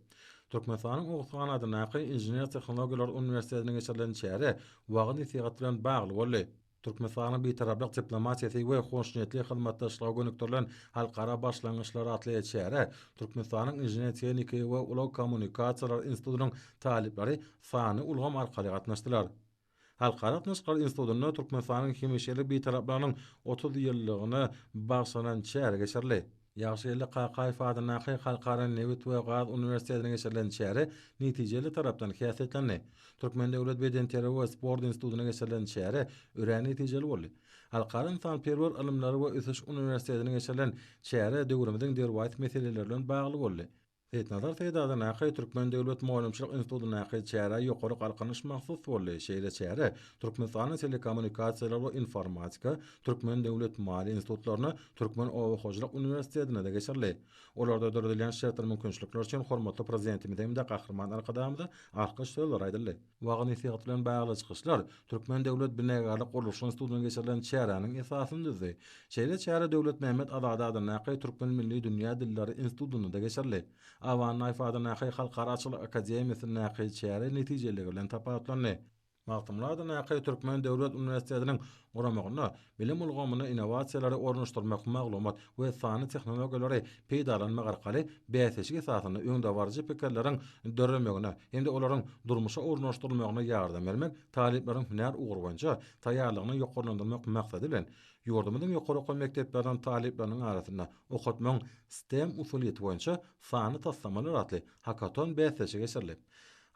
Türkmenistanyň Oguzhan adyndaky Inžener-tehnologiýalar uniwersitetinde geçirilen çäre wagyz-nesihat bilen bagly boldy. Türkmenistanyň Bitaraplyk diplomatiýasy we hoşniýetli hyzmatdaşlyga gönükdirilen halkara başlangyçlary atly çärä Türkmenistanyň Inžener-tehniki we ulag kommunikasiýalar institutynyň talyplary sanly ulgam arkaly gatnaşdylar. Halkara gatnaşyklar institutynda Türkmenistanyň hemişelik Bitaraplygynyň 30 ýyllygyna bagyşlanan çäre geçirildi. Ýagşygeldi Kakaýew adyndaky Halkara nebit we gaz uniwersitetinde geçirilen çäre netijeli tarapdan häsiýetlendi. Türkmen döwlet bedenterbiýe we sport institutynda geçirilen çäre örän netijeli boldy. Halkara ynsanperwer ylymlary we ösüş uniwersitetinde geçirilen çäre döwrümiziň derwaýys meseleleri bilen bagly boldy. Seýitnazar Seýit adyndaky Türkmen döwlet mugallymçylyk institutyndaky çärä ýokary galkynyş mahsus boldy. Şeýle çäre Türkmenistanyň Telekommunikasiýalar we informatika, Türkmen döwlet maliýe institutlarynda, Türkmen oba hojalyk uniwersitetinde-de geçirildi. Olarda döredilýän şertdir mümkinçilikler üçin hormatly Prezidentimize hem-de Gahryman Arkadagymyza alkyş sözleri aýdyldy. Wagyz-nesihat bilen bagly çykyşlar Türkmen döwlet binagärlik-gurluşyk institutynda geçirilen çäräniň esasyny düzdi. Şeýle çäre Döwletmämmet Azady adyndaky Türkmen milli dünýä dilleri institutynda-da geçirildi. Aba Annaýew adyndaky Halkara atçylyk akademiýasyndaky çäre netijeliligi bilen tapawutlandy. Magtymguly adyndaky Türkmen döwlet uniwersitetiniň guramagynda bilim ulgamyna innowasiýalary ornaşdyrmak, maglumat we sanly tehnologiýalary peýdalanmak arkaly bäsleşik esasynda öňdebaryjy pikirleriň döremegine hem-de olaryň durmuşa ornaşdyrylmagyna ýardam bermek, talyplaryň hünär ugry boýunça taýýarlygyny ýokarlandyrmak maksady bilen, ýurdumyzyň ýokary okuw mekdepleriniň talyplarynyň arasynda okatmagyň STEM usulyýeti boýunça Sanly taslamalar atly hakaton bäsleşigi geçirildi.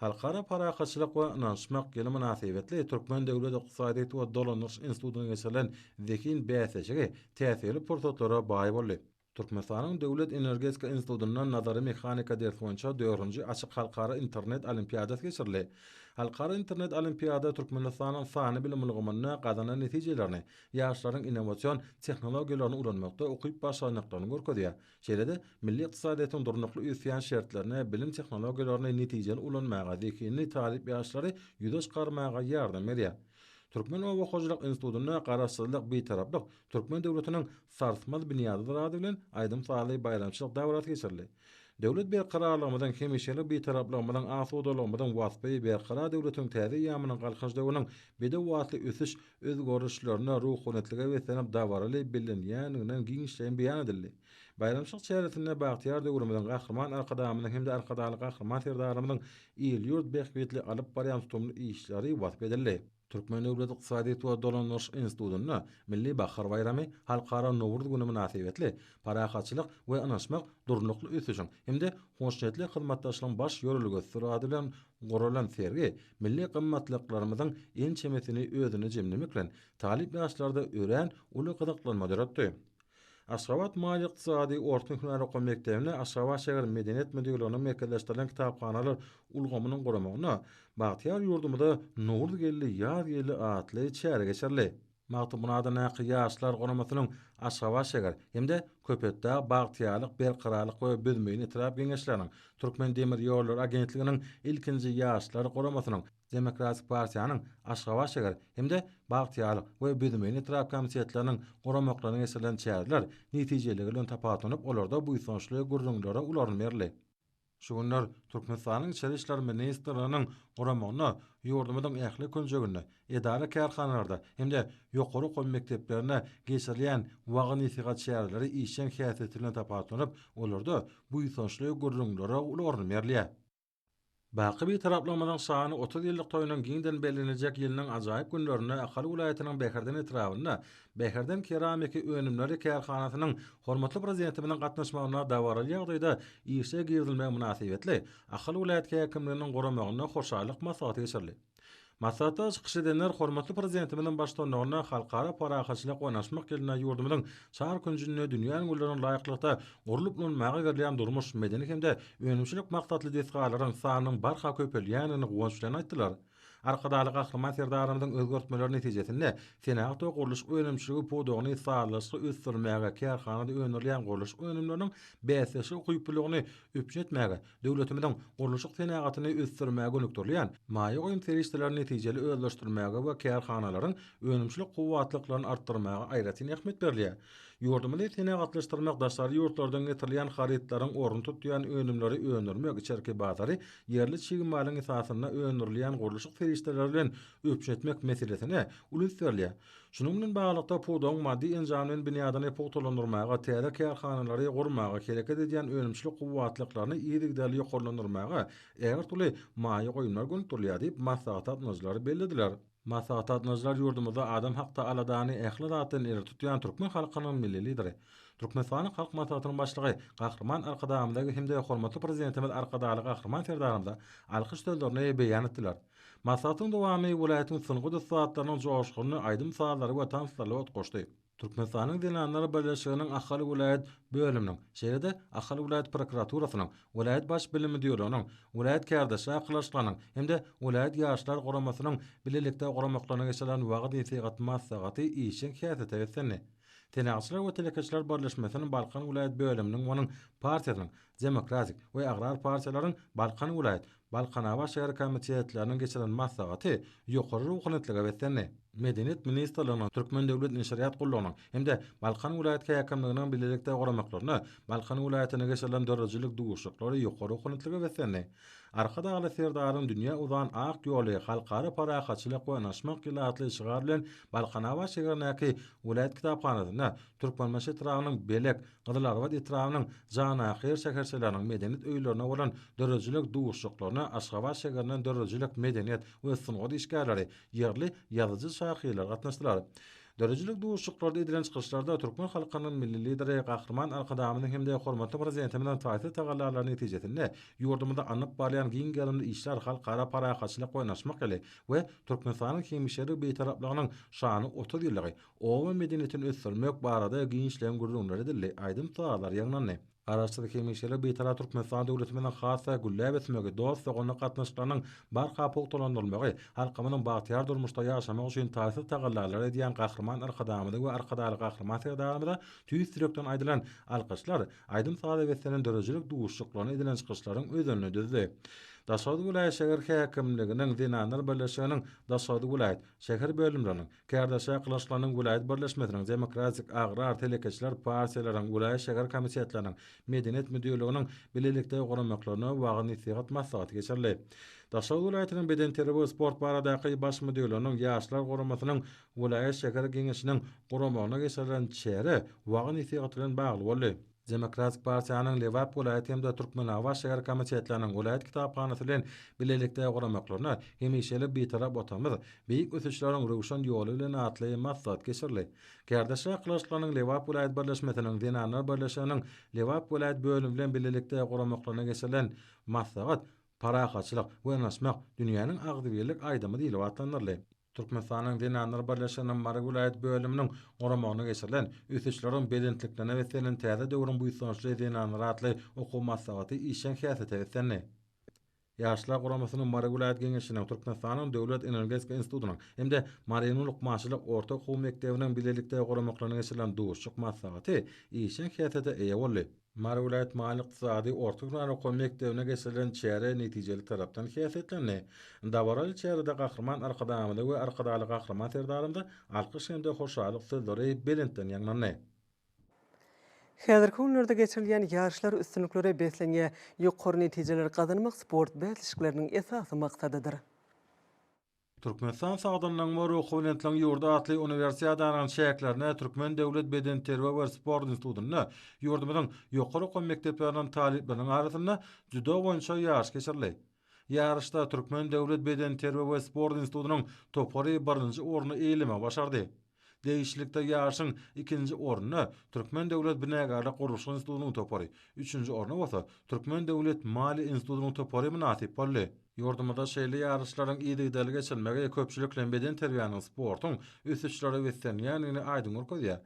Halkara parahatçylyk we ynanyşmak ýyly mynasybetli Türkmen döwlet ykdysadyýet we dolandyryş institutynda geçirilen zehin bäsleşigi täsirli pursatlara baý boldy. Türkmenistanyň Döwlet energetika institutynda nazary mehanika dersi boýunça dördünji açyk halkara internet olimpiadasy geçirildi. Halkara internet olimpiada Türkmenistanyň sanly bilim ulgamynda gazanan netijelerini, ýaşlaryň innowasion tehnologiýalaryny ulanmakda ukyp-başarnyklaryny görkezýär. Şeýle-de, milli ykdysadyýetiň durnukly ösýän şertlerinde bilim tehnologiýalaryny netijeli ulanmaga, zehinli talyp ýaşlary ýüze çykarmaga ýardam berýär. Türkmen oba hojalyk institutynda Garaşsyzlyk, Bitaraplyk türkmen döwletiniň sarsmaz binýadydyr ady bilen aýdym-sazly baýramçylyk dabarasy geçirildi. Döwlet berkararlygymyzyň, hemişelik Bitaraplygymyzyň, asudalygymyzyň waspy Berkarar döwletiň täze eýýamynyň Galkynyş döwrüniň bedew atly ösüş özgerişlerine ruhubelentlige beslenip dabaraly bellenýändiginden giňişleýin beýan edildi. Baýramçylyk çäresinde bagtyýar döwrümiziň Gahryman Arkadagymyzyň hem-de Arkadagly Gahryman Serdarymyzyň il-ýurt bähbitli alyp barýan tutumly işleri wasp edildi. Türkmen döwlet ykdysadyýet we dolandyryş institutynda Milli bahar baýramy, Halkara Nowruz güni mynasybetli Parahatçylyk we ynanyşmak durnukly ösüşiň hem-de hoşniýetli hyzmatdaşlygyň baş ýörelgesidir ady bilen guralan sergi milli gymmatlyklarymyzyň ençemesini özünde jemlemek bilen, talyp ýaşlarda örän uly gyzyklanma döretdi. Aşgabat maliýe-ykdysady orta hünär okuw mekdebinde Aşgabat şäher Medeniýet müdirliginiň merkezleşdirilen kitaphanalar ulgamynyň guramagynda Bagtyýar ýurdumyza Nowruz geldi, ýaz geldi atly çäre geçirildi. Magtymguly adyndaky Ýaşlar guramasynyň Aşgabat şäher hem-de Köpetdag, Bagtyýarlyk, Berkararlyk we Büzmeýin etrap Geňeşleriniň, Türkmendemirýollary agentliginiň ilkinji Ýaşlar guramasynyň, Demokratik partiýanyň Aşgabat şäher hem-de Bagtyýarlyk we Büzmeýin etrap komitetleriniň guramaklarynda geçirilen çäreler netijeliligi bilen tapawutlanyp, olarda buýsançly gürrüňlere uly orun berildi. Şu günler Türkmenistanyň Içeri işler ministrliginiň guramagynda ýurdumyzyň ähli künjeginde, edara-kärhanalarda hem-de ýokary okuw mekdeplerinde geçirilýän wagyz-nesihat çäreleri işjeň häsiýeti bilen tapawutlanyp, olarda buýsançly gürrüňlere uly orun berilýär. Baky Bitaraplygymyzyň şanly 30 ýyllyk toýunyň giňden belleniljek ýylynyň ajaýyp günlerinde Ahal welaýatynyň Bäherden etrabynda Bäherden keramiki önümleri kärhanasynyň hormatly Prezidentimiziň gatnaşmagynda dabaraly ýagdaýda işe girizilmegi mynasybetli Ahal welaýat häkimliginiň guramagynda hoşallyk maslahaty geçirildi. Maslahatda çykyş edenler hormatly Prezidentimiziň baştutanlygynda Halkara parahatçylyk we ynanyşmak ýylynda ýurdumyzyň çar künjünde dünýä ülňülerine laýyklykda gurlup ulanmaga berilýän durmuş, medeni hem-de önümçilik maksatly desgalaryň sanynyň barha köpelýändigini guwanç bilen aýtdylar. Arkadagly Gahryman Serdarymyzyň özgertmeleri netijesinde senagat we gurluşyk önümçiligi pudagyny sazlaşykly ösdürmäge, kärhanada öndürilýän gurluşyk önümleriniň bäsdeşlige ukyplylygyny üpjün etmäge, döwletimiziň gurluşyk senagatyny ösdürmäge gönükdirilýän maýa goýum serişdelerini netijeli özleşdirmäge we kärhanalaryň önümçilik kuwwatlyklaryny artdyrmaga aýratyn ähmiýet berilýär. Ýurdumyzy senagatlaşdyrmak daşary ýurtlardan getirilýän harytlaryň ornuny tutýan önümleri öndürmek, içerki bazary ýerli çig malyň esasynda öndürilýän gurluşyk serişdeleri bilen üpjün etmek meselesine uly üns berilýär. Şunuň bilen baglylykda, pudagyň maddy-enjamlaýyn binýadyny pugtalandyrmaga, täze kärhanalary gurmaga, hereket edýän önümçilik kuwwatlyklaryny yzygiderli ýokarlandyrmaga ägirt uly maýa goýumlar gönükdirilýär diýip, maslahata gatnaşyjylar bellediler. Maslahata gatnaşyjylar ýurdumyzda adam hakda aladany ähli zatdan ileri tutýan türkmen halkynyň Milli Lideri, Türkmenistanyň Halk Maslahatynyň Başlygy Gahryman Arkadagymyza hem-de hormatly Prezidentimiz Arkadagly Gahryman Serdarymyza alkyş sözlerini beýan etdiler. Maslahatyň dowamy welaýatyň sungat ussatlarynyň joşgunly aýdym-sazlary we tanslary utgaşdy. Türkmenistanyň Zenanlar birleşiginiň Ahal welaýat bölüminiň, şeýle-de Ahal welaýat prokuraturasynyň, welaýat Baş bilim müdirliginiň, welaýat kärdeşler arkalaşyklarynyň hem-de welaýat Ýaşlar guramasynyň bilelikde guramaklarynda geçirilen wagyz-nesihat maslahaty işjeň häsiýete beslendi. Senagatçylar we telekeçiler birleşmesiniň Balkan welaýat bölüminiň we onuň partiýasynyň, Demokratik we Agrar partiýalaryň Balkan welaýat, Balkanabat şäher komitetleriniň geçiren maslahaty ýokary ruhanyýetlige beslendi. Medeniýet ministrliginiň, Türkmen döwlet neşirýat gullugynyň hem-de Balkan welaýat häkimliginiň bilelikde guramaklarynda Balkan welaýatynda geçirilen döredijilik duşuşyklary ýokary ruhanyýetlige beslendi. Arkadagly Serdaryň dünýä uzan ak ýoly Halkara parahatçylyk we ynanyşmak ýyly atly şygar bilen Balkanabat şäherindäki welaýat kitaphanasynda Türkmenbaşy etrabynyň Belek, Gyzylarbat etrabynyň Janahyr şäherçeleriniň medeniýet öýlerinde bolan döredijilik duşuşyklaryna Aşgabat şäherinden döredijilik, medeniýet we sungat işgärleri, ýerli ýazyjy-şahyrlar gatnaşdylar. Döredijilik duşuşyklarda edilen çykyşlarda türkmen halkynyň Milli Lideri Gahryman Arkadagymyzyň hem-de hormatly Prezidentimiziň taýsyz tagallalary netijesinde ýurdumyzda alnyp barylýan giň gerimli işler Halkara parahatçylyk we ynanyşmak ýyly we Türkmenistanyň hemişelik Bitaraplygynyň şanly 30 ýyllygy, oba medeniýetini ösdürmek barada giňişleýin gürrüňler edildi, aýdym-sazlar ýaňlandy. Garaşsyz, hemişelik Bitarap Türkmenistan döwletimiziň has-da gülläp ösmegi, dost-doganlyk gatnaşyklarynyň barha pugtalandyrylmagy, halkymyzyň bagtyýar durmuşda ýaşamagy üçin taýsyz tagallalar edýän Gahryman Arkadagymyza we Arkadagly Gahryman Serdarymyza tüýs ýürekden aýdylan alkyşlar aýdym-saza beslenen döredijilik duşuşyklarynda edilen çykyşlaryň özenini düzdi. Daşoguz welaýat şäher häkimliginiň Zenanlar birleşiginiň Daşoguz welaýat, şäher bölümleriniň, Kärdeşler Gylyçlarynyň welaýat birleşmesiniň, Demokratik, Agrar, Telekeçiler partiýalaryň welaýat şäher komitetleriniň, Medeniýet müdirliginiň bilelikde guramaklarynda wagyz-nesihat maslahaty geçirildi. Daşoguz welaýatynyň bedenterbiýe we sport baradaky baş müdirliginiň Ýaşlar guramasynyň welaýat şäher geňeşiniň guramagynda geçirilen çäre wagyz-nesihat bilen bagly boldy. Demokratik partiýanyň Lebap welaýat hem-de Türkmenabat şäher komitetleriniň welaýat kitaphanasy bilen bilelikde guramaklaryna Hemişelik Bitarap Watanymyz, beýik ösüşleriň röwşen ýoly bilen atly maslahat geçirildi. Kärdeşler arkalaşyklarynyň Lebap welaýat birleşmesiniň Zenanlar birleşiginiň Lebap welaýat bölümi bilen bilelikde guramaklaryna geçirilen maslahat Parahatçylyk we ynanyşmak, dünýäniň agzybirlik aýdymy diýlip atlandyryldy. Türkmenistanyň Zenanlar birleşiginiň Mary welaýat bölüminiň guramagynda geçirilen Ösüşleriň belentliklerine beslenen täze döwrüň buýsançly zenanlary atly okuw maslahaty işjeň häsiýete beslendi. Ýaşlar guramasynyň Mary welaýat Geňeşiniň, Türkmenistanyň Döwlet energetika institutynyň hem-de Marynyň lukmançylyk orta okuw mekdebiniň bilelikde guramaklarynda geçirilen duşuşyk maslahaty işjeň häsiýete eýe boldy. Mary welaýat maliýe-ykdysady orta hünär okuw mekdebinde geçirilen çäre netijeli tarapdan häsiýetlendi. Dabaraly çärede Gahryman Arkadagymyza we Arkadagly Gahryman Serdarymyza alkyş hem-de hoşallyk sözleri belentden ýaňlandy. Häzirki günlerde geçirilýän ýaryşlar üstünliklere beslenýär. Ýokary netijeleri gazanmak sport bäsleşikleriniň esasy maksadydyr. Türkmenistan sagdynlygyň we ruhubelentligiň ýurdy atly uniwersiadanyň çäklerinde Türkmen döwlet bedenterbiýe we sport institutynda ýurdumyzyň ýokary okuw mekdepleriniň talyplarynyň arasynda dzýudo boýunça ýaryş geçirildi. Ýaryşda Türkmen döwlet bedenterbiýe we sport institutynyň topary birinji orny eýelemegi başardy. Degişlilikde ýaryşyň ikinji ornuna Türkmen döwlet binagärlik gurluşyk institutynyň topary, üçünji orna bolsa Türkmen döwlet maliýe institutynyň topary mynasyp boldy. Ýurdumyzda şeýle ýaryşlaryň yzygiderli geçirilmegi köpçülikleýin bedenterbiýäniň, sportuň ösüşlere beslenýändigini aýdyň görkezýär.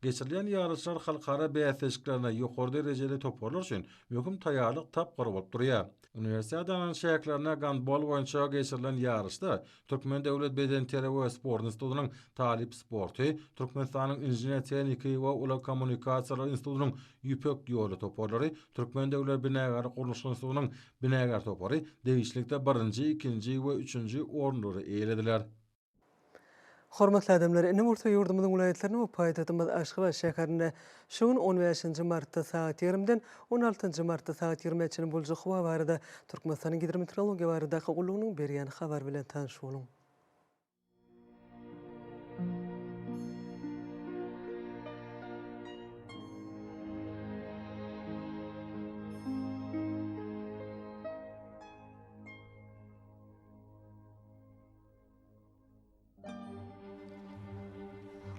Geçirilýän ýaryşlar halkara bäsleşiklerine ýokary derejeli toparlar üçin möhüm taýýarlyk tapgyry bolup durýar. Uniwersiadanyň çäklerinde gandbol boýunça geçirilen ýaryşda Türkmen döwlet bedenterbiýe we sport institutynyň talyp sporty, Türkmenistanyň Inžener-tehniki we ulag kommunikasiýalary institutynyň Ýüpek ýoly toparlary, Türkmen döwlet binagärlik gurluşyk institutynyň Binagär topary degişlilikde birinji, ikinji we üçünji orunlary eýelediler. Hormatly adamlar, indi bolsa ýurdumyzyň welaýatlarynda we paýtagtymyz Aşgabat şäherinde şu gün on bäşinji martda sagat ýigrimiden on altynjy martda sagat ýigrimä çenli boljak howa barada Türkmenistanyň Gidrometeorologiýa baradaky gullugynyň berýän habary bilen tanyş boluň.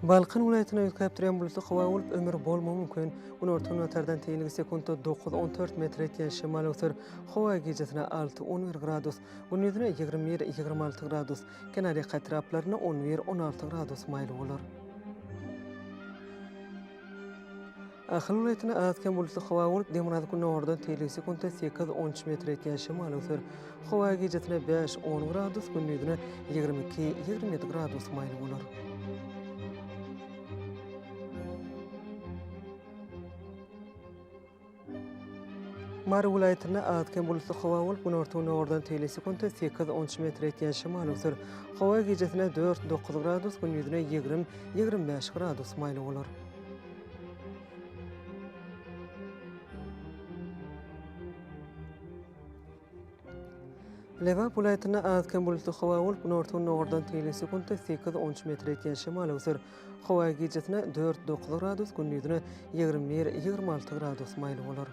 Balkan welaýatynda üýtgäp durýan bulutly howa bolup, ümür bolmagy mümkin. Günorta-günbatardan teýligi sekuntda dokuz, 14 metr etýän şemal öwser. Howa gijesine alty, 11 gradus, gündizine 21, 26 gradus, kenarýaka etraplarynda 11, 16 gradus maýyl bolar. Ahal welaýatynda az-kem bulutly howa bolup, demirgazyk-gündogardan teýligi sekuntda sekiz, on üç metr etýän şemal öwser. Howa gijesine bäş, on gradus, gündizine 22, 27 gradus maýyl bolar. Mary welaýatynda az-kem bulutly howa bolup, günorta-gündogardan teýli sekuntda sekiz, on üç metr etýän şemal öwser. Howa gijesine dört, dokuz gradus, gündizine 20, 25 gradus maýyl bolar. Lebap welaýatynda az-kem bulutly howa bolup, günorta-gündogardan tegelek sekuntda sekiz-on üç metre ýetýän şemal öwser. Howa gijesine dört-dokuz gradus, gündizine 21, 26 gradus maýyl bolar.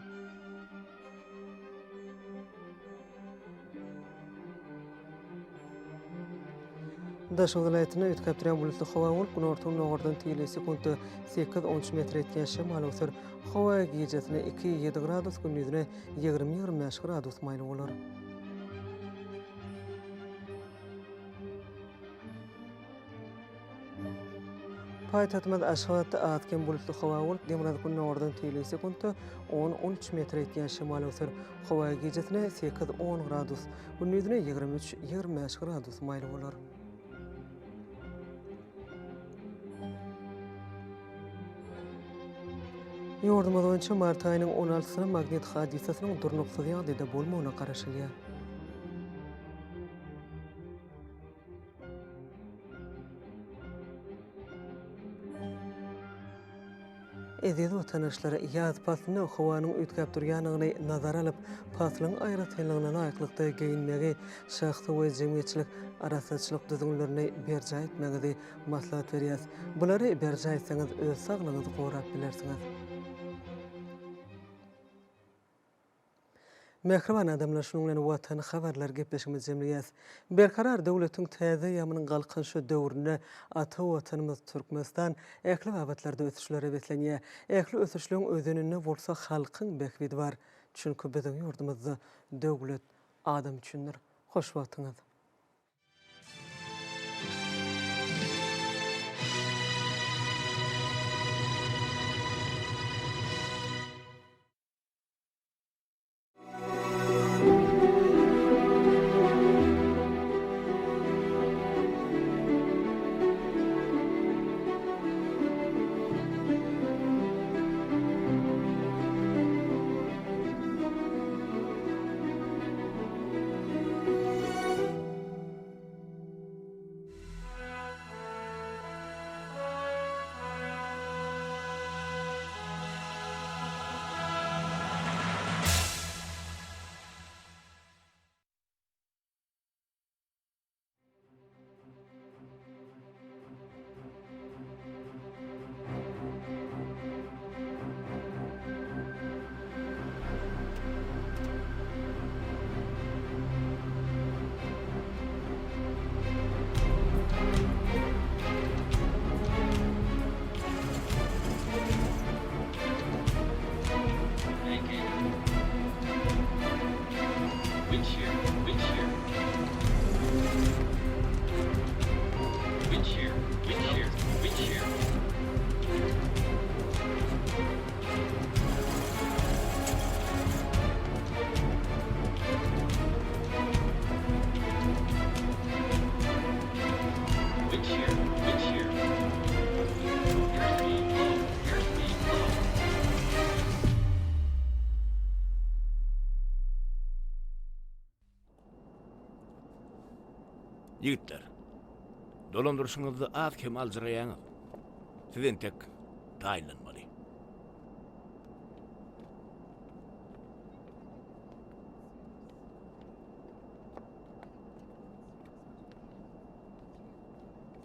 Daşoguz welaýatynda üýtgäp durýan bulutly howa bolup, günorta-gündogardan tegelek sekuntda sekiz-on üç metre ýetýän şemal öwser. Howa gijesine iki, ýedi gradus, gündizine 20, 25 gradus maýyl bolar. Paýtagtymyz Aşgabatda az-kem bulutly howa bolup, demirgazyk-gündogardan tegelek sekuntda on, on üç metre ýetýän şemal öwser. Howa gijesine sekiz, on gradus, gündizine 23, 25 gradus maýyl bolar. Ýurdumyz boýunça mart aýynyň on altysyna magnit hadysasynyň durnuksyz ýagdaýda bolmagyna garaşylýar. Eziz watandaşlar, ýaz paslynda howanyň üýtgäp durýandygyny nazara alyp, paslyň aýratynlygyna laýyklykda geýinmegi, şahsy we jemgyýetçilik arassaçylyk düzgünlerini berjaý etmegiňizi maslahat berýäris. Bulary berjaý etseňiz, öz saglygyňyzy gorap bilersiňiz. Mähriban adamlar şunuň bilen Watan habarlar gepleşigimizi jemleýäs. Berkarar döwletiň täze eýýamynyň Galkynyşy döwründe ata Watanymyz Türkmenistan ähli babatlarda ösüşlere beslenýär. Ähli ösüşleň özeninde bolsa halkyň bähbidi bar. Çünki biziň ýurdumyzda döwlet adam üçindir. Hoş wagtyňyz. Ýigitler, dolandyryşyňyzda az-kem aljyraýaňyz. Siz entek taýynlanmaly.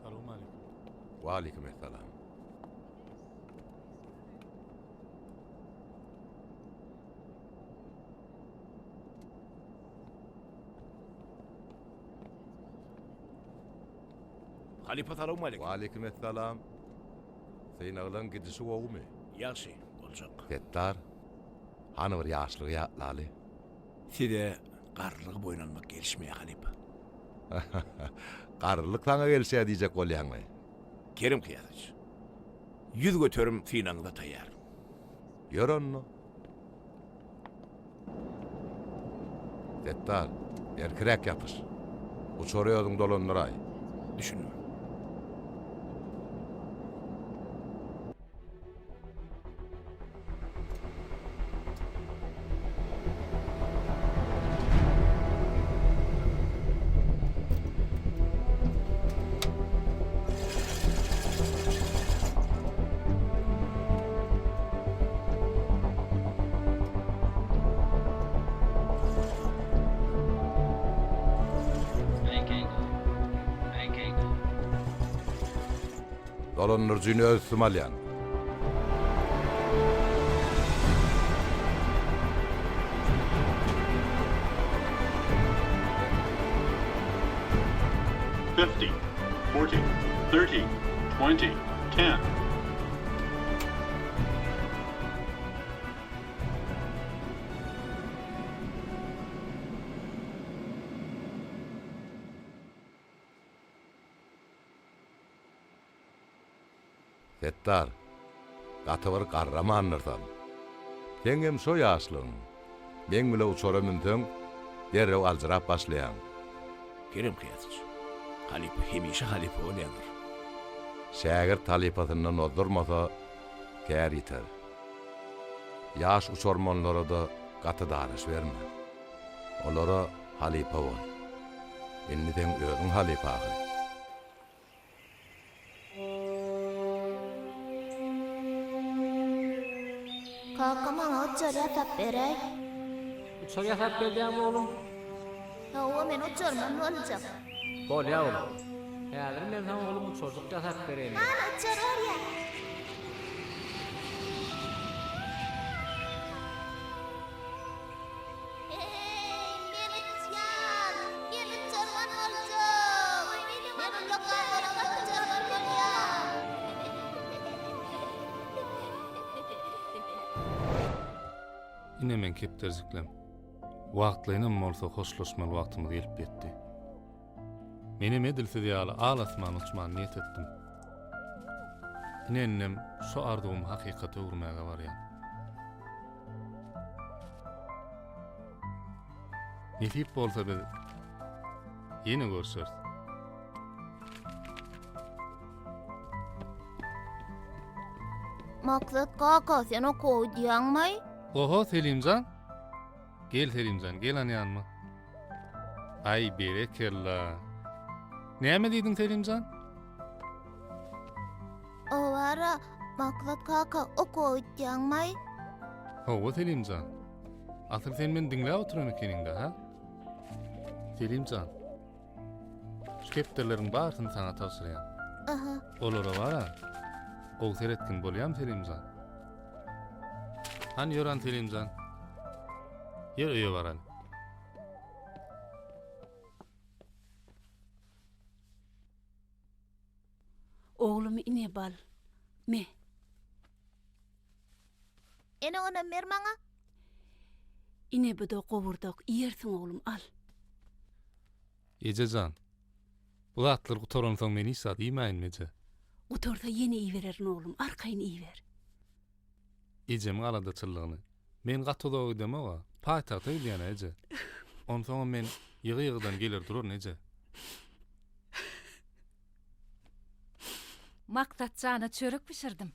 Salowmaleýkim. Waleýkim essalam. Halypa salowmaleýkim. Waleýkim essalam. Synaglaň gidişi gowumy? Ýagşy, boljak. Setdar, hany bir ýaşlygy ýatlaly. Size garrylygy boýun almak gelişmeýär, halypa. Garrylyk saňa gelişýär diýjek bolýaňmy? Kerim Kyýasowiç, 100% synagyňyza taýýar. Ýör onda. Setdar, berkiräk ýapyş. Uçary özüň dolandyraý. Düşündim. Dolandyryjyny öz üstüme alýan. Fifty, forty, thirty, twenty, ten. Setdar, gaty bir garramandyrsan. Seňem şo ýaşlygyň. Meň bile uçara münseň, derrew aljyrap başlaýaň. Kerem Kyýasyç, halypa hemişe halypa bolýandyr. Şägirt halypasyndan ozdurmasa, kär ýiter. Ýaş uçarmanlara-da gaty daraşyberme. Olara halypa bol. Indi seň özüň halypa ahyry. Kaka maňa uçar ýasap beräý. Uçar ýasap berýäňmi oglum? Hawa men uçarman boljak. Bolýa oglum. Häzir men saňa oglum uçarjyk ýasap bereýin. Hany uçar barýa. Heý, men uçýan! Men uçarman boljak! Men ullakan bolamda uçarman bolýan! Ine meň kepderijiklem. Wagtlaýynam bolsa hoşlaşmaly wagtymyz gelip ýetdi. Menem edil siz ýaly al asmana uçmany niýet etdim. Ine indem şo arzuwymy hakykata öwürmäge barýan. Nesip bolsa biz ýene görşeris. Maksat kaka, sen okuwa gidýäňmi? Oho, Selimjan. Gel Selimjan, gel an ýanyma. Aý, berekella. Näme diýdiň Selimjan? Owara, Maksat kaka, okuwa gidýäňmi? Hawa, Selimjan. Asyl sen meni diňläp oturan ekeniň-dä, ha? Selimjan, şu kepderileriň barysyny saňa tabşyrýan. Aha. Olara bar-a, gowy seretgin bolýamy, Selimjan? Hany ýör han Selimjan. Ýör öýe baraly. Oglum ine bal. Me. Ene onam ber maňa. Ine bu-da gowurdak, iýersiň oglum al. Eje jan, bu zatlar gutaransoň men hiç zat iýmäýinmi eje? Gutarsa ýene iýibererin oglum, arkaýyn iýiber. Ejemiň aladaçyllygyny. Men gaty uzaga gidemog-a. Paýtagta gidýän-ä eje. Onsoňam men ýygy-ýygydan geler duraryn eje. Maksat jana çörek bişirdim.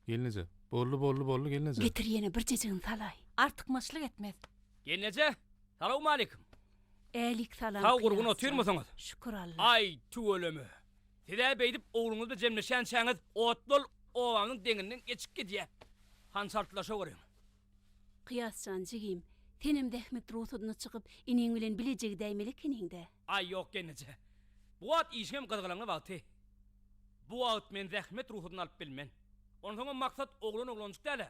Gelneje, boldy, boldy, boldy, gelneje. Getir ýene birjejigini salaý. Artykmaçlyk etmez. Gelneje, salowmalikim. Älik salam Sag gurgun Kyýasjan. otyrmysyňyz? Şükür Alla. Aý, tüweleme. Siz-ä beýdip ogluňyzla jemleşýänçäňiz ot bol obamyzyň deňinden geçip gidýä. Hany çaltlaşa görüň. Kyýasjan jigim, senem zähmet rugsadyna çykyp, iniň bilen bileje gidäýmeli ekeniň-dä. Aý, ýok gelneje. Bu wagt işiňem gyzgalaňly wagty. Bu wagt men zähmet rugsadyny alyp bilmen. Onsoňam Maksat oglan oglanjyk däl-ä.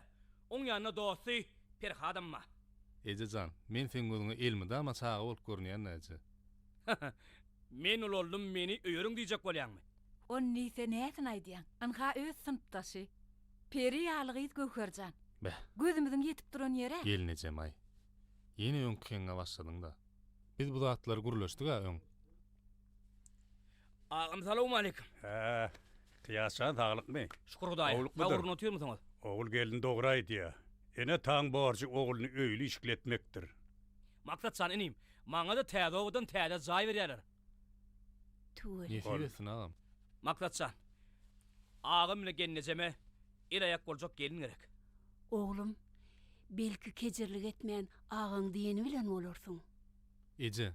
Oň ýanynda dosty Perhadam bar. Eje jan, men seň gözüňe elmydama çaga bolup görünýän-dä, eje. Men ulaldym, meni öýeriň diýjek bolýaňmy? Ony diýse näsini aýdýaň? Ynha öz synpdaşy. Peri ýaly gyz Göwherjan. Beh. Gözümiziň ýetip duran ýeri-ä. Gelnejem-aý. Ýene öňki heňňe başladyň-da. Biz bu zatlary gürleşdik-ä öň. Agam salowmaleýkim. Hä, Kyýas jan saglykmy? Şükür Hudaýa. Gowlukmydyr? Sag gurgun otyrmysyňyz? Ogul gelin dogry aýdýa. Ene-ataň borjy ogluny öýli-işikli etmekdir. Maksat jan inim, maňa-da täze obadan täze jaý berýärler. Tüweleme. Nesip etsin agam. Maksat jan, agam bilen gelnejeme el-aýak boljak gelin gerek. Oglum, belki kejirlik etmän agaň diýeni bilen bolarsyň. Eje,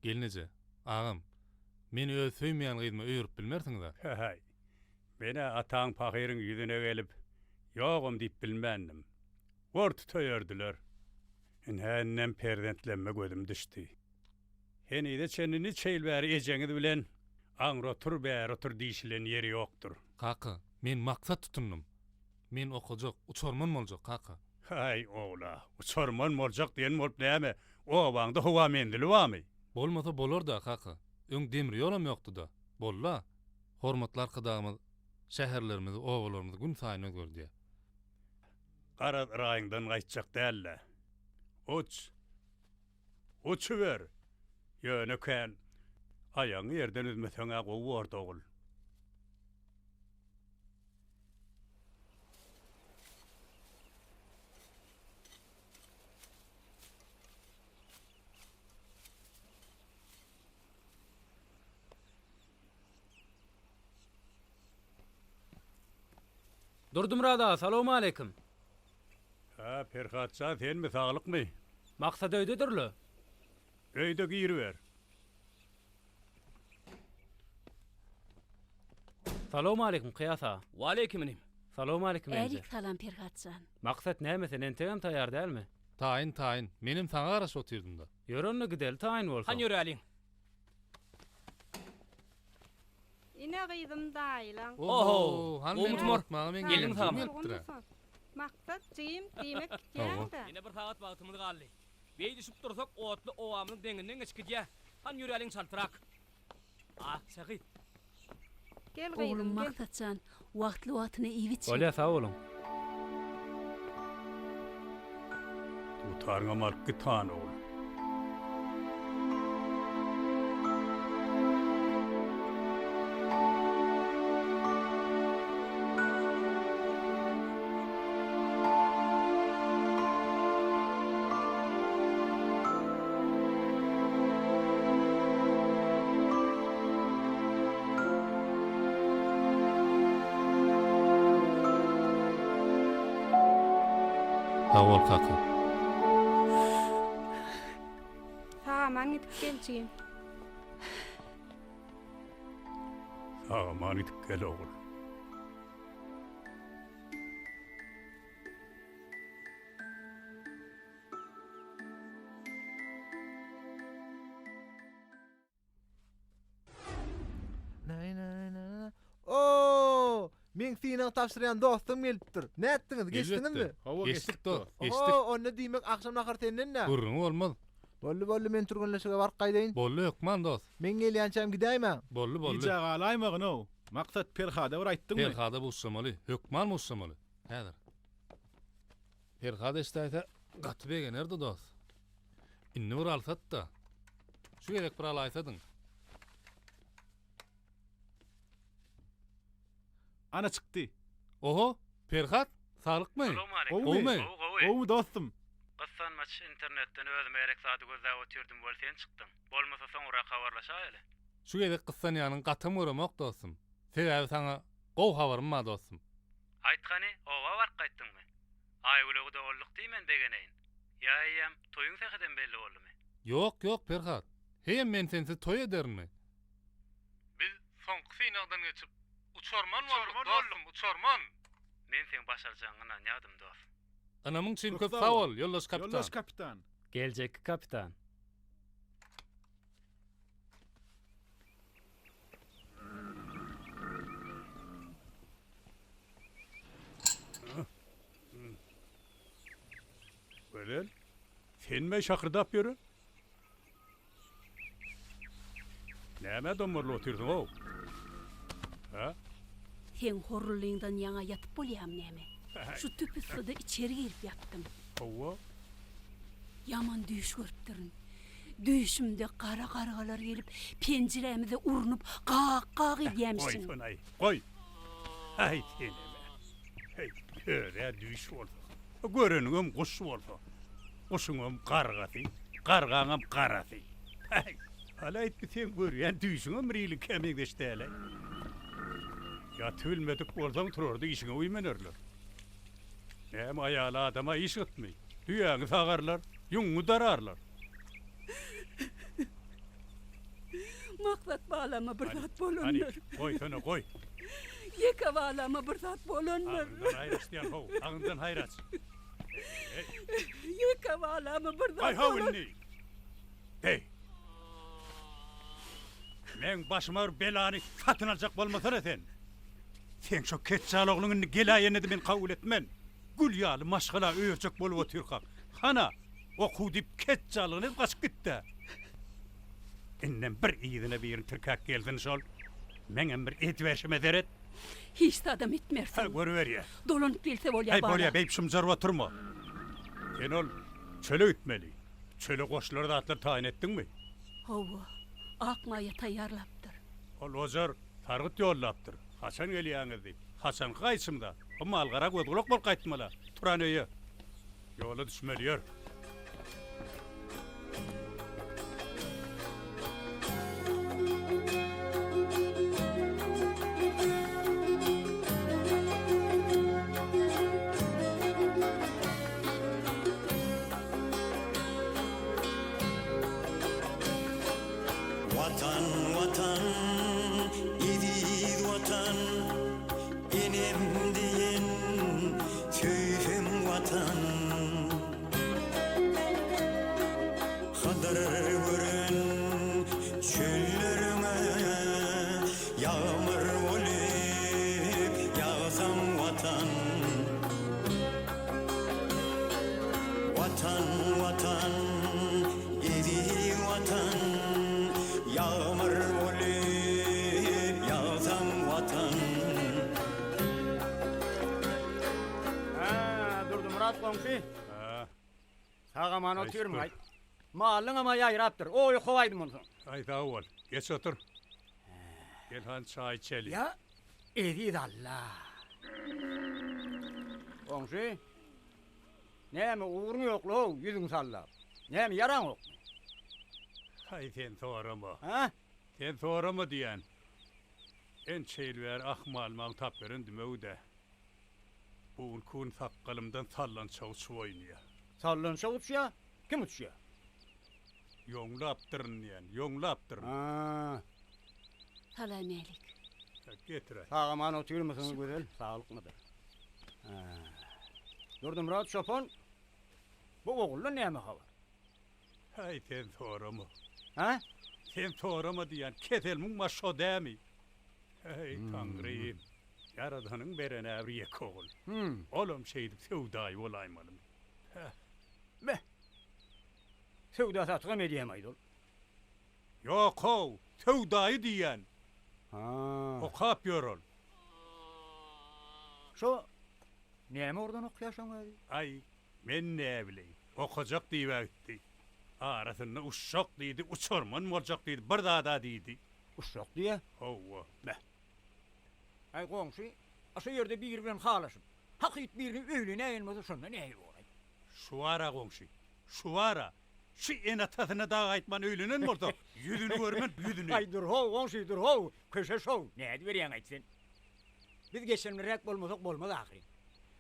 gelneje, agam, meni öz söýmeýän gyzyma öýerip bilmersiňiz-ä? Häý, men-ä ataň pahyryň ýüzüne gelip, ýogam diýip bilmändim. Gor tutaýardylar. Ine, indem perzentlenme gözüm düşdi. Henize çenli niçe ýyl bäri ejeňiz bilen aňry otur, bäri otur diýşilen ýeri ýokdur. Kaka, men maksat tutundym. Men okajak, uçarman boljak, kaka. Haý, ogla, uçarman boljak diýen bolup näme, obaňda howa menzili barmy? Bolmasa bolar-da, kaka. Öň demir ýolam ýokdy-da. Boldy-a. Hormatly Arkadagymyz şäherlerimizi, obalarymyzy günsaýyn özgerdýär. Garaz, raýyňdan gaýtjak däl-dä. Uç! Uçuber! Ýöne kän aýagyňy ýerden üzmeseň-ä gowy bordy, ogul. Durdymyrat aga, salowmaleýkim. Hä, Perhat jan, senmi, saglykmy? Maksat öýdedir-le. Öýde giriber. Salowmaleýkim, Kyýas aga. Waleýkim inim. Salowmaleýkim, enje. Älik salam, Perhat jan. Maksat näme, sen entegem taýýar dälmi? Taýyn, taýyn. Menem saňa garaşyp otyrdym-da. Ýör onda gideli taýyn bolsaň. Hany ýöräliň. Ine gyzym daýylaň. Oho, hany gowy meni tumar. ugratmaga meň Geldiň gelnejigim sagmy? gelipdir-ä. Maksat jigim diýmek gitýäň-dä. Ýene bir sagat wagtymyz galdy. Beýdişip dursak otly obamyzyň deňinden geçip gidýä. Hany ýöräliň çaltrak. Akja gyz. Gel gyzym, Oglum gel. Maksat jan, wagtly-wagtyna iýip-içiň. Bolýa, sag boluň. Dutaryňam alyp git han ogul. Sag bol kaka. Sag-aman gidip gel jigim. Sag-aman gidip gel ogul. Oo, meň synag tabşyrýan dostum gelipdir. Nätdiňiz, geçdiňizmi? Hawa, geçdik dost, geçdik. Oho, onda diýmek agşam nahar senden-dä. Gürrüňi bolmaz. Boldy, boldy, men türgenleşige baryp gaýdaýyn. Boldy, hökman dost. Men gelýänçäm gidäýmäň. Boldy, boldy. Gijä galaýmagyn-ow. Maksat, Perhada bir aýtdyňmy? Perhada buşlamaly, hökman buşlamaly. Häzir. Perhat eşidäýse, gaty begenerdi dost. Indi bir alsat-da. Şu gezek bir alaýsadyň. Ana çykdy. Oho, Perhat, saglykmy? Gowumy? Gowumy? Gowy, gowy dostum. Gyssanmaç internetden özüme gerek zady gözläp otyrdym weli sen çykdyň. Bolmasa soňurak habarlaşaýaly. Şu gezek gyssanýanyňy gatam göremok dostum. Sebäbi saňa gowy habarym bar dostum. Aýt hany, oba baryp gaýtdyňmy? Aýgüle guda bolduk diý men begeneýin. Ýa eýýäm toýuň sähedem belli boldumy? Ýok, ýok, Perhat. Heýem men sensiz toý ederinmi? Biz soňky synagdan geçip, uçarman bolduk, dostum, uçarman! Men seň başarjagyňa ynanýardym, dost. Ynamyň üçin köp sag bol, ýoldaş kapitan. Ýoldaş kapitan. Geljekki kapitan. Gözel, senmi şakyrdap ýören? Nämä dommarylyp otyrsyň-ow? Hä? Seň horrulyňdan ýaňa ýatyp bolýamy näme? Şu tüpüssada içeri girip ýatdym. Hawa. Ýaman düýş görüpdirin. Düýşümde gara gargalar gelip, penjirämize urnup, gak-gak edýämişin. Goýsanaý, goý! Aý, senem-ä. Heý, öz-ä düýş bolsa, göreniňem guş bolsa, guşuňam gargasy, gargaňam garasy. Päý, halaýt bi seň görýän düýşüňem bir iliňkä meňzeş däl-äý. Ýatybilmedik bolsaň, turarda işiňe güýmenerler. Näme aýal adama iş gytmy? Düýäňi sagarlar, ýüňüňi dararlar. Maksat balama bir zat bolandyr. Hany, goýsana, goý. Ýeke balama bir zat bolandyr. Agyňdan haýyr aç diýýän how, agyňdan haýyr aç. Ýeke. Ýa balama bir zat Aý haw bolar. indi. Heý. Meň başyma bir belany satyn aljak bolmasana sen. Seň şo ketjal ogluň indi geläýenede men kabul etmen. Gül ýaly maşgala öýerjek bolup otyrkak. Hana, okuw diýip ketjallygyny edip gaçyp gitd-ä. Indem bir yzyna birini tirkäp gelsin şol. Meňem bir ediberşime seret. Hiç zadam etmersiň. Hä, görüberýä. Dolanyp gelse bolýa Häý, bala. bolýa, beýdip şumjaryp oturma. Sen ol çöle gitmeli. Çöle goşulary zatlary taýyn etdiňmi? Hawa, Akmaýa taýýarlapdyr. Ol ojar sargyt ýollapdyr. Haçan gelýäňiz diýip. Haçanky gaýçymda. Bu mal-gara göz-gulak bolup gaýtmaly-a. Turan öýe. Ýola düşmeli ýör. Watan, Watan, eziz Watan, Enem diýen söýsem Watan. Hydyr gören çölleriňe Ýagmyr bolup ýagsam Watan. Watan, Watan, eziz Watan, Ýagmyr bolup ýagsaň Watan. Hä, Durdymyrat goňşy. Hä. Sag-aman otyrmyň-aý? Malyňam-a ýaýrapdyr. Oý, howaýdym onsoň. Aý, sag bol. Geç otur. Gel han çaý içeli. Ýa, eziz Alla. Goňşy, näme ugruň ýok-low, ýüzüňi sallap. Näme, ýaraňokmy? Haý, sen sorama. Hä? Sen sorama diýýän. Ençe ýyl bäri ahmal magtap ýören dümew-dä. Bu günki gün sakgalymdan sallançak uçup oýnaýar. Sallançak uçýar? Kim uçýar? Ýoňlapdyryn diýýän, ýoňlapdyryn. Ha. Salamälik. Getir-aý. Sag-aman otyrmysyňyz, Gözel? Saglykmydyr? Hä. Durdymyrat çopan, bu oguldan näme habar? Häý, sen sorama. Hä? Sen sorama diýýän, keselmiň başy şo dämi? Häý, Taňrym, Ýaradanyň beren-ä bir ýeke ogul. Olam şeýdip söwdaýy bolaýmalymy? Häh. Beh! Söwda-satygam edýäm-aýt ol. Ýok-how, söwdaýy diýýän. Ha. Okap ýör ol. Şo näme ugurdan okýar şoň özi? Aý, men näbileýin. Okajak diýib-ä gitdi. Arasynda uçjak diýdi, uçarman boljak diýdi, bir zad-a diýdi. Uçjak diýýä? Hawa. Beh. Aý, goňşy, a şo ýerde biri bilen halaşyp, hakyt birine öýlenäýen bolsa, şonda nähili bolar-aý? Şu bar-a goňşy, şu bar-a. Şu ene-atasyna dagy aýtman öýlenen bolsa, ýüzüni görmen, ýüzüni. Aý, dur-how, goňşy, dur-how, köşeş-how, nädiberýäň-aýt sen. Biz geçenliräk bolmasak bolmaz ahyryn.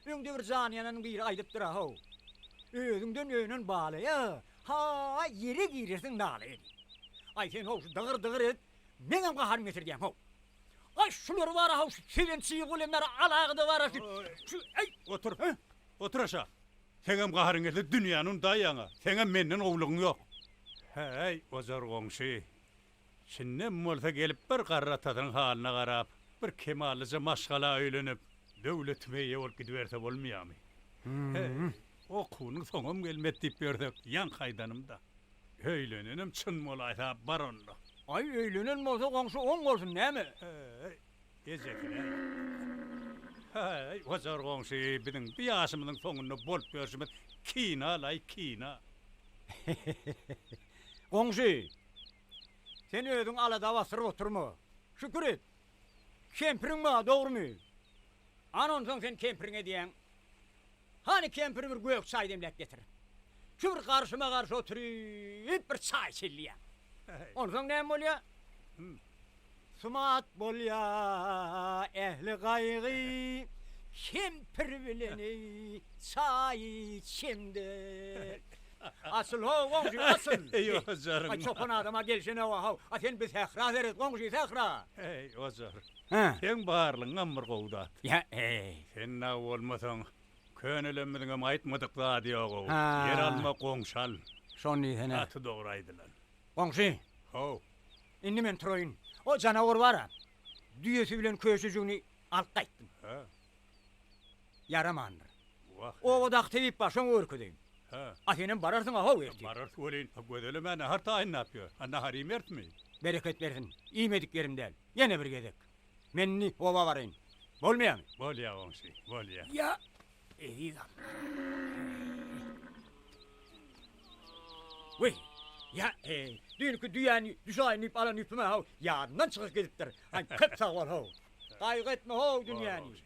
Öňde bir janyýananyň biri aýdypdyr-a-how, Özüňden önen balaýa, ha-a, ýere girersiň nalaýa diýip. Aý, sen-how, şu dygyr-dygyr edip, meňem gaharymy getirdýäň-how. Aý, şulary bar-a-how, şu selen çyg bilenleri alaga-da bar-a şu, şu, äý! Otur, otur aşak. Seňem gaharyň gelse dünýäni undaýýaň-a. Seňem menden gowulygyň ýok. Häý, ojar goňşy. Şindem bolsa gelip bir garry atasynyň halyna garap, bir kemallyja maşgala öýlenip, döwletime eýe bolup gidiberse bolmaýarmy? Häý, okuwynyň soňam gelmedi diýip ýörsek, ýaňky aýdanym-da. Öýlenenem çyn bolaýsa bar onda. Aý, öýlenen bolsa goňşy oň bolsun näme? Häý, Ejesine. Häý, Hojar goňşy, biziň bu ýaşymyzyň soňunda bolup ýörşümiz kina-laý, kina. Goňşy, sen özüňi alada basdyryp oturma. Şükür et. Kempiriň bar, dogrumy? Ana onsoň sen kempiriňe diýýäň. Hany kempir bir gök çaý demläp getir. Şu bir garşyma garşy oturyp bir çaý içeli diýýäň. Onsoň näme bolýar? Sumat bolýa ähli gaýgy kempir bilen eý çaý içemde. Asyl how goňşy asyl. Eý ojaryň. Aý çopan adama gelşene how. A sen bir sähra seret goňşy sähra. Eý ojar. Seň barlygyňam bir gowy zat. Ýa eý. Sen nag bolmasaň. Könelemmiziňem aýtmadyk zady ýog-ow. Ha. Ýer alma, goňşy al. Şony diýsene. Gaty dogry aýdylan. Goňşy. How. Indi men turaýyn. O janawar bar-a, düýesi bilen köşejigini alyp gaýtdym. Hä. Ýaramandyr. Wah. Obadaky tebip bar, şoňa görkezeýin. Hä. A senem bararsyň-a how ertir. Bararys welin, Gözelem-ä nahar taýynlap ýör. A nahar iýmerismi? Bereket bersin. Iýmedik ýerim däl. Ýene bir gezek. Men indi oba baraýyn. Bolmaýamy? Bolýa goňşy, bolýa. Ýa, eziz Alla. Weý, ýa, eý, düýnki düýäni düşäýin diýip alan ýüpüm-ä how, ýadymdan çykyp gidipdir. Aý, köp sag bol how. Gaýgy etme how dünýäni.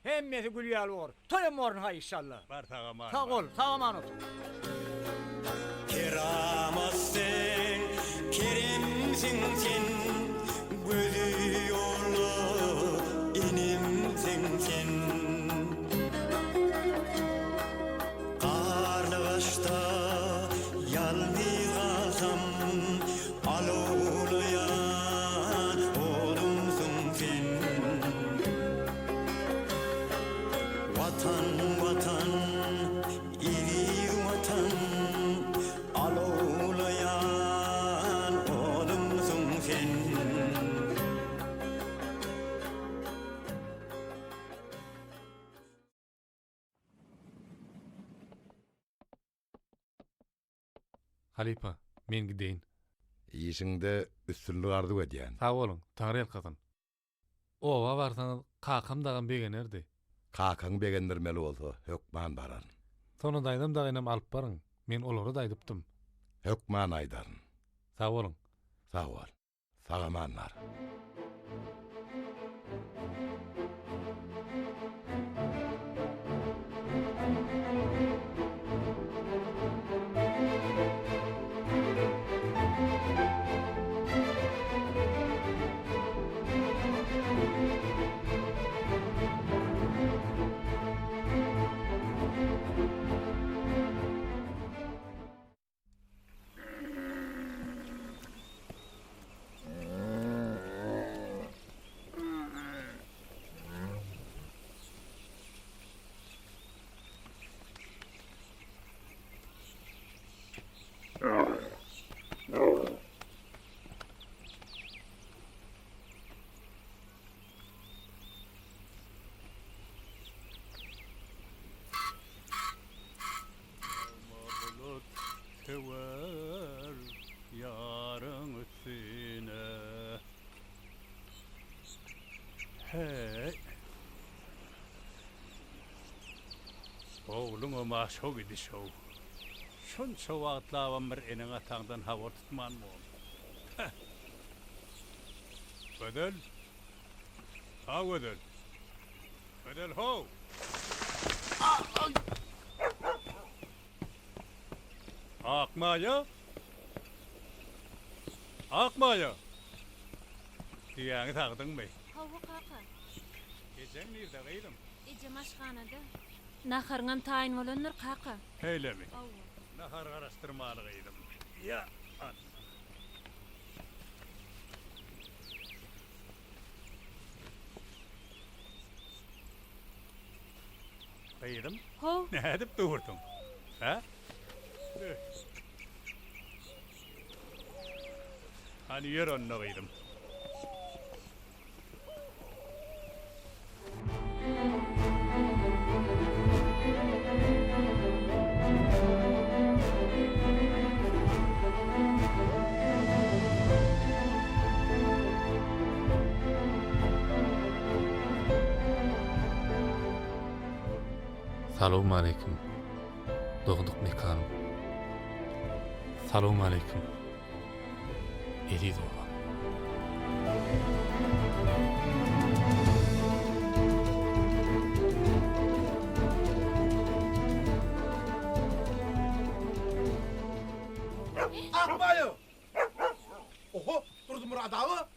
Hemmesi gül ýaly bor. Toýam borun haý işşalla. Bar sag aman. Sag bol, sag aman otur. Keramat sen, keremsiň sen, Gözi ýolda enemsiň sen. Garlygaçda ýalňyz galsam, Alawlaýan odumsyň sen. Watan, Watan, eziz Watan, Alawlaýan odumsyň sen. Halypa, men gideýin. Işiňde üstünlik arzuw edýän. Sag boluň, Taňryýalkasyn. Oba barsaňyz, kakam dagam begenerdi. Kakaňy begendirmeli bolsa, hökman bararyn. Sona daýzam dagynam alyp baryň, men olara-da aýdypdym. Hökman aýdaryn. Sag boluň. Sag bol. Sag-aman bar. Alma bulut söwer ýaryň üstüne. Heý. Ogluňam-a şo gidişow. Şunça wagtlabam bir eneň-ataňdan habar tutman boldy. Heh. Gözel. A Gözel. Gözel how! Akmaýa! Akmaýa! Düýäňi sagdyňmy? Hawa, kaka. Ejeň nirde, gyzym? Ejem aşhanada. Naharyňam taýyn bolandyr, kaka. Şeýlemi? Hawa. Nahar garaşdyrmaly, gyzym. Ýa, Alla! Gyzym, How. nädip durduň? Hä? Hany ýör onda gyzym. Salowmaleýkim, dogduk mekanym. Salowmaleýkim, eziz obam. Akmaýa! Oho, Durdymyrat aga!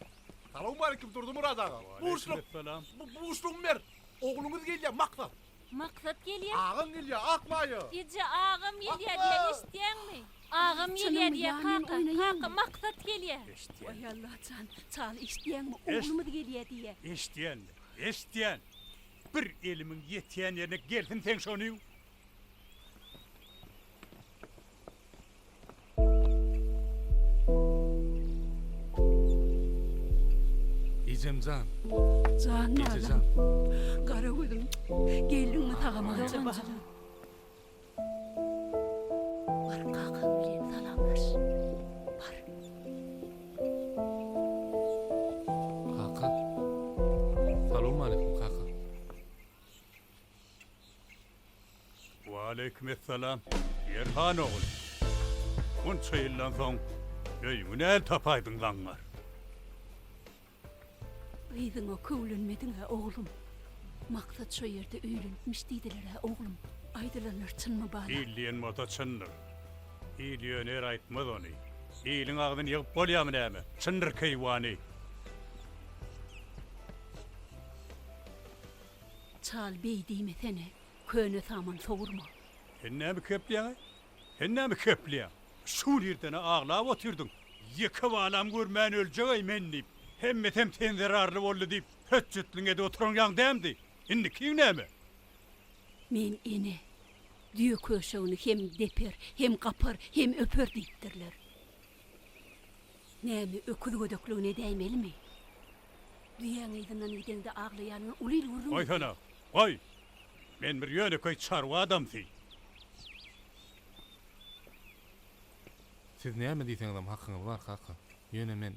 Salowmaleýkim Durdymyrat aga! Buşluk! Buşlugymy ber! Ogluňyz gelýär, Maksat! Maksat gelýär? Agaň gelýär, Akmaýa! Eje, agam gelýär diýýär, eşitýäňmi? Agam gelýär diýýär, kaka, kaka, Maksat gelýär. Eşitýän. Waý Allajan, Çaly eşitýäňmi? Oglumyz gelýär diýýär. Eşitýän, eşitýän. Bir elimiň ýetýän ýerine gelsin seň şonyň. Ejem jan. Jan Eje balam. jan. Gara gözüm. Geldiňmi sag-amanja balam. Bar kakaň bilen salamlaş. Bar. Kaka. Salowmaleýkim kaka. Waleýkimessalam, Ýerhan ogul. Munça ýyldan soň öýüňi näl tapaýdyň zaňňar? Gyzyňa köwlenmediň-ä, oglum. Maksat şo ýerde öýlenipmiş diýdiler-ä, oglum. Aýdylanlar çynmy, balam? Il diýen bolsa çyndyr. Il ýöne ýere aýtmaz ony. Iliň agzyny ýygyp bolýarmy näme? Çyndyr keýwany. Çal beý diýmesene, köne saman sowurma. Sen näme kepleýäň-aý? Sen näme kepleýäň? Şu gün irden-ä aglap otyrdyň, ýeke balam görmän öljek-eý men diýip. Hemmesem sen zerarly boldy diýip, hötjetliň edip oturan ýaň dämdi? Indikiň näme? Men ene, düýe köşegini hem deper, hem gapar, hem öper diýipdirler. Näme, öküz gödekligini edäýmelimi? Düýäň yzyndan gideňde aglaýanyňy uly il gürrüň etdi. Goýsana, goý! Men bir ýönekeý çarwa adamsy. Siz näme diýseňizem hakyňyz bar kaka. Ýöne men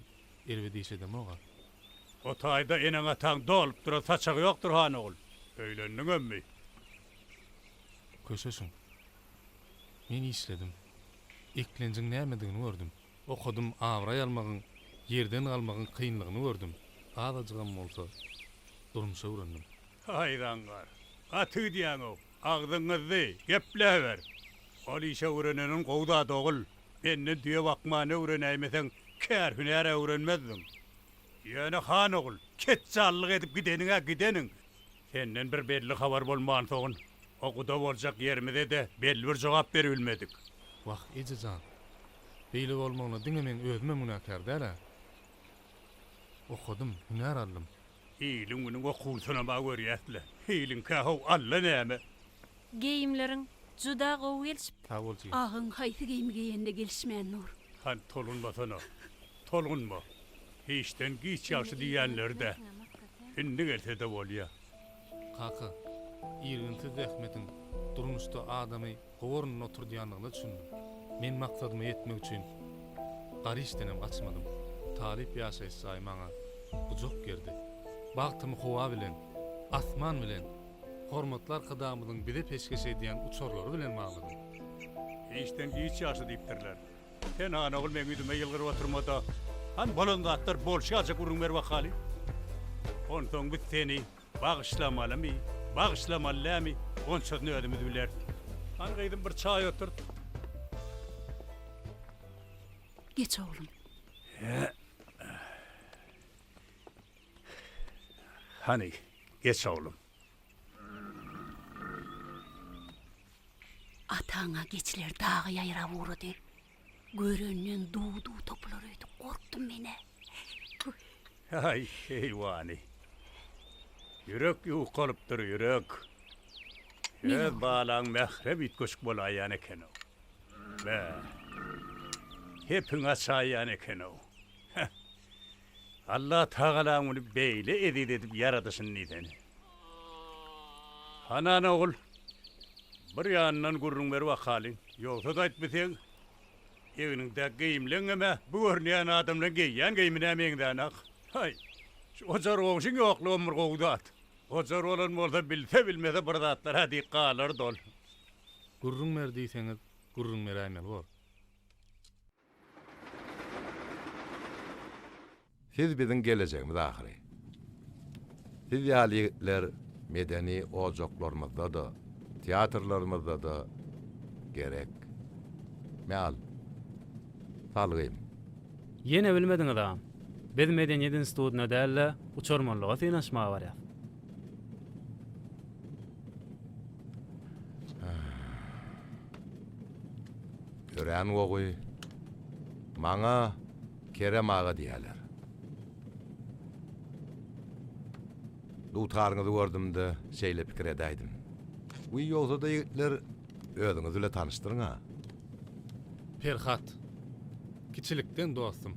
erbet iş edemog-a. O taýda eneň-ataň dolup duran saçagy ýokdur han ogul. Öýlendiňemmi? Köşeşiň. Men işledim. Eklenjiň nämedigini gördüm. Okadym, abraý almagyň, ýerden galmagyň kynlygyny gördüm. Azajygam bolsa, durmuş öwrendim. Haý zaňňar, gaty gidýäň-ow, agzyň gyzdy, gepläber. Ol iş öwreneniň gowy zat ogul. Menden düýe bakmany öwrenäýmeseň, kär-hünär-ä öwrenmezdiň. Ýöne han ogul, ketjallyk edip gideniň-ä gideniň. Senden bir belli habar bolmansoň, o guda boljak ýerimize-de belli bir jogap beribilmedik. Wah, eje jan, beýle bolmagyna diňe meň özümem günäkär däl-ä. Okadym, hünär aldym. Iliň-günüň okuwsynam-a görýäs-le. Iliňkä-how, Alla näme? Geýimleriň juda gowy gelşipdir. Sag bol jigim. Agaň haýsy geýimi geýende gelişmän dur. Hany tolgunmasana. Tolgunma. Hiçden giç ýagşy diýýänleri-dä. Indi gelse-de bolýa. Kaka, irginsiz zähmetiň durmuşda adamy gowy ornunda oturdýandygyna düşündim. Men maksadyma ýetmek üçin gar işdenem gaçmadym. Talyp ýaşaýyş jaýy maňa gujak gerdi. Bagtymy howa bilen, asman bilen, hormatly Arkadagymyzyň bize peşgeş edýän uçarlary bilen bagladym. Hiçden giç ýagşy diýipdirler. Sen han ogul meň ýüzüme ýylgyryp oturma-da, hany bolan zatlar bolşy ýalyja gürrüň ber bakaly. Onsoň biz seni bagyşlamalymy, bagyşlamaly dälmi, onçasyny özümiz bileris. Hany gyzym bir çaý oturt. Geç oglum. Hany, geç oglum. Ataňa geçiler daga ýaýrap ugrady. Görenden duw-duw topular öýdüp gorkdum men-ä. Aý, keýwany. Ýürek ýukalypdyr, ýürek. Öz balaň mährem üýtgeşik bolaýýan eken-ow. Bä. Gepiňi açaýýan eken-ow. Heh. Allatagalaň muny beýle eziz edip ýaradyşyny diýsene. Hanan ogul, bir ýanyndan gürrüň ber bakalyň. Ýogsa-da aýtmasaň, egniňdäki geýimleňem-ä bu görünýän adamlaň geýýän geýmine meňzänok. Haý, şu ojar goňşyň ýoklugam bir gowy zat. Ojar bolan bolsa bilse-bilmese bir zatlar-a diýip galardy ol. Gürrüň ber diýseňiz, gürrüň beräýmeli bor. Siz biziň gelejegimiz ahyry. Siz ýaly ýigitler medeni ojaklarymyzda-da, teatrlarymyzda-da gerek. Me al. Salgym. Ýene bilmediňiz agam. Biz medeniýet institutyna däl-de, uçarmanlyga synanyşmaga barýas. Örän gowy. Maňa Kerem aga diýýärler. Dutaryňyzy gördüm-de, şeýle pikir edäýdim. Wiý, ýogsa-da ýigitler, özüňiz bile tanyşdyryň-a. Perhat. Kiçilikden dostum.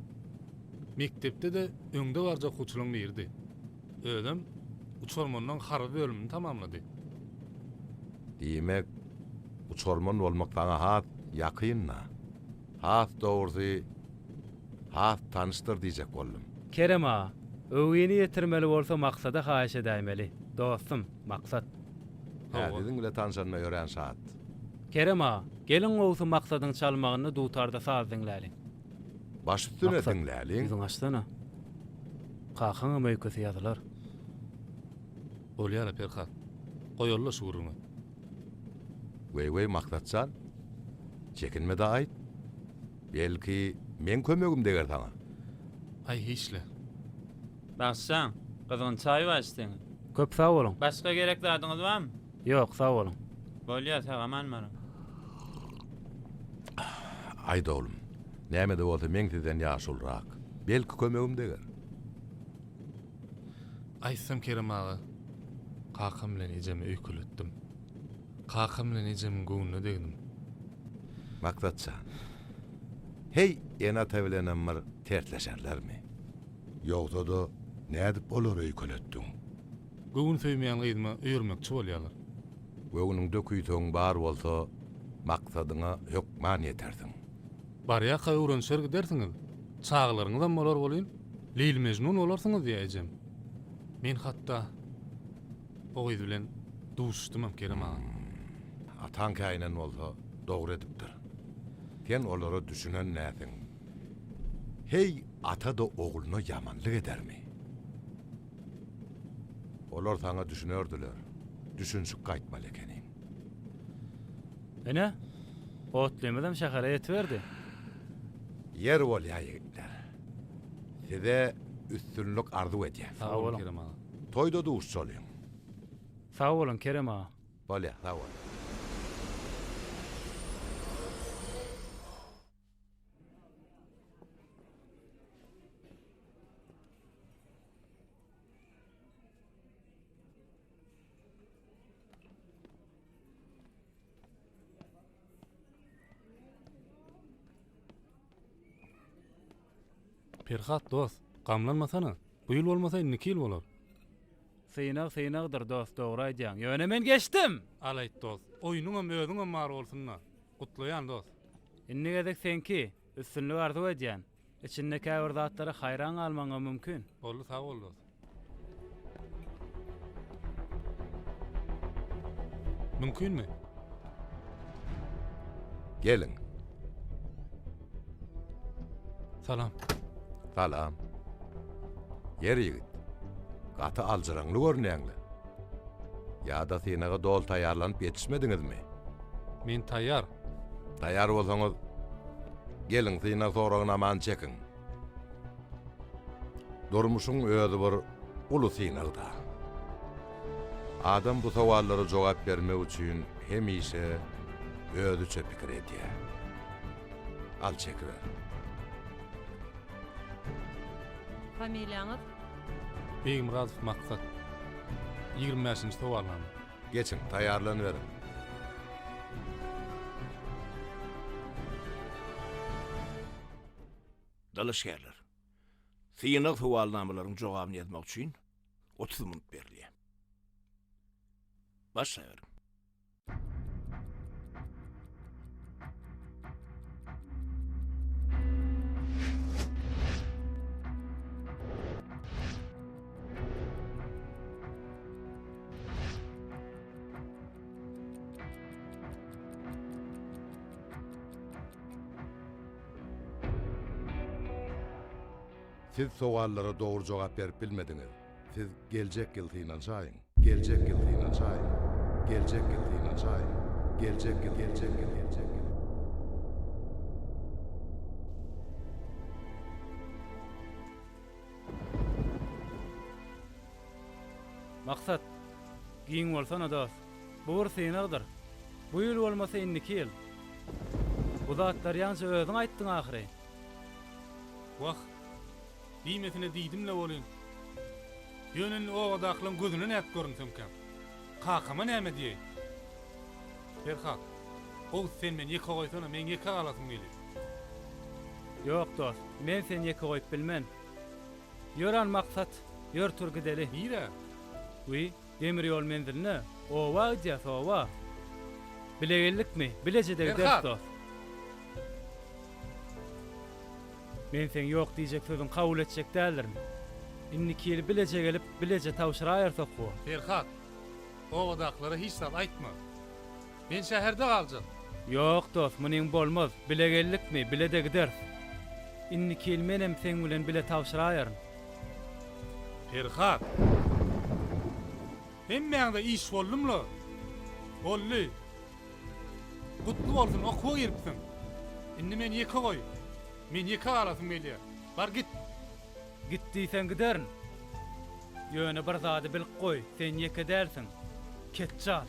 Mekdepde-de öňdebaryjy okuwçylaryň biridi. Özem uçarmanlaryň harby bölümini tamamlady. Diýmek, uçarman bolmak saňa has ýakyn-da. Has dogrusy, has tanyşdyr diýjek boldum. Kerem aga, öwgini ýetirmeli bolsa Maksada haýyş edäýmeli. Dostum, Maksat. Hä, siziň bile tanşanyma örän şat. Kerem aga, geliň gowusy Maksadyň çalmagynda dutarda saz diňläliň. Baş üstüne Maksat, diňläliň. ýüzüňi açsana. Kakaňam öýkesi ýazylar. Bolýar-a, Perhat. Goýaly-la şu gürrüňi. Weý-weý, Maksat jan. Çekinme-de aýt. Belki, meň kömegim deger saňa. Aý, hiç-le. Bagşyjan, gyzgyn çaý bar içseňiz. Köp sag boluň. Başga gerek zadyňyz barmy? Ýok, sag boluň. Bolýar, sag-aman baryň. Aýt oglum, näme-de bolsa meň sizden ýaşulyrak. Belki kömegim deger. Aýtsam Kerem aga, kakam bilen ejemi öýkeletdim. Kakam bilen ejemiň göwnüne degdim. Maksat jan, heý ene-ata bilenem bir tersleşerlermi? Ýogsa-da nädip olary öýkeletdiň? Göwün söýmeýän gyzyma öýermekçi bolýarlar. Göwnüňde küýsegiň bar bolsa, maksadyňa hökman ýetersiň. Barýarka öwrenişer gidersiňiz. Çagalaryňyzam bolar welin, Leýli-Mejnun bolarsyňyz diýýär ejem. Men hatda o gyz bilen duşuşdymam Kerem aga. Ataň käýinen bolsa, dogry edipdir. Sen olara düşünen dälsiň. Heý, ata-da ogluna ýamanlyk edermi? Olar saňa düşünerdiler. Düşünişip gaýtmaly ekeniň. Ine, otlymyzam şähere ýetiberdi. Ýer bolýa ýigitler. Size üstünlik arzuw edýän. Sag boluň. Kerem aga. Toýda duşuşalyň. Sag boluň Kerem aga. Bolýa, sag bol. Perhat dost, gamlanmasana. Bu ýyl bolmasa indiki ýyl bolar. Synag synagdyr dost dogry aýdýaň. Ýöne men geçdim! Alaýt dost. Oýnuňam özüňem bar bolsun-da. Gutlaýan dost. Indi gezek seňki. Üstünlik arzuw edýän. Içinde käbir zatlara haýran galmagyňam mümkin. Boldy sag bol dost. Mümkinmi? Geliň. Salam. Salam. Ýer ýigit. Gaty aljyraňly görünýäňle. Ýa-da synaga doly taýýarlanyp ýetişmediňizmi? Men taýýar. Taýýar bolsaňyz, geliň synag soragnamany çekiň. Durmuşyň özi bir uly synag-da. Adam bu sowallara jogap bermek üçin hemişe özüçe pikir edýär. Al çekiber. Familiýaňyz? Begmyradow Maksat. 25-nji sowalnama. Geçiň, taýýarlanyberiň. Dalaşgärler, synag sowalnamalaryň jogabyny ýazmak üçin 30 minut berilýär. Başlaýaryn. Siz sowallara dogry jogap berip bilmediňiz. Siz geljek ýyl synanyşaýyň. Geljek ýyl synanyşaýyň. Geljek ýyl synanyşaýyň. Geljek ýyl geljek ýyl geljek ýyl. Maksat, giň bolsana dost. Bu bir synagdyr. Bu ýyl bolmasa indiki ýyl. Bu zatlary ýaňja özüň aýtdyň ahyry. Wah, diýmesine diýdim-le welin. Ýöne indi obadakylaryň gözüne nädip görünsemkäm? Kakama näme diýeýin? Perhat, gowusy sen meni ýeke goýsana, meň ýeke galasym gelýär. Ýok dost, men seni ýeke goýup bilmen. Ýör al Maksat, ýör tur gideli. Nirä? Wiý, demir ýol menziline, oba gidýäs, oba. Bile geldikmi, bileje-de gideris Perhat! dost. Men seň ýok diýjek sözüňi kabul etjek däldirin. Indiki ýyl bileje gelip, bileje tabşyraýarys okuwa. Perhat, obadakylara hiç zat aýtma. Men şäherde galjak. Ýok, dost, munyň bolmaz. Bile geldikmi, bile-de gideris. Indiki ýyl menem seň bilen bile tabşyraýaryn. Perhat! Hemmäňde iş boldum-la. Boldy. Gutly bolsun, okuwa giripsiň. Indi meni ýeke goý. Men ýeke galasym gelýär. Bar git. Git diýseň giderin. Ýöne bir zady bilip goý, sen ýeke dälsiň. Ketjal.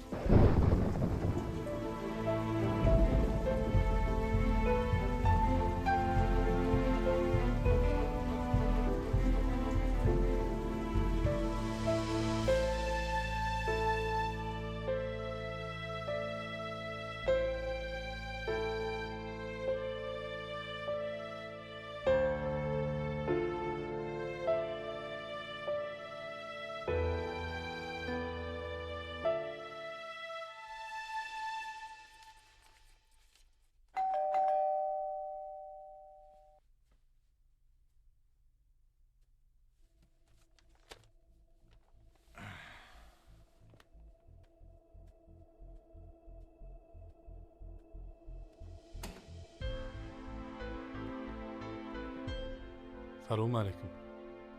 Salowmaleýkim.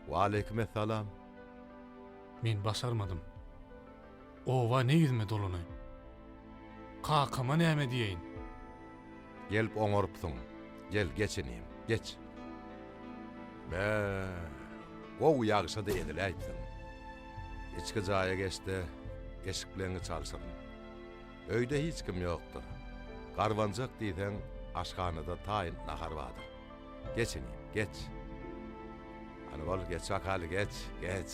Waleýkim essalam. Men başarmadym. Oba ne ýüzüme dolanaýyn? Kakama näme diýeýin? Gelip oňarypsyň. Gel, geç inim, geç. Bä, gowy ýagşa-da eziläýipsiň. Içki jaýa geç-de, eşikleňňi çalşyryn. Öýde hiç kim ýokdur. Garbanjak diýseň, aşhanada taýyn nahar bardyr. Geç inim, geç. Hany bol, geç bakaly, geç, geç.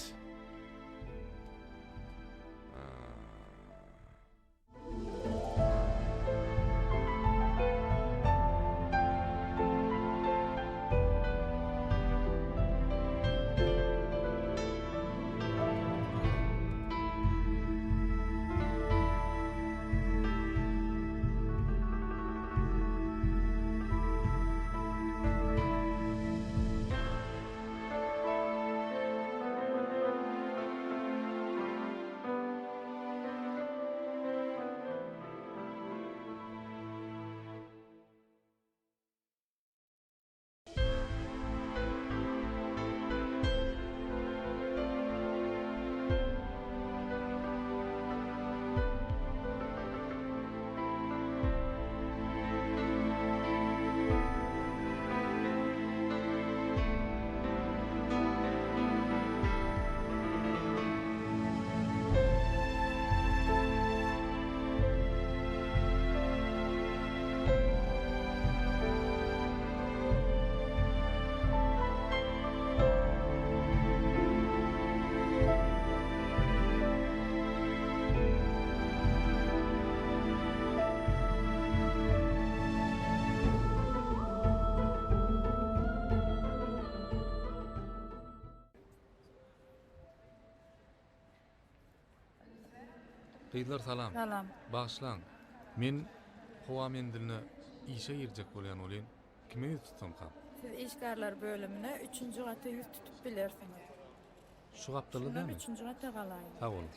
Gyzlar salam. Salam. Bagyşlaň. Men howa menziline işe girjek bolýan welin, kime ýüz tutsamkam? Siz işgärler bölümine üçünji gata ýüz tutup bilersiňiz. Şu gapdalda Şundan dälmi? üçünji gata galaýyn. Sag boluň.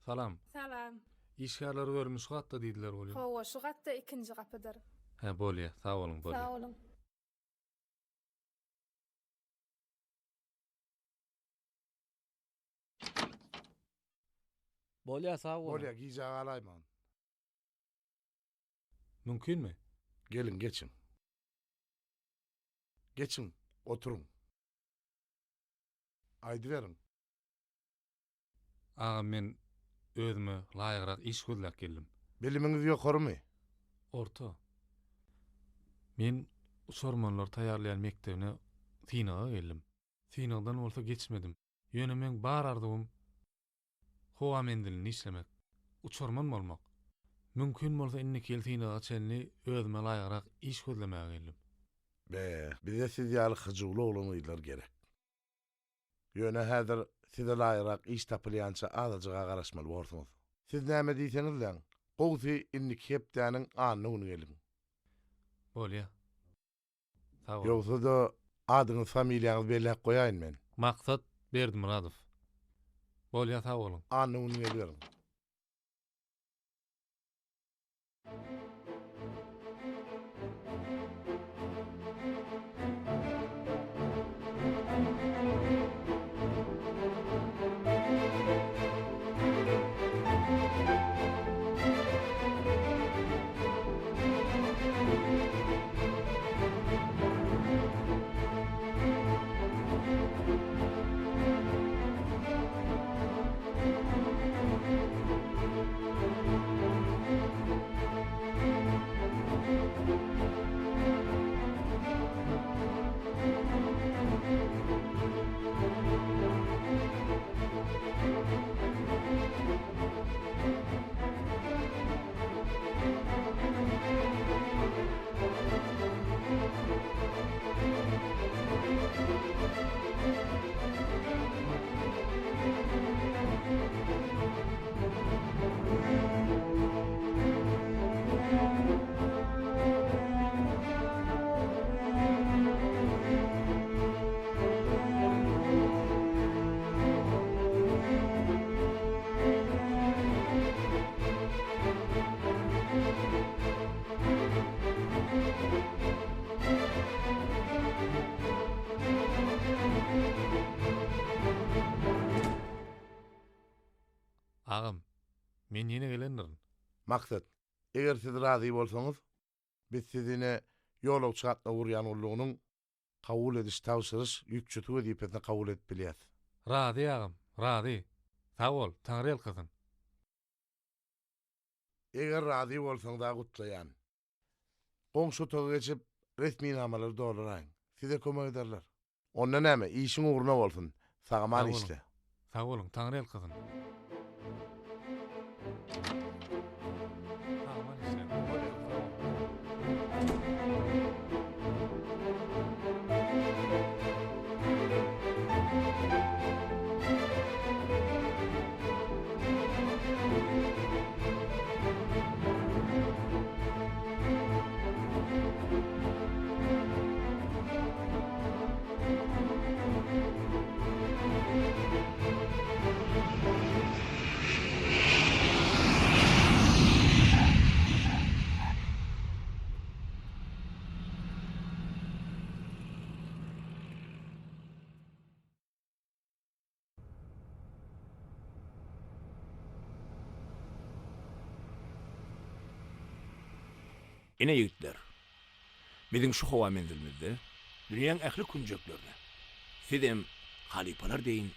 Salam. Salam. Işgärler bölümi şu gatda diýdiler welin. Hawa, şu gatda ikinji gapydyr. Hä, bolýa. Sag boluň, bolýa. Sag boluň. Bolýa, sag boluň. Bolýa, gijä galaýman. Mümkinmi? Geliň, geçiň. Geçiň, oturyň. Aýdyberiň. Agam men özüme laýygrak iş gözläp geldim. Bilimiňiz ýokarymy? Orta. Men uçarmanlary taýýarlaýan mekdebine synaga geldim. Synagdan bolsa geçmedim. Ýöne meň bar arzuwym howa menzilinde işlemek, uçarman bolmak. Mümkin bolsa indiki ýyl synaga çenli özüme laýygrak iş gözlemäge geldim. Be, bize siz ýaly hyjuwly oglan-gyzlar gerek. Ýöne häzir size laýygrak iş tapylýança azajyga garaşmaly borsuňyz. Siz näme diýseňizläň, gowusy indiki hepdäniň anna güni geliň. Bolýa. Sag boluň. Ýogsa-da adyňyzy familiýaňyzy belläp goýaýyn men. Maksat Berdimyradow. Bolýa sag boluň. Anna güni geliberiň. Agam, men ýene gelendirin. Maksat, eger siz razy bolsaňyz, biz sizi ine ýolagçy gatnaw gurýan gullugynyň kabul ediş tabşyryş ýükçüsi wezipesine kabul edip bilýäs. Razy agam, razy. Sag bol, Taňry ýalkasyn. Eger razy bolsaňyz-a gutlaýan. Goňşy otaga geçip, resminamalary dolduraýyň. Size kömek ederler. Onda näme, işiň ugruna bolsun. Sag-aman Sag boluň. işle. Sag boluň, Taňry ýalkasyn. Sag-aman işle. Bolýa, sag bol. Ine ýigitler, biziň şu howa menzilimizde dünýäň ähli künjeklerine, sizem halypalar deýin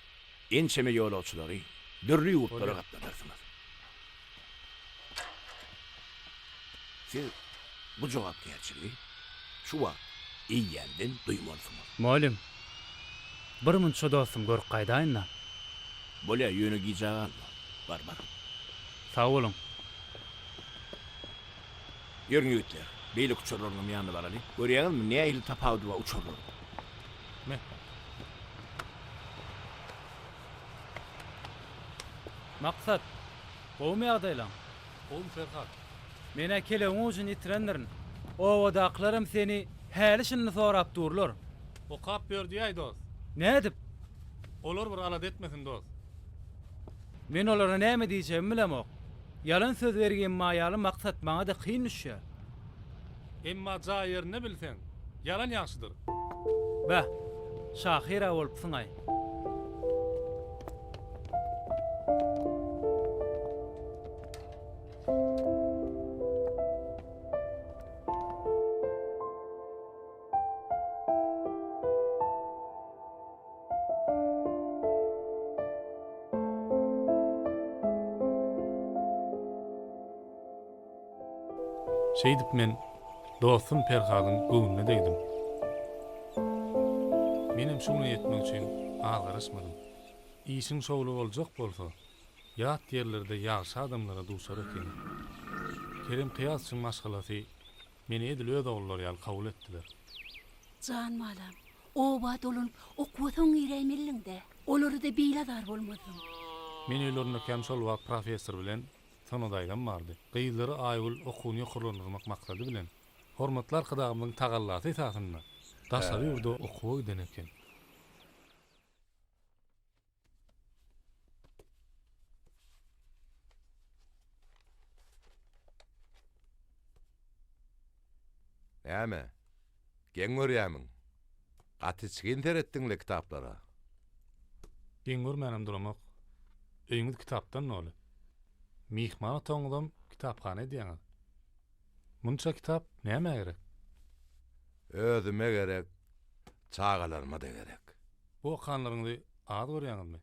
ençeme ýolagçylary dürli ýurtlara gatnadarsyňyz. Siz bu jogapkärçiligi şu wagt eýýämden duýmalysyňyz. Mugallym, bir munça dostum görüp gaýdaýyn-da. Bolýa, ýöne gijä galma. Bar, bar. Sag boluň. Ýörüň ýigitler, beýleki uçarlaryňam ýanyna baraly. Görýäňizmi, nähili tapawudy bar uçarlaryň. Me. Maksat, gowumy ýagdaýlaň? Gowumy Perhat? Men-ä kelebiň ujuny ýitirendirin. Obadakylaram seni häli-şindi sorap durlar. Okap ýör diýäý dost. Nädip? Olar bir alada etmesin dost. Men olara näme diýjegimi bilemok. Ýalan söz bergim maýaly maksat maňa-da kyn düşýär. Emma jaý ýerinde bilseň, ýalan ýagşydyr. Beh, şahyr-a bolupsyň-aý. Şeýdip men dostum Perhadyň göwnüne degdim. Menem şu güne ýetmek üçin az garaşmadym. Işiň şowly boljak bolsa, ýat ýerlerde ýagşy adamlara duşar ekeniň. Kerem Kyýasowyň maşgalasy meni edil öz ogullary ýaly kabul etdiler. Jan balam, oba dolanyp, okuwa soň giräýmelidiň-dä. Olara-da beýle azar bolmazdyň. Men öýlerindekäm şol wagt professor bilen Sona daýzam bardy. Gyzlary Aýgül okuwyny ýokarlandyrmak maksady bilen, hormatly Arkadagymyzyň tagallasy esasynda daşary ýurda okuwa giden eken. Näme? Geň görýämiň? Gaty içgin seretdiň-le kitaplara. Geň görmänem duramok. Öýüňiz kitapdan doly. Myhman otagyňyzam kitaphana edýäňiz. Munça kitap nämä gerek? Özüme gerek, çagalaryma-da gerek. Bu okanlaryňyzy az görýäňizmi?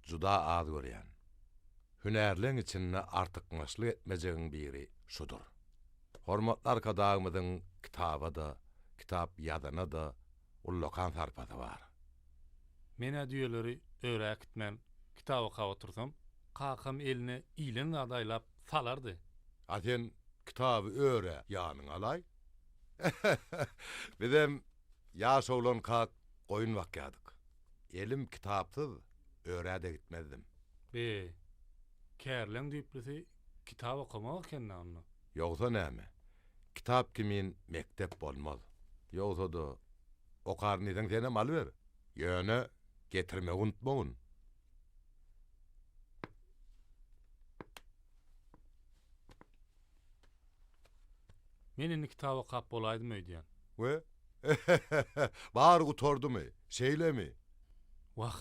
Juda az görýän. Hünärleň içinde artykmaçlyk etmejegiň biri şudur. Hormatly Arkadagymyzyň kitaba-da, kitap ýazana-da ullakan sarpasy bar. Men-ä düýeleri örä äkitmän kitap okap otursam, kakam eline ilen zady aýlap salardy. A sen kitaby örä ýanyňa alaý. Bizem ýaş oglankak goýun bakýardyk. Elim kitapsyz örä-de gitmezdim. Be, kärleň düýplüsi kitap okamak eken-dä onda. Ýogsa näme? Kitap kimin mekdep bolmaz. Ýogsa-da, okaryn diýseň senem alyber. Ýöne getirmegi unutmagyn. Men indi kitap okap bolaýdym öýdýän. We? Bary gutardymy? Şeýlemi? Wah,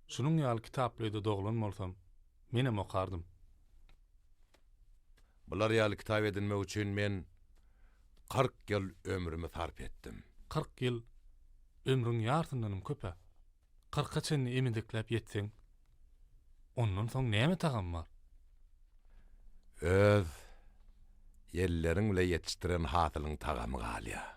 şunuň ýaly kitaply öýde doglan bolsam, menem okardym. Bular ýaly kitap edinmek üçin men 40 ýyl ömrümi sarp etdim. 40 ýyl ömrüň ýarsyndanam köp-ä. Kyrka çenli emedekläp ýetseň, ondan soň näme tagam bar? Öz elleriň bile ýetişdiren hasylyň tagamy galýar.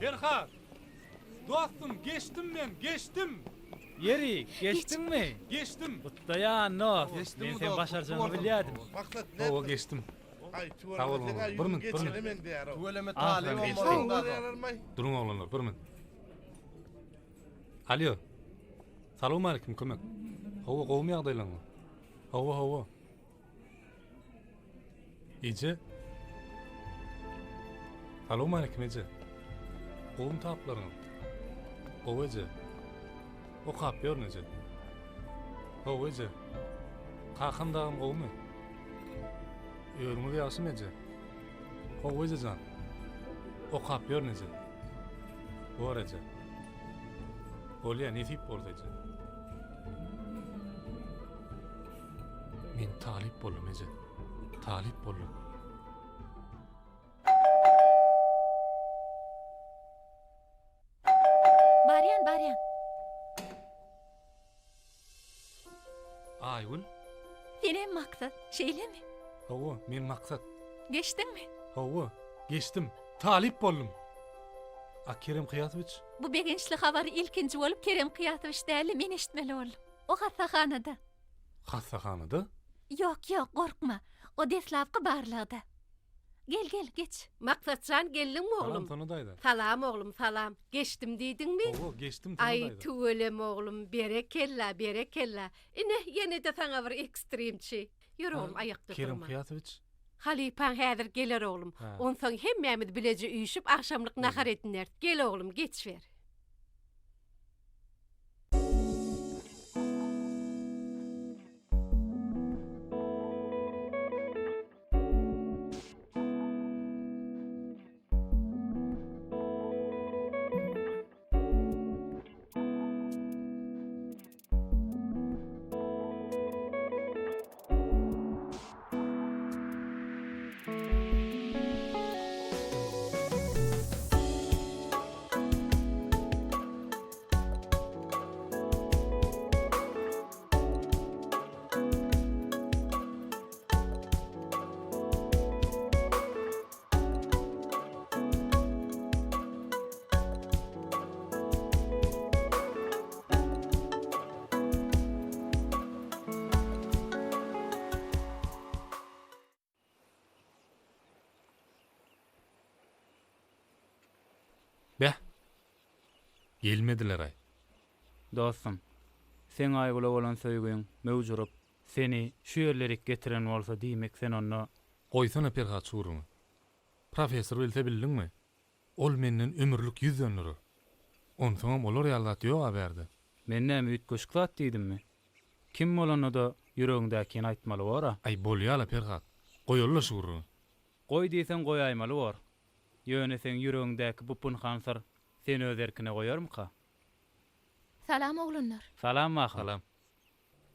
Perhat! Dostum, geçdim men, geçdim! Ýeri, geçdiňmi? Geçdim! Gutlaýan, dost! Men seň başarjagyňy bilýärdim. Hawa, geçdim. Sag boluň, oglanlar. Bir minut, bir minut. Tüweleme Ahyram geçdi. Duruň, oglanlar, bir minut. Alýo. Salowmaleýkim, Kömek. Hawa, gowumy ýagdaýlaryňyz? Hawa, hawa. Eje. Salowmaleýkim eje. Gowumy taplaryňyz? Gowy eje. Okap ýörün eje. Gowy eje. Kakam dagam gowumy? Özüňiz ýagşymy eje? Gowy ejejan. Okap ýörün eje. Bor eje. Bolýa nesip bolsa eje. Men talyp boldum eje. Talyp boldum. Barýan, barýan. Aýgül. Senem Maksat, şeýlemi? Hawa, men Maksat. Geçdiňmi? Hawa, geçdim. Talyp boldum. A Kerem Kyýasowiç? Bu begençli habary ilkinji bolup Kerem Kyýasowiç däl-de men eşitmeli boldum. O hassahanada. Hassahanada? Ýok, ýok, gorkma. O deslapky barlagda. Gel, gel, geç. Maksatjan geldiňmi oglum? Salam Sona daýza. Salam oglum, salam. Geçdim diýdiňmi? Hawa, geçdim Sona Aý, daýza. tüweleme oglum, berekella, berekella. Ine, ýene-de saňa bir ekstrimçi. Ýör oglum, aýakda Kerem durma. Kyýasowiç? Halypaň häzir geler oglum. Hä. Onsoň hemmämiz bileje üýşüp agşamlyk nahar edineris. Gel oglum, geçiber. Beh! Gelmediler-aý. Dostum, seň Aýgüle bolan söýgüň möwç urup, seni şu ýerlerik getiren bolsa, diýmek sen onda. Goýsana Perhat şu gürrüňi. Professor bilse bildiňmi? Ol menden ömürlik ýüz dönderer. Onsoňam olar ýaly zat ýog-a bärde. Men näme üýtgeşik zat diýdimmi? Kim bolanda-da ýüregiňdäkini aýtmaly bor-a. Aý bolýa-la Perhat, goýaly-la şu gürrüňi. Goý diýseň goýaýmaly bor. Ýöne seň ýüregiňdäki bu pynhan syr seni öz erkine goýarmyka? Salam oglanlar. Salam Mahym. Salam.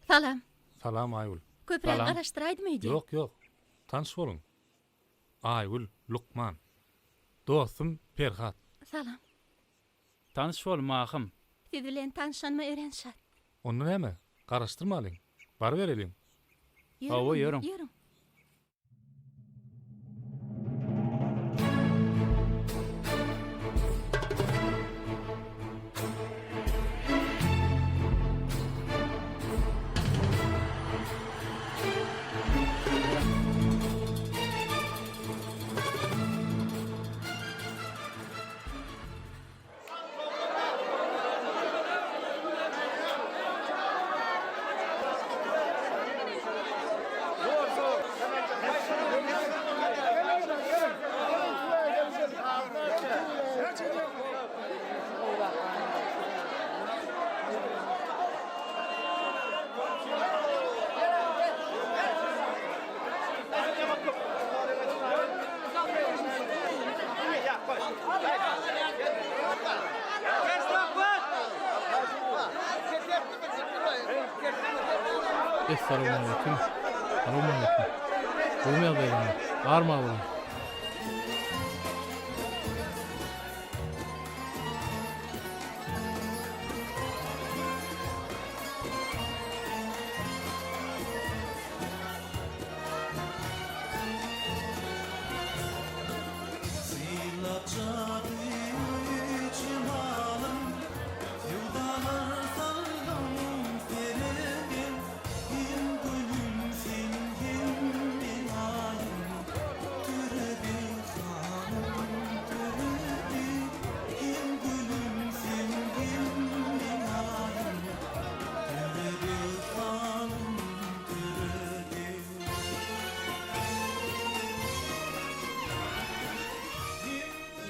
Salam. Salam Aýgül. Köpräk garaşdyraýdym öýdýän. Ýok ýok. Tanyş boluň. Aýgül, lukman. Dostum Perhat. Salam. Tanyş bol, Mahym. Siz bilen tanşanyma örän şat. Onda näme, garaşdyrmalyň. Barybereliň. Hawa, ýörüň. Ýörüň. Essalawmaleýkim. Salowmaleýkim. Gowumy ýagdaýlaryňyz? Barmy abraý?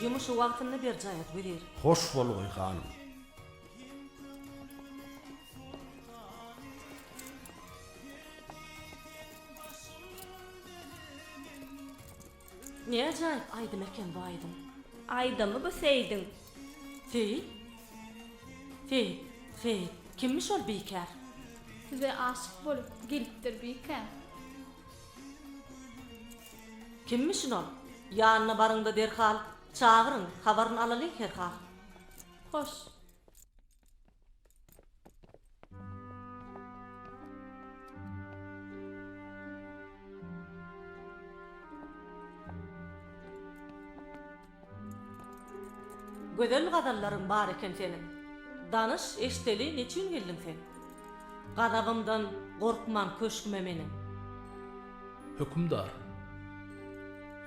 Ýumuşy wagtynda berjaý et, wezir. Hoş bolgaý, hanym. Ne ajaýyp aýdym eken bu aýdym. Aýdymy bu Seýdiň. Seýit? Seýit, Seýit, kimmiş ol bikär? Size aşyk bolup gelipdir bikär. Kimmişin ol? Ýanyna baryň-da derhal, çagyryň, habaryny alalyň herhal. Hoş. Gözel gazallaryň bar eken seniň. Danyş, eşdeli, neçün geldiň sen? Gazabymdan gorkman köşgüme meniň. Hökümdar,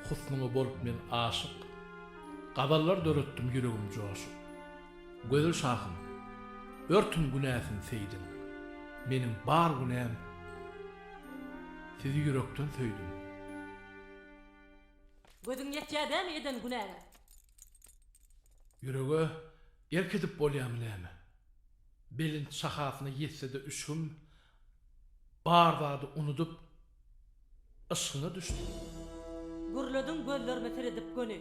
husnuňa bolup men aşyk, Gazallar döretdim ýüregim joşup. Gözel şahym, örtüň günäsin Seýdiň, Meniň bar günäm sizi ýürekden söýdüm. Gözüň ýetýär dämi eden günäňe? Ýürege erk edip bolýamy näme? Belent şahasyna ýetse-de üşgüm, Bar zady unudyp, yşgyňa düşdüm. Gürlediň gözlerime seredip göni.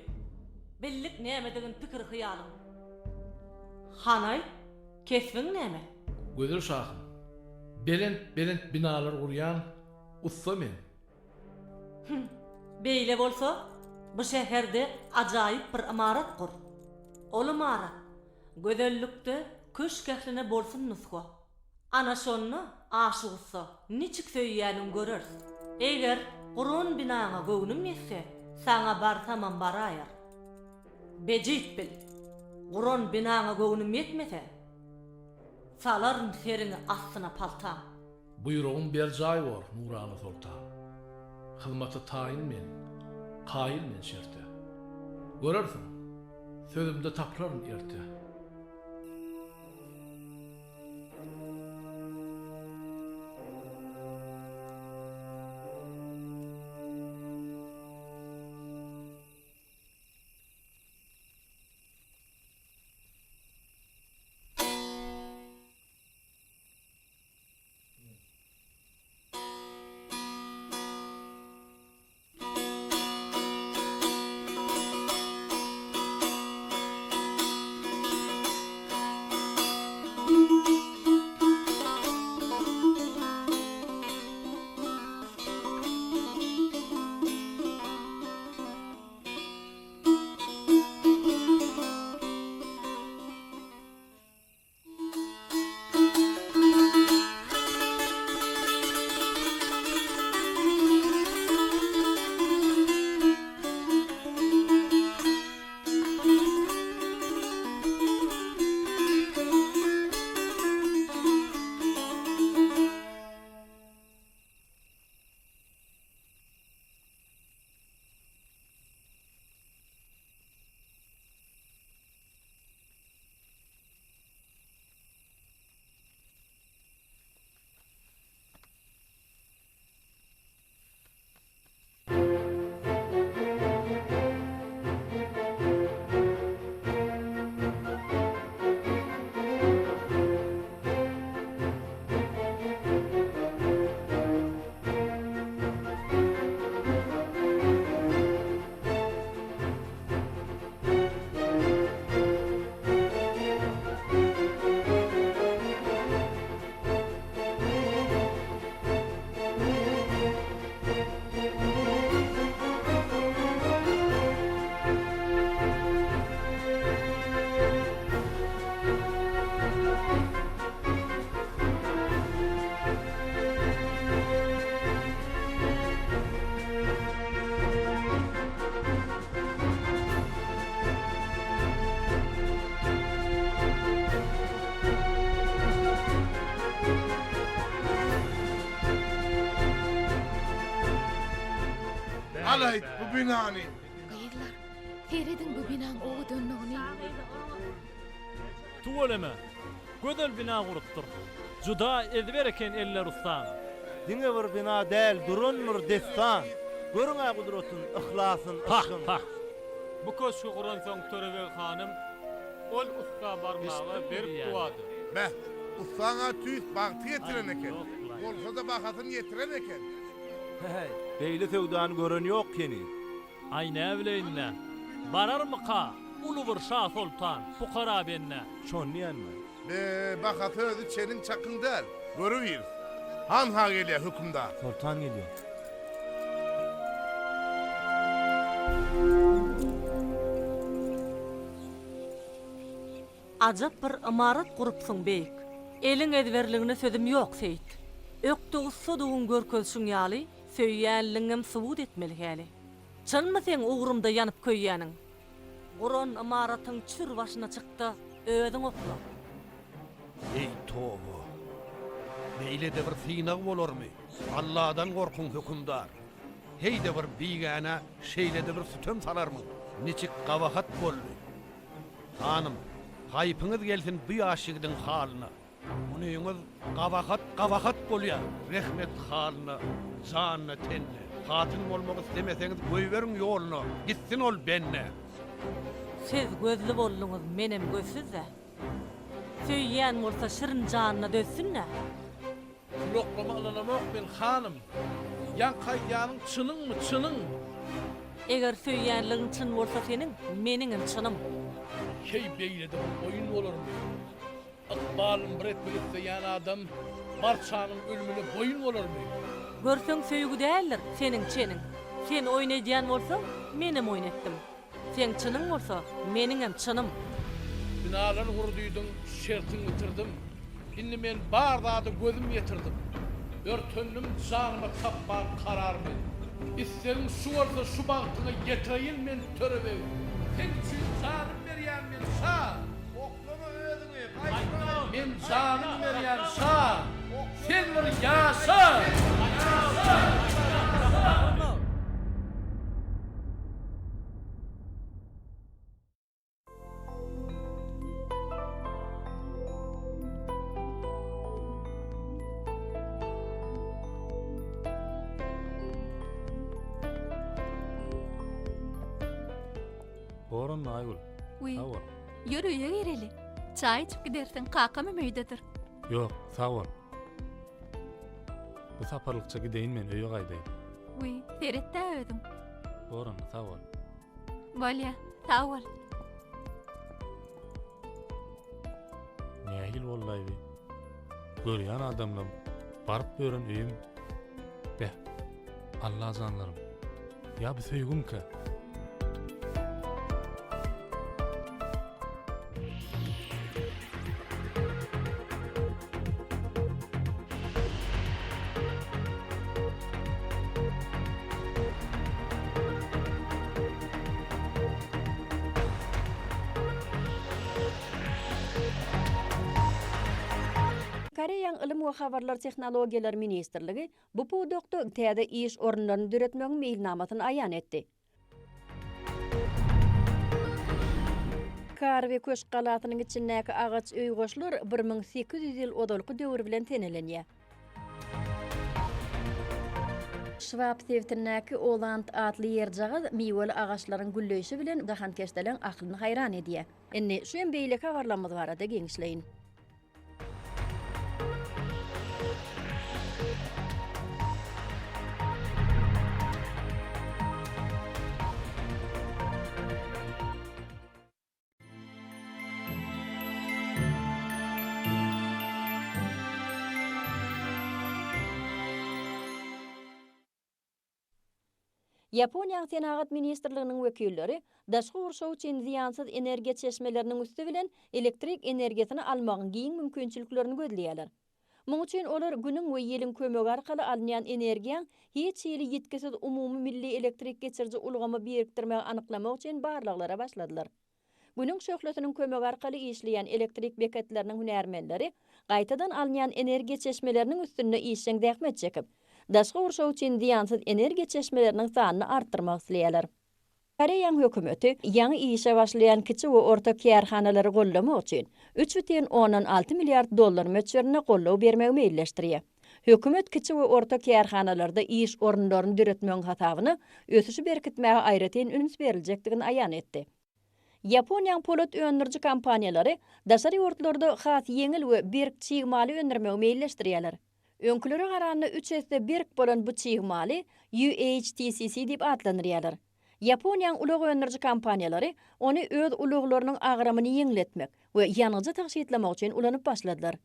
Bildik nämedigin pikir-hyýalyň. Hany aýt, kesbiň näme? Gözel şahym, belent-belent binalar gurýan ussa men. Hüm, beýle bolsa, bu şäherde ajaýyp bir ymarat gur. Ol ymarat gözellikde köşk ähline bolsun nusga. Ana şonda Aşyk ussa niçik söýýäniň göreris. Eger guran binaňa göwnüm ýetse, saňa barsamam baraýar. Bejit bil, guran binaňa göwnüm ýetmese, salaryn seriňi astyna paltaň. Buýrugyň berjaý bor, nurana soltan. Hyzmata taýyn men, kaýyl men şerte. Görersiň, sözümde tapylaryn erte. Alaýt bu binany. Gyzlar, serediň bu binaň owadanlygyny. Tüweleme, gözel bina gurupdyr. Juda ezber eken eller ussaň. Diňe bir bina däl, duran bir dessan. Görüň-ä gudratyn, yhlasyn, yşgyn. Pah, pah. Bu köşgi guransoň Törebeg hanym ol ussa barmaga berk wada. Beh, ussaň-a tüýs bagty getiren eken. Bolsa-da bahasyny ýetiren eken. He-heý, beýle söwdany gören ýok heniz. Aý näbileýin-dä. Bararmyka uly bir şa soltan pukara bendä. Şony diýenmi? Be, bahasy özi çeniň-çakyň däl. Görübiris. Hanha gelýär hökümdar. Soltan gelýär. Ajap bir ymarat gurupsyň beýik. Eliň ezberligine sözüm ýok Seýit. Ökde ussadygyň görkezişiň ýaly söýýänligiňem subut etmeli häli. Çynmy seň ugrumda ýanyp köýýäniň? Guran ymaratyň çür başyna çyk-da, özüň okla. Eý, toba! Beýle-de bir synag bolarmy? Alladan gorkuň, hökümdar! Heý-de bir bigänä şeýle-de bir sütem salarmyň? Niçik gabahat boldy? Hanym, haýpyňyz gelsin bu ýaş ýigidiň halyna! Munyňyz gabahat gabahat bolýar. Rehmet halyna, janyna tenine. Hatyn bolmak islemeseňiz goýberiň ýoluna, gitsin ol bende. Siz gözli bolduňyz menem gözsüz-dä. Söýýän bolsa şirin janyna dözsün-dä. Gulaklama ynanamok men hanym. Ýaňky aýdýanyň çynyňmy, çynyň? Eger söýýänligiň çyn bolsa seniň, meniňem çynym. Heý beýlede bir oýun bolarmy? Ykbalyny bir etmek isleýän adam barçanyň ölümine boýun bolarmy? Görseň söýgi däldir seniň çeniň. Sen oýun edýän bolsaň, menem oýun etdim. Seň çynyň bolsa, meniňem çynym. Binalar gur diýdiň, şertiň bitirdim. Indi men bar zada gözüm ýetirdim. Örtendim janyma tapman karar men. Islegiň şu bolsa şu bagtyňa ýetireýin men Töre beg. Seň üçin janym berýän men şa. Oklama özüňi, gaýtma! Men janym berýän şa. Sen bir ýaşa! Bor onda Aýgül. Wiý. Sag bol. Ýör öýe gireli. Çaý içip gidersiň, kakamam öýdedir. Ýok, sag bol. Bu saparlykça gideýin men öýe gaýdaýyn. Wiý, seret-dä özüň. Bor onda, sag bol. Bolýa, sag bol. Nähili boldaý bi? Görýän adamlam baryp ýören öýüm. Beh, Allajanlarym. Ýa bu söýgümkä? Koreýaň Ylym we habarlar tehnologiýalary ministrligi bu pudakda täze iş orunlaryny döretmegiň meýilnamasyny aýan etdi. Karwe köşk galasynyň içindäki agaç öý-goşlar 1800 ýyl ozalky döwür bilen senelenýär. Şwab sebitindäki Oland atly ýerjagaz miweli agaçlaryň gülleýşi bilen jahankeşdeleň aklyny haýran edýär. Indi şu hem beýleki habarlarymyz barada giňişleýin. Ýaponiýanyň Senagat ministrliginiň wekilleri daşky gurşaw üçin zyýansyz energiýa çeşmeleriniň üsti bilen elektrik energiýasyny almagyň giň mümkinçiliklerini gözleýärler. Muň üçin olar Günüň we ýeliň kömegi arkaly alynýan energiýaň hiç hili ýitgisiz umumy milli elektrik geçiriji ulgama birikdirmegi anyklamak üçin barlaglara başladylar. Günüň şöhlesiniň kömegi arkaly işleýän elektrik beketleriniň hünärmenleri gaýtadan alynýan energiýa çeşmeleriniň üstünde işjeň zähmet çekip, daşky gurşaw üçin zyýansyz energiýa çeşmeleriniň sanyny artdyrmak isleýärler. Koreýaň hökümeti ýaňy işe başlaýan kiçi we orta kärhanalary goldamak üçin 3,6 milliard dollar möçberinde goldaw bermegi meýilleşdirýär. Hökümet kiçi we orta kärhanalarda iş orunlaryny döretmegiň hasabyna ösüşi berkitmäge aýratyn üns beriljekdigini aýan etdi. Ýaponiýanyň polat öndüriji kompaniýalary daşary ýurtlarda has ýeňil we berk çig maly öndürmegi meýilleşdirýärler. Öňkülere garanda üç esse berk bolan bu çig maly UHTCC diýip atlandyrýarlar. Ýaponiýanyň ulag öndüriji kompaniýalary ony öz ulaglarynyň agramyny ýeňletmek we ýangyjy tygşytlamak üçin ulanyp başladylar.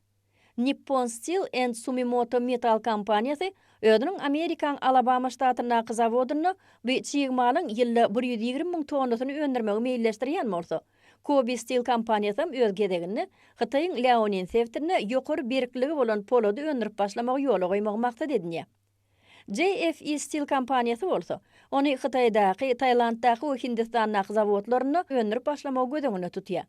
Nippon Steel and Sumimoto Metal kompaniýasy özüniň Amerikaň Alabama ştatyndaky zawodynda bu çig malyň ýylda 120 müň tonnasyny öndürmegi meýilleşdirýän bolsa, Kobe Steel kompaniýasam öz gezeginde Hytaýyň Lýaonin sebitinde ýokary berkligi bolan polady öndürip başlamagy ýola goýmagy maksat edinýär. JFE Steel kompaniýasy bolsa, ony Hytaýdaky, Tailanddaky we Hindistandaky zawodlarynda öndürip başlamagy göz öňünde tutýar.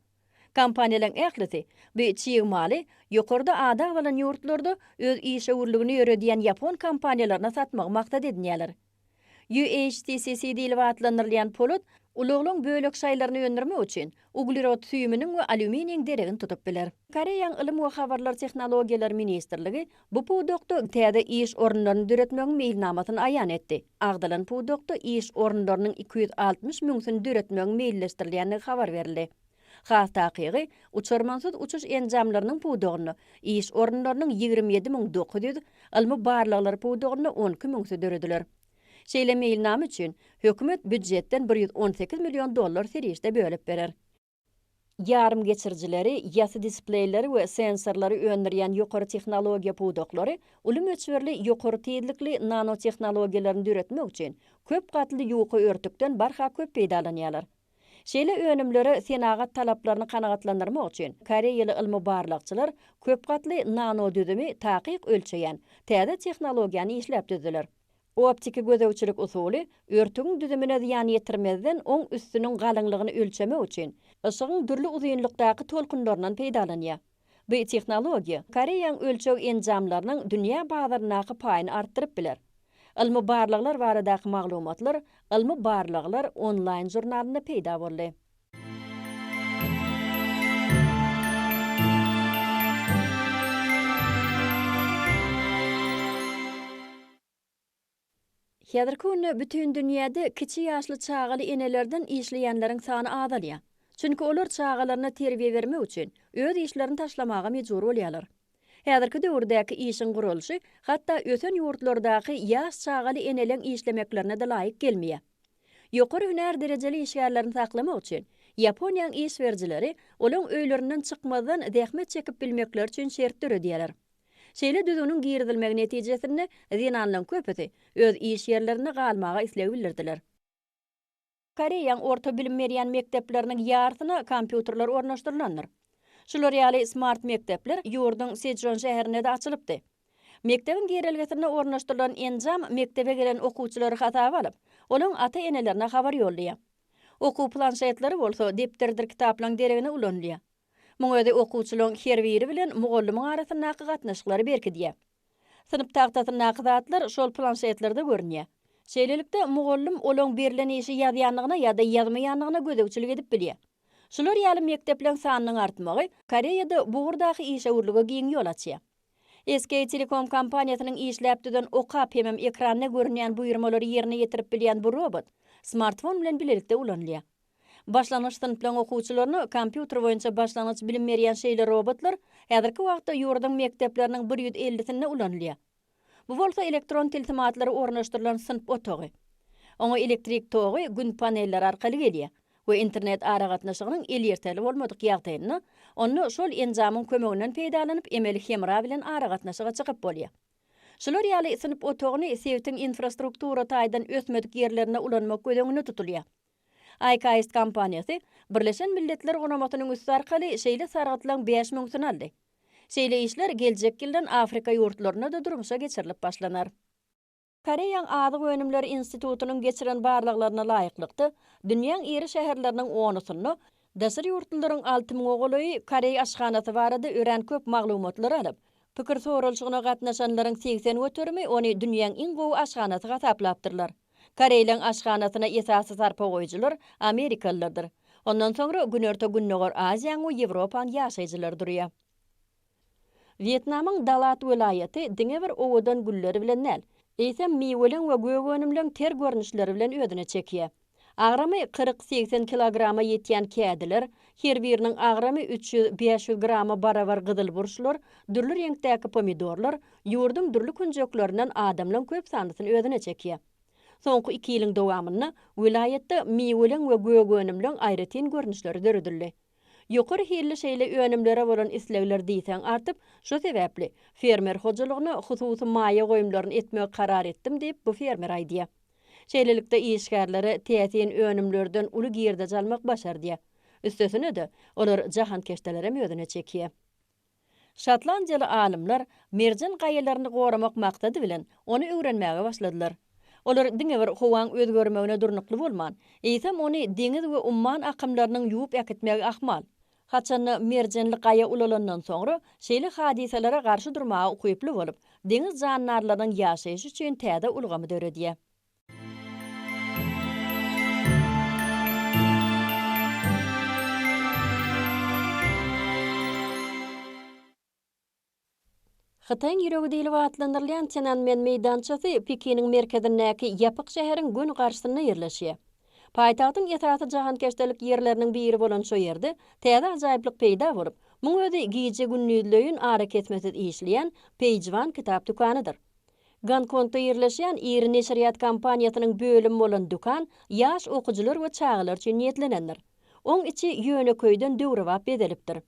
Kompaniýalaryň ählisi bu çig maly ýokarda ady agzalan ýurtlarda öz işewürligini ýöredýän ýapon kompaniýalaryna satmagy maksat edinýärler. UHTCC diýlip atlandyrylýan polat ulaglaryň bölek şaýlaryny öndürmek üçin uglerod süýüminiň we alýuminiýiň deregini tutup biler. Koreýaň Ylym we habarlar tehnologiýalary ministrligi bu pudakda täze iş orunlaryny döretmegiň meýilnamasyny aýan etdi. Agzalan pudakda iş orunlarynyň 260 müňsüni döretmegiň meýilleşdirilýändigi habar berildi. Has takygy, uçarmansyz uçuş enjamlarynyň pudagynda iş orunlarynyň 27 900, ylmy barlaglar pudagynda 12 müňsi dörediler. Şeýle meýilnama üçin hökümet býujetden 118 million dollar serişde bölüp berer. Ýarymgeçirijileri, ýasy displeýleri we sensorlary öndürýän ýokary tehnologiýa pudaklary uly möçberli ýokary tizlikli nanotehnologiýalaryny döretmek üçin köp gatly ýuka örtükden barha köp peýdalanýarlar. Şeýle önümlere senagat talaplaryny kanagatlandyrmak üçin koreýaly ylmy barlagçylar köp gatly nanodüzümi takyk ölçeýän täze tehnologiýany işläp düzdüler. Optiki gözegçilik usuly örtügiň düzümine zyýan ýetirmezden oň üstüniň galyňlygyny ölçemek üçin yşygyň dürli uzynlykdaky tolkunlaryndan peýdalanýar. Bu tehnologiýa Koreýaň ölçeg enjamlarynyň dünýä bazaryndaky paýyny artdyryp biler. Ylmy barlaglar baradaky maglumatlar Ylmy barlaglar onlaýn žurnalynda peýda boldy. Häzirki günde bütin dünýäde kiçi ýaşly çagaly enelerden işleýänleriň sany azalýar. Çünki olar çagalaryna terbiýe bermek üçin öz işlerini taşlamaga mejbur bolýarlar. Häzirki döwürdäki işiň guralyşy hatda ösen ýurtlardaky ýaş çagaly eneleň işlemeklerine-de laýyk gelmeýär. Ýokary hünär derejeli işgärlerini saklamak üçin Ýaponiýaň iş berijileri olaň öýlerinden çykmazdan zähmet çekip bilmekleri üçin şert döredýärler. Şeýle düzgüniň girizilmegi netijesinde zenanlaryň köpüsi öz iş ýerlerinde galmaga isleg bildirdiler. Koreýaň orta bilim berýän mekdepleriniň ýarysyna kompýuterler ornaşdyrylandyr. Şular ýaly smart mekdepler ýurduň Sejon şäherinde-de açylypdy. Mekdebiň girelgesinde ornaşdyrylan enjam mekdebe gelen okuwçylary hasaba alyp, olaň ata-enelerine habar ýollaýar. Okuw planşetleri bolsa depderdir kitaplaryň deregine ulanylýar. Muň özi okuwçylaryň her biri bilen mugallymyň arasyndaky gatnaşyklary berkidýär. Synp tagtasyndaky zatlar şol planşetlerde görünýär. Şeýlelikde, mugallym olaň berlen işi ýazýandygyna ýa-da ýazmaýandygyna gözegçilik edip bilýär. Şular ýaly mekdepleriň sanynyň artmagy Koreýada bu ugurdaky işewürlige giň ýol açýar. SK Telecom kompaniýasynyň işläp düzen okap hemem ekranda görünýän buýurmalary ýerine ýetirip bilýän bu robot smartfon bilen bilelikde ulanylýar. Başlangyç synplaryň okuwçylaryna kompýuter boýunça başlangyç bilim berýän şeýle robotlar häzirki wagtda ýurduň mekdepleriniň bir 150-sinde ulanylýar. Bu bolsa elektron tilsimatlary ornaşdyrylan synp otagy. Oňa elektrik togy gün panelleri arkaly gelýär we internet aragatnaşygynyň elýeterli bolmadyk ýagdaýynda onda şol enjamyň kömeginden peýdalanyp emeli hemra bilen aragatnaşyga çykyp bolýar. Şular ýaly synp otagyny sebitiň infrastruktura taýdan ösmedik ýerlerinde ulanmak göz öňünde tutulýar. IKS kompaniýasy Birleşen Milletler Guramasynyň üsti arkaly şeýle sargytlaryň bäş müňüsini aldy. Şeýle işler geljek ýyldan Afrika ýurtlarynda-da durmuşa geçirilip başlanar. Koreýaň Azyk önümleri institutynyň geçiren barlaglaryna laýyklykda, dünýäň iri şäherleriniň onusynda daşary ýurtlularyň alty müňe golaýy koreý aşhanasy barada örän köp maglumatlary alyp, pikir soralyşygyna gatnaşanlaryň 80 göterimi ony dünýäň iň gowy aşhanasy hasaplapdyrlar. Koreýleň aşhanasyna esasy sarpa goýujylar amerikalylardyr. Ondan soňra Günorta-Gündogar Aziýaň we Ýewropaň ýaşaýjylary durýar. Wýetnamyň Dalat welaýaty diňe bir owadan gülleri bilen däl, eýsem miweleň we gök önümleň ter görnüşleri bilen özüne çekýär. Agramy 40-80 kilograma ýetýän kädiler, her biriniň agramy 300-500 grama barabar gyzyl burçlar, dürli reňkdäki pomidorlar ýurduň dürli künjeklerinden adamlaň köp sanlysyny özüne çekýär. Soňky iki ýylyň dowamynda welaýatda miweleň we gök önümleň aýratyn görnüşleri döredildi. Ýokary hilli şeýle önümlere bolan islegler diýseň artyp, şu sebäpli fermer hojalygyna hususy maýa goýumlaryny etmegi karar etdim diýip, bu fermer aýdýar. Şeýlelikde, işgärlere täsin önümlerden uly girdeji almak başardýar. Üstesine-de, olar jahankeşdelerem özüne çekýär. Şotlandiýaly alymlar merjen gaýalaryny goramak maksady bilen ony öwrenmäge başladylar. Olar diňe bir howaň özgermegine durnukly bolman, eýsem ony deňiz we umman akymlarynyň ýuwup äkitmegi ahmal. Haçanda merjenli gaýa ulalandan soňra, şeýle hadysalara garşy durmaga ukyply bolup, deňiz jandarlarynyň ýaşaýşy üçin täze ulgamy döredýär. Hytaýyň ýüregi diýlip atlandyrylýan Tiananmen meýdançasy Pekiniň merkezindäki ýapyk şäheriň göni garşysynda ýerleşýär. Paýtagtyň esasy jahankeşdelik ýerleriniň biri bolan şu ýerde täze ajaýyplyk peýda bolup, muň özi gije-gündizleýin arakesmesiz işleýän Peýjwan kitap dükanydyr. Gonkongda ýerleşýän iri neşirýat kompaniýasynyň bölümi bolan dükan ýaş okyjylar we çagalar üçin niýetlenendir. Oň içi ýönekeýden döwrebap bezelipdir.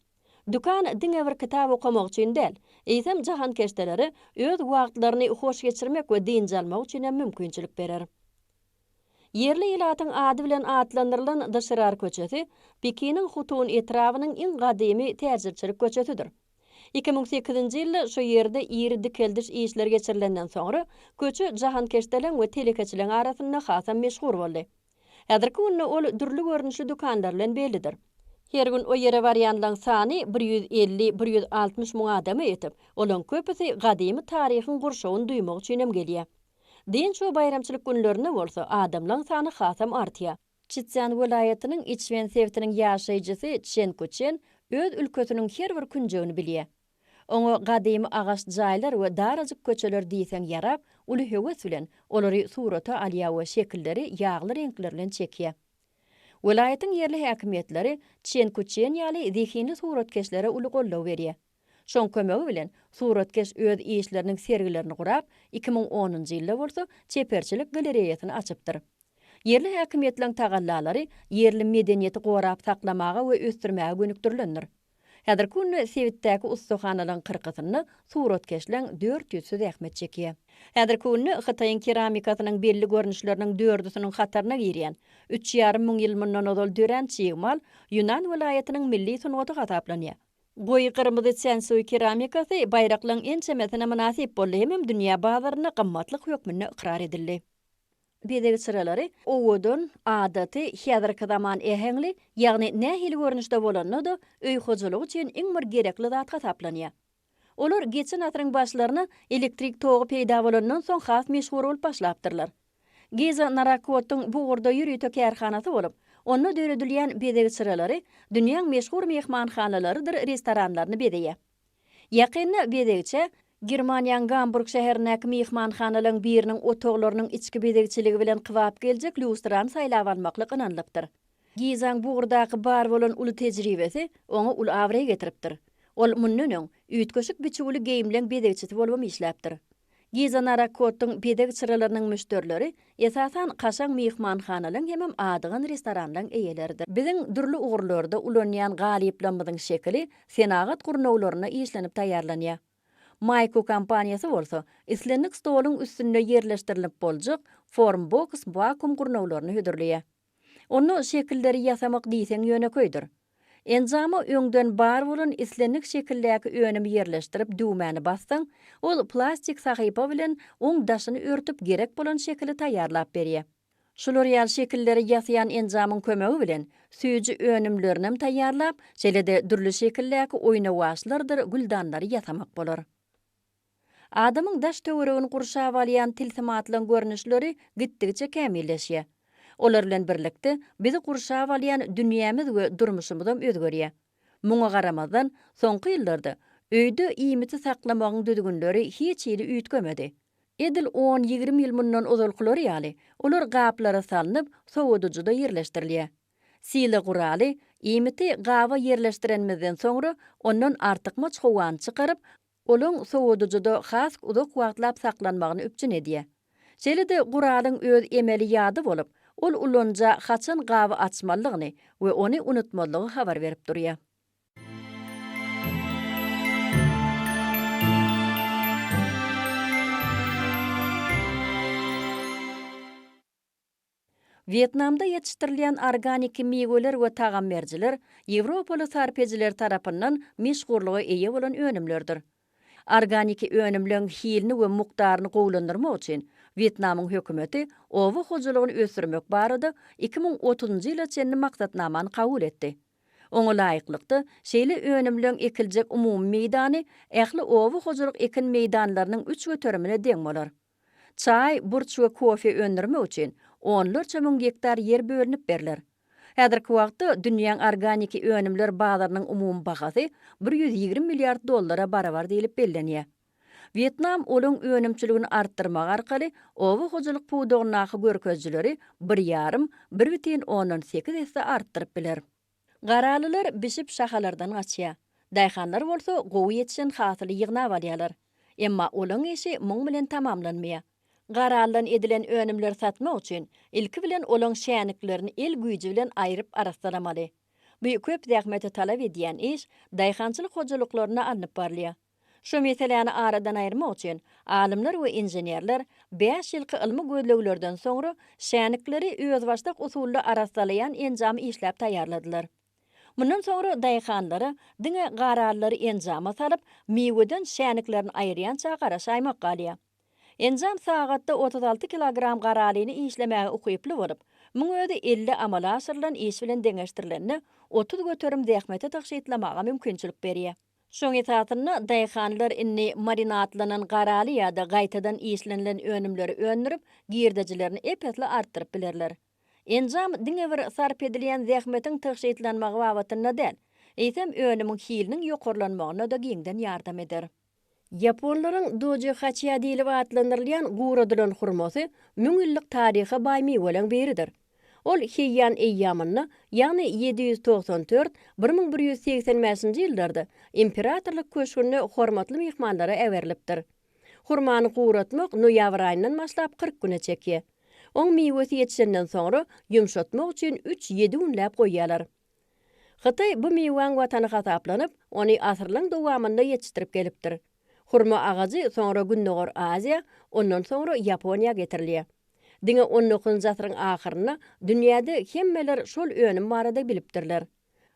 Dükan diňe bir kitap okamak üçin däl, eýsem jahankeşdelere öz wagtlaryny hoş geçirmek we dynç almak üçin hem mümkinçilik berer. Ýerli ilatyň ady bilen atlandyrylan Dyşyrar köçesi Pekiniň Hutun etrabynyň iň gadymy täjirçilik köçesidir. 2008-nji ýylda şu ýerde iri dikeldiş işleri geçirilenden soňra, köçe jahankeşdeleň we telekeçileň arasynda hasam meşhur boldy. Häzirki günde ol dürli görnüşli dükanlar bilen bellidir. Her gün o ýere barýanlaň sany bir 150, bir 160 müň adama ýetip, olaň köpüsi gadymy taryhyň gurşawyny duýmak üçinem gelýär. Dynç we baýramçylyk günlerinde bolsa adamlaň sany hasam artýar. Çzýan welaýatynyň Içwen sebitiniň ýaşaýjysy Çen Kuçen öz ülkesiniň her bir künjegini bilýär. Oňa gadymy agaç jaýlar we darajyk köçeler diýseň ýarap, uly höwes bilen olary surata alýar we şekilleri ýagly reňkler bilen çekýär. Welaýatyň ýerli häkimiýetleri Çen Kuçen ýaly zehinli suratkeşlere uly goldaw berýär. Şoň kömegi bilen suratkeş öz işleriniň sergilerini gurap, 2010-njy ýylda bolsa çeperçilik galereýasyny açypdyr. Ýerli häkimiýetleriň tagallalary ýerli medeniýeti gorap saklamaga we ösdürmäge gönükdirilendir. Häzirki günde sebitdäki ussahanalaryň kyrkysynda suratkeşleň dört ýüzsi zähmet çekýär. Häzirki günde Hytaýyň keramikasynyň belli görnüşleriniň dördüsiniň hataryna girýän, üç ýarym müň ýyl mundan ozal dörän çig mal Ýunnan welaýatynyň milli sungaty hasaplanýar. Goýy gyrmyzy Çansuý keramikasy baýraklaryň ençemesine mynasyp boldy hemem dünýä bazarynda gymmatlyk hökmünde ykrar edildi. Bezeg çyralary owadan, adaty, häzirki zaman äheňli, ýagny nähili görnüşde bolanda-da, öý hojalygy üçin iň bir gerekli zat hasaplanýar. Olar geçen asyryň başlaryna elektrik togy peýda bolandan soň has meşhur bolup başlapdyrlar. Giza Narakottyň bu ugurda ýörite kärhanasy bolup, onda döredilýän bezeg çyralary dünýäň meşhur myhmanhanalarydyr restoranlaryny bezeýär. Ýakynda bezegçä Germaniýanyň Gamburg şäherindäki myhmanhanalaryň biriniň otaglarynyň içki bezegçiligi bilen kybap geljek lýustrany saýlap almaklyk ynanylypdyr. Gizaň bu ugurdaky bar bolan uly tejribesi oňa uly abraý getiripdir. Ol mundan öň, üýtgeşik biçüwli geýimleň bezegçisi bolubam işläpdir. Giza Narakottyň bezeg çyralarynyň müşderileri, esasan, kaşaň myhmanhanalaryň hemem adygan restoranlaryň eýeleridir. Biziň dürli ugurlarda ulanýan galyplarymyzyň şekili senagat gurnawlarynda işlenip taýýarlanýar. Maýko kompaniýasy bolsa, islendik stoluň üstünde ýerleşdirilip boljak Formbox wakuum gurnawlaryny hödürleýär. Onda şekilleri ýasamak diýseň ýönekeýdir. Enjama öňden bar bolan islendik şekildäki önümi ýerleşdirip düwmäni bassaň, ol plastik sahypa bilen oň daşyny örtüp gerek bolan şekili taýýarlap berýär. Şular ýaly şekilleri ýasaýan enjamyň kömegi bilen süýji önümlerinem taýýarlap, şeýle-de dürli şekildäki oýnawaçlardyr güldanlary ýasamak bolar. Adamyň daş-töweregini gurşap alýan tilsimatlaryň görnüşleri gitdigiçe kämilleşýär. Olar bilen birlikde bizi gurşap alýan dünýämiz we durmuşymyzam özgerýär. Muňa garamazdan, soňky ýyllarda öýde iýmiti saklamagyň düzgünleri hiç hili üýtgemedi. Edil on-ýigrimi ýyl mundan ozalkylary ýaly, olar gaplara salnyp, sowadyjyda ýerleşdirilýär. Sila guraly, iýmiti gaba ýerleşdirenimizden soňra, ondan artykmaç howany çykaryp, olaň sowadyjyda has uzak wagtlap saklanmagyny üpjün edýär. Şeýle-de guralyň öz emeli ýady bolup, ol ulanyja haçan gaby açmalydygyny we ony unutmazlygy habar berip durýar. Wýetnamda ýetişdirilýän organiki miweler we tagam berijiler ýewropaly sarp edijiler tarapyndan meşhurlyga eýe bolan önümlerdir. Organiki önümleň hilini we mukdaryny gowulandyrmak üçin Wýetnamyň hökümeti oba hojalygyny ösdürmek barada 2030-njy ýyla çenli maksatnamany kabul etdi. Oňa laýyklykda, şeýle önümleň ekiljek umumy meýdany ähli oba hojalyk ekin meýdanlarynyň üç göterimine deň bolar. Çaý, burç we kofe öndürmek üçin onlarça müň gektar ýer bölünip berler. Häzirki wagtda dünýäň organiki önümler bazarynyň umumy bahasy 120 milliard dollara barabar diýlip bellenýär. Wýetnam olaň önümçiligini artdyrmak arkaly oba hojalyk pudagyndaky görkezijileri bir ýarym, bir bütin ondan sekiz esse artdyryp biler. Garalylar bişip şahalardan gaçýar. Daýhanlar bolsa gowy ýetişen hasyly ýygnap alýarlar. Emma olaň işi muň bilen tamamlanmaýar. Garalydan edilen önümleri satmak üçin, ilki bilen olaň şäniklerini el güýji bilen aýryp arassalamaly. Bu köp zähmeti talap edýän iş daýhançylyk hojalyklarynda alnyp barylýar. Şu meseläni aradan aýyrmak üçin alymlar we inženerler bäş ýylky ylmy gözleglerden soňra şänikleri özbaşdak usulda arassalaýan enjamy işläp taýýarladylar. Mundan soňra daýhanlara diňe garalylary enjama salyp, miweden şäniklerini aýyrýança garaşaýmak galýar. Enjam sagatda 36 kilogram garalyny işlemäge ukyply bolup, muň özi elde amala aşyrylan iş bilen deňeşdirilende 30% zähmeti tygşytlamaga mümkinçilik berýär. Şoň esasynda daýhanlar indi marinadlanan garaly ýa-da gaýtadan işlenilen önümleri öndürip, girdejilerini ep-esli artdyryp bilerler. Enjam diňe bir sarp edilýän zähmetiň tygşytlanmagy babatynda däl, eýsem önümiň hiliniň ýokarlanmagyna-da giňden ýardam eder. Ýaponlaryň doji haçiýa diýlip atlandyrylýan guradylan hurmasy müňýyllyk taryha baý miweleň biridir. Ol Heýýan eýýamynda, ýagny 794, 1185-nji ýyllarda imperatorlyk köşgünde hormatly myhmanlara äberilipdir. Hurmany guratmak noýabr aýyndan başlap 40 güne çekýär. Oň miwesi ýetişenden soňra ýumşatmak üçin üç-ýedi günläp goýýarlar. Hytaý bu miwäň watany hasaplanyp, ony asyrlaň dowamynda ýetişdirip gelipdir. Hurma agajy soňra Gündogar Aziýa, ondan soňra Ýaponiýa getirilýär. Diňe on dokuzynjy asyryň ahyrynda dünýäde hemmeler şol önüm barada bilipdirler.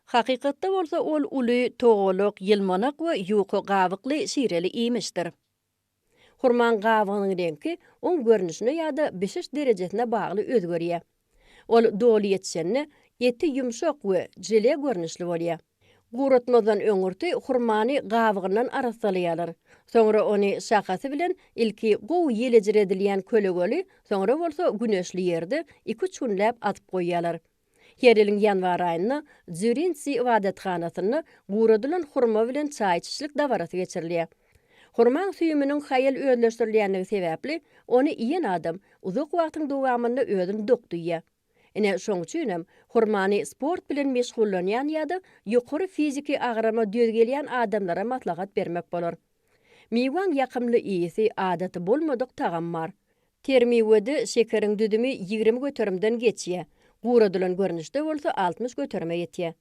Hakykatda bolsa ol uly, togalak, ýylmanak we ýuka gabykly şireli iýmişdir. Hurmaň gabygynyň reňki oň görnüşine ýa-da bişiş derejesine bagly özgerýär. Ol doly ýetişende, eti ýumşak we žele görnüşli bolýar. Guratmazdan öňürti hurmany gabygyndan arassalaýarlar. Soňra ony şahasy bilen ilki gowy ýelejiredilýän kölegeli, soňra bolsa güneşli ýerde iki-üç günläp asyp goýýarlar. Her ýylyň ýanwar aýynda Dzýurinsi ybadathanasynda guradylan hurma bilen çaý içişlik dabarasy geçirilýär. Hurmaň süýüminiň haýal özleşdirilýändigi sebäpli, ony iýen adam uzak wagtyň dowamynda özüni dok duýýar. Ine, şoň üçinem hurmany sport bilen meşgullanýan ýa-da ýokary fiziki agrama döz gelýän adamlara maslahat bermek bolar. Miwäň ýakymly ysy, adaty bolmadyk tagamy bar. Ter miwede şekeriň düzümi 20 göterimden geçýär, guradylan görnüşde bolsa 60 göterime ýetýär.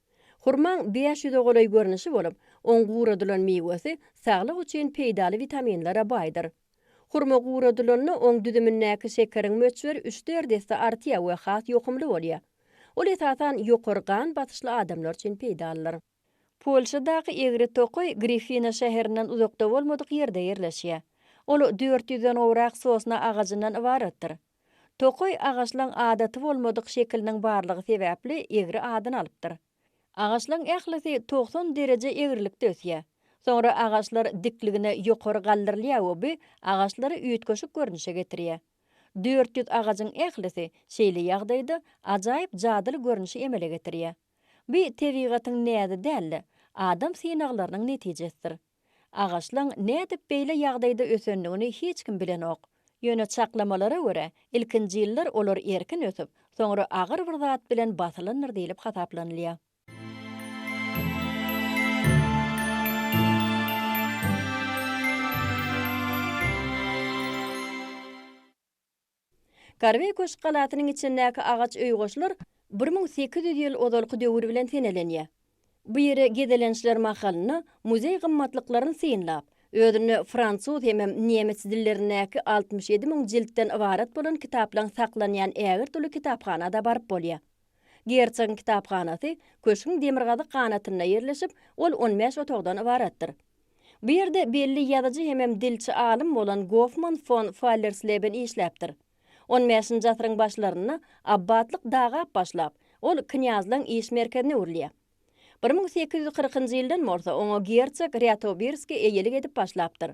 Hurmaň 500-e golaý görnüşi bolup, oň guradylan miwesi saglyk üçin peýdaly witaminlere baýdyr. Hurma guradylanda oň düzümindäki şekeriň möçberi üç-dört esse artýar we has ýokumly bolýar. Ol esasan ýokary gan basyşly adamlar üçin peýdalydyr. Polşadaky egri tokaý Grifina şäherinden uzakda bolmadyk ýerde ýerleşýär. Ol dört ýüzden gowrak sosna agajyndan ybaratdyr. Tokaý agaçlaň adaty bolmadyk şekiliniň barlygy sebäpli egri adyny alypdyr. Agaçlaň ählisi 90 dereje egrilikde ösýär. Soňra agaçlar dikligine ýokary galdyrylýar we bu agaçlary üýtgeşik görnüşe getirýär. 400 agajyň ählisi şeýle ýagdaýda ajaýyp jadyly görnüşi emele getirýär. Bu tebigatyň näzi däl-de, adam synaglarynyň netijesidir. Agaçlaň nädip beýle ýagdaýda ösendigini hiç kim bilenok. Ýöne çaklamalara görä, ilkinji ýyllar olar erkin ösüp, soňra agyr bir zat bilen basylandyr diýlip hasaplanylýar. Karweý köşk galasynyň içindäki agaç öý-goşlar 1800 ýyl ozalky döwür bilen senelenýär. Bu ýere gezelençler mahalynda muzeý gymmatlyklaryny synlap, Özünde fransuz hemem nemes dillerindäki 67 müň jiltden ybarat bolan kitaplaň saklanýan ägirt uly kitaphana-da baryp bolýar. Gerçegiň kitaphanasy köşgüň demirgazyk ganatynda ýerleşip, ol on bäş otagdan ybaratdyr. Bu ýerde belli ýazyjy hemem dilçi alym bolan Gofman fon Fallersleben işläpdir. On bäşinji asyryň başlarynda abbatlyk dagap başlap, ol knýazlaň iş merkezine öwrülýär. 1840-njy ýyldan bolsa oňa gersog Rýatobirskiý eýelik edip başlapdyr.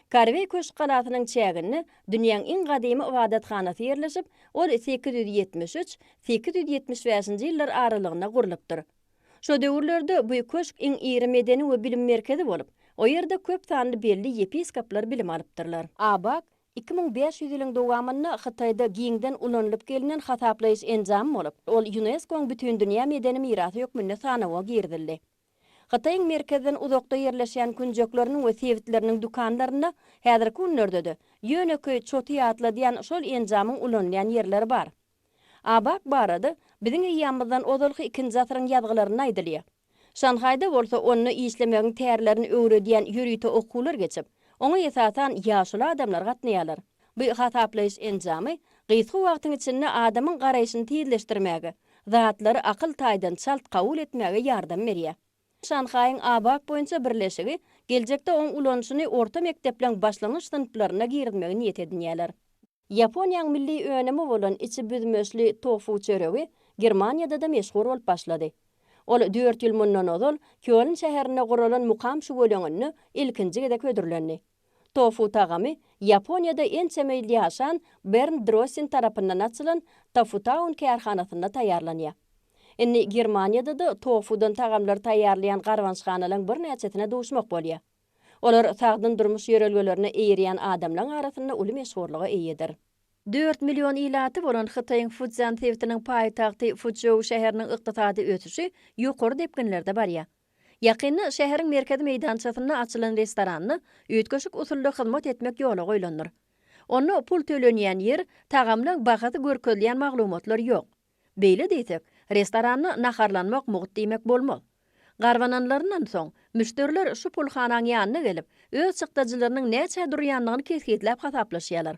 Karweý köşk galasynyň çäginde dünýäň iň gadymy ybadathanasy ýerleşip, ol 873, 875-nji ýyllar aralygynda gurlupdyr. Şo döwürlerde bu köşk iň iri medeni we bilim merkezi bolup, o ýerde köp sanly belli ýepiskoplar bilim alypdyrlar. Abak 2500 ýylyň dowamynda Hytaýda giňden ulanylyp gelnen hasaplaýyş enjamy bolup, ol ÝUNESKO-nyň Bütindünýä medeni mirasy hökmünde sanawa girizildi. Hytaýyň merkezden uzakda ýerleşýän künjekleriniň we sebitleriniň dükanlarynda häzirki günlerde-de ýönekeý çoty ýatladýan şol enjamyň ulanylýan ýerleri bar. Abak barada biziň eýýamymyzdan ozalky ikinji asyryň ýazgylarynda aýdylýar. Şanhaýda bolsa onda işlemegiň tärlerini öwredýän ýörite okuwlar geçip, oňa esasan ýaşuly adamlar gatnaýarlar. Bu hasaplaýyş enjamy gysga wagtyň içinde adamyň garaýşyny tizleşdirmäge, zatlary akyl taýdan çalt kabul etmäge ýardam berýär. Şanhaýyň ABAK boýunça birleşigi geljekde oň ulanyşyny orta mekdepleň başlangyç synplarynda girizmegi niýet edinýärler. Ýaponiýaň milli önümi bolan içi büzmeçli tofu çöregi Germaniýada-da meşhur bolup başlady. Ol dört ýyl mundan ozal Kýoln şäherinde guralan mukam şüweleňinde ilkinji gezek hödürlendi. Tofu tagamy Ýaponiýada ençeme ýyl ýaşan Bernd Drossin tarapyndan açylan Tofutown kärhanasynda taýýarlanýar. Indi Germaniýada-da tofudan tagamlar taýýarlaýan garbançhanalaryň birnäçesine duşmak bolýar. Olar sagdyn durmuş ýörelgelerine eýerýän adamlaň arasynda uly meşhurlyga eýedir. Dört million ilaty bolan Hytaýyň Fudzýan sebitiniň paýtagty Fuçžou şäheriniň ykdysady ösüşi ýokary depginlerde barýar. Ýakynda şäheriň merkezi meýdançasynda açylan restoranda üýtgeşik usulda hyzmat etmek ýola goýlandyr. Onda pul tölenýän ýer, tagamlaň bahasy görkezilýän maglumatlar ýok. Beýle diýsek, restoranda naharlanmak mugt diýmek bolmaz. Garbananlaryndan soň, müşderiler şu pulhanaň ýanyna gelip, öz çykdajylarynyň näçä durýandygyny kesgitläp hasaplaşýarlar.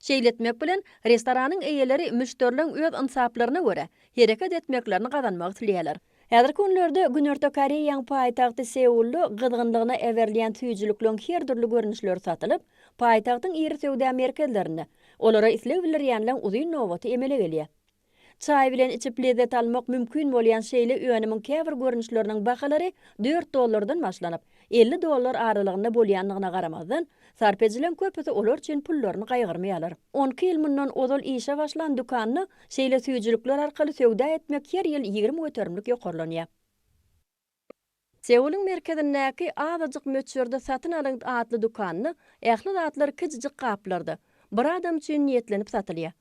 Şeýle etmek bilen, restoranyň eýeleri müşderileň öz ynsaplaryna görä, hereket etmeklerini gazanmak isleýärler. Häzirki günlerde Günorta Koreýaň paýtagty Seulda gyzgynlygyna äberilýän süýjülikleriň her dürli görnüşleri satylyp, paýtagtyň iri söwda merkezlerinde olara isleg bildirýänleň uzyn nobaty emele gelýär. Çaý bilen içip lezzet almak mümkin bolýan şeýle önümiň käbir görnüşleriniň bahalary dört dollardan başlanyp, 50 dollar aralygynda bolýandygyna garamazdan, sarp edijileriň köpüsi olar üçin pullaryny gaýgyrmaýarlar. On iki ýyl mundan ozal işe başlan dükanda şeýle süýjülikler arkaly söwda etmek her ýyl 20 göterimlik ýokarlanýar. Seulyň merkezindäki azajyk möçberde satyn alyň atly dükanda ähli zatlar kiçijik gaplarda, bir adam üçin niýetlenip satylýar.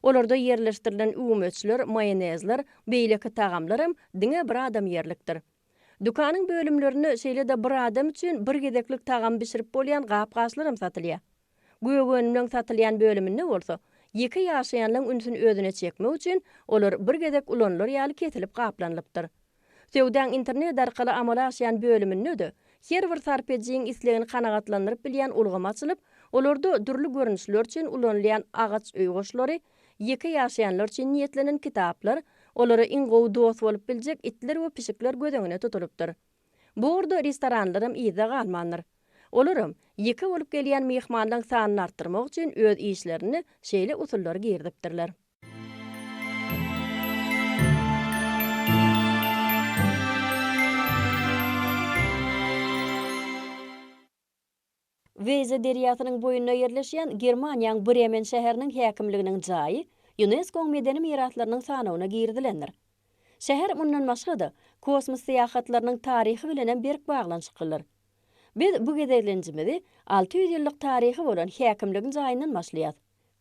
Olarda ýerleşdirilen üwmeçler, maýonezler, beýleki tagamlaram diňe bir adam ýerlikdir. Dükanyň bölümlerinde şeýle-de bir adam üçin bir gezeklik tagam bişirip bolýan gap-gaçlaram satylýar. Gök önümleň satylýan bölüminde bolsa, ýeke ýaşaýanlaň ünsüni özüne çekmek üçin olar bir gezek ulanylar ýaly kesilip gaplanylypdyr. Söwdaň internet arkaly amala aşýan bölüminde-de her bir sarp edijiň islegini kanagatlandyryp bilýän ulgam açylyp, olarda dürli görnüşler üçin ulanylýan agaç öý goşlary, ýeke ýaşaýanlar üçin niýetlenen kitaplar, olara iň gowy dost bolup biljek itler we pişikler göz öňüne tutulypdyr. Bu ugurda restoranlaram yzda galmandyr. Olaram, ýeke bolup gelýän myhmanlaň sanyny artdyrmak üçin öz işlerinde şeýle usullary girizipdirler. Weýze derýasynyň boýunda ýerleşýän Germaniýaň Bremen şäheriniň häkimliginiň jaýy ÝUNESKO-nyň medeni miraslarynyň sanawyna girizilendir. Şäher mundan başga-da, kosmos syýahatlarynyň taryhy bilenem berk baglanyşyklydyr. Biz bu gezelenjimizi 600 ýyllyk taryhy bolan häkimligiň jaýyndan başlaýas.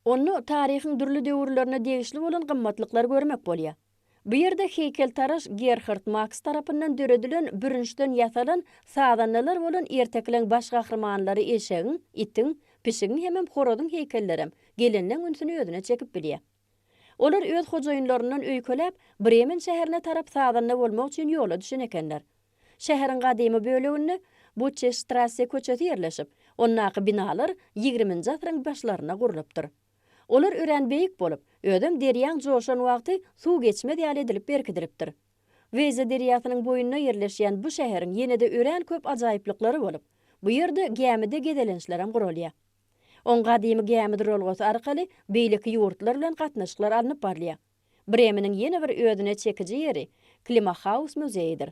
Onda taryhyň dürli döwürlerine degişli bolan gymmatlyklary görmek bolýar. Bu ýerde heýkeltaraş Gerhard Maks tarapyndan döredilen bürünçden ýasalan sazandalar bolan ertekileň baş gahrymanlary eşegiň, itiň, pişigiň hemem horazyň heýkellerem gelenleň ünsüni özüne çekip bilýär. Olar öz hojaýynlaryndan öýkeläp, Bremen şäherine tarap sazanda bolmak üçin ýola düşen ekenler. Şäheriň gadymy böleginde. Butçeştrasse köçesi ýerleşip, ondaky binalar ýigriminji asyryň başlarynda gurlupdyr. Olar örän beýik bolup, özem derýaň joşan wagty suw geçmez ýaly edilip berkidilipdir. Weýza derýasynyň boýunda ýerleşýän bu şäheriň ýene-de örän köp ajaýyplyklary bolup, bu ýerde gämide gezelençlerem guralýar. Oň gadymy gämi duralgasy arkaly beýleki ýurtlar bilen gatnaşyklar alnyp barylýar. Bremeniň ýene bir özüne çekiji ýeri Klimahaus muzeýidir.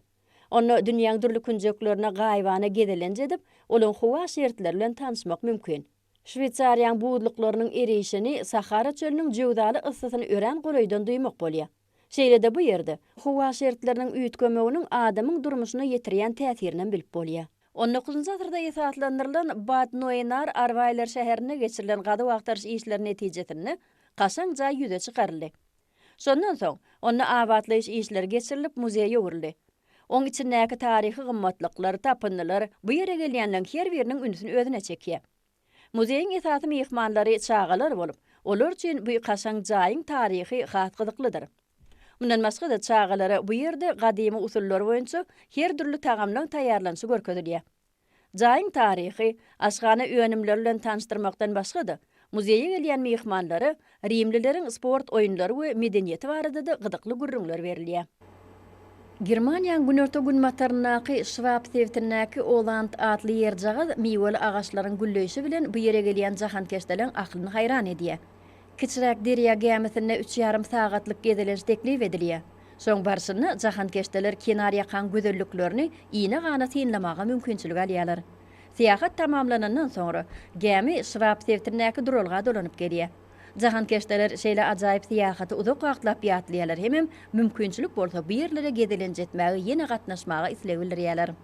Onda dünýäň dürli künjeklerine gaýybana gezelenç edip, olaň howa şertleri bilen tanyşmak mümkin. Şweýsariýaň buzluklarynyň ereýşini, Sahara çölüniň jöwzaly yssysyny örän golaýdan duýmak bolýar. Şeýle-de bu ýerde howa şertleriniň üýtgemeginiň adamyň durmuşyna ýetirýän täsirinem bilip bolýar. On dokuzynjy asyrda esaslandyrylan Bad Noenar-Arwaýler şäherinde geçirilen gazuw-agtaryş işleri netijesinde kaşaň jaý ýüze çykaryldy. Şondan soň, onda abatlaýyş işleri geçirilip, muzeý öwrüldi. Oň içindäki taryhy gymmatlyklar, tapyndylar bu ýere gelýänleň her biriniň ünsüni özüne çekýär. Muzeýiň esasy myhmanlary çagalar bolup, olar üçin bu kaşaň jaýyň taryhy has gyzyklydyr. Mundan başga-da çagalara bu ýerde gadymy usullar boýunça her dürli tagamlaň taýýarlanyşy görkezilýär. Jaýyň taryhy, aşhana önümleri bilen tanyşdyrmakdan başga-da, muzeýe gelýän myhmanlara rimlileriň sport oýunlary we medeniýeti barada-da gyzykly gürrüňler berilýär. Germaniýanyň günorta-günbataryndaky Şwab sebitindäki Oland atly ýerjagaz miweli agaçlaryň gülleýşi bilen bu ýere gelýän jahankeşdeleň aklyny haýran edýär. Kiçiräk derýa gämisinde üç ýarym sagatlyk gezelenç teklip edilýär. Şoň barşynda jahankeşdeler kenarýakaň gözelliklerini ine-gana synlamaga mümkinçilik alýarlar. Syýahat tamamlanandan soňra, gämi Şwab sebitindäki duralga dolanyp gelýär. Jahankeşdeler şeýle ajaýyp syýahaty uzak wagtlap ýatlaýarlar hemem mümkinçilik bolsa bu ýerlere gezelenç etmäge ýene gatnaşmaga isleg bildirýärler.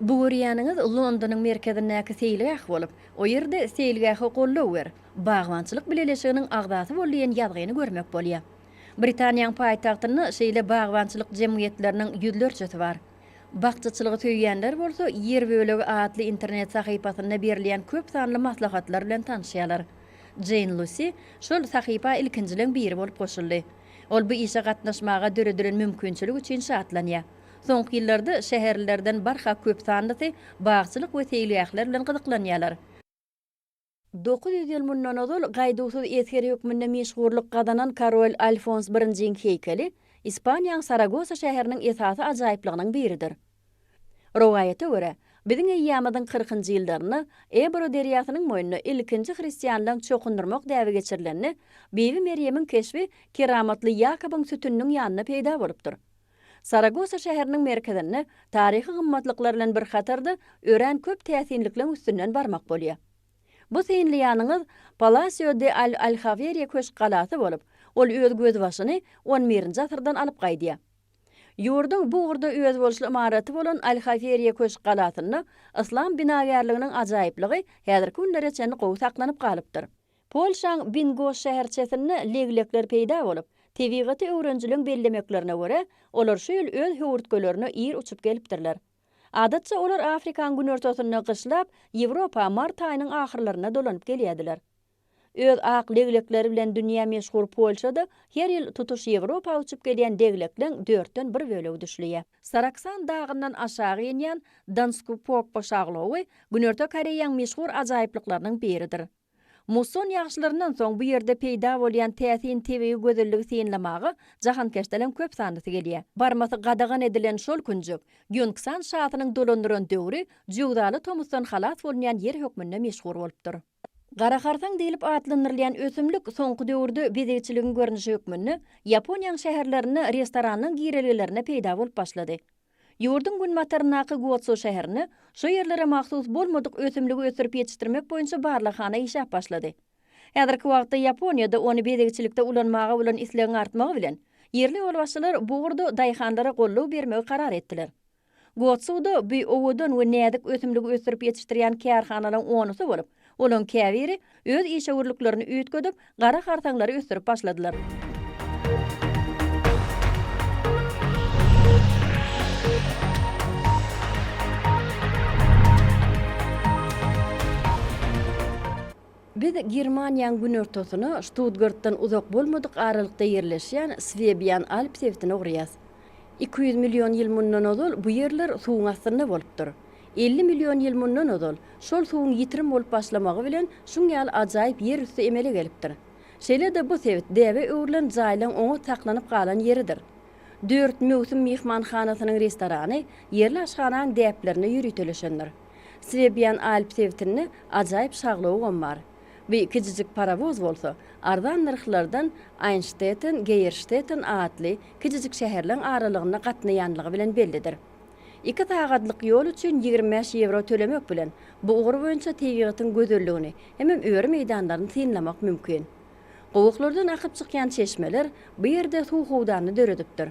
Bu görýäniňiz Londonyň merkezindäki seýilgäh bolup, o ýerde Seýilgähe goldaw ber, bagbançylyk bileleşiginiň agzasy bol diýen ýazgyny görmek bolýar. Britaniýanyň paýtagtynda şeýle bagbançylyk jemgyýetleriniň ýüzlerçesi bar. Bakjaçylygy söýýänler bolsa Ýer bölegi atly internet sahypasynda berilýän köp sanly maslahatlar bilen tanyşýarlar. Jeýn Lusi şol sahypa ilkinjileň biri bolup goşuldy. Ol bu işe gatnaşmaga döredilen mümkinçilik üçin şatlanýar. Soňky ýyllarda şäherlilerden barha köp sanlysy bagçylyk we seýilgähler bilen gyzyklanýarlar. 900 ýyl mundan ozal gaýduwsyz esger hökmünde meşhurlyk gazanan korol Alfons I-iň heýkeli Ispaniýanyň Saragosa şäheriniň esasy ajaýyplygynyň biridir. Rowaýata görä, biziň eýýamyzyň kyrkynjy ýyllarynda Ebro derýasynyň boýunda ilkinji hristianlaryň çokundyrmak däbi geçirilende, Bibi Merýemiň keşbi keramatly Ýakobyň sütüniniň ýanynda peýda bolupdyr. Saragosa şäheriniň merkezinde taryhy gymmatlyklar bilen bir hatarda örän köp täsinlikleň üstünden barmak bolýar. Bu synlaýanyňyz Palasio de al Alhaweria köşk galasy bolup, ol öz gözbaşyny on birinji asyrdan alyp gaýdýar. Ýurduň bu ugurda özboluşly ymaraty bolan Alhaweria köşk galasynda yslam binagärliginiň ajaýyplygy häzirki günlere çenli gowy saklanyp galypdyr. Polşaň Bingoş şäherçesinde leglekler peýda bolup, tebigaty öwrenijileriň bellemeklerine görä, olar şu ýyl öz höwürtgelerine ir uçup gelipdirler. Adatça olar Afrikaň günortasynda gyşlap, Ýewropa mart aýynyň ahyrlarynda dolanyp gelýärdiler. Öz ak leglekleri bilen dünýä meşhur Polşada her ýyl tutuş Ýewropa uçup gelýän leglekleň dörtden bir bölegi düşleýär. Saraksan dagyndan aşagy inýän Danskupokpo şaglowy Günorta Koreýaň meşhur ajaýyplyklarynyň biridir. Musson ýagyşlaryndan soň bu ýerde peýda bolýan täsin tebigy gözelligi synlamaga jahankeşdeleriň köp sanlysy gelýär. Barmasy gadagan edilen şol künjek Gýonksan şasynyň dolandyran döwri jöwzaly tomusdan halas bolunýan ýer hökmünde meşhur bolupdyr. Garaharsaň diýlip atlandyrylýan ösümlik soňky döwürde bezegçiligiň görnüşi hökmünde Ýaponiýanyň şäherlerinde restoranlaryň girelgelerinde peýda bolup başlady. Ýurduň günbataryndaky Gotsu şäherinde şu ýerlere mahsus bolmadyk ösümligi ösdürip ýetişdirmek boýunça barlaghana işläp başlady. Häzirki wagtda Ýaponiýada ony bezegçilikde ulanmaga bolan islegiň artmagy bilen, ýerli ýolbaşçylar bu ugurda daýhanlara goldaw bermegi karar etdiler. Gotsuda bu owadan we näzik ösümligi ösdürip ýetişdirýän kärhanalaryň onusy bolup, Olaryň käbiri öz işewürliklerini üýtgedip, gara harsaňlary ösdürip başladylar. Biz Germaniýanyň günortasyna, Ştutgartdan uzak bolmadyk aralykda ýerleşýän Swebian Alp sebitine ugraýas. 200 million ýyl mundan ozal bu ýerler suwuň astynda bolupdyr. 50 million ýyl mundan ozal, şol suwuň ýitirim bolup başlamagy bilen şuň ýaly ajaýyp ýer üsti emele gelipdir. Şeýle-de bu sebit däbe öwrülen jaýlaň oňat saklanyp galan ýeridir. Dört möwsüm myhmanhanasynyň restorany ýerli aşhanaň däplerine ýöriteleşendir. Swebian Alp sebitinde ajaýyp şaglawugam bar. Bu kiçijik parowoz bolsa, arzan nyrhlardan Aýnşteten, Geýerşteten atly kiçijik şäherleň aralygynda gatnaýanlygy bilen bellidir. Iki sagatlyk ýol üçin 25 ýewro tölemek bilen, bu ugur boýunça tebigatyň gözelligini hemem öri meýdanlaryny synlamak mümkin. Gowaklardan akyp çykýan çeşmeler bu ýerde suw howdanyny döredipdir.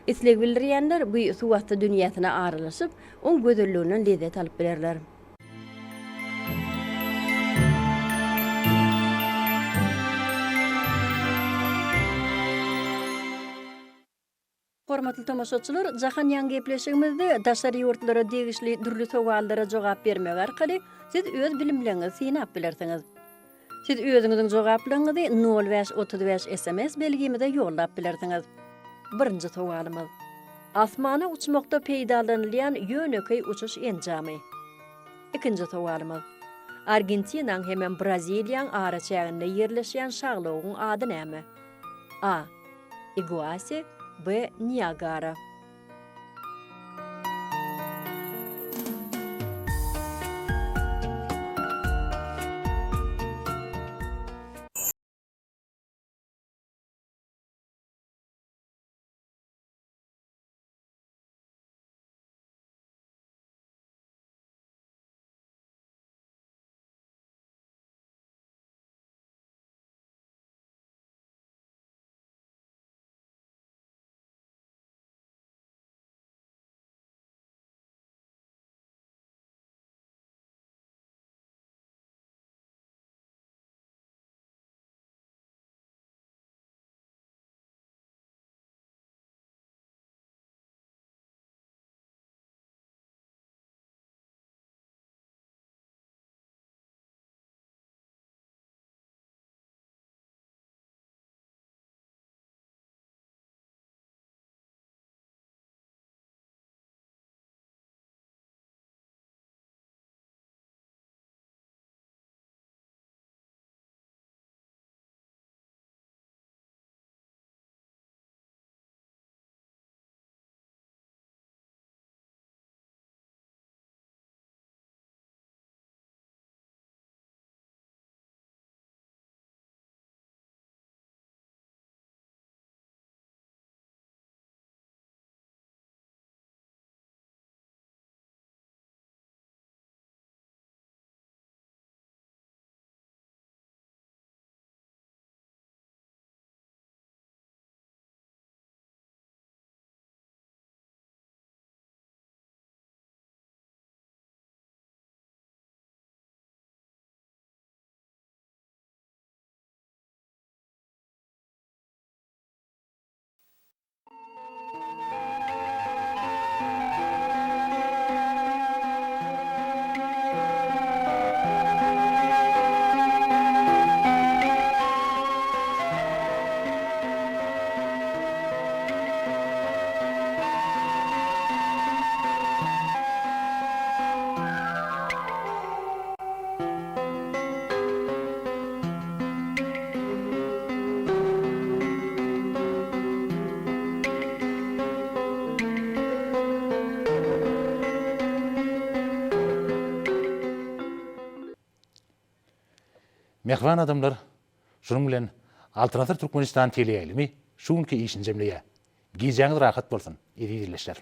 Isleg bildirýänler bu suwasty dünýäsine aralaşyp, oň gözelliginden lezzet alyp bilerler. Hormatly tomaşaçylar, Jahan ýaň gepleşigimizde daşary ýurtlara degişli dürli sowallara jogap bermek arkaly siz öz bilimleriňizi synap bilersiňiz. Siz özüňiziň jogaplaryňyzy nol bäş 35 sms belgimize ýollap bilersiňiz. Birinji sowalymyz. Asmana uçmakda peýdalanylýan ýönekeý uçuş enjamy. Ikinji sowalymyz. Argentinaň hemem Braziliýaň araçäginde ýerleşýän şaglawugyň ady näme? A. Iguasi, B. Niagara. Mähriban adamlar, şunuň bilen Altyn asyr Türkmenistan teleýaýlymy şu günki işini jemleýär. Gijäňiz rahat bolsun, eziz ildeşler!